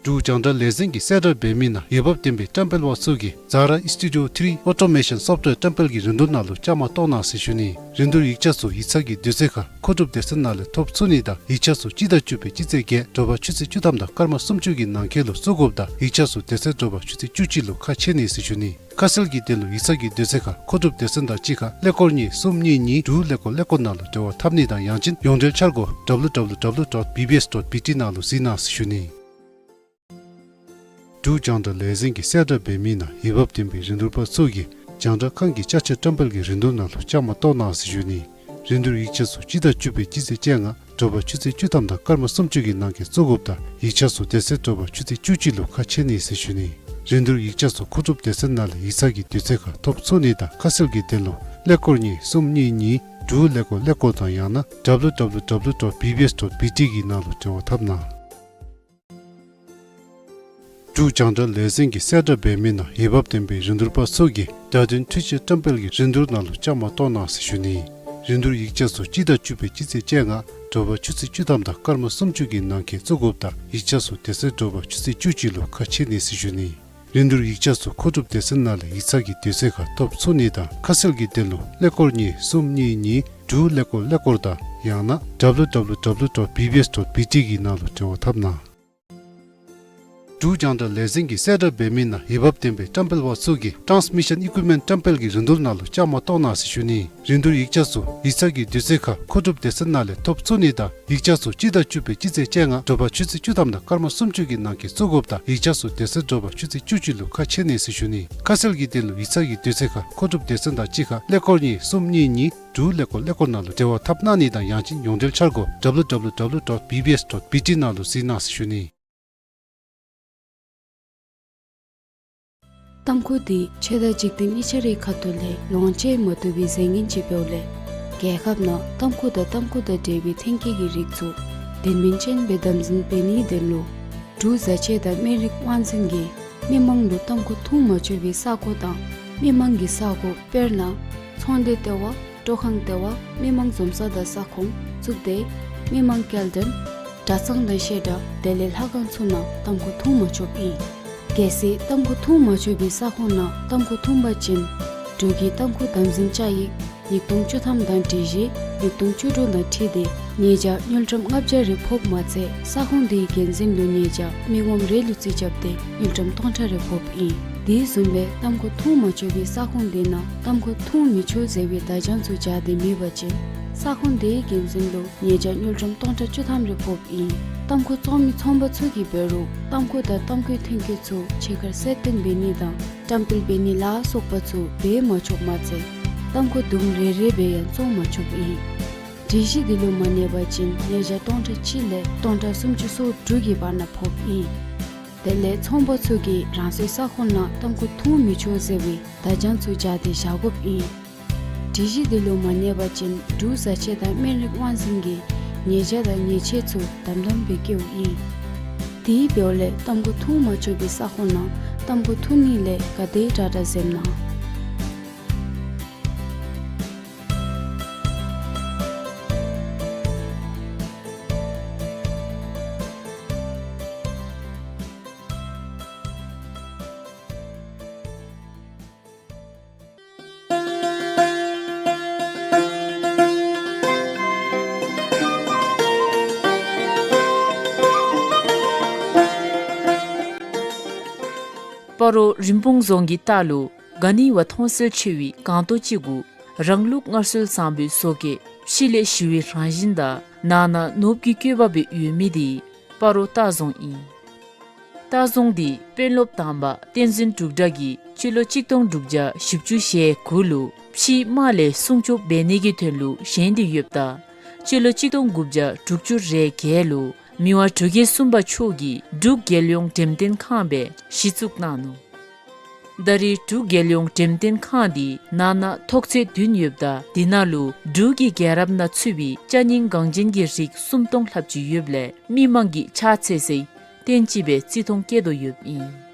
འབྲུག་རྒྱང་བསྒྲགས་ལས་འཛིན་གྱིས་གསལ་བསྒྲགས་འབད་མི་ནང་འོས་འབབ་ལྡན་པའི་བཀྲམ་སྤེལ་པ་ཚུ་གིས་Zara Studio three Automation Software བཀྲམ་སྤེལ་གྱི་རིན་བསྡུར་ནང་ལུ་བཅའ་མར་གཏོགས་གནང་ཟེར་ཞུ་ནི། རིན་བསྡུར་ཡིག་ཆ་ཚུ་ཡིག་ཚང་གི་དུས་ཚོད་ཁར་མཁོ་སྒྲུབ་སྡེ་ཚན་ནང་ལས་ཐོབ་ཚུགས་ནི་དང་ཡིག་ཆ་ཚུ་སྤྱི་ཟླ་བཅུ་པའི་སྤྱི་ཚེས་བརྒྱད་དྲོ་པ་ཆུ་ཚོད་བཅུ་ཐམ་དང་སྐར་མ་སུམ་ཅུ་གི་ནང་འཁོད་ལུ་བཙུགས་དགོཔ་དང་ཡིག་ཆ་ཚུ་དེ་ཚེ་དྲོ་པ་ཆུ་ཚོད་བཅུ་གཅིག་ལུ་ཁ་ཕྱེ་ནི་ཟེར་ཞུ་ནི། ཁ་གསལ་གྱི་དོན་ལུ་ཡིག་ཚང་གི་དུས་ཚོད་ཁར་མཁོ་སྒྲུབ་སྡེ་ཚན་དང་གཅིག་ཁར་ཀླད་ཀོར་གཉིས་གསུམ་གཉིས་གཉིས་དྲུག་ཀླད་ཀོར་ཀླད་ཀོར་ནང་ལུ་འབྲེལ་བ་འཐབ་ནི་དང་ཡང་ཅིན་ཡོངས་འབྲེལ་འཆར་སྒོ་W W W dot B B S dot B T ནང་ལུ་གཟིགས་གནང་ཟེར་ཞུ་ནི། འབྲུག་རྒྱང་བསྒྲགས་ལས་འཛིན་གྱིས་གསལ་བསྒྲགས་འབད་མི་ནང་འོས་འབབ་ལྡན་པའི་རིན་བསྡུར་པ་ཚུ་གིས་ རྒྱང་བསྒྲགས་ཁང་གི་ཅ་ཆས་བཀྲམ་སྤེལ་གྱི་རིན་བསྡུར་ནང་ལུ་བཅའ་མར་གཏོགས་གནང་ཟེར་ཞུ་ནི། རིན་བསྡུར་ཡིག་ཆ་ཚུ་སྤྱི་ཟླ་བཅུ་པའི་སྤྱི་ཚེས་བཅོ་ལྔ་དྲོ་པ་ཆུ་ཚོད་བཅུ་ཐམ་དང་སྐར་མ་སུམ་ཅུ་གི་ནང་འཁོད་བཙུགས་དགོཔ་དང་ཡིག་ཆ་ཚུ་དེ་ཚེ་དྲོ་པ་ཆུ་ཚོད་བཅུ་གཅིག་ལུ་ཁ་ཕྱེ་ནི་ཟེར་ཞུ་ནི། རིན་བསྡུར་ཡིག་ཆ་ཚུ་མཁོ་སྒྲུབ་སྡེ་ཚན་ནང་ལས་ཡིག་ཚང་གི་དུས་ཚོད་ཁར་ཐོབ་ཚུགས་ནི་དང་ཁ་གསལ་གྱི་དོན་ལུ་ཀླད་ཀོར་གཉིས་གསུམ་གཉིས་གཉིས་དྲུག་ཀླད་ཀོར་ཀླད་ཀོར་དང་ཡང་ན་W W W dot B B S dot B T གི་ནང་ལུ་འབྲེལ་བ་འཐབ་གནང་། འབྲུག་རྒྱང་བསྒྲགས་ལས་འཛིན་གྱིས་གསལ་བསྒྲགས་འབད་མི་ནང་འོས་འབབ་ལྡན་པའི་རིན་བསྡུར་པ་ཚུ་གིས་བརྡ་དོན་འཕྲུལ་ཆས་བཀྲམ་སྤེལ་གྱི་རིན་བསྡུར་ནང་ལུ་བཅའ་མར་གཏོགས་གནང་ཟེར་ཞུ་ནི། རིན་བསྡུར་ཡིག་ཆ་ཚུ་སྤྱི་ཟླ་བཅུ་པའི་སྤྱི་ཚེས་བཅོ་ལྔ་དྲོ་པ་ཆུ་ཚོད་བཅུ་ཐམ་དང་སྐར་མ་སུམ་ཅུ་གི་ནང་འཁོད་བཙུགས་དགོཔ་དང་ཡིག་ཆ་ཚུ་དེ་ཚེ་དྲོ་པ་ཆུ་ཚོད་བཅུ་གཅིག་ལུ་ཁ་ཕྱེ་ནི་ཟེར་ཞུ་ནི། རིན་བསྡུར་ཡིག་ཆ་ཚུ་མཁོ་སྒྲུབ་སྡེ་ཚན་ནང་ལས་ཡིག་ཚང་གི་དུས་ཚོད་ཁར་ཐོབ་ཚུགས་ནི་དང་ཁ་གསལ་གྱི་དོན་ལུ་ཀླད་ཀོར་གཉིས་གསུམ་གཉིས་གཉིས་དྲུག་ཀླད་ཀོར་ཀླད་ཀོར་དང་ཡང་ན་W W W dot B B S dot B T གི་ནང་ལུ་འབྲེལ་བ་འཐབ་གནང་། འབྲུག་རྒྱང་བསྒྲགས་ལས་འཛིན་གྱིས་གསལ་བསྒྲགས་འབད་མི་ནང་འོས་འབབ་ལྡན་པའི་བཀྲམ་སྤེལ་པ་ཚུ་གིས་Transmission Equipment བཀྲམ་སྤེལ་གྱི་རིན་བསྡུར་ནང་ལུ་བཅའ་མར་གཏོགས་གནང་ཟེར་ཞུ་ནི། རིན་བསྡུར་ཡིག་ཆ་ཚུ་ཡིག་ཚང་གི་དུས་ཚོད་ཁར་མཁོ་སྒྲུབ་སྡེ་ཚན་ནང་ལས་ཐོབ་ཚུགས་ནི་དང་ཡིག་ཆ་ཚུ་སྤྱི་ཟླ་བཅུ་པའི་སྤྱི་ཚེས་བཅོ་ལྔ་དྲོ་པ་ཆུ་ཚོད་བཅུ་ཐམ་དང་སྐར་མ་སུམ་ཅུ་གི་ནང་འཁོད་བཙུགས་དགོཔ་དང་ཡིག་ཆ་ཚུ་དེ་ཚེ་དྲོ་པ་ཆུ་ཚོད་བཅུ་གཅིག་ལུ་ཁ་ཕྱེ་ནི་ཟེར་ཞུ་ནི། ཁ་གསལ་གྱི་དོན་ལུ་ཡིག་ཚང་གི་དུས་ཚོད་ཁར་མཁོ་སྒྲུབ་སྡེ་ཚན་དང་གཅིག་ཁར་ཀླད་ཀོར་གཉིས་གསུམ་གཉིས་གཉིས་དྲུག་ཀླད་ཀོར་ཀླད་ཀོར་ནང་ལུ་འབྲེལ་བ་འཐབ་གནང་ནི་དང་ཡང་ཅིན་ཡོངས་འབྲེལ་འཆར་སྒོ་W W W dot B B S dot B T ནང་ལུ་གཟིགས་གནང་ཟེར་ཞུ་ནི། ཏམ་ཁུ་འདི་ཆོས་དང་འཇིག་རྟེན་གཉིས་ཆ་རའི་ཁ་ཐུག་ལས་ལོངས་སྤྱོད་མ་བཏུབ་པའི་རྫས་ངན་ཅིག་འབདཝ་ལས་རྒྱལ་ཁབ་ནང་ཏམ་ཁུ་དང་ཏམ་ཁུ་དང་འབྲེལ་བའི་ཐོན་སྐྱེད་ཀྱི་རིགས་ཚུ་དོན་སྨིན་ཅན་སྦེ་དམ་འཛིན་འབད་ནིའི་དོན་ལུ་འབྲུག་བཟའ་ཆས་དང་སྨན་རིགས་དབང་འཛིན་གྱིས་མི་མང་ལུ་ཏམ་ཁུ་འཐུང་མ་ཆོག་པའི་ས་གོ་དང་མི་མང་གི་ས་གོ་དཔེར་ན་ཚོང་སྡེ་ལྟེ་བ། སྤྲོ་ཁང་ལྟེ་བ། མི་མང་འཛོམས་ས་དང་ས་ཁོངས་གཙུག་སྡེ། མི་མང་སྐྱེལ་འདྲེན། གྲྭ་ཚང་དང་བཤད་གྲྭ་དེ་ལས་ལྷ་ཁང་ཚུ་ནང་ཏམ་ཁུ་འཐུང་མ་ཆོགཔ་ཨིན། གལ་སྲིད་ཏམ་ཁུ་འཐུང་མ་ཆོག་པའི་ས་ཁོངས་ནང་ཏམ་ཁུ་འཐུང་པ་ཅིན་འབྲུག་གི་ཏམ་ཁུ་དམ་འཛིན་བཅའ་ཡིག་ཉིས་སྟོང་བཅུ་ཐམ་དང་སྒྲིག་གཞི་ཉིས་སྟོང་བཅུ་དྲུག་དང་འཁྲིལ་ཏེ་ཉེས་བྱ་དངུལ་ཀྲམ་ལྔ་བརྒྱ་རེ་ཕོགཔ་མ་ཚད་ས་ཁོངས་དེའི་འགན་འཛིན་ལུ་ཉེས་བྱ་མི་ངོམ་རེ་ལུ་རྩིས་རྐྱབ་སྟེ་དངུལ་ཀྲམ་སྟོང་ཕྲག་རེ་ཕོགཔ་ཨིན། དེ་བཟུམ་སྦེ་ཏམ་ཁུ་འཐུང་མ་ཆོག་པའི་ས་ཁོངས་དེ་ནང་ཏམ་ཁུ་འཐུང་མི་ཆོག་ཟེར་བའི་བརྡ་བྱང་ཚུ་སྦྱར་ཏེ་མེད་པ་ཅིན་ས་ཁོངས་དེའི་འགན་འཛིན་ལུ་ཉེས་བྱ་དངུལ་ཀྲམ་སྟོང་ཕྲག་བཅུ་ཐམ་རེ་ཕོགཔ་ཨིན། ཏམ་ཁུ་བཙོང་མི་ཚོང་པ་ཚུ་གིས་འབད་རུང་ཏམ་ཁུ་དང་ཏམ་ཁུའི་ཐོན་སྐྱེད་ཚུ་ཕྱི་ཁར་གསལ་སྟོན་འབད་ནི་དང་བཀྲམ་སྤེལ་འབད་ནི་ལ་སོགས་པ་ཚུ་འབད་མ་ཆོགཔ་མ་ཚད་ཏམ་ཁུ་དུམ་རེ་རེ་སྦེ་ཡང་བཙོང་མ་ཆོགཔ་ཨིན། སྒྲིག་གཞི་དེ་ལུ་མ་གནས་པ་ཅིན་ཉེས་བྱ་སྟོང་ཕྲག་གཅིག་ལས་སྟོང་ཕྲག་སུམ་ཅུ་སོ་དྲུག་གི་བར་ན་ཕོགཔ་ཨིན། དེ་ལས་ཚོང་པ་ཚུ་གིས་རང་སོའི་ས་ཁོངས་ནང་ཏམ་ཁུ་འཐུང་མི་ཆོག་ཟེར་བའི་བརྡ་བྱང་ཚུ་སྦྱར་ཏེ་བཞག་དགོཔ་ཨིན། སྒྲིག་གཞི་དེ་ལུ་མ་གནས་པ་ཅིན་འབྲུག་བཟའ་ཆས་དང་སྨན་རིགས་དབང་འཛིན་གྱིས་ཉེས་བྱ་དང་ཉེས་ཆད་ཚུ་དམ་དམ་སྦེ་བཀལཝ་ཨིན། དེ་འབདཝ་ལས་ཏམ་ཁུ་འཐུང་མ་ཆོག་པའི་ས་ཁོངས་ནང་ཏམ་ཁུ་འཐུང་ནི་ལས་ག་དེ་དྲག་དྲག་འཛེམ་གནང་། སྤ་རོ་རིན་སྤུངས་རྫོང་གི་ལྟག་ལུ་ག་ནི་བ་མཐོང་གསལ་ཆེ་བའི་སྒང་ཏོག་ཅིག་གུ་རང་ལུགས་སྔར་སྲོལ་བཟང་པོའི་བཟོ་བཀོད་ཕྱི་ལས་ཞི་བའི་རང་བཞིན་དང་ནང་ན་ནོར་བུ་གི་བཀོད་པ་སྦེ་ཡོད་མི་དེ་སྤ་རོ་ལྟ་རྫོང་ཨིན། ལྟ་རྫོང་འདི་དཔོན་སློབ་དང་པ་བསྟན་འཛིན་འབྲུག་གྲགས་ཀྱིས་སྤྱི་ལོ་གཅིག་སྟོང་དྲུག་བརྒྱ་བཞི་བཅུ་ཞེ་དགུ་ལུ་ཕྱིའི་དམག་ལས་སྲུང་སྐྱོབ་འབད་ནི་གི་དོན་ལུ་བཞེངས་ཏེ་ཡོདཔ་ད་སྤྱི་ལོ་གཅིག་སྟོང་དགུ་བརྒྱ་དྲུག་ཅུ་རེ་བརྒྱད་ལུ་མི་དབང་འབྲུག་རྒྱལ་གསུམ་པ་མཆོག་གིས་འབྲུག་རྒྱལ་ཡོངས་འགྲེམས་སྟོན་ཁང་སྦེ་གཞི་བཙུགས་གནང་ནུག། ད་རེས་འབྲུག་རྒྱལ་ཡོངས་འགྲེམས་སྟོན་ཁང་འདི་ནང་ན་ཐོག་ཚད་བདུན་ཡོདཔ་ད་དེ་ནང་ལུ་འབྲུག་གི་རྒྱལ་རབས་ནང་ཚུད་པའི་ཅ་རྙིང་འགངས་ཅན་གྱི་རིགས་སུམ་སྟོང་ལྷགཔ་ཅིག་ཡོདཔ་ལས་མི་མང་གིས་ཕྱག་འཚལ་སའི་རྟེན་ཅིག་སྦེ་བརྩི་མཐོང་བསྐྱེད་དོ་ཡོདཔ་ཨིན།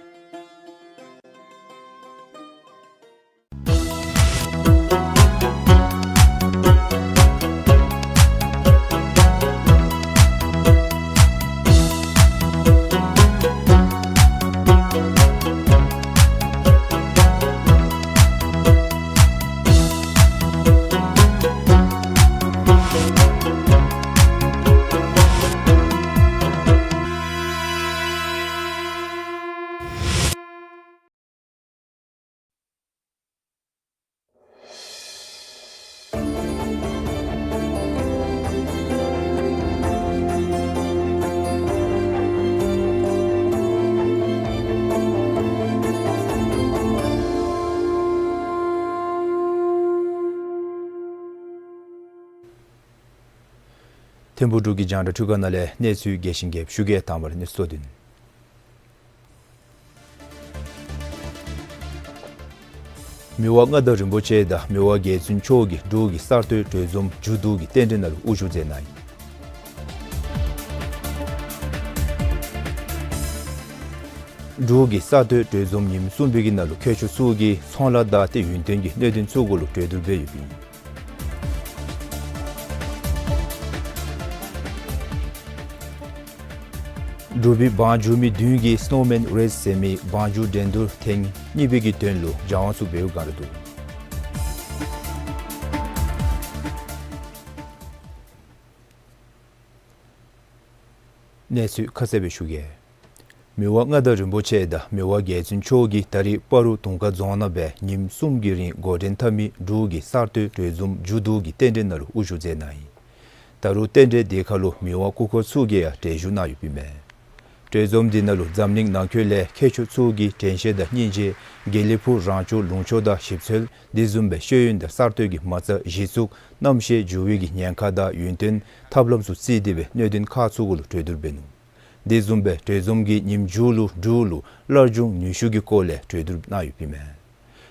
ཐིམ་ཕུག་འབྲུག་གི་རྒྱང་བསྒྲགས་འཕྲུལ་ཁང་ནང་ལས་གནས་ཚུལ་རྒྱས་ཤིང་རྒྱསཔ་ཞུ་གེ། དང་པ་ར་གནས་ཚུལ་གཙོ་དོན། མི་དབང་མངའ་བདག་རིན་པོ་ཆེ་དང་མི་དབང་རྒྱལ་བཙུན་མཆོག་གིས་འབྲུག་གི་གསར་གཏོད་གྲོས་འཛོམས་མཇུག་བསྡུ་གི་རྟེན་འབྲེལ་ནང་ལུ་དབུ་བཞུགས་མཛད་གནང་ཡི། འབྲུག་གི་གསར་གཏོད་གྲོས་འཛོམས་ཉིནམ་གསུམ་པའི་གི་ནང་ལུ་མཁས་མཆོག་ཚུ་གིས་ཚོང་ལཱ་དང་ཏེ་ཡུན་བརྟན་གྱི་གནད་དོན་ཚུ་གུ་ལུ་གྲོས་བསྡུར་འབད་ཡོདཔ་ཨིན། འབྲུག་པའི་འབངས་འགྱུར་མི་བདུན་གྱིས་Snowman Race ཟེར་མི་འབངས་འགྱུར་འགྲན་བསྡུར་ཐེངས་གཉིས་པའི་གི་དོན་ལུ་སྦྱང་བ་ཚུ་འབད་བའི་བསྒང་ར་འདུག། གནས་ཚུལ་ཁ་གསལ་སྦེ་ཞུ་གེ། མི་དབང་མངའ་བདག་རིན་པོ་ཆེ་དང་མི་དབང་རྒྱལ་བཙུན་མཆོག་གིས་ད་རིས་སྤ་རོ་དུང་དཀར་རྫོང་ནང་སྦེ་ཉིནམ་གསུམ་གྱི་རིང་འགོ་འདྲེན་འཐབ་མི་འབྲུག་གི་གསར་གཏོད་གྲོས་འཛོམས་མཇུག་བསྡུ་གི་རྟེན་འབྲེལ་ནང་ལུ་དབུ་བཞུགས་མཛད་གནང་ཡི། ད་རུང་རྟེན་འབྲེལ་དེ་ཁར་ལུ་མི་དབང་སྐུ་འཁོར་ཚུ་གིས་ཡང་གྲལ་བཞུགས་གནང་ཡོདཔ་ཨིན་མས། གྲོས་འཛོམས་དེ་ནང་ལུ་འཛམ་གླིང་ནང་འཁོད་ལས་མཁས་མཆོག་ཚུ་གིས་དྲན་ཤེས་དང་སྙིང་རྗེ་དགེ་ལེགས་ཕུག་རང་སྐྱོང་ལུང་ཕྱོགས་དང་ཞིབ་འཚོལ་དེ་བཟུམ་སྦེ་ཤེས་ཡོན་དང་གསར་གཏོད་ཀྱི་མ་རྩ་གཞི་བཙུགས་རྣམ་ཤེས་འགྱུར་བའི་གི་ཉེན་ཁ་དང་ཡུན་བརྟན་ཐབས་ལམ་ཚུ་བརྩིས་ཏེ་སྦེ་གནད་དོན་ཁག་ཚུ་གུ་ལུ་གྲོས་བསྡུར་འབད་ནུག། དེ་བཟུམ་སྦེ་གྲོས་འཛོམས་ཀྱི་ཉིནམ་མཇུག་ལུ་འབྲུག་ལུ་སླར་འབྱུང་ནུས་ཤུགས་ཀྱི་སྐོར་ལས་གྲོས་བསྡུར་གནང་ཡོདཔ་ཨིན་མས།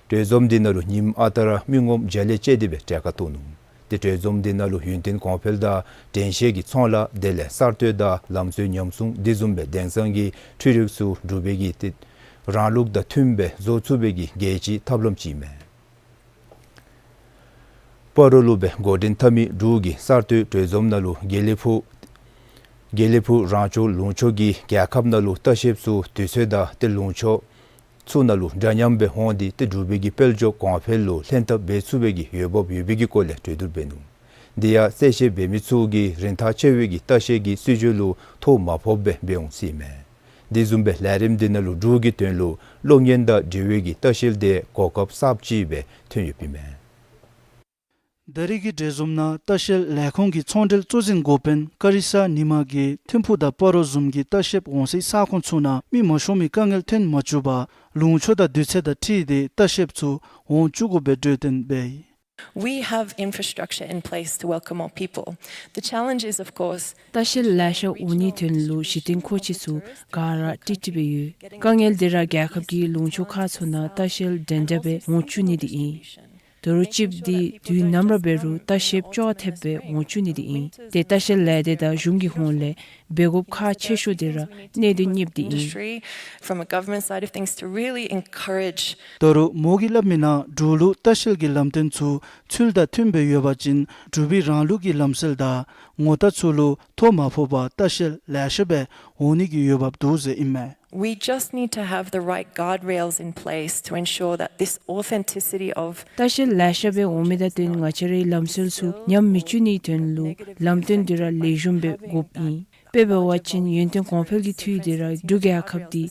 གྲོས་འཛོམས་དེ་ནང་ལུ་ཉིནམ་ཨ་རྟག་ར་མི་ངོམ་བརྒྱ་ལས་བཅད་དེ་སྦེ་གྲལ་ཁར་གཏོགས་ནུག། ཏེ་གྲོས་འཛོམས་དེ་ནང་ལུ་ཡུན་བརྟན་གོང་འཕེལ་དང་དྲན་ཤེས་ཀྱི་ཚོང་ལཱ་དེ་ལས་གསར་གཏོད་དང་ལམ་སྲོལ་ཉམས་སྲུང་དེ་བཟུམ་སྦེ་དེང་སང་གི་འཕྲུལ་རིག་ཚུ་འབྲུག་པའི་གི་ཏེ་རང་ལུགས་དང་མཐུནམ་སྦེ་བཟོ་ཚུགས་པའི་གི་རྒྱལ་སྤྱིའི་ཐབས་ལམ་ཅིག་ཨིན་མས། སྤ་རོ་ལུ་སྦེ་འགོ་འདྲེན་འཐབ་མི་འབྲུག་གི་གསར་གཏོད་གྲོས་འཛོམས་ནང་ལུ་དགེ་ལེགས་ཕུག་དགེ་ལེགས་ཕུག་རང་སྐྱོང་ལུང་ཕྱོགས་ཀྱིས་རྒྱལ་ཁབ་ནང་ལུ་ལྟ་བཤལཔ་ཚུ་དུས་ཚོད་དང་ཏེ་ལུང་ཕྱོགས་ཚུ་ནང་ལུ་འདྲ་མཉམ་སྦེ་འོང་སྟེ་ཏེ་འབྲུག་པའི་གི་དཔལ་འབྱོར་གོང་འཕེལ་ལུ་ལྷན་ཐབས་འབད་ཚུགས་པའི་གི་འོས་འབབ་ཡོད་པའི་གི་སྐོར་ལས་གྲོས་བསྡུར་འབད་ནུག། དེ་ཡང་གསལ་བཤད་འབད་མི་ཚུ་གིས་རིན་ཐང་ཆེ་བའི་གི་ལྟ་བཤལ་གྱི་སྲིད་བྱུས་ལུ་ཐོ་མ་ཕོགཔ་སྦེ་འབད་འོང་ཟེར་ཨིན་མས། དེ་བཟུམ་སྦེ་ལས་རིམ་དེ་ནང་ལུ་འབྲུག་གི་དོན་ལུ་གློག་བརྙན་དང་འབྲེལ་བའི་གི་ལྟ་བཤལ་དེ་གོ་སྐབས་གསརཔ་ཅིག་སྦེ་ཐོན་ཡོདཔ་ཨིན་མས། ད་རིས་ཀྱི་གྲོས་འཛོམས་ནང་ལྟ་བཤལ་ལས་ཁུངས་ཀྱི་ཚོང་འབྲེལ་གཙོ་འཛིན་འགོ་དཔོན་ཀ་རི་ས་ཉི་མ་གིས་ཐིམ་ཕུག་དང་སྤ་རོ་བཟུམ་གྱི་ལྟ་བཤལཔ་འོང་སའི་ས་ཁོངས་ཚུ་ནང་མི་མ་ཤོང་མི་དཀའ་ངལ་ཐོན་མ་བཅུག་པར་ལུང་ཕྱོགས་དང་དུས་ཚོད་དང་འཁྲིལ་ཏེ་ལྟ་བཤལཔ་ཚུ་འོང་བཅུག་དགོ་པའི་གྲོས་བསྟུན་འབད་ཡི། We have infrastructure in place to welcome more people. The challenge is, of course, ལྟ་བཤལ་ལེ་ཤ་འོང་ནིའི་དོན་ལུ་གཞི་རྟེན་མཁོ་ཆས་ཚུ་ག་ར་ཀྲིག་ཀྲི་སྦེ་ཡོད། དཀའ་ངལ་དེ་ར་རྒྱལ་ཁབ་ཀྱི་ལུང་ཕྱོགས་ཁག་ཚུ་ནང་ལྟ་བཤལཔ་འདྲན་འདྲ་སྦེ་འོང་བཅུག་ནི་དེ་ཨིན། ད་རུང་གཅིགཔོ་འདི་དུས་ནམ་ར་འབད་རུང་ལྟ་བཤལཔ་ཅོག་འཐདཔ་སྦེ་འོང་བཅུག་ནི་དེ་ཨིན། ཏེ་ལྟ་བཤལ་ལས་སྡེ་དང་གཞུང་གི་ཧོངས་ལས་འབད་དགོཔ་ཁག་ཆེ་ཤོས་དེ་ར་གནད་དོན་གཉིསཔོ་དེ་ཨིན། Industry, from a government side of things, to really encourage. ད་རུང་མོ་གིས་སླབ་མིའི་ནང་འབྲུག་ལུ་ལྟ་བཤལ་གྱི་ལམ་སྟོན་ཚུ་ཚུལ་དང་མཐུནམ་སྦེ་ཡོད་པ་ཅིན་འབྲུག་པའི་རང་ལུགས་ཀྱི་ལམ་སྲོལ་དང་ངོ་རྟགས་ཚུ་ལུ་ཐོ་མ་ཕོག་པར་ལྟ་བཤལ་ལེ་ཤ་སྦེ་འོང་ནི་གི་འོས་འབབ་འདུག་ཟེར་ཨིན་མས། We just need to have the right guardrails in place to ensure that this authenticity of ལྟ་བཤལ་ལེ་ཤ་སྦེ་འོང་མི་དང་བསྟུན་ང་བཅས་རའི་ལམ་སྲོལ་ཚུ་ཉམས་མི་བཅུག་ནིའི་དོན་ལུ་ལམ་སྟོན་དེ་ར་ལེགས་ཤོམ་སྦེ་དགོཔ་ཨིན། དཔེ་འབད་བ་ཅིན་ཡུན་བརྟན་གོང་འཕེལ་གྱི་འཐུས་དེ་ར་འབྲུག་རྒྱལ་ཁབ་འདི་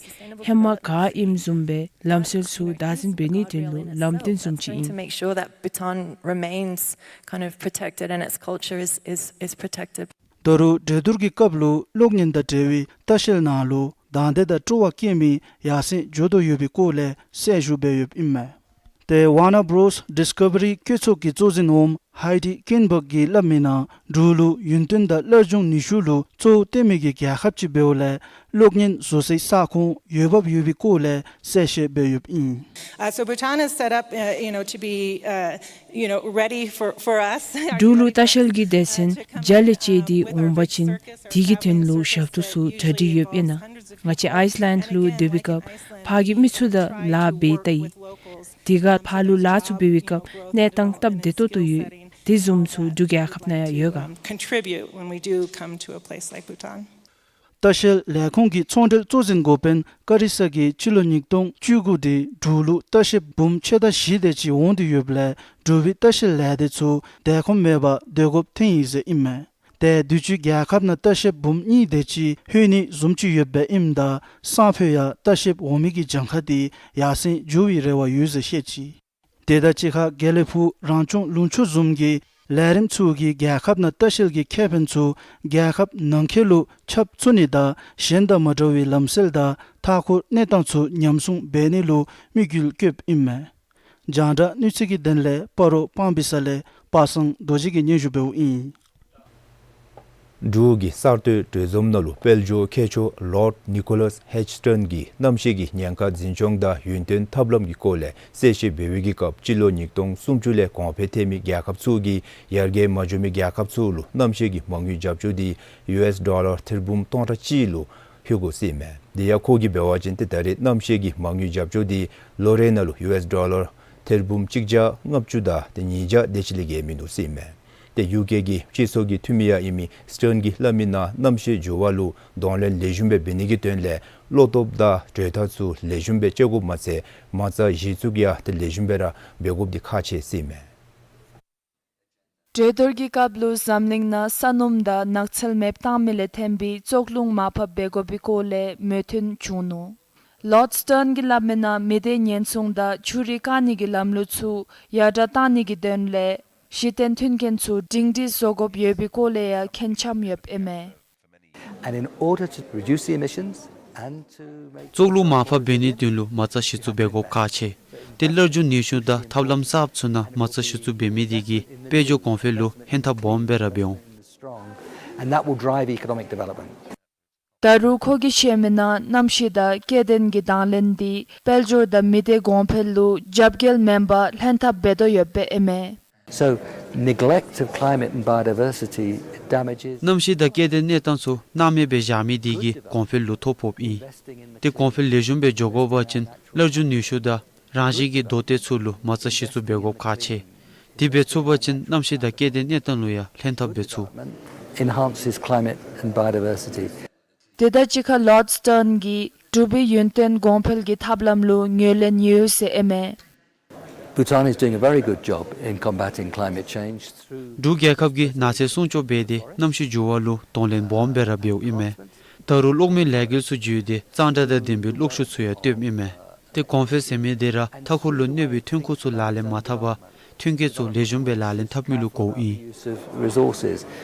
ཧེ་མ་ག་ཨིནམ་བཟུམ་སྦེ་ལམ་སྲོལ་ཚུ་བདག་འཛིན་འབད་ནིའི་དོན་ལུ་ལམ་སྟོན་བཟུམ་ཅིག་ཨིན། To make sure that Bhutan remains kind of protected and its culture is, is, is protected. ད་རུང་གྲོས་བསྡུར་གྱི་སྐབས་ལུ་གློག་བརྙན་དང་འབྲེལ་བའི་ལྟ་བཤལ་ནང་ལུ་དང་འདོད་དང་སྤྲོ་བ་བསྐྱེད་མི་ཡར་སེང་འགྱོ་དོ་ཡོད་པའི་སྐོར་ལས་གསལ་ཞུ་འབད་ཡོདཔ་ཨིན་མས། ཏེ་Warner Bros Discovery བཀོད་ཚོགས་ཀྱི་གཙོ་འཛིན་འོགམ་ཧའི་ཌི་ཀིན་བག་གིས་སླབ་མིའི་ནང་འབྲུག་ལུ་ཡུན་བརྟན་དང་སླར་འབྱུང་ནུས་ཤུགས་ལུ་གཙོ་བོ་བཏོན་མི་གི་རྒྱལ་ཁབ་ཅིག་འབདཝ་ལས་གློག་བརྙན་བཟོ་སའི་ས་ཁོངས་འོས་འབབ་ཡོད་པའི་སྐོར་ལས་གསལ་བཤད་འབད་ཡོདཔ་ཨིན། Uh, so Bhutan is set up, uh, you know, to be, uh, you know, ready for, for us. འབྲུག་ལུ་ལྟ་བཤལ་གྱི་སྡེ་ཚན་བརྒྱ་ལས་བཅད་དེ་འོང་པ་ཅིན་དེ་གི་དོན་ལུ་ཞབས་ཏོག་ཚུ་གྲ་སྒྲིག་ཡོདཔ་ཨིན་ན། ང་བཅས་ཨའིས་ལེནཌ་ལུ་སྡོད་པའི་སྐབས་ཕར་གྱི་མི་ཚུ་དང་ལཱ་འབད་ད་ཡི། དེ་ཁར་ཕར་ལུ་ལཱ་ཚུ་འབད་བའི་སྐབས་གནས་སྟངས་སྟབས་བདེ་ཏོག་ཏོ་ཡོད། དེ་བཟུམ་ཚུ་འབྲུག་རྒྱལ་ཁབ་ནང་ཡང་ཡོད་ག། Um, contribute when we do come to a place like Bhutan. ལྟ་བཤལ་ལས་ཁུངས་ཀྱི་ཚོང་འབྲེལ་གཙོ་འཛིན་འགོ་དཔོན་ཀ་རི་ས་གིས་སྤྱི་ལོ་ཉིས་སྟོང་བཅུ་དགུ་འདི་འབྲུག་ལུ་ལྟ་བཤལཔ་འབུམ་ཕྱེད་དང་བཞི་དེ་ཅིག་འོང་སྟེ་ཡོདཔ་ལས་འབྲུག་པའི་ལྟ་བཤལ་ལས་སྡེ་ཚུ་དལ་ཁོམ་མེད་པར་སྡོད་དགོཔ་ཐོན་ཡི་ཟེར་ཨིན་མས། ཏེ་དུས་ཅི་རྒྱལ་ཁབ་ནང་ལྟ་བཤལཔ་འབུམ་གཉིས་དེ་ཅིག་ལྷོད་ནི་བཟུམ་ཅིག་ཡོདཔ་ཨིནམ་ད་སང་ཕོད་ཡང་ལྟ་བཤལཔ་འོང་མི་གི་གྱངས་ཁ་དེ་ཡར་སེང་འགྱོ་བའི་རེ་བ་ཡོད་ཟེར་བཤད་ཅི། དེ་དང་གཅིག་ཁར་དགེ་ལེགས་ཕུག་རང་སྐྱོང་ལུང་ཕྱོགས་བཟུམ་གྱི་ལས་རིམ་ཚུ་གིས་རྒྱལ་ཁབ་ནང་ལྟ་བཤལ་གྱི་ཁེ་ཕན་ཚུ་རྒྱལ་ཁབ་ནང་འཁོད་ལུ་ཁྱབ་ཚུགས་ནི་དང་གཞན་དང་མ་འདྲ་བའི་ལམ་སྲོལ་དང་མཐའ་འཁོར་གནས་སྟངས་ཚུ་ཉམས་སྲུང་འབད་ནི་ལུ་དམིགས་ཡུལ་བསྐྱེདཔ་ཨིན་མས། རྒྱང་བསྒྲགས་གནས་ཚུལ་གྱི་དོན་ལས་སྤ་རོ་སྤང་སྦིས་ས་ལས་པ་སངས་རྡོ་རྗེ་གིས་སྙན་ཞུ་འབདཝ་ཨིན། འབྲུག་གི་གསར་གཏོད་གྲོས་འཛོམས་ནང་ལུ་དཔལ་འབྱོར་མཁས་མཆོག་Lord Nicholas H Stern གྱིས་གནམ་གཤིས་ཀྱི་ཉེན་ཁ་འཛིན་སྐྱོང་དང་ཡུན་བརྟན་ཐབས་ལམ་གྱི་སྐོར་ལས་གསལ་བཤད་འབད་བའི་གི་སྐབས་སྤྱི་ལོ་ཉིས་སྟོང་སུམ་ཅུ་ལས་གོང་འཕེལ་ཐེབས་མི་རྒྱལ་ཁབ་ཚུ་གིས་ཡར་རྒྱས་མ་འགྱོ་མི་རྒྱལ་ཁབ་ཚུ་ལུ་གནམ་གཤིས་ཀྱི་མ་དངུལ་རྒྱབ་སྐྱོར་འདི་ཡུ་ཨེསི་ཌོ་ལར་ཐེར་འབུམ་སྟོང་ཕྲག་གཅིག་ལུ་ལྷོད་དགོ་ཟེར་ཨིན་མས། དེ་ཡང་ཁོ་གིས་འབད་བ་ཅིན་ཏེ་ད་རེས་གནམ་གཤིས་ཀྱི་མ་དངུལ་རྒྱབ་སྐྱོར་འདི་ལོ་རེ་ནང་ལུ་ཡུ་ཨེསི་ཌོ་ལར་ཐེར་འབུམ་གཅིག་བརྒྱ་ལྔ་བཅུ་དང་ཏེ་ཉིས་བརྒྱ་དེ་ཅིག་ལས་བརྒལ་མིན་འདུག་ཟེར་ཨིན་མས། ཏེ་ཡུ་ཀེ་གི་སྤྱི་ཚོགས་ཀྱི་འཐུས་མི་ཡང་ཨིན་མི་སི་ཊན་གྱིས་སླབ་མི་ནང་གནམ་གཤིས་འགྱུར་བ་ལུ་གདོང་ལེན་ལེགས་ཤོམ་སྦེ་འབད་ནི་གི་དོན་ལས་བློ་སྟོབས་དང་གྲོས་ཐག་ཚུ་ལེགས་ཤོམ་སྦེ་བཅད་དགོཔ་མ་ཚད་མ་རྩ་གཞི་བཙུགས་ཡང་ཏེ་ལེགས་ཤོམ་སྦེ་ར་འབད་དགོཔ་འདི་ཁག་ཆེ་ཟེར་ཨིན་མས། གྲོས་བསྡུར་གྱི་སྐབས་ལུ་འཛམ་གླིང་ནང་ས་སྣུམ་དང་ནགས་ཚལ་མེདཔ་བཏང་མི་ལས་ཐོན་པའི་བཙོག་རླུང་མར་ཕབ་འབད་དགོ་པའི་སྐོར་ལས་མོས་མཐུན་བྱུང་ནུག། ལོརཌ་སི་ཊན་གྱིས་སླབ་མི་ནང་མི་སྡེ་ཉེན་སྲུང་དང་ཆུ་རུད་བཀག་ནི་གི་ལམ་ལུགས་ཚུ་ཡར་དྲག་བཏང་ནི་གི་དོན་ལས་གཞི་རྟེན་མཐུན་རྐྱེན་ཚུ་སྒྲིང་སྒྲིང་བཟོ་དགོཔ་ཡོད་པའི་སྐོར་ལས་ཡང་མཁྱེན་འཆམ་ཡོདཔ་ཨིན་མས། And in order to reduce the emissions and to make བཙོག་རླུང་མར་ཕབ་འབད་ནིའི་དོན་ལུ་མ་རྩ་གཞི་བཙུགས་འབད་དགོཔ་ཁག་ཆེ། ཏེ་སླར་འབྱུང་ནུས་ཤུགས་དང་ཐབས་ལམ་གསརཔ་ཚུ་ནང་མ་རྩ་གཞི་བཙུགས་འབད་མི་དེ་གིས་དཔལ་འབྱོར་གོང་འཕེལ་ལུ་ཕན་ཐབས་སྦོམ་སྦེ་ར་འབད་འོང་། And that will drive economic development. ད་རུང་ཁོ་གིས་བཤད་མི་ནང་གནམ་གཤིས་དང་སྐྱེ་ལྡན་གྱི་དང་ལེན་འདི་དཔལ་འབྱོར་དང་མི་སྡེ་གོང་འཕེལ་ལུ་རྒྱབ་འགལ་མེན་པར་ལྷན་ཐབས་འབད་དོ་ཡོདཔ་ཨིན་མས། So, neglect of climate and biodiversity damages གནམ་གཤིས་དང་སྐྱེ་ལྡན་གནས་སྟངས་ཚུ་སྣང་མེད་སྦེ་བཞག་མི་དེ་གིས་གོང་འཕེལ་ལུ་ཐོ་ཕོགཔ་ཨིན། ཏེ་གོང་འཕེལ་ལེགས་ཤོམ་སྦེ་འགྱོ་དགོ་པ་ཅིན་སླར་འབྱུང་ནུས་ཤུགས་དང་རང་བཞིན་གྱི་མདོ་སྟོད་ཚུ་ལུ་མ་རྩ་གཞི་བཙུགས་འབད་དགོཔ་ཁག་ཆེ། དེ་འབད་ཚུགས་པ་ཅིན་གནམ་གཤིས་དང་སྐྱེ་ལྡན་གནས་སྟངས་ལུ་ཡང་ལྷན་ཐབས་འབད་ཚུགས། Enhances climate and biodiversity. དེ་དང་གཅིག་ཁར་ལོརཌ་སི་ཊན་གྱིས་འབྲུག་པའི་ཡུན་བརྟན་གོང་འཕེལ་གྱི་ཐབས་ལམ་ལུ་ངོས་ལེན་ཡོད་ཟེར་ཨིན་མས། Bhutan is doing a very good job in combating climate change through འབྲུག་རྒྱལ་ཁབ་ཀྱིས་ནགས་ཚལ་སྲུང་སྐྱོབ་འབད་དེ་གནམ་གཤིས་འགྱུར་བ་ལུ་གདོང་ལེན་སྦོམ་སྦེ་ར་འབདཝ་ཨིན་མས། ད་རུང་གློག་མེའི་ལས་འགུལ་ཚུ་བརྒྱུད་དེ་གཙང་སྦྲ་དང་ལྡན་པའི་གློག་ཤུགས་ཚུ་ཡང་བཏོནམ་ཨིན་མས། ཏེ་གོང་འཕེལ་ཟེར་མི་དེ་ར་མཐའ་འཁོར་ལུ་གནོད་པའི་ཐོན་ཁུངས་ཚུ་ལག་ལེན་མ་འཐབ་པར་ཐོན་སྐྱེད་ཚུ་ལེགས་ཤོམ་སྦེ་ལག་ལེན་འཐབ་མི་ལུ་གོཝ་ཨིན། Use of resources,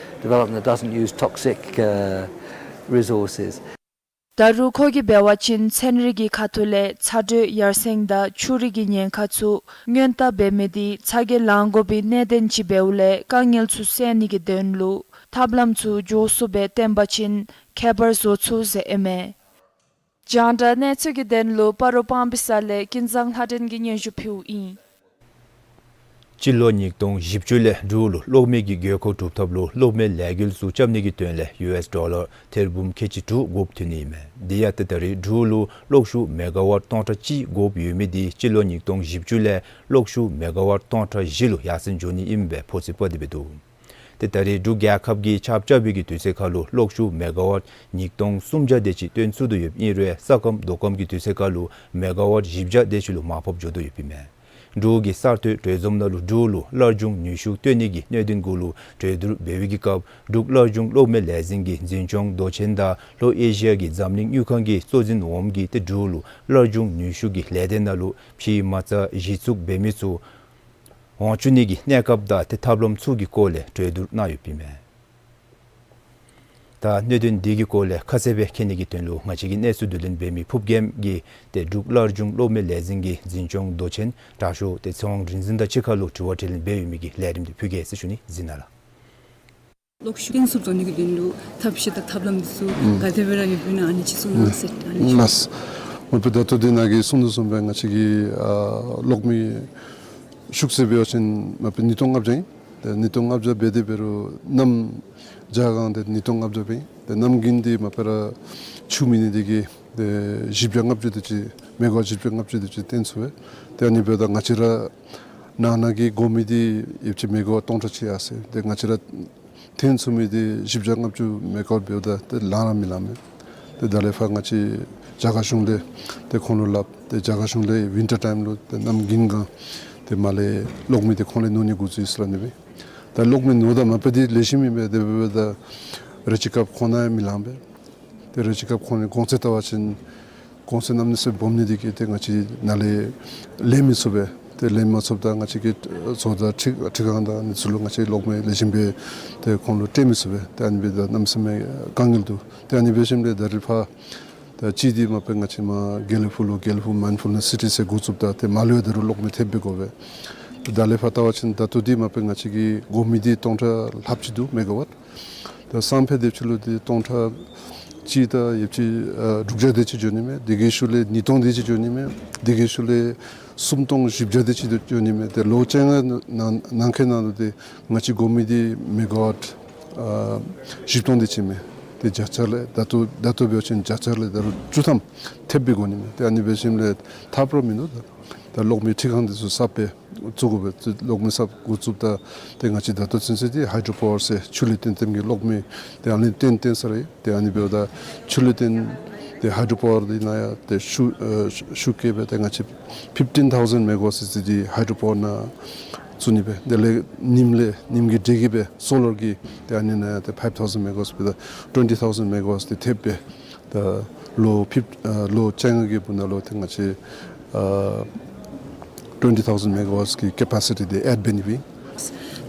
development that doesn't use toxic, uh, resources. ད་རུང་ཁོ་གིས་འབད་བ་ཅིན་ཚན་རིག་གི་ཁ་ཐུག་ལས་ཚ་དྲོད་ཡར་སེང་དང་ཆུ་རུད་ཀྱི་ཉེན་ཁ་ཚུ་སྔོན་བརྟག་འབད་མི་དེ་ཚ་གྱང་ལང་དགོ་པའི་གནད་དོན་ཅིག་འབདཝ་ལས་དཀའ་ངལ་ཚུ་སེལ་ནི་གི་དོན་ལུ་ཐབས་ལམ་ཚུ་མགྱོགས་སུ་སྦེ་བཏོན་པ་ཅིན་ཁྱད་པར་བཟོ་ཚུགས་ཟེར་ཨིན་མས། རྒྱང་བསྒྲགས་གནས་ཚུལ་གྱི་དོན་ལུ་སྤ་རོ་སྤང་སྦིས་ས་ལས་ཀུན་བཟང་ལྷ་སྒྲོན་གྱིས་སྙན་ཞུ་ཕུལཝ་ཨིན། སྤྱི་ལོ་ཉིས་སྟོང་བཞི་བཅུ་ལས་འབྲུག་ལུ་གློག་མེ་གི་དགོས་མཁོ་གྲུབ་ཐབས་ལུ་གློག་མེ་ལས་འགུལ་ཚུ་རྐྱབ་ནི་གི་དོན་ལས་ཡུ་ཨེསི་ཌོ་ལར་ཐེར་འབུམ་ཁལ་གཅིག་དྲུག་དགོཔ་ཐོན་ནི་ཨིན་མས། དེ་ཡང་ཏེ་ད་རེས་འབྲུག་ལུ་གློག་ཤུགས་མེ་ག་ཝཊ་སྟོང་ཕྲག་གཅིག་དགོཔ་ཡོད་མི་དེ་སྤྱི་ལོ་ཉིས་སྟོང་བཞི་བཅུ་ལས་གློག་ཤུགས་མེ་ག་ཝཊ་སྟོང་ཕྲག་བཞི་ལུ་ཡར་སེང་འགྱོ་ནི་ཨིནམ་སྦེ་ཕོ་ཚོད་དཔག་སྟེ་འབད་འདུག། ཏེ་ད་རེས་འབྲུག་རྒྱལ་ཁབ་ཀྱིས་ཆརཔ་རྐྱབ་པའི་གི་དུས་ཚོད་ཁར་ལུ་གློག་ཤུགས་མེ་ག་ཝཊ་ཉིས་སྟོང་སུམ་བརྒྱ་དེ་ཅིག་བཏོན་ཚུགས་དོ་ཡོདཔ་ཨིན་རུང་ས་སྐམ་མདོ་སྐམ་གྱི་དུས་ཚོད་ཁར་ལུ་མེ་ག་ཝཊ་བཞི་བརྒྱ་དེ་ཅིག་ལུ་མར་ཕབ་འགྱོ་དོ་ཡོདཔ་ཨིན་མས། འབྲུག་གི་གསར་གཏོད་གྲོས་འཛོམས་ནང་ལུ་འབྲུག་ལུ་སླར་འབྱུང་ནུས་ཤུགས་བཏོན་ནི་གི་གནད་དོན་གུ་ལུ་གྲོས་བསྡུར་འབད་བའི་གི་སྐབས་འབྲུག་སླར་འབྱུང་གློག་མེ་ལས་འཛིན་གྱི་འཛིན་སྐྱོང་མདོ་ཆེན་དང་ལྷོ་ཨེ་ཤི་ཡ་གི་འཛམ་གླིང་དངུལ་ཁང་གི་གཙོ་འཛིན་འོགམ་གིས་ཏེ་འབྲུག་ལུ་སླར་འབྱུང་ནུས་ཤུགས་ཀྱི་ལས་སྡེ་ནང་ལུ་ཕྱིའི་མ་རྩ་གཞི་བཙུགས་འབད་མི་ཚུ་འོང་བཅུག་ནི་གི་གནས་སྐབས་དང་ཏེ་ཐབས་ལམ་ཚུ་གི་སྐོར་ལས་གྲོས་བསྡུར་གནང་ཡོདཔ་ཨིན་མས། ད་གནད་དོན་འདི་གི་སྐོར་ལས་ཁ་གསལ་སྦེ་མཁྱེན་ནི་གི་དོན་ལུ་ང་བཅས་ཀྱི་གནས་ཚུལ་བསྡུ་ལེན་འབད་མི་ཕུརཔ་རྒྱལམོ་གིས་ཏེ་འབྲུག་སླར་འབྱུང་གློག་མེ་ལས་འཛིན་གྱི་འཛིན་སྐྱོང་མདོ་ཆེན་དྲག་ཤོས་ཏེ་ཚེ་དབང་རིག་འཛིན་དང་གཅིག་ཁར་ལུ་དྲི་བ་དྲིས་ལན་འབད་ཡོད་མི་གི་ལས་རིམ་འདི་ཕུལ་གེ་ཟེར་ཞུ་ནི་ཨིན་ལགས། གློག་ཤུགས་བཏོན་ཚུགསཔ་བཟོ་ནི་གི་དོན་ལུ་ཐབས་ཤེས་དང་ཐབས་ལམ་འདི་ཚུ་ག་དེ་སྦེ་ར་ཡོདཔ་ཨིན་ན་ཨ་ནི་ཅིག་གསུང་གནང་ཟེར་ཨ་ནི་ཅིག། ལགས། མ་དཔེ་ད་ལྟོ་འདི་ནཱ་གིས་གསུང་དོ་བཟུམ་སྦེ་ང་བཅས་ཀྱི་ཨ་གློག་མེ་ཤུགས་ཟེར་འབད་བ་ཅིན་མ་དཔེ་ཉིས་སྟོང་ལྔ་བརྒྱ་ཨིན། ཏེ་ཉིས་སྟོང་ལྔ་བརྒྱ་འབད་དེ་འབད་རུང་གནམ་བྱཱར་གང་འདི་ཉིས་སྟོང་ལྔ་བརྒྱ་སྦེ་ཨིན། ཏེ་གནམ་དགུན་འདི་མ་དཔེ་ར་ཆུ་མེད་ནི་འདི་གིས་ཏེ་བཞི་བརྒྱ་ལྔ་བཅུ་དེ་ཅིག་མེ་ག་ཝཊ་བཞི་བརྒྱ་ལྔ་བཅུ་དེ་ཅིག་བཏོན་ཚུགས་པས། ཏེ་ཨ་ནི་འབདཝ་ད་ང་བཅས་ར་ནང་ན་གི་དགོ་མི་འདི་ཡོདཔ་ཅིག་མེ་ག་ཝཊ་སྟོང་ཕྲག་གཅིག་ཡར་སོ་ཡི། ཏེ་ང་བཅས་ར་བཏོན་ཚུགས་མི་འདི་བཞི་བརྒྱ་ལྔ་བཅུ་མེ་ག་ཝཊ་འབདཝ་ད་ཏེ་ལང་ར་མི་ལང་མས། ཏེ་ད་ལས་ཕར་ང་བཅས་རྒྱ་གར་གཞུང་ལས་ཏེ་ཁོང་ལུ་སླབ། ཏེ་རྒྱ་གར་གཞུང་ལས་ཝིན་ཊར་ཊའིམ་ལུ་ཏེ་གནམ་དགུན་གང་ཏེ་མར་ལས་གློག་མེ་འདི་ཁོང་ལས་ནོར་ནི་འགོ་བཙུགས་ཡི་ཟེར་སླབ་ནི་སྦེ། ད་གློག་མེ་ནོརཝ་ད་མ་དཔེ་འདི་ལེགས་ཤོམ་ཨིན་པས། དེ་འབདཝ་ད་རེ་ཅིག་སྐབས་ཁོང་ནང་ཡང་མི་ལང་པས། ཏེ་རེ་ཅིག་སྐབས་ཁོང་ནི་གོང་ཚད་བལྟ་བ་ཅིན་གོང་ཚད་གནམ་མེད་ས་མེད་སྦོམ་ནི་འདི་གིས་ཏེ་ང་བཅས་ནཱ་ལས་ལེན་མི་ཚུགས་པས། ཏེ་ལེན་མ་ཚུགསཔ་ད་ང་བཅས་ཀྱི་བཟོ་གྲྭ་འཕྲུལ་འཕྲུལ་ཁང་དང་ཨ་ནི་ཚུ་ལུ་ང་བཅས་གློག་མེ་ལེགས་ཤོམ་སྦེ་ཏེ་ཁོང་ལུ་སྤྲོད་མི་ཚུགས་པས། ཏེ་ཨ་ནི་འབདཝ་ད་གནམ་མེད་ས་མེད་དཀའ་ངལ་འདུག། ཏེ་ཨ་ནི་འབད་ཞིནམ་ལས་ད་རེས་ཕར་ད་ཅི་འདི་མ་དཔེ་ང་བཅས་མར་དགེ་ལེགས་ཕུག་ལུ་དགེ་ལེགས་ཕུག་མའིནཌ་ཕུལ་ནེསི་སི་ཊི་ཟེར་འགོ་བཙུགསཔ་ད་ཏེ་མར་ལུ་ཡང་ད་རུང་གློག་མེ་ཐེབས་སྦེ་དགོ་པས། ཏེ་ད་ལས་ཕར་བལྟ་བ་ཅིན་ད་ལྟོ་འདི་མ་དཔེ་ང་བཅས་ཀྱི་དགོ་མི་འདི་སྟོང་ཕྲག་ལྷགཔ་ཅིག་འདུག་མེ་ག་ཝཊ། ད་སང་ཕོད་དེ་ཅིག་ལུ་ཏེ་སྟོང་ཕྲག་གཅིག་དང་ཡོད་ཅི་ཨ་དྲུག་བརྒྱ་དེ་ཅིག་འགྱོ་ནི་མས། དེ་གི་ཤུལ་ལས་ཉིས་སྟོང་དེ་ཅིག་འགྱོ་ནི་མས། དེ་གི་ཤུལ་ལས་སུམ་སྟོང་བཞི་བརྒྱ་དེ་ཅིག་འགྱོ་ནི་མས། ཏེ་ལོ་བཅོ་ལྔ་ནང་ནང་འཁོད་ནང་ལུ་ཏེ་ང་བཅས་དགོ་མི་འདི་མེ་ག་ཝཊ་ཨ་བཞི་སྟོང་དེ་ཅིག་མས། ཏེ་བརྒྱ་ཆ་ལས་ད་ལྟོ་ད་ལྟོ་འབད་བ་ཅིན་བརྒྱ་ཆ་ལས་ད་རུང་བཅུ་ཐམ་ཐེབས་སྦེ་དགོ་ནི་མས། ཏེ་ཨ་ནི་འབད་ཞིནམ་ལས་ཐབས་ར་མིན་འདུག། ད་ད་གློག་མེ་འཕྲུལ་ཁང་འདི་ཚུ་གསརཔ་སྦེ་བཙུགས་དགོ་པས། གློག་མེ་གསརཔ་འགོ་བཙུགསཔ་ད་ཏེ་ང་བཅས་ད་ལྟོ་ཚུན་ཚོད་འདི་ཧའི་ཌྲོ་པ་ཝར་ཟེར་ཆུ་ལུ་བརྟེན་བརྟེན་གྱི་གློག་མེ་ཏེ་ཨ་ནི་བརྟེན་བརྟེན་ས་ར་ཨིན། ཏེ་ཨ་ནི་འབདཝ་ད་ཆུ་ལུ་བརྟེན་ཏེ་ཧའི་ཌྲོ་པ་ཝར་འདི་ནང་ཡང་ཏེ་ཤུགས་ཨ་ཤུགས་ཤུགས་བསྐྱེད་སྦེ་ཏེ་ང་བཅས་ཕིཕ་ཊིན་ཐའུ་ཟེནཌ་མེ་ག་ཝཊ་ཟེར་ཅིག་འདི་ཧའི་ཌྲོ་པ་ཝར་ནང་བཙུགས་ནི་སྦེ། དེ་ལས་ཉིམ་ལས་ཉིམ་གྱི་འདྲེས་ཀྱིས་སྦེ་སོ་ལར་གྱི་ཏེ་ཨ་ནི་ནང་ཡང་ཏེ་ཕའིབ་ཐའུ་ཟེནཌ་མེ་ག་ཝཊ་སྦེ་ད་ཊུ་ཝེན་ཊི་ཐའུ་ཟེནཌ་མེ་ག་ཝཊ་འདི་ཐེབས་སྦེ་ད་ལོ་ཕིཕ་ཨ་ལོ་བཅོ་ལྔ་གི་བར་ན་ལུ་ཏེ་ང་བཅས་ཨ་ཊུ་ཝེན་ཊི་ཐའུ་ཟེནཌ་མེ་ག་ཝཊ་གི་ཀེ་པ་སི་ཊི་འདི་ཨེཌ་འབད་ནི་སྦེ་ཨིན།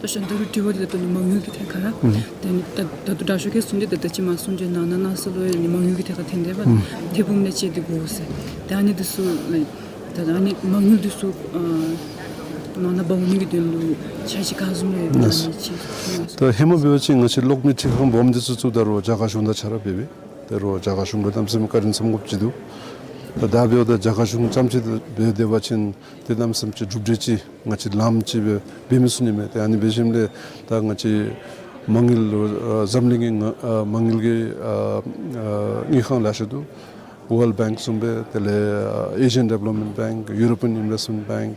ད་ཤོ་ད་རུང་དྲི་བ་འདི་ད་ལྟོ་ནི་མ་དངུལ་གྱི་ཐད་ཁར་ར། ཨུམ། ད་ནི་ད་ད་ལྟོ་དྲག་ཤོས་ཁྱོད་གསུངས་ཏེ་ད་ད་ཅི་མ་གསུངས་ཅི་ནང་ན་ནང་གསེས་ལུ་ཡང་ནི་མ་དངུལ་གྱི་ཐད་ཁར་ཐོན་ཏེ་འབད། ཨུམ། ཐད་འབུམ་ལས་བཅད་དེ་དགོ་ཟེར། ད་ཨ་ནི་འདི་ཚུ་ད་ཨ་ནི་མ་དངུལ་འདི་ཚུ་ཨ་ནང་ན་འབག་འོང་ནི་གི་དོན་ལུ་འཆར་གཞི་ག་བཟུམ་ཡོད་ན་ལགས། ཨ་ནི་ཅིག་ད་ཧེ་མ་འབད་བ་ཅིན་ང་བཅས་གློག་མེ་འཕྲུལ་ཁང་སྦོམ་འདི་ཚུ་བཙུགས་ད་རུང་རྒྱ་གར་གཞུང་དང་ཕྱག་ར་འབད་སྦེ། ད་རུང་རྒྱ་གར་གཞུང་གིས་གནམ་མེད་ས་མེད་བཀའ་དྲིན་ཚབས་དགོཔ་ཅིག་འདུག། ད་ད་འབདཝ་ད་རྒྱ་གར་གཞུང་རྐྱངམ་ཅིག་འབད་སྡོད་པ་ཅིན་ཏེ་གནམ་མེད་ས་མེད་ཅིག་གྲུབ་འབྲས་ཅིག་ང་བཅས་ལངམ་ཅིག་སྦེ་འབད་མི་ཚུགས་ནི་མས། ཏེ་ཨ་ནི་འབད་ཞིནམ་ལས་ད་ང་བཅས་མ་དངུལ་ལུ་ཨ་འཛམ་གླིང་གི་ང་ཨ་མ་དངུལ་གྱི་ཨ་ཨ་དངུལ་ཁང་ལེ་ཤ་འདུག། ཝཱལཌ་བེངཀ་བཟུམ་སྦེ་དེ་ལས་ཨ་ཨེ་ཤི་ཡཱན་ཌི་བེ་ལོབ་མེནཊ་བེངཀ། ཡུ་རོ་པི་ཡཱན་ཨིན་ཝེསཊ་མེནཊ་བེངཀ།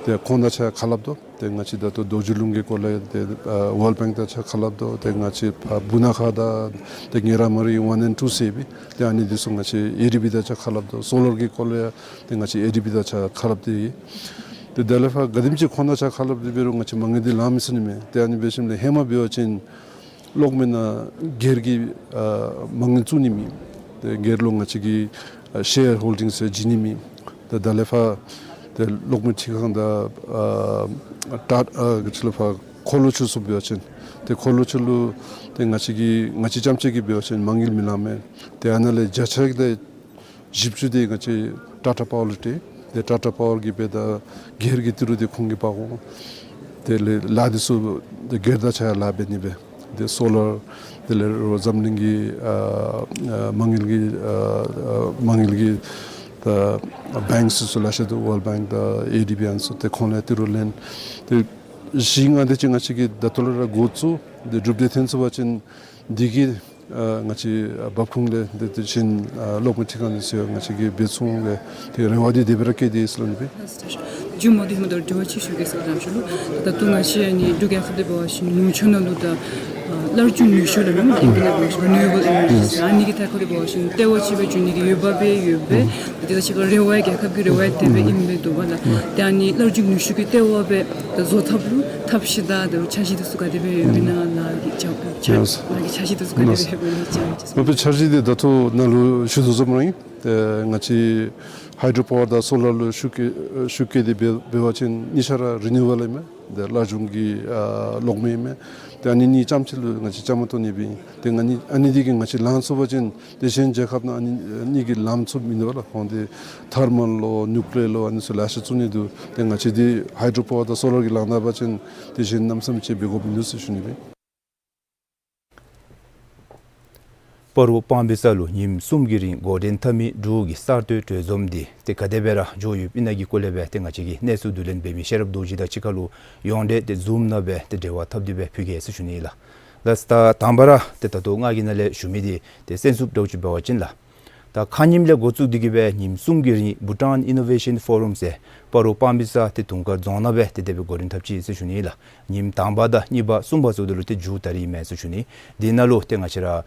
ཏེ་ཁོང་དང་ཕྱག་ཁ་སླབ་དོ། ཏེ་ང་བཅས་ད་ལྟོ་རྡོ་རྗེ་ལུང་གི་སྐོར་ལས་ཏེ་ཨ་ཝཱལཌ་བེངཀ་དང་ཕྱག་ཁ་སླབ་དོ། ཏེ་ང་བཅས་ཕར་སྤུ་ན་ཁ་དང་ཏེ་ཉེ་ར་མ་རི་ཝཱན་ཨེནཌ་ཊུ་ཟེར་སྦེ་ཏེ་ཨ་ནི་འདི་ཚུ་ང་བཅས་ཨེ་ཌི་བི་དང་ཕྱག་ཁ་སླབ་དོ། སོ་ལར་གྱི་སྐོར་ལས་ཡང་ཏེ་ང་བཅས་ཨེ་ཌི་བི་དང་ཕྱག་ཁ་སླབ་སྟེ་ཡོད། ཏེ་དེ་ལས་ཕར་ག་དེམ་ཅིག་ཁོང་དང་ཕྱག་ཁ་སླབ་སྟེ་འབད་རུང་ང་བཅས་མ་དངུལ་འདི་ལང་མི་ཚུགས་ནི་མས། ཏེ་ཨ་ནི་འབད་ཞིནམ་ལས་ཧེ་མ་འབད་བ་ཅིན་གློག་མེ་ནང་སྒེར་གྱི་ཨ་མ་དངུལ་བཙུགས་ནི་མེད། ཏེ་སྒེར་ལུ་ང་བཅས་ཀྱིས་ཨ་ཤེར་ཧོལ་ཌིང་ཟེར་བྱིན་ནི་མེད། ཏེ་ད་ལས་ཕར་ཏེ་གློག་མེ་འཕྲུལ་ཁང་དང་ཨ་ཊ་ཨ་ག་ཅི་ལོ་ཕར་འཁོར་ལོ་ཚུ་ཚུ་འབད་བ་ཅིན་ཏེ་འཁོར་ལོ་ཚུ་ལུ་ཏེ་ང་བཅས་ཀྱིས་ང་བཅས་རྐྱངམ་ཅིག་གིས་འབད་བ་ཅིན་མ་དངུལ་མི་ལང་མས། ཏེ་ཨ་ནཱ་ལས་བརྒྱ་ཆ་གི་ཏེ་བཞི་བཅུ་འདི་ང་བཅས་ཊ་ཊ་པ་ཝར་ལུ་སྤྲོད། ཏེ་ཊ་ཊ་པ་ཝར་གྱིས་འབདཝ་ད་སྒེར་གྱི་ཏི་རུ་འདི་ཁོང་གིས་འབག་འོང་། དེ་ལས་ལཱ་འདི་ཚུ་ཏེ་སྒེར་དང་ཕྱག་ལཱ་འབད་ནི་སྦེ། ཏེ་སོ་ལར་དེ་ལས་རོགས་འཛམ་གླིང་གི་ཨ་ཨ་མ་དངུལ་གྱི་ཨ་ཨ་མ་དངུལ་གྱི་ད་བེངཀ་ཚུ་ཚུ་ལེ་ཤ་འདུག། ཝཱལཌ་བེངཀ་དང་ཨེ་ཌི་བི་ཨ་ནི་ཚུ། ཏེ་ཁོང་ལས་ཏི་རུ་ལེན། ཏེ་བཞི་ལྔ་དེ་ཅིག་ང་བཅས་ཀྱིས་ད་ལྟོ་ལས་ར་འགོ་བཙུགས། ཏེ་གྲུབ་འབྲས་ཐོན་ཚུགས་པ་ཅིན་འདི་གིས་ཨ་ང་བཅས་ཨ་འབབ་ཁུངས་ལས་ཏེ་དེ་བཞིན་ཨ་གློག་མེ་འཕྲུལ་ཁང་འདི་ཚུ་ཡང་ང་བཅས་ཀྱིས་འབད་ཚུགས་འོང་པས། ཏེ་རེ་བ་འདི་དེ་སྦེ་ར་བསྐྱེད་དེ་ཡོད་ཟེར་སླབ་ནི་སྦེ། མཇུག་མ་འདི་ཧེ་མ་ད་དྲི་བ་ཅིག་ཞུ་གེ་ཟེར་བ་ཅིན་ལགས། ད་ལྟོ་ང་བཅས་ཨ་ནི་འབྲུག་རྒྱལ་ཁབ་འདི་འབད་བ་ཅིན་ནུབ་ཕྱོགས་ནང་ལུ་ད་ཨ་སླར་འབྱུང་ནུས་ཤུགས་ལགས་ཨིན་མས། ཨིང་སྐད་ནང་འབད་བ་ཅིན་རི་ནིའུ་བཱལ་ཨེ་ནར་ཇི་ཟེར། ཨ་ནི་གི་ཐད་ཁར་འབད་བ་ཅིན་ལྟེ་བ་ཅིག་སྦེ་འགྱོ་ནི་གི་འོས་འབབ་སྦེ་ཡོད་པས། ཏེ་ད་ཅི་རེ་བ་རྒྱལ་ཁབ་ཀྱི་རེ་བ་དེ་སྦེ་ཨིན་པས་འདུག་པ་ལགས། ཏེ་ཨ་ནི་སླར་འབྱུང་ནུས་ཤུགས་ཀྱི་ལྟེ་བ་སྦེ་ད་བཟོ་ཐབས་ལུ་ཐབས་ཤེས་དང་ད་འཆར་གཞི་འདི་ཚུ་ག་དེ་སྦེ་ཡོད་ན་ལགས་ཀྱི་ལགས་ལགས་ཀྱི་འཆར་གཞི་འདི་ཚུ་ག་དེ་སྦེ་ཡོད་ན་ཅིག་ཨིན་ཅིག། མ་པའི་འཆར་གཞི་འདི་ད་ལྟོ་ནཱ་ལུ་ཞུ་དོ་བཟུམ་ར་ཨིན། ཏེ་ང་བཅས་ཧའི་ཌྲོ་པ་ཝར་དང་སོ་ལར་ལུ་ཤུགས་བསྐྱེད་ཤུགས་བསྐྱེད་དེ་འབད་འབད་བ་ཅིན་གཉིས་ཆ་ར་རི་ནིའུ་བཱལ་ཨིན་མས། ཏེ་སླར་འབྱུང་གི་ཨ་གློག་མེ་ཨིན་མས། ཏེ་ཨ་ནི་གཉིས་རྐྱངམ་ཅིག་ལུ་ང་བཅས་བཅའ་མར་གཏོགས་ནི་སྦེ་ཨིན། ཏེ་ང་གཉིས་ཨ་ནི་འདི་གིས་ང་བཅས་ལང་ཚུགས་པ་ཅིན་ཏེ་གཞན་རྒྱལ་ཁབ་ནང་ཨ་ནི་ཨ་ནི་གིས་ལང་ཚུགསཔ་མིན་འདུག་པ་ལགས། ཁོང་འདི་ཐར་མལ་ལོ་ནིའུ་ཀི་ལེར་ལོ་ཨ་ནི་ཚུ་ལེ་ཤ་བཙུགས་ནི་འདུག། ཏེ་ང་བཅས་འདི་ཧའི་ཌྲོ་པ་ཝར་དང་སོ་ལར་གྱིས་ལངམ་ད་པ་ཅིན་ཏེ་གཞན་གནམ་མེད་ས་མེད་ཅིག་འབད་དགོཔ་མིན་འདུག་ཟེར་ཞུ་ནི་སྦེ་ཨིན། སྤ་རོ་སྤང་སྦིས་ས་ལུ་ཉིནམ་གསུམ་གྱི་རིང་འགོ་འདྲེན་འཐབ་མི་འབྲུག་གི་གསར་གཏོད་གྲོས་འཛོམས་འདི་ཏེ་ག་དེ་སྦེ་ར་འགྱོ་ཡོདཔ་ཨིན་ན་གི་སྐོར་ལས་སྦེ་ཏེ་ང་བཅས་ཀྱིས་གནས་ཚུལ་བསྡུ་ལེན་འབད་མི་ཤེས་རབ་རྡོ་རྗེ་དང་གཅིག་ཁར་ལུ་ཡོངས་འབྲེལ་ཏེ་ཛུམ་ནང་སྦེ་ཏེ་འབྲེལ་བ་འཐབ་སྟེ་སྦེ་ཕུལ་གེ་ཟེར་ཞུ་ནི་ལགས། ལགས་སོ། ད་དང་པ་ར་ཏེ་ད་ལྟོ་ང་གིས་ནཱ་ལས་ཞུ་མི་འདི་ཏེ་གསན་ཚུགསཔ་འདྲཝ་ཅིག་འབད་བ་ཅིན་ལགས། ད་ཁ་ཉིནམ་ལས་འགོ་བཙུགས་ཏེ་གི་སྦེ་ཉིནམ་གསུམ་གྱི་རིང་བྷུ་ཊཱན་ཨི་ནོ་ཝེ་ཤཱན་ཕོ་རམ་ཟེར་སྤ་རོ་སྤང་སྦིས་ས་ཏེ་དུང་དཀར་རྫོང་ནང་སྦེ་ཏེ་དེ་སྦེ་འགོ་འདྲེན་འཐབ་ཅི་ཟེར་ཞུ་ནི་ལགས། ཉིནམ་དང་པ་དང་གཉིས་པ་གསུམ་པ་ཚུ་དེ་ལུ་ཏེ་མཇུག་ད་རིས་མས་ཟེར་ཞུ་ནི། དེ་ནང་ལུ་ཏེ་ང་བཅས་ར་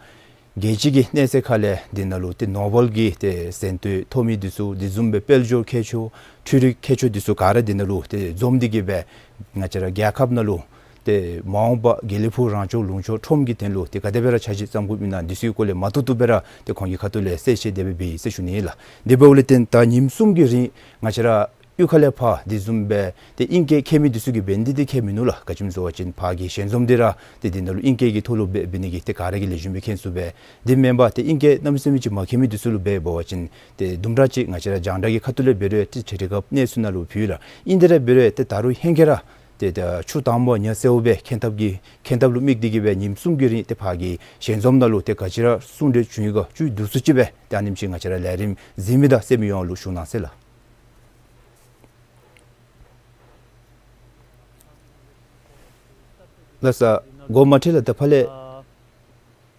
རྒྱལ་སྤྱི་གི་གནས་ཚད་ཁ་ལས་དེ་ནང་ལུ་ཏེ་ནོ་བཱལ་གྱི་ཏེ་གཟེངས་བསྟོད་ཐོབ་མི་འདི་ཚུ་དེ་བཟུམ་སྦེ་དཔལ་འབྱོར་མཁས་མཆོག་འཕྲུལ་རིག་མཁས་མཆོག་འདི་ཚུ་ག་ར་དེ་ནང་ལུ་ཏེ་འཛོམས་ཏེ་གི་སྦེ་ང་བཅས་ར་རྒྱལ་ཁབ་ནང་ལུ་ཏེ་མ་འོངས་པ་དགེ་ལེགས་ཕུག་རང་སྐྱོང་ལུང་ཕྱོགས་ཁྲོམ་གྱི་དོན་ལུ་ཏེ་ག་དེ་སྦེ་ར་འཆར་གཞི་བརྩམ་དགོཔ་ཨིན་ན་འདི་ཚུ་གི་སྐོར་ལས་མ་ཐུག་ཐུག་སྦེ་ར་ཏེ་ཁོང་གི་ཁ་ཐུག་ལས་གསལ་བཤད་དེ་སྦེ་འབད་ཡི་ཟེར་ཞུ་ནི་ལགས། དེ་འབདཝ་ལས་བརྟེན་ད་ཉིནམ་གསུམ་གྱི་རིང་ང་བཅས་ར་གཡུས་ཁ་ལས་ཕར་དེ་བཟུམ་སྦེ་ཏེ་ཨིང་སྐད་མཁས་མི་འདི་ཚུ་གིས་འབད་ནི་འདི་ཏེ་མཁས་མིན་ནུག་ལགས། ག་ཅི་སྨོ་ཟེར་བ་ཅིན་ཕར་གྱི་ཞལ་འཛོམས་འདི་ར་ཏེ་དེ་ནང་ལུ་ཨིང་སྐད་ཀྱི་ཐོག་ལུ་འབད་འབད་ནི་གི་ཏེ་ག་ར་གིས་ལེགས་ཤོམ་སྦེ་མཁྱེན་ཚུགས་པས། དེ་མེན་པར་ཏེ་ཨིང་སྐད་གནམ་མེད་ས་མེད་ཅིག་མ་མཁས་མི་འདི་ཚུ་ལུ་འབད་འབད་བ་ཅིན་ཏེ་དུམ་གྲ་ཅིག་ང་བཅས་ར་རྒྱང་བསྒྲགས་ཀྱི་ཁ་ཐུག་ལས་འབད་རུང་ཏེ་ཆེ་དྲགས་གནས་ཚུལ་ནང་ལུ་ཕུལ་ཡི་ལགས། ཨིན་དེ་ར་འབད་རུང་ཏེ་ད་རུང་ཧེང་སྐལ་ར་ ཏེ་ད་ཆུ་དྭངས་པོ་ཉ་སེརཝ་སྦེ་མཁྱེན་ཐབས་ཀྱི་མཁྱེན་ཐབས་ལུ་དམིགས་ཏེ་གི་སྦེ་ཉིནམ་གསུམ་གྱི་རིང་ཏེ་ཕར་གྱི་ཞལ་འཛོམས་ནང་ལུ་ཏེ་ག་ཅི་ར་གསུང་གྲོས་བྱུང་ཡི་ག་བཅུད་བསྡུ་ཚུ་ཅིག་སྦེ་ཏེ་ཨ་ནེམ་ཅིག་ང་བཅས་ར་ལས་རིམ་གཟིགས་མི་དང་གསན་མི་ཡོངས་ལུ་ཞུ་གནང་ཟེར་ལགས། ལགས་སོ། གོ་མ་ཁྲིད་ལགས། ད་ཕར་ལས་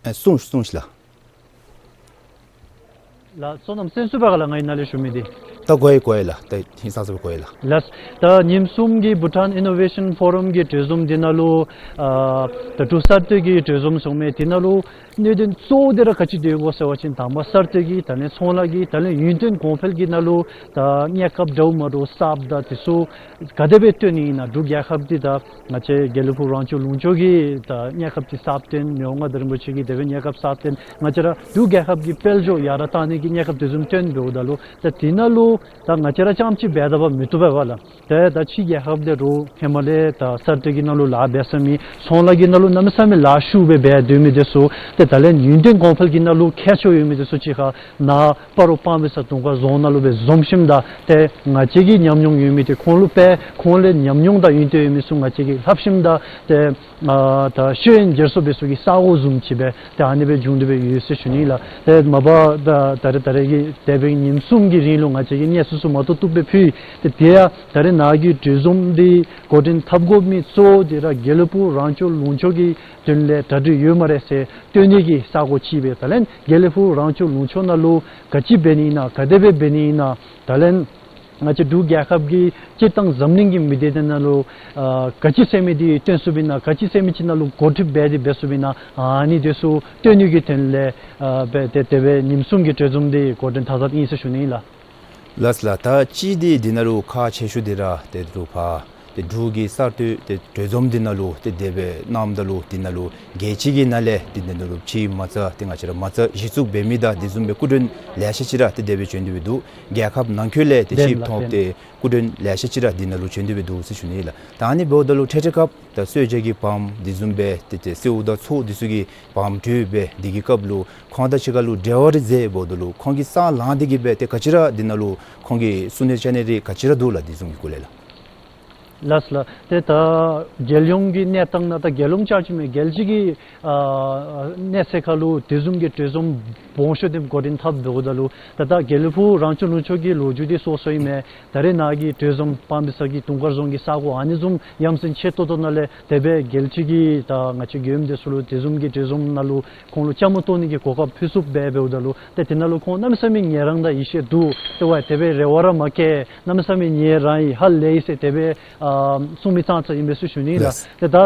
ཨེ་གསུངས་གསུངས་ཤིག་ལགས། ལགས་སོ། ནམ་གསན་ཚུགས་པས་ག་ལགས། ང་གིས་ནཱ་ལས་ཞུ་མི་འདི། ད་གོ་ཡི་གོ་ཡི་ལགས། ད་ཧིང་སངས་ས་སྦེ་གོ་ཡི་ལགས། ལགས། ད་ཉིནམ་གསུམ་གྱི་Bhutan Innovation Forum གྱི་གྲོས་འཛོམས་འདི་ནང་ལུ་ཨ་ད་འབྲུག་གསར་གཏོད་ཀྱི་གྲོས་འཛོམས་སོང་མས། འདི་ནང་ལུ་གནད་དོན་གཙོ་བོ་འདི་ར་ག་ཅི་སྡོད་དགོ་ཟེར་བ་ཅིན་དང་པ་གསར་གཏོད་ཀྱི་ད་ལན་ཚོང་ལཱ་གི་ད་ལན་ཡུན་བརྟན་གོང་འཕེལ་གྱི་ནང་ལུ་ད་གནས་སྐབས་འདྲཝ་མ་འདྲཝ་གསརཔ་དང་དེ་ཚུ་ག་དེ་སྦེ་བཏོན་ནི་ཨིན་ན། འབྲུག་རྒྱལ་ཁབ་འདི་ད་ང་བཅས་དགེ་ལེགས་ཕུག་རང་སྐྱོང་ལུང་ཕྱོགས་ཀྱི་ད་གནས་སྐབས་ཅིག་གསརཔ་བཏོན་མི་དབང་མངའ་བདག་རིན་པོ་ཆེ་གིས་དེ་སྦེ་གནས་སྐབས་གསརཔ་བཏོན་ང་བཅས་ར་འབྲུག་རྒྱལ་ཁབ་ཀྱི་དཔལ་འབྱོར་ཡར་དྲག་གཏང་ནི་གི་གནས་སྐབས་དེ་བཟུམ་བཏོན་འབདཝ་ད་ལུ་ད་འདི་ནང་ལུ་ད་ང་བཅས་ར་རྐྱངམ་གཅིག་འབད་དེ་འབད་མི་བཏུབ་པས་ལགས། ཏེ་ད་ཕྱི་རྒྱལ་ཁབ་འདི་རུང་ཧེ་མ་ལས་ད་གསར་གཏོད་ཀྱི་ནང་ལུ་ལཱ་འབད་ས་མི་ཚོང་ལཱ་གི་ནང་ལུ་གནམ་མེད་ས་མེད་ལཱ་ཤུགས་སྦེ་འབད་སྡོད་མི་དེ་ཚུ་ཏེ་ད་ལན་ཡུན་བརྟན་གོང་འཕེལ་གྱི་ནང་ལུ་མཁས་མཆོག་ཡོད་མི་དེ་ཚུ་ཅིག་ཁར་ནཱ་སྤ་རོ་སྤང་སྦིས་ས་དུང་དཀར་རྫོང་ནང་ལུ་སྦེ་འཛོམས་ཞིནམ་ད་ཏེ་ང་བཅས་ཀྱི་ཉམས་མྱོང་ཡོད་མི་དེ་ཁོང་ལུ་སྤེལ། ཁོང་ལས་ཉམས་མྱོང་དང་ཡོན་ཏན་ཡོད་མི་ཚུ་ང་བཅས་ཀྱིས་ལྷབ་ཞིནམ་ད་ཏེ་ཨ་ད་ཤེས་ཡོན་སྦྱར་སོ་འབད་སོ་གི་ས་གོ་བཟུམ་ཅིག་སྦེ་ཏེ་ཨ་ནི་སྦེ་བྱུང་སྟེ་སྦེ་ཡོད་ཟེར་ཞུ་ནི་ལགས། ཏེ་མ་པ་ད་ད་རེས་ད་རེས་ཀྱི་འདས་པའི་ཉིནམ་གསུམ་གྱི་རིང་ལུ་ང་བཅས་ཀྱིས་གནས་ཚུལ་ཚུ་མ་ཐུབ་ཐུབ་སྦེ་ཕུལ། ཏེ་དེ་ཡང་ད་རེས་ནཱ་གི་གྲོས་འཛོམས་འདི་འགོ་འདྲེན་འཐབ་དགོ་མི་གཙོ་བོ་འདི་ར་དགེ་ལེགས་ཕུག་རང་སྐྱོང་ལུང་ཕྱོགས་ཀྱི་དོན་ལས་གྲ་སྒྲིག་ཡོད་སྨ་རེ་ཟེར་སྟོན་ནི་གི་ས་གོ་ཅིག་སྦེ་ད་ལན་དགེ་ལེགས་ཕུག་རང་སྐྱོང་ལུང་ཕྱོགས་ནང་ལུ་ག་ཅི་འབད་ནི་ཨིན་ན་ག་དེ་སྦེ་འབད་ནི་ཨིན་ན་ད་ལན་ང་བཅས་འབྲུག་རྒྱལ་ཁབ་ཀྱི་སྤྱིར་བཏང་འཛམ་གླིང་གི་མི་སྡེ་འདི་ནང་ལུ་ཨ་ག་ཅི་ཟེར་མི་འདི་སྟོན་ཚུགསཔ་ཨིན་ན་ག་ཅི་ཟེར་མི་ཅིག་ནང་ལུ་འགོ་ཁྲིདཔ་འབད་དེ་འབད་ཚུགསཔ་ཨིན་ན་ཨ་ནི་དེ་ཚུ་སྟོན་ནི་གི་དོན་ལས་ཨ་འབད་དེ་དེ་སྦེ་ཉིནམ་གསུམ་གྱི་གྲོས་འཛོམས་འདི་འགོ་འདྲེན་འཐབ་འཐབཔ་ཨིན་ཟེར་ཞུ་ནི་ཨིན་ལགས། ལགས་ལགས། ད་ཅི་འདི་འདི་ནང་ལུ་ཁག་ཆེ་ཤོས་འདི་ར་ཏེ་འབྲུག་ཕར་ཏེ་འབྲུག་གི་གསར་གཏོད་ཏེ་གྲོས་འཛོམས་འདི་ནང་ལུ་ཏེ་དེ་སྦེ་གནངམ་ད་ལུ་འདི་ནང་ལུ་རྒྱལ་སྤྱི་གི་ནང་ལས་ཏེ་འདི་ནང་ལུ་ཕྱི་མ་རྩ་ཏེ་ང་བཅས་ར་མ་རྩ་གཞི་བཙུགས་འབད་མི་དང་དེ་བཟུམ་སྦེ་སྐུ་མགྲོན་ལེ་ཤ་ཅིག་ར་ཏེ་དེ་སྦེ་བྱོན་ཏེ་སྦེ་འདུག། རྒྱལ་ཁབ་ནང་འཁོད་ལས་ཏེ་ལན་ཤིབ་ལགས་ཐོབ་ལན། ཏེ་སྐུ་མགྲོན་ལེ་ཤ་ཅིག་ར་འདི་ནང་ལུ་བྱོན་ཏེ་སྦེ་འདུག་ཟེར་ཞུ་ནི་ལགས། ད་ཨ་ནི་འབདཝ་ད་ལུ་འཕྲལ་འཕྲལ་སྐབས་ད་གསོལ་ཇ་གི་བམ་དེ་བཟུམ་སྦེ་ཏེ་ཏེ་སེརཝ་དང་ཚོགས་འདི་ཚུ་གི་བམ་སྤྲོད་སྦེ་འདི་གི་སྐབས་ལུ་ཁོང་དང་གཅིག་ཁར་ལུ་འབྲེལ་བ་རེ་མཛད་འབདཝ་ད་ལུ་ཁོང་གིས་སང་ལངས་ཏེ་གི་སྦེ་ཏེ་ག་ཅི་ར་འདི་ནང་ལུ་ཁོང་གིས་གསུང་གནས་བཅའ་གནས་རེ་ག་ཅི་ར་འདུག་ལགས། དེ་བཟུམ་གྱི་སྐོར་ལས་ལགས། ལགས་ལགས། ཏེ་ད་རྒྱལ་ཡོངས་ཀྱི་གནས་སྟངས་ནང་ད་རྒྱལ་ཡོངས་རྐྱངམ་ཅིག་མེན་རྒྱལ་སྤྱི་གི་ཨ་གནས་ཚད་ཁར་ལུ་དེ་བཟུམ་གྱི་གྲོས་འཛོམས་སྦོམ་ཤོས་འདི་འགོ་འདྲེན་འཐབ་འབདཝ་ད་ལུ་ད་ད་དགེ་ལེགས་ཕུག་རང་སྐྱོང་ལུང་ཕྱོགས་ཀྱི་ལོ་རྒྱུས་འདི་སོ་སོ་ཨིན་མས། ད་རེས་ནཱ་གི་གྲོས་འཛོམས་སྤང་སྦིས་ས་གི་དུང་དཀར་རྫོང་གི་ས་གོ་ཨ་ནི་བཟུམ་ཡ་མཚན་ཆེ་ཏོག་ཏོ་ནང་ལས་དེ་སྦེ་རྒྱལ་སྤྱི་གི་ད་ང་བཅས་མགྱོནམ་འདི་ཚུ་ལུ་དེ་བཟུམ་གྱི་གྲོས་འཛོམས་ནང་ལུ་ཁོང་ལུ་བཅའ་མར་གཏོགས་ནི་གི་གོ་སྐབས་ཕུལ་ཚུགསཔ་སྦེ་འབདཝ་ད་ལུ་ཏེ་དེ་ནང་ལུ་ཁོང་གནམ་མེད་ས་མེད་ངལ་རངས་དང་ཡིད་ཆེས་འདུག། ཏེ་ཝའི་དེ་སྦེ་རེ་བ་ར་མ་བསྐྱེད། གནམ་མེད་ས་མེད་ངལ་རངས་ཡི་ཧ་ལས་ཡི་ཟེར་དེ་སྦེ་ཨ་གསུང་མི་ཙང་ཙ་ཨིན་པས་ཟེར་ཞུ་ནི་ལགས། ལགས། ཏེ་ད་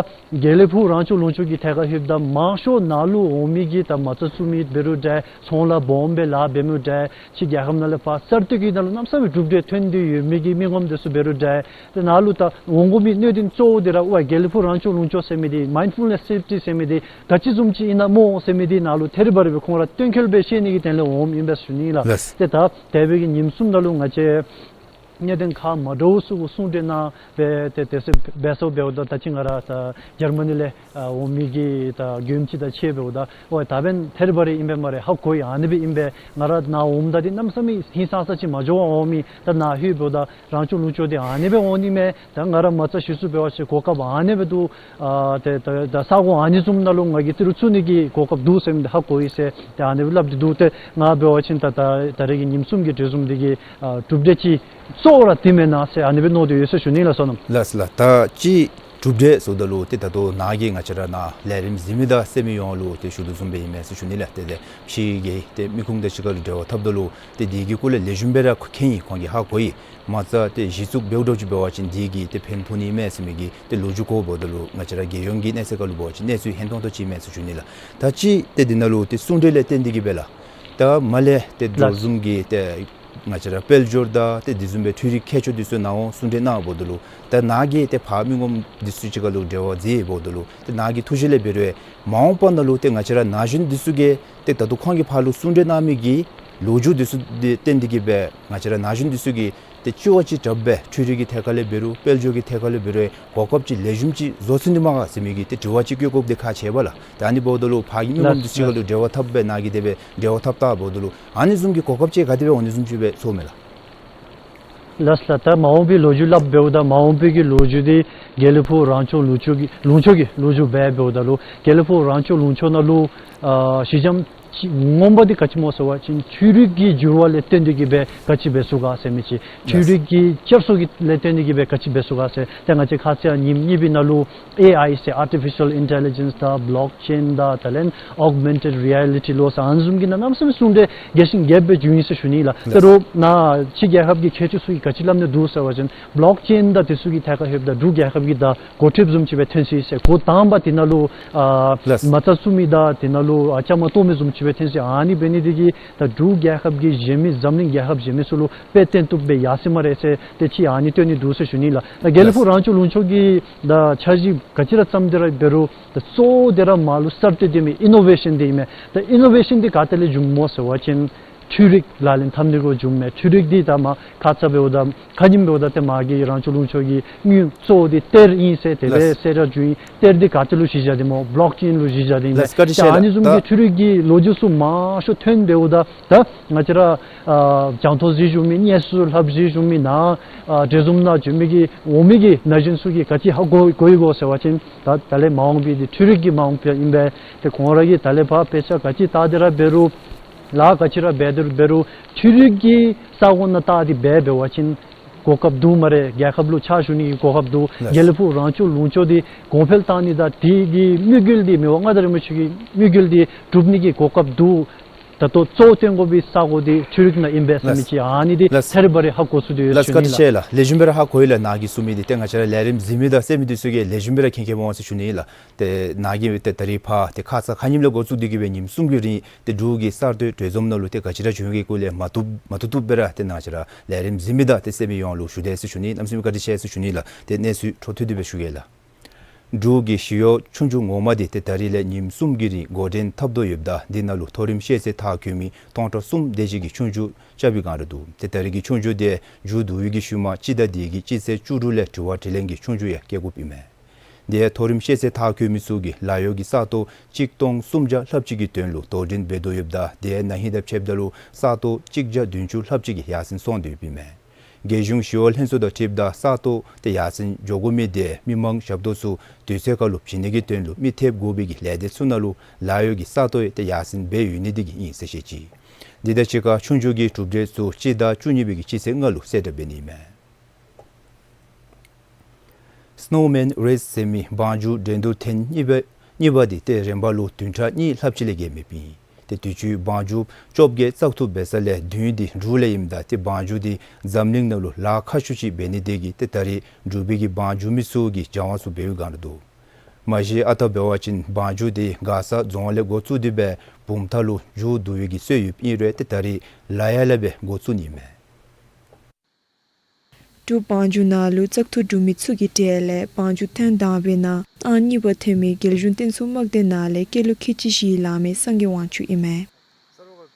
དགེ་ལེགས་ཕུག་རང་སྐྱོང་ལུང་ཕྱོགས་ཀྱི་ཐད་ཁར་ལྷོདཔ་ད་མང་ཤོས་ནཱ་ལུ་འོང་མི་གི་ད་མ་རྩ་བཙུགས་མི་འབད་རུང་འདྲ་ཚོང་ལཱ་སྦོམ་སྦེ་ལཱ་འབད་མི་འདྲ་ཕྱི་རྒྱལ་ཁབ་ནང་ལས་ཕར་གསར་གཏོད་ཀྱི་ནང་ལུ་གནམ་མེད་ས་མེད་གྲུབ་འབྲས་ཐོན་ཏེ་ཡོད་མི་གི་མི་ངོམ་དེ་ཚུ་འབད་རུང་འདྲ། ཏེ་ནཱ་ལུ་ད་འོང་དགོ་མི་གནད་དོན་གཙོ་བོ་འདི་ར་ཝའི་དགེ་ལེགས་ཕུག་རང་སྐྱོང་ལུང་ཕྱོགས་ཟེར་མི་འདི་མའིནཌ་ཕུལ་ནེསི་སེབ་ཊི་ཟེར་མི་འདི་ག་ཅི་བཟུམ་ཅིག་ཨིན་ན་སྨོ་ཟེར་མི་འདི་ནཱ་ལུ་ཐད་རི་བ་རི་སྦེ་ཁོང་ར་སྟོན་ཁལ་སྦེ་ཤེས་ནི་གི་དོན་ལས་འོངམ་ཨིན་པས་ཟེར་ཞུ་ནི་ལགས། ལགས། ཏེ་ད་འདས་པའི་གི་ཉིནམ་གསུམ་ནང་ལུ་ང་བཅས་གནད་དོན་ཁག་མ་འདྲཝ་ཚུ་གུ་གསུང་གྲོས་གནང་སྦེ་ཏེ་དེ་སྦེ་འབད་སོ་འབདཝ་ད་ད་ཅི་ང་ར་ད་འཇར་མ་ནི་ལས་ཨ་འོང་མི་གི་ད་མགྱོནམ་ཅིག་དང་ཕྱད་འབདཝ་ད་ཝའི་ད་འབདན་ཐད་རི་བ་རི་ཨིན་པས་སྨ་རེ་ཧ་གོ་ཡི། ཨ་ནི་སྦེ་ཨིན་པས། ང་ར་ནཱ་འོངམ་ད་འདི་གནམ་མེད་ས་མེད་ཧིང་སངས་ས་ཅིག་མ་འགྱོ་བར་འོང་མི་ད་ནཱ་ལྷོད་འབདཝ་ད་རང་སྐྱོང་ལུང་ཕྱོགས་འདི་ཨ་ནི་སྦེ་འོང་ནི་མས། ད་ང་ར་མ་རྩ་གཞི་བཙུགས་འབད་བ་ཅིན་གོ་སྐབས་ཨ་ནི་སྦེ་འདུག། ཨ་ཏེ་ད་ད་ས་གོ་ཨ་ནི་བཟུམ་ནང་ལུ་ང་གིས་རྩིས་རུང་ཚུད་ནི་གི་གོ་སྐབས་འདུག་ཟེར་མི་འདི་ཧ་གོ་ཡི་ཟེར་ཏེ་ཨ་ནི་སྦེ་སླབ་སྟེ་འདུག། ཏེ་ང་འབད་བ་ཅིན་ད་ད་ད་རེས་ཀྱི་ཉིནམ་གསུམ་གྱི་གྲོས་འཛོམས་འདི་གི་ཨ་གྲུབ་འབྲས་ཅིག་གཙོ་བོ་ར་འདི་མེན་ན་ཟེར་ཨ་ནི་སྦེ་མནོ་སྟེ་ཡོད་ཟེར་ཞུ་ནི་ལགས་སོ་ནམ། ལགས་ལགས། ད་ཅི་གྲུབ་འབྲས་ཟེརཝ་ད་ལུ་ཏེ་ད་ལྟོ་ནཱ་གི་ང་བཅས་ར་ནཱ་ལས་རིམ་གཟིགས་མི་དང་གསན་མི་ཡོངས་ལུ་ཏེ་ཞུ་དོ་བཟུམ་སྦེ་ཨིན་མས་ཟེར་ཞུ་ནི་ལགས། ཏེ་ཏེ་ཕྱི་གི་ཏེ་མི་ཁུངས་དང་གཅིག་ཁར་ལུ་འབྲེལ་བ་འཐབ་ད་ལུ་ཏེ་འདི་གི་སྐོར་ལས་ལེགས་ཤོམ་སྦེ་ར་མཁྱེན་ཡི། ཁོང་གིས་ཧ་གོ་ཡི། མ་རྩ་ཏེ་གཞི་བཙུགས་འབདཝ་འདྲཝ་ཅིག་འབད་བ་ཅིན་འདི་གིས་ཏེ་ཕན་ཕོག་ནི་མས་ཟེར་མི་གི་ཏེ་ལོ་རྒྱུས་གོ་འབདཝ་ད་ལུ་ང་བཅས་ར་རྒྱལ་ཡོངས་ཀྱི་གནས་ཚད་ཁར་ལུ་འབད་བ་ཅིན་གནས་ཚུལ་ཧན་ཏོང་ཏོ་ཅིག་མས་ཟེར་ཞུ་ནི་ལགས། ད་ཅི་ཏེ་འདི་ནང་ལུ་ཏེ་གསུང་གྲོས་ལས་བརྟེན་ཏེ་གི་སྦེ་ལགས། ད་མར་ལས་ཏེ་ལགས། འགྲོ་འཛུམ་གྱི་ཏེ་ང་བཅས་ར་དཔལ་འབྱོར་དང་ཏེ་དེ་བཟུམ་སྦེ་འཕྲུལ་རིག་མཁས་མཆོག་འདི་ཚུ་ནཱ་འོང་གསུང་གྲོས་གནང་འབདཝ་ད་ལུ་ད་ནཱ་གི་ཏེ་ཕར་མི་ངོམ་འདི་ཚུ་གཅིག་ཁར་ལུ་འབྲེལ་བ་མཛད་འབདཝ་ད་ལུ་ཏེ་ནཱ་གི་ཐུགས་བཞེད་ལས་འབད་རུང་མ་འོངས་པ་ནང་ལུ་ཏེ་ང་བཅས་ར་ན་གཞོན་འདི་ཚུ་གིས་ཏེ་ད་ལྟོ་ཁོང་གི་ཕར་ལུ་གསུང་གྲོས་གནང་མི་གི་ལོ་རྒྱུས་འདི་ཚུ་འདི་བརྟེན་ཏེ་གི་སྦེ་ང་བཅས་ར་ན་གཞོན་འདི་ཚུ་གིས་ཏེ་ལྕི་བ་ཅིག་དྲགཔ་སྦེ་འཕྲུལ་རིག་གི་ཐད་ཁར་ལས་འབད་རུང་དཔལ་འབྱོར་གྱི་ཐད་ཁར་ལས་འབད་རུང་གོ་སྐབས་ཅིག་ལེགས་ཤོམ་ཅིག་བཟོ་ཚུགས་ནི་མས་ག་ཟེར་མི་གི་ཏེ་དྲི་བ་ཅིག་བཀོད་དགོཔ་འདི་ཁག་ཆེ་བས་ལགས། ད་ཨ་ནི་འབདཝ་ད་ལུ་ཕར་གྱི་མི་ངོམ་འདི་ཚུ་གཅིག་ཁར་ལུ་འབྲེལ་བ་འཐབ་སྦེ་ནཱ་གིས་དེ་སྦེ་འབྲེལ་བ་འཐབ་ད་འབདཝ་ད་ལུ་ཨ་ནི་བཟུམ་གྱི་གོ་སྐབས་ཅིག་ག་དེ་སྦེ་འོང་ནི་བཟུམ་ཅིག་སྦེ་ཚོརཝ་མས་ལགས། ལགས་ལགས། ད་མ་འོངས་པའི་ལོ་རྒྱུས་སླབ་འབདཝ་ད་མ་འོངས་པའི་གི་ལོ་རྒྱུས་འདི་དགེ་ལེགས་ཕུག་རང་སྐྱོང་ལུང་ཕྱོགས་ཀྱི་ལུང་ཕྱོགས་ཀྱི་ལོ་རྒྱུས་འབད་འབདཝ་ད་ལུ་དགེ་ལེགས་ཕུག་རང་སྐྱོང་ལུང་ཕྱོགས་ནང་ལུ་ཨ་ཞི་འཇམ་ཅིག་ངོ་མ་འདི་ག་ཅི་སྨོ་ཟེར་བ་ཅིན་འཕྲུལ་རིག་གི་འགྱུར་བ་ལས་བརྟེན་ཏེ་གིས་སྦེ་ག་ཅི་འབད་ཚུགས་ག་ཟེར་མི་ཅིག། འཕྲུལ་རིག་གི་བསྐྱར་གསོ་གི་ལས་བརྟེན་ཏེ་གིས་སྦེ་ག་ཅི་འབད་ཚུགས་ག་ཟེར། ཏེ་ང་བཅས་ཁ་ཙ་ཡང་ཉིནམ་གཉིས་པའི་ནང་ལུ་ཨེ་ཨའི་ཟེར་Artificial Intelligence དང་Blockchain དང་དེ་ལས་Augmented Reality ལོ་ཟེར་ཨ་ནི་བཟུམ་གྱི་ནང་གནམ་མེད་ས་མེད་གསུང་གྲོས་རྒྱས་ཤིང་རྒྱས་པ་སྦེ་བྱུང་ཡི་ཟེར་ཞུ་ནི་ལགས། ད་རུང་ནཱ་ཕྱི་རྒྱལ་ཁབ་ཀྱི་མཁས་མཆོག་ཚུ་གིས་ག་ཅི་སླབ་ནི་འདུག་ཟེར་བ་ཅིན་Blockchain དང་དེ་ཚུ་གི་ཐད་ཁར་ལྷོདཔ་ད་འབྲུག་རྒྱལ་ཁབ་ཀྱི་ད་འགོ་ཁྲིདཔ་བཟུམ་ཅིག་སྦེ་ཐོན་སོ་ཡི་ཟེར། འགོ་དང་པ་དེ་ནང་ལུ་ཨ་ལགས། མ་རྩ་བཙུགས་མི་དང་དེ་ནང་ལུ་ཨ་བཅའ་མར་གཏོགས་མི་བཟུམ་ཅིག་སྦེ་ཐོན་སོ་ཡི། ཨ་ནི་འབད་ནི་དེ་གིས་ད་འབྲུག་རྒྱལ་ཁབ་ཀྱི་གཞན་མི་འཛམ་གླིང་རྒྱལ་ཁབ་གཞན་མི་ཚུ་ལུ་དཔེ་སྟོན་བཏུབ་སྦེ་ཡར་སོ་ཡི་སྨ་རེ་ཟེར་ཏེ་ཅིག་ཨ་ནི་སྟོན་ནི་འདུག་ཟེར་ཞུ་ནི་ལགས། ད་དགེ་ལེགས་ཕུག་ལགས། རང་སྐྱོང་ལུང་ཕྱོགས་ཀྱི་ད་འཆར་གཞི་ག་ཅི་ར་བརྩམས་ཏེ་ར་འབད་རུང་ད་གཙོ་བོ་དེ་ར་མར་ལུ་གསར་གཏོད་འདི་མས། ཨི་ནོ་ཝེ་ཤཱན་འདི་ཨིན་མས། ད་ཨི་ནོ་ཝེ་ཤཱན་འདི་ག་ཏེ་ལས་བྱུངམ་སྨོ་ཟེར་བ་ཅིན་འཕྲུལ་རིག་ལག་ལེན་འཐབ་ནི་གུ་བྱུངམ་མས། འཕྲུལ་རིག་འདི་ད་མར་ཁ་ཙ་འབདཝ་ད་ཁ་ཉིནམ་འབདཝ་ད་ཏེ་མ་གི་རང་སྐྱོང་ལུང་ཕྱོགས་ཀྱི་དངུལ་གཙོ་བོ་འདི་གཏེར་ཨིན་ཟེར་དེ་ལས་ལགས། གསལ་ར་བྱུང་ཡི། གཏེར་འདི་ག་ཏེ་ལུ་གཞི་བཞག་སྟེ་སྨོ། Blockchain ལུ་གཞི་བཞག་སྟེ་ཨིན་མས། ལགས་བཀའ་དྲིན་ཏེ་ཆེ་ཨ་ལགས། ནི་བཟུམ་ད་གྱི་འཕྲུལ་རིག་གི་ལོ་རྒྱུས་ཚུ་མང་ཤོས་ཐོན་འབདཝ་ད་ད་ང་བཅས་ར་ཨ་རྒྱང་མཐོང་གཟིགས་བཞུགས་མི་དངོས་སུ་ལྷབ་གཟིགས་བཞུགས་མི་ནཱ་ཨ་འབྲས་སྤུངས་ནང་བྱོན་མི་གི་འོང་མི་གི་ན་གཞོན་ཚུ་གིས་ག་ཅི་ཧ་གོ་གོ་ཡི་གོ་ཟེར་བ་ཅིན་ད་ད་ལས་མ་འོངས་པའི་འདི་འཕྲུལ་རིག་གི་མ་འོངས་པ་ཨིན་པས། ཏེ་ཁོང་ར་གིས་ད་ལས་ཕར་དཔེ་ཆ་ག་ཅི་བལྟ་སྟེ་ར་འབད་རུང་ལཱ་ག་ཅི་ར་འབད་དེ་ར་འབད་རུང་འཕྲུལ་རིག་གི་ས་གོ་ནང་བལྟ་སྟེ་འབད་འབད་བ་ཅིན་གོ་སྐབས་འདུག་སྨ་རེ། རྒྱལ་ཁབ་ལུ་ཕྱག་ཞུ་ནི་གི་གོ་སྐབས་འདུག། ལགས། དགེ་ལེགས་ཕུག་རང་སྐྱོང་ལུང་ཕྱོགས་འདི་གོང་འཕེལ་བཏང་ནི་དང་དེ་གི་དམིགས་ཡུལ་འདི་མི་དབང་མངའ་བདག་རིན་པོ་ཆེ་གི་དམིགས་ཡུལ་འདི་འགྲུབ་ནི་གི་གོ་སྐབས་འདུག། ད་ལྟོ་གཙོ་བོ་སྟོན་དགོ་པའི་ས་གོ་འདི་འཕྲུལ་རིག་ནང་ཨིན་པས་ཟེར་མི་ཅིག། ཨ་ནི་འདི་ལགས། ཚར་བ་རེ་ཧ་གོ་ཚུགས་ཏེ་ཡོད་ལགས། ཞུ་ནི་ལགས། བཀའ་དྲིན་ཆེ་ལགས། ལེགས་ཤོམ་སྦེ་ར་ཧ་གོ་ཡི་ལགས། ནཱ་གིས་གསུང་མི་འདི་ཏེ་ང་བཅས་ར་ལས་རིམ་གཟིགས་མི་དང་གསན་མི་འདི་ཚུ་གིས་ལེགས་ཤོམ་སྦེ་ར་མཁྱེན་མཁྱེནམ་འོང་ཟེར་ཞུ་ནི་ལགས། ཏེ་ནཱ་གིས་ཏེ་ད་རིས་ཕར་ཏེ་ཁ་ཙ་ཁ་ཉིནམ་ལས་འགོ་བཙུགས་ཏེ་གིས་སྦེ་ཉིནམ་གསུམ་གྱི་རིང་ཏེ་འབྲུག་གི་གསར་གཏོད་གྲོས་འཛོམས་ནང་ལུ་ཏེ་ག་ཅི་ར་བྱུང་ཡོད་ག་སྐོར་ལས་མ་བཏུབ་མ་བཏུབ་བཏུབ་སྦེ་ར་ཏེ་ང་བཅས་ར་ལས་རིམ་གཟིགས་མི་དང་ཏེ་གསན་མི་ཡོངས་ལུ་ཞུ་དེས་ཟེར་ཞུ་ནི། གནམ་མེད་ས་མེད་བཀའ་དྲིན་ཆེ་ཟེར་ཞུ་ནི་ལགས། ཏེ་གནས་ཚུལ་འཕྲོ་མཐུད་དེ་སྦེ་ཞུ་གེ་ལགས། འབྲུག་གི་ཞི་གཡོག་ཆོས་རྒྱུགས་ངོ་མ་འདི་ཏེ་ད་རིས་ལས་ཉིནམ་གསུམ་གྱི་རིང་འགོ་འདྲེན་འཐབ་དོ་ཡོདཔ་ད་འདི་ནང་ལུ་མཐོ་རིམ་ཤེས་ཚད་མཐར་འཁྱོལ་མི་སྟོང་ཕྲག་གསུམ་དེ་ཅིག་གིས་ཆོས་རྒྱུགས་རྐྱབ་པའི་སྒང་ར་འདུག། ཏེ་ད་རིས་ཀྱི་ཆོས་རྒྱུགས་འདི་མཇུག་བསྡུ་བའི་གི་ཤུལ་མ་སྤྱི་ཟླ་འདི་གི་སྤྱི་ཚེས་བཅུ་དྲུག་ལས་དྲི་བ་དྲིས་ལན་གྱི་ཆོས་རྒྱུགས་ཡང་རྐྱབ་དགོཔ་ཨིན་མས། འདི་ཡང་མཐོ་རིམ་ཤེས་ཚད་མཐར་འཁྱོལ་མི་ཚུ་གིས་ལཱ་གཡོག་གི་ས་སྟོང་གཅིག་སྟོང་སུམ་བརྒྱ་ལྷགཔ་ཅིག་གི་དོན་ལུ་དོ་འགྲན་འབད་དོ་ཡོདཔ་ད་དེ་ཡང་ན་ཧིང་དང་ཕྱདཔ་ད་ལུ་ས་སྟོང་གཅིག་བརྒྱ་བདུན་ཅུ་ལྷགཔ་ཅིག་གིས་ཡར་སེང་སོང་སྟེ་ཡོདཔ་ཨིན་མས། རྒྱལ་གཞུང་ཞི་གཡོག་ལྷན་ཚོགས་དང་འཁྲིལཝ་ད་ས་སྟོང་དེ་ཡར་སེང་འགྱོ་དགོ་མི་དེ་མི་མང་ཞབས་ཏོག་ཚུ་དུས་ཚོད་ཁར་ལུ་བྱིན་ནི་གི་དོན་ལུ་མི་ཐེབས་དགོ་པའི་གི་ལས་སྡེ་ཚུ་ནང་ལུ་ལཱ་གཡོག་གི་ས་སྟོང་ཡང་ཏེ་ཡར་སེང་འབད་ཡོད་ནི་དེ་གིས་ཨིན་ཟེར་བཤད་ཅི། འདི་དང་གཅིག་ཁར་ཆོས་རྒྱུགས་ཀྱི་གྲུབ་འབྲས་ཚུ་སྤྱི་ཟླ་བཅུ་གཉིས་པའི་གི་སྤྱི་ཚེས་ལྔ་ལུ་གསལ་བསྒྲགས་འབད་ནི་ཨིན་མས། སི་ནོ་མཱན་རེས་ཟེར་མི་བང་རྒྱུགས་འགྲན་བསྡུར་ཐེངས་གཉིས་པ་གཉིས་པ་འདི་ཏེ་རིམ་པ་ལུ་བདུན་ཕྲག་གཉིས་ལྷགཔ་ཅིག་ལས་བརྒལ་མེདཔ་ཨིན། ཏེ་དུས་ཅི་བང་རྒྱུགས་བཅོ་བརྒྱད་བཙག་འཐུ་འབད་ས་ལས་བདུན་འདི་འབྲུག་ལས་ཨིནམ་ད་ཏེ་བང་རྒྱུགས་འདི་འཛམ་གླིང་ནང་ལུ་ལཱ་ཁག་ཤོས་ཅིག་འབད་ནི་དེ་གིས་ཏེ་ད་རིས་འབྲུག་པའི་གི་བང་རྒྱུགས་མི་ཚུ་གིས་སྦྱང་བ་ཚུ་འབད་བའི་སྒང་ར་འདུག། མ་གཞི་ཨ་རྟག་འབད་བ་ཅིན་བང་རྒྱུགས་འདི་མགར་ས་རྫོང་ལས་འགོ་བཙུགས་ཏེ་སྦེ་བུམ་ཐང་ལུ་མཇུག་བསྡུ་བའི་གི་སྲོལ་ཡོདཔ་ཨིན་རུང་ཏེ་ད་རིས་ལཱ་ཡར་ལས་སྦེ་འགོ་བཙུགས་ནི་ཨིན་མས། འབྲུག་བང་རྒྱུགས་ནང་ལུ་བཙག་འཐུ་གྲུབ་མི་ཚུ་གི་གྲས་ལས་བང་རྒྱུགས་ཐེངས་དང་པའི་ནང་ཨང་གཉིས་པ་ཐོན་མི་རྒྱལ་གཞུང་བསྟན་སྲུང་དམག་སྡེ་ནང་ལས་སྐྱེས་ལོ་ཁལ་གཅིག་བཞི་ལང་མི་སངས་རྒྱས་དབང་ཕྱུག་ཨིན་མས།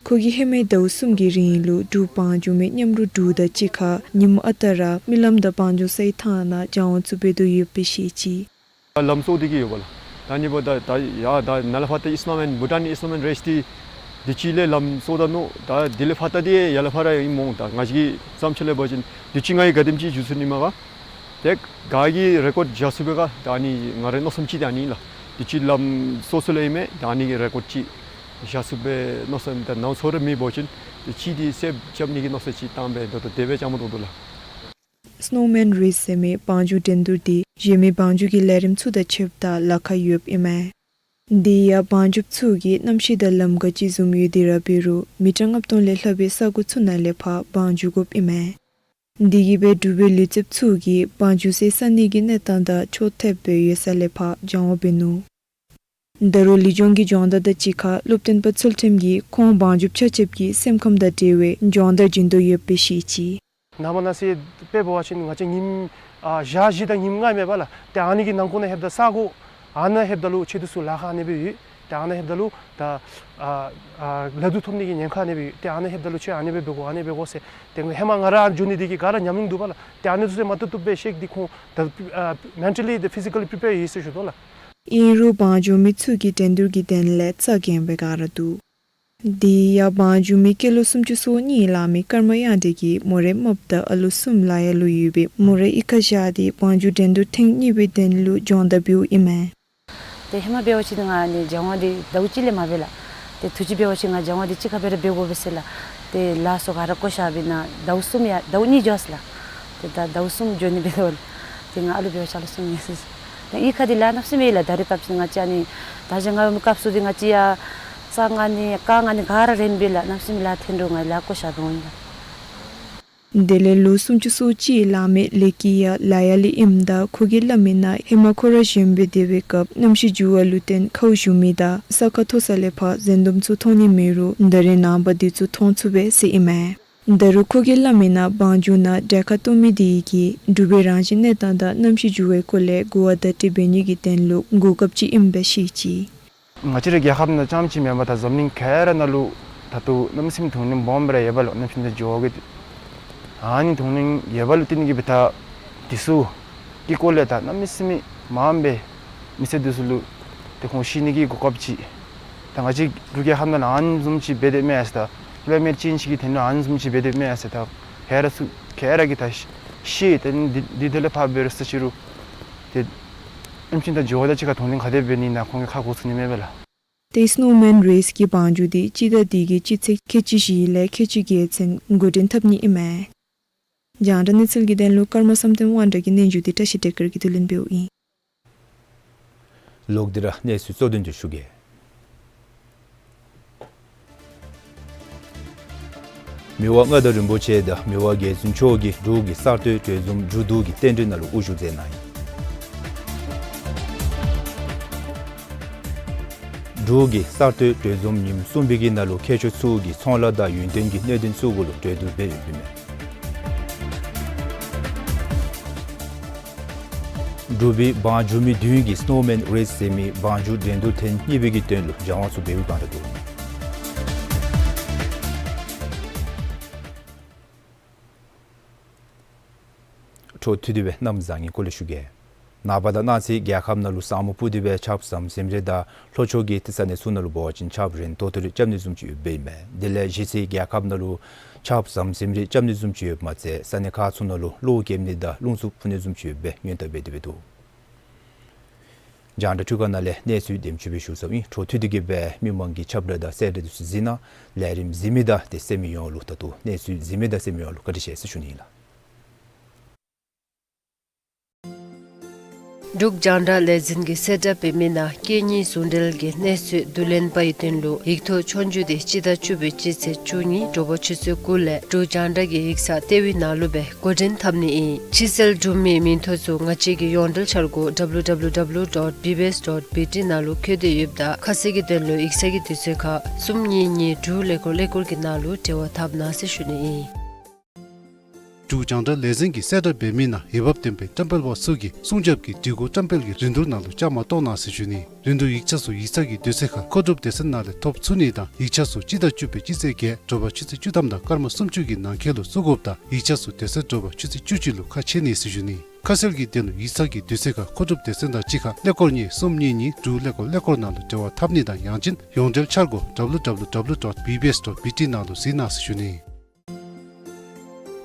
ཁོ་གིས་ཧེ་མའི་ཟླཝ་གསུམ་གྱི་རིང་ལུ་འབྲུག་བང་རྒྱུགས་མི་མཉམ་རོགས་འབྲུག་དང་གཅིག་ཁར་ཉིནམ་ཨ་རྟག་ར་རྨི་ལམ་དང་བང་རྒྱུགས་སའི་ཐང་ནང་སྦྱང་བ་ཚུ་འབད་དོ་ཡོདཔ་སྦེ་བཤད་ཅི། ལམ་སྲོལ་འདི་གིས་ཡོདཔ་ལགས། ད་ནི་འབདཝ་ད་ད་ཡ་ད་ནཱ་ལས་ཕར་ད་ཨིསི་ནོ་མཱན་བྷུ་ཊཱན་ཨིསི་ནོ་མཱན་རེས་འདི་དུས་ཅི་ལས་ལམ་སྲོལ་ད་ནུག། ད་དེ་ལས་ཕར་ད་འདི་ཡར་ལས་ཕར་ར་ཨིནམ་འོང་། ད་ང་བཅས་ཀྱི་བསམ་འཆར་ལས་འབད་བ་ཅིན་དུས་ཅི་ང་གིས་ག་དེམ་ཅིག་མཇུག་སོང་ནི་མས་ག། ཏེ་ག་གིས་རེ་ཀོཌ་བཞག་ཚུགས་པས་ག། ད་ཨ་ནི་ང་རའི་མནོ་བསམ་ཅིག་ད་ཨ་ནི་ལགས། དུས་ཅི་ལམ་སོ་སོ་ལས་ཨིན་མས། ད་ཨ་ནི་གི་རེ་ཀོཌ་ཅིག་བཞག་ཚུགས་པའི་མནོ་བསམ་ད་ནང་ཚོར་ར་མེད་འབད་བ་ཅིན་དུས་ཅི་འདི་སེབ་རྐྱབ་ནི་གི་མནོ་བསམ་ཅིག་བཏང་སྦེ་ད་ལྟོ་དེ་སྦེ་ཅིག་མ་གཏོགས་འདུག་ལགས། སི་ནོ་མཱན་རེས་ཟེར་མི་བང་རྒྱུགས་འགྲན་བསྡུར་འདི་གཞན་མི་བང་རྒྱུགས་ཀྱི་ལས་རིམ་ཚུ་དང་ཕྱདཔ་ད་ལཱ་ཁག་ཡོདཔ་ཨིན་མས། འདི་ཡང་བང་རྒྱུགཔ་ཚུ་གིས་གནམ་གཤིས་དང་ལམ་ག་ཅི་བཟུམ་ཡོད་དེ་ར་འབད་རུང་མི་ཊར་ལྔ་སྟོང་ལས་ལྷག་པའི་ས་གོ་ཚུ་ནང་ལས་ཕར་བང་རྒྱུག་དགོཔ་ཨིན་མས། འདི་གིས་སྦེ་འབྲུག་པའི་ལུས་རྩལཔ་ཚུ་གིས་བང་རྒྱུག་སའི་ས་གནས་ཀྱི་གནས་སྟངས་དང་ཕྱོགས་མཐུདཔ་སྦེ་ཡོད་ས་ལས་ཕར་སྦྱང་བ་འབད་ནུག། ད་རུང་ལུས་སྦྱོང་གི་སྦྱོང་བརྡར་དང་གཅིག་ཁར་སློབ་སྟོན་པ་ཚུལ་ཁྲིམས་ཀྱིས་ཁོང་བང་རྒྱུགཔ་ཆ་ཁྱབ་ཀྱིས་སེམས་ཁམས་དང་འབྲེལ་བའི་སྦྱོང་བརྡར་བྱིན་དོ་ཡོདཔ་སྦེ་བཤད་ཅི། ནངས་པ་གནངས་ཚེ་དཔེ་འབད་བ་ཅིན་ང་བཅས་ཉིནམ་ཨ་ཞག་བཞི་དང་ཉིནམ་ལྔ་མས་པ་ལགས། ཏེ་ཨ་ནི་གི་ནང་འཁོད་ནང་ལྷོདཔ་ད་ས་གོ་ཨ་ནཱ་ལྷོདཔ་ད་ལུ་ཆེད་དུ་ཚུ་ལཱ་ཁག་ཨ་ནི་སྦེ་ཡོད། ཏེ་ཨ་ནཱ་ལྷོདཔ་ད་ལུ་ད་ཨ་ཨ་ལ་དུག་ཐོབ་ནི་གི་ཉེན་ཁ་ཨ་ནི་སྦེ་ཡོད། ཏེ་ཨ་ནཱ་ལྷོདཔ་ད་ལུ་ཁྱོད་ཨ་ནི་སྦེ་འབད་དགོ་ཨ་ནི་སྦེ་དགོ་ཟེར། ཏེ་ཧེ་མ་ང་ར་འགྱོ་ནི་དེ་གིས་ག་ར་ཉམས་མྱོང་འདུག་པ་ལགས། ཏེ་ཨ་ནི་ཚུ་ཚད་མ་ཏོག་ཏོ་སྦེ་ཤེས་ཏེ་ཁོང་ད་ཨ་མེན་ཊ་ལི་དང་ཕི་ཟི་ཀ་ལི་པི་རི་པེར་ཡོད་ཟེར་ཞུ་དོ་ལགས། ཨིན་རུང་བང་རྒྱུག་མི་ཚུ་གིས་འགྲན་བསྡུར་གྱི་དོན་ལས་རྩ་འགེངས་སྦེ་ག་ར་འདུག། དེ་ཡང་བང་རྒྱུག་མི་སྐྱེས་ལོ་སུམ་ཅུ་སོ་གཉིས་ལང་མི་ཀརྨ་དབྱངས་སྒྲོན་གྱིས་མོ་རའི་རྨགཔ་དང་ཨ་ལོ་གསུམ་ལ་ཡ་ལུ་ཡོད་པའི་མོ་རའི་གཡུས་ཁར་བཞག་སྟེ་བང་རྒྱུག་འགྲན་བསྡུར་ཐེངས་གཉིས་པའི་དོན་ལུ་སྦྱོང་བརྡར་འབདཝ་ཨིན་མས། ཏེ་ཧེ་མ་འབད་བ་ཅིན་ང་ནི་སྦྱང་བ་འདི་ཟླཝ་གཅིག་ལས་མ་འབད་ལགས། ཏེ་དུས་ཅི་འབད་བ་ཅིན་ང་སྦྱང་བ་འདི་གཅིག་ཁར་སྦེ་ར་འབད་དགོ་པས་ཟེར་ལགས། ཏེ་ལཱ་ཚུ་ག་ར་བཀོ་བཞག་སྦེ་ནཱ་ཟླཝ་གསུམ་ཡང་ཟླཝ་གཉིས་འགྱོ་ཡི་ལགས། ཏེ་ད་ཟླཝ་གསུམ་འགྱོ་ནི་འབད་དོ་ལགས། ཏེ་ང་ཨ་ལུ་འབད་བ་ཅིན་ཨ་ལོ་གསུམ་ཨིན་ཟེར། ཏེ་གཡུས་ཁར་འདི་ལཱ་གནམ་མེད་ས་མེད་ལགས། ད་རེས་སྐབས་ཅིག་ང་བཅས་ཨ་ནི་ད་ཅི་ང་བའི་སྐབས་སུ་འདི་ང་བཅས་ཡང་ས་ལྔ་ནི་ཀ་ལྔ་ནི་ག་ར་རན་པས་ལགས། གནམ་མེད་ས་མེད་ལཱ་འཐོན་འགྱོ། ང་ལཱ་བཀོ་བཞག་འོང་ཡི་ལགས། དེ་ལས་ལོ་སུམ་ཅུ་སོ་གཅིག་ལང་མི་ལེགས་སྐྱིད་ཡང་ལ་ཡ་ལས་ཨིནམ་ད་ཁོ་གིས་སླབ་མི་ནང་ཧེ་མ་ཁོ་ར་གཞོནམ་སྦེ་སྡོད་པའི་སྐབས་གནམ་གཤིས་འགྱུར་བ་ལུ་བརྟེན་ཁཝ་ཞུ་མི་དང་ས་ཁ་མཐོ་ས་ལས་ཕར་གཟན་དོམ་ཚུ་མཐོང་ནི་མེད་རུང་ད་རེས་ནངས་པ་འདི་ཚུ་མཐོང་ཚུགས་པས་ཟེར་ཨིན་མས། ད་རུང་ཁོ་གིས་སླབ་མི་ནང་བང་རྒྱུག་ནང་གྲལ་ཁར་གཏོགས་མི་དེ་གིས་འབྲུག་པའི་རང་བཞིན་གནས་སྟངས་དང་གནམ་གཤིས་འགྱུར་བའི་སྐོར་ལས་གོ་བ་བརྡ་སྤྲོད་འབད་ནི་གི་དོན་ལུ་གོ་སྐབས་ཅིག་ཨིནམ་སྦེ་བཤད་ཅི། ང་བཅས་རའི་རྒྱལ་ཁབ་ནང་རྐྱངམ་ཅིག་མེན་པར་ད་འཛམ་གླིང་ག་ར་ནང་ལུ་ད་ལྟོ་གནམ་མེད་ས་མེད་རྡུང་ལེན་སྦོམ་སྦེ་ར་ཡོད་པས་ལགས། གནམ་གཤིས་འགྱུར་བ་གི་ཨ་ནི་རྡུང་ལེན་ཡོད་པ་ལུ་བརྟེན་གི་སྦེ་ད་འདི་ཚུ་གི་སྐོར་ལས་ད་གནམ་མེད་ས་མེད་མངམ་སྦེ་མི་སེར་འདི་ཚུ་ལུ་ཏེ་ཁུངས་ཤེས་ནི་གི་གོ་སྐབས་ཅིག། ད་ང་བཅས་འབྲུག་རྒྱལ་ཁབ་ནང་ལུ་ཨ་ནི་བཟུམ་ཅིག་འབད་དེ་མས་ཟེར། ད་ཀླའི་མེར་ཅན་ཅིག་གི་དོན་ལུ་ཨ་ནི་བཟུམ་ཅིག་འབད་དེ་མས་ཟེར། ད་ཁྱེད་ར་ཚུ་ཁྱེད་ར་གིས་ད་ཤེས། ཏེ་འདི་འདི་དེ་ལས་ཕར་འབད་རུང་ས་ཕྱི་རུ་ཏེ་གནམ་གཤིས་དང་འགྱུར་བ་དང་གཅིག་ཁར་གདོང་ལེན་ག་དེ་འབད་ནི་ཨིན་ན་ཁོང་གིས་ཁ་གོ་ཚུགས་ནི་མེད་པས་ལགས། ཏེ་སི་ནོ་མེན་རེས་ཀྱི་བང་རྒྱུག་འདི་སྤྱི་ཟླ་འདི་གི་སྤྱི་ཚེས་ཁལ་གཅིག་བཞི་ལས་ཁལ་གཅིག་བརྒྱད་ཚུན་འགོ་འདྲེན་འཐབ་ནི་ཨིན་མས། རྒྱང་བསྒྲགས་གནས་ཚུལ་གྱི་དོན་ལུ་ཀརྨ་བསམ་གཏན་དབང་གྲགས་ཀྱི་སྙན་ཞུ་འདི་བཀྲ་ཤིས་བདེ་དཀར་གྱིས་བསྡུ་ལེན་འབདཝ་ཨིན། ལོག་སྟེ་ར་གནས་ཚུལ་གཙོ་དོན་འདི་ཞུ་གེ། མི་དབང་མངའ་བདག་རིན་པོ་ཆེ་དང་མི་དབང་རྒྱལ་བཙུན་མཆོག་གིས་འབྲུག་གི་གསར་གཏོད་གྲོས་འཛོམས་འབྲུག་རྡོ་གི་རྟེན་འབྲེལ་ནང་ལུ་དབུ་བཞུགས་མཛད་གནང་ཡི། འབྲུག་གི་གསར་གཏོད་གྲོས་འཛོམས་ཉིནམ་གསུམ་པའི་གི་ནང་ལུ་མཁས་མཆོག་ཚུ་གིས་ཚོང་ལཱ་དང་ཡུན་བརྟན་གྱི་གནད་དོན་ཚུ་གུ་ལུ་གྲོས་བསྡུར་འབད་ཡོདཔ་ཨིན་མས། འབྲུག་པའི་བང་རྒྱུག་མི་བདུན་གྱིས་སི་ནོ་མེན་རེས་ཟེར་མི་བང་རྒྱུག་འགྲན་བསྡུར་ཐེངས་གཉིས་པའི་གི་དོན་ལུ་སྦྱང་བ་ཚུ་འབད་བའི་བསྒང་ར་འདུག། འཕྲོ་མཐུད་དེ་སྦེ་གནམ་བཟང་ངན་སྐོར་ལས་ཞུ་གེ། ནངས་པ་དང་གནངས་ཚེ་རྒྱལ་ཁབ་ནང་ལུ་ས་སྨུག་སྤུབས་ཏེ་སྦེ་ཆརཔ་ཟམ་ཟིམ་རེ་དང་ལྷོ་ཕྱོགས་ཀྱི་ས་གནས་ཚུ་ནང་ལུ་འབད་བ་ཅིན་ཆརཔ་རན་ཏོག་ཏོ་རེ་རྐྱབ་ནི་བཟུམ་ཅིག་ཡོདཔ་ཨིན་མས། དེ་ལས་གཞེས་ཚེ་རྒྱལ་ཁབ་ནང་ལུ་ཆརཔ་ཟམ་ཟིམ་རེ་རྐྱབ་ནི་བཟུམ་ཅིག་ཡོདཔ་མ་ཚད་ས་གནས་ཁག་ཚུ་ནང་ལུ་གློག་འཁྱུག་ནི་དང་རླུང་འཚུབ་འཕུ་ནི་བཟུམ་ཅིག་ཡོདཔ་སྦེ་སྔོན་བརྡ་འབད་དེ་སྦེ་འདུག། རྒྱང་བསྒྲགས་འཕྲུལ་ཁང་ནང་ལས་གནས་ཚུལ་འདི་ཚུ་སྦེ་ཞུ་ཚརཝ་ཨིན། འཕྲོ་མཐུད་དེ་གི་སྦེ་མི་མང་གི་ཁྱབ་བསྒྲགས་དང་གསལ་བསྒྲགས་འདི་ཚུ་གཟིགས་གནང་། ལས་རིམ་གཟིགས་མི་དང་ཏེ་གསན་མི་ཡོངས་ལུ་ད་ལྟོ་གནས་ཚུལ་གཟིགས་མི་དང་གསན་མི་ཡོངས་ལུ་བཀའ་དྲིན་ཆེ་ཟེར་ཞུ་ནི་ཨིན་ལགས། འབྲུག་རྒྱང་བསྒྲགས་ལས་འཛིན་གྱིས་གསལ་བསྒྲགས་འབད་མི་ནང་སྐད་གཉིས་ཟུང་འབྲེལ་གྱི་གནས་ཚུལ་བསྡུ་ལེན་པའི་དོན་ལུ་ཡིག་ཐོག་ཆོས་རྒྱུགས་འདི་སྤྱི་ཟླ་བཅུ་པའི་སྤྱི་ཚེས་བཅུ་གཉིས་དྲོ་པ་ཆུ་ཚོད་དགུ་ལས་འབྲུག་རྒྱང་བསྒྲགས་ཀྱི་ཡིག་ཚང་ལྟེ་བའི་ནང་ལུ་སྦེ་འགོ་འདྲེན་འཐབ་ནི་ཨིན། ཕྱིར་བསལ་གྲུབ་མིའི་མིང་ཐོ་ཚུ་ང་བཅས་ཀྱི་ཡོངས་འབྲེལ་འཆར་སྒོ་ཌབ་ལུ་ཌབ་ལུ་ཌབ་ལུ་ཌོཊ་བི་བི་ཨེསི་ཌོཊ་བི་ཊི་ནང་ལུ་བཀོད་དེ་ཡོདཔ་ད་ཁ་གསལ་གྱི་དོན་ལུ་ཡིག་ཚང་གི་དུས་ཚོད་ཁར་གསུམ་གཉིས་གཉིས་དྲུག་ཀླད་ཀོར་ཀླད་ཀོར་གྱི་ནང་ལུ་འབྲེལ་བ་འཐབ་གནང་ཟེར་ཞུ་ནི་ཨིན། འབྲུག་རྒྱང་བསྒྲགས་ལས་འཛིན་གྱིས་གསལ་བསྒྲགས་འབད་མི་ནང་འོས་འབབ་ལྡན་པའི་བཀྲམ་སྤེལ་པ་ཚུ་གིས་སྲུང་སྐྱོབ་ཀྱི་སྒྲིག་གོ་བཀྲམ་སྤེལ་གྱི་རིན་བསྡུར་ནང་ལུ་བཅའ་མར་གཏོགས་གནང་ཟེར་ཞུ་ནི། རིན་བསྡུར་ཡིག་ཆ་ཚུ་ཡིག་ཚང་གི་དུས་ཚོད་ཁར་མཁོ་སྒྲུབ་སྡེ་ཚན་ནང་ལས་ཐོབ་ཚུགས་ནི་དང་ཡིག་ཆ་ཚུ་སྤྱི་ཟླ་བཅུ་པའི་སྤྱི་ཚེས་བརྒྱད་དྲོ་པ་ཆུ་ཚོད་བཅུ་ཐམ་དང་སྐར་མ་སུམ་ཅུ་གི་ནང་འཁོད་ལུ་བཙུགས་དགོཔ་དང་ཡིག་ཆ་ཚུ་དེ་ཚེ་དྲོ་པ་ཆུ་ཚོད་བཅུ་གཅིག་ལུ་ཁ་ཕྱེ་ནི་ཟེར་ཞུ་ནི། ཁ་གསལ་གྱི་དོན་ལུ་ཡིག་ཚང་གི་དུས་ཚོད་ཁར་མཁོ་སྒྲུབ་སྡེ་ཚན་དང་གཅིག་ཁར་ཀླད་ཀོར་གཉིས་གསུམ་གཉིས་གཉིས་དྲུག་ཀླད་ཀོར་ཀླད་ཀོར་ནང་ལུ་འབྲེལ་བ་འཐབ་ནི་དང་ཡང་ཅིན་ཡོངས་འབྲེལ་འཆར་སྒོ་ཌབ་ལུ་ཌབ་ལུ་ཌབ་ལུ་ཌོཊ་བི་བི་ཨེསི་ཌོཊ་བི་ཊི་ནང་ལུ་གཟིགས་གནང་ཟེར་ཞུ་ནི།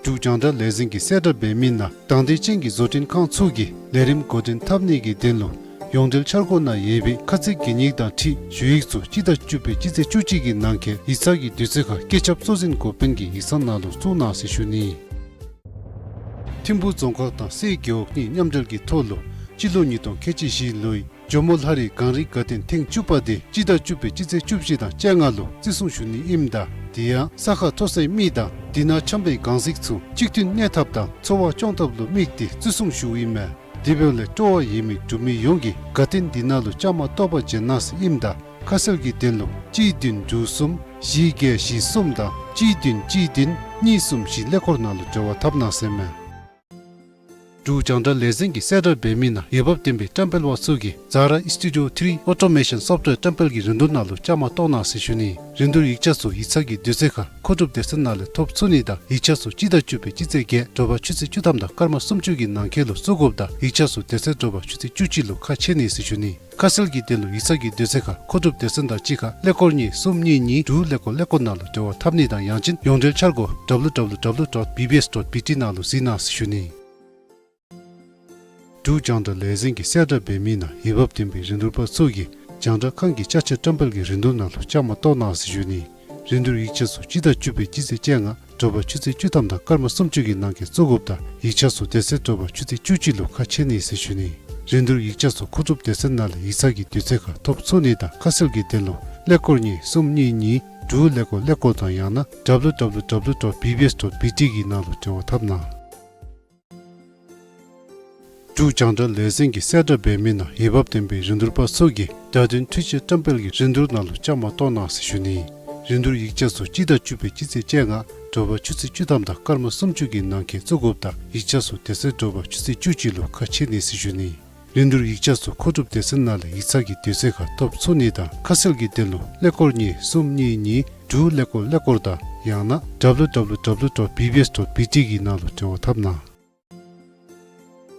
འབྲུག་རྒྱང་བསྒྲགས་ལས་འཛིན་གྱིས་གསལ་བསྒྲགས་འབད་མི་ནང་དང་འདོད་ཅན་གྱི་བཟོ་སྐྲུན་ཁང་ཚུ་གིས་ལས་རིམ་འགོ་འདྲེན་འཐབ་ནི་གི་དོན་ལུ་ཡོངས་འབྲེལ་འཆར་སྒོ་ནང་ཡོད་པའི་ཁ་ཚིག་གི་ཉིག་དང་འཁྲིལ་ཞུ་ཡིག་ཚུ་སྤྱི་ཟླ་བཅུ་པའི་སྤྱི་ཚེས་བཅུ་གཅིག་གི་ནང་འཁོད་ཡིག་ཚང་གི་དུས་ཚོད་ཁར་སྐུ་ཚབ་གཙོ་འཛིན་འགོ་དཔོན་གྱི་ཡིག་ཚང་ནང་ལུ་བཙུགས་གནང་ཟེར་ཞུ་ནི། ཐིམ་ཕུག་རྫོང་ཁག་དང་སའི་རྒེད་འོག་གཉིས་མཉམ་འབྲེལ་གྱི་ཐོག་ལུ་སྤྱི་ལོ་ཉིས་སྟོང་ཁལ་གཅིག་བཞི་ལོའི་ཇོ་མོ་ལྷ་རིའི་གངས་རིའི་དགའ་སྟོན་ཐེངས་བཅུ་པ་དེ་སྤྱི་ཟླ་བཅུ་པའི་སྤྱི་ཚེས་བཅུ་བཞི་དང་བཅོ་ལྔ་ལུ་བརྩི་སྲུང་ཞུ་ནི་ཨིནམ་ད་དེ་ཡང་ས་ཁ་མཐོ་སའི་མི་དང་དེ་ནང་འཁྱམས་པའི་གངས་རྫིཔ་ཚུ་གཅིག་མཐུན་གནས་ཐབས་དང་འཚོ་བ་སྐྱོང་ཐབས་ལུ་དམིགས་ཏེ་བརྩི་སྲུང་ཞུཝ་ཨིན་མས། དེ་འབདཝ་ལས་སྤྲོ་བ་ཡོད་མི་འབྲུག་མི་ཡོངས་ཀྱིས་དགའ་སྟོན་དེ་ནང་ལུ་བཅའ་མར་གཏོགས་པ་བྱོན་གནང་ཟེར་ཨིནམ་ད་ཁ་གསལ་གྱི་དོན་ལུ་གཅིག་བདུན་དྲུག་གསུམ་བཞི་བརྒྱད་བཞི་གསུམ་དང་གཅིག་བདུན་གཅིག་བདུན་གཉིས་གསུམ་བཞི་ཀླད་ཀོར་ནང་ལུ་འབྲེལ་བ་འཐབ་གནང་ཟེར་མས། འབྲུག་རྒྱང་བསྒྲགས་ལས་འཛིན་གྱིས་གསལ་བསྒྲགས་འབད་མི་ནང་འོས་འབབ་ལྡན་པའི་བཀྲམ་སྤེལ་པ་ཚུ་གིས་Zara Studio three Automation Software བཀྲམ་སྤེལ་གྱི་རིན་བསྡུར་ནང་ལུ་བཅའ་མར་གཏོགས་གནང་ཟེར་ཞུ་ནི། རིན་བསྡུར་ཡིག་ཆ་ཚུ་ཡིག་ཚང་གི་དུས་ཚོད་ཁར་མཁོ་སྒྲུབ་སྡེ་ཚན་ནང་ལས་ཐོབ་ཚུགས་ནི་དང་ཡིག་ཆ་ཚུ་སྤྱི་ཟླ་བཅུ་པའི་སྤྱི་ཚེས་བརྒྱད་དྲོ་པ་ཆུ་ཚོད་བཅུ་ཐམ་དང་སྐར་མ་སུམ་ཅུ་གི་ནང་འཁོད་ལུ་བཙུགས་དགོཔ་དང་ཡིག་ཆ་ཚུ་དེ་ཚེ་དྲོ་པ་ཆུ་ཚོད་བཅུ་གཅིག་ལུ་ཁ་ཕྱེ་ནི་ཟེར་ཞུ་ནི། ཁ་གསལ་གྱི་དོན་ལུ་ཡིག་ཚང་གི་དུས་ཚོད་ཁར་མཁོ་སྒྲུབ་སྡེ་ཚན་དང་གཅིག་ཁར་ཀླད་ཀོར་གཉིས་གསུམ་གཉིས་གཉིས་དྲུག་ཀླད་ཀོར་ཀླད་ཀོར་ནང་ལུ་འབྲེལ་བ་འཐབ་ནི་དང་ཡང་ཅིན་ཡོངས་འབྲེལ་འཆར་སྒོ་W W W dot B B S dot B T ནང་ལུ་གཟིགས་གནང་ཟེར་ཞུ་ནི། འབྲུག་རྒྱང་བསྒྲགས་ལས་འཛིན་གྱིས་གསལ་བསྒྲགས་འབད་མི་ནང་འོས་འབབ་ལྡན་པའི་རིན་བསྡུར་པ་ཚུ་གིས་རྒྱང་བསྒྲགས་ཁང་གི་ཅ་ཆས་བཀྲམ་སྤེལ་གྱི་རིན་བསྡུར་ནང་ལུ་བཅའ་མར་གཏོགས་གནང་ཟེར་ཞུ་ནི། རིན་བསྡུར་ཡིག་ཆ་ཚུ་སྤྱི་ཟླ་བཅུ་པའི་སྤྱི་ཚེས་བཅོ་ལྔ་དྲོ་པ་ཆུ་ཚོད་བཅུ་ཐམ་དང་སྐར་མ་སུམ་ཅུ་གི་ནང་འཁོད་བཙུགས་དགོཔ་དང་ཡིག་ཆ་ཚུ་དེ་ཚེ་དྲོ་པ་ཆུ་ཚོད་བཅུ་གཅིག་ལུ་ཁ་ཕྱེ་ནི་ཟེར་ཞུ་ནི། རིན་བསྡུར་ཡིག་ཆ་ཚུ་མཁོ་སྒྲུབ་སྡེ་ཚན་ནང་ལས་ཡིག་ཚང་གི་དུས་ཚོད་ཁར་ཐོབ་ཚུགས་ནི་དང་ཁ་གསལ་གྱི་དོན་ལུ་ཀླད་ཀོར་གཉིས་གསུམ་གཉིས་གཉིས་དྲུག་ཀླད་ཀོར་ཀླད་ཀོར་དང་ཡང་ན་W W W dot B B S dot B T གི་ནང་ལུ་འབྲེལ་བ་འཐབ་གནང་། འབྲུག་རྒྱང་བསྒྲགས་ལས་འཛིན་གྱིས་གསལ་བསྒྲགས་འབད་མི་ནང་འོས་འབབ་ལྡན་པའི་རིན་བསྡུར་པ་ཚུ་གིས་བརྡ་དོན་འཕྲུལ་ཆས་བཀྲམ་སྤེལ་གྱི་རིན་བསྡུར་ནང་ལུ་བཅའ་མར་གཏོགས་གནང་ཟེར་ཞུ་ནི། རིན་བསྡུར་ཡིག་ཆ་ཚུ་སྤྱི་ཟླ་བཅུ་པའི་སྤྱི་ཚེས་བཅོ་ལྔ་དྲོ་པ་ཆུ་ཚོད་བཅུ་ཐམ་དང་སྐར་མ་སུམ་ཅུ་གི་ནང་འཁོད་བཙུགས་དགོཔ་དང་ཡིག་ཆ་ཚུ་དེ་ཚེ་དྲོ་པ་ཆུ་ཚོད་བཅུ་གཅིག་ལུ་ཁ་ཕྱེ་ནི་ཟེར་ཞུ་ནི། རིན་བསྡུར་ཡིག་ཆ་ཚུ་མཁོ་སྒྲུབ་སྡེ་ཚན་ནང་ལས་ཡིག་ཚང་གི་དུས་ཚོད་ཁར་ཐོབ་ཚུགས་ནི་དང་ཁ་གསལ་གྱི་དོན་ལུ་ཀླད་ཀོར་གཉིས་གསུམ་གཉིས་གཉིས་དྲུག་ཀླད་ཀོར་ཀླད་ཀོར་དང་ཡང་ན་W W W dot B B S dot B T གི་ནང་ལུ་འབྲེལ་བ་འཐབ་གནང་།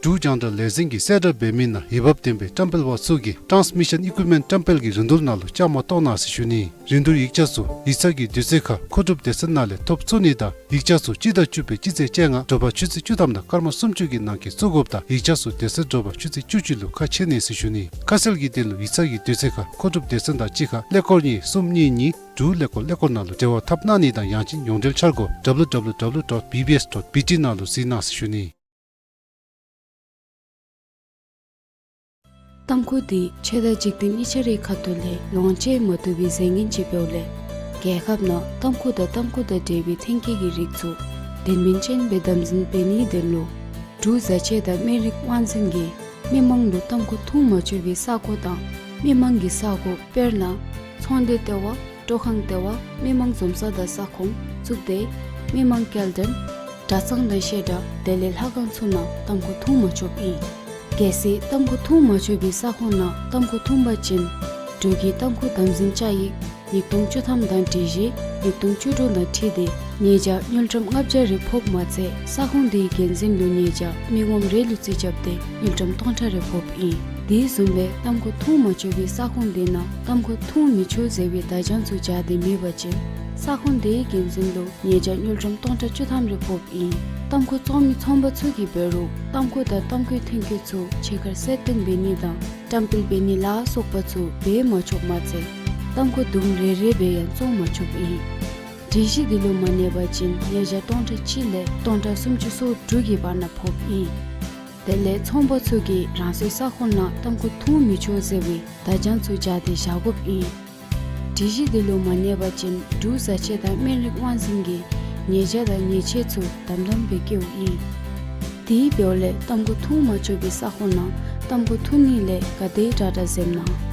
འབྲུག་རྒྱང་བསྒྲགས་ལས་འཛིན་གྱིས་གསལ་བསྒྲགས་འབད་མི་ནང་འོས་འབབ་ལྡན་པའི་བཀྲམ་སྤེལ་པ་ཚུ་གིས་Transmission Equipment བཀྲམ་སྤེལ་གྱི་རིན་བསྡུར་ནང་ལུ་བཅའ་མར་གཏོགས་གནང་ཟེར་ཞུ་ནི། རིན་བསྡུར་ཡིག་ཆ་ཚུ་ཡིག་ཚང་གི་དུས་ཚོད་ཁར་མཁོ་སྒྲུབ་སྡེ་ཚན་ནང་ལས་ཐོབ་ཚུགས་ནི་དང་ཡིག་ཆ་ཚུ་སྤྱི་ཟླ་བཅུ་པའི་སྤྱི་ཚེས་བཅོ་ལྔ་དྲོ་པ་ཆུ་ཚོད་བཅུ་ཐམ་དང་སྐར་མ་སུམ་ཅུ་གི་ནང་འཁོད་བཙུགས་དགོཔ་དང་ཡིག་ཆ་ཚུ་དེ་ཚེ་དྲོ་པ་ཆུ་ཚོད་བཅུ་གཅིག་ལུ་ཁ་ཕྱེ་ནི་ཟེར་ཞུ་ནི། ཁ་གསལ་གྱི་དོན་ལུ་ཡིག་ཚང་གི་དུས་ཚོད་ཁར་མཁོ་སྒྲུབ་སྡེ་ཚན་དང་གཅིག་ཁར་ཀླད་ཀོར་གཉིས་གསུམ་གཉིས་གཉིས་དྲུག་ཀླད་ཀོར་ཀླད་ཀོར་ནང་ལུ་འབྲེལ་བ་འཐབ་གནང་ནི་དང་ཡང་ཅིན་ཡོངས་འབྲེལ་འཆར་སྒོ་W W W dot B B S dot B T ནང་ལུ་གཟིགས་གནང་ཟེར་ཞུ་ནི། ཏམ་ཁུ་འདི་ཆོས་དང་འཇིག་རྟེན་གཉིས་ཆ་རའི་ཁ་ཐུག་ལས་ལོངས་སྤྱོད་མ་བཏུབ་པའི་རྫས་ངན་ཅིག་འབདཝ་ལས་རྒྱལ་ཁབ་ནང་ཏམ་ཁུ་དང་ཏམ་ཁུ་དང་འབྲེལ་བའི་ཐོན་སྐྱེད་ཀྱི་རིགས་ཚུ་དོན་སྨིན་ཅན་སྦེ་དམ་འཛིན་འབད་ནིའི་དོན་ལུ་འབྲུག་བཟའ་ཆས་དང་སྨན་རིགས་དབང་འཛིན་གྱིས་མི་མང་ལུ་ཏམ་ཁུ་འཐུང་མ་ཆོག་པའི་ས་ཁོངས་དང་མི་མང་གི་ས་ཁོངས་དཔེར་ན་ཚོང་སྡེ་ལྟེ་བ། སྤྲོ་ཁང་ལྟེ་བ། མི་མང་འཛོམས་ས་དང་ས་ཁོངས་བཙུགས་ཏེ་མི་མང་སྐྱེལ་འདྲེན་གྲྭ་ཚང་དང་བཤད་གྲྭ་དེ་ལས་ལྷ་ཁང་ཚུ་ནང་ཏམ་ཁུ་འཐུང་མ་ཆོགཔ་ཨིན། གལ་སྲིད་ཏམ་ཁུ་འཐུང་མ་ཆོག་པའི་ས་ཁོངས་ནང་ཏམ་ཁུ་འཐུང་པ་ཅིན་འབྲུག་གི་ཏམ་ཁུ་དམ་འཛིན་བཅའ་ཡིག་ཉིས་སྟོང་བཅུ་ཐམ་དང་སྒྲིག་གཞི་ཉིས་སྟོང་བཅུ་དྲུག་དང་འཁྲིལ་ཏེ་ཉེས་བྱ་དངུལ་ཀྲམ་ལྔ་བརྒྱ་རེ་ཕོགཔ་མ་ཚད་ས་ཁོངས་དེའི་འགན་འཛིན་ལུ་ཉེས་བྱ་མི་ངོམ་རེ་ལུ་རྩིས་རྐྱབ་སྟེ་དངུལ་ཀྲམ་སྟོང་ཕྲག་རེ་ཕོགཔ་ཨིན། དེ་བཟུམ་སྦེ་ཏམ་ཁུ་འཐུང་མ་ཆོག་པའི་ས་ཁོངས་དེ་ནང་ཏམ་ཁུ་འཐུང་མི་ཆོག་ཟེར་བའི་བརྡ་བྱང་ཚུ་སྦྱར་ཏེ་མེད་པ་ཅིན་ས་ཁོངས་དེའི་འགན་འཛིན་ལུ་ཉེས་བྱ་དངུལ་ཀྲམ་སྟོང་ཕྲག་བཅུ་ཐམ་རེ་ཕོགཔ་ཨིན། ཏམ་ཁུ་བཙོང་མི་ཚོང་པ་ཚུ་གིས་འབད་རུང་ཏམ་ཁུ་དང་ཏམ་ཁུའི་ཐོན་སྐྱེད་ཚུ་ཕྱི་ཁར་གསལ་སྟོན་འབད་ནི་དང་བཀྲམ་སྤེལ་འབད་ནི་ལ་སོགས་པ་ཚུ་འབད་མ་ཆོགཔ་མ་ཚད་ཏམ་ཁུ་དུམ་རེ་རེ་སྦེ་ཡང་བཙོང་མ་ཆོགཔ་ཨིན། སྒྲིག་གཞི་དེ་ལུ་མ་གནས་པ་ཅིན་ཉེས་བྱ་སྟོང་ཕྲག་གཅིག་ལས་སྟོང་ཕྲག་སུམ་ཅུ་སོ་དྲུག་གི་བར་ན་ཕོགཔ་ཨིན། དེ་ལས་ཚོང་པ་ཚུ་གིས་རང་སོའི་ས་ཁོངས་ནང་ཏམ་ཁུ་འཐུང་མི་ཆོག་ཟེར་བའི་བརྡ་བྱང་ཚུ་སྦྱར་ཏེ་བཞག་དགོཔ་ཨིན། སྒྲིག་གཞི་དེ་ལུ་མ་གནས་པ་ཅིན་འབྲུག་བཟའ་ཆས་དང་སྨན་རིགས་དབང་འཛིན་གྱིས་ཉེས་བྱ་དང་ཉེས་ཆད་ཚུ་དམ་དམ་སྦེ་བཀལཝ་ཨིན། དེ་འབདཝ་ལས་ཏམ་ཁུ་འཐུང་མ་ཆོག་པའི་ས་ཁོངས་ནང་ཏམ་ཁུ་འཐུང་ནི་ལས་ག་དེ་དྲག་དྲག་འཛེམ་གནང་།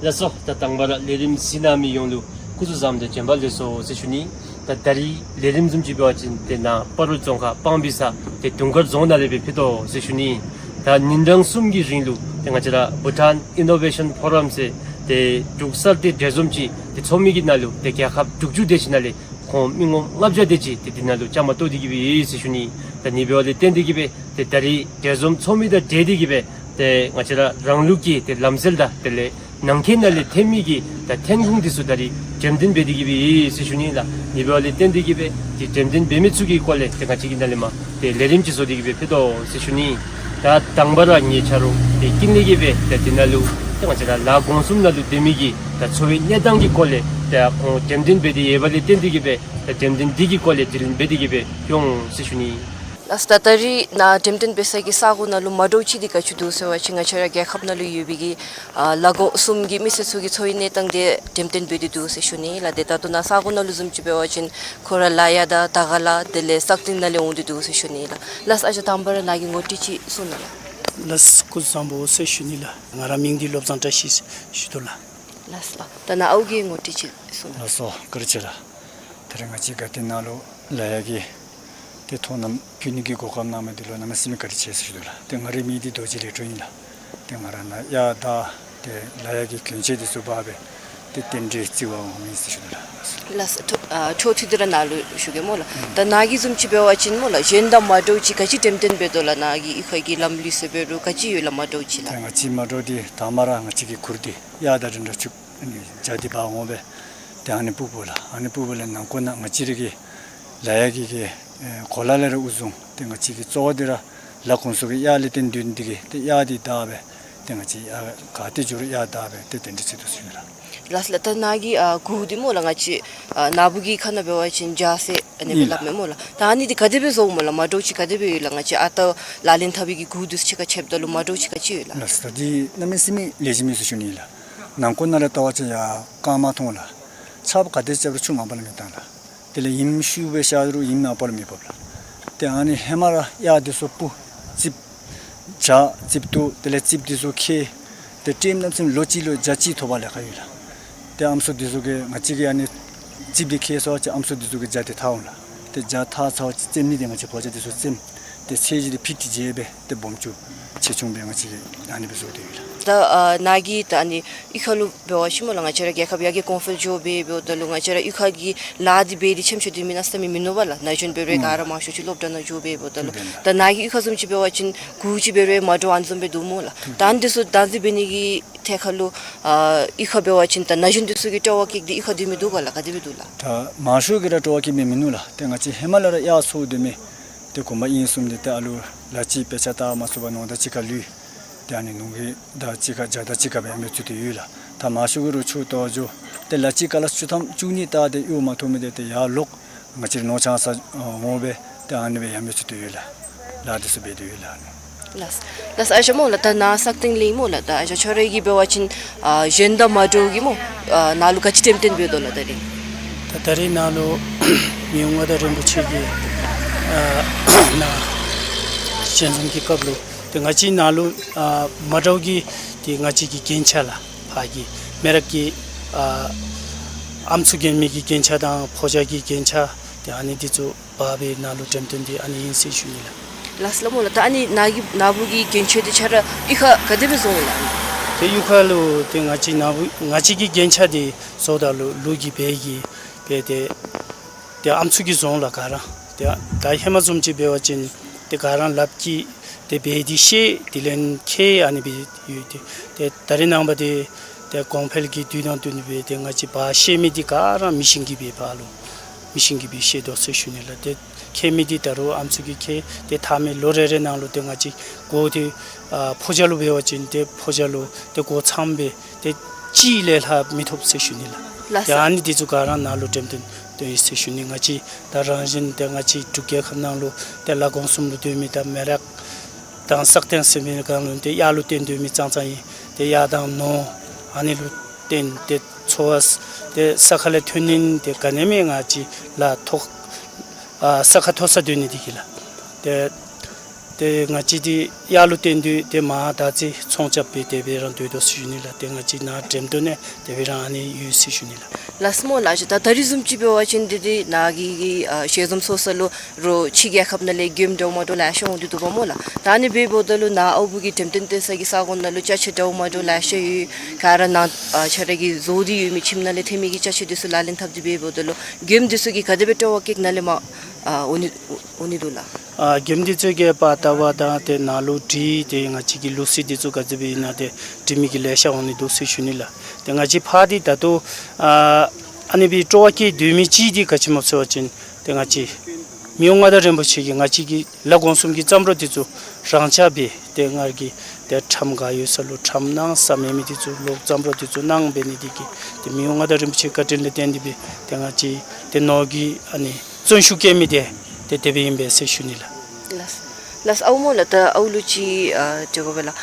ལགས་སོ། ད་དང་པ་ར་ལས་རིམ་གཟིགས་གནང་མི་ཡོངས་ལུ་སྐུ་གཟུགས་བཟང་པོ་དང་བྱོན་པ་ལེགས་སོ་ཟེར་ཞུ་ནི། ད་ད་རིས་ལས་རིམ་བཟུམ་ཅིག་འབད་བ་ཅིན་ཏེ་ནཱ་སྤ་རོ་རྫོང་ཁག་སྤང་སྦིས་ས་ཏེ་དུང་དཀར་རྫོང་ནང་ལས་སྦེ་ཕུལ་དོ་ཟེར་ཞུ་ནི། ད་ཉིན་གྲངས་གསུམ་གྱི་རིང་ལུ་ཏེ་ང་བཅས་ར་Bhutan Innovation Forum ཟེར་ཏེ་འབྲུག་གསར་གཏོད་འབྲེལ་འཛོམས་ཅིག་ཏེ་ཚོགས་མི་གི་ནང་ལུ་ཏེ་རྒྱལ་ཁབ་དྲུག་ཅུ་དེ་ཅིག་ནང་ལས་ཁོང་མི་ངོམ་ལྔ་བརྒྱ་དེ་ཅིག་ཏེ་འདི་ནང་ལུ་བཅའ་མར་གཏོགས་ཏེ་གི་སྦེ་ཡོད་ཟེར་ཞུ་ནི། ད་ནི་འབདཝ་ལས་བརྟེན་ཏེ་གི་སྦེ་ཏེ་ད་རིས་འབྲེལ་འཛོམས་ཚོགས་མི་དང་འབྲེལ་ཏེ་གི་སྦེ་ཏེ་ང་བཅས་ར་རང་ལུགས་ཀྱི་ཏེ་ལམ་སྲོལ་དང་དེ་ལས་ནང་འཁོད་ནང་ལས་ཐོན་མི་གི་ད་ཐོན་ཁུངས་དེ་ཚུ་ད་རིས་འགྲེམས་སྟོན་འབད་དེ་གི་སྦེ་ཡོད་ཟེར་ཞུ་ནི་ལགས། ནི་འབདཝ་ལས་བརྟེན་ཏེ་གི་སྦེ་ཏེ་འགྲེམས་སྟོན་འབད་མི་ཚུ་གི་སྐོར་ལས་ཏེ་ང་བཅས་ཀྱིས་ནཱ་ལས་མར་ཏེ་ལས་རིམ་ཅིག་བཟོ་སྟེ་གི་སྦེ་ཕུལ་དོ་ཟེར་ཞུ་ནི། ད་དང་པ་ར་ངེའི་ཆ་རོགས་ཏེ་ཀུན་ལེགས་ཀྱིས་སྦེ་ཏེ་འདི་ནང་ལུ་ཏེ་ང་བཅས་ར་ལཱ་འགོ་འཛིན་ནང་ལུ་སྡོད་མི་གི་ད་འཚོ་བའི་གནས་སྟངས་ཀྱི་སྐོར་ལས་ཏེ་ཁོང་འགྲེམས་སྟོན་འབད་དེ་ཡོད་པ་ལས་བརྟེན་ཏེ་གི་སྦེ་ཏེ་འགྲེམས་སྟོན་འདི་གི་སྐོར་ལས་དྲི་ལན་འབད་དེ་གི་སྦེ་ཡོང་ཟེར་ཞུ་ནི། ལགས། ད་ད་རིས་ནཱ་འགྲེམས་སྟོན་འབད་ས་གི་ས་གོ་ནང་ལུ་མ་འདྲཝ་ཅིག་འདི་ག་ཅི་འདུག་ཟེར་བ་ཅིན་ང་བཅས་ར་རྒྱལ་ཁབ་ནང་ལུ་ཡོད་པའི་གི་ཨ་ལ་དགོངས་གསུམ་གྱི་མི་སེར་ཚུ་གི་འཚོ་བའི་གནས་སྟངས་འདི་འགྲེམས་སྟོན་འབད་དེ་འདུག་ཟེར་ཞུ་ནི་ལགས། ཏེ་ད་ལྟོ་ནཱ་ས་གོ་ནང་ལུ་བཟུམ་ཅིག་འབད་བ་ཅིན་ཁོང་ར་ལ་དྭགས་དང་དར་དཀར་ལ་དེ་ལས་སག་སྟེང་ནང་ལས་འོང་སྟེ་འདུག་ཟེར་ཞུ་ནི་ལགས། ལགས་ཨ་ཞང་དང་པ་ར་ནཱ་གི་ངོ་སྤྲོད་ཅིག་གསུང་གནང་ལགས། ལགས་སྐུ་གཟུགས་བཟང་པོ་ཟེར་ཞུ་ནི་ལགས། ང་ར་མིང་འདི་བློ་བཟང་བཀྲ་ཤིས་ཞུ་དོ་ལགས། ལགས་སོ། ད་ནཱ་ཨའུ་གི་ངོ་སྤྲོད་ཅིག་གསུང་གནང་། ལགས་སོ་བཀའ་དྲིན་ཆེ་ལགས། ད་རེས་ང་བཅས་དགའ་ལྡན་ནང་ལུ་ལ་དྭགས་ཀྱི་ཏེ་མཐོང་སྣང་ཕུལ་ནི་གི་གོ་སྐབས་གནང་མི་འདི་ལུ་གནམ་མེད་ས་མེད་བཀའ་དྲིན་ཆེ་ཟེར་ཞུ་དོ་ལགས། ཏེ་ང་རའི་མིང་འདི་རྡོ་རྗེ་ལེགས་གྲུབ་ཨིན་ལགས། ཏེ་ང་ར་ནཱ་གཡག་དང་ཏེ་ལ་དྭགས་ཀྱི་གྱོན་ཆས་འདི་ཚུ་འབག་སྦེ་ཏེ་རྟེན་འབྲེལ་བརྩི་བར་འོང་མི་ཟེར་ཞུ་དོ་ལགས། ལགས་སོ། ཨ་ཆོས་ཐུགས་རྗེ་ར་ནཱ་ལུ་ཞུ་གེ་སྨོ་ལགས། ད་ནཱ་གིས་བཟུམ་ཅིག་འབད་བ་ཅིན་སྨོ་ལགས་གཞན་དང་མ་འདྲཝ་ཅིག་ག་ཅི་འགྲེམས་སྟོན་འབད་དོ་ལགས། ནཱ་གི་གཡུས་ཁ་གི་ལམ་ལུགས་ཟེར་འབད་རུང་ག་ཅི་ཡོད་ལགས་མ་འདྲཝ་ཅིག་ལགས། ཏེ་ང་བཅས་མ་འདྲཝ་འདི་དང་པ་ར་ང་བཅས་ཀྱི་གུར་འདི་གཡག་དང་འདྲན་འདྲ་ཅིག་ཨ་ནི་བྱ་འདི་འབག་འོང་སྦེ་ཏེ་ཨ་ནི་སྤུག་སྤུག་ལགས། ཨ་ནི་སྤུག་སྤུག་ལས་ནང་འཁོད་ནང་ང་བཅས་ར་གི་ལ་དྭགས་ཀྱི་གི་ཨེ་གོ་ལ་ལས་ར་དབུ་བཟུང་ཏེ་ང་བཅས་ཀྱི་གཙོ་བོ་འདི་ར་ལ་གོང་ས་གི་གཡག་ལས་བརྟེན་སྡོད་ནི་འདི་གིས་ཏེ་གཡག་འདི་བདའ་སྦེ་ཏེ་ང་བཅས་ཨ་ག་ཏེ་འགྱོ་རུང་གཡག་བདའ་སྦེ་ཏེ་དེ་འདྲ་ཅིག་འདུག་ཟེར་ཞུ་ནི་ལགས། ལགས་ལགས། ད་ནཱ་གི་ཨ་གུར་འདི་སྨོ་ལགས་ང་བཅས་ཨ་ནཱ་བུ་གི་ཁ་ནང་འབད་བ་ཅིན་རྒྱ་སེར་ཨ་ནི་སྦེ་ཨིན་ལགས། སླབ་མས་སྨོ་ལགས། ད་ཨ་ནི་འདི་ག་དེ་སྦེ་བཟོཝ་སྨོ་ལགས། མ་འདྲཝ་ཅིག་ག་དེ་སྦེ་ཡོད་ལགས། ང་བཅས་ཨ་རྟག་ལག་ལེན་འཐབ་པའི་གི་གུར་འདི་ཚུ་ཕྱེད་ཀ་ཕྱདཔ་ད་ལུ་མ་འདྲཝ་ཅིག་ག་ཅི་ཡོད་ལགས། ལགས་སོ། ད་འདི་གནམ་མེད་ས་མེད་ལེགས་ཤོམ་ཨིན་ཟེར་ཞུ་ནི་ལགས། ནང་འཁོད་ནང་ལས་བལྟ་བ་ཅིན་ཡར་རྐངམ་མཐོང་ལགས། ཆརཔ་ག་དེ་རྐྱབ་རུང་ཆུ་ངང་པ་ལུ་མི་བཏང་ལགས། དེ་ལས་ཡིམ་ཤུགས་སྦེ་ཤར་རུང་ཡིམ་ངང་པ་ལུ་མི་ཕོགཔ་ལགས། ཏེ་ཨ་ནི་ཧེ་མ་ར་གཡག་འདི་ཚུ་སྤུ་རྩིགཔ་བྱ་རྩིགཔ་བཏོག་དེ་ལས་རྩིགཔ་འདི་ཚུ་ཁལ། ཏེ་ཊེམ་གནམ་མེད་ས་མེད་ལོ་གཅིག་ལུ་བྱ་གཅིག་ཐོབ་པར་ལཱ་ཁག་ཡོད་ལགས། ཏེ་ཨམ་སྲུ་འདི་ཚུ་གིས་ང་བཅས་ཀྱིས་ཨ་ནི་རྩིགཔ་འདི་ཁལ་སོང་པ་ཅིན་ཨམ་སྲུ་འདི་ཚུ་གིས་བྱ་འདི་འཐག་འོང་ལགས། ཏེ་བྱ་འཐག་ཚརཝ་ཅིག་བཙེམ་ནི་འདི་ང་བཅས་ཕོ་བྱ་འདི་ཚུ་བཙེམ། ཏེ་ཚད་གཞི་འདི་ཕིཊ་བརྒྱད་སྦེ་ཏེ་སྦོམ་ཆུང་ཆེ་ཆུང་སྦེ་ང་བཅས་ཀྱིས་ཨ་ནི་སྦེ་བཟོ་སྟེ་ཡོད་ལགས། ད་ཨ་ནཱ་གི་ད་ཨ་ནི་གཡུས་ཁ་ལུ་འབད་བ་ཅིན་སྨོ་ལགས་ང་བཅས་ར་རྒྱལ་ཁབ་ཡར་རྒྱས་གོང་འཕེལ་འགྱོ་སྦེ་འབདཝ་ད་ལུ་ང་བཅས་ར་གཡུས་ཁ་གི་ལཱ་འདི་འབད་དེ་ཆེམ་ཆེ་སྡོད་མི་ནང་ལྟ་མི་མིན་ནུག་པ་ལགས། ན་གཞོན་འབད་རུང་ཨུམ་ག་ར་མང་ཤོས་ཅིག་སློབ་གྲྭ་ནང་འགྱོ་སྦེ་འབདཝ་ད་ལུ་ཨུམ་ད་ནཱ་གི་གཡུས་ཁ་བཟུམ་ཅིག་འབད་བ་ཅིན་གུར་ཅིག་འབད་རུང་མ་འདྲཝ་ཨ་ནི་བཟུམ་སྦེ་འདུག་སྨོ་ལགས། ད་ཨ་ནི་འདི་ཚུ་བདག་འཛིན་འབད་ནི་གི་ཐད་ཁར་ལུ་ཨ་གཡུས་ཁ་འབད་བ་ཅིན་ད་ན་གཞོན་འདི་ཚུ་གིས་སྤྲོ་བ་བསྐྱེད་དེ་གཡུས་ཁར་སྡོད་མི་འདུག་ག་ལགས། ག་དེ་སྦེ་འདུག་ལགས། ད་མང་ཤོས་ཀྱིས་ར་སྤྲོ་བ་བསྐྱེད་མི་མིན་ནུག་ལགས། ཏེ་ང་བཅས་ཧེ་མ་ལས་ར་གཡག་འཚོ་སྡོད་མི་ཏེ་གོམ་པ་ཨིན་གསུངམ་ད་ཏེ་ཨ་ལུ་ལ་ཅིག་དཔེ་ཆ་ལྟ་མ་ཚུགས་པར་ནོར་དང་གཅིག་ཁར་ལུས། ཏེ་ཨ་ནི་ནོར་གྱི་དང་གཅིག་ཁར་བྱ་དང་གཅིག་ཁར་སྦེ་ཡང་མེད་ཚུལ་ཏེ་ཡོད་ལགས། ད་མང་ཤོས་ཀྱིས་རུང་ཆུ་བཏོག་འགྱོ། ཏེ་ལ་ཅིག་ཁ་ལས་ཆུ་ཐམ་བཅུ་གཉིས་བཏགས་ཏེ་གཡོག་མ་ཐོབ་མི་འདི་ཏེ་ཡར་ལོག་ང་བཅས་ར་ནོར་ཆང་ཟ་འོང་སྦེ་ཏེ་ཨ་ནི་སྦེ་ཡང་མེད་ཚུལ་ཏེ་ཡོད་ལགས། ལཱ་འདི་ཚུ་འབད་དེ་ཡོད་ལགས། ལགས་ལགས། ཨ་ཞང་སྨོ་ལགས་ད་ནཱ་སག་སྟེང་ལས་སྨོ་ལགས། ད་ཨ་ཞང་ཁྱོད་ར་གིས་འབད་བ་ཅིན་ཨ་གཞན་དང་མ་འདྲཝ་གི་སྨོ་ཨ་ནཱ་ལུ་ག་ཅི་འགྲེམས་སྟོན་འབད་དོ་ལགས་ད་རིས། ད་ད་རིས་ནཱ་ལུ་མི་དབང་མངའ་བདག་རིན་པོ་ཆེ་གིས་ཨ་ནཱ་ཞལ་འཛོམས་ཀྱི་སྐབས་ལུ་ཏེ་ང་བཅས་ནཱ་ལུ་ཨ་མ་འདྲཝ་གི་ཏེ་ང་བཅས་ཀྱི་རྒྱན་ཆ་ལགས། ཕར་གྱི་མེ་རག་གི་ཨ་ཨམ་སྲུ་རྒྱན་མི་གི་རྒྱན་ཆ་དང་ཕོ་རྒྱས་ཀྱི་རྒྱན་ཆ་ཏེ་ཨ་ནི་འདི་ཚུ་འབག་སྦེ་ནཱ་ལུ་འགྲེམས་སྟོན་འདི་ཨ་ནི་ཨིན་ཟེར་ཞུ་ནི་ལགས། ལགས་ལགས་སྨོ་ལགས། ད་ཨ་ནི་ནཱ་གི་ནཱ་བུ་གི་རྒྱན་ཆ་འདི་ཁྱོད་ར་གཡུས་ཁར་ག་དེ་སྦེ་བཟོཝ་ལགས། ཏེ་གཡུས་ཁ་ལུ་ཏེ་ང་བཅས་ནཱ་བུ་ང་བཅས་ཀྱི་རྒྱན་ཆ་འདི་བཟོཝ་ད་ལུ་ལུག་གི་བལ་གྱིས་འབད་དེ་ཏེ་ཨམ་སྲུ་གིས་བཟོཝ་ལགས་ག་ར། ཏེ་ད་ཧེ་མ་བཟུམ་ཅིག་འབད་བ་ཅིན་ཏེ་ག་ར་ལགཔ་གིས་ཏེ་འབད་དེ་ཤེས། དེ་ལས་ཁལ་ཨ་ནི་སྦེ་ཡོད་དེ། ཏེ་ད་རེས་ནངས་པ་འདི་ཏེ་གོང་འཕེལ་གྱི་དུས་དང་བསྟུན་སྦེ་ཏེ་ང་བཅས་འབག་ཤེས་མི་འདི་ག་ར་མི་ཤིན་གྱིས་སྦེ་འབག་ལོ། མི་ཤིན་གྱིས་སྦེ་ཤེས་དོ་ཟེར་ཞུ་ནི་ལགས། ཏེ་ཁལ་མི་འདི་ད་རུང་ཨམ་སྲུ་གི་ཁལ་ཏེ་འཐག་མི་ལོ་རེ་རེ་ནང་ལུ་ཏེ་ང་བཅས་གོ་ཏེ་ཨ་ཕོ་རྒྱས་ལུ་འབད་བ་ཅིན་ཏེ་ཕོ་རྒྱས་ལུ་ཏེ་གོ་ཚངམ་སྦེ་ཏེ་གཅིག་ལས་ལྷག་མི་ཐོབ་ཟེར་ཞུ་ནི་ལགས། ལགས་ཏེ་སོ། ཨ་ནི་འདི་ཚུ་ག་ར་ནཱ་ལུ་འགྲེམས་སྟོན་སྟོན་ཡི་ཟེར་ཞུ་ནི། ང་བཅས་ད་རང་བཞིན་ཏེ་ང་བཅས་འབྲུག་རྒྱལ་ཁབ་ནང་ལུ་ཏེ་ལ་གོང་གསུམ་ལུ་སྡོད་མི་ད་མེ་རག་དང་སག་སྟེང་ཟེར་མི་གང་ལུ་ཏེ་གཡག་ལུ་བརྟེན་སྡོད་མི་ཙང་ཙང་ཨིན། ཏེ་གཡག་དང་ནོར་ཨ་ནི་ལུ་བརྟེན་ཏེ་འཚོ་བ་ཏེ་ས་ཁ་ལས་ཐོན་ནི་ཏེ་ག་ནི་མེད། ང་བཅས་ལཱ་ཐོག་ཨ་ས་ཁ་མཐོ་ས་སྡོད་ནི་འདི་གིས་ལགས། ཏེ་ཏེ་ང་བཅས་འདི་གཡག་ལུ་བརྟེན་ཏེ་ཏེ་མར་ད་ཅི་ཚོང་རྐྱབ་སྦེ་དེ་སྦེ་ར་སྡོད་དོ་ཟེར་ཞུ་ནི་ལགས། ཏེ་ང་བཅས་ནཱ་འགྲེམས་སྟོན་ནི་དེ་སྦེ་ར་ཨ་ནི་ཡོད་ཟེར་ཞུ་ནི་ལགས། ལགས་སོ་སྨོ་ལགས། ད་ད་རིས་བཟུམ་ཅིག་འབད་བ་ཅིན་འདི་འདི་ནཱ་གི་གི་ཨ་ཞལ་འཛོམས་ཚོགས་ས་ལུ་རོགས་ཕྱི་རྒྱལ་ཁབ་ནང་ལས་མགྱོནམ་འདྲཝ་མ་འདྲཝ་ལེ་ཤ་འོང་སྟེ་འདུག་པ་སྨོ་ལགས། ད་ཨ་ནི་འབདཝ་ད་ལུ་ནཱ་ཨའུ་བུ་གི་འགྲེམས་སྟོན་སྟོན་ས་གི་ས་གོ་ནང་ལུ་ཅ་ཆས་འདྲཝ་མ་འདྲཝ་ལེ་ཤ་ཡོད། ག་ར་ནཱ་ཨ་ཁྱོད་ར་གིས་བཟོ་སྟེ་ཡོད་མི་ཁྱིམ་ནང་ལས་ཐོན་མི་གི་ཅ་ཆས་འདི་ཚུ་ལག་ལེན་འཐབ་སྟེ་འབདཝ་ད་ལུ་མགྱོནམ་འདི་ཚུ་གིས་ག་དེ་སྦེ་སྤྲོ་བ་བསྐྱེད་ནཱ་ལས་མར་ཨ་འོང་ནི་འོང་ནི་འདུག་ལགས། ཨ་མགྱོནམ་འདི་ཚུ་གིས་པར་བལྟ་བ་དང་ཏེ་ནཱ་ལུ་འདྲི་ཏེ་ང་བཅས་ཀྱི་ལུགས་སྲོལ་འདི་ཚུ་ག་ཅི་སྦེ་ཨིན་ན་ཏེ་འདྲི་མི་གི་ལེ་ཤ་འོང་ནི་འདུག་ཟེར་ཞུ་ནི་ལགས། ཏེ་ང་བཅས་ཕར་འདི་ད་ལྟོ་ཨ་ཨ་ནི་སྦེ་སྤྲོ་བ་བསྐྱེད་སྡོད་མི་ཅིག་འདི་ག་ཅི་སྨོ་ཟེར་བ་ཅིན་ཏེ་ང་བཅས་མི་དབང་མངའ་བདག་རིན་པོ་ཆེ་གིས་ང་བཅས་ཀྱི་ལ་གོང་གསུམ་གྱི་བརྩམས་སྒྲུང་འདི་ཚུ་རང་འཇགས་སྦེ་ཏེ་ང་གིས་ཏེ་ཁྲམ་ག་ཡོད་ས་ལུ་ཁྲམ་གནང་ས་མེད་མི་འདི་ཚུ་ལོག་བརྩམས་སྒྲུང་འདི་ཚུ་གནང་འབད་ནི་འདི་གིས་ཏེ་མི་དབང་མངའ་བདག་རིན་པོ་ཆེའི་བཀའ་དྲིན་ལས་བརྟེན་ཏེ་སྦེ་ཏེ་ང་བཅས་ཏེ་ནོར་གྱི་ཨ་ནི་བརྩོན་ཤུགས་བསྐྱེད་མི་འདི་ཏེ་དེ་སྦེ་ཨིན་པས་ཟེར་ཞུ་ནི་ལགས། ལགས། ལགས། ཨའུ་སྨོ་ལགས། ད་ཨའུ་ལུ་ཅིག་ཨ་འདྲི་དགོ་པས་ལགས།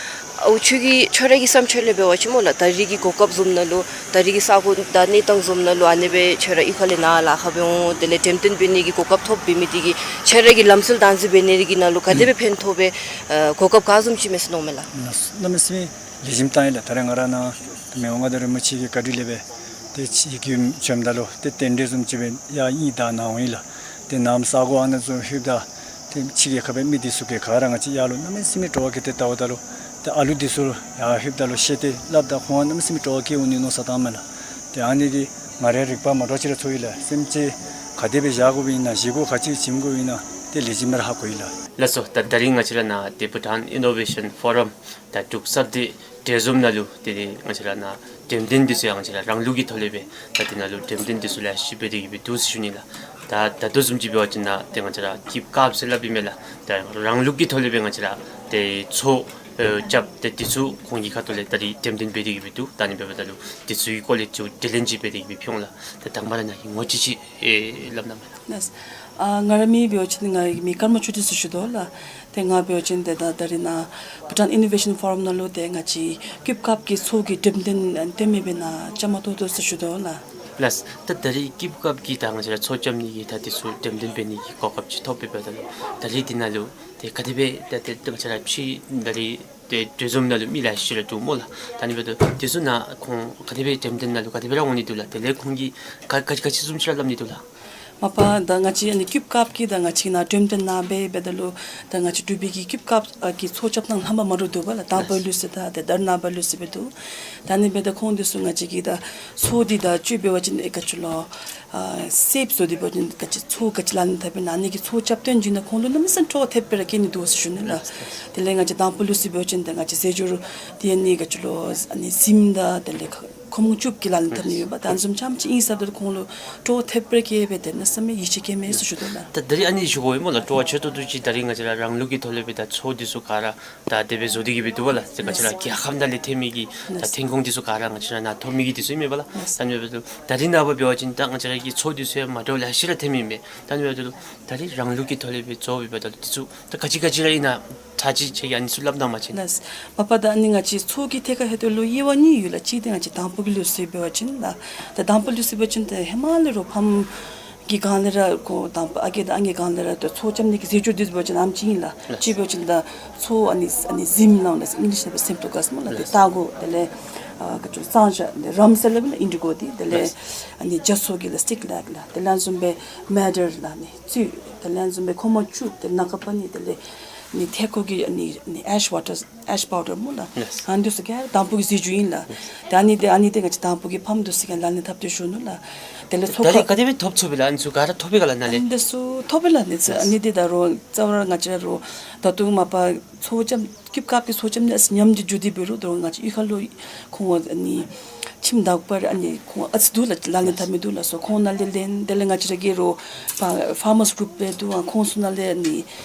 ཨའུ་ཁྱོད་ཀྱི་ཁྱོད་ར་གི་བསམ་འཆར་ལས་འབད་བ་ཅིན་སྨོ་ལགས། ད་རེས་ཀྱི་གོ་སྐབས་བཟུམ་ནང་ལུ་ད་རེས་ཀྱི་ས་གོ་དང་གནས་སྟངས་བཟུམ་ནང་ལུ་ཨ་ནི་སྦེ་ཁྱོད་ར་གཡུས་ཁ་ལས་ནཱ་ལཱ་ཁག་འབད་འོང་། དེ་ལས་འགྲེམས་སྟོན་འབད་ནི་གི་གོ་སྐབས་ཐོབ་འབད་མི་འདི་གིས་ཁྱོད་ར་གི་ལམ་སྲོལ་བདག་འཛིན་འབད་ནི་གི་ནང་ལུ་ག་དེ་སྦེ་ཕན་ཐོགས་པས། ཨ་གོ་སྐབས་ག་བཟུམ་ཅིག་མས་ཟེར་མནོཝ་མས་ལགས། ལགས། གནམ་མེད་ས་མེད་ལེགས་ཤོམ་བཏང་ཡི་ལགས། ད་རེས་ང་ར་ནཱ་མི་དབང་མངའ་བདག་རིན་པོ་ཆེ་གི་བཀའ་དྲིན་ལས་སྦེ་ཏེ་ཕྱི་རྒྱལ་བྱོནམ་ད་ལུ་ཏེ་རྟེན་འབྲེལ་བཟུམ་ཅིག་སྦེ་ཡར་གཡུས་བདའ་ནཱ་འོང་ཡི་ལགས། ཏེ་ནཱ་ས་གོ་ཨ་ནཱ་ཚུ་ལྷོདཔ་ད་ཏེ་ཕྱི་རྒྱལ་ཁབ་པའི་མི་འདི་ཚུ་གིས་ག་ར་ང་བཅས་ཡར་ལུ་གནམ་མེད་ས་མེད་སྤྲོ་བ་བསྐྱེད་དེ་བལྟཝ་ད་ལུ་ཏེ་ཨ་ལུ་འདི་ཚུ་ཡར་ལྷོདཔ་ད་ལུ་བཤད་དེ་སླབ་ད་ཁོང་གནམ་མེད་ས་མེད་སྤྲོ་བ་བསྐྱེད་འོང་ནི་མནོ་བསམ་བཏངམ་མས་ལགས། ཏེ་ཨ་ནི་འདི་ང་རའི་རིག་པ་མ་འདྲཝ་ཅིག་ར་ཚོར་ཡི་ལགས། སེམས་ཅན་ག་དེ་སྦེ་བཞག་དགོཔ་ཨིན་ན་བཞེས་སྒོ་ག་ཅི་བྱིན་དགོཔ་ཨིན་ན་ཏེ་ལེགས་ཤོམ་སྦེ་ར་ཧ་གོ་ཡི་ལགས། ལགས་སོ། ད་ད་རིས་ང་བཅས་ར་ནཱ་ཏེ་Bhutan Innovation Forum ད་འབྲུག་ས་སྡེ་འབྲས་སྤུངས་ནང་ལུ་ཏེ་ང་བཅས་ར་ནཱ་འགྲེམས་སྟོན་འདི་ཚུ་ཡང་ང་བཅས་ར་རང་ལུགས་ཀྱི་ཐོག་ལས་སྦེ་ད་འདི་ནང་ལུ་འགྲེམས་སྟོན་འདི་ཚུ་ལེ་ཤ་འབད་དེ་གི་སྦེ་འདུག་ཟེར་ཞུ་ནི་ལགས། ད་ད་ལྟོ་བཟུམ་ཅིག་འབད་བ་ཅིན་ནཱ་ཏེ་ང་བཅས་ར་སྐྱིདཔ་ཀཱཔ་ཟེར་སླབ་ཨིན་མས་ལགས། ད་རང་ལུགས་ཀྱི་ཐོག་ལས་སྦེ་ང་བཅས་ར་ཏེ་ཚོ་ཨེ་རྐྱབ་སྟེ་འདི་ཚུ་ཁོང་གི་ཁ་ཐུག་ལས་ད་རིས་འགྲེམས་སྟོན་འབད་དེ་གི་སྦེ་འདུག། ད་ཨ་ནི་འབདཝ་ད་ལུ་འདི་ཚུ་གི་སྐོར་ལས་ཅིག་དྲི་ལན་ཅིག་འབད་དེ་གི་སྦེ་ཕུལ་འོང་ལགས། ད་དང་པ་ར་ནཱ་གི་ངོ་སྤྲོད་ཅིག་ཨེ་སླབ་གནང་མས་ལགས། ལགས། ཨ་ང་རའི་མིང་འབད་བ་ཅིན་ང་མིང་ཀརྨ་ཆོས་སྒྲོན་ཟེར་ཞུ་དོ་ལགས། ཏེ་ང་འབད་བ་ཅིན་ཏེ་ད་ད་རིས་ནཱ་Bhutan Innovation Forum ནང་ལུ་ཏེ་ང་བཅས་སྐྱིདཔ་ཀཱཔ་ཀྱི་ཚོ་གི་འགྲེམས་སྟོན་སྟོན་མི་སྦེ་ནཱ་བཅའ་མར་གཏོགས་དོ་ཟེར་ཞུ་དོ་ལགས། ལགས། ད་ད་རིས་སྐྱིདཔ་ཀཱཔ་ཀྱི་ད་ང་བཅས་ར་ཚོ་རྐྱབ་ནི་གི་ད་འདི་ཚུ་འགྲེམས་སྟོན་འབད་ནི་གི་གོ་སྐབས་ཅིག་ཐོབ་པའི་འབདཝ་ད་ལུ་ད་རིས་འདི་ནང་ལུ་ཏེ་ག་དེ་སྦེ་ད་ཏེ་ང་བཅས་ར་ཕྱི་ད་རིས་ཏེ་འབྲས་སྤུངས་ནང་ལུ་མི་ལེ་ཤ་ར་འདུག་སྨོ་ལགས། ད་ཨ་ནི་འབདཝ་ད་འདི་ཚུ་ནཱ་ཁོང་ག་དེ་སྦེ་འགྲེམས་སྟོན་ནང་ལུ་ག་དེ་སྦེ་ར་འོང་ནི་འདུག་ལགས། དེ་ལས་ཁོང་གིས་ག་ག་ག་ཅི་བཟུམ་ཅིག་ར་སླབ་ནི་འདུག་ལགས། མ་པ་ད་ང་བཅས་ཨ་ནི་སྐྱིདཔ་ཀཱཔ་ཀྱི་ད་ང་བཅས་ནཱ་འགྲེམས་སྟོན་ནང་སྦེ་འབདཝ་ད་ལུ་ད་ང་བཅས་འབྲུག་པའི་གི་སྐྱིདཔ་ཀཱཔ་ཨ་ཀྱི་ཚོ་རྐྱབ་ནང་ལྷག་པ་མ་འདྲཝ་འདུག་པ་ལགས། དང་ཕུ་ལུ་ཟེར་ད་ཏེ་དར་ནག་པ་ལུ་ཟེར་སྦེ་འདུག། ད་ཨ་ནི་འབདཝ་ད་ཁོང་འདི་ཚུ་ང་བཅས་ཀྱི་ད་ཚོ་འདི་ད་ཅིག་འབད་བ་ཅིན་ཨེ་ག་ཅི་ལོ་ཨ་སེབ་བཟོ་སྟེ་འབད་བ་ཅིན་ག་ཅི་ཚོ་ག་ཅི་ལག་ལེན་འཐབ་པས་ན་ཨ་ནི་གི་ཚོ་རྐྱབ་སྟོན་བྱིན་ན་ཁོང་ལུ་གནམ་མེད་ས་མེད་སྤྲོ་བ་ཐེབས་སྦེ་ར་བསྐྱེད་ནི་འདུག་ཟེར་ཞུ་ནི་ལགས། དེ་ལས་ང་བཅས་དང་ཕུ་ལུ་ཟེར་འབད་བ་ཅིན་ད་ང་བཅས་ཟས་སྦྱོར་འདི་ཨ་ནི་ག་ཅི་ལོ་ཨ་ནི་གཟིམ་དང་དེ་ལས་ཁ་ཁོམ་ལོང་བཅུད་ཀྱི་ལག་ལེན་འཐབ་ནི་ཡོདཔ། ད་ཨ་ནི་བཟུམ་ཅིག་ཨིན་ཟེརཝ་ད་ཁོང་ལུ་སྤྲོ་བ་ཐེབས་སྦེ་ར་བསྐྱེད་སྦེ་ཏེ་གནམ་མེད་ས་མེད་ཡིད་ཆེས་བསྐྱེད་མས་ཟེར་ཞུ་དོ་ལགས། ད་ད་རིས་ཨ་ནི་ཞུ་དགོ་པས་སྨོ་ལགས། སྤྲོ་བ་ཆེ་ཏོག་ཏོ་ཅིག་ད་རིས་ང་བཅས་ར་རང་ལུགས་ཀྱི་ཐོག་ལས་སྦེ་ད་ཚོ་འདི་ཚུ་ག་ར་ད་དེ་སྦེ་བཟོ་སྟེ་གི་སྦེ་འདུག་པ་ལགས། ཏེ་ང་བཅས་ར་རྒྱལ་ཁབ་ནང་ལས་ཐོན་མི་གི་ད་ཐོན་ཁུངས་འདི་ཚུ་ག་ར་ང་བཅས་ར་ནཱ་ཐོབ་མི་གི་འདི་ཚུ་ཨིན་མས་པ་ལགས། ད་ཨ་ནི་འབདཝ་ད་ད་རིས་ནངས་པ་འབད་བ་ཅིན་ད་ང་བཅས་ར་གི་ཚོ་འདི་ཚུ་ཡང་མ་འདྲཝ་ལེ་ཤ་ར་ཐོན་མི་ཨིན་པས། ད་ཨ་ནི་འབདཝ་ད་ད་རིས་རང་ལུགས་ཀྱི་ཐོག་ལས་སྦེ་བཟོ་སྦེ་འབདཝ་ད་འདི་ཚུ་ད་ག་ཅི་ག་ཅི་ར་ཨིན་ན་ད་ཅི་ཁྱེད་ཀྱིས་ཨ་ནི་ཚུ་སླབ་གནང་པ་ཅིན། ལགས། མ་པ་ད་ཨ་ནི་ང་བཅས་ཚོ་གི་ཐད་ཁར་ལྷོདཔ་ད་ལུ་དབྱེ་བ་གཉིས་ཡོད་ལགས། གཅིག་འདི་ང་བཅས་དང་ཕུ་གི་ལུགས་སྲོལ་འབད་བ་ཅིན་ལགས། ད་དང་ཕུ་ལུགས་སྲོལ་འབད་བ་ཅིན་ད་ཧེ་མ་ལས་ར་ཕམ་གི་སྒང་ལས་ར་ཁོང་དང་ཕུ་ཨ་རྒས་དང་ཨང་རྒས་སྒང་ལས་ར་ད་ཚོ་རྐྱབ་ནི་གི་ཟས་སྦྱོར་འདི་འབད་བ་ཅིན་ཨ་ནེམ་ཅིག་ཨིན་ལགས། ལགས། གཅིག་འབད་བ་ཅིན་ད་ཚོ་ཨ་ནི་ཨ་ནི་གཟིམ་ནང་ལགས་ཨིང་ལིཤ་ནང་སྦེ་སེམ་ཏོ་ག་ཟེར་སྨོ་ལགས། ཏེ་ལགས། སྟར་གོ་དེ་ལས་ཨ་ག་ཅི་གཙང་ཆབ་ཏེ་རམ་ཟེར་སླབ་ཨིན་ན་ཨིན་ཌི་གོ་འདི་དེ་ལས་ལགས། ཨ་ནི་རྒྱ་མཚོ་གི་ལགས་སི་ཊིག་ལེག་ལགས། དེ་ལས་ཨ་ནི་བཟུམ་སྦེ་མེ་ཌར་ལགས་ཨ་ནི་བཙུགས། དེ་ལས་ཨ་ནི་བཟུམ་སྦེ་ཁོག་མ་བཅུག། ཏེ་ནམ་མཁའ་པ་ནི་དེ་ལས་ཨ་ནི་ཐལ་སྐོར་གྱི་ཨ་ནི་ཨ་ནི་ཨེཤ་ཝ་ཊར་ཨེཤ་པའུ་ཌར་སྨོ་ལགས། ལགས། ཨ་ནི་འདི་ཚུ་ག་ར་དང་ཕུ་གི་ཟས་བཅུད་ཨིན་ལགས། ལགས། ཏེ་ཨ་ནི་འདི་ཨ་ནི་འདི་ང་བཅས་དང་ཕུ་གི་ཕམ་འདི་ཚུ་གིས་ལག་ལེན་འཐབ་སྟེ་བཞུགས་ནུག་ལགས། དེ་ལས་ཚོ་ད་རིས་ཁ་ག་དེ་སྦེ་ཐོབ་ཚུགས་པས་ལགས། ཨ་ནི་ཚུ་ག་ར་ཐོབ་པས་ག་ལགས་ནཱ་ལས། ཨ་ནི་འདི་ཚུ་ཐོབ་པས་ལགས། ཨ་ནི་ཚུ་ཨ་ནི་འདི་ད་རུང་རྩ་བ་ར་ང་བཅས་ར་རུང་ད་ལྟོ་མ་པ་ཚོ་རྐྱབ་སྐྱིདཔ་ཀཱཔ་ཀྱི་ཚོ་རྐྱབ་ནི་ཨ་ཙི་ཉམས་འདི་འགྱོ་སྟེ་འབད་རུང་ད་རུང་ང་བཅས་གཡུས་ཁ་ལུ་ཁོང་ཨ་ནི་ཁྱིམ་བདག་པོ་ར་ཨ་ནི་ཁོང་ཨ་ཙི་འདུག་ལགས། ལག་ལེན་འཐབ་མི་འདུག་ལགས་སོ། ཁོང་ནང་ལས་ལེན། དེ་ལས་ང་བཅས་ར་གི་རོགས་ཕཱ་ཕཱར་མརས་གུ་རུབ་སྦེ་འདུག། ཨ་ཁོང་ཚུ་ནང་ལས་ཨ་ནི་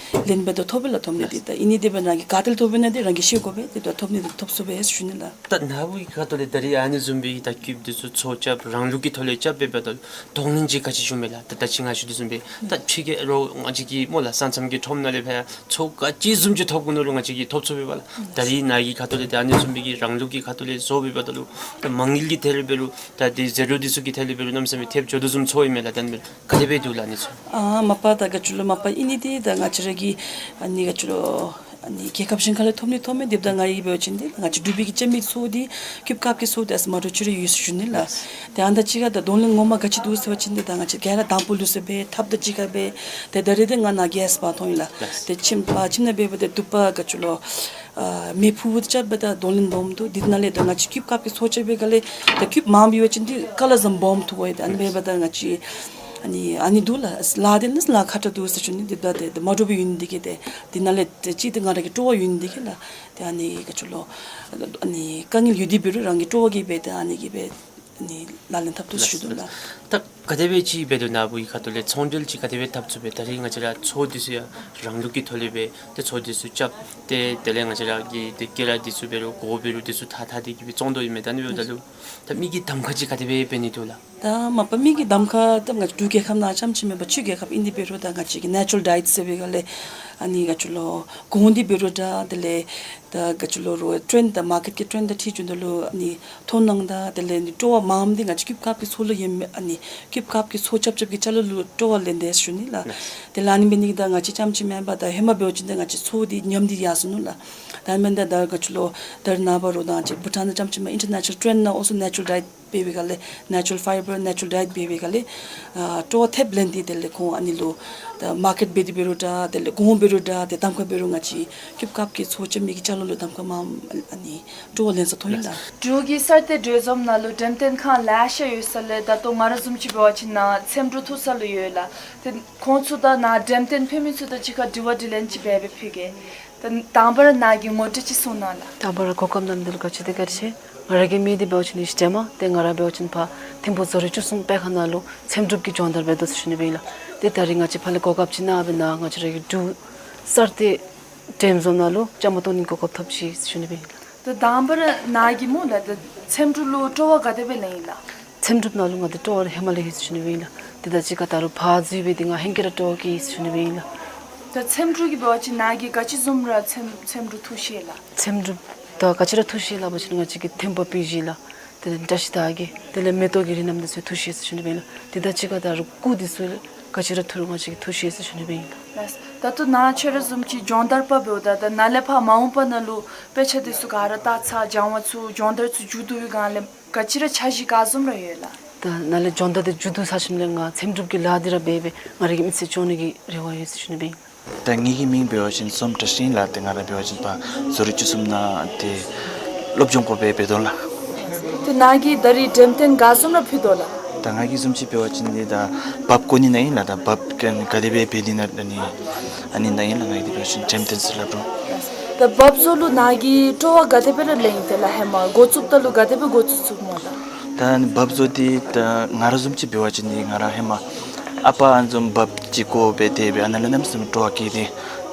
ལེན་འབདཝ་ད་ཐོབ་པས་ལགས། ཐོབ་ནི་འདི་ད་ཨིན་ནི་འདི་སྦེ་རང་གིས་ག་ཏེ་ལས་ཐོབ་པས་ན་འདི་རང་གིས་ཤེས་དགོ་པས། འདི་ད་ཐོབ་ནི་འདི་ཐོབ་ཚུགས་པས་ཟེར་ཞུ་ནི་ལགས། ད་ནཱ་བུ་གི་ཁ་ཐུག་ལས་ད་རིས་ཨ་ནི་བཟུམ་སྦེ་ད་སྐྱིདཔ་འདི་ཚུ་ཚོ་རྐྱབ་རང་ལུགས་ཀྱི་ཐོག་ལས་རྐྱབ་སྦེ་འབདཝ་ད་གདོང་ལེན་ཅིག་ག་ཅི་བྱུངམ་མས་ལགས། ད་ད་ཅི་ང་ཞུ་དོ་བཟུམ་སྦེ་ད་ཕྱི་རྒྱལ་རོགས་ང་བཅས་ཀྱི་སྨོ་ལགས་ས་མཚམས་ཀྱི་ཁྲོམ་ནང་ལས་ཕར་ཚོ་ག་ཅི་བཟུམ་ཅིག་ཐོབ་དགོ་མནོ་རུང་ང་བཅས་ཀྱིས་ཐོབ་ཚུགས་པས་པ་ལགས། ད་རིས་ནཱ་གི་ཁ་ཐུག་ལས་ཏེ་ཨ་ནི་བཟུམ་སྦེ་གི་རང་ལུགས་ཀྱི་ཁ་ཐུག་ལས་བཟོ་སྦེ་འབདཝ་ད་ལུ་ད་མ་དངུལ་གྱི་ཐད་ལས་འབད་རུང་ད་ཏེ་ཟད་འགྲོ་འདི་ཚུ་གི་ཐད་ལས་འབད་རུང་གནམ་མེད་ས་མེད་ཐེབས་འགྱོ་དོ་བཟུམ་ཚོརཝ་ཨིན་མས་ལགས། ད་ཨ་ནི་ག་དེ་སྦེ་འདུག་ལགས་ཨ་ནི་ཚུ། ཨ་མ་པ་ད་ག་ཅི་ལོ་མ་པ་ཨིན་ནི་འདི་ད་ང་བཅས་ར་གི་ཨ་ནི་ག་ཅི་ལོ་ཨ་ནི་རྒྱལ་ཁབ་གཞན་ཁ་ལས་ཐོབ་ནི་ཐོབ་མས། དེ་འབདཝ་ད་ང་གིས་འབད་བ་ཅིན་འདི་ང་བཅས་འབྲུག་པའི་གི་རྐྱབ་མི་ཚོ་འདི་སྐྱིདཔ་ཀཱཔ་ཀྱི་ཚོ་འདི་ཨ་ཙི་མ་འདྲཝ་ཅིག་ར་ཡོད་ཟེར་ཞུ་ནི་ལགས། ཏེ་ཨ་ནི་ད་ཅི་ག་ད་གདོང་ལེན་ངོ་མ་ག་ཅི་འདུག་ཟེར་བ་ཅིན་འདི་ད་ང་བཅས་ག་ར་དང་ཕུ་ལུགས་སྲོལ་སྦེ་ཐབས་དང་གཅིག་ཁར་སྦེ་ཏེ་ད་རེས་འདི་ང་ནཱ་གེསཊ་སྦེ་ཐོན་ཡི་ལགས། ཏེ་ཁྱིམ་པ་ཁྱིམ་ནང་འབད་བ་ད་དུ་པ་ག་ཅི་ལོ་ཨ་མེ་ཕུ་བོ་རྐྱབ་སྦེ་ད་གདོང་ལེན་སྦོམ་འདུག། འདི་ནང་ལས་ད་ང་བཅས་སྐྱིདཔ་ཀཱཔ་ཀྱི་ཚོ་རྐྱབ་པའི་སྒང་ལས་ད་སྐྱིདཔ་མངམ་འབད་བ་ཅིན་འདི་ཀ་ལ་ཟམ་སྦོམ་འདུག་གོ། ད་ཨ་ནི་འབདཝ་ད་ང་བཅས་ཨ་ནི་ཨ་ནི་འདུག་ལགས། ལཱ་འདི་ནི་ལཱ་ཁག་དྲགས་འདུག་ཟེར་ཞུ་ནི། འདི་ད་ཏེ་ཏེ་མ་འདྲཝ་སྦེ་ཡོད་ནི་འདི་གིས་ཏེ་འདི་ནང་ལས་ཏེ་གཅིག་ཏེ་ང་ར་གི་སྤྲོ་བ་ཡོད་ནི་འདི་གིས་ལགས། ཏེ་ཨ་ནི་ག་ཅི་ལོ་ཨ་ནི་དཀའ་ངལ་ཡོད་དེ་འབད་རུང་རང་གི་སྤྲོ་བ་གིས་སྦེ་ཏེ་ཨ་ནི་གིས་སྦེ་ཨ་ནི་ལག་ལེན་འཐབ་དོ་ཟེར་ཞུ་དོ་ལགས། ད་ག་དེ་སྦེ་ཅིག་འབད་དོ་ནཱ་བུ་གི་ཁ་ཐུག་ལས་ཚོང་འབྲེལ་ཅིག་ག་དེ་སྦེ་འཐབ་ཚུགས་པས། ད་རིས་ང་བཅས་ར་ཚོ་འདི་ཚུ་ཡང་རང་ལུགས་ཀྱི་ཐོག་ལས་སྦེ་ཏེ་ཚོ་འདི་ཚུ་རྐྱབ་སྟེ་དེ་ལས་ང་བཅས་ར་གི་ཏེ་སྐེ་རགས་འདི་ཚུ་འབད་རུང་གོ་འབད་རུང་འདི་ཚུ་ཐགས་འཐག་སྟེ་གི་སྦེ་བཙོང་དོ་ཨིན་མས། ད་ཨ་ནི་འབདཝ་ད་ལུ་ད་མི་གིས་གདམ་ཁ་ཅིག་ག་དེ་སྦེ་འབད་ནི་འདུག་ལགས། ད་མ་པ་མི་གི་གདམ་ཁ་ད་ང་བཅས་འབྲུག་རྒྱལ་ཁབ་ནང་རྐྱངམ་ཅིག་མེན་པར་ཕྱི་རྒྱལ་ཁབ་ཨིན་ཏེ་འབད་རུང་ད་ང་བཅས་ཀྱི་ནེ་ཅུ་རལ་ཌའེཊ་ཟེར་བའི་སྒང་ལས་ཨ་ནི་ང་བཅས་ལུ་གོང་འདི་འབད་རུང་འདྲ། དེ་ལས་ད་ང་བཅས་ལུ་རོགས་ཊེན་ཌི་དང་མར་ཀེཊ་ཀྱི་ཊེན་ཌི་དང་འཁྲིལ་བྱུང་ད་ལུ་ཨ་ནི་མཐོང་སྣང་དང་དེ་ལས་ནི་སྤྲོ་བ་མངམ་འདི་ང་བཅས་ཀྱི་རྒྱལ་ཁབ་ཀྱི་ཚོགས་ལུ་ཡོད་མི་ཨ་ནི་རྒྱལ་ཁབ་ཀྱི་ཚོགས་རྐྱབ་རྐྱབ་ཀྱི་ཅ་ལ་ལུ་སྤྲོ་བ་ལེན་དེས་ཞུ་ནི་ལགས། དེ་ལས་ཨ་ནི་འབད་ནི་གིས་ད་ང་བཅས་རྐྱངམ་ཅིག་མེན་པར་ད་ཧེ་མ་འབད་བ་ཅིན་ད་ང་བཅས་ཚོགས་འདི་ཉམས་འདི་ཡར་སོ་ནུག་ལགས། ད་མེན་ད་ད་ང་བཅས་ལུ་ད་རེས་ནངས་པ་རོགས་ད་ང་བཅས་བྷུ་ཊཱན་ནང་རྐྱངམ་ཅིག་མེན་པར་ཨིན་ཊར་ནེ་ཤ་ནལ་ཊེན་ནང་ཨོལ་སོ་ནེ་ཅུ་རལ་ཌའེཊ་འབད་བའི་སྒང་ལས་ནེ་ཅུ་རལ་ཕའི་བར་ནེ་ཅུ་རལ་ཌའེཊ་འབད་བའི་སྒང་ལས་ཨ་སྤྲོ་བ་ཐེབས་ལེན་ཏེ་དེ་ལས་ཁོང་ཨ་ནི་ལུ་ད་མར་ཀེཊ་འབད་དེ་འབད་རུང་འདྲ། དེ་ལས་གོང་འབད་རུང་འདྲ། ཏེ་གདམ་ཁ་འབད་རུང་ང་བཅས་རྒྱལ་ཁབ་ཀྱི་ཚོགས་རྐྱབ་མི་གི་ཅ་ལ་ལུ་གདམ་ཁ་མངམ་ཨ་ནི་སྤྲོ་བ་ལེན་ས་མཐོང་ཡི་ལགས། འབྲུག་གི་གསར་གཏོད་མགྲོན་ཚོགས་ནང་ལུ་འགྲེམས་སྟོན་ཁང་ལེ་ཤ་ཡོད་ས་ལས་ད་ལྟོ་ང་ར་བཟུམ་ཅིག་འབད་བ་ཅིན་ནཱ་འཚེམ་དྲུབ་འཐུ་ས་ལུ་ཡོད་ལགས། ཏེ་ཁོང་ཚུ་ད་ནཱ་འགྲེམས་སྟོན་ཕུལ་མི་ཚུ་དང་གཅིག་ཁར་དྲི་བ་དྲིས་ལན་ཅིག་འབད་འབད་ཕུལ་གེ། ད་དང་པ་ར་ནཱ་གི་ངོ་སྤྲོད་ཅིག་གསུང་གནང་ལགས། དང་པ་ར་གོ་སྐབས་གནང་མི་འདི་ལུ་ག་ཅི་དེ་ག་ར་ཆེ། ང་ར་གི་མིང་འདི་འབད་བ་ཅིན་ཡེ་ཤེས་སྒྲོལ་མ། ཏེ་ང་ར་འབད་བ་ཅིན་ཕར་ཐིམ་ཕུག་བཟོ་རིག་བཅུ་གསུམ་སྤེལ་ཁང་ནང་ལུ་འཚེམ་དྲུབ་ཀྱི་སྦྱོང་བརྡར་འབད་དོ་ཟེར་ཞུ་ནི་སྦེ་ཨིན་ལགས། ཏེ་ད་རིས་ང་བཅས་ཕར་ལས་གོ་སྐབས་ཅིག་གནང་སྦེ་ནཱ་ང་བཅས་ར་གི་འབྲུག་གསར་གཏོད་མགྲོན་ཚོགས་ནང་ལུ་བཅའ་མར་གཏོགས་ནི་གོ་སྐབས་ཐོབ་ཅི་ཟེར་ཞུ་ནི་སྦེ་ཨིན་ལགས། ད་དང་པ་ར་ནཱ་གིས་སྨོ་ལགས་ད་འཚེམ་དྲུབ་ལུ་སྤྲོ་བ་ག་དེ་སྦེ་ལེན་ཡི་ལགས། འཚེམ་དྲུབ་ནང་ལུ་ང་འདི་སྤྲོ་བ་ར་ཧེ་མ་ལས་ཡོད་ཟེར་ཞུ་ནི་སྦེ་ཨིན་ལགས། ཏེ་ད་ཅི་ཁར་ད་རུང་ཕར་འཛུལ་སྦེ་འདི་ང་ཧེང་སྐལ་ར་སྤྲོ་བ་སྐྱེས་ཡི་ཟེར་ཞུ་ནི་སྦེ་ཨིན་ལགས། ད་འཚེམ་དྲུབ་ཀྱི་འབད་བ་ཅིན་ནཱ་གིས་ག་ཅི་བཟུམ་ར་འཚེམ་འཚེམ་དྲུབ་འཐུ་ཤེས་ལགས། འཚེམ་དྲུབ་ད་ག་ཅི་ར་འཐུ་ཤེས་ལགས་འབད་བ་ཅིན་ང་བཅས་ཀྱི་ཐེམ་པ་པི་ཇི་ལགས། དེ་ལས་བཀྲ་ཤིས་དར་རྒྱས། དེ་ལས་མེ་ཏོག་གི་རིགས་རྣམས་འདི་ཚུ་འཐུ་ཤེས་ཟེར་ཞུ་ནི་སྦེ་ཨིན་ལགས། ཏེ་ད་ཅི་ཁར་ད་རུང་སྐུ་འདི་ཚུ་ག་ཅི་ར་འཐུ་རུང་ང་བཅས་ཀྱིས་འཐུ་ཤེས་ཟེར་ཞུ་ནི་སྦེ་ཨིན་ལགས། ལགས། ད་ལྟོ་ནཱ་ཁྱོད་ར་བཟུམ་ཅིག་སྦྱོང་བརྡར་པ་འབདཝ་ད་ད་ནཱ་ལས་ཕར་མ་འོངས་པ་ནང་ལུ་དཔེ་ཆ་འདི་ཚུ་ག་ར་བལྟ་ཚར་སྦྱང་བ་ཚུ་སྦྱོང་བརྡར་ཚུ་མཇུག་བསྡུ་བའི་སྒང་ལས་ག་ཅི་ར་འཆར་གཞི་ག་བཟུམ་ར་ཡོད་ལགས། ད་ནཱ་ལས་སྦྱོང་བརྡར་འདི་མཇུག་བསྡུ་ཚར་ཞིནམ་ལས་ང་འཚེམ་དྲུབ་ཀྱི་ལཱ་འདི་ར་འབད་སྦེ་ང་ར་གི་མི་ཚེ་སྐྱོང་ནི་གི་རེ་བ་ཡོད་ཟེར་ཞུ་ནི་སྦེ་ཨིན་ལགས། ད་ངེ་གི་མིང་འབད་བ་ཅིན་བསོད་ནམས་བཀྲ་ཤིས་ཨིན་ལགས། ཏེ་ང་ར་འབད་བ་ཅིན་ཕར་བཟོ་རིག་བཅུ་གསུམ་ནང་ཏེ་སློབ་སྦྱོང་འགོ་སྦེ་འབད་དོ་ལགས། ཏེ་ནཱ་གིས་ད་རིས་འགྲེམས་སྟོན་ག་བཟུམ་ར་ཕུལ་དོ་ལགས། ད་ང་གིས་བཟུམ་ཅིག་འབད་བ་ཅིན་འདི་ད་བཱབ་བཀོ་ནི་ནང་ཨིན་ལགས། ད་བཱབ་ག་ག་དེ་སྦེ་འབད་ནི་ཨ་ནི་ཨ་ནི་ནང་ཨིན་ལགས། ང་གིས་འདི་འབད་བ་ཅིན་འགྲེམས་སྟོན་ཟེར་སླབ་རུང་། ད་བཱབ་བཟོ་ལུ་ནཱ་གིས་སྤྲོ་བ་ག་དེ་སྦེ་ར་ལེན་ཡི་ཏེ་ལགས། ཧེ་མ་འགོ་བཙུགསཔ་ད་ལུ་ག་དེ་སྦེ་འགོ་བཙུགས་བཙུགསཔ་སྨོ་ལགས། ད་བཱབ་བཟོ་འདི་ད་ང་ར་བཟུམ་ཅིག་འབད་བ་ཅིན་འདི་ང་ར་ཧེ་མ་ཨ་པ་ཨ་ནི་བཟུམ་བཱབ་ཅིག་བཀོ་སྦེ་དེ་སྦེ་ཨ་ནཱ་ལས་གནམ་མེད་ས་མེད་སྤྲོ་བ་སྐྱེས་ཏེ་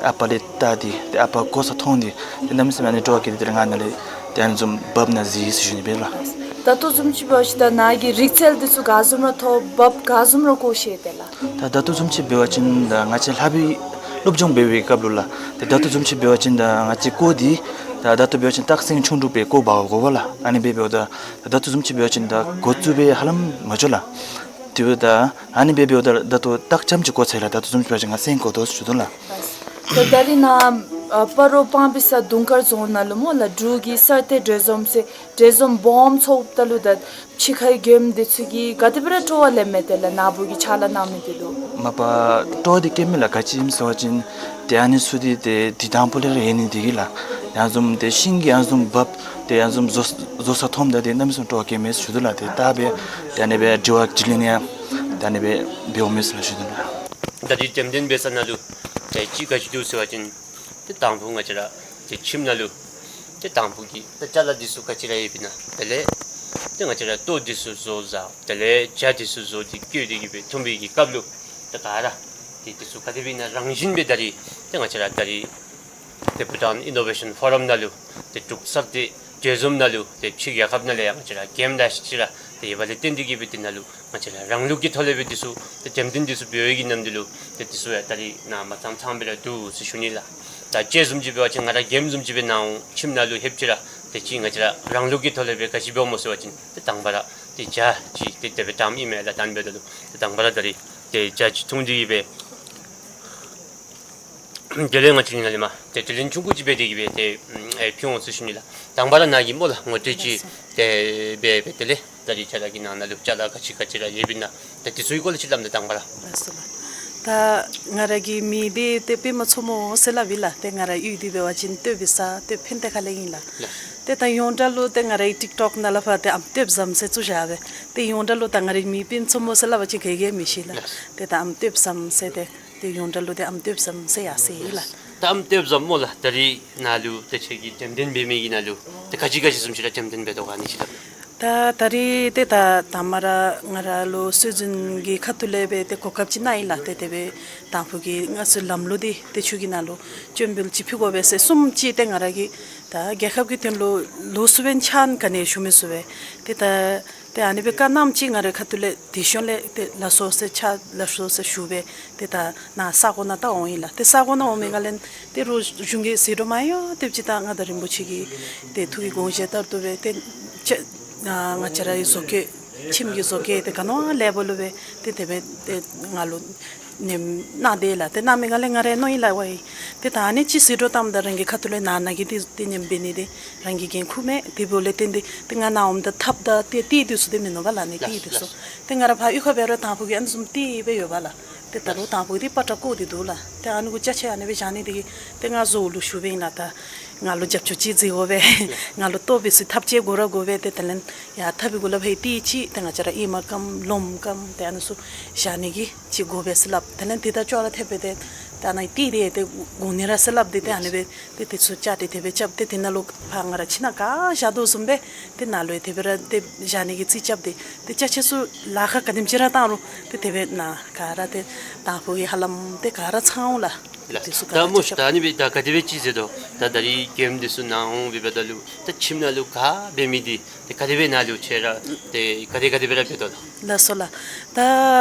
ཨ་པ་ལས་བལྟ་སྟེ་ཏེ་ཨ་པ་བཀོ་ས་མཐོང་སྟེ་ཏེ་གནམ་མེད་ས་མེད་ཨ་ནི་སྤྲོ་བ་སྐྱེས་ཏེ་དེ་ལས་ང་ནཱ་ལས་ཏེ་ཨ་ནི་བཟུམ་བཱབ་ནང་འཛུལ་ཡི་ཟེར་ཞུ་ནི་སྦེ་ལགས། ད་ལྟོ་བཟུམ་ཅིག་འབད་བ་ཅིན་ད་ནཱ་གི་རིག་རྩལ་འདི་ཚུ་ག་བཟུམ་ར་ཐོབ་བཱབ་ག་བཟུམ་ར་བཀོ་ཤེས་ཏེ་ལགས། ད་ད་ལྟོ་བཟུམ་ཅིག་འབད་བ་ཅིན་ད་ང་བཅས་ལྷབ་པའི་སློབ་སྦྱོང་འབད་བའི་སྐབས་ལུ་ལགས། ཏེ་ད་ལྟོ་བཟུམ་ཅིག་འབད་བ་ཅིན་ད་ང་བཅས་བཀོ་སྟེ་ད་ད་ལྟོ་འབད་བ་ཅིན་སྟག་སེང་ཆུང་འབྲུག་སྦེ་བཀོ་འབག་དགོ་པས་ལགས། ཨ་ནི་སྦེ་འབདཝ་ད་ད་ལྟོ་བཟུམ་ཅིག་འབད་བ་ཅིན་ད་འགོ་བཙུགས་སྦེ་ཧ་ལམ་མ་འགྱོ་ལགས། དེ་འབདཝ་ད་ཨ་ནི་སྦེ་འབདཝ་ད་ད་ལྟོ་སྟག་རྐྱངམ་ཅིག་བཀོ་ཚར་ཡི་ལགས། ད་ལྟོ་བཟུམ་ཅིག་འབད་བ་ཅིན་ང་སེང་བཀོ་དོ་ཟེར་ཞུ་དོ་ལགས། ད་ད་རིས་ནཱ་ཨ་སྤ་རོ་སྤང་སྦིས་ས་དུང་དཀར་རྫོང་ནང་ལུ་སྨོ་ལགས་འབྲུག་གི་གསར་གཏོད་མགྲོན་འཛོམས་ཟེར་མགྲོན་འཛོམས་སྦོམ་ཚོགསཔ་ད་ལུ་ད་ཕྱི་ཁའི་མགྱོནམ་འདི་ཚུ་གིས་ག་དེ་སྦེ་ར་སྤྲོ་བ་ལེནམ་མས་ཏེ་ལགས། ནཱ་བུ་གིས་ཕྱག་ལཱ་གནང་མི་འདི་ལུ། མ་པ་སྤྲོ་བ་འདི་སྐྱེཝ་མས་ལགས། ག་ཅི་སྨོ་ཟེར་བ་ཅིན་ཏེ་ཨ་ནི་ཚུ་འདི་ཏེ་འདི་དང་པ་ལས་ར་ཡོད་ནི་འདི་གིས་ལགས། ཨ་ནི་བཟུམ་ཏེ་ཤིང་གི་ཨ་ནི་བཟུམ་བཱབ་ཏེ་ཨ་ནི་བཟུམ་བཟོ་བཟོ་ས་མཐོངམ་ད་ཏེ་གནམ་མེད་ས་མེད་སྤྲོ་བ་སྐྱེཝ་མས་ཟེར་ཞུ་དོ་ལགས། ཏེ་ད་སྦེ་ཏེ་ཨ་ནི་སྦེ་དྲི་བ་དྲིས་ལན་ཡང་ཏེ་ཨ་ནི་སྦེ་འབདཝ་མས་ཟེར་ཞུ་དོ་ལགས། ད་རིས་འགྲེམས་སྟོན་འབད་ས་ནང་ལུ་ཏེ་ཅིག་ག་ཅི་འདུག་ཟེར་བ་ཅིན་ཏེ་དང་ཕུ་ང་བཅས་ར་ཏེ་ཁྱིམ་ནང་ལུ་ཏེ་དང་ཕུ་གི་ཏེ་ཅ་ལ་འདི་ཚུ་ག་ཅི་ར་ཡོདཔ་ཨིན་ན། དེ་ལས་ཏེ་ང་བཅས་ར་ལྟོ་འདི་ཚུ་བཟོ་བཟའ། དེ་ལས་ཇ་འདི་ཚུ་བཟོ་སྟེ་བཀོལ་ཏེ་གི་སྦེ་འཐུང་བའི་གི་སྐབས་ལུ་ཏེ་ག་ར་ཏེ་འདི་ཚུ་ག་དེ་སྦེ་ཨིན་ན་རང་བཞིན་སྦེ་ད་རིས་ཏེ་ང་བཅས་ར་ད་རིས་ཏེ་བྷུ་ཊཱན་ཨི་ནོ་ཝེ་ཤཱན་ཕོ་རམ་ནང་ལུ་ཏེ་འབྲུག་གསར་གཏོད་མགྲོན་འཛོམས་ནང་ལུ་ཏེ་ཕྱི་རྒྱལ་ཁབ་ནང་ལས་ཡང་ང་བཅས་ར་མགྱོནམ་ལེ་ཤ་ཅིག་ར་ཏེ་ཡོདཔ་ལས་བརྟེན་ཏེ་གི་སྦེ་ཏེ་ནཱ་ལུ་ང་བཅས་ར་རང་ལུགས་ཀྱི་ཐོག་ལས་སྦེ་འདི་ཚུ་ཏེ་འགྲེམས་སྟོན་འདི་ཚུ་འབད་བའི་གི་ནམ་འདི་ལུ་ཏེ་འདི་ཚུ་ཡང་ད་རིས་ནཱ་མ་ཚངམ་ཚངམ་སྦེ་ར་འདུག་ཟེར་ཞུ་ནི་ལགས། ད་ཅི་བཟུམ་ཅིག་འབད་བ་ཅིན་ང་ར་མགྱོནམ་བཟུམ་ཅིག་སྦེ་ནཱ་ཁྱིམ་ནང་ལུ་ལྷོདཔ་ཅིག་ར་ཏེ་ཅིག་ང་བཅས་ར་རང་ལུགས་ཀྱི་ཐོག་ལས་སྦེ་ག་ཅི་འབདཝ་སྨོ་ཟེར་བ་ཅིན་ཏེ་དང་པ་ར་ཏེ་ཇ་ཅིག་ཏེ་དེ་སྦེ་བཏངམ་ཨིན་མས་ལགས། ད་ཨ་ནི་འབདཝ་ད་ལུ་ཏེ་དང་པ་ར་ད་རིས་ཏེ་ཇ་ཅིག་འཐུང་སྟེ་གི་སྦེ་དེ་ལས་ང་བཅས་ནཱ་ལས་མར་ཏེ་དྲི་ལན་ཆུང་ཀུ་ཅིག་འབད་དེ་གི་སྦེ་ཏེ་ཨེ་ཕུལ་འོང་ཟེར་ཞུ་ནི་ལགས། དང་པ་ར་ནཱ་གིས་སྨོ་ལགས་ངོ་སྤྲོད་ཅིག་ཏེ་འབད་འབད་དེ་ལས་ད་རིས་ཁྱོད་ར་གི་ནང་ན་ལུ་ཅ་ལ་ག་ཅི་ག་ཅི་ར་ཡོདཔ་ཨིན་ན་ཏེ་འདི་ཚུ་གི་སྐོར་ལས་ཅིག་སླབ་ད་དང་པ་ར། ལགས་སོ་ལགས། ད་ང་ར་གི་མིང་འདི་ཏེ་པདྨ་མཚོ་མོ་ཟེར་སླབ་ཨིན་ལགས། ཏེ་ང་ར་ཡུལ་འདི་འབད་བ་ཅིན་སྟོད་པའི་ས་སྟོད་ཕན་བདེ་ཁ་ལས་ཨིན་ལགས། ལགས། ཏེ་ད་ཡོངས་གྲགས་ལུ་ཏེ་ང་རའི་ཊིཀ་ཊོཀ་ནང་ལས་ཕར་ཏེ་ཨམ་སྟོདཔ་བཟངམ་ཟེར་བཙུགས་བཞག་པས། ཏེ་ཡོངས་གྲགས་ལུ་ད་ང་རའི་མིང་པདྨ་མཚོ་མོ་ཟེར་སླབ་པ་ཅིན་ག་གིས་མི་ཤེས་ལགས། ལགས། ཏེ་ད་ཨམ་སྟོདཔ་བཟངམ་ཟེར་ཏེ་ཏེ་ཡོངས་གྲགས་ལུ་ཏེ་ཨམ་སྟོདཔ་བཟངམ་ཟེར་ཡར་སོ་ཡི་ལགས། ད་ཨམ་སྟོདཔ་བཟངམ་སྨོ་ལགས། ད་རིས་ནཱ་ལུ་ཏེ་ཁྱོད་ཀྱིས་འགྲེམས་སྟོན་འབད་མི་གི་ནང་ལུ་ཏེ་ག་ཅི་ག་ཅི་བཟུམ་ཅིག་ར་འགྲེམས་སྟོན་འབད་དོ་ག་ཨ་ནི་ཅིག་སླབ་ད། ད་ད་རིས་ཏེ་ད་དང་པ་ར་ང་ར་ལུ་སྲོལ་འཛིན་གྱི་ཁ་ཐུག་ལས་སྦེ་ཏེ་གོ་སྐབས་ཅིག་གནང་ཡི་ལགས། ཏེ་དེ་སྦེ་དང་ཕུ་གི་ང་ཚུ་ལམ་ལུགས་འདི་ཏེ་ཆོས་ཀྱི་ནང་ལུ་སྤྱན་འབུལ་ཅིག་ཕུལ་དགོ་པས་ཟེར་གསུངམ་ཅིག་ཏེ་ང་ར་གིས་ད་རྒྱལ་ཁབ་ཀྱི་དོན་ལུ་ལོགས་སུ་སྦེ་ཕྱག་ག་ནི་ཞུ་མི་ཚུགས་པས། ཏེ་ད་ཏེ་ཨ་ནི་སྦེ་བཀའ་གནངམ་ཅིག་ང་རའི་ཁ་ཐུག་ལས་དེ་ཤུལ་ལས་ཏེ་ལགས་སོ་ཟེར་ཕྱག་ལགས་སོ་ཟེར་ཞུ་སྦེ་ཏེ་ད་ནཱ་ས་གོ་ནང་ད་འོང་ཡི་ལགས། ཏེ་ས་གོ་ནང་འོང་མི་སྒང་ལས་ཏེ་རོགས་གཞུང་གི་ཟད་འགྲོ་མ་ཡོདཔ་ཅིག་ད་མངའ་བདག་རིན་པོ་ཆེ་གི་ཏེ་ཐུགས་ཀྱི་དགོངས་བཞེད་ལྟར་དུ་སྦེ་ཏེ་ཅ་ང་བཅས་རའི་བཟོ་བཀོད་ཁྱིམ་གྱི་བཟོ་བཀོད་ཏེ་ག་ནི་བ་ལེགས་པ་ལུ་སྦེ་ཏེ་དེ་སྦེ་ཏེ་ང་ལུ་ནེམ་གནང་སྟེ་ལགས། ཏེ་གནང་མི་སྒང་ལས་ང་ར་མནོ་ཡི་ལགས། ཝའི་ཏེ་ད་ཨ་ནི་ཅིག་ཟད་འགྲོ་བཏངམ་ད་རང་གི་ཁ་ཐུག་ལས་ནཱ་ནཱ་གི་ཏེ་ཏེ་ཉམས་འབད་ནི་འདི་རང་གི་འགན་ཁུར་མས། དེ་འབདཝ་ལས་བརྟེན་ཏེ་ཏེ་ང་ནཱ་འོངམ་ད་ཐགཔ་དང་ཏེ་ཏེ་འདི་ཚུ་ཏེ་མིན་ནུག་པ་ལགས། ཨ་ནི་ཏེ་འདི་ཚུ་ཏེ་ང་ར་ཕར་གཡུས་ཁར་འབད་རུང་དང་ཕུ་གིས་ཨ་ནི་བཟུམ་ཏེ་སྦེ་ཡོད་པ་ལགས། ཏེ་ད་རུང་དང་ཕུ་འདི་པ་ཏྲ་བཀོ་སྟེ་འདུག་ལགས། ཏེ་ཨ་ནི་གུ་ཅ་ཆས་ཨ་ནི་སྦེ་བཞག་ནི་འདི་གིས་ཏེ་ང་བཟོཝ་ལུ་ཞུ་སྦེ་ཨིན་ལགས། ད་ང་ལུ་རྒྱབ་སྐྱོར་ཅིག་མཛད་དགོ་པས། ང་ལུ་ལྟོ་འབད་སའི་ཐབས་ཅིག་དགོ་ར་དགོ་པས། ཏེ་དེ་ལས་ཡར་ཐབ་ཀྱི་གུ་ལུ་ཕར་ཏེ་ཅིག་ཏེ་ང་བཅས་ར་ཨེ་མ་གམ་ལོམ་གམ་ཏེ་ཨ་ནི་ཚུ་བཞག་ནི་གི་ཅིག་དགོ་པས་ཟེར་སླབ། དེ་ལས་དེ་དང་ཅོག་ར་འཐདཔ་སྦེ་ཏེ་ད་ནཱ་ཏེ་དེ་ཏེ་དགོ་ནི་ར་ཟེར་སླབ་སྟེ་ཏེ་ཨ་ནི་སྦེ་ཏེ་དེ་ཚུ་བཅག་སྟེ་དེ་སྦེ་རྐྱབ་སྟེ་དེ་ནང་ལུ་ཕར་ང་ར་ཁྱིམ་ནང་ག་བཞག་དོ་བཟུམ་སྦེ་ཏེ་ནཱ་ལུ་ཡང་དེ་སྦེ་ར་ཏེ་བཞག་ནི་གི་རྩིས་རྐྱབ་སྟེ་ཏེ་ཅ་ཆས་ཚུ་ལཱ་ཁག་ག་དེམ་ཅིག་ར་བཏང་རུང་ཏེ་དེ་སྦེ་ནཱ་ག་ར་ཏེ་དང་ཕུ་གི་ཧ་ལམ་ཏེ་ག་ར་ཚང་འོང་ལགས། ལགས། དེ་ཚུ་ག་ད་ར་མོ་ཅིག་ད་ཨ་ནི་སྦེ་ད་ག་དེ་སྦེ་ཅིག་ཟེར་དོ། ད་ད་རིས་མགྱོནམ་འདི་ཚུ་ནཱ་འོང་སྦེ་འབདཝ་ད་ལུ་ད་ཁྱིམ་ནང་ལུ་ག་འབད་མི་འདི་ཏེ་ག་དེ་སྦེ་ནཱ་ལུ་ཁྱོད་ར་ཏེ་ག་དེ་ག་དེ་སྦེ་ར་འབད་དོ་ལགས། ལགས་སོ་ལགས། ད་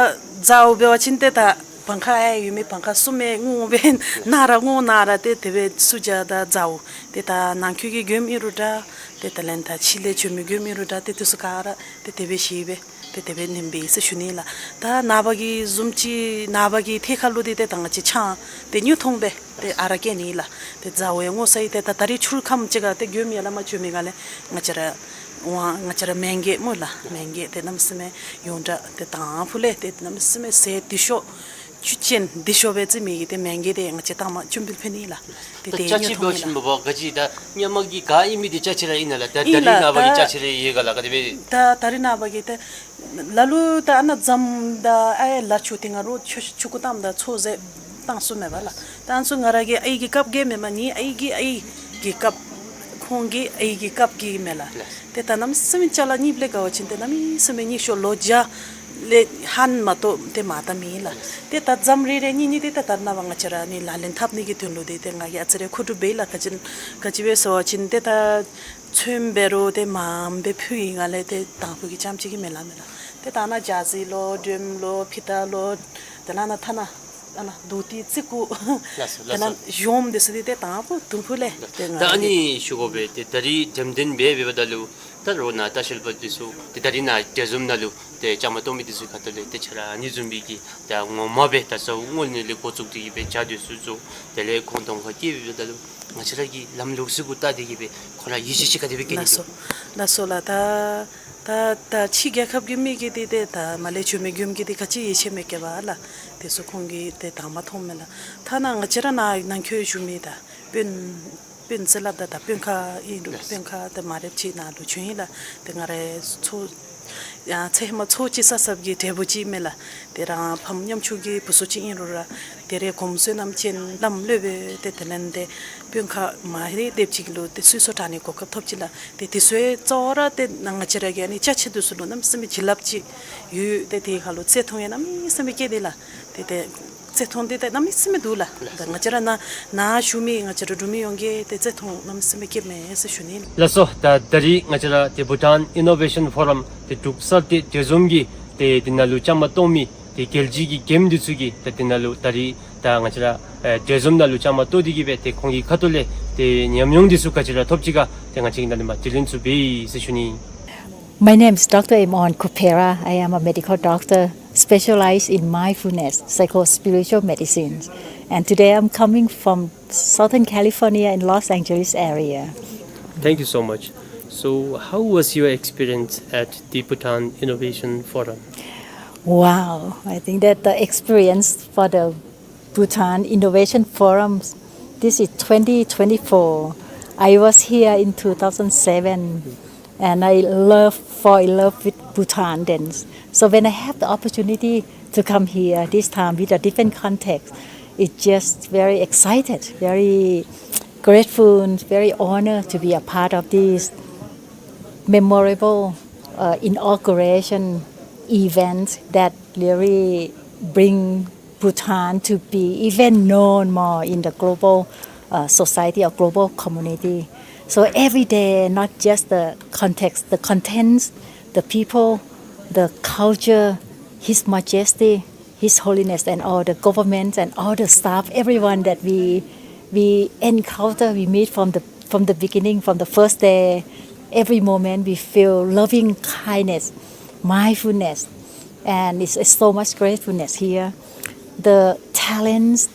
མཛའ་བོ་འབད་བ་ཅིན་ཏེ་ད་བང་ཁ་ཨ་ཡོད་མི་བང་ཁ་གསུམ་མའི་སྔོ་སྦེ་ནཱ་ར་སྔོ་ནཱ་ར་ཏེ་དེ་སྦེ་བཙུགས་བཞག། ད་མཛའ་བོ་ཏེ་ད་ནང་འཁོད་ཀྱི་མགྱོནམ་ཨིན་རུང་འདྲ་ཏེ་དེ་ལས་ད་ཕྱི་ལས་བྱོན་མི་མགྱོནམ་ཨིན་རུང་འདྲ་ཏེ་དེ་ཚུ་ག་ར་ཏེ་དེ་སྦེ་ཞི་སྦེ་ཏེ་དེ་སྦེ་ནེམ་སྦེ་ཨིན་ཟེར་ཞུ་ནི་ལགས། ད་ནངས་པ་གི་བཟུམ་ཅིག་ནངས་པ་གི་ཐད་ཁར་ལུ་འདི་ཏེ་ད་ང་བཅས་ཆང་ཏེ་ཉོ་འཐུང་སྦེ་ཏེ་ཨ་རག་བཀོལ་ནི་ལགས། ཏེ་མཛའ་བོ་ཡང་སྔོ་ས་ཡི། ཏེ་ད་ད་རིས་ཆུ་ཁམས་ཅིག་ཁར་ཏེ་མགྱོནམ་ཡར་ལས་མར་བྱོན་མི་སྒང་ལས་ང་བཅས་ར་ཝ་ང་བཅས་ར་མེན་གེ་སྨོ་ལགས། མེན་གེ་ཏེ་གནམ་མེད་ས་མེད་ཡོངས་གྲགས་ཏེ་དང་ཕུ་ལས་ཏེ་གནམ་མེད་ས་མེད་ཟས་བདེ་ཤོས་ཆུ་ཅན་བདེ་ཤོས་སྦེ་བརྩི་མི་གི་ཏེ་མེན་གེ་འདི་ང་བཅས་ད་མར་སྤྱན་འབུལ་ཕུལ་ནི་ལགས། ཏེ་ཏེ་ད་ཅ་ཆས་འབད་བ་ཅིན་མ་པ་ག་ཅི་ད་ཧེ་མ་གི་ག་ཨིན་མི་འདི་ཅ་ཆས་ར་ཨིན་ན་ལགས། ད་ད་ཨིན་རིས་ལགས། ནངས་པ་གི་ད་ཅ་ཆས་ར་ཡོད་ག་ལགས། ག་དེ་སྦེ། ད་ད་རིས་ནངས་པ་གི་ཏེ་ལ་ལུ་ད་ཨ་ནཱ་རྫམ་དང་ཨའི་ལ་ཆུ་དེ་ང་རོགས་ཆུ་ཆུང་ཀུ་བཏངམ་ད་ཚོད་ཟད་བཏང་ཚུགས་མས་པ་ལགས། ད་ཨ་ནི་ཚུ་ང་ར་གི་ཨའི་གི་སྐབས་ཀྱི་མེན་པར་ངེའི་ཨའི་གི་ཨའི་གི་སྐབས་ཁོང་གི་ཨའི་གི་སྐབས་ཀྱི་མས་ལགས། ཏེ་ད་གནམ་མེད་ས་མེད་ཅ་ལ་གཉིས་ལས་དགའ་བ་ཅིན་ཏེ་གནམ་མེད་ས་མེད་གཉིད་ཤོར། ལོ་བརྒྱ་ལས་ཧན་མ་གཏོགས་ཏེ་མ་བལྟ་མེད་ལགས། ཏེ་ད་རྫམ་རེ་རེ་གཉིས་གཉིས་འདི་ཏེ་ད་ནངས་པ་ང་བཅས་ར་ནི་ལག་ལེན་འཐབ་ནི་གི་དོན་ལུ་འདི་ཏེ་ང་གིས་ཨ་ཙི་རེ་མཁོ་སྒྲུབ་འབད་ཡི་ལགས། ག་ཅི་ག་ཅི་སྦེ་ཟེར་བ་ཅིན་ཏེ་ད་ཚོདམ་འབད་རུང་ཏེ་མངམ་སྦེ་ཕུལ་ཡི། ང་ལས་ཏེ་དང་ཕུ་གིས་རྐྱངམ་ཅིག་གིས་མེན་ལགས་མེན་ལགས། ཏེ་ད་ནཱ་ཇར་སི་ལོ་འགྲེམ་ལོ་ཕི་ཏ་ལོ་ཏེ་ནཱ་ནཱ་ཐ་ན་ཨ་ནཱ་དོ་ཏི་རྩི་ཀུ་ལགས་སོ་ཏེ་ལགས་ནཱ་སོ། གཞོནམ་འདི་ཚུ་འདི་ཏེ་དང་ཕུ་དུམ་ཕུ་ལས་ཏེ་ང་ད་ཨ་ནི་ཞུ་དགོ་པས། ཏེ་ད་རིས་འགྲེམ་སྟོན་འབད་འབདཝ་ད་ལུ་ད་རོགས་ནཱ་ལྟ་བཤལ་པ་འདི་ཚུ་ཏེ་ད་རིས་ནཱ་དེ་བཟུམ་ནང་ལུ་ཏེ་བཅའ་མར་གཏོགས་མི་འདི་ཚུ་ཁ་ཐུག་ལས་ཏེ་ཁྱོད་ར་ཨ་ནི་བཟུམ་སྦེ་གི་ད་ངོ་མ་སྦེ་ད་ས་སྔོན་ནས་ལས་འགོ་བཙུགས་ཏེ་གི་སྦེ་ཇ་འདི་ཚུ་བཙུགས། དེ་ལས་ཁོང་གདོང་ཁར་བཀལ་འབདཝ་ད་ལུ་ང་བཅས་ར་གིས་ལམ་ལུགས་ཅིག་གུ་བལྟ་སྟེ་གི་སྦེ་ཁོང་ར་ཡིད་ཆེས་ཅིག་ག་དེ་སྦེ་བསྐྱེད་ནི་ལགས་སོ། འདུག། ལགས་སོ་ལགས། ད་ད་ད་ཕྱི་རྒྱལ་ཁབ་ཀྱི་མི་གིས་འདི་ཏེ་ད་མར་ལས་བྱོན་མི་མགྱོནམ་གིས་འདི་ག་ཅི་ཡིད་ཆེས་མི་བསྐྱེད་པས་ལགས། དེ་ཚུ་ཁོང་གིས་ཏེ་དང་པ་མཐོངམ་མས་ལགས། ཐ་ན་ང་བཅས་ར་ནཱ་ནང་འཁོད་བཞུགས་མི་ད་དཔོན་དཔོན་ཟེར་སླབ་ད་ད་དཔོན་ཁག་ཨིན་རུང་དཔོན་ཁག་ཏེ་མ་རེ་ཅིག་ནཱ་ལུ་བྱོན་ཡི་ལགས། ཏེ་ང་རའི་ཚོ་ཡང་ཚེ་ཧེ་མ་ཚོ་ཅིག་ས་སབ་ཀྱི་འབྲས་བུ་ཅིག་མས་ལགས། ཏེ་རང་ཕམ་ཉམ་ཆུང་གི་བུ་ཚུ་ཅིག་ཨིན་རུང་ར་ཏེ་རེ་གོམས་བསོད་ནམས་ཅན་ལམ་ལྷོད་པའི་ཏེ་དེ་ལས་ཏེ་དཔོན་ཁག་མ་རེ་དེམ་ཅིག་ལུ་ཏེ་གསོལ་ཚོགས་དྲང་ནི་གོ་སྐབས་ཐོབ་ཅི་ལགས། ཏེ་དེ་ཚུ་གཙོ་བོ་ར་ཏེ་ང་བཅས་ར་གི་ཨ་ནི་ཅ་ཆས་འདི་ཚུ་ལུ་གནམ་མེད་ས་མེད་བྱིན་རླབས་ཅིག་ཡོད། ཏེ་དེ་ཁར་ལུ་བརྩི་མཐོང་ཡང་གནམ་མེད་ས་མེད་བསྐྱེད་དེ་ལགས། ཏེ་ཏེ་བརྩི་མཐོང་འདི་ཏེ་གནམ་མེད་ས་མེད་འདུག་ལགས། ད་ང་བཅས་ར་ནཱ་ནཱ་བཞུགས་མི་ང་བཅས་ར་འབྲུག་མི་ཡོངས་ཀྱིས་ཏེ་བརྩི་མཐོང་གནམ་མེད་ས་མེད་བསྐྱེདཔ་མས་ཟེར་ཞུ་ནི། ལགས་སོ། ད་ད་རིས་ང་བཅས་ར་ཏེ་Bhutan Innovation Forum ཏེ་འབྲུག་གསར་གཏོད་འབྲེལ་འཛོམས་ཀྱི་ཏེ་འདི་ནང་ལུ་བཅའ་མར་གཏོགས་མི་ཏེ་རྒྱལ་སྤྱི་གི་མགྱོནམ་འདི་ཚུ་གིས་ད་འདི་ནང་ལུ་ད་རིས་ད་ང་བཅས་ར་ཨེ་འབྲེལ་འཛོམས་ནང་ལུ་བཅའ་མར་གཏོགས་ཏེ་གི་སྦེ་ཏེ་ཁོང་གི་ཁ་ཐུག་ལས་ཏེ་ཉམས་མྱོང་འདི་ཚུ་ག་ཅི་ར་ཐོབ་ཅི་ག་ཏེ་ང་བཅས་ཀྱིས་ནཱ་ལས་མར་དྲི་ལན་ཚུ་འབད་ཡི་ཟེར་ཞུ་ནི། My name is Doctor Emon Kupera. I am a medical doctor specialized in mindfulness, psycho-spiritual medicines. And today I'm coming from Southern California in Los Angeles area. Thank you so much. So, how was your experience at the Bhutan Innovation Forum? Wow, I think that the experience for the Bhutan Innovation Forum, this is twenty twenty-four. I was here in two thousand seven, and I love, fall in love with Bhutan then. So when I have the opportunity to come here this time with a different context, it's just very excited, very grateful, very honored to be a part of this memorable uh, inauguration event that really bring Bhutan to be even known more in the global, uh, society or global community. So every day, not just the context, the contents, the people, the culture, His Majesty, His Holiness, and all the government and all the staff, everyone that we, we encounter, we meet from the, from the beginning, from the first day, every moment we feel loving kindness, mindfulness, and it's, it's so much gratefulness here. The talents,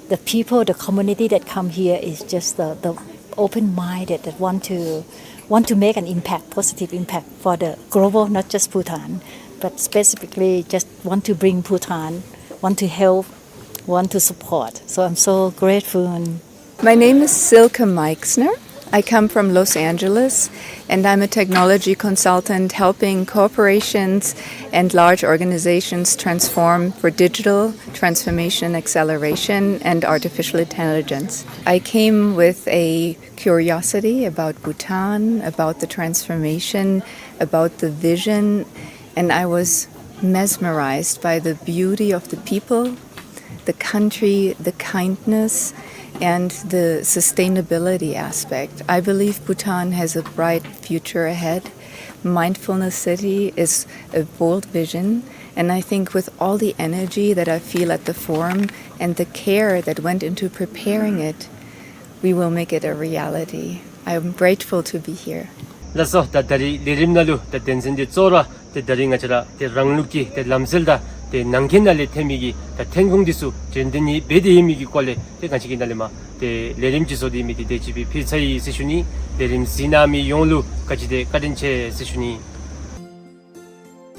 the people, the community that come here is just the, the open-minded that want to, want to make an impact, positive impact for the global, not just Bhutan, but specifically just want to bring Bhutan, want to help, want to support. So I'm so grateful. My name is Silke Meixner. I come from Los Angeles, and I'm a technology consultant helping corporations and large organizations transform for digital transformation, acceleration, and artificial intelligence. I came with a curiosity about Bhutan, about the transformation, about the vision, and I was mesmerized by the beauty of the people, the country, the kindness, and the sustainability aspect. I believe Bhutan has a bright future ahead. Mindfulness City is a bold vision, and I think with all the energy that I feel at the forum and the care that went into preparing it, we will make it a reality. I am grateful to be here. ལགས་སོ། ད་ད་རིས་ལས་རིམ་ནང་ལུ་ད་དོན་ཚན་འདི་གཙོ་བོ་ར་ཏེ་ད་རིས་ང་བཅས་ར་ཏེ་རང་ལུགས་ཀྱི་ཏེ་ལམ་སྲོལ་དང་ཏེ་ནང་འཁོད་ནང་ལས་ཐོན་མི་གི་ད་ཐོན་ཁུངས་འདི་ཚུ་འགྲེམས་སྟོན་ནི་འབད་དེ་ཡོད་མི་གི་སྐོར་ལས་ཏེ་ང་བཅས་ཀྱིས་ནཱ་ལས་མར་ཏེ་ལས་རིམ་ཅིག་བཟོ་སྟེ་ཡོད་མི་འདི་དེ་ཅིག་སྦེ་ཕུལ་ཚར་ཡི་ཟེར་ཞུ་ནི། ལས་རིམ་གཟིགས་གནང་མི་ཡོངས་ལུ་ག་ཅི་དེ་བཀའ་དྲིན་ཆེ་ཟེར་ཞུ་ནི།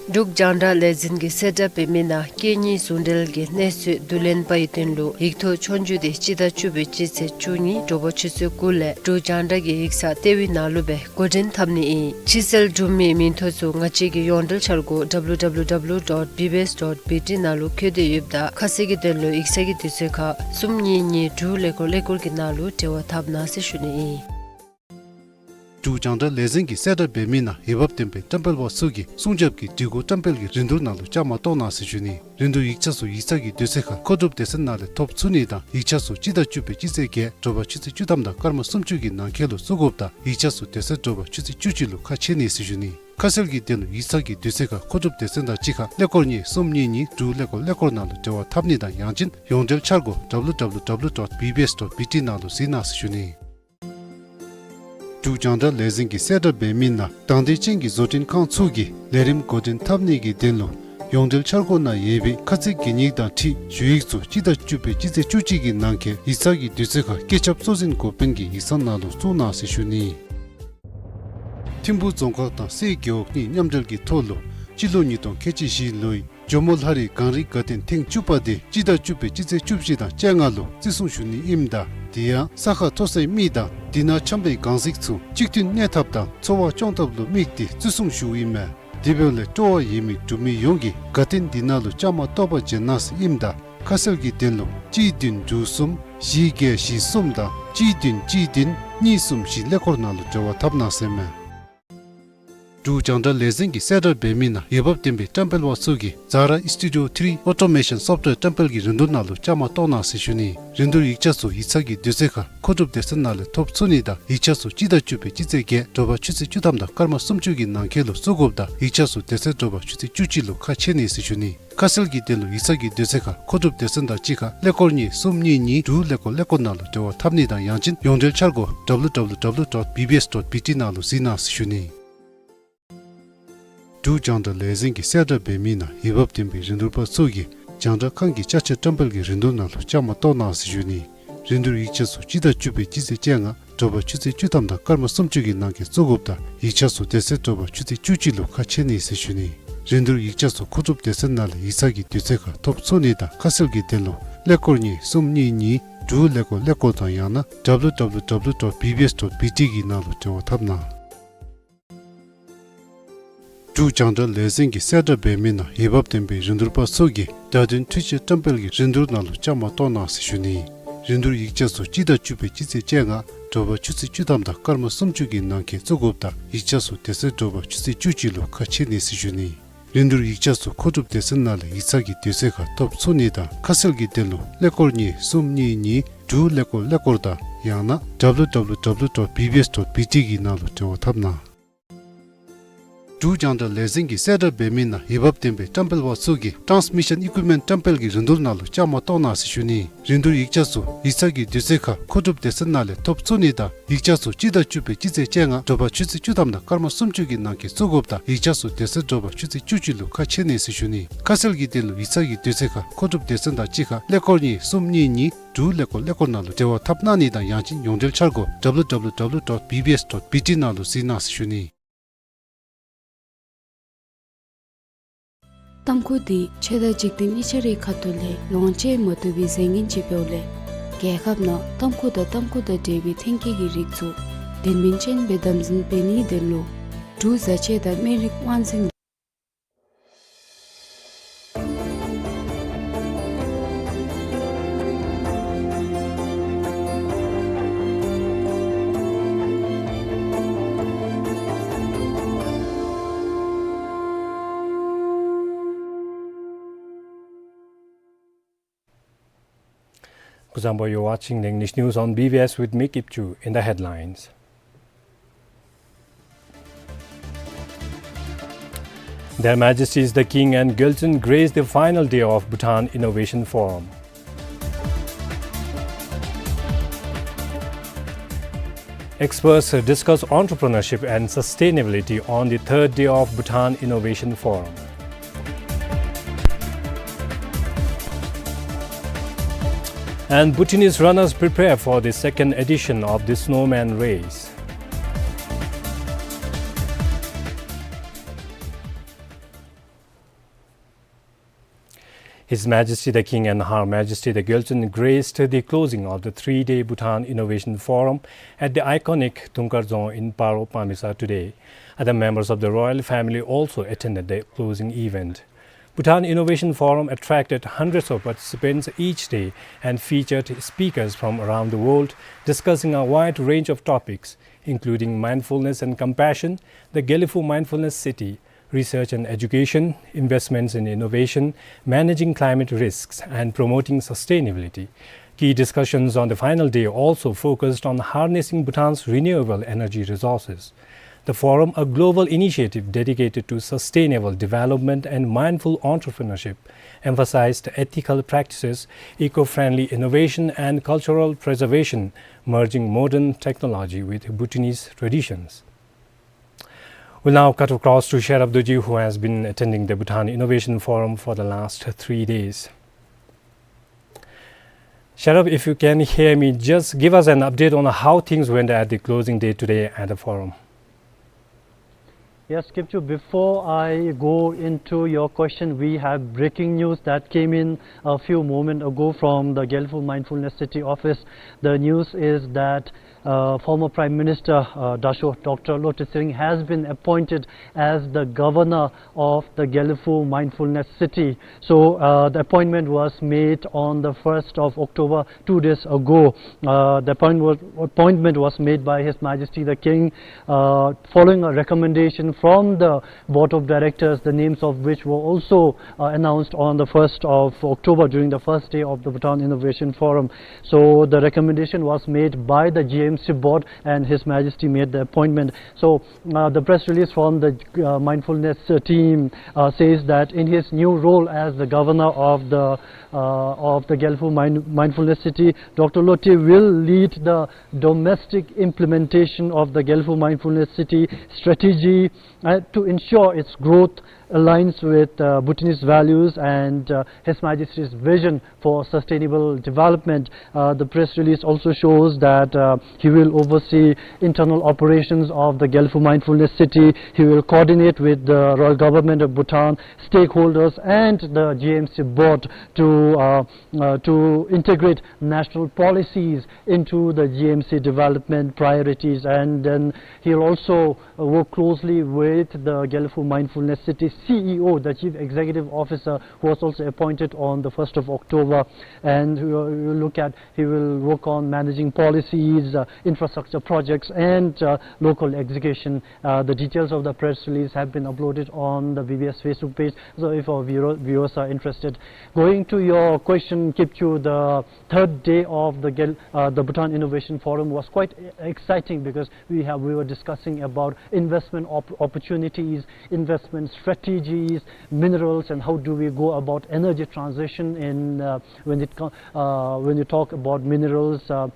འབྲུག་རྒྱང་བསྒྲགས་ལས་འཛིན་གྱིས་གསལ་བསྒྲགས་འབད་མི་ནང་སྐད་གཉིས་ཟུང་འབྲེལ་གྱི་གནས་ཚུལ་བསྡུ་ལེན་པ་ཡི་དོན་ལུ་ཡིག་ཐོག་ཆོས་རྒྱུགས་དེ་སྤྱི་ཟླ་བཅུ་པའི་སྤྱི་ཚེས་བཅུ་གཉིས་དྲོ་པ་ཆུ་ཚོད་དགུ་ལས་འབྲུག་རྒྱང་བསྒྲགས་ཀྱི་ཡིག་ཚང་ལྟེ་བའི་ནང་ལུ་སྦེ་འགོ་འདྲེན་འཐབ་ནི་ཨིན། ཕྱིར་སེལ་གྲུབ་མིའི་མིང་ཐོ་ཚུ་ང་བཅས་ཀྱི་ཡོངས་འབྲེལ་འཆར་སྒོ་W W W dot B B S dot B T ནང་ལུ་བཀོད་དེ་ཡོདཔ་ད་ཁ་གསལ་གྱི་དོན་ལུ་ཡིག་ཚང་གི་དུས་ཚོད་ཁར་གསུམ་གཉིས་གཉིས་དྲུག་ཀླད་ཀོར་ཀླད་ཀོར་གྱི་ནང་ལུ་འབྲེལ་བ་འཐབ་གནང་ཟེར་ཞུ་ནི་ཨིན། འབྲུག་རྒྱང་བསྒྲགས་ལས་འཛིན་གྱིས་གསལ་བསྒྲགས་འབད་མི་ནང་འོས་འབབ་ལྡན་པའི་བཀྲམ་སྤེལ་པ་ཚུ་གིས་སྲུང་སྐྱོབ་ཀྱི་སྒྲིག་གོ་བཀྲམ་སྤེལ་གྱི་རིན་བསྡུར་ནང་ལུ་བཅའ་མར་གཏོགས་གནང་ཟེར་ཞུ་ནི། རིན་བསྡུར་ཡིག་ཆ་ཚུ་ཡིག་ཚང་གི་དུས་ཚོད་ཁར་མཁོ་སྒྲུབ་སྡེ་ཚན་ནང་ལས་ཐོབ་ཚུགས་ནི་དང་ཡིག་ཆ་ཚུ་སྤྱི་ཟླ་བཅུ་པའི་སྤྱི་ཚེས་བརྒྱད་དྲོ་པ་ཆུ་ཚོད་བཅུ་ཐམ་དང་སྐར་མ་སུམ་ཅུ་གི་ནང་འཁོད་ལུ་བཙུགས་དགོཔ་ད་ཡིག་ཆ་ཚུ་དེ་ཚེ་དྲོ་པ་ཆུ་ཚོད་བཅུ་གཅིག་ལུ་ཁ་ཕྱེ་ནི་ཟེར་ཞུ་ནི། ཁ་གསལ་གྱི་དོན་ལུ་ཡིག་ཚང་གི་དུས་ཚོད་ཁར་མཁོ་སྒྲུབ་སྡེ་ཚན་དང་གཅིག་ཁར་ཀླད་ཀོར་གཉིས་གསུམ་གཉིས་གཉིས་དྲུག་ཀླད་ཀོར་ཀླད་ཀོར་ནང་ལུ་འབྲེལ་བ་འཐབ་ནི་དང་ཡང་ཅིན་ཡོངས་འབྲེལ་འཆར་སྒོ་W W W dot B B S dot B T ནང་ལུ་གཟིགས་གནང་ཟེར་ཞུ་ནི། འབྲུག་རྒྱང་བསྒྲགས་ལས་འཛིན་གྱིས་གསལ་བསྒྲགས་འབད་མི་ནང་དང་འདོད་ཅན་གྱི་བཟོ་སྐྲུན་ཁང་ཚུ་གིས་ལས་རིམ་འགོ་འདྲེན་འཐབ་ནི་གི་དོན་ལུ་ཡོངས་འབྲེལ་འཆར་སྒོ་ནང་ཡོད་པའི་ཁ་ཚིག་གི་ཉིག་དང་འཁྲིལ་ཞུ་ཡིག་ཚུ་སྤྱི་ཟླ་བཅུ་པའི་སྤྱི་ཚེས་བཅུ་གཅིག་གི་ནང་འཁོད་ཡིག་ཚང་གི་དུས་ཚོད་ཁར་བཀོད་ཁྱབ་གཙོ་འཛིན་འགོ་དཔོན་གྱི་ཡིག་ཚང་ནང་ལུ་བཙུགས་གནང་ཟེར་ཞུ་ནི། ཐིམ་ཕུག་རྫོང་ཁག་དང་སེ་རྒེད་འོག་གཉིས་མཉམ་འབྲེལ་གྱི་ཐོག་ལུ་སྤྱི་ལོ་ཉིས་སྟོང་ཁལ་གཅིག་བཞི་ལོའི་ཇོ་མོ་ལྷ་རི་གངས་རི་དགའ་སྟོན་ཐེངས་བཅུ་པ་དེ་སྤྱི་ཟླ་བཅུ་པའི་སྤྱི་ཚེས་བཅུ་བཞི་དང་བཅོ་ལྔ་ལུ་བརྩི་སྲུང་ཞུ་ནི་ཨིནམ་ད་དེ་ཡང་ས་ཁ་མཐོ་སའི་མི་དང་དེ་ནང་འཁྱམས་པའི་གངས་གཟིགས་ཚུ་གཅིག་མཐུན་གནས་ཐབས་དང་འཚོ་བ་སྐྱོང་ཐབས་ལུ་དམིགས་ཏེ་བརྩི་སྲུང་ཞུཝ་ཨིན་མས། དེ་འབདཝ་ལས་སྤྲོ་བ་ཡོད་མི་འབྲུག་མི་ཡོངས་ཀྱིས་དགའ་སྟོན་དེ་ནང་ལུ་བཅའ་མར་གཏོགས་པར་བྱོན་གནང་ཟེར་ཨིནམ་ད་ཁ་གསལ་གྱི་དོན་ལུ་གཅིག་བདུན་དྲུག་གསུམ་བཞི་བརྒྱད་བཞི་གསུམ་དང་གཅིག་བདུན་གཅིག་བདུན་གཉིས་གསུམ་བཞི་ཀླད་ཀོར་ནང་ལུ་འབྲེལ་བ་འཐབ་གནང་ཟེར་མས། འབྲུག་རྒྱང་བསྒྲགས་ལས་འཛིན་གྱིས་གསལ་བསྒྲགས་འབད་མི་ནང་འོས་འབབ་ལྡན་པའི་བཀྲམ་སྤེལ་པ་ཚུ་གིས་Zara Studio three automation software བཀྲམ་སྤེལ་གྱི་རིན་བསྡུར་ནང་ལུ་བཅའ་མར་གཏོགས་གནང་ཟེར་ཞུ་ནི། རིན་བསྡུར་ཡིག་ཆ་ཚུ་ཡིག་ཚང་གི་དུས་ཚོད་ཁར་མཁོ་སྒྲུབ་སྡེ་ཚན་ནང་ལས་ཐོབ་ཚུགས་ནི་དང་ཡིག་ཆ་ཚུ་སྤྱི་ཟླ་བཅུ་པའི་སྤྱི་ཚེས་བརྒྱད་དྲོ་པ་ཆུ་ཚོད་བཅུ་ཐམ་དང་སྐར་མ་སུམ་ཅུ་གི་ནང་འཁོད་ལུ་བཙུགས་དགོཔ་ད་ཡིག་ཆ་ཚུ་དེ་ཚེ་དྲོ་པ་ཆུ་ཚོད་བཅུ་གཅིག་ལུ་ཁ་ཕྱེ་ནི་ཟེར་ཞུ་ནི། ཁ་གསལ་གྱི་དོན་ལུ་ཡིག་ཚང་གི་དུས་ཚོད་ཁར་མཁོ་སྒྲུབ་སྡེ་ཚན་དང་གཅིག་ཁར་ཀླད་ཀོར་གཉིས་གསུམ་གཉིས་གཉིས་དྲུག་ཀླད་ཀོར་ཀླད་ཀོར་ནང་ལུ་འབྲེལ་བ་འཐབ་ནི་དང་ཡང་ཅིན་ཡོངས་འབྲེལ་འཆར་སྒོ་W W W dot B B S dot B T ནང་ལུ་གཟིགས་གནང་ཟེར་ཞུ་ནི། འབྲུག་རྒྱང་བསྒྲགས་ལས་འཛིན་གྱིས་གསལ་བསྒྲགས་འབད་མི་ནང་འོས་འབབ་ལྡན་པའི་རིན་བསྡུར་པ་ཚུ་གིས་རྒྱང་བསྒྲགས་ཁང་གི་ཅ་ཆས་བཀྲམ་སྤེལ་གྱི་རིན་བསྡུར་ནང་ལུ་བཅའ་མར་གཏོགས་གནང་ཟེར་ཞུ་ནི། རིན་བསྡུར་ཡིག་ཆ་ཚུ་སྤྱི་ཟླ་བཅུ་པའི་སྤྱི་ཚེས་བཅོ་ལྔ་དྲོ་པ་ཆུ་ཚོད་བཅུ་ཐམ་དང་སྐར་མ་སུམ་ཅུ་གི་ནང་འཁོད་བཙུགས་དགོཔ་ད་ཡིག་ཆ་ཚུ་དེ་ཚེ་དྲོ་པ་ཆུ་ཚོད་བཅུ་གཅིག་ལུ་ཁ་ཕྱེ་ནི་ཟེར་ཞུ་ནི། རིན་བསྡུར་ཡིག་ཆ་ཚུ་མཁོ་སྒྲུབ་སྡེ་ཚན་ནང་ལས་ཡིག་ཚང་གི་དུས་ཚོད་ཁར་ཐོབ་ཚུགས་ནི་དང་ཁ་གསལ་གྱི་དོན་ལུ་ཀླད་ཀོར་གཉིས་གསུམ་གཉིས་གཉིས་དྲུག་ཀླད་ཀོར་ཀླད་ཀོར་དང་ཡང་ན་W W W dot B B S dot B T གི་ནང་ལུ་འབྲེལ་བ་འཐབ་གནང་། འབྲུག་རྒྱང་བསྒྲགས་ལས་འཛིན་གྱིས་གསལ་བསྒྲགས་འབད་མི་ནང་འོས་འབབ་ལྡན་པའི་རིན་བསྡུར་པ་ཚུ་གིས་བརྡ་དོན་འཕྲུལ་ཆས་བཀྲམ་སྤེལ་གྱི་རིན་བསྡུར་ནང་ལུ་བཅའ་མར་གཏོགས་གནང་ཟེར་ཞུ་ནི། རིན་བསྡུར་ཡིག་ཆ་ཚུ་སྤྱི་ཟླ་བཅུ་པའི་སྤྱི་ཚེས་བཅོ་ལྔ་ དྲོ་པ་ཆུ་ཚོད་བཅུ་ཐམ་དང་སྐར་མ་སུམ་ཅུ་གི་ནང་འཁོད་བཙུགས་དགོཔ་དང་ཡིག་ཆ་ཚུ་དེ་ཚེ་དྲོ་པ་ཆུ་ཚོད་བཅུ་གཅིག་ལུ་ཁ་ཕྱེ་ནི་ཟེར་ཞུ་ནི། རིན་བསྡུར་ཡིག་ཆ་ཚུ་མཁོ་སྒྲུབ་སྡེ་ཚན་ནང་ལས་ཡིག་ཚང་གི་དུས་ཚོད་ཁར་ཐོབ་ཚུགས་ནི་དང་ཁ་གསལ་གྱི་དོན་ལུ་ཀླད་ཀོར་གཉིས་གསུམ་གཉིས་གཉིས་དྲུག་ཀླད་ཀོར་ཀླད་ཀོར་དང་ཡང་ན་W W W dot B B S dot B T གི་ནང་ལུ་འབྲེལ་བ་འཐབ་གནང་། འབྲུག་རྒྱང་བསྒྲགས་ལས་འཛིན་གྱིས་གསལ་བསྒྲགས་འབད་མི་ནང་འོས་འབབ་ལྡན་པའི་བཀྲམ་སྤེལ་པ་ཚུ་གིས་transmission equipment བཀྲམ་སྤེལ་གྱི་རིན་བསྡུར་ནང་ལུ་བཅའ་མར་གཏོགས་གནང་ཟེར་ཞུ་ནི། རིན་བསྡུར་ཡིག་ཆ་ཚུ་ཡིག་ཚང་གི་དུས་ཚོད་ཁར་མཁོ་སྒྲུབ་སྡེ་ཚན་ནང་ལས་ཐོབ་ཚུགས་ནི་དང་ཡིག་ཆ་ཚུ་སྤྱི་ཟླ་བཅུ་པའི་སྤྱི་ཚེས་བཅོ་ལྔ་དྲོ་པ་ཆུ་ཚོད་བཅུ་ཐམ་དང་སྐར་མ་སུམ་ཅུ་གི་ནང་འཁོད་བཙུགས་དགོཔ་དང་ཡིག་ཆ་ཚུ་དེ་ཚེ་དྲོ་པ་ཆུ་ཚོད་བཅུ་གཅིག་ལུ་ཁ་ཕྱེ་ནི་ཟེར་ཞུ་ནི། ཁ་གསལ་གྱི་དོན་ལུ་ཡིག་ཚང་གི་དུས་ཚོད་ཁར་མཁོ་སྒྲུབ་སྡེ་ཚན་དང་གཅིག་ཁར་ཀླད་ཀོར་གཉིས་གསུམ་གཉིས་གཉིས་དྲུག་ཀླད་ཀོར་ཀླད་ཀོར་ནང་ལུ་འབྲེལ་བ་འཐབ་གནང་ནི་དང་ཡང་ཅིན་ཡོངས་འབྲེལ་འཆར་སྒོ་W W W dot B B S dot B T ནང་ལུ་གཟིགས་གནང་ཟེར་ཞུ་ནི། ཏམ་ཁུ་འདི་ཆོས་དང་འཇིག་རྟེན་གཉིས་ཆ་རའི་ཁ་ཐུག་ལས་ལོངས་སྤྱོད་མ་བཏུབ་པའི་རྫས་ངན་ཅིག་འབདཝ་ལས་རྒྱལ་ཁབ་ནང་ཏམ་ཁུ་དང་ཏམ་ཁུ་དང་འབྲེལ་བའི་ཐོན་སྐྱེད་ཀྱི་རིགས་ཚུ་དོན་སྨིན་ཅན་སྦེ་དམ་འཛིན་འབད་ནིའི་དོན་ལུ་འབྲུག་བཟའ་ཆས་དང་སྨན་རིགས་དབང་འཛིན། Kuzuzangpo, you're watching the English news on B B S with me, Kipchu. In the headlines, Their Majesties the King and Gyaltsuen grace the final day of Bhutan Innovation Forum. Experts discuss entrepreneurship and sustainability on the third day of Bhutan Innovation Forum. And Bhutanese runners prepare for the second edition of the Snowman Race. His Majesty the King and Her Majesty the Gyaltsuen graced the closing of the three-day Bhutan Innovation Forum at the iconic Dungkar Dzong in Paro, Pamisa today. Other members of the royal family also attended the closing event. Bhutan Innovation Forum attracted hundreds of participants each day and featured speakers from around the world discussing a wide range of topics, including mindfulness and compassion, the Gelephu Mindfulness City, research and education, investments in innovation, managing climate risks, and promoting sustainability. Key discussions on the final day also focused on harnessing Bhutan's renewable energy resources. The forum, a global initiative dedicated to sustainable development and mindful entrepreneurship, emphasized ethical practices, eco-friendly innovation, and cultural preservation, merging modern technology with Bhutanese traditions. We'll now cut across to Sherab Dorji, who has been attending the Bhutan Innovation Forum for the last three days. Sherab, if you can hear me, just give us an update on how things went at the closing day today at the forum. Yes, Kipchu, before I go into your question, we have breaking news that came in a few moments ago from the Gelephu Mindfulness City office. The news is that uh, former Prime Minister, uh, Dasho Doctor Lotay Tshering has been appointed as the governor of the Gelephu Mindfulness City. So, uh, the appointment was made on the first of October, two days ago. Uh, the appoint was, appointment was made by His Majesty the King, uh, following a recommendation from the Board of Directors, the names of which were also, uh, announced on the first of October during the first day of the Bhutan Innovation Forum. So the recommendation was made by the G M C board, and His Majesty made the appointment. So, uh, the press release from the, uh, mindfulness, uh, team, uh, says that in his new role as the governor of the, uh, of the Gelephu Mind-, Mindfulness City, Doctor Lotay will lead the domestic implementation of the Gelephu Mindfulness City strategy, uh, to ensure its growth aligns with, uh, Bhutanese values and, uh, His Majesty's vision for sustainable development. Uh, the press release also shows that, uh, he will oversee internal operations of the Gelephu Mindfulness City. He will coordinate with the Royal Government of Bhutan, stakeholders, and the G M C board to, uh, uh, to integrate national policies into the G M C development priorities. And then he'll also, uh, work closely with the Gelephu Mindfulness City C E O, the Chief Executive Officer, who was also appointed on the first of October, and we will, we will look at, he will work on managing policies, uh, infrastructure projects, and, uh, local execution. Uh, the details of the press release have been uploaded on the B B S Facebook page, so if our viewer-, viewers are interested. Going to your question, Kipchoo, the third day of the Gel-, uh, the Bhutan Innovation Forum was quite e-, exciting because we have, we were discussing about investment op-, opportunities, investment strategies, minerals, and how do we go about energy transition in, uh, when it co-, uh, when you talk about minerals, uh,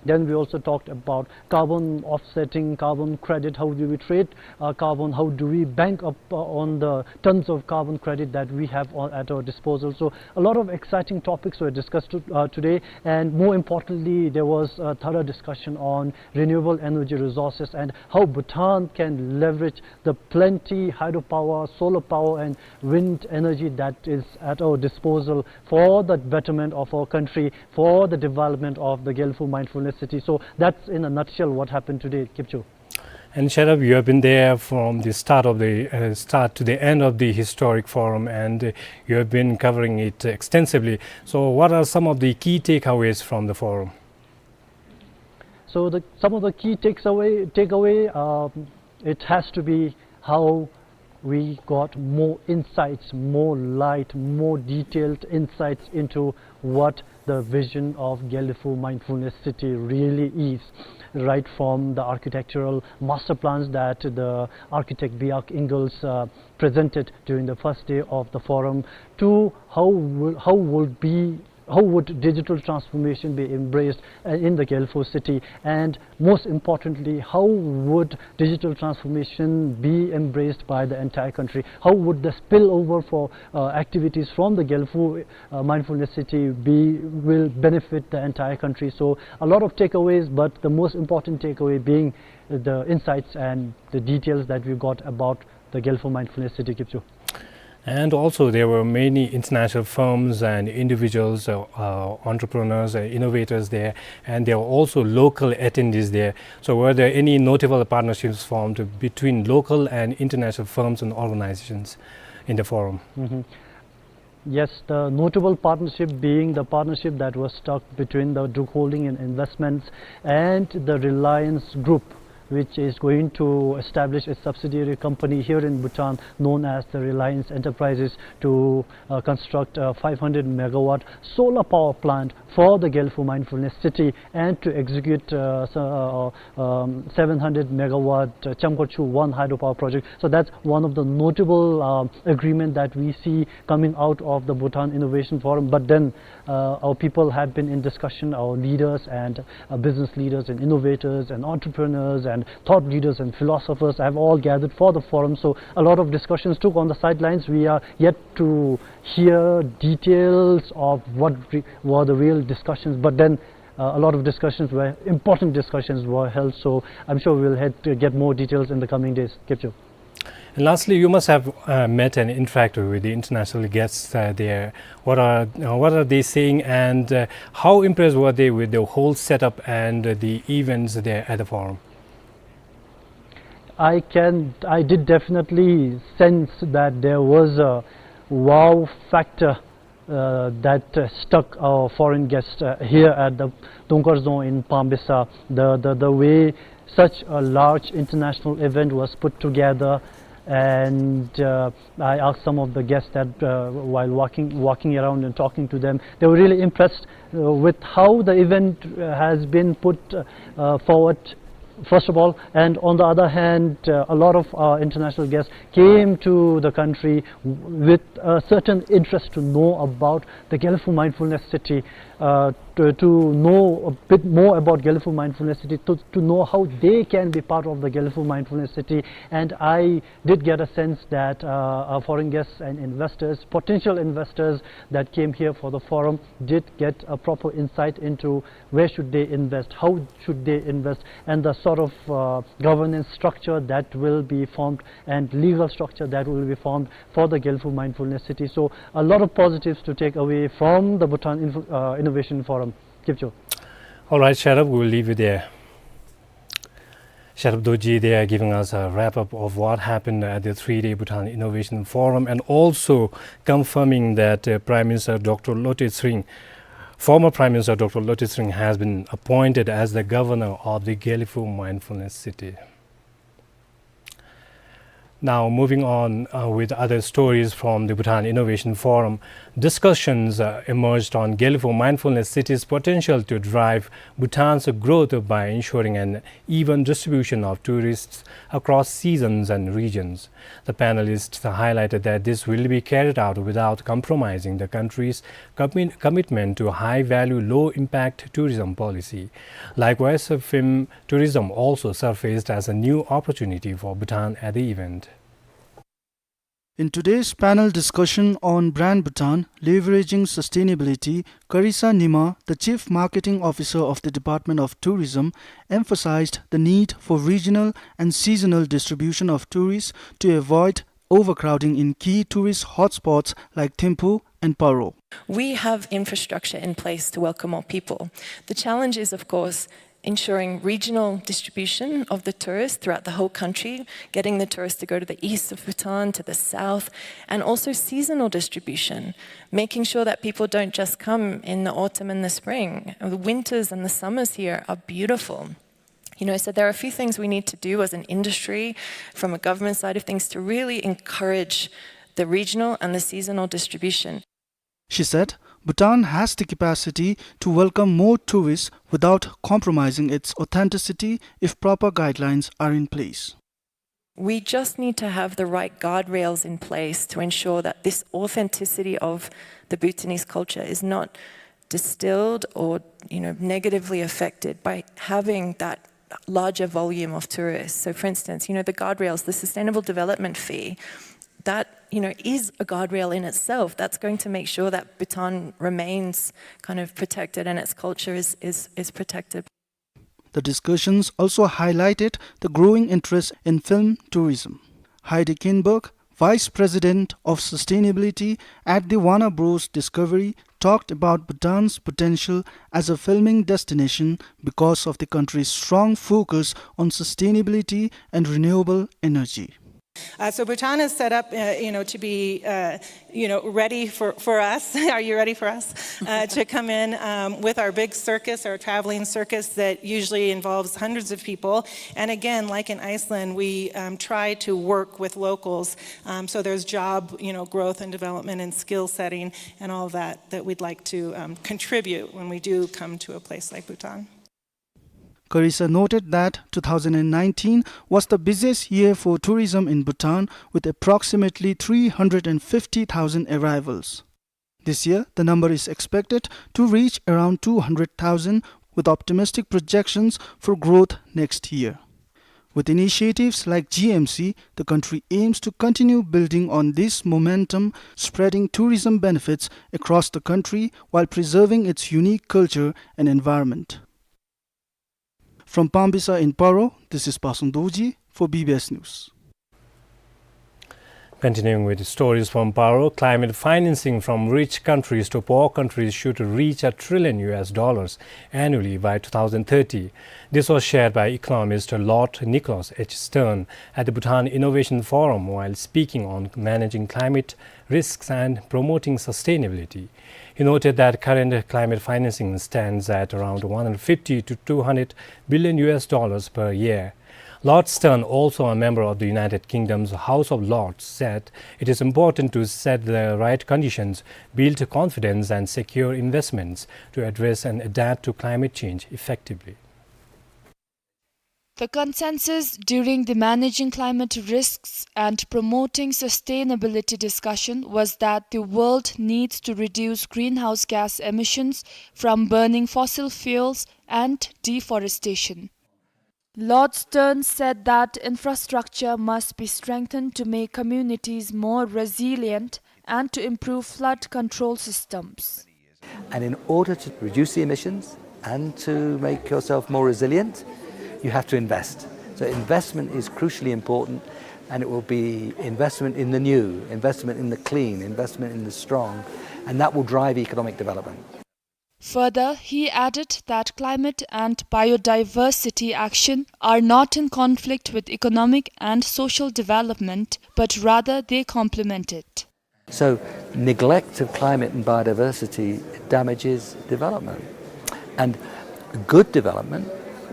then we also talked about carbon offsetting, carbon credit, how do we trade, uh, carbon, how do we bank up, uh, on the tons of carbon credit that we have on, at our disposal. So a lot of exciting topics were discussed to-, uh, today, and more importantly, there was a thorough discussion on renewable energy resources and how Bhutan can leverage the plenty hydropower, solar power, and wind energy that is at our disposal for the betterment of our country, for the development of the Gelephu Mindfulness City. So that's in a nutshell what happened today, Kipchoo. And Sherab, you have been there from the start of the, uh, start to the end of the historic forum, and, uh, you have been covering it extensively. So what are some of the key takeaways from the forum? So the, some of the key takes away, takeaway, um, it has to be how we got more insights, more light, more detailed insights into what the vision of Gelephu Mindfulness City really is, right from the architectural master plans that the architect Björk Ingels, uh, presented during the first day of the forum to how will, how would be how would digital transformation be embraced, uh, in the Gelephu city? And most importantly, how would digital transformation be embraced by the entire country? How would the spillover for, uh, activities from the Gelephu, uh, Mindfulness City be, will benefit the entire country? So a lot of takeaways, but the most important takeaway being the insights and the details that we got about the Gelephu Mindfulness City, Kipchoo. And also, there were many international firms and individuals, uh, uh, entrepreneurs and innovators there, and there were also local attendees there. So were there any notable partnerships formed between local and international firms and organizations in the forum? Mm-hmm. Yes, the notable partnership being the partnership that was struck between the Druk Holding and Investments and the Reliance Group, which is going to establish a subsidiary company here in Bhutan known as the Reliance Enterprises to, uh, construct a five hundred megawatt solar power plant for the Gelephu Mindfulness City and to execute, uh, so, uh, um, seven hundred megawatt, uh, Chamkorchu one hydropower project. So that's one of the notable, uh, agreement that we see coming out of the Bhutan Innovation Forum. But then, uh, our people have been in discussion, our leaders and, uh, business leaders and innovators and entrepreneurs and thought leaders and philosophers have all gathered for the forum. So a lot of discussions took on the sidelines. We are yet to hear details of what re-, were the real discussions. But then, uh, a lot of discussions were, important discussions were held. So I'm sure we'll head to get more details in the coming days. Kipchoo. And lastly, you must have, uh, met and interacted with the international guests, uh, there. What are, uh, what are they saying, and, uh, how impressed were they with the whole setup and, uh, the events there at the forum? I can, I did definitely sense that there was a wow factor, uh, that, uh, struck our foreign guests, uh, here at the Dongkar Dzong in Pambisa. The, the, the way such a large international event was put together, and, uh, I asked some of the guests that, uh, while walking, walking around and talking to them, they were really impressed, uh, with how the event, uh, has been put, uh, forward, first of all. And on the other hand, uh, a lot of our international guests came to the country w-, with a certain interest to know about the Gelephu Mindfulness City, uh, to, to know a bit more about Gelephu Mindfulness City, to, to know how they can be part of the Gelephu Mindfulness City. And I did get a sense that, uh, our foreign guests and investors, potential investors that came here for the forum, did get a proper insight into where should they invest, how should they invest, and the sort of, uh, governance structure that will be formed and legal structure that will be formed for the Gelephu Mindfulness City. So a lot of positives to take away from the Bhutan Info-, uh, Innovation Forum. Kipchoo. All right, Sherab, we will leave you there. Sherab Dorji there giving us a wrap-up of what happened at the three-day Bhutan Innovation Forum and also confirming that, uh, Prime Minister Doctor Lotay Tshering, former Prime Minister Doctor Lotay Tshering has been appointed as the governor of the Gelephu Mindfulness City. Now, moving on, uh, with other stories from the Bhutan Innovation Forum, discussions, uh, emerged on Gelephu Mindfulness City's potential to drive Bhutan's growth by ensuring an even distribution of tourists across seasons and regions. The panelists highlighted that this will be carried out without compromising the country's commi-, commitment to high-value, low-impact tourism policy. Likewise, film tourism also surfaced as a new opportunity for Bhutan at the event. In today's panel discussion on Brand Bhutan, Leveraging Sustainability, Carissa Nima, the Chief Marketing Officer of the Department of Tourism, emphasized the need for regional and seasonal distribution of tourists to avoid overcrowding in key tourist hotspots like Thimphu and Paro. We have infrastructure in place to welcome more people. The challenge is, of course, ensuring regional distribution of the tourists throughout the whole country, getting the tourists to go to the east of Bhutan, to the south, and also seasonal distribution, making sure that people don't just come in the autumn and the spring. The winters and the summers here are beautiful. You know, so there are a few things we need to do as an industry, from a government side of things, to really encourage the regional and the seasonal distribution. She said Bhutan has the capacity to welcome more tourists without compromising its authenticity if proper guidelines are in place. We just need to have the right guardrails in place to ensure that this authenticity of the Bhutanese culture is not distilled or, you know, negatively affected by having that larger volume of tourists. So, for instance, you know, the guardrails, the sustainable development fee, that, you know, is a guardrail in itself. That's going to make sure that Bhutan remains kind of protected and its culture is, is, is protected. The discussions also highlighted the growing interest in film tourism. Heidi Kinberg, Vice President of Sustainability at the Warner Bros Discovery, talked about Bhutan's potential as a filming destination because of the country's strong focus on sustainability and renewable energy. Uh, so Bhutan is set up, uh, you know, to be, uh, you know, ready for, for us. Are you ready for us? Uh, to come in, um, with our big circus, our traveling circus that usually involves hundreds of people. And again, like in Iceland, we, um, try to work with locals. Um, so there's job, you know, growth and development and skill setting and all that that we'd like to, um, contribute when we do come to a place like Bhutan. Carissa noted that two thousand and nineteen was the busiest year for tourism in Bhutan, with approximately three hundred and fifty thousand arrivals. This year, the number is expected to reach around two hundred thousand, with optimistic projections for growth next year. With initiatives like G M C, the country aims to continue building on this momentum, spreading tourism benefits across the country while preserving its unique culture and environment. From Pambisa in Paro, this is Pasang Dorji for B B S News. Continuing with the stories from Paro, climate financing from rich countries to poor countries should reach a trillion U S dollars annually by two thousand thirty. This was shared by economist Lord Nicholas H Stern at the Bhutan Innovation Forum while speaking on managing climate risks and promoting sustainability. He noted that current climate financing stands at around one hundred fifty to two hundred billion U S dollars per year. Lord Stern, also a member of the United Kingdom's House of Lords, said it is important to set the right conditions, build confidence and secure investments to address and adapt to climate change effectively. The consensus during the Managing Climate Risks and Promoting Sustainability discussion was that the world needs to reduce greenhouse gas emissions from burning fossil fuels and deforestation. Lord Stern said that infrastructure must be strengthened to make communities more resilient and to improve flood control systems. And in order to reduce the emissions and to make yourself more resilient, you have to invest. So investment is crucially important, and it will be investment in the new, investment in the clean, investment in the strong, and that will drive economic development. Further, he added that climate and biodiversity action are not in conflict with economic and social development, but rather they complement it. So, neglect of climate and biodiversity damages development. And good development,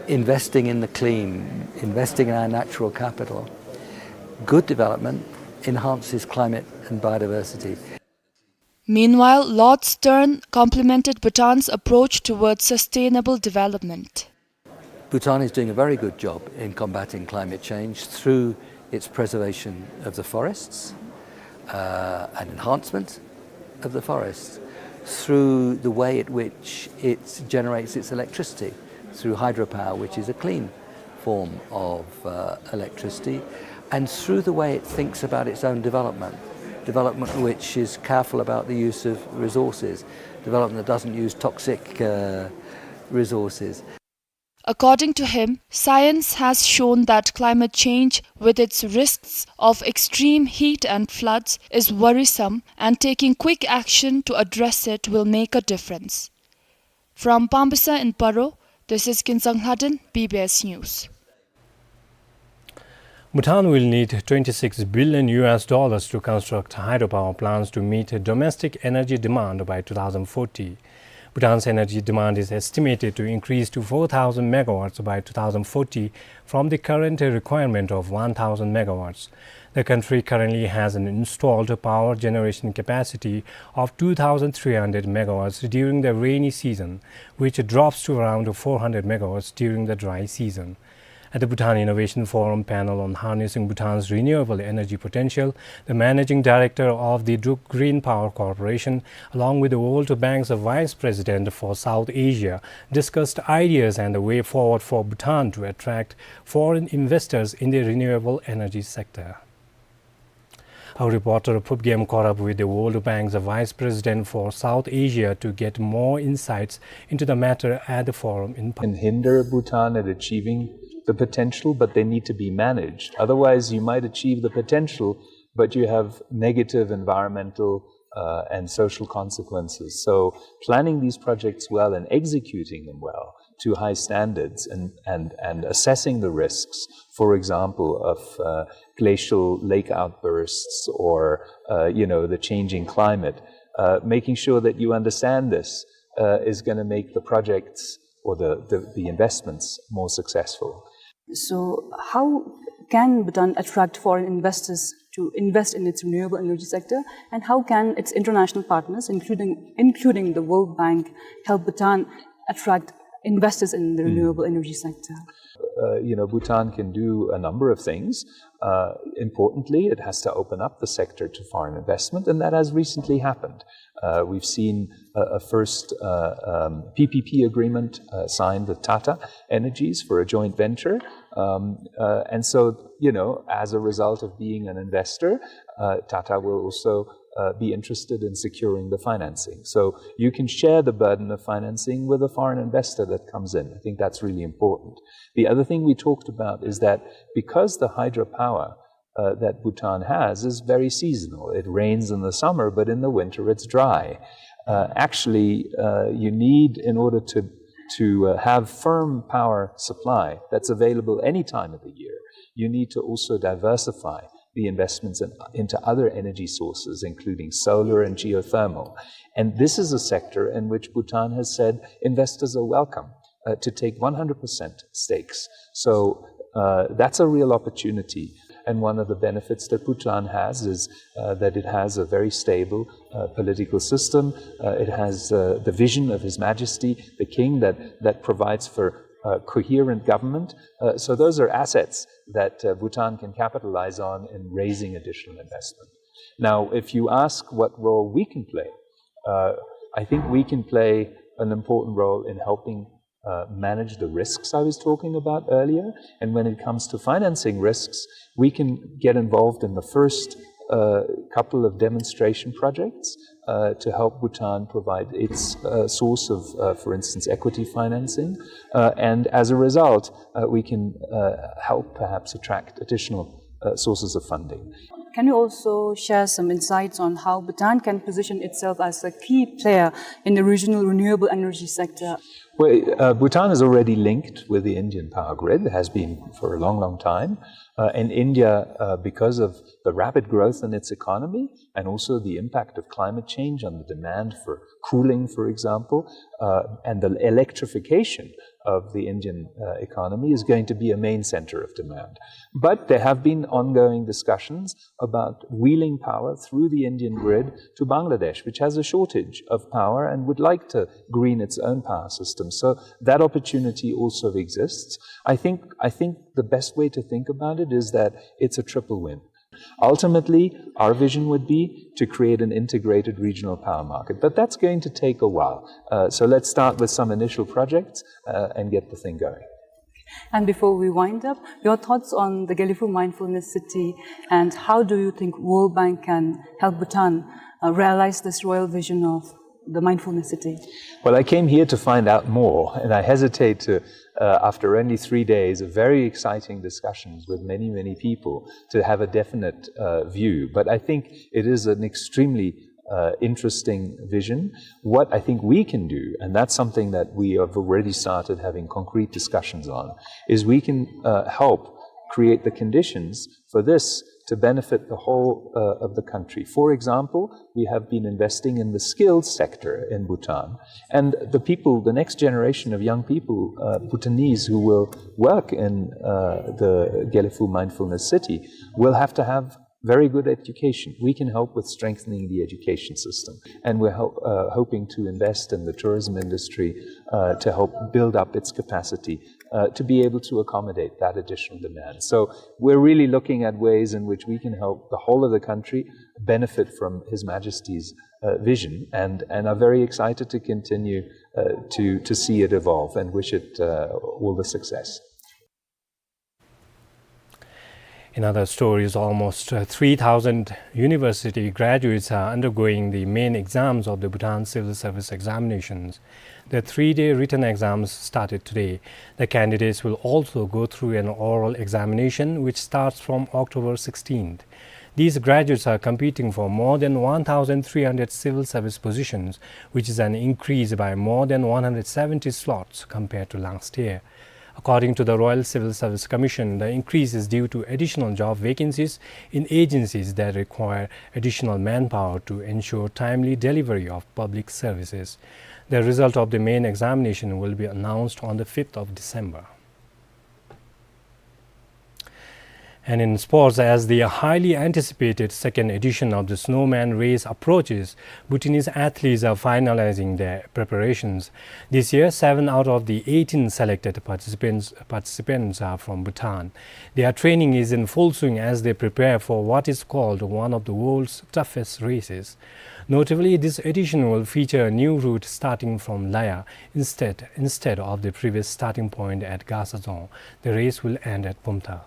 investing in the clean, investing in our natural capital, good development enhances climate and biodiversity. Meanwhile, Lord Stern complimented Bhutan's approach towards sustainable development. Bhutan is doing a very good job in combating climate change through its preservation of the forests uh, and enhancement of the forests, through the way in which it generates its electricity through hydropower, which is a clean form of uh, electricity, and through the way it thinks about its own development, development which is careful about the use of resources, development that doesn't use toxic uh, resources. According to him, science has shown that climate change, with its risks of extreme heat and floods, is worrisome, and taking quick action to address it will make a difference. From Pambisa in Paro, this is Kinzang Lhaden, B B S News. Bhutan will need twenty-six billion U S dollars to construct hydropower plants to meet domestic energy demand by two thousand forty. Bhutan's energy demand is estimated to increase to four thousand megawatts by two thousand forty from the current requirement of one thousand megawatts. The country currently has an installed power generation capacity of two thousand three hundred megawatts during the rainy season, which drops to around four hundred megawatts during the dry season. At the Bhutan Innovation Forum panel on harnessing Bhutan's renewable energy potential, the managing director of the Druk Green Power Corporation, along with the World Bank's vice president for South Asia, discussed ideas and the way forward for Bhutan to attract foreign investors in the renewable energy sector. Our reporter Phubgem caught up with the World Bank's vice president for South Asia to get more insights into the matter at the forum in can hinder Bhutan at achieving the potential, but they need to be managed. Otherwise, you might achieve the potential, but you have negative environmental uh, and social consequences. So, planning these projects well and executing them well to high standards and, and, and assessing the risks, for example, of uh, glacial lake outbursts or uh, you know, the changing climate, uh, making sure that you understand this uh, is going to make the projects or the, the, the investments more successful. So, how can Bhutan attract foreign investors to invest in its renewable energy sector, and how can its international partners, including, including the World Bank, help Bhutan attract investors in the renewable energy sector? Uh, you know, Bhutan can do a number of things. Uh, importantly, it has to open up the sector to foreign investment, and that has recently happened. Uh, we've seen a, a first uh, um, P P P agreement uh, signed with Tata Energies for a joint venture. Um, uh, and so, you know, as a result of being an investor, uh, Tata will also uh, be interested in securing the financing. So you can share the burden of financing with a foreign investor that comes in. I think that's really important. The other thing we talked about is that because the hydropower uh, that Bhutan has is very seasonal. It rains in the summer, but in the winter it's dry. Uh, actually, uh, you need, in order to, to uh, have firm power supply that's available any time of the year, you need to also diversify the investments in, into other energy sources, including solar and geothermal. And this is a sector in which Bhutan has said investors are welcome uh, to take one hundred percent stakes. So uh, that's a real opportunity. And one of the benefits that Bhutan has is uh, that it has a very stable uh, political system. Uh, it has uh, the vision of His Majesty, the King, that, that provides for uh, coherent government. Uh, so those are assets that uh, Bhutan can capitalize on in raising additional investment. Now, if you ask what role we can play, uh, I think we can play an important role in helping uh, manage the risks I was talking about earlier. And when it comes to financing risks, we can get involved in the first uh, couple of demonstration projects uh, to help Bhutan provide its uh, source of, uh, for instance, equity financing. Uh, and as a result, uh, we can uh, help perhaps attract additional uh, sources of funding. Can you also share some insights on how Bhutan can position itself as a key player in the regional renewable energy sector? Well, uh, Bhutan is already linked with the Indian power grid, has been for a long, long time. Uh, and India, uh, because of the rapid growth in its economy and also the impact of climate change on the demand for cooling, for example, uh, and the electrification of the Indian, uh, economy is going to be a main center of demand. But there have been ongoing discussions about wheeling power through the Indian grid to Bangladesh, which has a shortage of power and would like to green its own power system. So that opportunity also exists. I think, I think the best way to think about it is that it's a triple win. Ultimately, our vision would be to create an integrated regional power market, but that's going to take a while. Uh, so let's start with some initial projects, uh, and get the thing going. And before we wind up, your thoughts on the Gelephu Mindfulness City, and how do you think World Bank can help Bhutan, uh, realize this royal vision of the Mindfulness City? Well, I came here to find out more, and I hesitate to, uh, after only three days of very exciting discussions with many, many people, to have a definite, uh, view. But I think it is an extremely, uh, interesting vision. What I think we can do, and that's something that we have already started having concrete discussions on, is we can, uh, help create the conditions for this to benefit the whole, uh, of the country. For example, we have been investing in the skills sector in Bhutan, and the people, the next generation of young people, uh, Bhutanese who will work in, uh, the Gelephu Mindfulness City will have to have very good education. We can help with strengthening the education system, and we're hel-, uh, hoping to invest in the tourism industry, uh, to help build up its capacity, uh, to be able to accommodate that additional demand. So we're really looking at ways in which we can help the whole of the country benefit from His Majesty's, uh, vision, and, and are very excited to continue, uh, to, to see it evolve, and wish it, uh, all the success. In other stories, almost, uh, three thousand university graduates are undergoing the main exams of the Bhutan Civil Service Examinations. The three-day written exams started today. The candidates will also go through an oral examination, which starts from October sixteenth. These graduates are competing for more than one thousand three hundred civil service positions, which is an increase by more than one hundred seventy slots compared to last year. According to the Royal Civil Service Commission, the increase is due to additional job vacancies in agencies that require additional manpower to ensure timely delivery of public services. The result of the main examination will be announced on the fifth of December. And in sports, as the highly anticipated second edition of the Snowman Race approaches, Bhutanese athletes are finalizing their preparations. This year, seven out of the eighteen selected participants, participants are from Bhutan. Their training is in full swing as they prepare for what is called one of the world's toughest races. Notably, this edition will feature a new route starting from Laya instead, instead of the previous starting point at Gasazon. The race will end at Bumthang.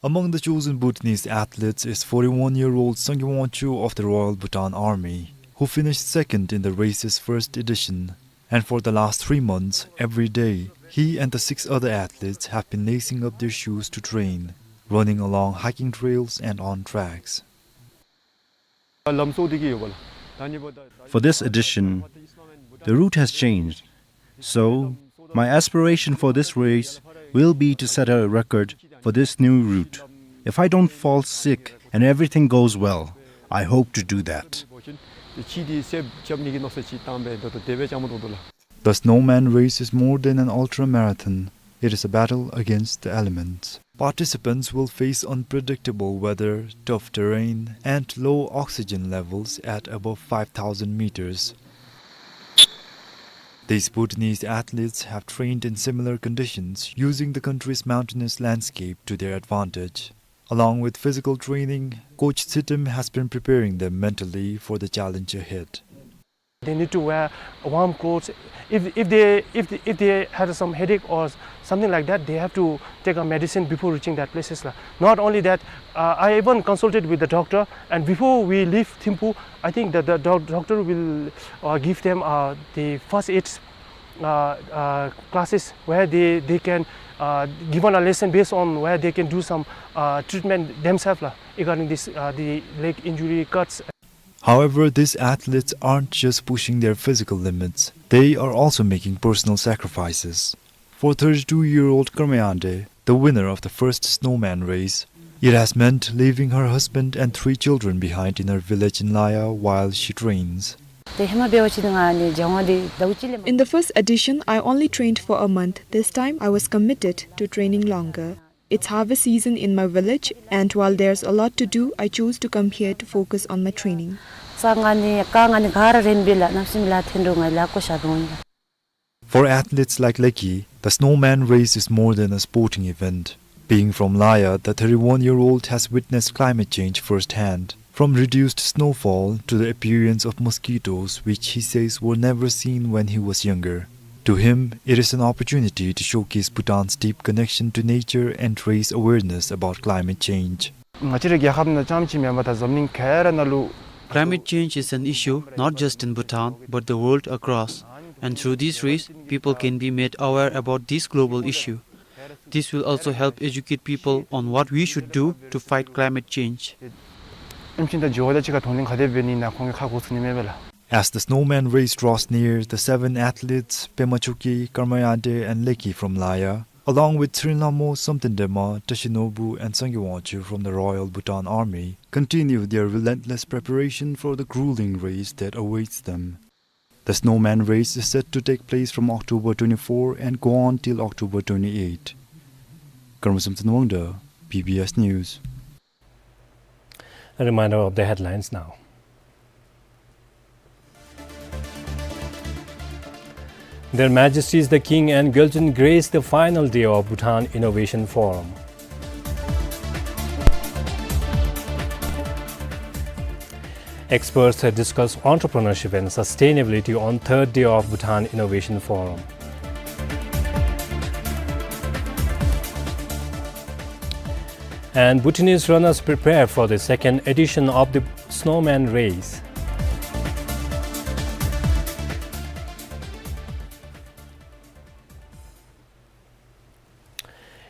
Among the chosen Bhutanese athletes is forty-one-year-old Sangay Wangchuk of the Royal Bhutan Army, who finished second in the race's first edition. And for the last three months, every day, he and the six other athletes have been lacing up their shoes to train, running along hiking trails and on tracks. For this edition, the route has changed. So, my aspiration for this race will be to set a record for this new route. If I don't fall sick and everything goes well, I hope to do that. The Snowman Race is more than an ultra marathon. It is a battle against the elements. Participants will face unpredictable weather, tough terrain, and low oxygen levels at above five thousand meters. These Bhutanese athletes have trained in similar conditions, using the country's mountainous landscape to their advantage. Along with physical training, Coach Sitim has been preparing them mentally for the challenge ahead. They need to wear warm clothes. If, if they, if they, if they had some headache or something like that, they have to take a medicine before reaching that places la. Not only that, uh, I even consulted with the doctor, and before we leave Thimphu, I think that the doc-, doctor will, uh, give them, uh, the first aid, uh, uh, classes where they, they can, uh, given a lesson based on where they can do some, uh, treatment themselves, la, regarding this, uh, the leg injury, cuts. However, these athletes aren't just pushing their physical limits, they are also making personal sacrifices. For thirty-two-year-old Karma Yande, the winner of the first snowman race, it has meant leaving her husband and three children behind in her village in Laya while she trains. ཏེ་ཧེ་མ་འབད་བ་ཅིན་ང་ནི་སྦྱང་བ་འདི་ཟླཝ་གཅིག་ལས་མ། In the first edition, I only trained for a month. This time, I was committed to training longer. It's harvest season in my village, and while there's a lot to do, I chose to come here to focus on my training. ས་ང་ནི་ཀ་ང་ནི་ག་ར་རན་པས་ལགས། གནམ་མེད་ས་མེད་ལཱ་འཐོན་འདུག། ང་ལཱ་བཀོ་བཞག་འོང་ཡི་ལགས། For athletes like Leki, the snowman race is more than a sporting event. Being from Laya, the thirty-one-year-old has witnessed climate change firsthand, from reduced snowfall to the appearance of mosquitoes, which he says were never seen when he was younger. To him, it is an opportunity to showcase Bhutan's deep connection to nature and raise awareness about climate change. ང་བཅས་རའི་རྒྱལ་ཁབ་ནང་རྐྱངམ་ཅིག་མེན་པར་ད་འཛམ་གླིང་ག་ར་ནང་ལུ། Climate change is an issue not just in Bhutan, but the world across. And through this race, people can be made aware about this global issue. This will also help educate people on what we should do to fight climate change. ཨིམ་ཅིན་ད་ཇོ་བོ་ད་ཅི་ག་དོན་ལིང་ག་དེ་འབད་ནི་ན་ཁོང་གི་ཁ་གོ་ཚུགས་ནི་མེད་པས་ལགས། As the snowman race draws near, the seven athletes, Pema Choki, Karma Yande, and Leki from Laya, along with Tshrin Lhamo, Somten Dema, Tashi Nobu, and Sangay Wangchur from the Royal Bhutan Army, continue their relentless preparation for the grueling race that awaits them. The snowman race is set to take place from October twenty-four and go on till October twenty-eight. Karma Somten Wangda, B B S News. A reminder of the headlines now. Their Majesties the King and Gyaltsuen grace the final day of Bhutan Innovation Forum. Experts discuss entrepreneurship and sustainability on third day of Bhutan Innovation Forum. And Bhutanese runners prepare for the second edition of the Snowman Race.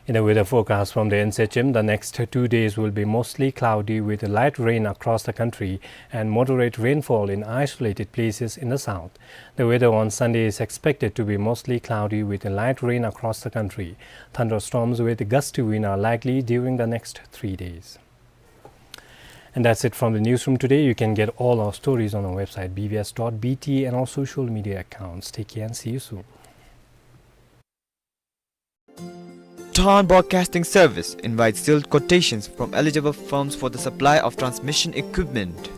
In the weather forecast from the N C H M, the next two days will be mostly cloudy with light rain across the country and moderate rainfall in isolated places in the south. The weather on Sunday is expected to be mostly cloudy with light rain across the country. Thunderstorms with gusty wind are likely during the next three days. And that's it from the newsroom today. You can get all our stories on our website, B B S dot B T, and our social media accounts. Take care and see you soon. Bhutan Broadcasting Service invites sealed quotations from eligible firms for the supply of transmission equipment.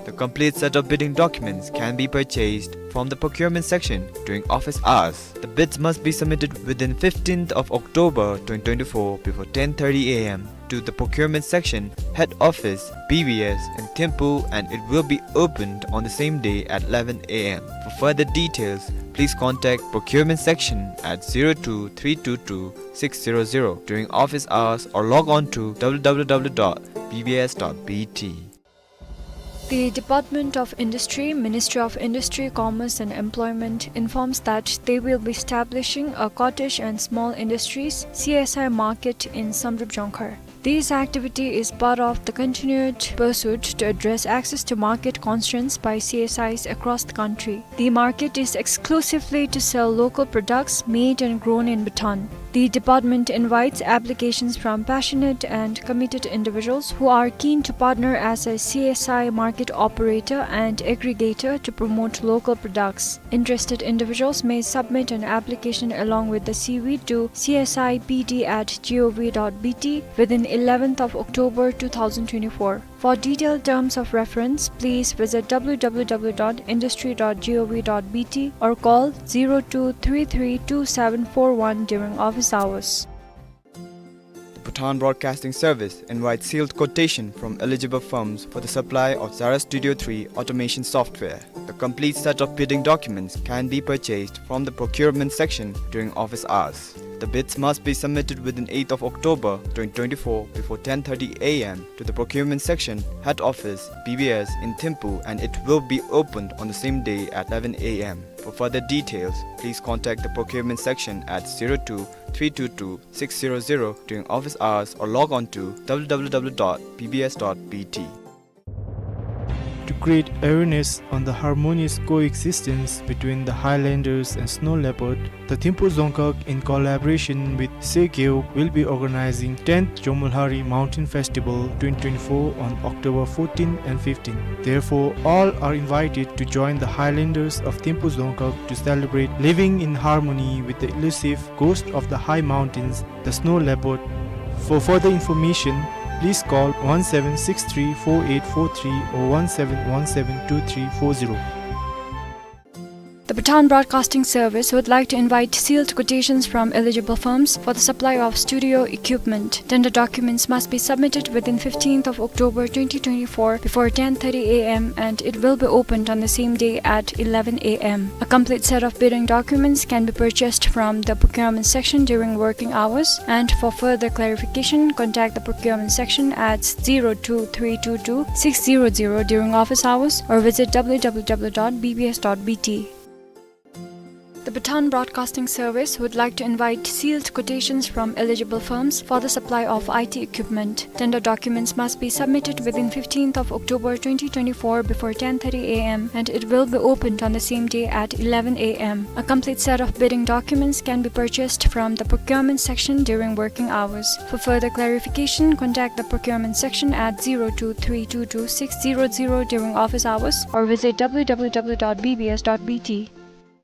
The complete set of bidding documents can be purchased from the procurement section during office hours. The bids must be submitted within fifteenth of October twenty twenty-four before ten thirty A M to the procurement section, head office, B B S in Thimphu, and it will be opened on the same day at eleven A M. For further details, please contact procurement section at zero two three two two six zero zero during office hours or log on to W W W dot B B S dot B T. The Department of Industry, Ministry of Industry, Commerce and Employment informs that they will be establishing a cottage and small industries, C S I, market in Samdrup Jongkhar. This activity is part of the continued pursuit to address access to market constraints by C S Is across the country. The market is exclusively to sell local products made and grown in Bhutan. The department invites applications from passionate and committed individuals who are keen to partner as a C S I market operator and aggregator to promote local products. Interested individuals may submit an application along with the C V to C S I P D at G O V dot B T within eleventh of October two thousand twenty-four. For detailed terms of reference, please visit W W W dot industry dot G O V dot B T or call zero two three three two seven four one during office hours. The Bhutan Broadcasting Service invites sealed quotation from eligible firms for the supply of Zara Studio three automation software. The complete set of bidding documents can be purchased from the procurement section during office hours. The bids must be submitted within eighth of October twenty twenty-four before ten thirty A M to the procurement section, head office, B B S in Thimphu, and it will be opened on the same day at eleven A M. For further details, please contact the procurement section at zero two three two two six zero zero during office hours or log on to w w w dot b b s dot b t. To create awareness on the harmonious coexistence between the Highlanders and snow leopard, the Thimphu Dzongkhag, in collaboration with Seygeuk, will be organizing tenth Jomolhari Mountain Festival twenty twenty-four on October fourteen and fifteen. Therefore, all are invited to join the Highlanders of Thimphu Dzongkhag to celebrate living in harmony with the elusive ghost of the high mountains, the snow leopard. For further information, please call one seven six three four eight four three or one seven one seven two three four zero. The Bhutan Broadcasting Service would like to invite sealed quotations from eligible firms for the supply of studio equipment. Tender documents must be submitted within fifteenth of October twenty twenty-four before ten thirty a m and it will be opened on the same day at eleven a m. A complete set of bidding documents can be purchased from the procurement section during working hours, and for further clarification, contact the procurement section at zero two three two two six zero zero during office hours or visit w w w dot b b s dot b t. The Bhutan Broadcasting Service would like to invite sealed quotations from eligible firms for the supply of I T equipment. Tender documents must be submitted within fifteenth of October twenty twenty-four before ten thirty a m and it will be opened on the same day at eleven a m. A complete set of bidding documents can be purchased from the procurement section during working hours. For further clarification, contact the procurement section at zero two three two two six zero zero during office hours or visit w w w dot b b s dot b t.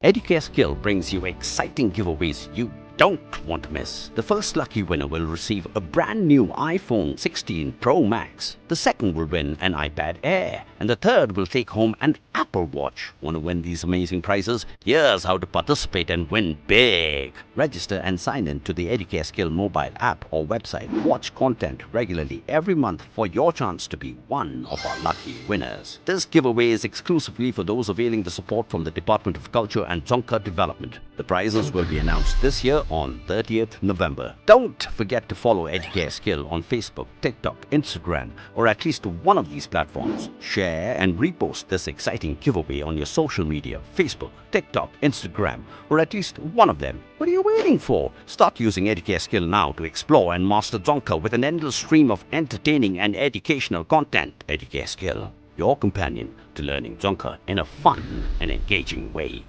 Educare Skill brings you exciting giveaways you don't want to miss. The first lucky winner will receive a brand new iPhone sixteen Pro Max. The second will win an iPad Air. And the third will take home an Apple Watch. Want to win these amazing prizes? Here's how to participate and win big. Register and sign in to the Educare Skill mobile app or website. Watch content regularly every month for your chance to be one of our lucky winners. This giveaway is exclusively for those availing the support from the Department of Culture and Dzongkha Development. The prizes will be announced this year on thirtieth November. Don't forget to follow Educare Skill on Facebook, TikTok, Instagram, or at least one of these platforms. Share and repost this exciting giveaway on your social media, Facebook, TikTok, Instagram, or at least one of them. What are you waiting for? Start using Educare Skill now to explore and master Dzongkha with an endless stream of entertaining and educational content. Educare Skill, your companion to learning Dzongkha in a fun and engaging way.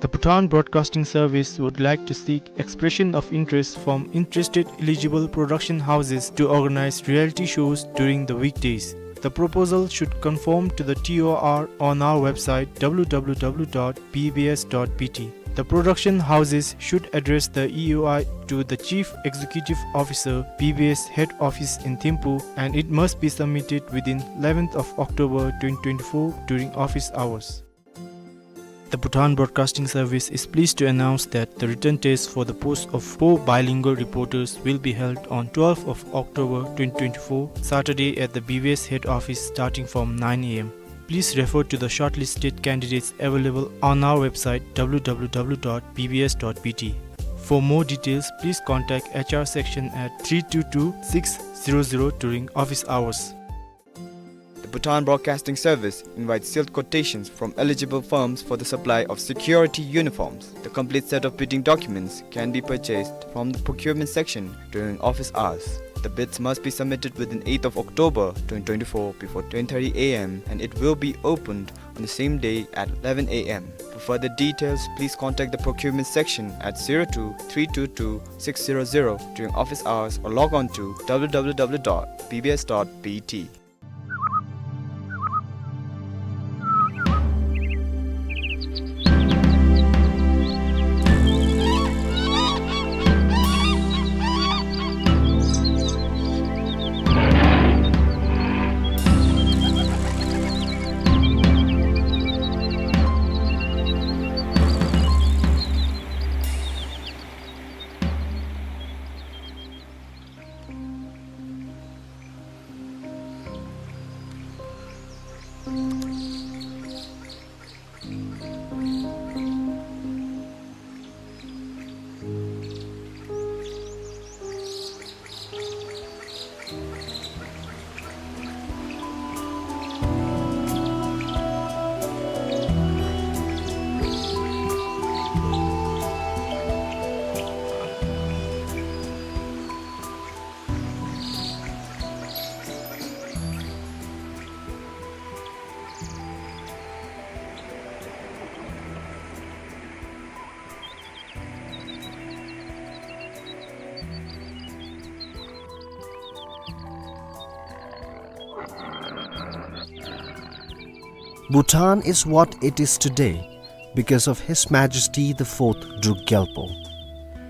The Bhutan Broadcasting Service would like to seek expression of interest from interested eligible production houses to organize reality shows during the weekdays. The proposal should conform to the T O R on our website w w w dot b b s dot b t. The production houses should address the E O I to the Chief Executive Officer, B B S Head Office in Thimphu, and it must be submitted within eleventh of October twenty twenty-four during office hours. The Bhutan Broadcasting Service is pleased to announce that the written test for the post of four bilingual reporters will be held on twelfth of October twenty twenty-four, Saturday, at the B B S head office starting from nine a m. Please refer to the shortlisted candidates available on our website w w w dot b b s dot b t. For more details, please contact H R section at three two two six zero zero during office hours. The Bhutan Broadcasting Service invites sealed quotations from eligible firms for the supply of security uniforms. The complete set of bidding documents can be purchased from the procurement section during office hours. The bids must be submitted within eighth of October twenty twenty-four before ten thirty a m and it will be opened on the same day at eleven a m. For further details, please contact the procurement section at zero two three two two six zero zero during office hours or log on to w w w dot b b s dot b t. Bhutan is what it is today because of His Majesty the Fourth Druk Gyalpo.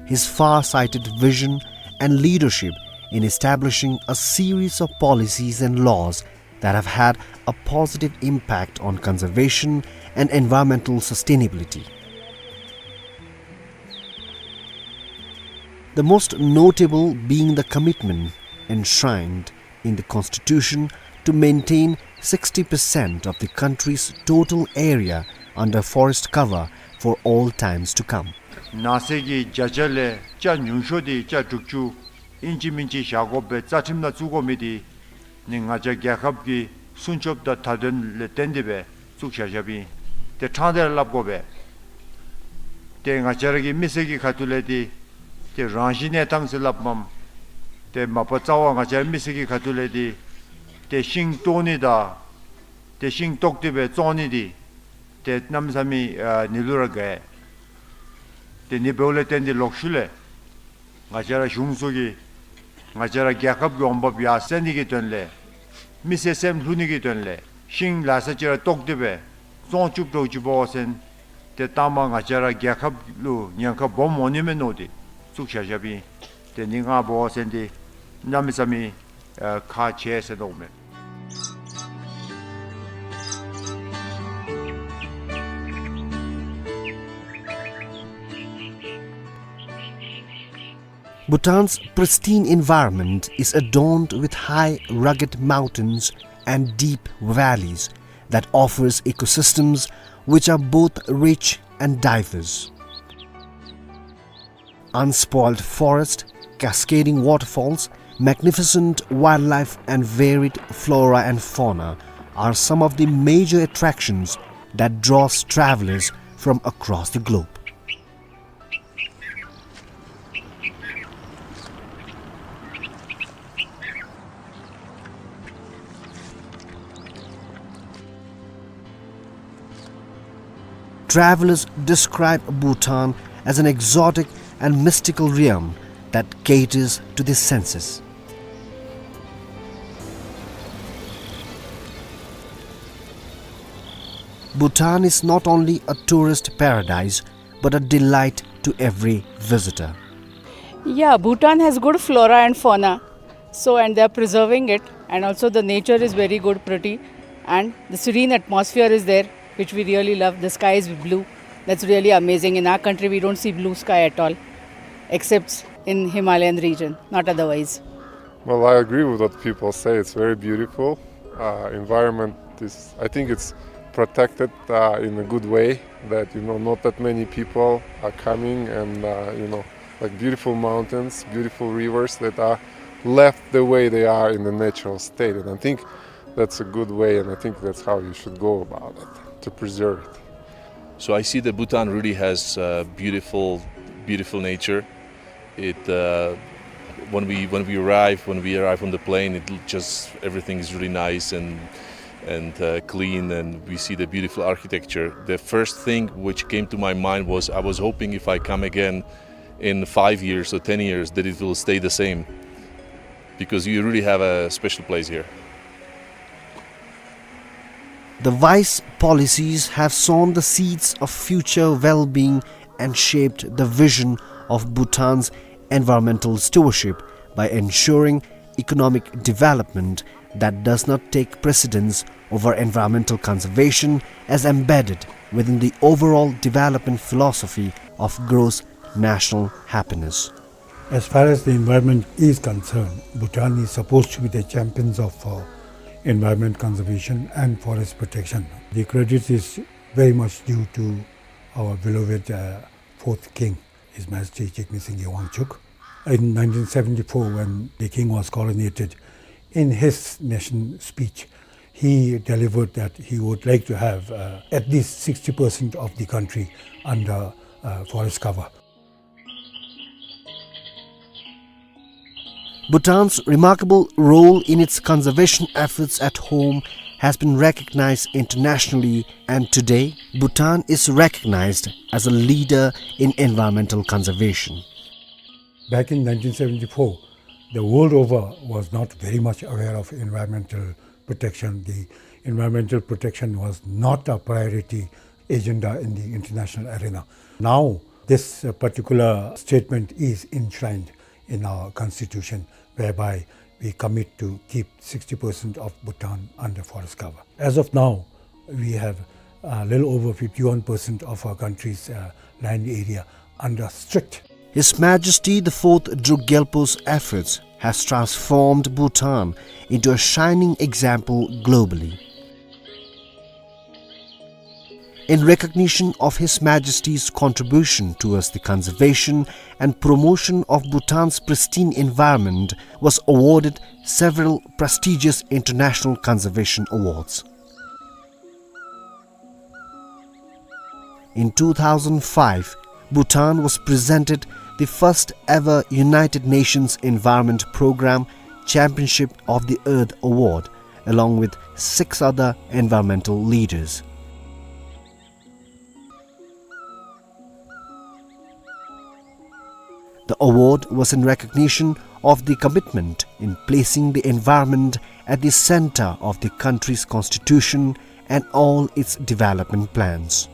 His far-sighted vision and leadership in establishing a series of policies and laws that have had a positive impact on conservation and environmental sustainability. The most notable being the commitment enshrined in the Constitution to maintain sixty percent of the country's total area under forest cover for all times to come. ནགས་ཚལ་གྱི་བརྒྱ་ཆ་ལས་ཆ་ཉུང་ཤོས་དེ་ཆ་དྲུག་ཅུ་ཨིན་ཅི་མིན་ཅི་བཞག་དགོ་པའི་རྩ་ཁྲིམས་ནང་བཙུགས་དགོ་མི་དེ་ནི་ང་བཅས་རྒྱལ་ཁབ་ཀྱི་སྲུང་སྐྱོབ་དང་མཐའ་དོན་ལས་བརྟེན་ཏེ་སྦེ་བཙུགས་བཞག་བཞགཔ་ཨིན། དེ་ཕྲང་སྟེ་ར་སླབ་དགོ་པས། དེ་ང་བཅས་ར་གི་མི་སེར་གྱི་ཁ་ཐུག་ལས་དེ་དེ་རང་བཞིན་གནས་སྟངས་ཟེར་སླབ་མས། དེ་མ་པ་རྩ་བ་ང་བཅས་ར་མི་སེར་གྱི་ཁ་ཐུག་ལས་དེ་དེ་ཤིང་བཏོག་ནི་དང་དེ་ཤིང་བཏོག་སྟེ་སྦེ་བཙོང་ནི་དེ་དེ་གནམ་མེད་ས་མེད་ཨ་ནི་ལུ་ར་དགའ། དེ་ནི་འབདཝ་ལས་བརྟེན་ཏེ་ལོག་ཤུལ་ལས་ང་བཅས་ར་གཞུང་ཚུ་གིས་ང་བཅས་ར་རྒྱལ་ཁབ་ཀྱི་འོང་འབབ་ཡར་སེང་ནི་གི་དོན་ལས་མི་སེར་སེམས་ལྷོད་ནི་གི་དོན་ལས་ཤིང་ལ་ས་ཅིག་ར་བཏོག་སྟེ་སྦེ་བཙོང་བཅུག་འགྱོ་བཅུགཔ་འབད་བ་ཅིན་དེ་ལྟ་མ་ང་བཅས་ར་རྒྱལ་ཁབ་ལུ་ཉེན་ཁ་སྦོམ་འོང་ནི་མས་མནོ་སྟེ་བཙུགས་བཞག་བཞགཔ་ཨིན། དེ་ནི་ང་འབད་བ་ཅིན་དེ་གནམ་མེད་ས་མེད་ཨ་ཁག་ཆེ་ཟེར་མནོཝ་མས། Bhutan's pristine environment is adorned with high, rugged mountains and deep valleys that offers ecosystems which are both rich and diverse. Unspoiled forest, cascading waterfalls, magnificent wildlife and varied flora and fauna are some of the major attractions that draws travelers from across the globe. Travelers describe Bhutan as an exotic and mystical realm that caters to the senses. Bhutan is not only a tourist paradise, but a delight to every visitor. Yeah, Bhutan has good flora and fauna. So, and they are preserving it, and also the nature is very good, pretty, and the serene atmosphere is there, which we really love. The sky is blue. That's really amazing. In our country, we don't see blue sky at all, except in Himalayan region, not otherwise. Well, I agree with what people say. It's very beautiful. Uh, environment is, I think it's protected, uh, in a good way, that, you know, not that many people are coming and, uh, you know, like, beautiful mountains, beautiful rivers that are left the way they are in the natural state. And I think that's a good way, and I think that's how you should go about it, to preserve it. So I see that Bhutan really has, uh, beautiful, beautiful nature. It, uh, when we, when we arrive, when we arrive on the plane, it l-, just, everything is really nice and, and, uh, clean, and we see the beautiful architecture. The first thing which came to my mind was, I was hoping if I come again in five years or ten years that it will stay the same, because you really have a special place here. The wise policies have sown the seeds of future well-being and shaped the vision of Bhutan's environmental stewardship by ensuring economic development that does not take precedence over environmental conservation, as embedded within the overall development philosophy of gross national happiness. As far as the environment is concerned, Bhutan is supposed to be the champions of, uh, environment conservation and forest protection. The credit is very much due to our beloved, uh, fourth king, His Majesty Jigme Singye Wangchuck. In nineteen seventy-four, when the king was coronated, in his nation speech, he delivered that he would like to have, uh, at least sixty percent of the country under, uh, forest cover. Bhutan's remarkable role in its conservation efforts at home has been recognized internationally, and today, Bhutan is recognized as a leader in environmental conservation. Back in nineteen seventy-four, the world over was not very much aware of environmental protection. The Environmental protection was not a priority agenda in the international arena. Now, this, uh, particular statement is enshrined in our constitution, whereby we commit to keep sixty percent of Bhutan under forest cover. As of now, we have a little over fifty-one percent of our country's, uh, land area under strict. His Majesty the Fourth Druk Gyalpo's efforts has transformed Bhutan into a shining example globally. In recognition of His Majesty's contribution towards the conservation and promotion of Bhutan's pristine environment, was awarded several prestigious international conservation awards. In two thousand five, Bhutan was presented the first ever United Nations Environment Programme Championship of the Earth Award, along with six other environmental leaders. The award was in recognition of the commitment in placing the environment at the center of the country's constitution and all its development plans.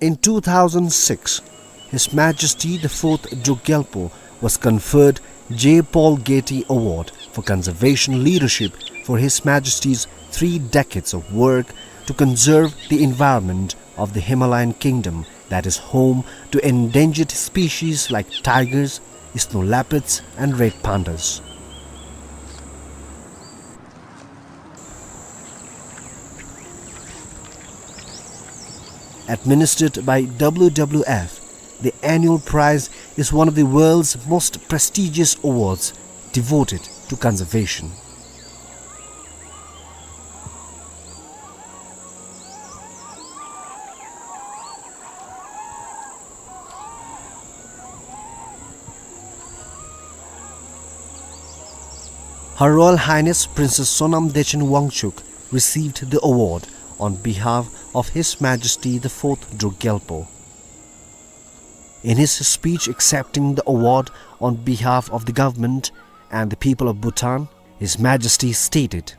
In two thousand six, His Majesty the Fourth Druk Gyalpo was conferred J. Paul Getty Award for Conservation Leadership for His Majesty's three decades of work to conserve the environment of the Himalayan Kingdom that is home to endangered species like tigers, snow leopards, and red pandas. Administered by W W F, the annual prize is one of the world's most prestigious awards devoted to conservation. Her Royal Highness Princess Sonam Dechen Wangchuck received the award on behalf of His Majesty the Fourth Druk Gyalpo. In his speech accepting the award on behalf of the government and the people of Bhutan, His Majesty stated,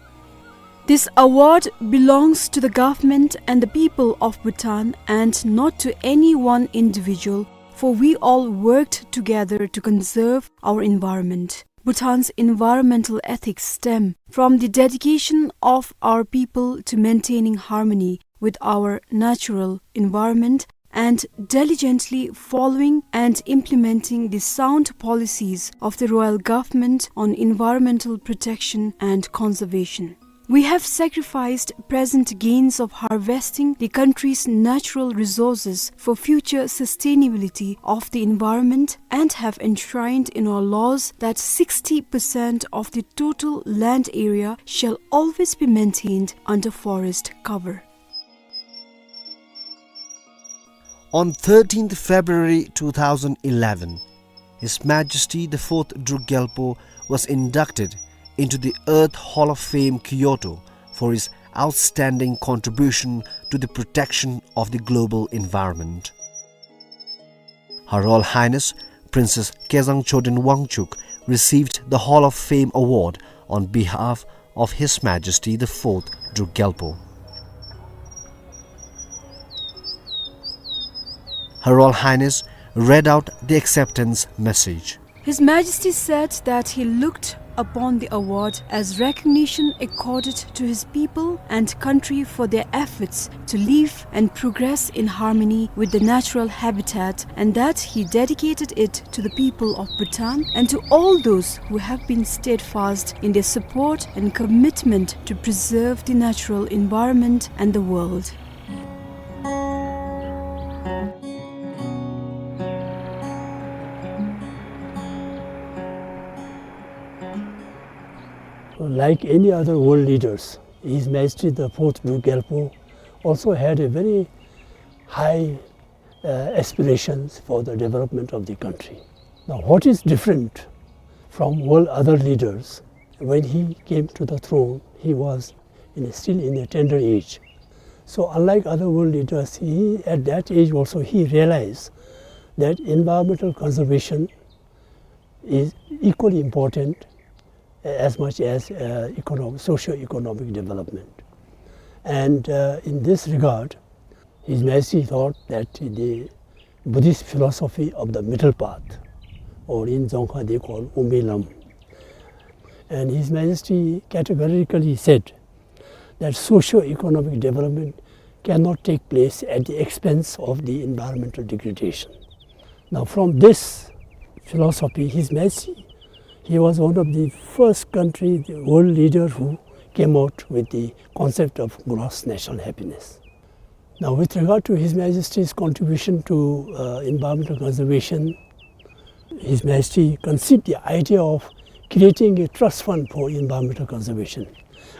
"This award belongs to the government and the people of Bhutan and not to any one individual, for we all worked together to conserve our environment. Bhutan's environmental ethics stem from the dedication of our people to maintaining harmony with our natural environment and diligently following and implementing the sound policies of the Royal Government on environmental protection and conservation. We have sacrificed present gains of harvesting the country's natural resources for future sustainability of the environment and have enshrined in our laws that sixty percent of the total land area shall always be maintained under forest cover." On thirteenth February two thousand eleven, His Majesty the Fourth Druk Gyalpo was inducted into the Earth Hall of Fame, Kyoto, for his outstanding contribution to the protection of the global environment. Her Royal Highness Princess Kezang Choden Wangchuck received the Hall of Fame award on behalf of His Majesty the Fourth Druk Gyalpo. Her Royal Highness read out the acceptance message. His Majesty said that he looked upon the award as recognition accorded to his people and country for their efforts to live and progress in harmony with the natural habitat, and that he dedicated it to the people of Bhutan and to all those who have been steadfast in their support and commitment to preserve the natural environment and the world. Like any other world leaders, His Majesty the Fourth Druk Gyalpo also had a very high, uh, aspirations for the development of the country. Now, what is different from all other leaders? When he came to the throne, he was in, still in a tender age. So, unlike other world leaders, he, at that age also, he realized that environmental conservation is equally important as much as, uh, economic, socio-economic development. And, uh, in this regard, His Majesty thought that the Buddhist philosophy of the middle path, or in Dzongkha they call Umbi Lam, and His Majesty categorically said that socio-economic development cannot take place at the expense of the environmental degradation. Now, from this philosophy, His Majesty, he was one of the first country, the world leader who came out with the concept of gross national happiness. Now, with regard to His Majesty's contribution to, uh, environmental conservation, His Majesty conceived the idea of creating a trust fund for environmental conservation.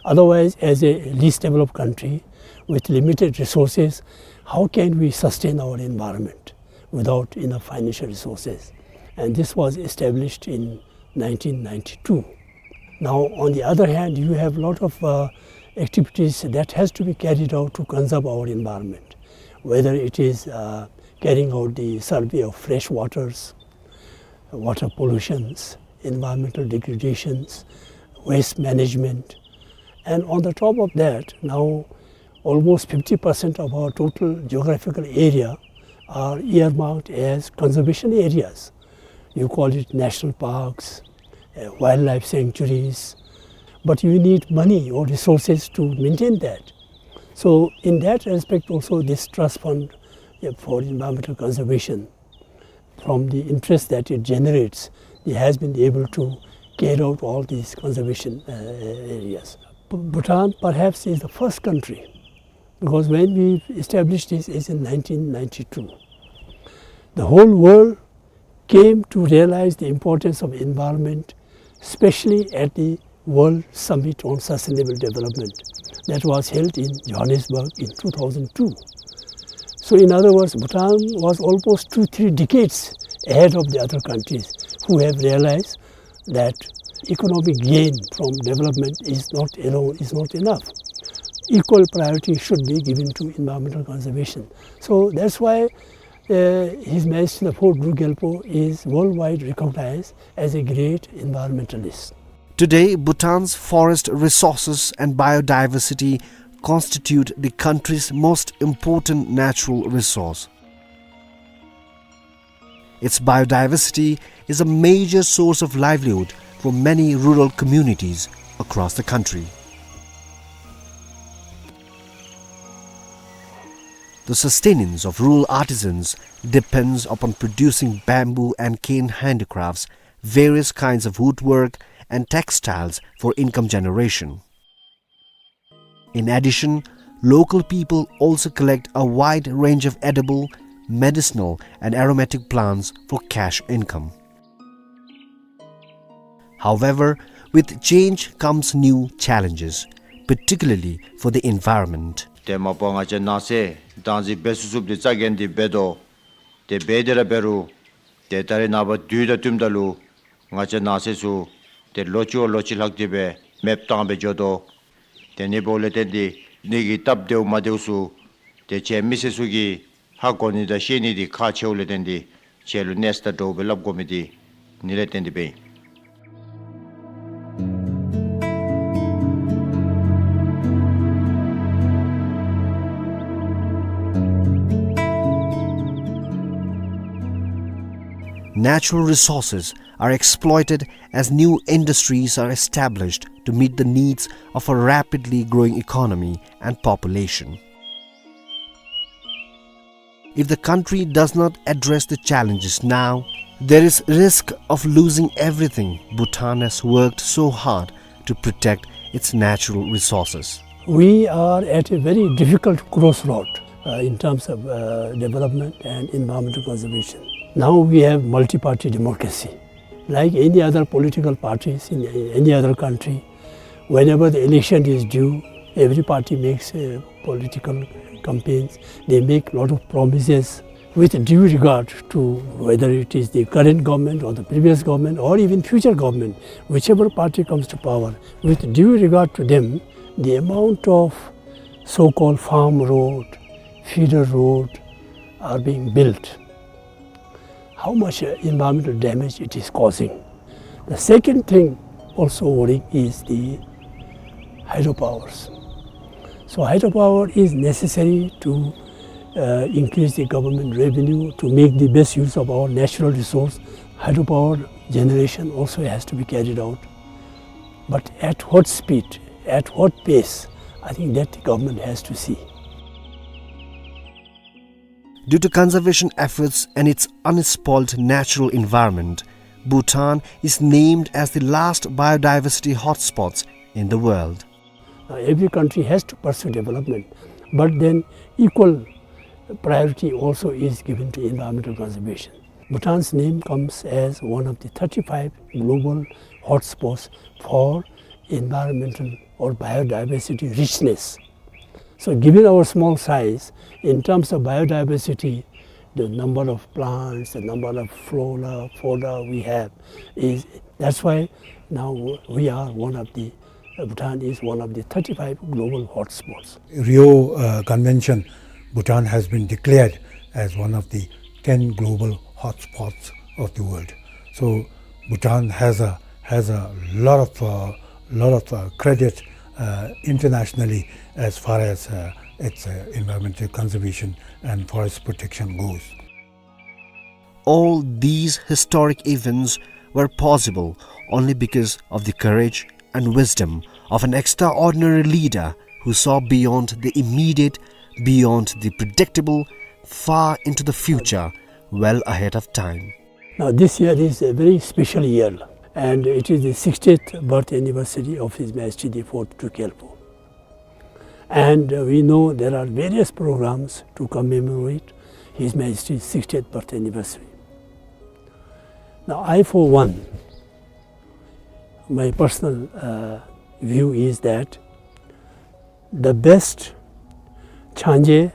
Otherwise, as a least developed country with limited resources, how can we sustain our environment without enough financial resources? And this was established in nineteen ninety-two. Now, on the other hand, you have lot of, uh, activities that has to be carried out to conserve our environment, whether it is, uh, carrying out the survey of fresh waters, water pollutions, environmental degradations, waste management. And on the top of that, now almost fifty percent of our total geographical area are earmarked as conservation areas. You call it national parks, uh, wildlife sanctuaries, but you need money or resources to maintain that. So in that respect also, this trust fund, uh, for environmental conservation, from the interest that it generates, it has been able to carry out all these conservation, uh, areas. Bhutan perhaps is the first country, because when we established this is in nineteen ninety-two. The whole world came to realize the importance of environment, especially at the World Summit on Sustainable Development that was held in Johannesburg in two thousand two. So in other words, Bhutan was almost two, three decades ahead of the other countries who have realized that economic gain from development is not alone, is not enough. Equal priority should be given to environmental conservation. So that's why, uh, His Majesty the Fourth Druk Gyalpo is worldwide recognized as a great environmentalist. Today, Bhutan's forest resources and biodiversity constitute the country's most important natural resource. Its biodiversity is a major source of livelihood for many rural communities across the country. The sustenance of rural artisans depends upon producing bamboo and cane handicrafts, various kinds of woodwork, and textiles for income generation. In addition, local people also collect a wide range of edible, medicinal, and aromatic plants for cash income. However, with change comes new challenges, particularly for the environment. ཏེ་མ་པ་ང་བཅས་ནགས་ཚལ་བདག་འཛིན་འབད་ཚུགས་ཚུགསཔ་འདི་རྩ་འགེངས་ཏེ་འབད་དོ། ཏེ་འབད་དེ་ར་འབད་རུང་ཏེ་ད་རེས་ནངས་པ་དུས་དང་བསྟུནམ་ད་ལུ་ང་བཅས་ནགས་ཚལ་ཚུ་ཏེ་ལོ་གཅིག་བ་ལོ་གཅིག་ལྷག་སྟེ་སྦེ་མེདཔ་བཏང་སྦེ་འགྱོ་དོ། ཏེ་ཨ་ནི་འབདཝ་ལས་བརྟེན་ཏེ་ཨ་ནི་གི་སྟབས་བདེཝ་མ་བདེཝ་ཚུ་ཏེ་ཁྱེད་མི་སེར་ཚུ་གིས་ཧ་གོ་ནི་དང་ཤེས་ནི་འདི་ཁག་ཆེཝ་ལས་བརྟེན་ཏེ་ཁྱེད་ལུ་གནས་ས་དང་འདྲཝ་སྦེ་སླབ་དགོ་མི་འདི་ཨ་ནི་ལས་བརྟེན་ཏེ་སྦེ་ཨིན། Natural resources are exploited as new industries are established to meet the needs of a rapidly growing economy and population. If the country does not address the challenges now, there is risk of losing everything Bhutan has worked so hard to protect its natural resources. We are at a very difficult crossroad, uh, in terms of, uh, development and environmental conservation. Now we have multi-party democracy. Like any other political parties in any other country, whenever the election is due, every party makes, uh, political campaigns. They make lot of promises with due regard to whether it is the current government or the previous government or even future government, whichever party comes to power, with due regard to them, the amount of so-called farm road, feeder road are being built. How much, uh, environmental damage it is causing. The second thing, Also worrying is the hydropowers. So hydropower is necessary to, uh, increase the government revenue, to make the best use of our natural resource. Hydropower generation also has to be carried out. But at what speed, at what pace, I think that the government has to see. Due to conservation efforts and its unspoiled natural environment, Bhutan is named as the last biodiversity hotspots in the world. Now, every country has to pursue development, but then equal priority also is given to environmental conservation. Bhutan's name comes as one of the thirty-five global hotspots for environmental or biodiversity richness. So given our small size, in terms of biodiversity, the number of plants, the number of flora, fauna we have is, that's why now we are one of the, uh, Bhutan is one of the thirty-five global hotspots. Rio, uh, Convention, Bhutan has been declared as one of the ten global hotspots of the world. So Bhutan has a, has a lot of, uh, lot of, uh, credit, uh, internationally as far as, uh, its, uh, environmental conservation and forest protection goes. All these historic events were possible only because of the courage and wisdom of an extraordinary leader who saw beyond the immediate, beyond the predictable, far into the future, well ahead of time. Now, this year is a very special year, and it is the sixtieth birth anniversary of His Majesty the Fourth Druk Gyalpo. And, uh, we know there are various programs to commemorate His Majesty's sixtieth birth anniversary. Now, I, for one, my personal, uh, view is that the best changé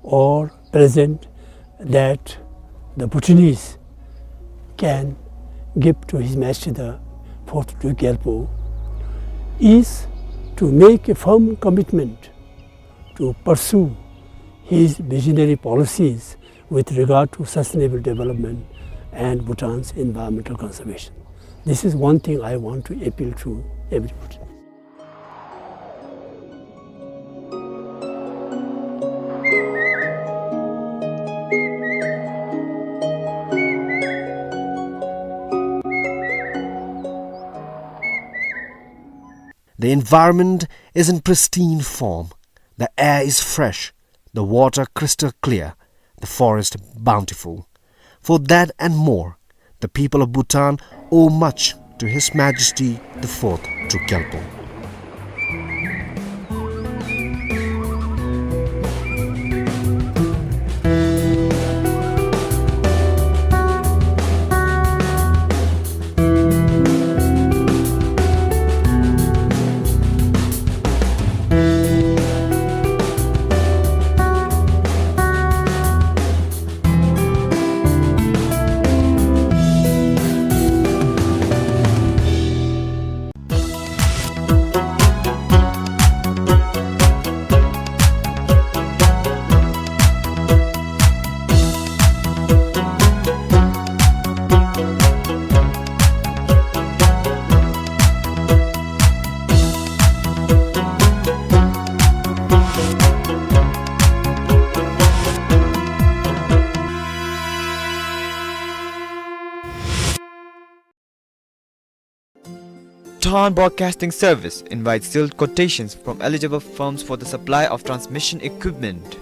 or present that the Bhutanese can give to His Majesty the Fourth Druk Gyalpo is to make a firm commitment to pursue his visionary policies with regard to sustainable development and Bhutan's environmental conservation. This is one thing I want to appeal to everybody. The environment is in pristine form. The air is fresh, the water crystal clear, the forest bountiful. For that and more, the people of Bhutan owe much to His Majesty the Fourth Druk Gyalpo. Bhutan Broadcasting Service invites sealed quotations from eligible firms for the supply of transmission equipment.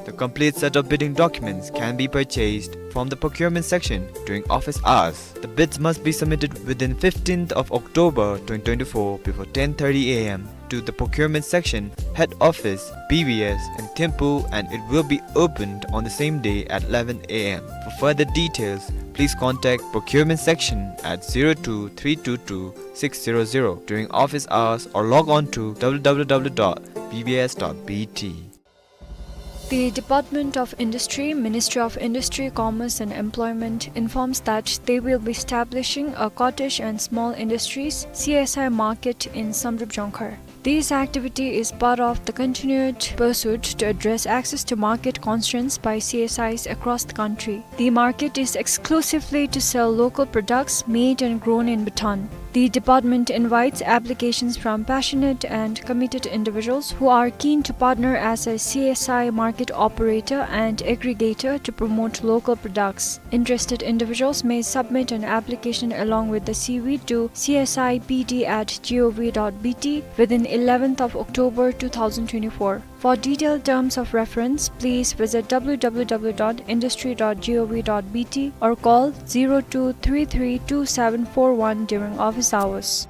The complete set of bidding documents can be purchased from the procurement section during office hours. The bids must be submitted within fifteenth of October twenty twenty-four before ten thirty A M to the procurement section, head office, B B S in Thimphu, and it will be opened on the same day at eleven A M. For further details, please contact procurement section at zero two three two two six zero zero during office hours or log on to W W W dot B B S dot B T. The Department of Industry, Ministry of Industry, Commerce and Employment informs that they will be establishing a cottage and small industries, C S I, market in Samdrup Jongkhar. This activity is part of the continued pursuit to address access to market constraints by C S Is across the country. The market is exclusively to sell local products made and grown in Bhutan. The department invites applications from passionate and committed individuals who are keen to partner as a C S I market operator and aggregator to promote local products. Interested individuals may submit an application along with the C V to C S I P D at G O V dot B T within eleventh of October two thousand twenty-four. For detailed terms of reference, please visit W W W dot industry dot G O V dot B T or call zero two three three two seven four one during office hours.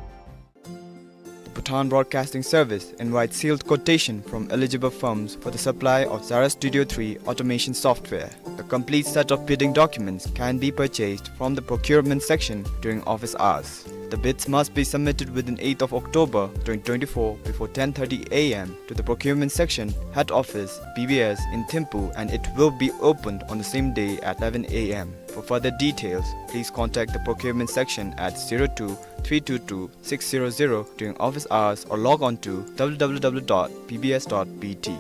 The Bhutan Broadcasting Service invites sealed quotation from eligible firms for the supply of Zara Studio three automation software. The complete set of bidding documents can be purchased from the procurement section during office hours. The bids must be submitted within eighth of October twenty twenty-four before ten thirty A M to the procurement section, head office, B B S in Thimphu, and it will be opened on the same day at eleven A M. For further details, please contact the procurement section at zero two three two two six zero zero during office hours or log on to W W W dot B B S dot B T.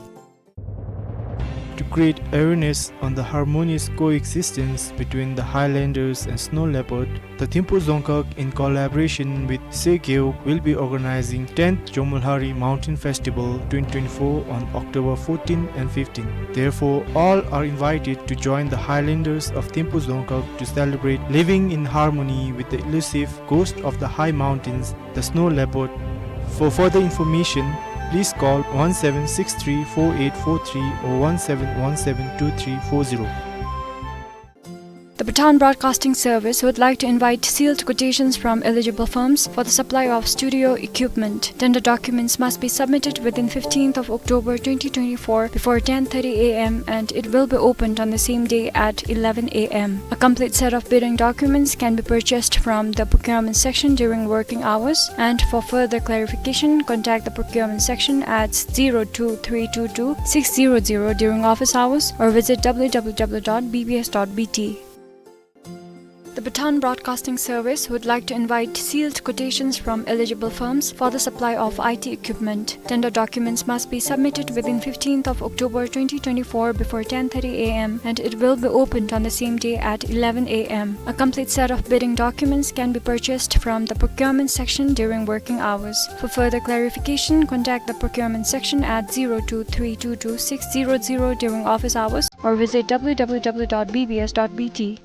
To create awareness on the harmonious coexistence between the Highlanders and snow leopard, the Thimphu Dzongkhag, in collaboration with Sey Gewog, will be organizing tenth Jomolhari Mountain Festival twenty twenty-four on October fourteen and fifteen. Therefore, all are invited to join the Highlanders of Thimphu Dzongkhag to celebrate living in harmony with the elusive ghost of the high mountains, the snow leopard. For further information, please call one seven six three four eight four three or one seven one seven two three four zero. The Bhutan Broadcasting Service would like to invite sealed quotations from eligible firms for the supply of studio equipment. Tender documents must be submitted within fifteenth of October twenty twenty-four before ten thirty A M, and it will be opened on the same day at eleven A M. A complete set of bidding documents can be purchased from the procurement section during working hours, and for further clarification, contact the procurement section at zero two three two two six zero zero during office hours or visit W W W dot B B S dot B T. The Bhutan Broadcasting Service would like to invite sealed quotations from eligible firms for the supply of I T equipment. Tender documents must be submitted within fifteenth of October twenty twenty-four before ten thirty A M, and it will be opened on the same day at eleven A M. A complete set of bidding documents can be purchased from the procurement section during working hours. For further clarification, contact the procurement section at zero two three two two six zero zero during office hours or visit W W W dot B B S dot B T.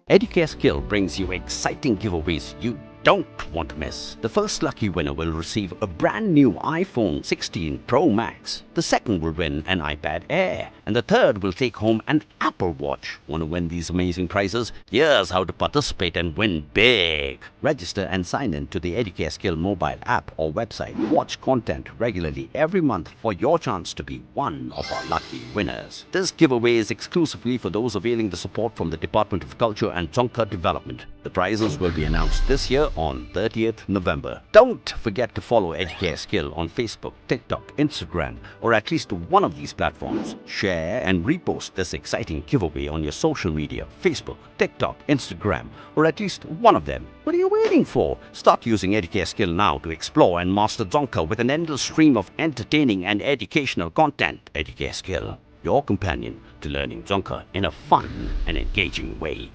Educare Skill brings you exciting giveaways you don't want to miss. The first lucky winner will receive a brand new iPhone sixteen Pro Max. The second will win an iPad Air. And the third will take home an Apple Watch. Want to win these amazing prizes? Here's how to participate and win big. Register and sign in to the Educare Skill mobile app or website. Watch content regularly every month for your chance to be one of our lucky winners. This giveaway is exclusively for those availing the support from the Department of Culture and Dzongkha Development. The prizes will be announced this year on thirtieth November. Don't forget to follow Educare Skill on Facebook, TikTok, Instagram, or at least one of these platforms. Share and repost this exciting giveaway on your social media, Facebook, TikTok, Instagram, or at least one of them. What are you waiting for? Start using Educare Skill now to explore and master Dzongkha with an endless stream of entertaining and educational content. Educare Skill, your companion to learning Dzongkha in a fun and engaging way.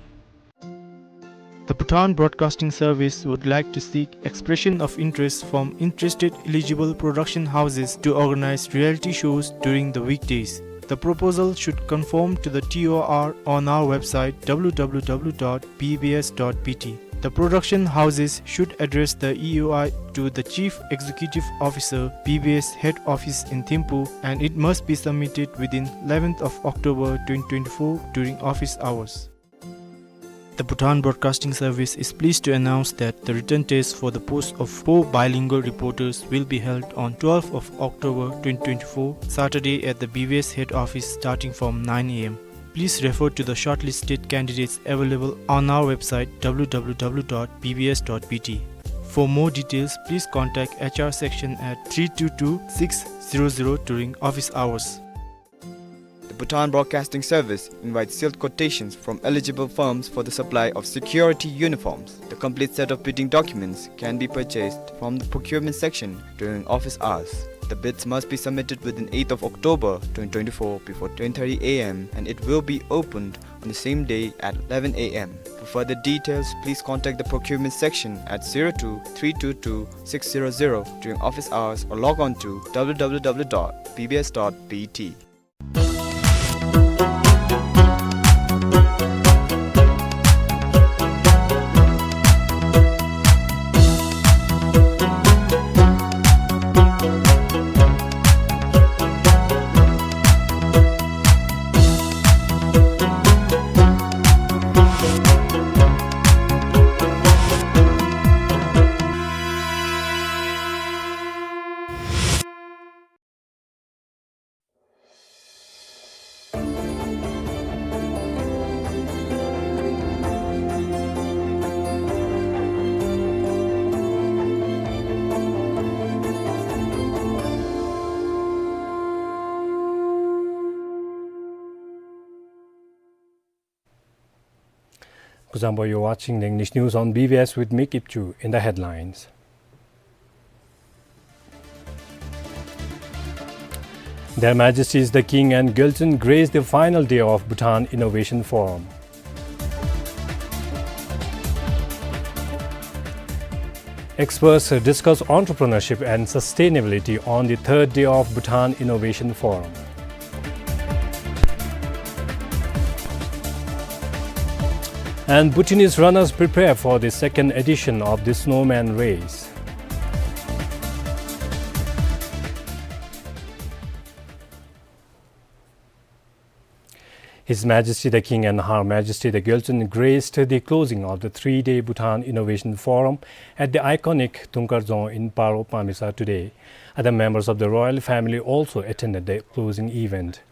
The Bhutan Broadcasting Service would like to seek expression of interest from interested eligible production houses to organize reality shows during the weekdays. The proposal should conform to the T O R on our website, W W W dot B B S dot B T. The production houses should address the E O I to the Chief Executive Officer, B B S Head Office in Thimphu, and it must be submitted within eleventh of October twenty twenty-four during office hours. The Bhutan Broadcasting Service is pleased to announce that the written test for the post of four bilingual reporters will be held on twelfth of October twenty twenty-four, Saturday, at the B B S head office starting from nine A M. Please refer to the shortlisted candidates available on our website, W W W dot B B S dot B T. For more details, please contact H R section at three two two six zero zero during office hours. The Bhutan Broadcasting Service invites sealed quotations from eligible firms for the supply of security uniforms. The complete set of bidding documents can be purchased from the procurement section during office hours. The bids must be submitted within eighth of October twenty twenty-four before ten thirty A M, and it will be opened on the same day at eleven A M. For further details, please contact the procurement section at zero two three two two six zero zero during office hours or log on to W W W dot B B S dot B T. Kuzuzangpo, you're watching the English news on B B S with me, Kipchu. In the headlines, Their Majesties the King and Gyaltsuen grace the final day of Bhutan Innovation Forum. Experts discuss entrepreneurship and sustainability on the third day of Bhutan Innovation Forum. And Bhutanese runners prepare for the second edition of the Snowman Race. His Majesty the King and Her Majesty the Gyaltsuen graced the closing of the three-day Bhutan Innovation Forum at the iconic Dungkar Dzong in Paro, Pamisa today. Other members of the royal family also attended the closing event.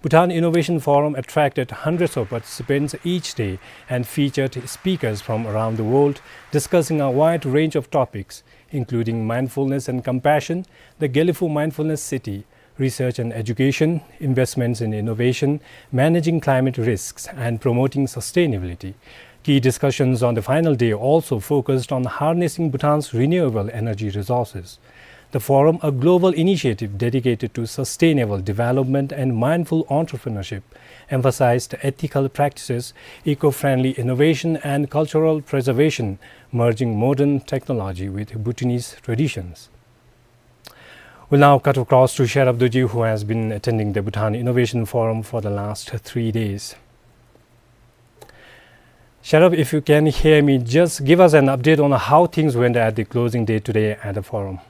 Bhutan Innovation Forum attracted hundreds of participants each day and featured speakers from around the world discussing a wide range of topics, including mindfulness and compassion, the Gelephu Mindfulness City, research and education, investments in innovation, managing climate risks, and promoting sustainability. Key discussions on the final day also focused on harnessing Bhutan's renewable energy resources. The forum, a global initiative dedicated to sustainable development and mindful entrepreneurship, emphasized ethical practices, eco-friendly innovation, and cultural preservation, merging modern technology with Bhutanese traditions. We'll now cut across to Sherab Dorji, who has been attending the Bhutan Innovation Forum for the last three days. Sherab, if you can hear me, just give us an update on how things went at the closing day today at the forum.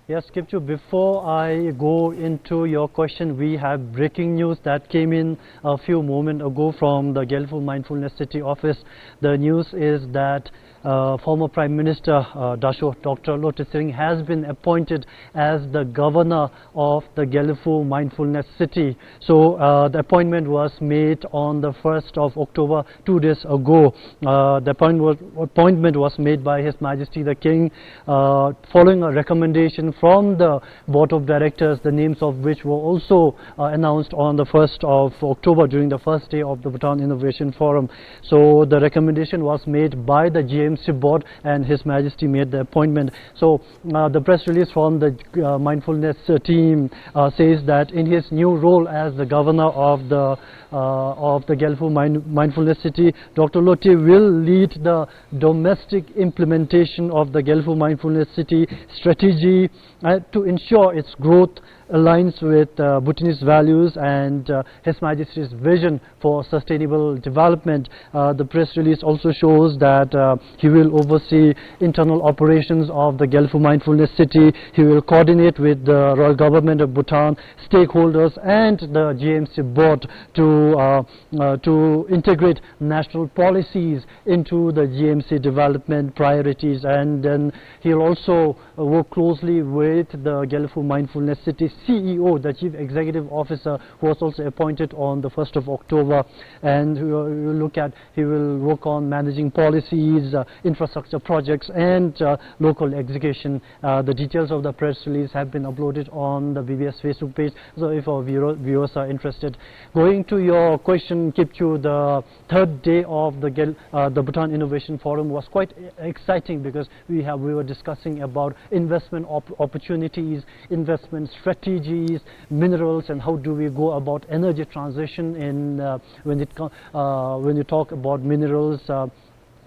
Yes, Kipchu, before I go into your question, we have breaking news that came in a few moments ago from the Gelephu Mindfulness City office. The news is that uh, former Prime Minister, uh, Dasho Doctor Lotay Tshering has been appointed as the governor of the Gelephu Mindfulness City. So, uh, the appointment was made on the first of October, two days ago. Uh, the appoint was, appointment was made by His Majesty the King, uh, following a recommendation from the Board of Directors, the names of which were also, uh, announced on the first of October during the first day of the Bhutan Innovation Forum. So the recommendation was made by the G M C Board, and His Majesty made the appointment. So, uh, the press release from the, uh, mindfulness, uh, team, uh, says that in his new role as the governor of the, uh, of the Gelephu Mind-, Mindfulness City, Doctor Lotay will lead the domestic implementation of the Gelephu Mindfulness City strategy, uh, to ensure its growth aligns with, uh, Bhutanese values and, uh, His Majesty's vision for sustainable development. Uh, the press release also shows that, uh, he will oversee internal operations of the Gelephu Mindfulness City. He will coordinate with the Royal Government of Bhutan, stakeholders, and the G M C Board to, uh, uh, to integrate national policies into the G M C development priorities. And then he'll also, uh, work closely with the Gelephu Mindfulness City C E O, the Chief Executive Officer, who was also appointed on the first of October. And, uh, you look at, he will work on managing policies, uh, infrastructure projects, and, uh, local execution. Uh, the details of the press release have been uploaded on the B B S Facebook page. So if our viewer-, viewers are interested. Going to your question, Kipchu, the third day of the Gel-, uh, the Bhutan Innovation Forum was quite e-, exciting because we have, we were discussing about investment op-, opportunities, investment T Gs, minerals, and how do we go about energy transition in, uh, when it co-, uh, when you talk about minerals, uh,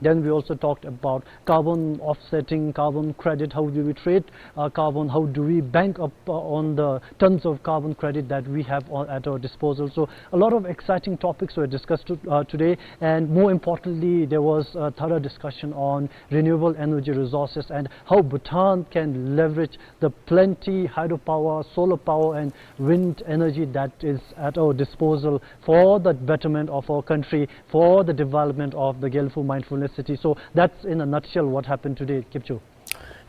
then we also talked about carbon offsetting, carbon credit, how do we trade, uh, carbon, how do we bank up, uh, on the tons of carbon credit that we have on, at our disposal. So a lot of exciting topics were discussed to-, uh, today, and more importantly, there was a thorough discussion on renewable energy resources and how Bhutan can leverage the plenty hydropower, solar power, and wind energy that is at our disposal for the betterment of our country, for the development of the Gelephu Mindfulness City. So that's in a nutshell what happened today, Kipchoo.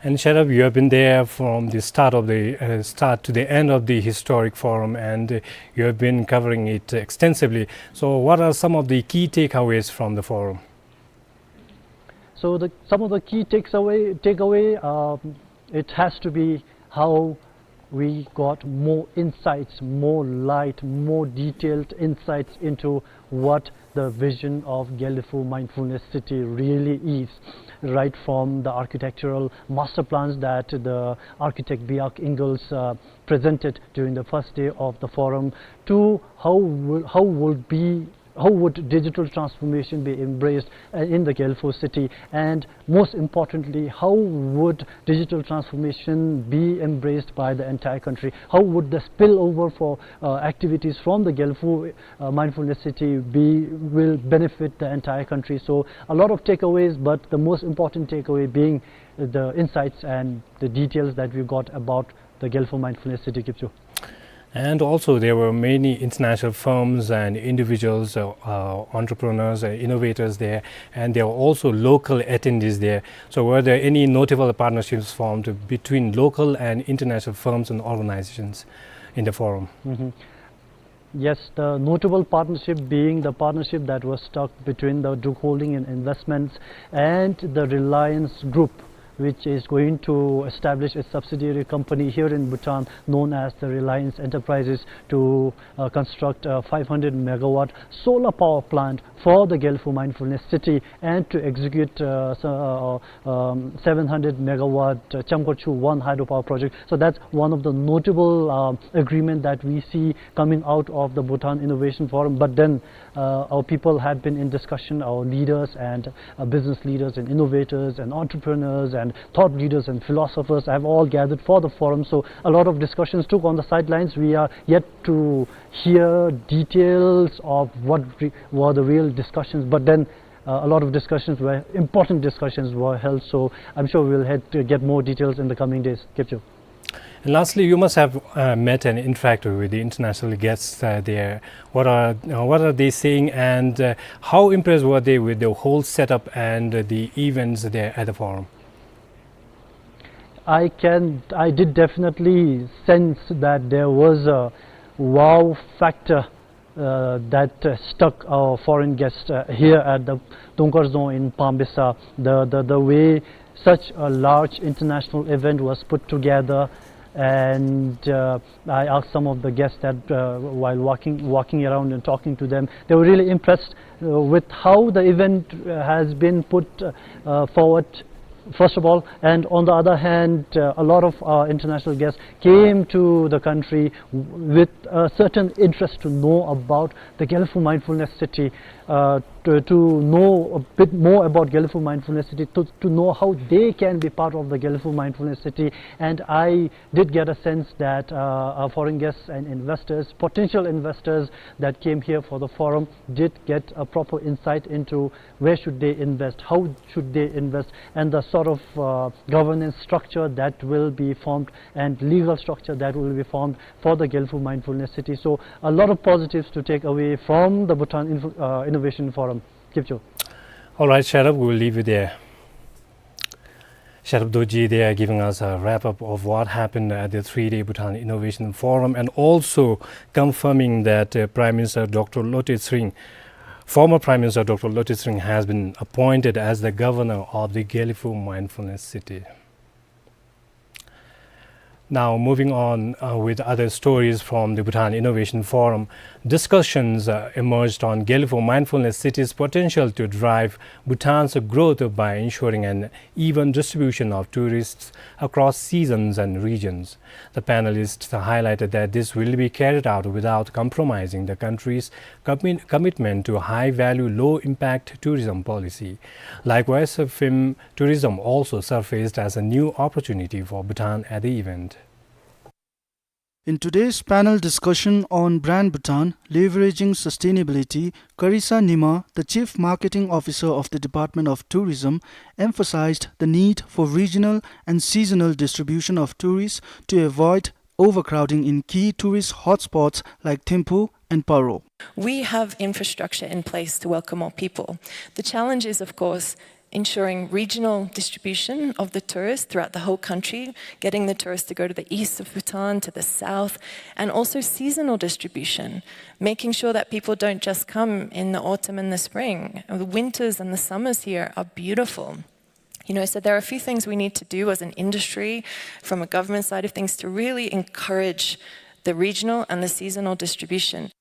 And Sherab, you have been there from the start of the, uh, start to the end of the historic forum, and, uh, you have been covering it extensively. So what are some of the key takeaways from the forum? So the, some of the key takes away, takeaway, um, it has to be how we got more insights, more light, more detailed insights into what the vision of Gelephu Mindfulness City really is, right from the architectural master plans that the architect Björk Ingels, uh, presented during the first day of the forum to how will, how will be how would digital transformation be embraced, uh, in the Gelephu city? And most importantly, how would digital transformation be embraced by the entire country? How would the spillover for, uh, activities from the Gelephu, uh, Mindfulness City be, will benefit the entire country? So a lot of takeaways, but the most important takeaway being the insights and the details that we got about the Gelephu Mindfulness City, Kipchoo. And also, there were many international firms and individuals, uh, uh, entrepreneurs, uh, innovators there, and there were also local attendees there. So, were there any notable partnerships formed between local and international firms and organizations in the forum? Mm-hmm. Yes, the notable partnership being the partnership that was struck between the Druk Holding and Investments and the Reliance Group, which is going to establish a subsidiary company here in Bhutan known as the Reliance Enterprises to, uh, construct a five hundred megawatt solar power plant for the Gelephu Mindfulness City and to execute, uh, so, uh, um, seven hundred megawatt, uh, Chamkorchu one hydropower project. So that's one of the notable, um, agreement that we see coming out of the Bhutan Innovation Forum. But then, uh, our people have been in discussion, our leaders and, uh, business leaders and innovators and entrepreneurs and thought leaders and philosophers have all gathered for the forum. So a lot of discussions took on the sidelines. We are yet to hear details of what re-, were the real discussions. But then, uh, a lot of discussions were, important discussions were held. So I'm sure we'll head to get more details in the coming days. Kipchoo. And lastly, you must have, uh, met and interacted with the international guests, uh, there. What are, uh, what are they saying, and, uh, how impressed were they with the whole setup and, uh, the events there at the forum? I can, I did definitely sense that there was a wow factor, uh, that, uh, struck our foreign guests, uh, here at the Dongkar Dzong in Pambisa. The, the, the way such a large international event was put together, and, uh, I asked some of the guests that, uh, while walking, walking around and talking to them, they were really impressed, uh, with how the event, uh, has been put, uh, forward, first of all. And on the other hand, uh, a lot of our international guests came to the country w-, with a certain interest to know about the Gelephu Mindfulness City, uh, to, to know a bit more about Gelephu Mindfulness City, to, to know how they can be part of the Gelephu Mindfulness City. And I did get a sense that, uh, our foreign guests and investors, potential investors that came here for the forum, did get a proper insight into where should they invest, how should they invest, and the sort of, uh, governance structure that will be formed and legal structure that will be formed for the Gelephu Mindfulness City. So a lot of positives to take away from the Bhutan Info-, uh, Innovation Forum. Kipchoo. All right, Sherab, we will leave you there. Sherab Dorji, they are giving us a wrap-up of what happened at the three-day Bhutan Innovation Forum and also confirming that, uh, Prime Minister Doctor Lotay Tshering, former Prime Minister Doctor Lotay Tshering has been appointed as the governor of the Gelephu Mindfulness City. Now, moving on, uh, with other stories from the Bhutan Innovation Forum, discussions, uh, emerged on Gelephu Mindfulness City's potential to drive Bhutan's growth by ensuring an even distribution of tourists across seasons and regions. The panelists highlighted that this will be carried out without compromising the country's commi-, commitment to high-value, low-impact tourism policy. Likewise, film tourism also surfaced as a new opportunity for Bhutan at the event. In today's panel discussion on Brand Bhutan, Leveraging Sustainability, Karisa Nima, the Chief Marketing Officer of the Department of Tourism, emphasized the need for regional and seasonal distribution of tourists to avoid overcrowding in key tourist hotspots like Thimphu and Paro. We have infrastructure in place to welcome more people. The challenge is, of course, ensuring regional distribution of the tourists throughout the whole country, getting the tourists to go to the east of Bhutan, to the south, and also seasonal distribution, making sure that people don't just come in the autumn and the spring. The winters and the summers here are beautiful. You know, so there are a few things we need to do as an industry, from a government side of things, to really encourage the regional and the seasonal distribution.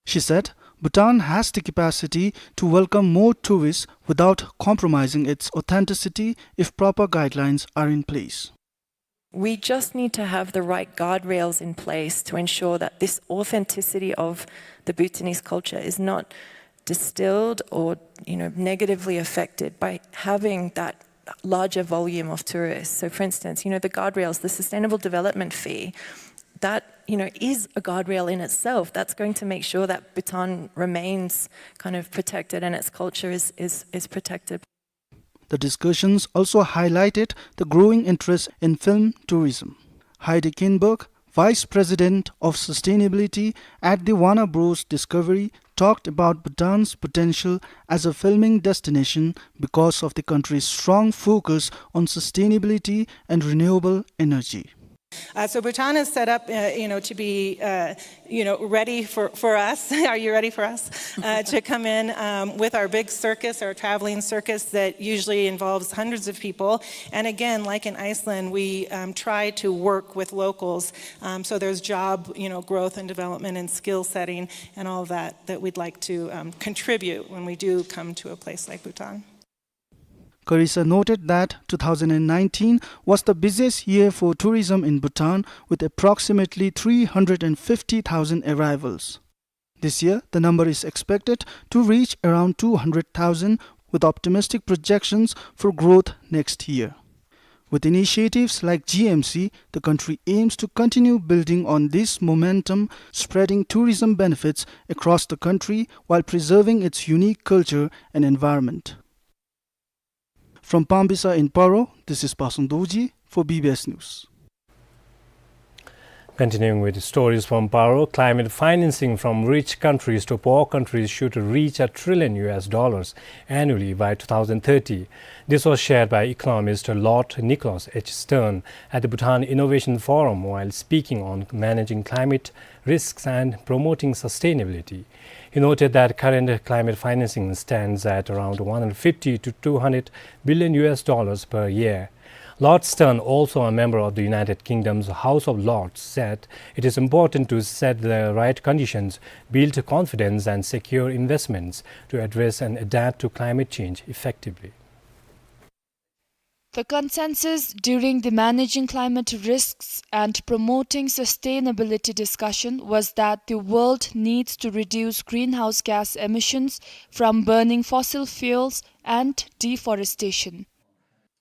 She said Bhutan has the capacity to welcome more tourists without compromising its authenticity if proper guidelines are in place. We just need to have the right guardrails in place to ensure that this authenticity of the Bhutanese culture is not distilled or, you know, negatively affected by having that larger volume of tourists. So, for instance, you know, the guardrails, the sustainable development fee, that, you know, is a guardrail in itself. That's going to make sure that Bhutan remains kind of protected and its culture is, is, is protected. The discussions also highlighted the growing interest in film tourism. Heidi Kinberg, Vice President of Sustainability at the Warner Bros Discovery, talked about Bhutan's potential as a filming destination because of the country's strong focus on sustainability and renewable energy. Uh, so Bhutan is set up, uh, you know, to be, uh, you know, ready for, for us. Are you ready for us? Uh, to come in, um, with our big circus, our traveling circus that usually involves hundreds of people. And again, like in Iceland, we, um, try to work with locals. Um, so there's job, you know, growth and development and skill setting and all that that we'd like to, um, contribute when we do come to a place like Bhutan. Karisa noted that two thousand and nineteen was the busiest year for tourism in Bhutan, with approximately three hundred and fifty thousand arrivals. This year, the number is expected to reach around two hundred thousand, with optimistic projections for growth next year. With initiatives like G M C, the country aims to continue building on this momentum, spreading tourism benefits across the country while preserving its unique culture and environment. From Pambisa in Paro, this is Pasung Dorji for B B S News. Continuing with stories from Paro, climate financing from rich countries to poor countries should reach a trillion U S dollars annually by two thousand thirty. This was shared by economist Lord Nicholas H Stern at the Bhutan Innovation Forum while speaking on managing climate risks and promoting sustainability. He noted that current climate financing stands at around one hundred fifty to two hundred billion U S dollars per year. Lord Stern, also a member of the United Kingdom's House of Lords, said it is important to set the right conditions, build confidence, and secure investments to address and adapt to climate change effectively. The consensus during the Managing Climate Risks and Promoting Sustainability discussion was that the world needs to reduce greenhouse gas emissions from burning fossil fuels and deforestation.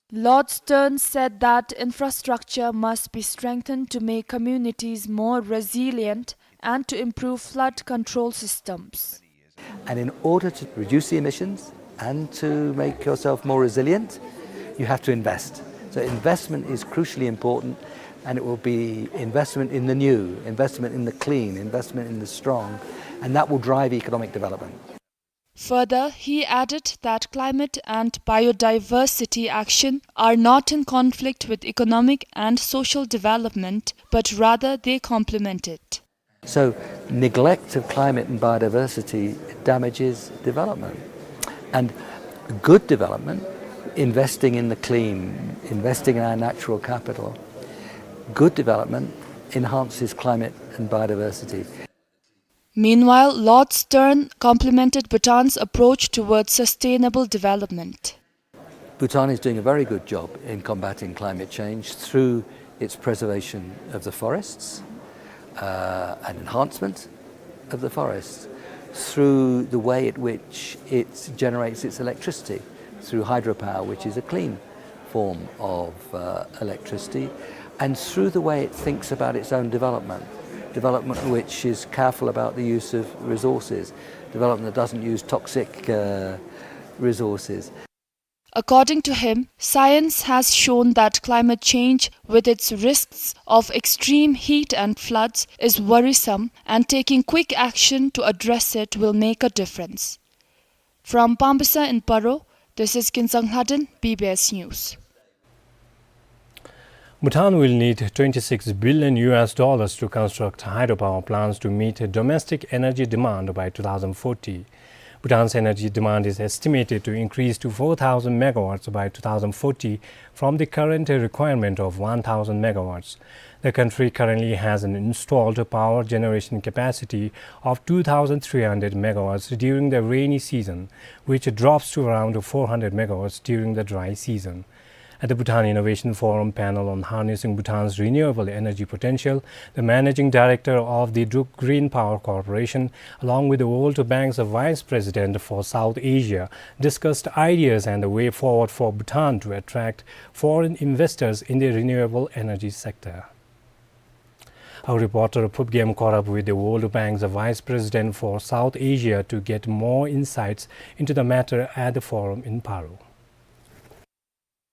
Lord Stern said that infrastructure must be strengthened to make communities more resilient and to improve flood control systems. And in order to reduce the emissions and to make yourself more resilient, you have to invest. So investment is crucially important, and it will be investment in the new, investment in the clean, investment in the strong, and that will drive economic development. Further, he added that climate and biodiversity action are not in conflict with economic and social development, but rather they complement it. So, neglect of climate and biodiversity damages development. And good development, investing in the clean, investing in our natural capital, Good development enhances climate and biodiversity. Meanwhile, Lord Stern complimented Bhutan's approach towards sustainable development. Bhutan is doing a very good job in combating climate change through its preservation of the forests, uh, and enhancement of the forests, through the way in which it generates its electricity through hydropower, which is a clean form of, uh, electricity, and through the way it thinks about its own development, development which is careful about the use of resources, development that doesn't use toxic, uh, resources. According to him, science has shown that climate change, with its risks of extreme heat and floods, is worrisome, and taking quick action to address it will make a difference. From Pambisa in Paro, this is Kinsang Haden, B B S News. Bhutan will need twenty-six billion U S dollars to construct hydropower plants to meet domestic energy demand by two thousand forty. Bhutan's energy demand is estimated to increase to four thousand megawatts by two thousand forty from the current requirement of one thousand megawatts. The country currently has an installed power generation capacity of two thousand three hundred megawatts during the rainy season, which drops to around four hundred megawatts during the dry season. At the Bhutan Innovation Forum panel on harnessing Bhutan's renewable energy potential, the managing director of the Druk Green Power Corporation, along with the World Bank's vice president for South Asia, discussed ideas and the way forward for Bhutan to attract foreign investors in the renewable energy sector. Our reporter Phubgem caught up with the World Bank's vice president for South Asia to get more insights into the matter at the forum in Paro.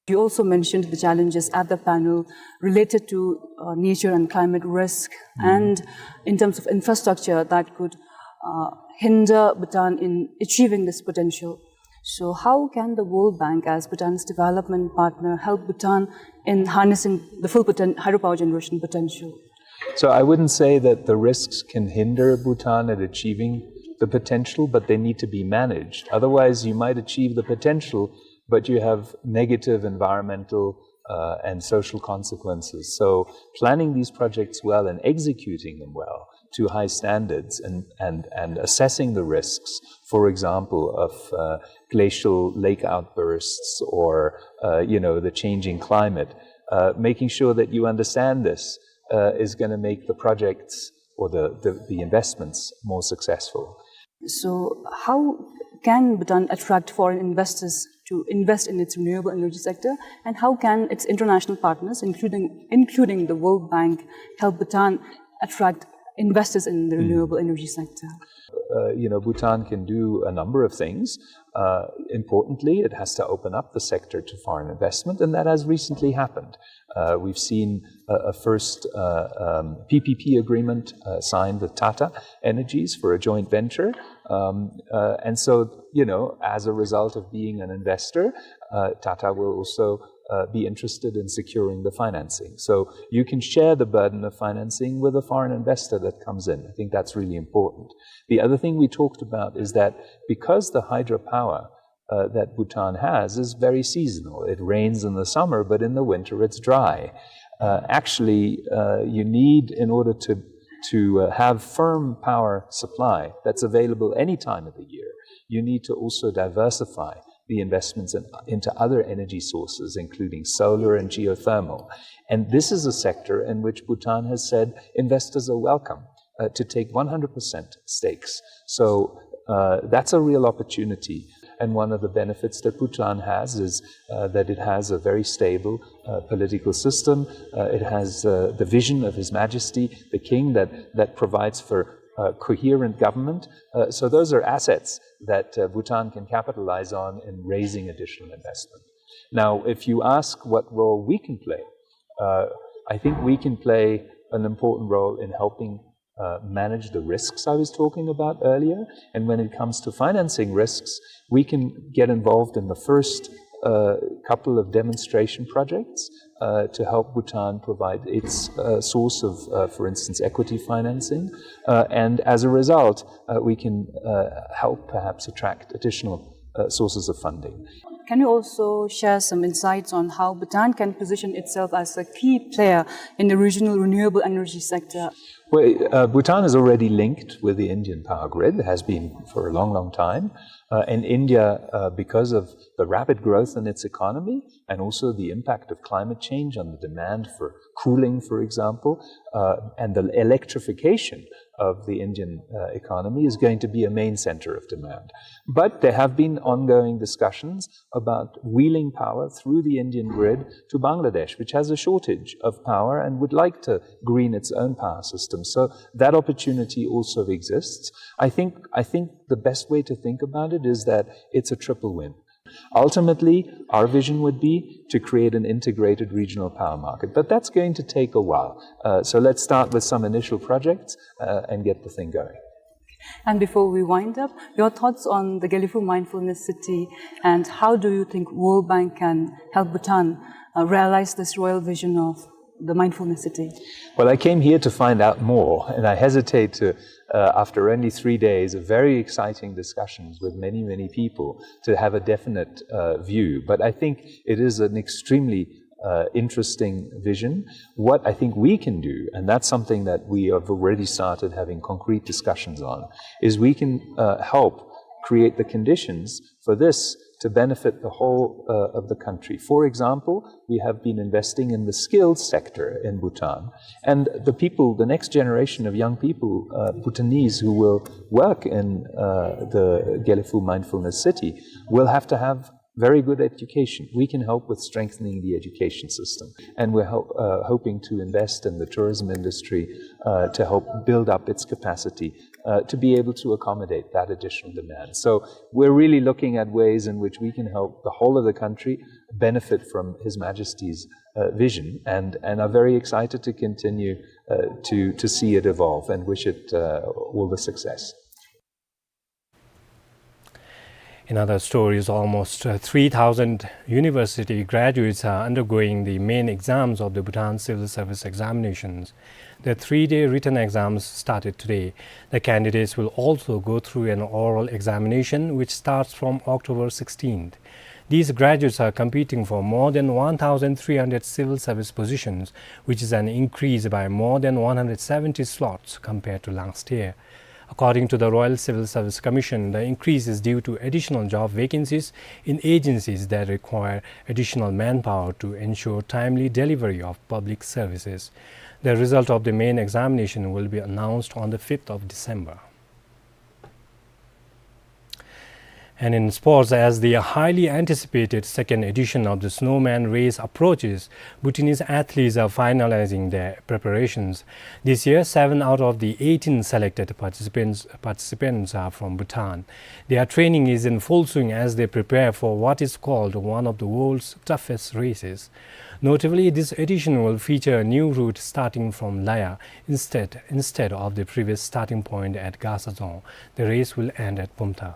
You also mentioned the challenges at the panel related to, uh, nature and climate risk, and in terms of infrastructure that could, uh, hinder Bhutan in achieving this potential. So how can the World Bank, as Bhutan's development partner, help Bhutan in harnessing the full poten-, hydropower generation potential? So I wouldn't say that the risks can hinder Bhutan at achieving the potential, but they need to be managed. Otherwise, you might achieve the potential, but you have negative environmental, uh, and social consequences. So planning these projects well and executing them well to high standards and, and, and assessing the risks, for example, of, uh, glacial lake outbursts or, uh, you know, the changing climate, uh, making sure that you understand this, uh, is gonna make the projects or the, the, the investments more successful. So how can Bhutan attract foreign investors to invest in its renewable energy sector, and how can its international partners, including, including the World Bank, help Bhutan attract investors in the renewable energy sector? Uh, you know, Bhutan can do a number of things. Uh, importantly, it has to open up the sector to foreign investment, and that has recently happened. Uh, we've seen a, a first, uh, um, P P P agreement, uh, signed with Tata Energies for a joint venture. Um, uh, and so, you know, as a result of being an investor, uh, Tata will also, uh, be interested in securing the financing. So you can share the burden of financing with a foreign investor that comes in. I think that's really important. The other thing we talked about is that because the hydropower, uh, that Bhutan has is very seasonal. It rains in the summer, but in the winter it's dry. Uh, actually, uh, you need, in order to, to, uh, have firm power supply that's available any time of the year, you need to also diversify the investments in, into other energy sources, including solar and geothermal. And this is a sector in which Bhutan has said investors are welcome, uh, to take one hundred percent stakes. So, uh, that's a real opportunity. And one of the benefits that Bhutan has is, uh, that it has a very stable, uh, political system. Uh, it has, uh, the vision of His Majesty the King that, that provides for, uh, coherent government. Uh, so those are assets that, uh, Bhutan can capitalize on in raising additional investment. Now, if you ask what role we can play, uh, I think we can play an important role in helping, uh, manage the risks I was talking about earlier. And when it comes to financing risks, we can get involved in the first, uh, couple of demonstration projects, uh, to help Bhutan provide its, uh, source of, uh, for instance, equity financing. Uh, and as a result, uh, we can, uh, help perhaps attract additional, uh, sources of funding. Can you also share some insights on how Bhutan can position itself as a key player in the regional renewable energy sector? Well, uh, Bhutan is already linked with the Indian power grid, has been for a long, long time. Uh, and India, uh, because of the rapid growth in its economy and also the impact of climate change on the demand for cooling, for example, uh, and the electrification of the Indian, uh, economy is going to be a main center of demand. But there have been ongoing discussions about wheeling power through the Indian grid to Bangladesh, which has a shortage of power and would like to green its own power system. So that opportunity also exists. I think, I think the best way to think about it is that it's a triple win. Ultimately, our vision would be to create an integrated regional power market, but that's going to take a while. Uh, so let's start with some initial projects, uh, and get the thing going. And before we wind up, your thoughts on the Gelephu Mindfulness City, and how do you think World Bank can help Bhutan, uh, realize this royal vision of the Mindfulness City? Well, I came here to find out more, and I hesitate to, uh, after only three days of very exciting discussions with many, many people, to have a definite, uh, view. But I think it is an extremely, uh, interesting vision. What I think we can do, and that's something that we have already started having concrete discussions on, is we can, uh, help create the conditions for this to benefit the whole, uh, of the country. For example, we have been investing in the skills sector in Bhutan, and the people, the next generation of young people, uh, Bhutanese who will work in, uh, the Gelephu Mindfulness City will have to have very good education. We can help with strengthening the education system, and we're help, uh, hoping to invest in the tourism industry, uh, to help build up its capacity, uh, to be able to accommodate that additional demand. So we're really looking at ways in which we can help the whole of the country benefit from His Majesty's, uh, vision, and, and are very excited to continue, uh, to, to see it evolve, and wish it, uh, all the success. In other stories, almost, uh, three thousand university graduates are undergoing the main exams of the Bhutan Civil Service Examinations. The three-day written exams started today. The candidates will also go through an oral examination, which starts from October sixteenth. These graduates are competing for more than one thousand three hundred civil service positions, which is an increase by more than one hundred seventy slots compared to last year. According to the Royal Civil Service Commission, the increase is due to additional job vacancies in agencies that require additional manpower to ensure timely delivery of public services. The result of the main examination will be announced on the fifth of December. And in sports, as the highly anticipated second edition of the Snowman Race approaches, Bhutanese athletes are finalizing their preparations. This year, seven out of the eighteen selected participants, participants are from Bhutan. Their training is in full swing as they prepare for what is called one of the world's toughest races. Notably, this edition will feature a new route starting from Laya instead, instead of the previous starting point at Gasazon. The race will end at Pumta.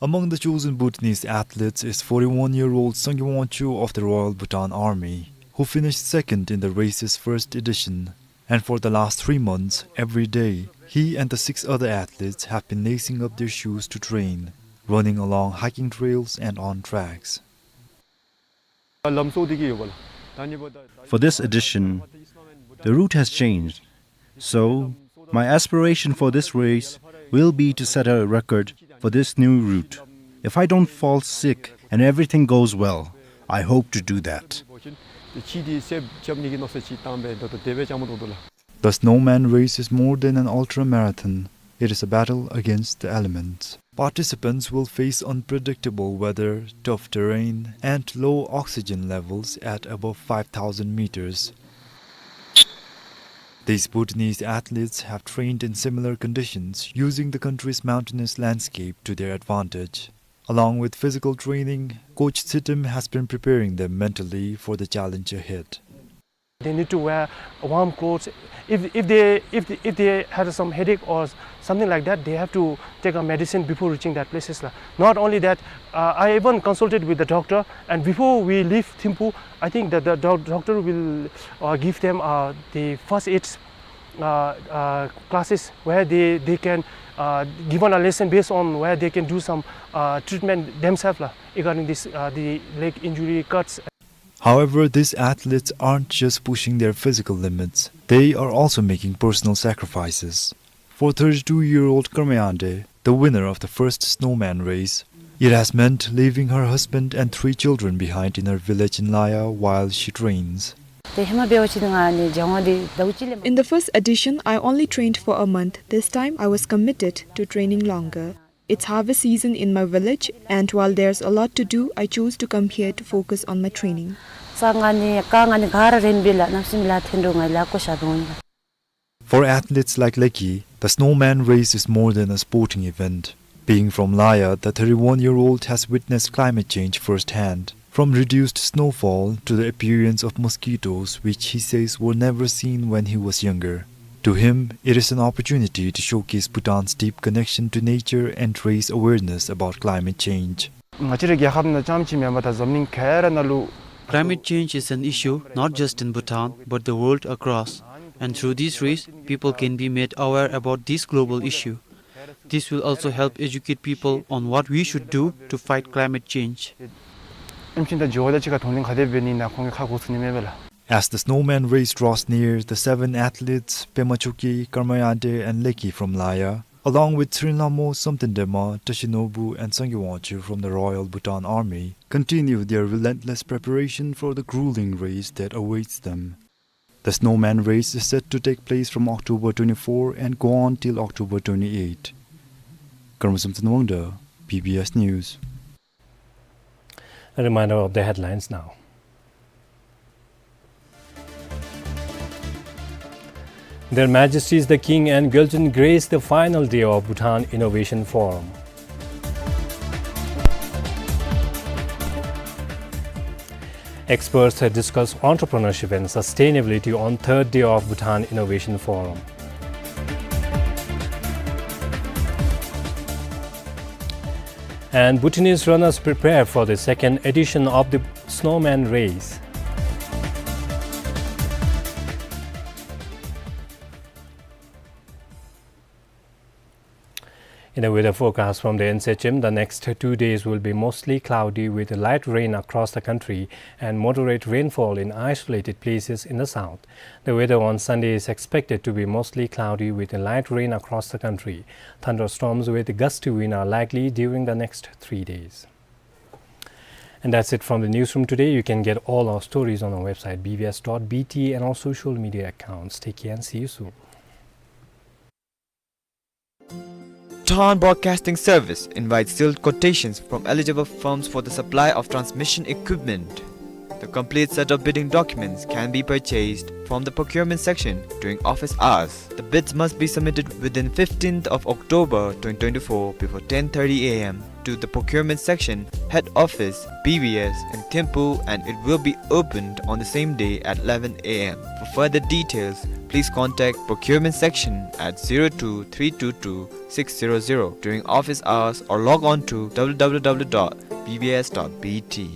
Among the chosen Bhutanese athletes is forty-one-year-old Sangay Wangchuk of the Royal Bhutan Army, who finished second in the race's first edition. And for the last three months, every day, he and the six other athletes have been lacing up their shoes to train, running along hiking trails and on tracks. For this edition, the route has changed. So, my aspiration for this race will be to set a record for this new route. If I don't fall sick and everything goes well, I hope to do that. The Snowman Race is more than an ultra marathon. It is a battle against the elements. Participants will face unpredictable weather, tough terrain, and low oxygen levels at above five thousand meters. These Bhutanese athletes have trained in similar conditions, using the country's mountainous landscape to their advantage. Along with physical training, Coach Tsitim has been preparing them mentally for the challenge ahead. They need to wear warm clothes. If, if they, if they, if they had some headache or something like that, they have to take a medicine before reaching that places la. Not only that, uh, I even consulted with the doctor, and before we leave Thimphu, I think that the doc-, doctor will, uh, give them, uh, the first aid, uh, uh, classes where they, they can, uh, given a lesson based on where they can do some, uh, treatment themselves, la, regarding this, uh, the leg injury, cuts. However, these athletes aren't just pushing their physical limits, they are also making personal sacrifices. For thirty-two-year-old Karma Yande, the winner of the first snowman race, it has meant leaving her husband and three children behind in her village in Laya while she trains. In the first edition, I only trained for a month. This time, I was committed to training longer. It's harvest season in my village, and while there's a lot to do, I chose to come here to focus on my training. For athletes like Leki, the snowman race is more than a sporting event. Being from Laya, the thirty-one-year-old has witnessed climate change firsthand, from reduced snowfall to the appearance of mosquitoes, which he says were never seen when he was younger. To him, it is an opportunity to showcase Bhutan's deep connection to nature and raise awareness about climate change. ང་བཅས་རའི་རྒྱལ་ཁབ་ནང་རྐྱངམ་གཅིག་མེན་པར་ད་འཛམ་གླིང་ག་ར་ནང་ལུ། Climate change is an issue not just in Bhutan, but the world across. And through this race, people can be made aware about this global issue. This will also help educate people on what we should do to fight climate change. ཨིམ་ཆི་དང་ཇོ་བོ་དང་གཅིག་ཁར་གདོང་ལེན་ག་དེ་འབད་ནི་ན་ཁོང་གིས་ཁ་འགོ་ཚུགས་ནི་མས་པ་ལགས། As the snowman race draws near, the seven athletes, Pema Choki, Karma Yande and Leki from Laya, along with Tshrin Lhamo, Somten Dema, Tashi Nobu and Sangay Wangchuk from the Royal Bhutan Army, continue their relentless preparation for the grueling race that awaits them. The snowman race is set to take place from October twenty-four and go on till October twenty-eight. Karma Somten Wangda, B B S News. A reminder of the headlines now. Their Majesties the King and Gyaltsuen grace the final day of Bhutan Innovation Forum. Experts discuss entrepreneurship and sustainability on third day of Bhutan Innovation Forum. And Bhutanese runners prepare for the second edition of the Snowman Race. In the weather forecast from the N C H M, the next two days will be mostly cloudy with light rain across the country and moderate rainfall in isolated places in the south. The weather on Sunday is expected to be mostly cloudy with light rain across the country. Thunderstorms with gusty wind are likely during the next three days. And that's it from the newsroom today. You can get all our stories on our website B B S dot B T and our social media accounts. Take care and see you soon. Bhutan Broadcasting Service invites sealed quotations from eligible firms for the supply of transmission equipment. The complete set of bidding documents can be purchased from the procurement section during office hours. The bids must be submitted within fifteenth of October twenty twenty-four before ten thirty A M to the procurement section, head office, B B S in Thimphu, and it will be opened on the same day at eleven A M. For further details, please contact procurement section at zero two three two two six zero zero during office hours or log on to W W W dot B B S dot B T.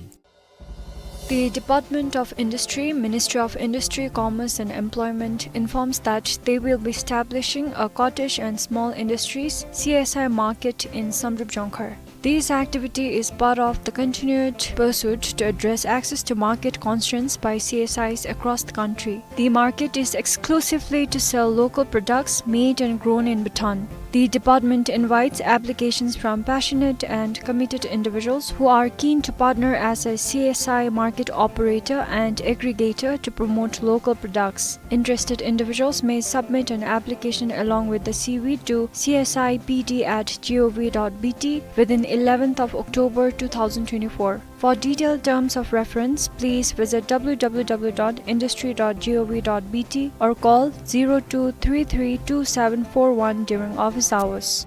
The Department of Industry, Ministry of Industry, Commerce and Employment informs that they will be establishing a Cottage and Small Industries, C S I, market in Samdrup Jongkhar. This activity is part of the continued pursuit to address access to market constraints by C S Is across the country. The market is exclusively to sell local products made and grown in Bhutan. The department invites applications from passionate and committed individuals who are keen to partner as a C S I market operator and aggregator to promote local products. Interested individuals may submit an application along with the C V to C S I P D at G O V dot B T within eleventh of October two thousand twenty-four. For detailed terms of reference, please visit W W W dot industry dot G O V dot B T or call zero two three three two seven four one during office hours.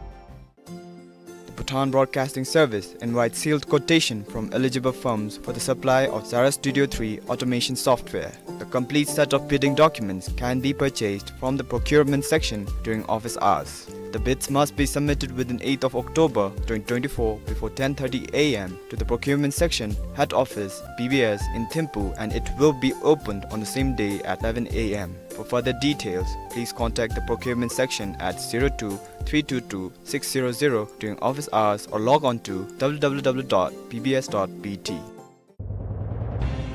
The Bhutan Broadcasting Service invites sealed quotation from eligible firms for the supply of Zara Studio three automation software. The complete set of bidding documents can be purchased from the procurement section during office hours. The bids must be submitted within eighth of October twenty twenty-four before ten thirty A M to the procurement section, head office, B B S in Thimphu, and it will be opened on the same day at eleven A M. For further details, please contact the procurement section at zero two three two two six zero zero during office hours or log on to W W W dot B B S dot B T.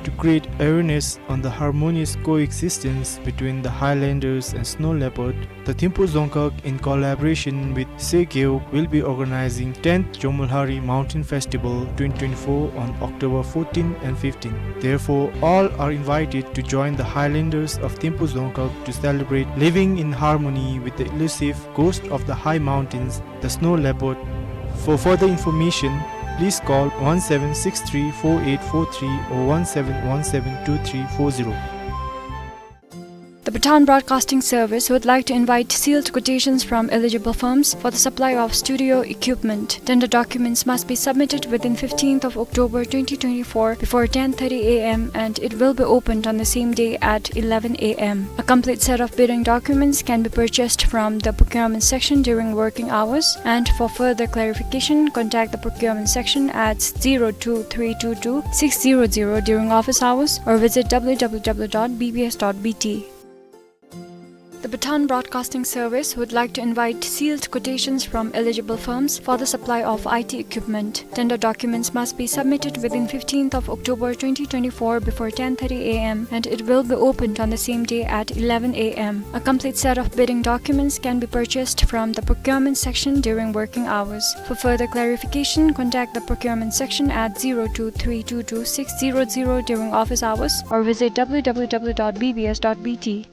To create awareness on the harmonious coexistence between the Highlanders and snow leopard, the Thimphu Dzongkhag, in collaboration with Sey Gewog, will be organizing tenth Jomolhari Mountain Festival twenty twenty-four on October fourteen and fifteen. Therefore, all are invited to join the Highlanders of Thimphu Dzongkhag to celebrate living in harmony with the elusive ghost of the high mountains, the snow leopard. For further information, please call one seven six three four eight four three or one seven one seven two three four zero. The Bhutan Broadcasting Service would like to invite sealed quotations from eligible firms for the supply of studio equipment. Tender documents must be submitted within fifteenth of October twenty twenty-four before ten thirty A M, and it will be opened on the same day at eleven A M. A complete set of bidding documents can be purchased from the procurement section during working hours, and for further clarification, contact the procurement section at zero two three two two six zero zero during office hours or visit W W W dot B B S dot B T. The Bhutan Broadcasting Service would like to invite sealed quotations from eligible firms for the supply of I T equipment. Tender documents must be submitted within fifteenth of October twenty twenty-four before ten thirty A M, and it will be opened on the same day at eleven A M. A complete set of bidding documents can be purchased from the procurement section during working hours. For further clarification, contact the procurement section at zero two three two two six zero zero during office hours or visit W W W dot B B S dot B T.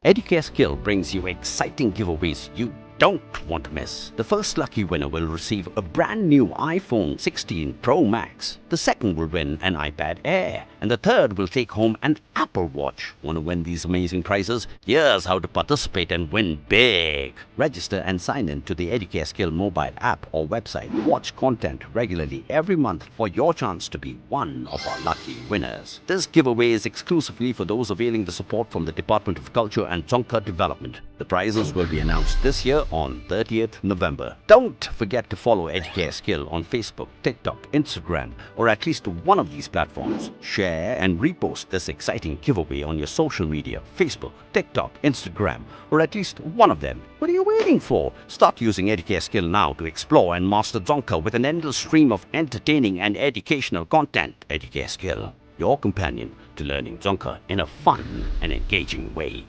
Educare Skill brings you exciting giveaways you don't want to miss. The first lucky winner will receive a brand new iPhone sixteen Pro Max. The second will win an iPad Air. And the third will take home an Apple Watch. Want to win these amazing prizes? Here's how to participate and win big. Register and sign in to the Educare Skill mobile app or website. Watch content regularly every month for your chance to be one of our lucky winners. This giveaway is exclusively for those availing the support from the Department of Culture and Dzongkha Development. The prizes will be announced this year on thirtieth November. Don't forget to follow Educare Skill on Facebook, TikTok, Instagram, or at least one of these platforms. Share and repost this exciting giveaway on your social media, Facebook, TikTok, Instagram, or at least one of them. What are you waiting for? Start using Educare Skill now to explore and master Dzongkha with an endless stream of entertaining and educational content. Educare Skill, your companion to learning Dzongkha in a fun and engaging way.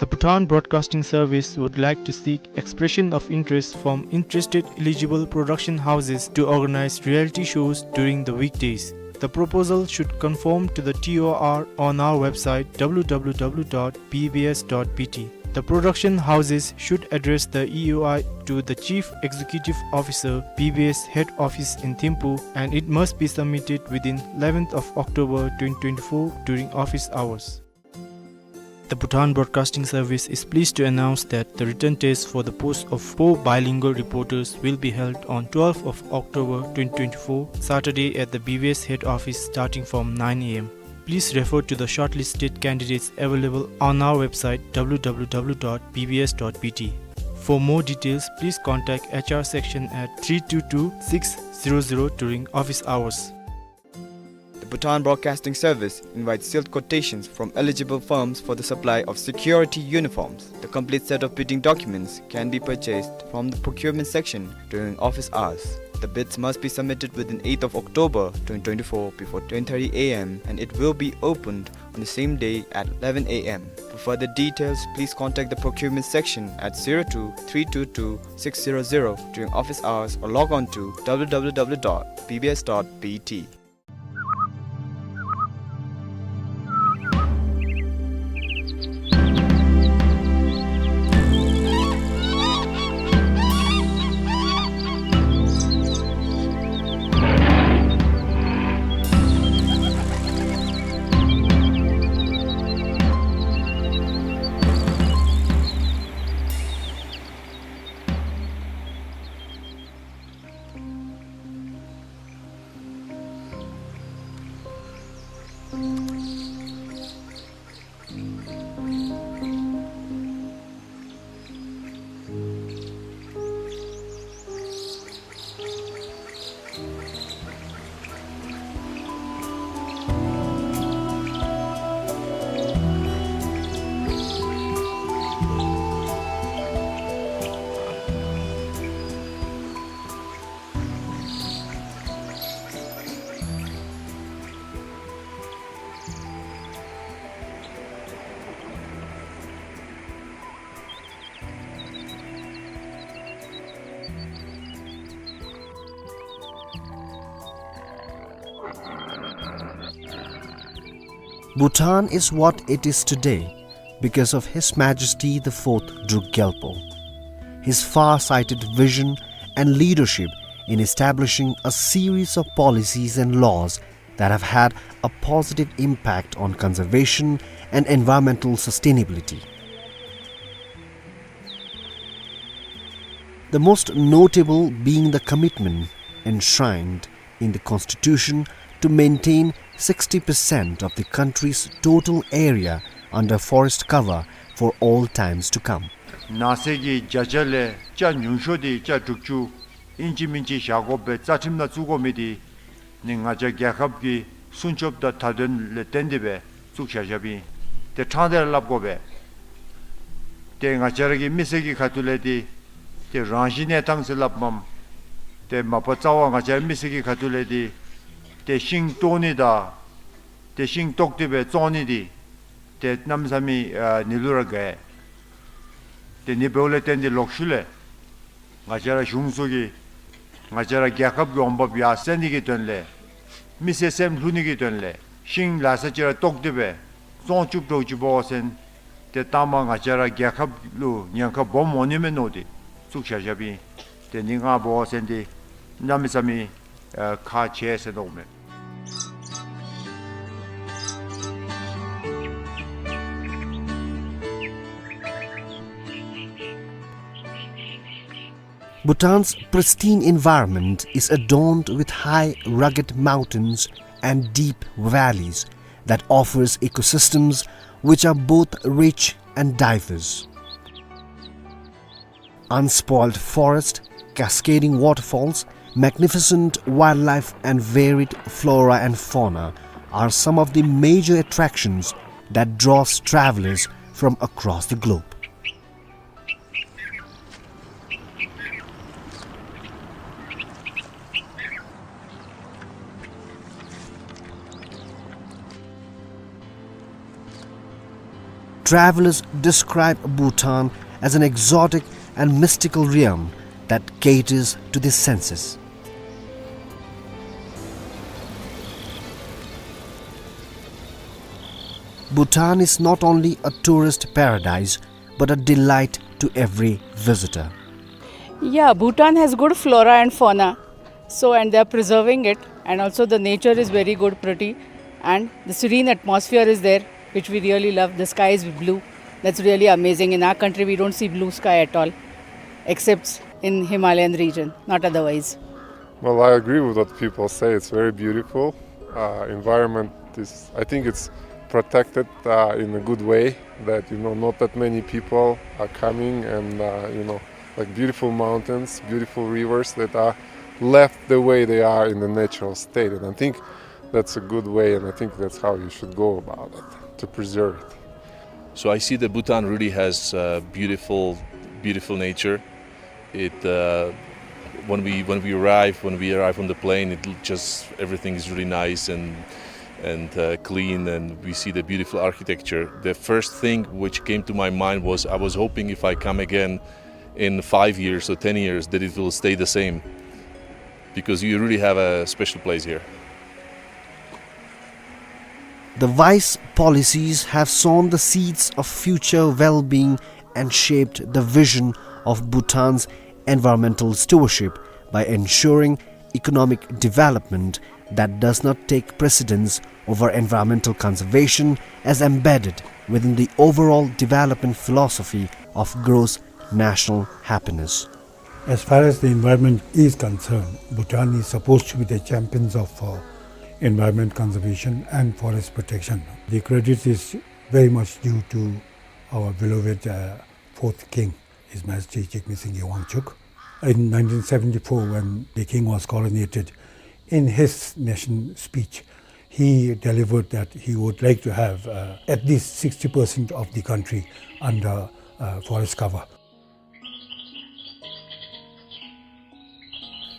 The Bhutan Broadcasting Service would like to seek expression of interest from interested eligible production houses to organize reality shows during the weekdays. The proposal should conform to the T O R on our website, W W W dot B B S dot B T. The production houses should address the E O I to the Chief Executive Officer, B B S Head Office in Thimphu, and it must be submitted within eleventh of October twenty twenty-four during office hours. The Bhutan Broadcasting Service is pleased to announce that the written test for the post of four bilingual reporters will be held on twelfth of October twenty twenty-four, Saturday, at the B B S head office starting from nine A M. Please refer to the shortlisted candidates available on our website, W W W dot B B S dot B T. For more details, please contact H R section at three two two six zero zero during office hours. The Bhutan Broadcasting Service invites sealed quotations from eligible firms for the supply of security uniforms. The complete set of bidding documents can be purchased from the procurement section during office hours. The bids must be submitted within eighth of October twenty twenty-four before ten thirty A M, and it will be opened on the same day at eleven A M. For further details, please contact the procurement section at zero two three two two six zero zero during office hours or log on to W W W dot B B S dot B T. Bhutan is what it is today because of His Majesty the Fourth Druk Gyalpo. His far-sighted vision and leadership in establishing a series of policies and laws that have had a positive impact on conservation and environmental sustainability. The most notable being the commitment enshrined in the Constitution to maintain sixty percent of the country's total area under forest cover for all times to come. ནགས་ཚལ་གྱི་བརྒྱ་ཆ་ལས་ཆ་ཉུང་ཤོས་དེ་ཆ་དྲུག་ཅུ་ཨིན་ཅི་མིན་ཅི་བཞག་དགོ་པའི་རྩ་ཁྲིམས་ནང་བཙུགས་དགོ་མི་དེ་ནི་ང་བཅས་རྒྱལ་ཁབ་ཀྱི་སྲུང་སྐྱོབ་དང་མཐའ་དོན་ལས་བརྟེན་ཏེ་སྦེ་བཙུགས་བཞག་བཞགཔ་ཨིན། དེ་ཕྲང་སྟེ་ར་སླབ་དགོ་པས། དེ་ང་བཅས་ར་གི་མི་སེར་གྱི་ཁ་ཐུག་ལས་དེ་དེ་རང་བཞིན་གནས་སྟངས་ཟེར་སླབ་མས། དེ་མ་པ་རྩ་བ་ང་བཅས་ར་མི་སེར་གྱི་ཁ་ཐུག་ལས་དེ་དེ་ཤིང་བཏོག་ནི་དང་དེ་ཤིང་བཏོག་སྟེ་སྦེ་བཙོང་ནི་དེ་དེ་གནམ་མེད་ས་མེད་ཨ་ནི་ལུ་ར་དགའ། དེ་ནི་འབདཝ་ལས་བརྟེན་ཏེ་ལོག་ཤུལ་ལས་ང་བཅས་ར་གཞུང་ཚོགས་ཀྱིས་ང་བཅས་ར་རྒྱལ་ཁབ་ཀྱི་འོང་འབབ་ཡར་སེང་ནི་གི་དོན་ལས་མི་སེར་སེམས་ལྷོད་ནི་གི་དོན་ལས་ཤིང་ལ་ས་ཅིག་ར་བཏོག་སྟེ་སྦེ་བཙོང་བཅུག་འགྱོ་བཅུགཔ་འབད་བ་ཅིན་དེ་ལྟ་མ་ང་བཅས་ར་རྒྱལ་ཁབ་ལུ་ཉེན་ཁ་སྦོམ་འོང་ནི་མས་མནོ་སྟེ་བཙུགས་བཞག་བཞགཔ་ཨིན། དེ་ནི་ང་འབད་བ་ཅིན་དེ་གནམ་མེད་ས་མེད་ཨ་ཁག་ཆེ་ཟེར་མནོཝ་མས། Bhutan's pristine environment is adorned with high, rugged mountains and deep valleys that offers ecosystems which are both rich and diverse. Unspoiled forest, cascading waterfalls, magnificent wildlife and varied flora and fauna are some of the major attractions that draws travelers from across the globe. Travelers describe Bhutan as an exotic and mystical realm that caters to the senses. Bhutan is not only a tourist paradise, but a delight to every visitor. Yeah, Bhutan has good flora and fauna. So, and they are preserving it, and also the nature is very good, pretty, and the serene atmosphere is there, which we really love. The sky is blue. That's really amazing. In our country, we don't see blue sky at all, except in Himalayan region, not otherwise. Well, I agree with what people say. It's very beautiful. Uh, environment is, I think it's protected, uh, in a good way, that, you know, not that many people are coming and, uh, you know, like, beautiful mountains, beautiful rivers that are left the way they are in the natural state. And I think that's a good way, and I think that's how you should go about it, to preserve it. So I see that Bhutan really has, uh, beautiful, beautiful nature. It, uh, when we, when we arrive, when we arrive on the plane, it l-, just, everything is really nice and, and, uh, clean, and we see the beautiful architecture. The first thing which came to my mind was, I was hoping if I come again in five years or ten years that it will stay the same, because you really have a special place here. The wise policies have sown the seeds of future well-being and shaped the vision of Bhutan's environmental stewardship by ensuring economic development that does not take precedence over environmental conservation as embedded within the overall development philosophy of gross national happiness. As far as the environment is concerned, Bhutan is supposed to be the champions of, uh, environment conservation and forest protection. The credit is very much due to our beloved, uh, fourth king, His Majesty Jigme Singye Wangchuck. In nineteen seventy-four, when the king was coronated, in his nation speech, he delivered that he would like to have, uh, at least sixty percent of the country under, uh, forest cover.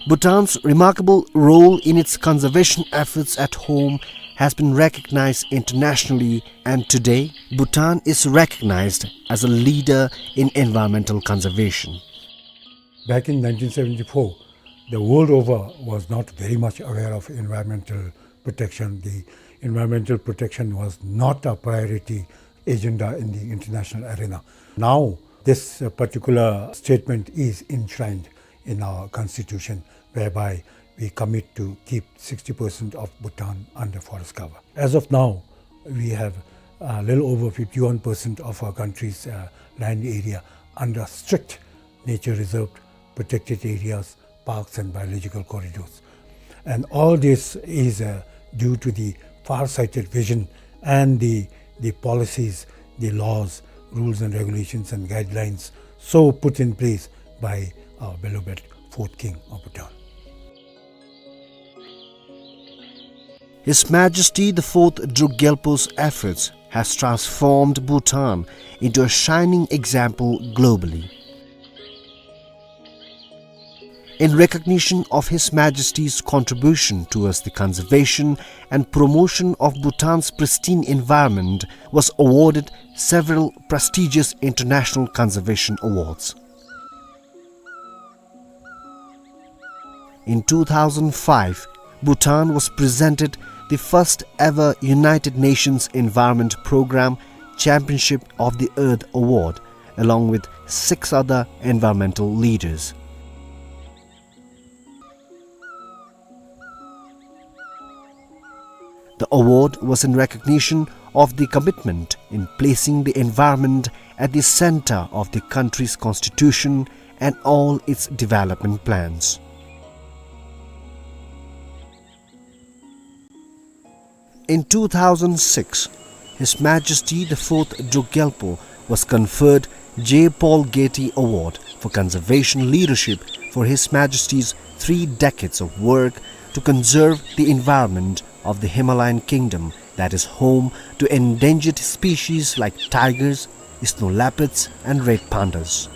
Bhutan's remarkable role in its conservation efforts at home has been recognized internationally, and today, Bhutan is recognized as a leader in environmental conservation. Back in nineteen seventy-four, the world over was not very much aware of environmental protection. The Environmental protection was not a priority agenda in the international arena. Now, this, uh, particular statement is enshrined in our constitution, whereby we commit to keep sixty percent of Bhutan under forest cover. As of now, we have a little over fifty-one percent of our country's, uh, land area under strict nature reserve, protected areas, parks and biological corridors. And all this is, uh, due to the far-sighted vision and the, the policies, the laws, rules and regulations and guidelines so put in place by our beloved fourth king of Bhutan. His Majesty the Fourth Druk Gyalpo's efforts has transformed Bhutan into a shining example globally. In recognition of His Majesty's contribution towards the conservation and promotion of Bhutan's pristine environment, was awarded several prestigious international conservation awards. In two thousand five, Bhutan was presented the first ever United Nations Environment Programme Championship of the Earth Award, along with six other environmental leaders. The award was in recognition of the commitment in placing the environment at the center of the country's constitution and all its development plans. In two thousand six, His Majesty the Fourth Druk Gyalpo was conferred J. Paul Getty Award for Conservation Leadership for His Majesty's three decades of work to conserve the environment of the Himalayan kingdom that is home to endangered species like tigers, snow leopards, and red pandas.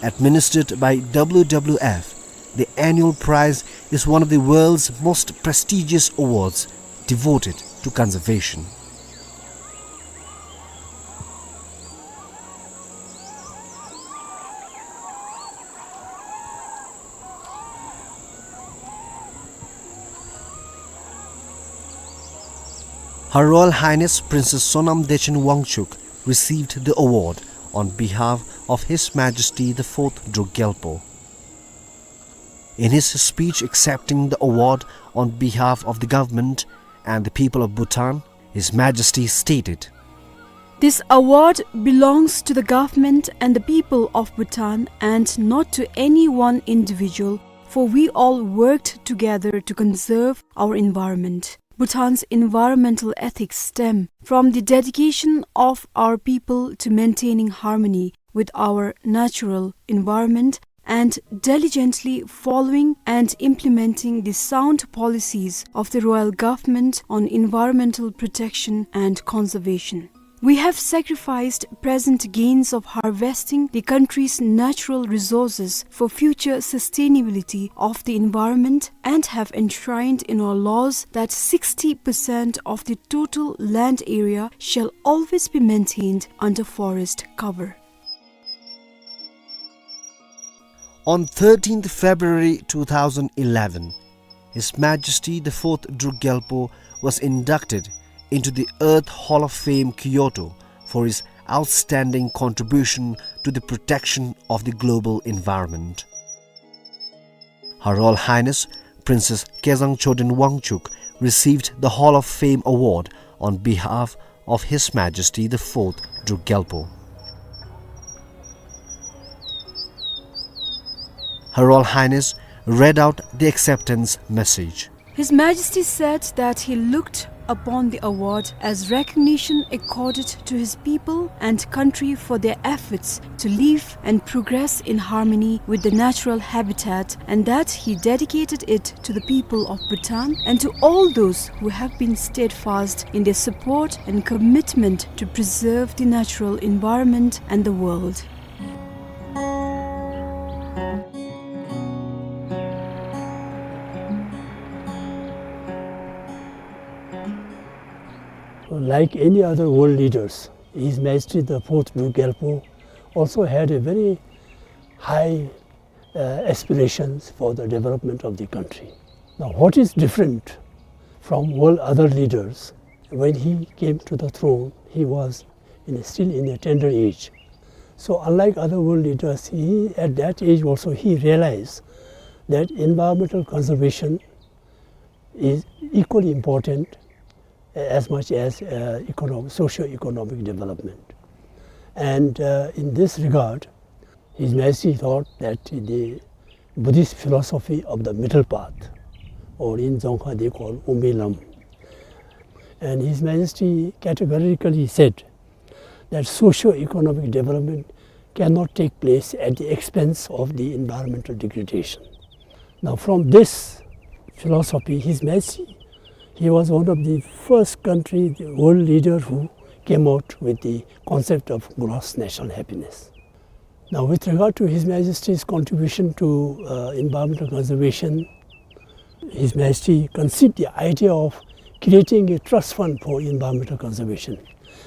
Administered by W W F, the annual prize is one of the world's most prestigious awards devoted to conservation. Her Royal Highness Princess Sonam Dechen Wangchuck received the award on behalf of His Majesty the Fourth Druk Gyalpo. In his speech accepting the award on behalf of the government and the people of Bhutan, His Majesty stated, "This award belongs to the government and the people of Bhutan and not to any one individual, for we all worked together to conserve our environment. Bhutan's environmental ethics stem from the dedication of our people to maintaining harmony with our natural environment and diligently following and implementing the sound policies of the Royal Government on environmental protection and conservation. We have sacrificed present gains of harvesting the country's natural resources for future sustainability of the environment and have enshrined in our laws that sixty percent of the total land area shall always be maintained under forest cover." On thirteenth February two thousand eleven, His Majesty the Fourth Druk Gyalpo was inducted into the Earth Hall of Fame, Kyoto, for his outstanding contribution to the protection of the global environment. Her Royal Highness Princess Kezang Choden Wangchuck received the Hall of Fame award on behalf of His Majesty the Fourth Druk Gyalpo. Her Royal Highness read out the acceptance message. His Majesty said that he looked upon the award as recognition accorded to his people and country for their efforts to live and progress in harmony with the natural habitat, and that he dedicated it to the people of Bhutan and to all those who have been steadfast in their support and commitment to preserve the natural environment and the world. Like any other world leaders, His Majesty the Fourth Druk Gyalpo also had a very high uh, aspirations for the development of the country. Now, what is different from all other leaders? When he came to the throne, he was in, still in a tender age. So, unlike other world leaders, he, at that age also, he realized that environmental conservation is equally important as much as, uh, econo-, socio-economic development. And, uh, in this regard, His Majesty thought that the Buddhist philosophy of the middle path, or in Dzongkha they call Umbi Lam, and His Majesty categorically said that socio-economic development cannot take place at the expense of the environmental degradation. Now, from this philosophy, His Majesty, he was one of the first country, the world leader who came out with the concept of gross national happiness. Now, with regard to His Majesty's contribution to, uh, environmental conservation, His Majesty conceived the idea of creating a trust fund for environmental conservation.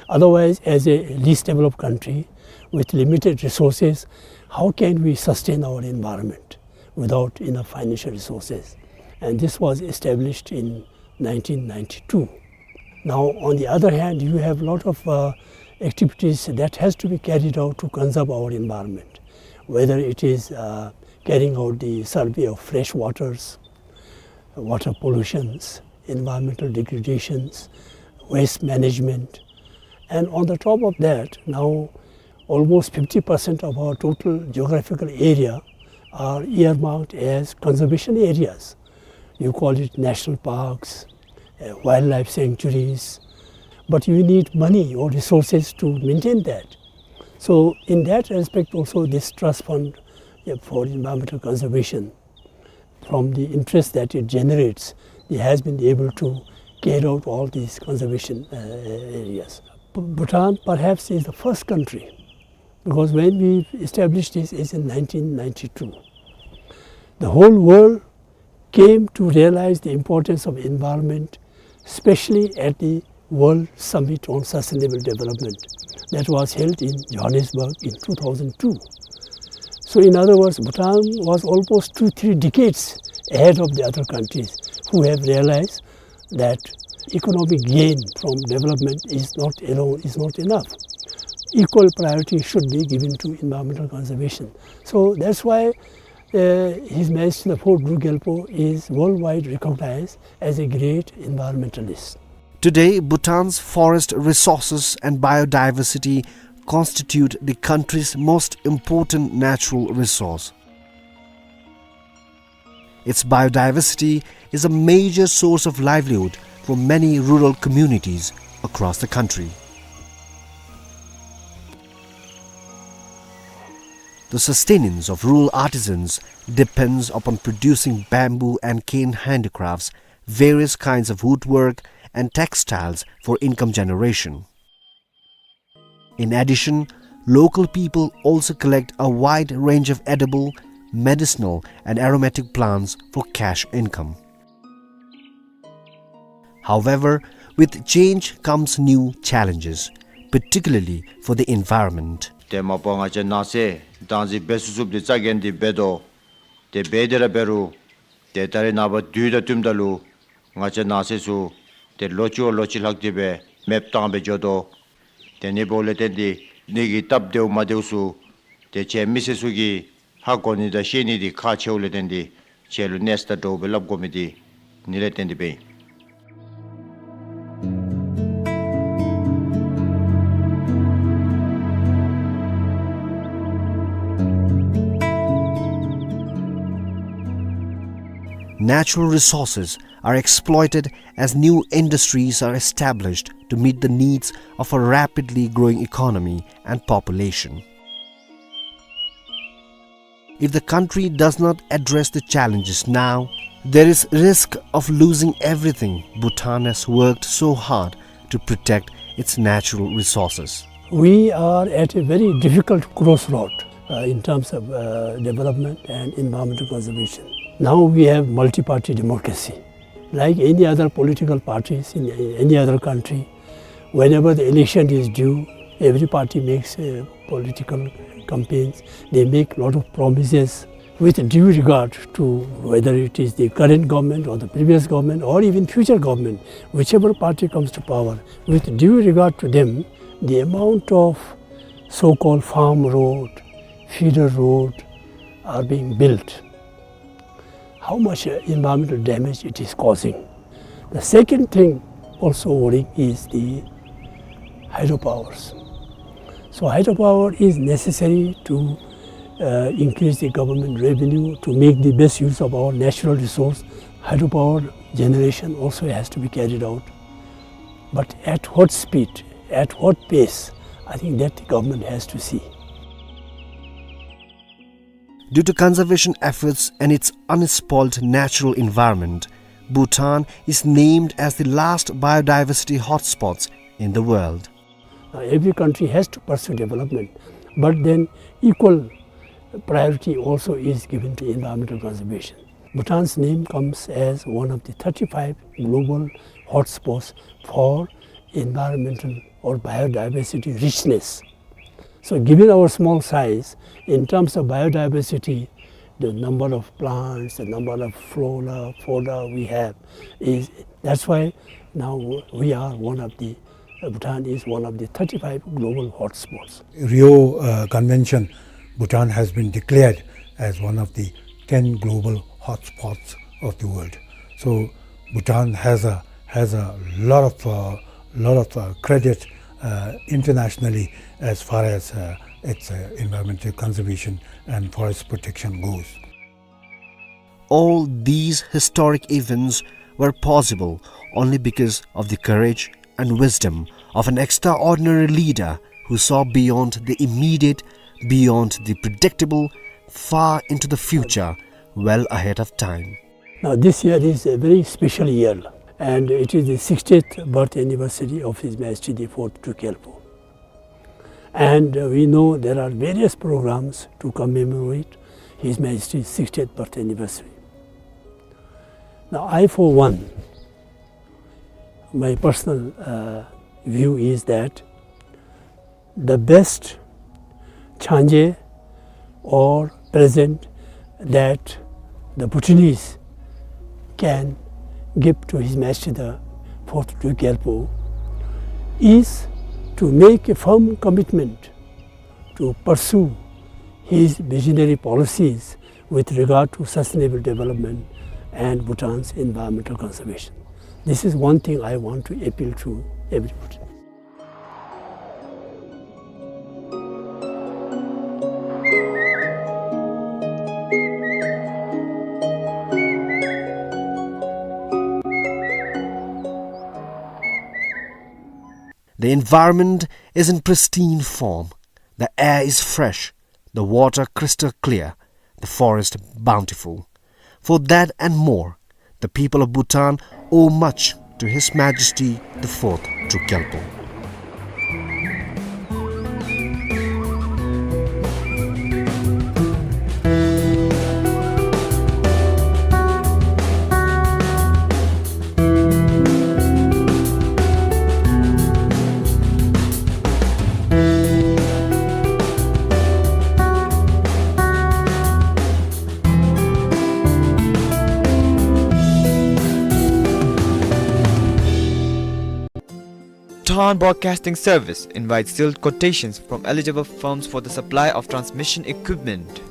Otherwise, as a least developed country with limited resources, how can we sustain our environment without enough financial resources? And this was established in nineteen ninety-two. Now, on the other hand, you have lot of, uh, activities that has to be carried out to conserve our environment, whether it is, uh, carrying out the survey of fresh waters, water pollutions, environmental degradations, waste management. And on the top of that, now almost fifty percent of our total geographical area are earmarked as conservation areas. You call it national parks, uh, wildlife sanctuaries, but you need money or resources to maintain that. So in that respect also, this trust fund, uh, for environmental conservation, from the interest that it generates, it has been able to carry out all these conservation, uh, areas. Bhutan perhaps is the first country, because when we established this is in nineteen ninety-two. The whole world came to realize the importance of environment, especially at the World Summit on Sustainable Development that was held in Johannesburg in two thousand two. So in other words, Bhutan was almost two, three decades ahead of the other countries who have realized that economic gain from development is not alone, is not enough. Equal priority should be given to environmental conservation. So that's why, uh, His Majesty the Fourth Druk Gyalpo is worldwide recognized as a great environmentalist. Today, Bhutan's forest resources and biodiversity constitute the country's most important natural resource. Its biodiversity is a major source of livelihood for many rural communities across the country. The sustenance of rural artisans depends upon producing bamboo and cane handicrafts, various kinds of woodwork, and textiles for income generation. In addition, local people also collect a wide range of edible, medicinal, and aromatic plants for cash income. However, with change comes new challenges, particularly for the environment. ཏེ་མ་པ་ང་བཅས་ནགས་ཚལ་བདག་འཛིན་འབད་ཚུགས་ཚུགསཔ་འདི་རྩ་འགེངས་ཏེ་འབད་དོ། ཏེ་འབད་དེ་ར་འབད་རུང་ཏེ་ད་རེས་ནངས་པ་དུས་དང་བསྟུནམ་ད་ལུ་ང་བཅས་ནགས་ཚལ་ཚུ་ཏེ་ལོ་གཅིག་བ་ལོ་གཅིག་ལྷག་སྟེ་སྦེ་མེདཔ་བཏང་སྦེ་འགྱོ་དོ། ཏེ་ཨ་ནི་འབདཝ་ལས་བརྟེན་ཏེ་ཨ་ནི་གི་སྟབས་བདེཝ་མ་བདེཝ་ཚུ་ཏེ་ཁྱེད་མི་སེར་ཚུ་གིས་ཧ་གོ་ནི་དང་ཤེས་ནི་འདི་ཁག་ཆེཝ་ལས་བརྟེན་ཏེ་ཁྱེད་ལུ་གནས་ཚུལ་དྲོ་སྦེ་སླབ་དགོ་མི་འདི་ཨ་ནི་ལས་བརྟེན་ཏེ་སྦེ་ཨིན། Natural resources are exploited as new industries are established to meet the needs of a rapidly growing economy and population. If the country does not address the challenges now, there is risk of losing everything Bhutan has worked so hard to protect its natural resources. We are at a very difficult crossroad, uh, in terms of, uh, development and environmental conservation. Now we have multi-party democracy. Like any other political parties in any other country, whenever the election is due, every party makes, uh, political campaigns. They make lot of promises. With due regard to whether it is the current government or the previous government or even future government, whichever party comes to power, with due regard to them, the amount of so-called farm road, feeder road are being built, how much, uh, environmental damage it is causing. The second thing also worrying is the hydropowers. So hydropower is necessary to, uh, increase the government revenue, to make the best use of our natural resource. Hydropower generation also has to be carried out. But at what speed, at what pace, I think that the government has to see. Due to conservation efforts and its unspoiled natural environment, Bhutan is named as the last biodiversity hotspots in the world. Now, every country has to pursue development, but then equal priority also is given to environmental conservation. Bhutan's name comes as one of the thirty-five global hotspots for environmental or biodiversity richness. So given our small size, in terms of biodiversity, the number of plants, the number of flora, fauna we have, is, that's why now we are one of the, uh, Bhutan is one of the thirty-five global hotspots. Rio, uh, Convention, Bhutan has been declared as one of the ten global hotspots of the world. So Bhutan has a, has a lot of, uh, lot of, uh, credit, uh, internationally as far as, uh, its, uh, environmental conservation and forest protection goes. All these historic events were possible only because of the courage and wisdom of an extraordinary leader who saw beyond the immediate, beyond the predictable, far into the future, well ahead of time. Now, this year is a very special year, and it is the sixtieth birth anniversary of His Majesty the Fourth Druk Gyalpo. And, uh, we know there are various programs to commemorate His Majesty's sixtieth birth anniversary. Now, I, for one, my personal, uh, view is that the best changé or present that the Bhutanese can give to His Majesty the Fourth Druk Gyalpo is to make a firm commitment to pursue his visionary policies with regard to sustainable development and Bhutan's environmental conservation. This is one thing I want to appeal to everybody. The environment is in pristine form. The air is fresh, the water crystal clear, the forest bountiful. For that and more, the people of Bhutan owe much to His Majesty the Fourth Druk Gyalpo. Bhutan Broadcasting Service invites sealed quotations from eligible firms for the supply of transmission equipment.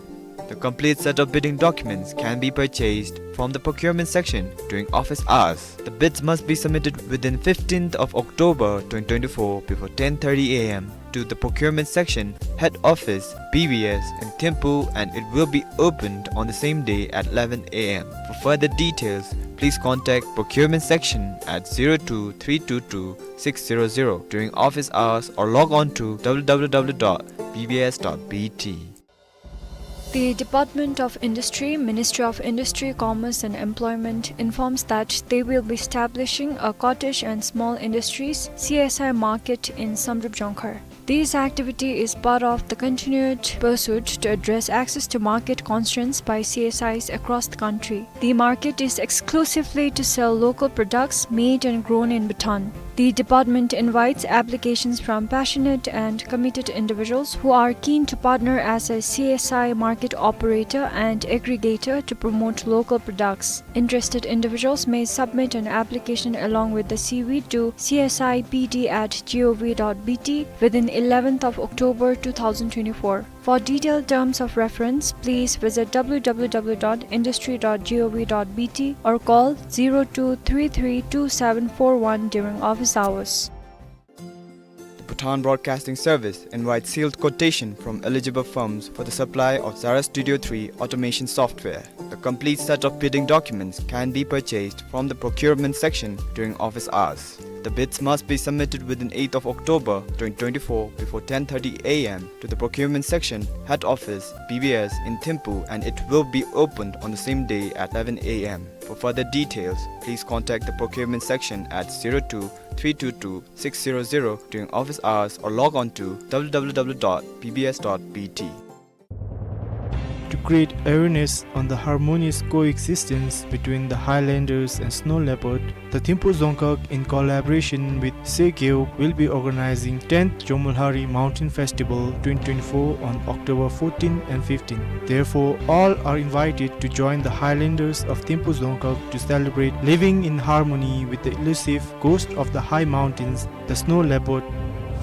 The complete set of bidding documents can be purchased from the procurement section during office hours. The bids must be submitted within fifteenth of October twenty twenty-four before ten thirty A M to the procurement section, head office, B B S in Thimphu, and it will be opened on the same day at eleven A M. For further details, please contact procurement section at zero two three two two six zero zero during office hours or log on to W W W dot B B S dot B T. The Department of Industry, Ministry of Industry, Commerce and Employment informs that they will be establishing a cottage and small industries C S I market in Samdrup Jongkhar. This activity is part of the continued pursuit to address access to market constraints by C S Is across the country. The market is exclusively to sell local products made and grown in Bhutan. The department invites applications from passionate and committed individuals who are keen to partner as a C S I market operator and aggregator to promote local products. Interested individuals may submit an application along with the C V to C S I P D at G O V dot B T within eleventh of October two thousand twenty-four. For detailed terms of reference, please visit W W W dot industry dot G O V dot B T or call zero two three three two seven four one during office hours. The Bhutan Broadcasting Service invites sealed quotation from eligible firms for the supply of Zara Studio three automation software. The complete set of bidding documents can be purchased from the procurement section during office hours. The bids must be submitted within eighth of October twenty twenty-four before ten thirty A M to the procurement section, head office, B B S in Thimphu, and it will be opened on the same day at eleven A M. For further details, please contact the procurement section at zero two three two two six zero zero during office hours or log on to W W W dot B B S dot B T. To create awareness on the harmonious coexistence between the Highlanders and snow leopard, the Thimphu Dzongkhag, in collaboration with Segeo, will be organizing tenth Jomolhari Mountain Festival twenty twenty-four on October fourteen and fifteen. Therefore, all are invited to join the Highlanders of Thimphu Dzongkhag to celebrate living in harmony with the elusive ghost of the high mountains, the snow leopard.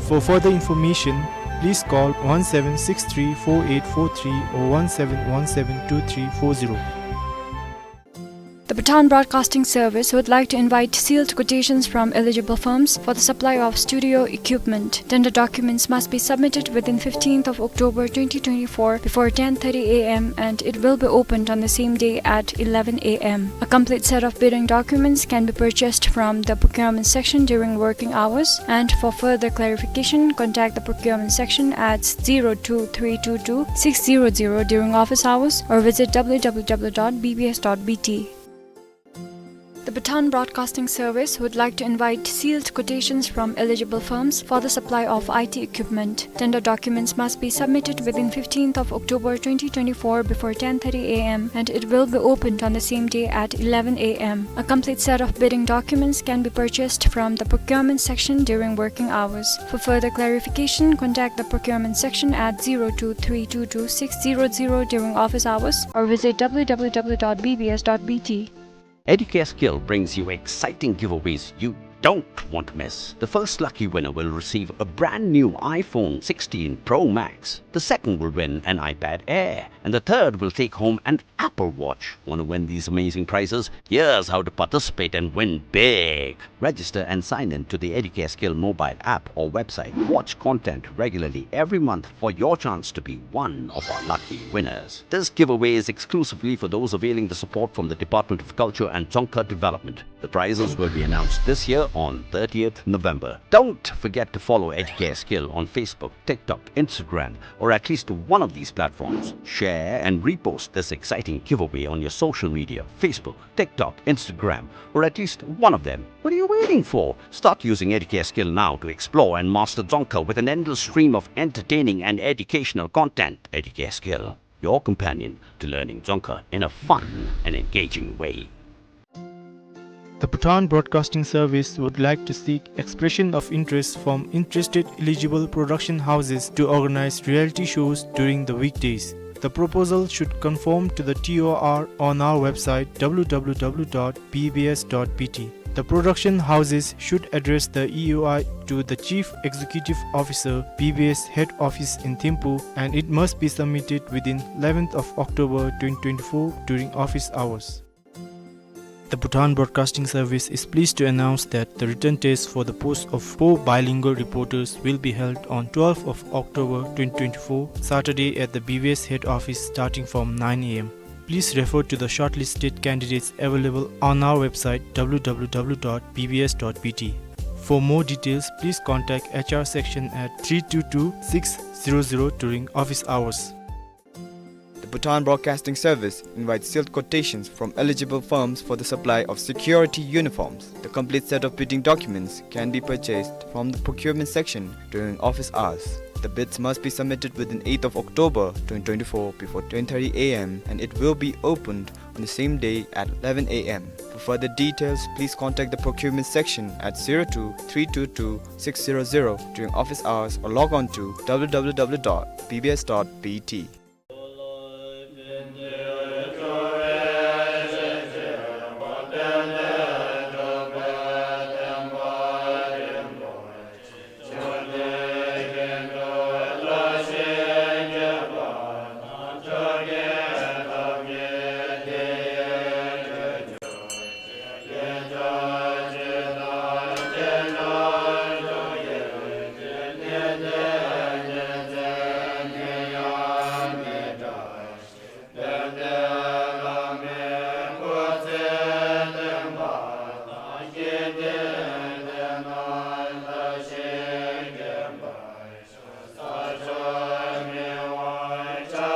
For further information, please call one seven six three four eight four three or one seven one seven two three four zero. The Bhutan Broadcasting Service would like to invite sealed quotations from eligible firms for the supply of studio equipment. Tender documents must be submitted within fifteenth of October twenty twenty-four before ten thirty A M, and it will be opened on the same day at eleven A M. A complete set of bidding documents can be purchased from the procurement section during working hours, and for further clarification, contact the procurement section at zero two three two two six zero zero during office hours or visit W W W dot B B S dot B T. The Bhutan Broadcasting Service would like to invite sealed quotations from eligible firms for the supply of I T equipment. Tender documents must be submitted within fifteenth of October twenty twenty-four before ten thirty A M, and it will be opened on the same day at eleven A M. A complete set of bidding documents can be purchased from the procurement section during working hours. For further clarification, contact the procurement section at zero two three two two six zero zero during office hours or visit W W W dot B B S dot B T. Educare Skill brings you exciting giveaways you don't want to miss. The first lucky winner will receive a brand new iPhone sixteen Pro Max. The second will win an iPad Air. And the third will take home an Apple Watch. Want to win these amazing prizes? Here's how to participate and win big. Register and sign in to the Educare Skill mobile app or website. Watch content regularly every month for your chance to be one of our lucky winners. This giveaway is exclusively for those availing the support from the Department of Culture and Dzongkha Development. The prizes will be announced this year on thirtieth November. Don't forget to follow Educare Skill on Facebook, TikTok, Instagram, or at least one of these platforms. Share and repost this exciting giveaway on your social media, Facebook, TikTok, Instagram, or at least one of them. What are you waiting for? Start using Educare Skill now to explore and master Dzongkha with an endless stream of entertaining and educational content. Educare Skill, your companion to learning Dzongkha in a fun and engaging way. The Bhutan Broadcasting Service would like to seek expression of interest from interested eligible production houses to organize reality shows during the weekdays. The proposal should conform to the T O R on our website W W W dot B B S dot B T. The production houses should address the E O I to the Chief Executive Officer, B B S Head Office in Thimphu, and it must be submitted within eleventh of October twenty twenty-four during office hours. The Bhutan Broadcasting Service is pleased to announce that the written test for the post of four bilingual reporters will be held on twelfth of October twenty twenty-four, Saturday, at the B B S head office starting from nine A M. Please refer to the shortlisted candidates available on our website W W W dot B B S dot B T. For more details, please contact H R section at three two two six zero zero during office hours. The Bhutan Broadcasting Service invites sealed quotations from eligible firms for the supply of security uniforms. The complete set of bidding documents can be purchased from the procurement section during office hours. The bids must be submitted within eighth of October twenty twenty-four before ten thirty A M, and it will be opened on the same day at eleven a m. For further details, please contact the procurement section at zero two three two two six zero zero during office hours or log on to w w w dot b b s dot b t.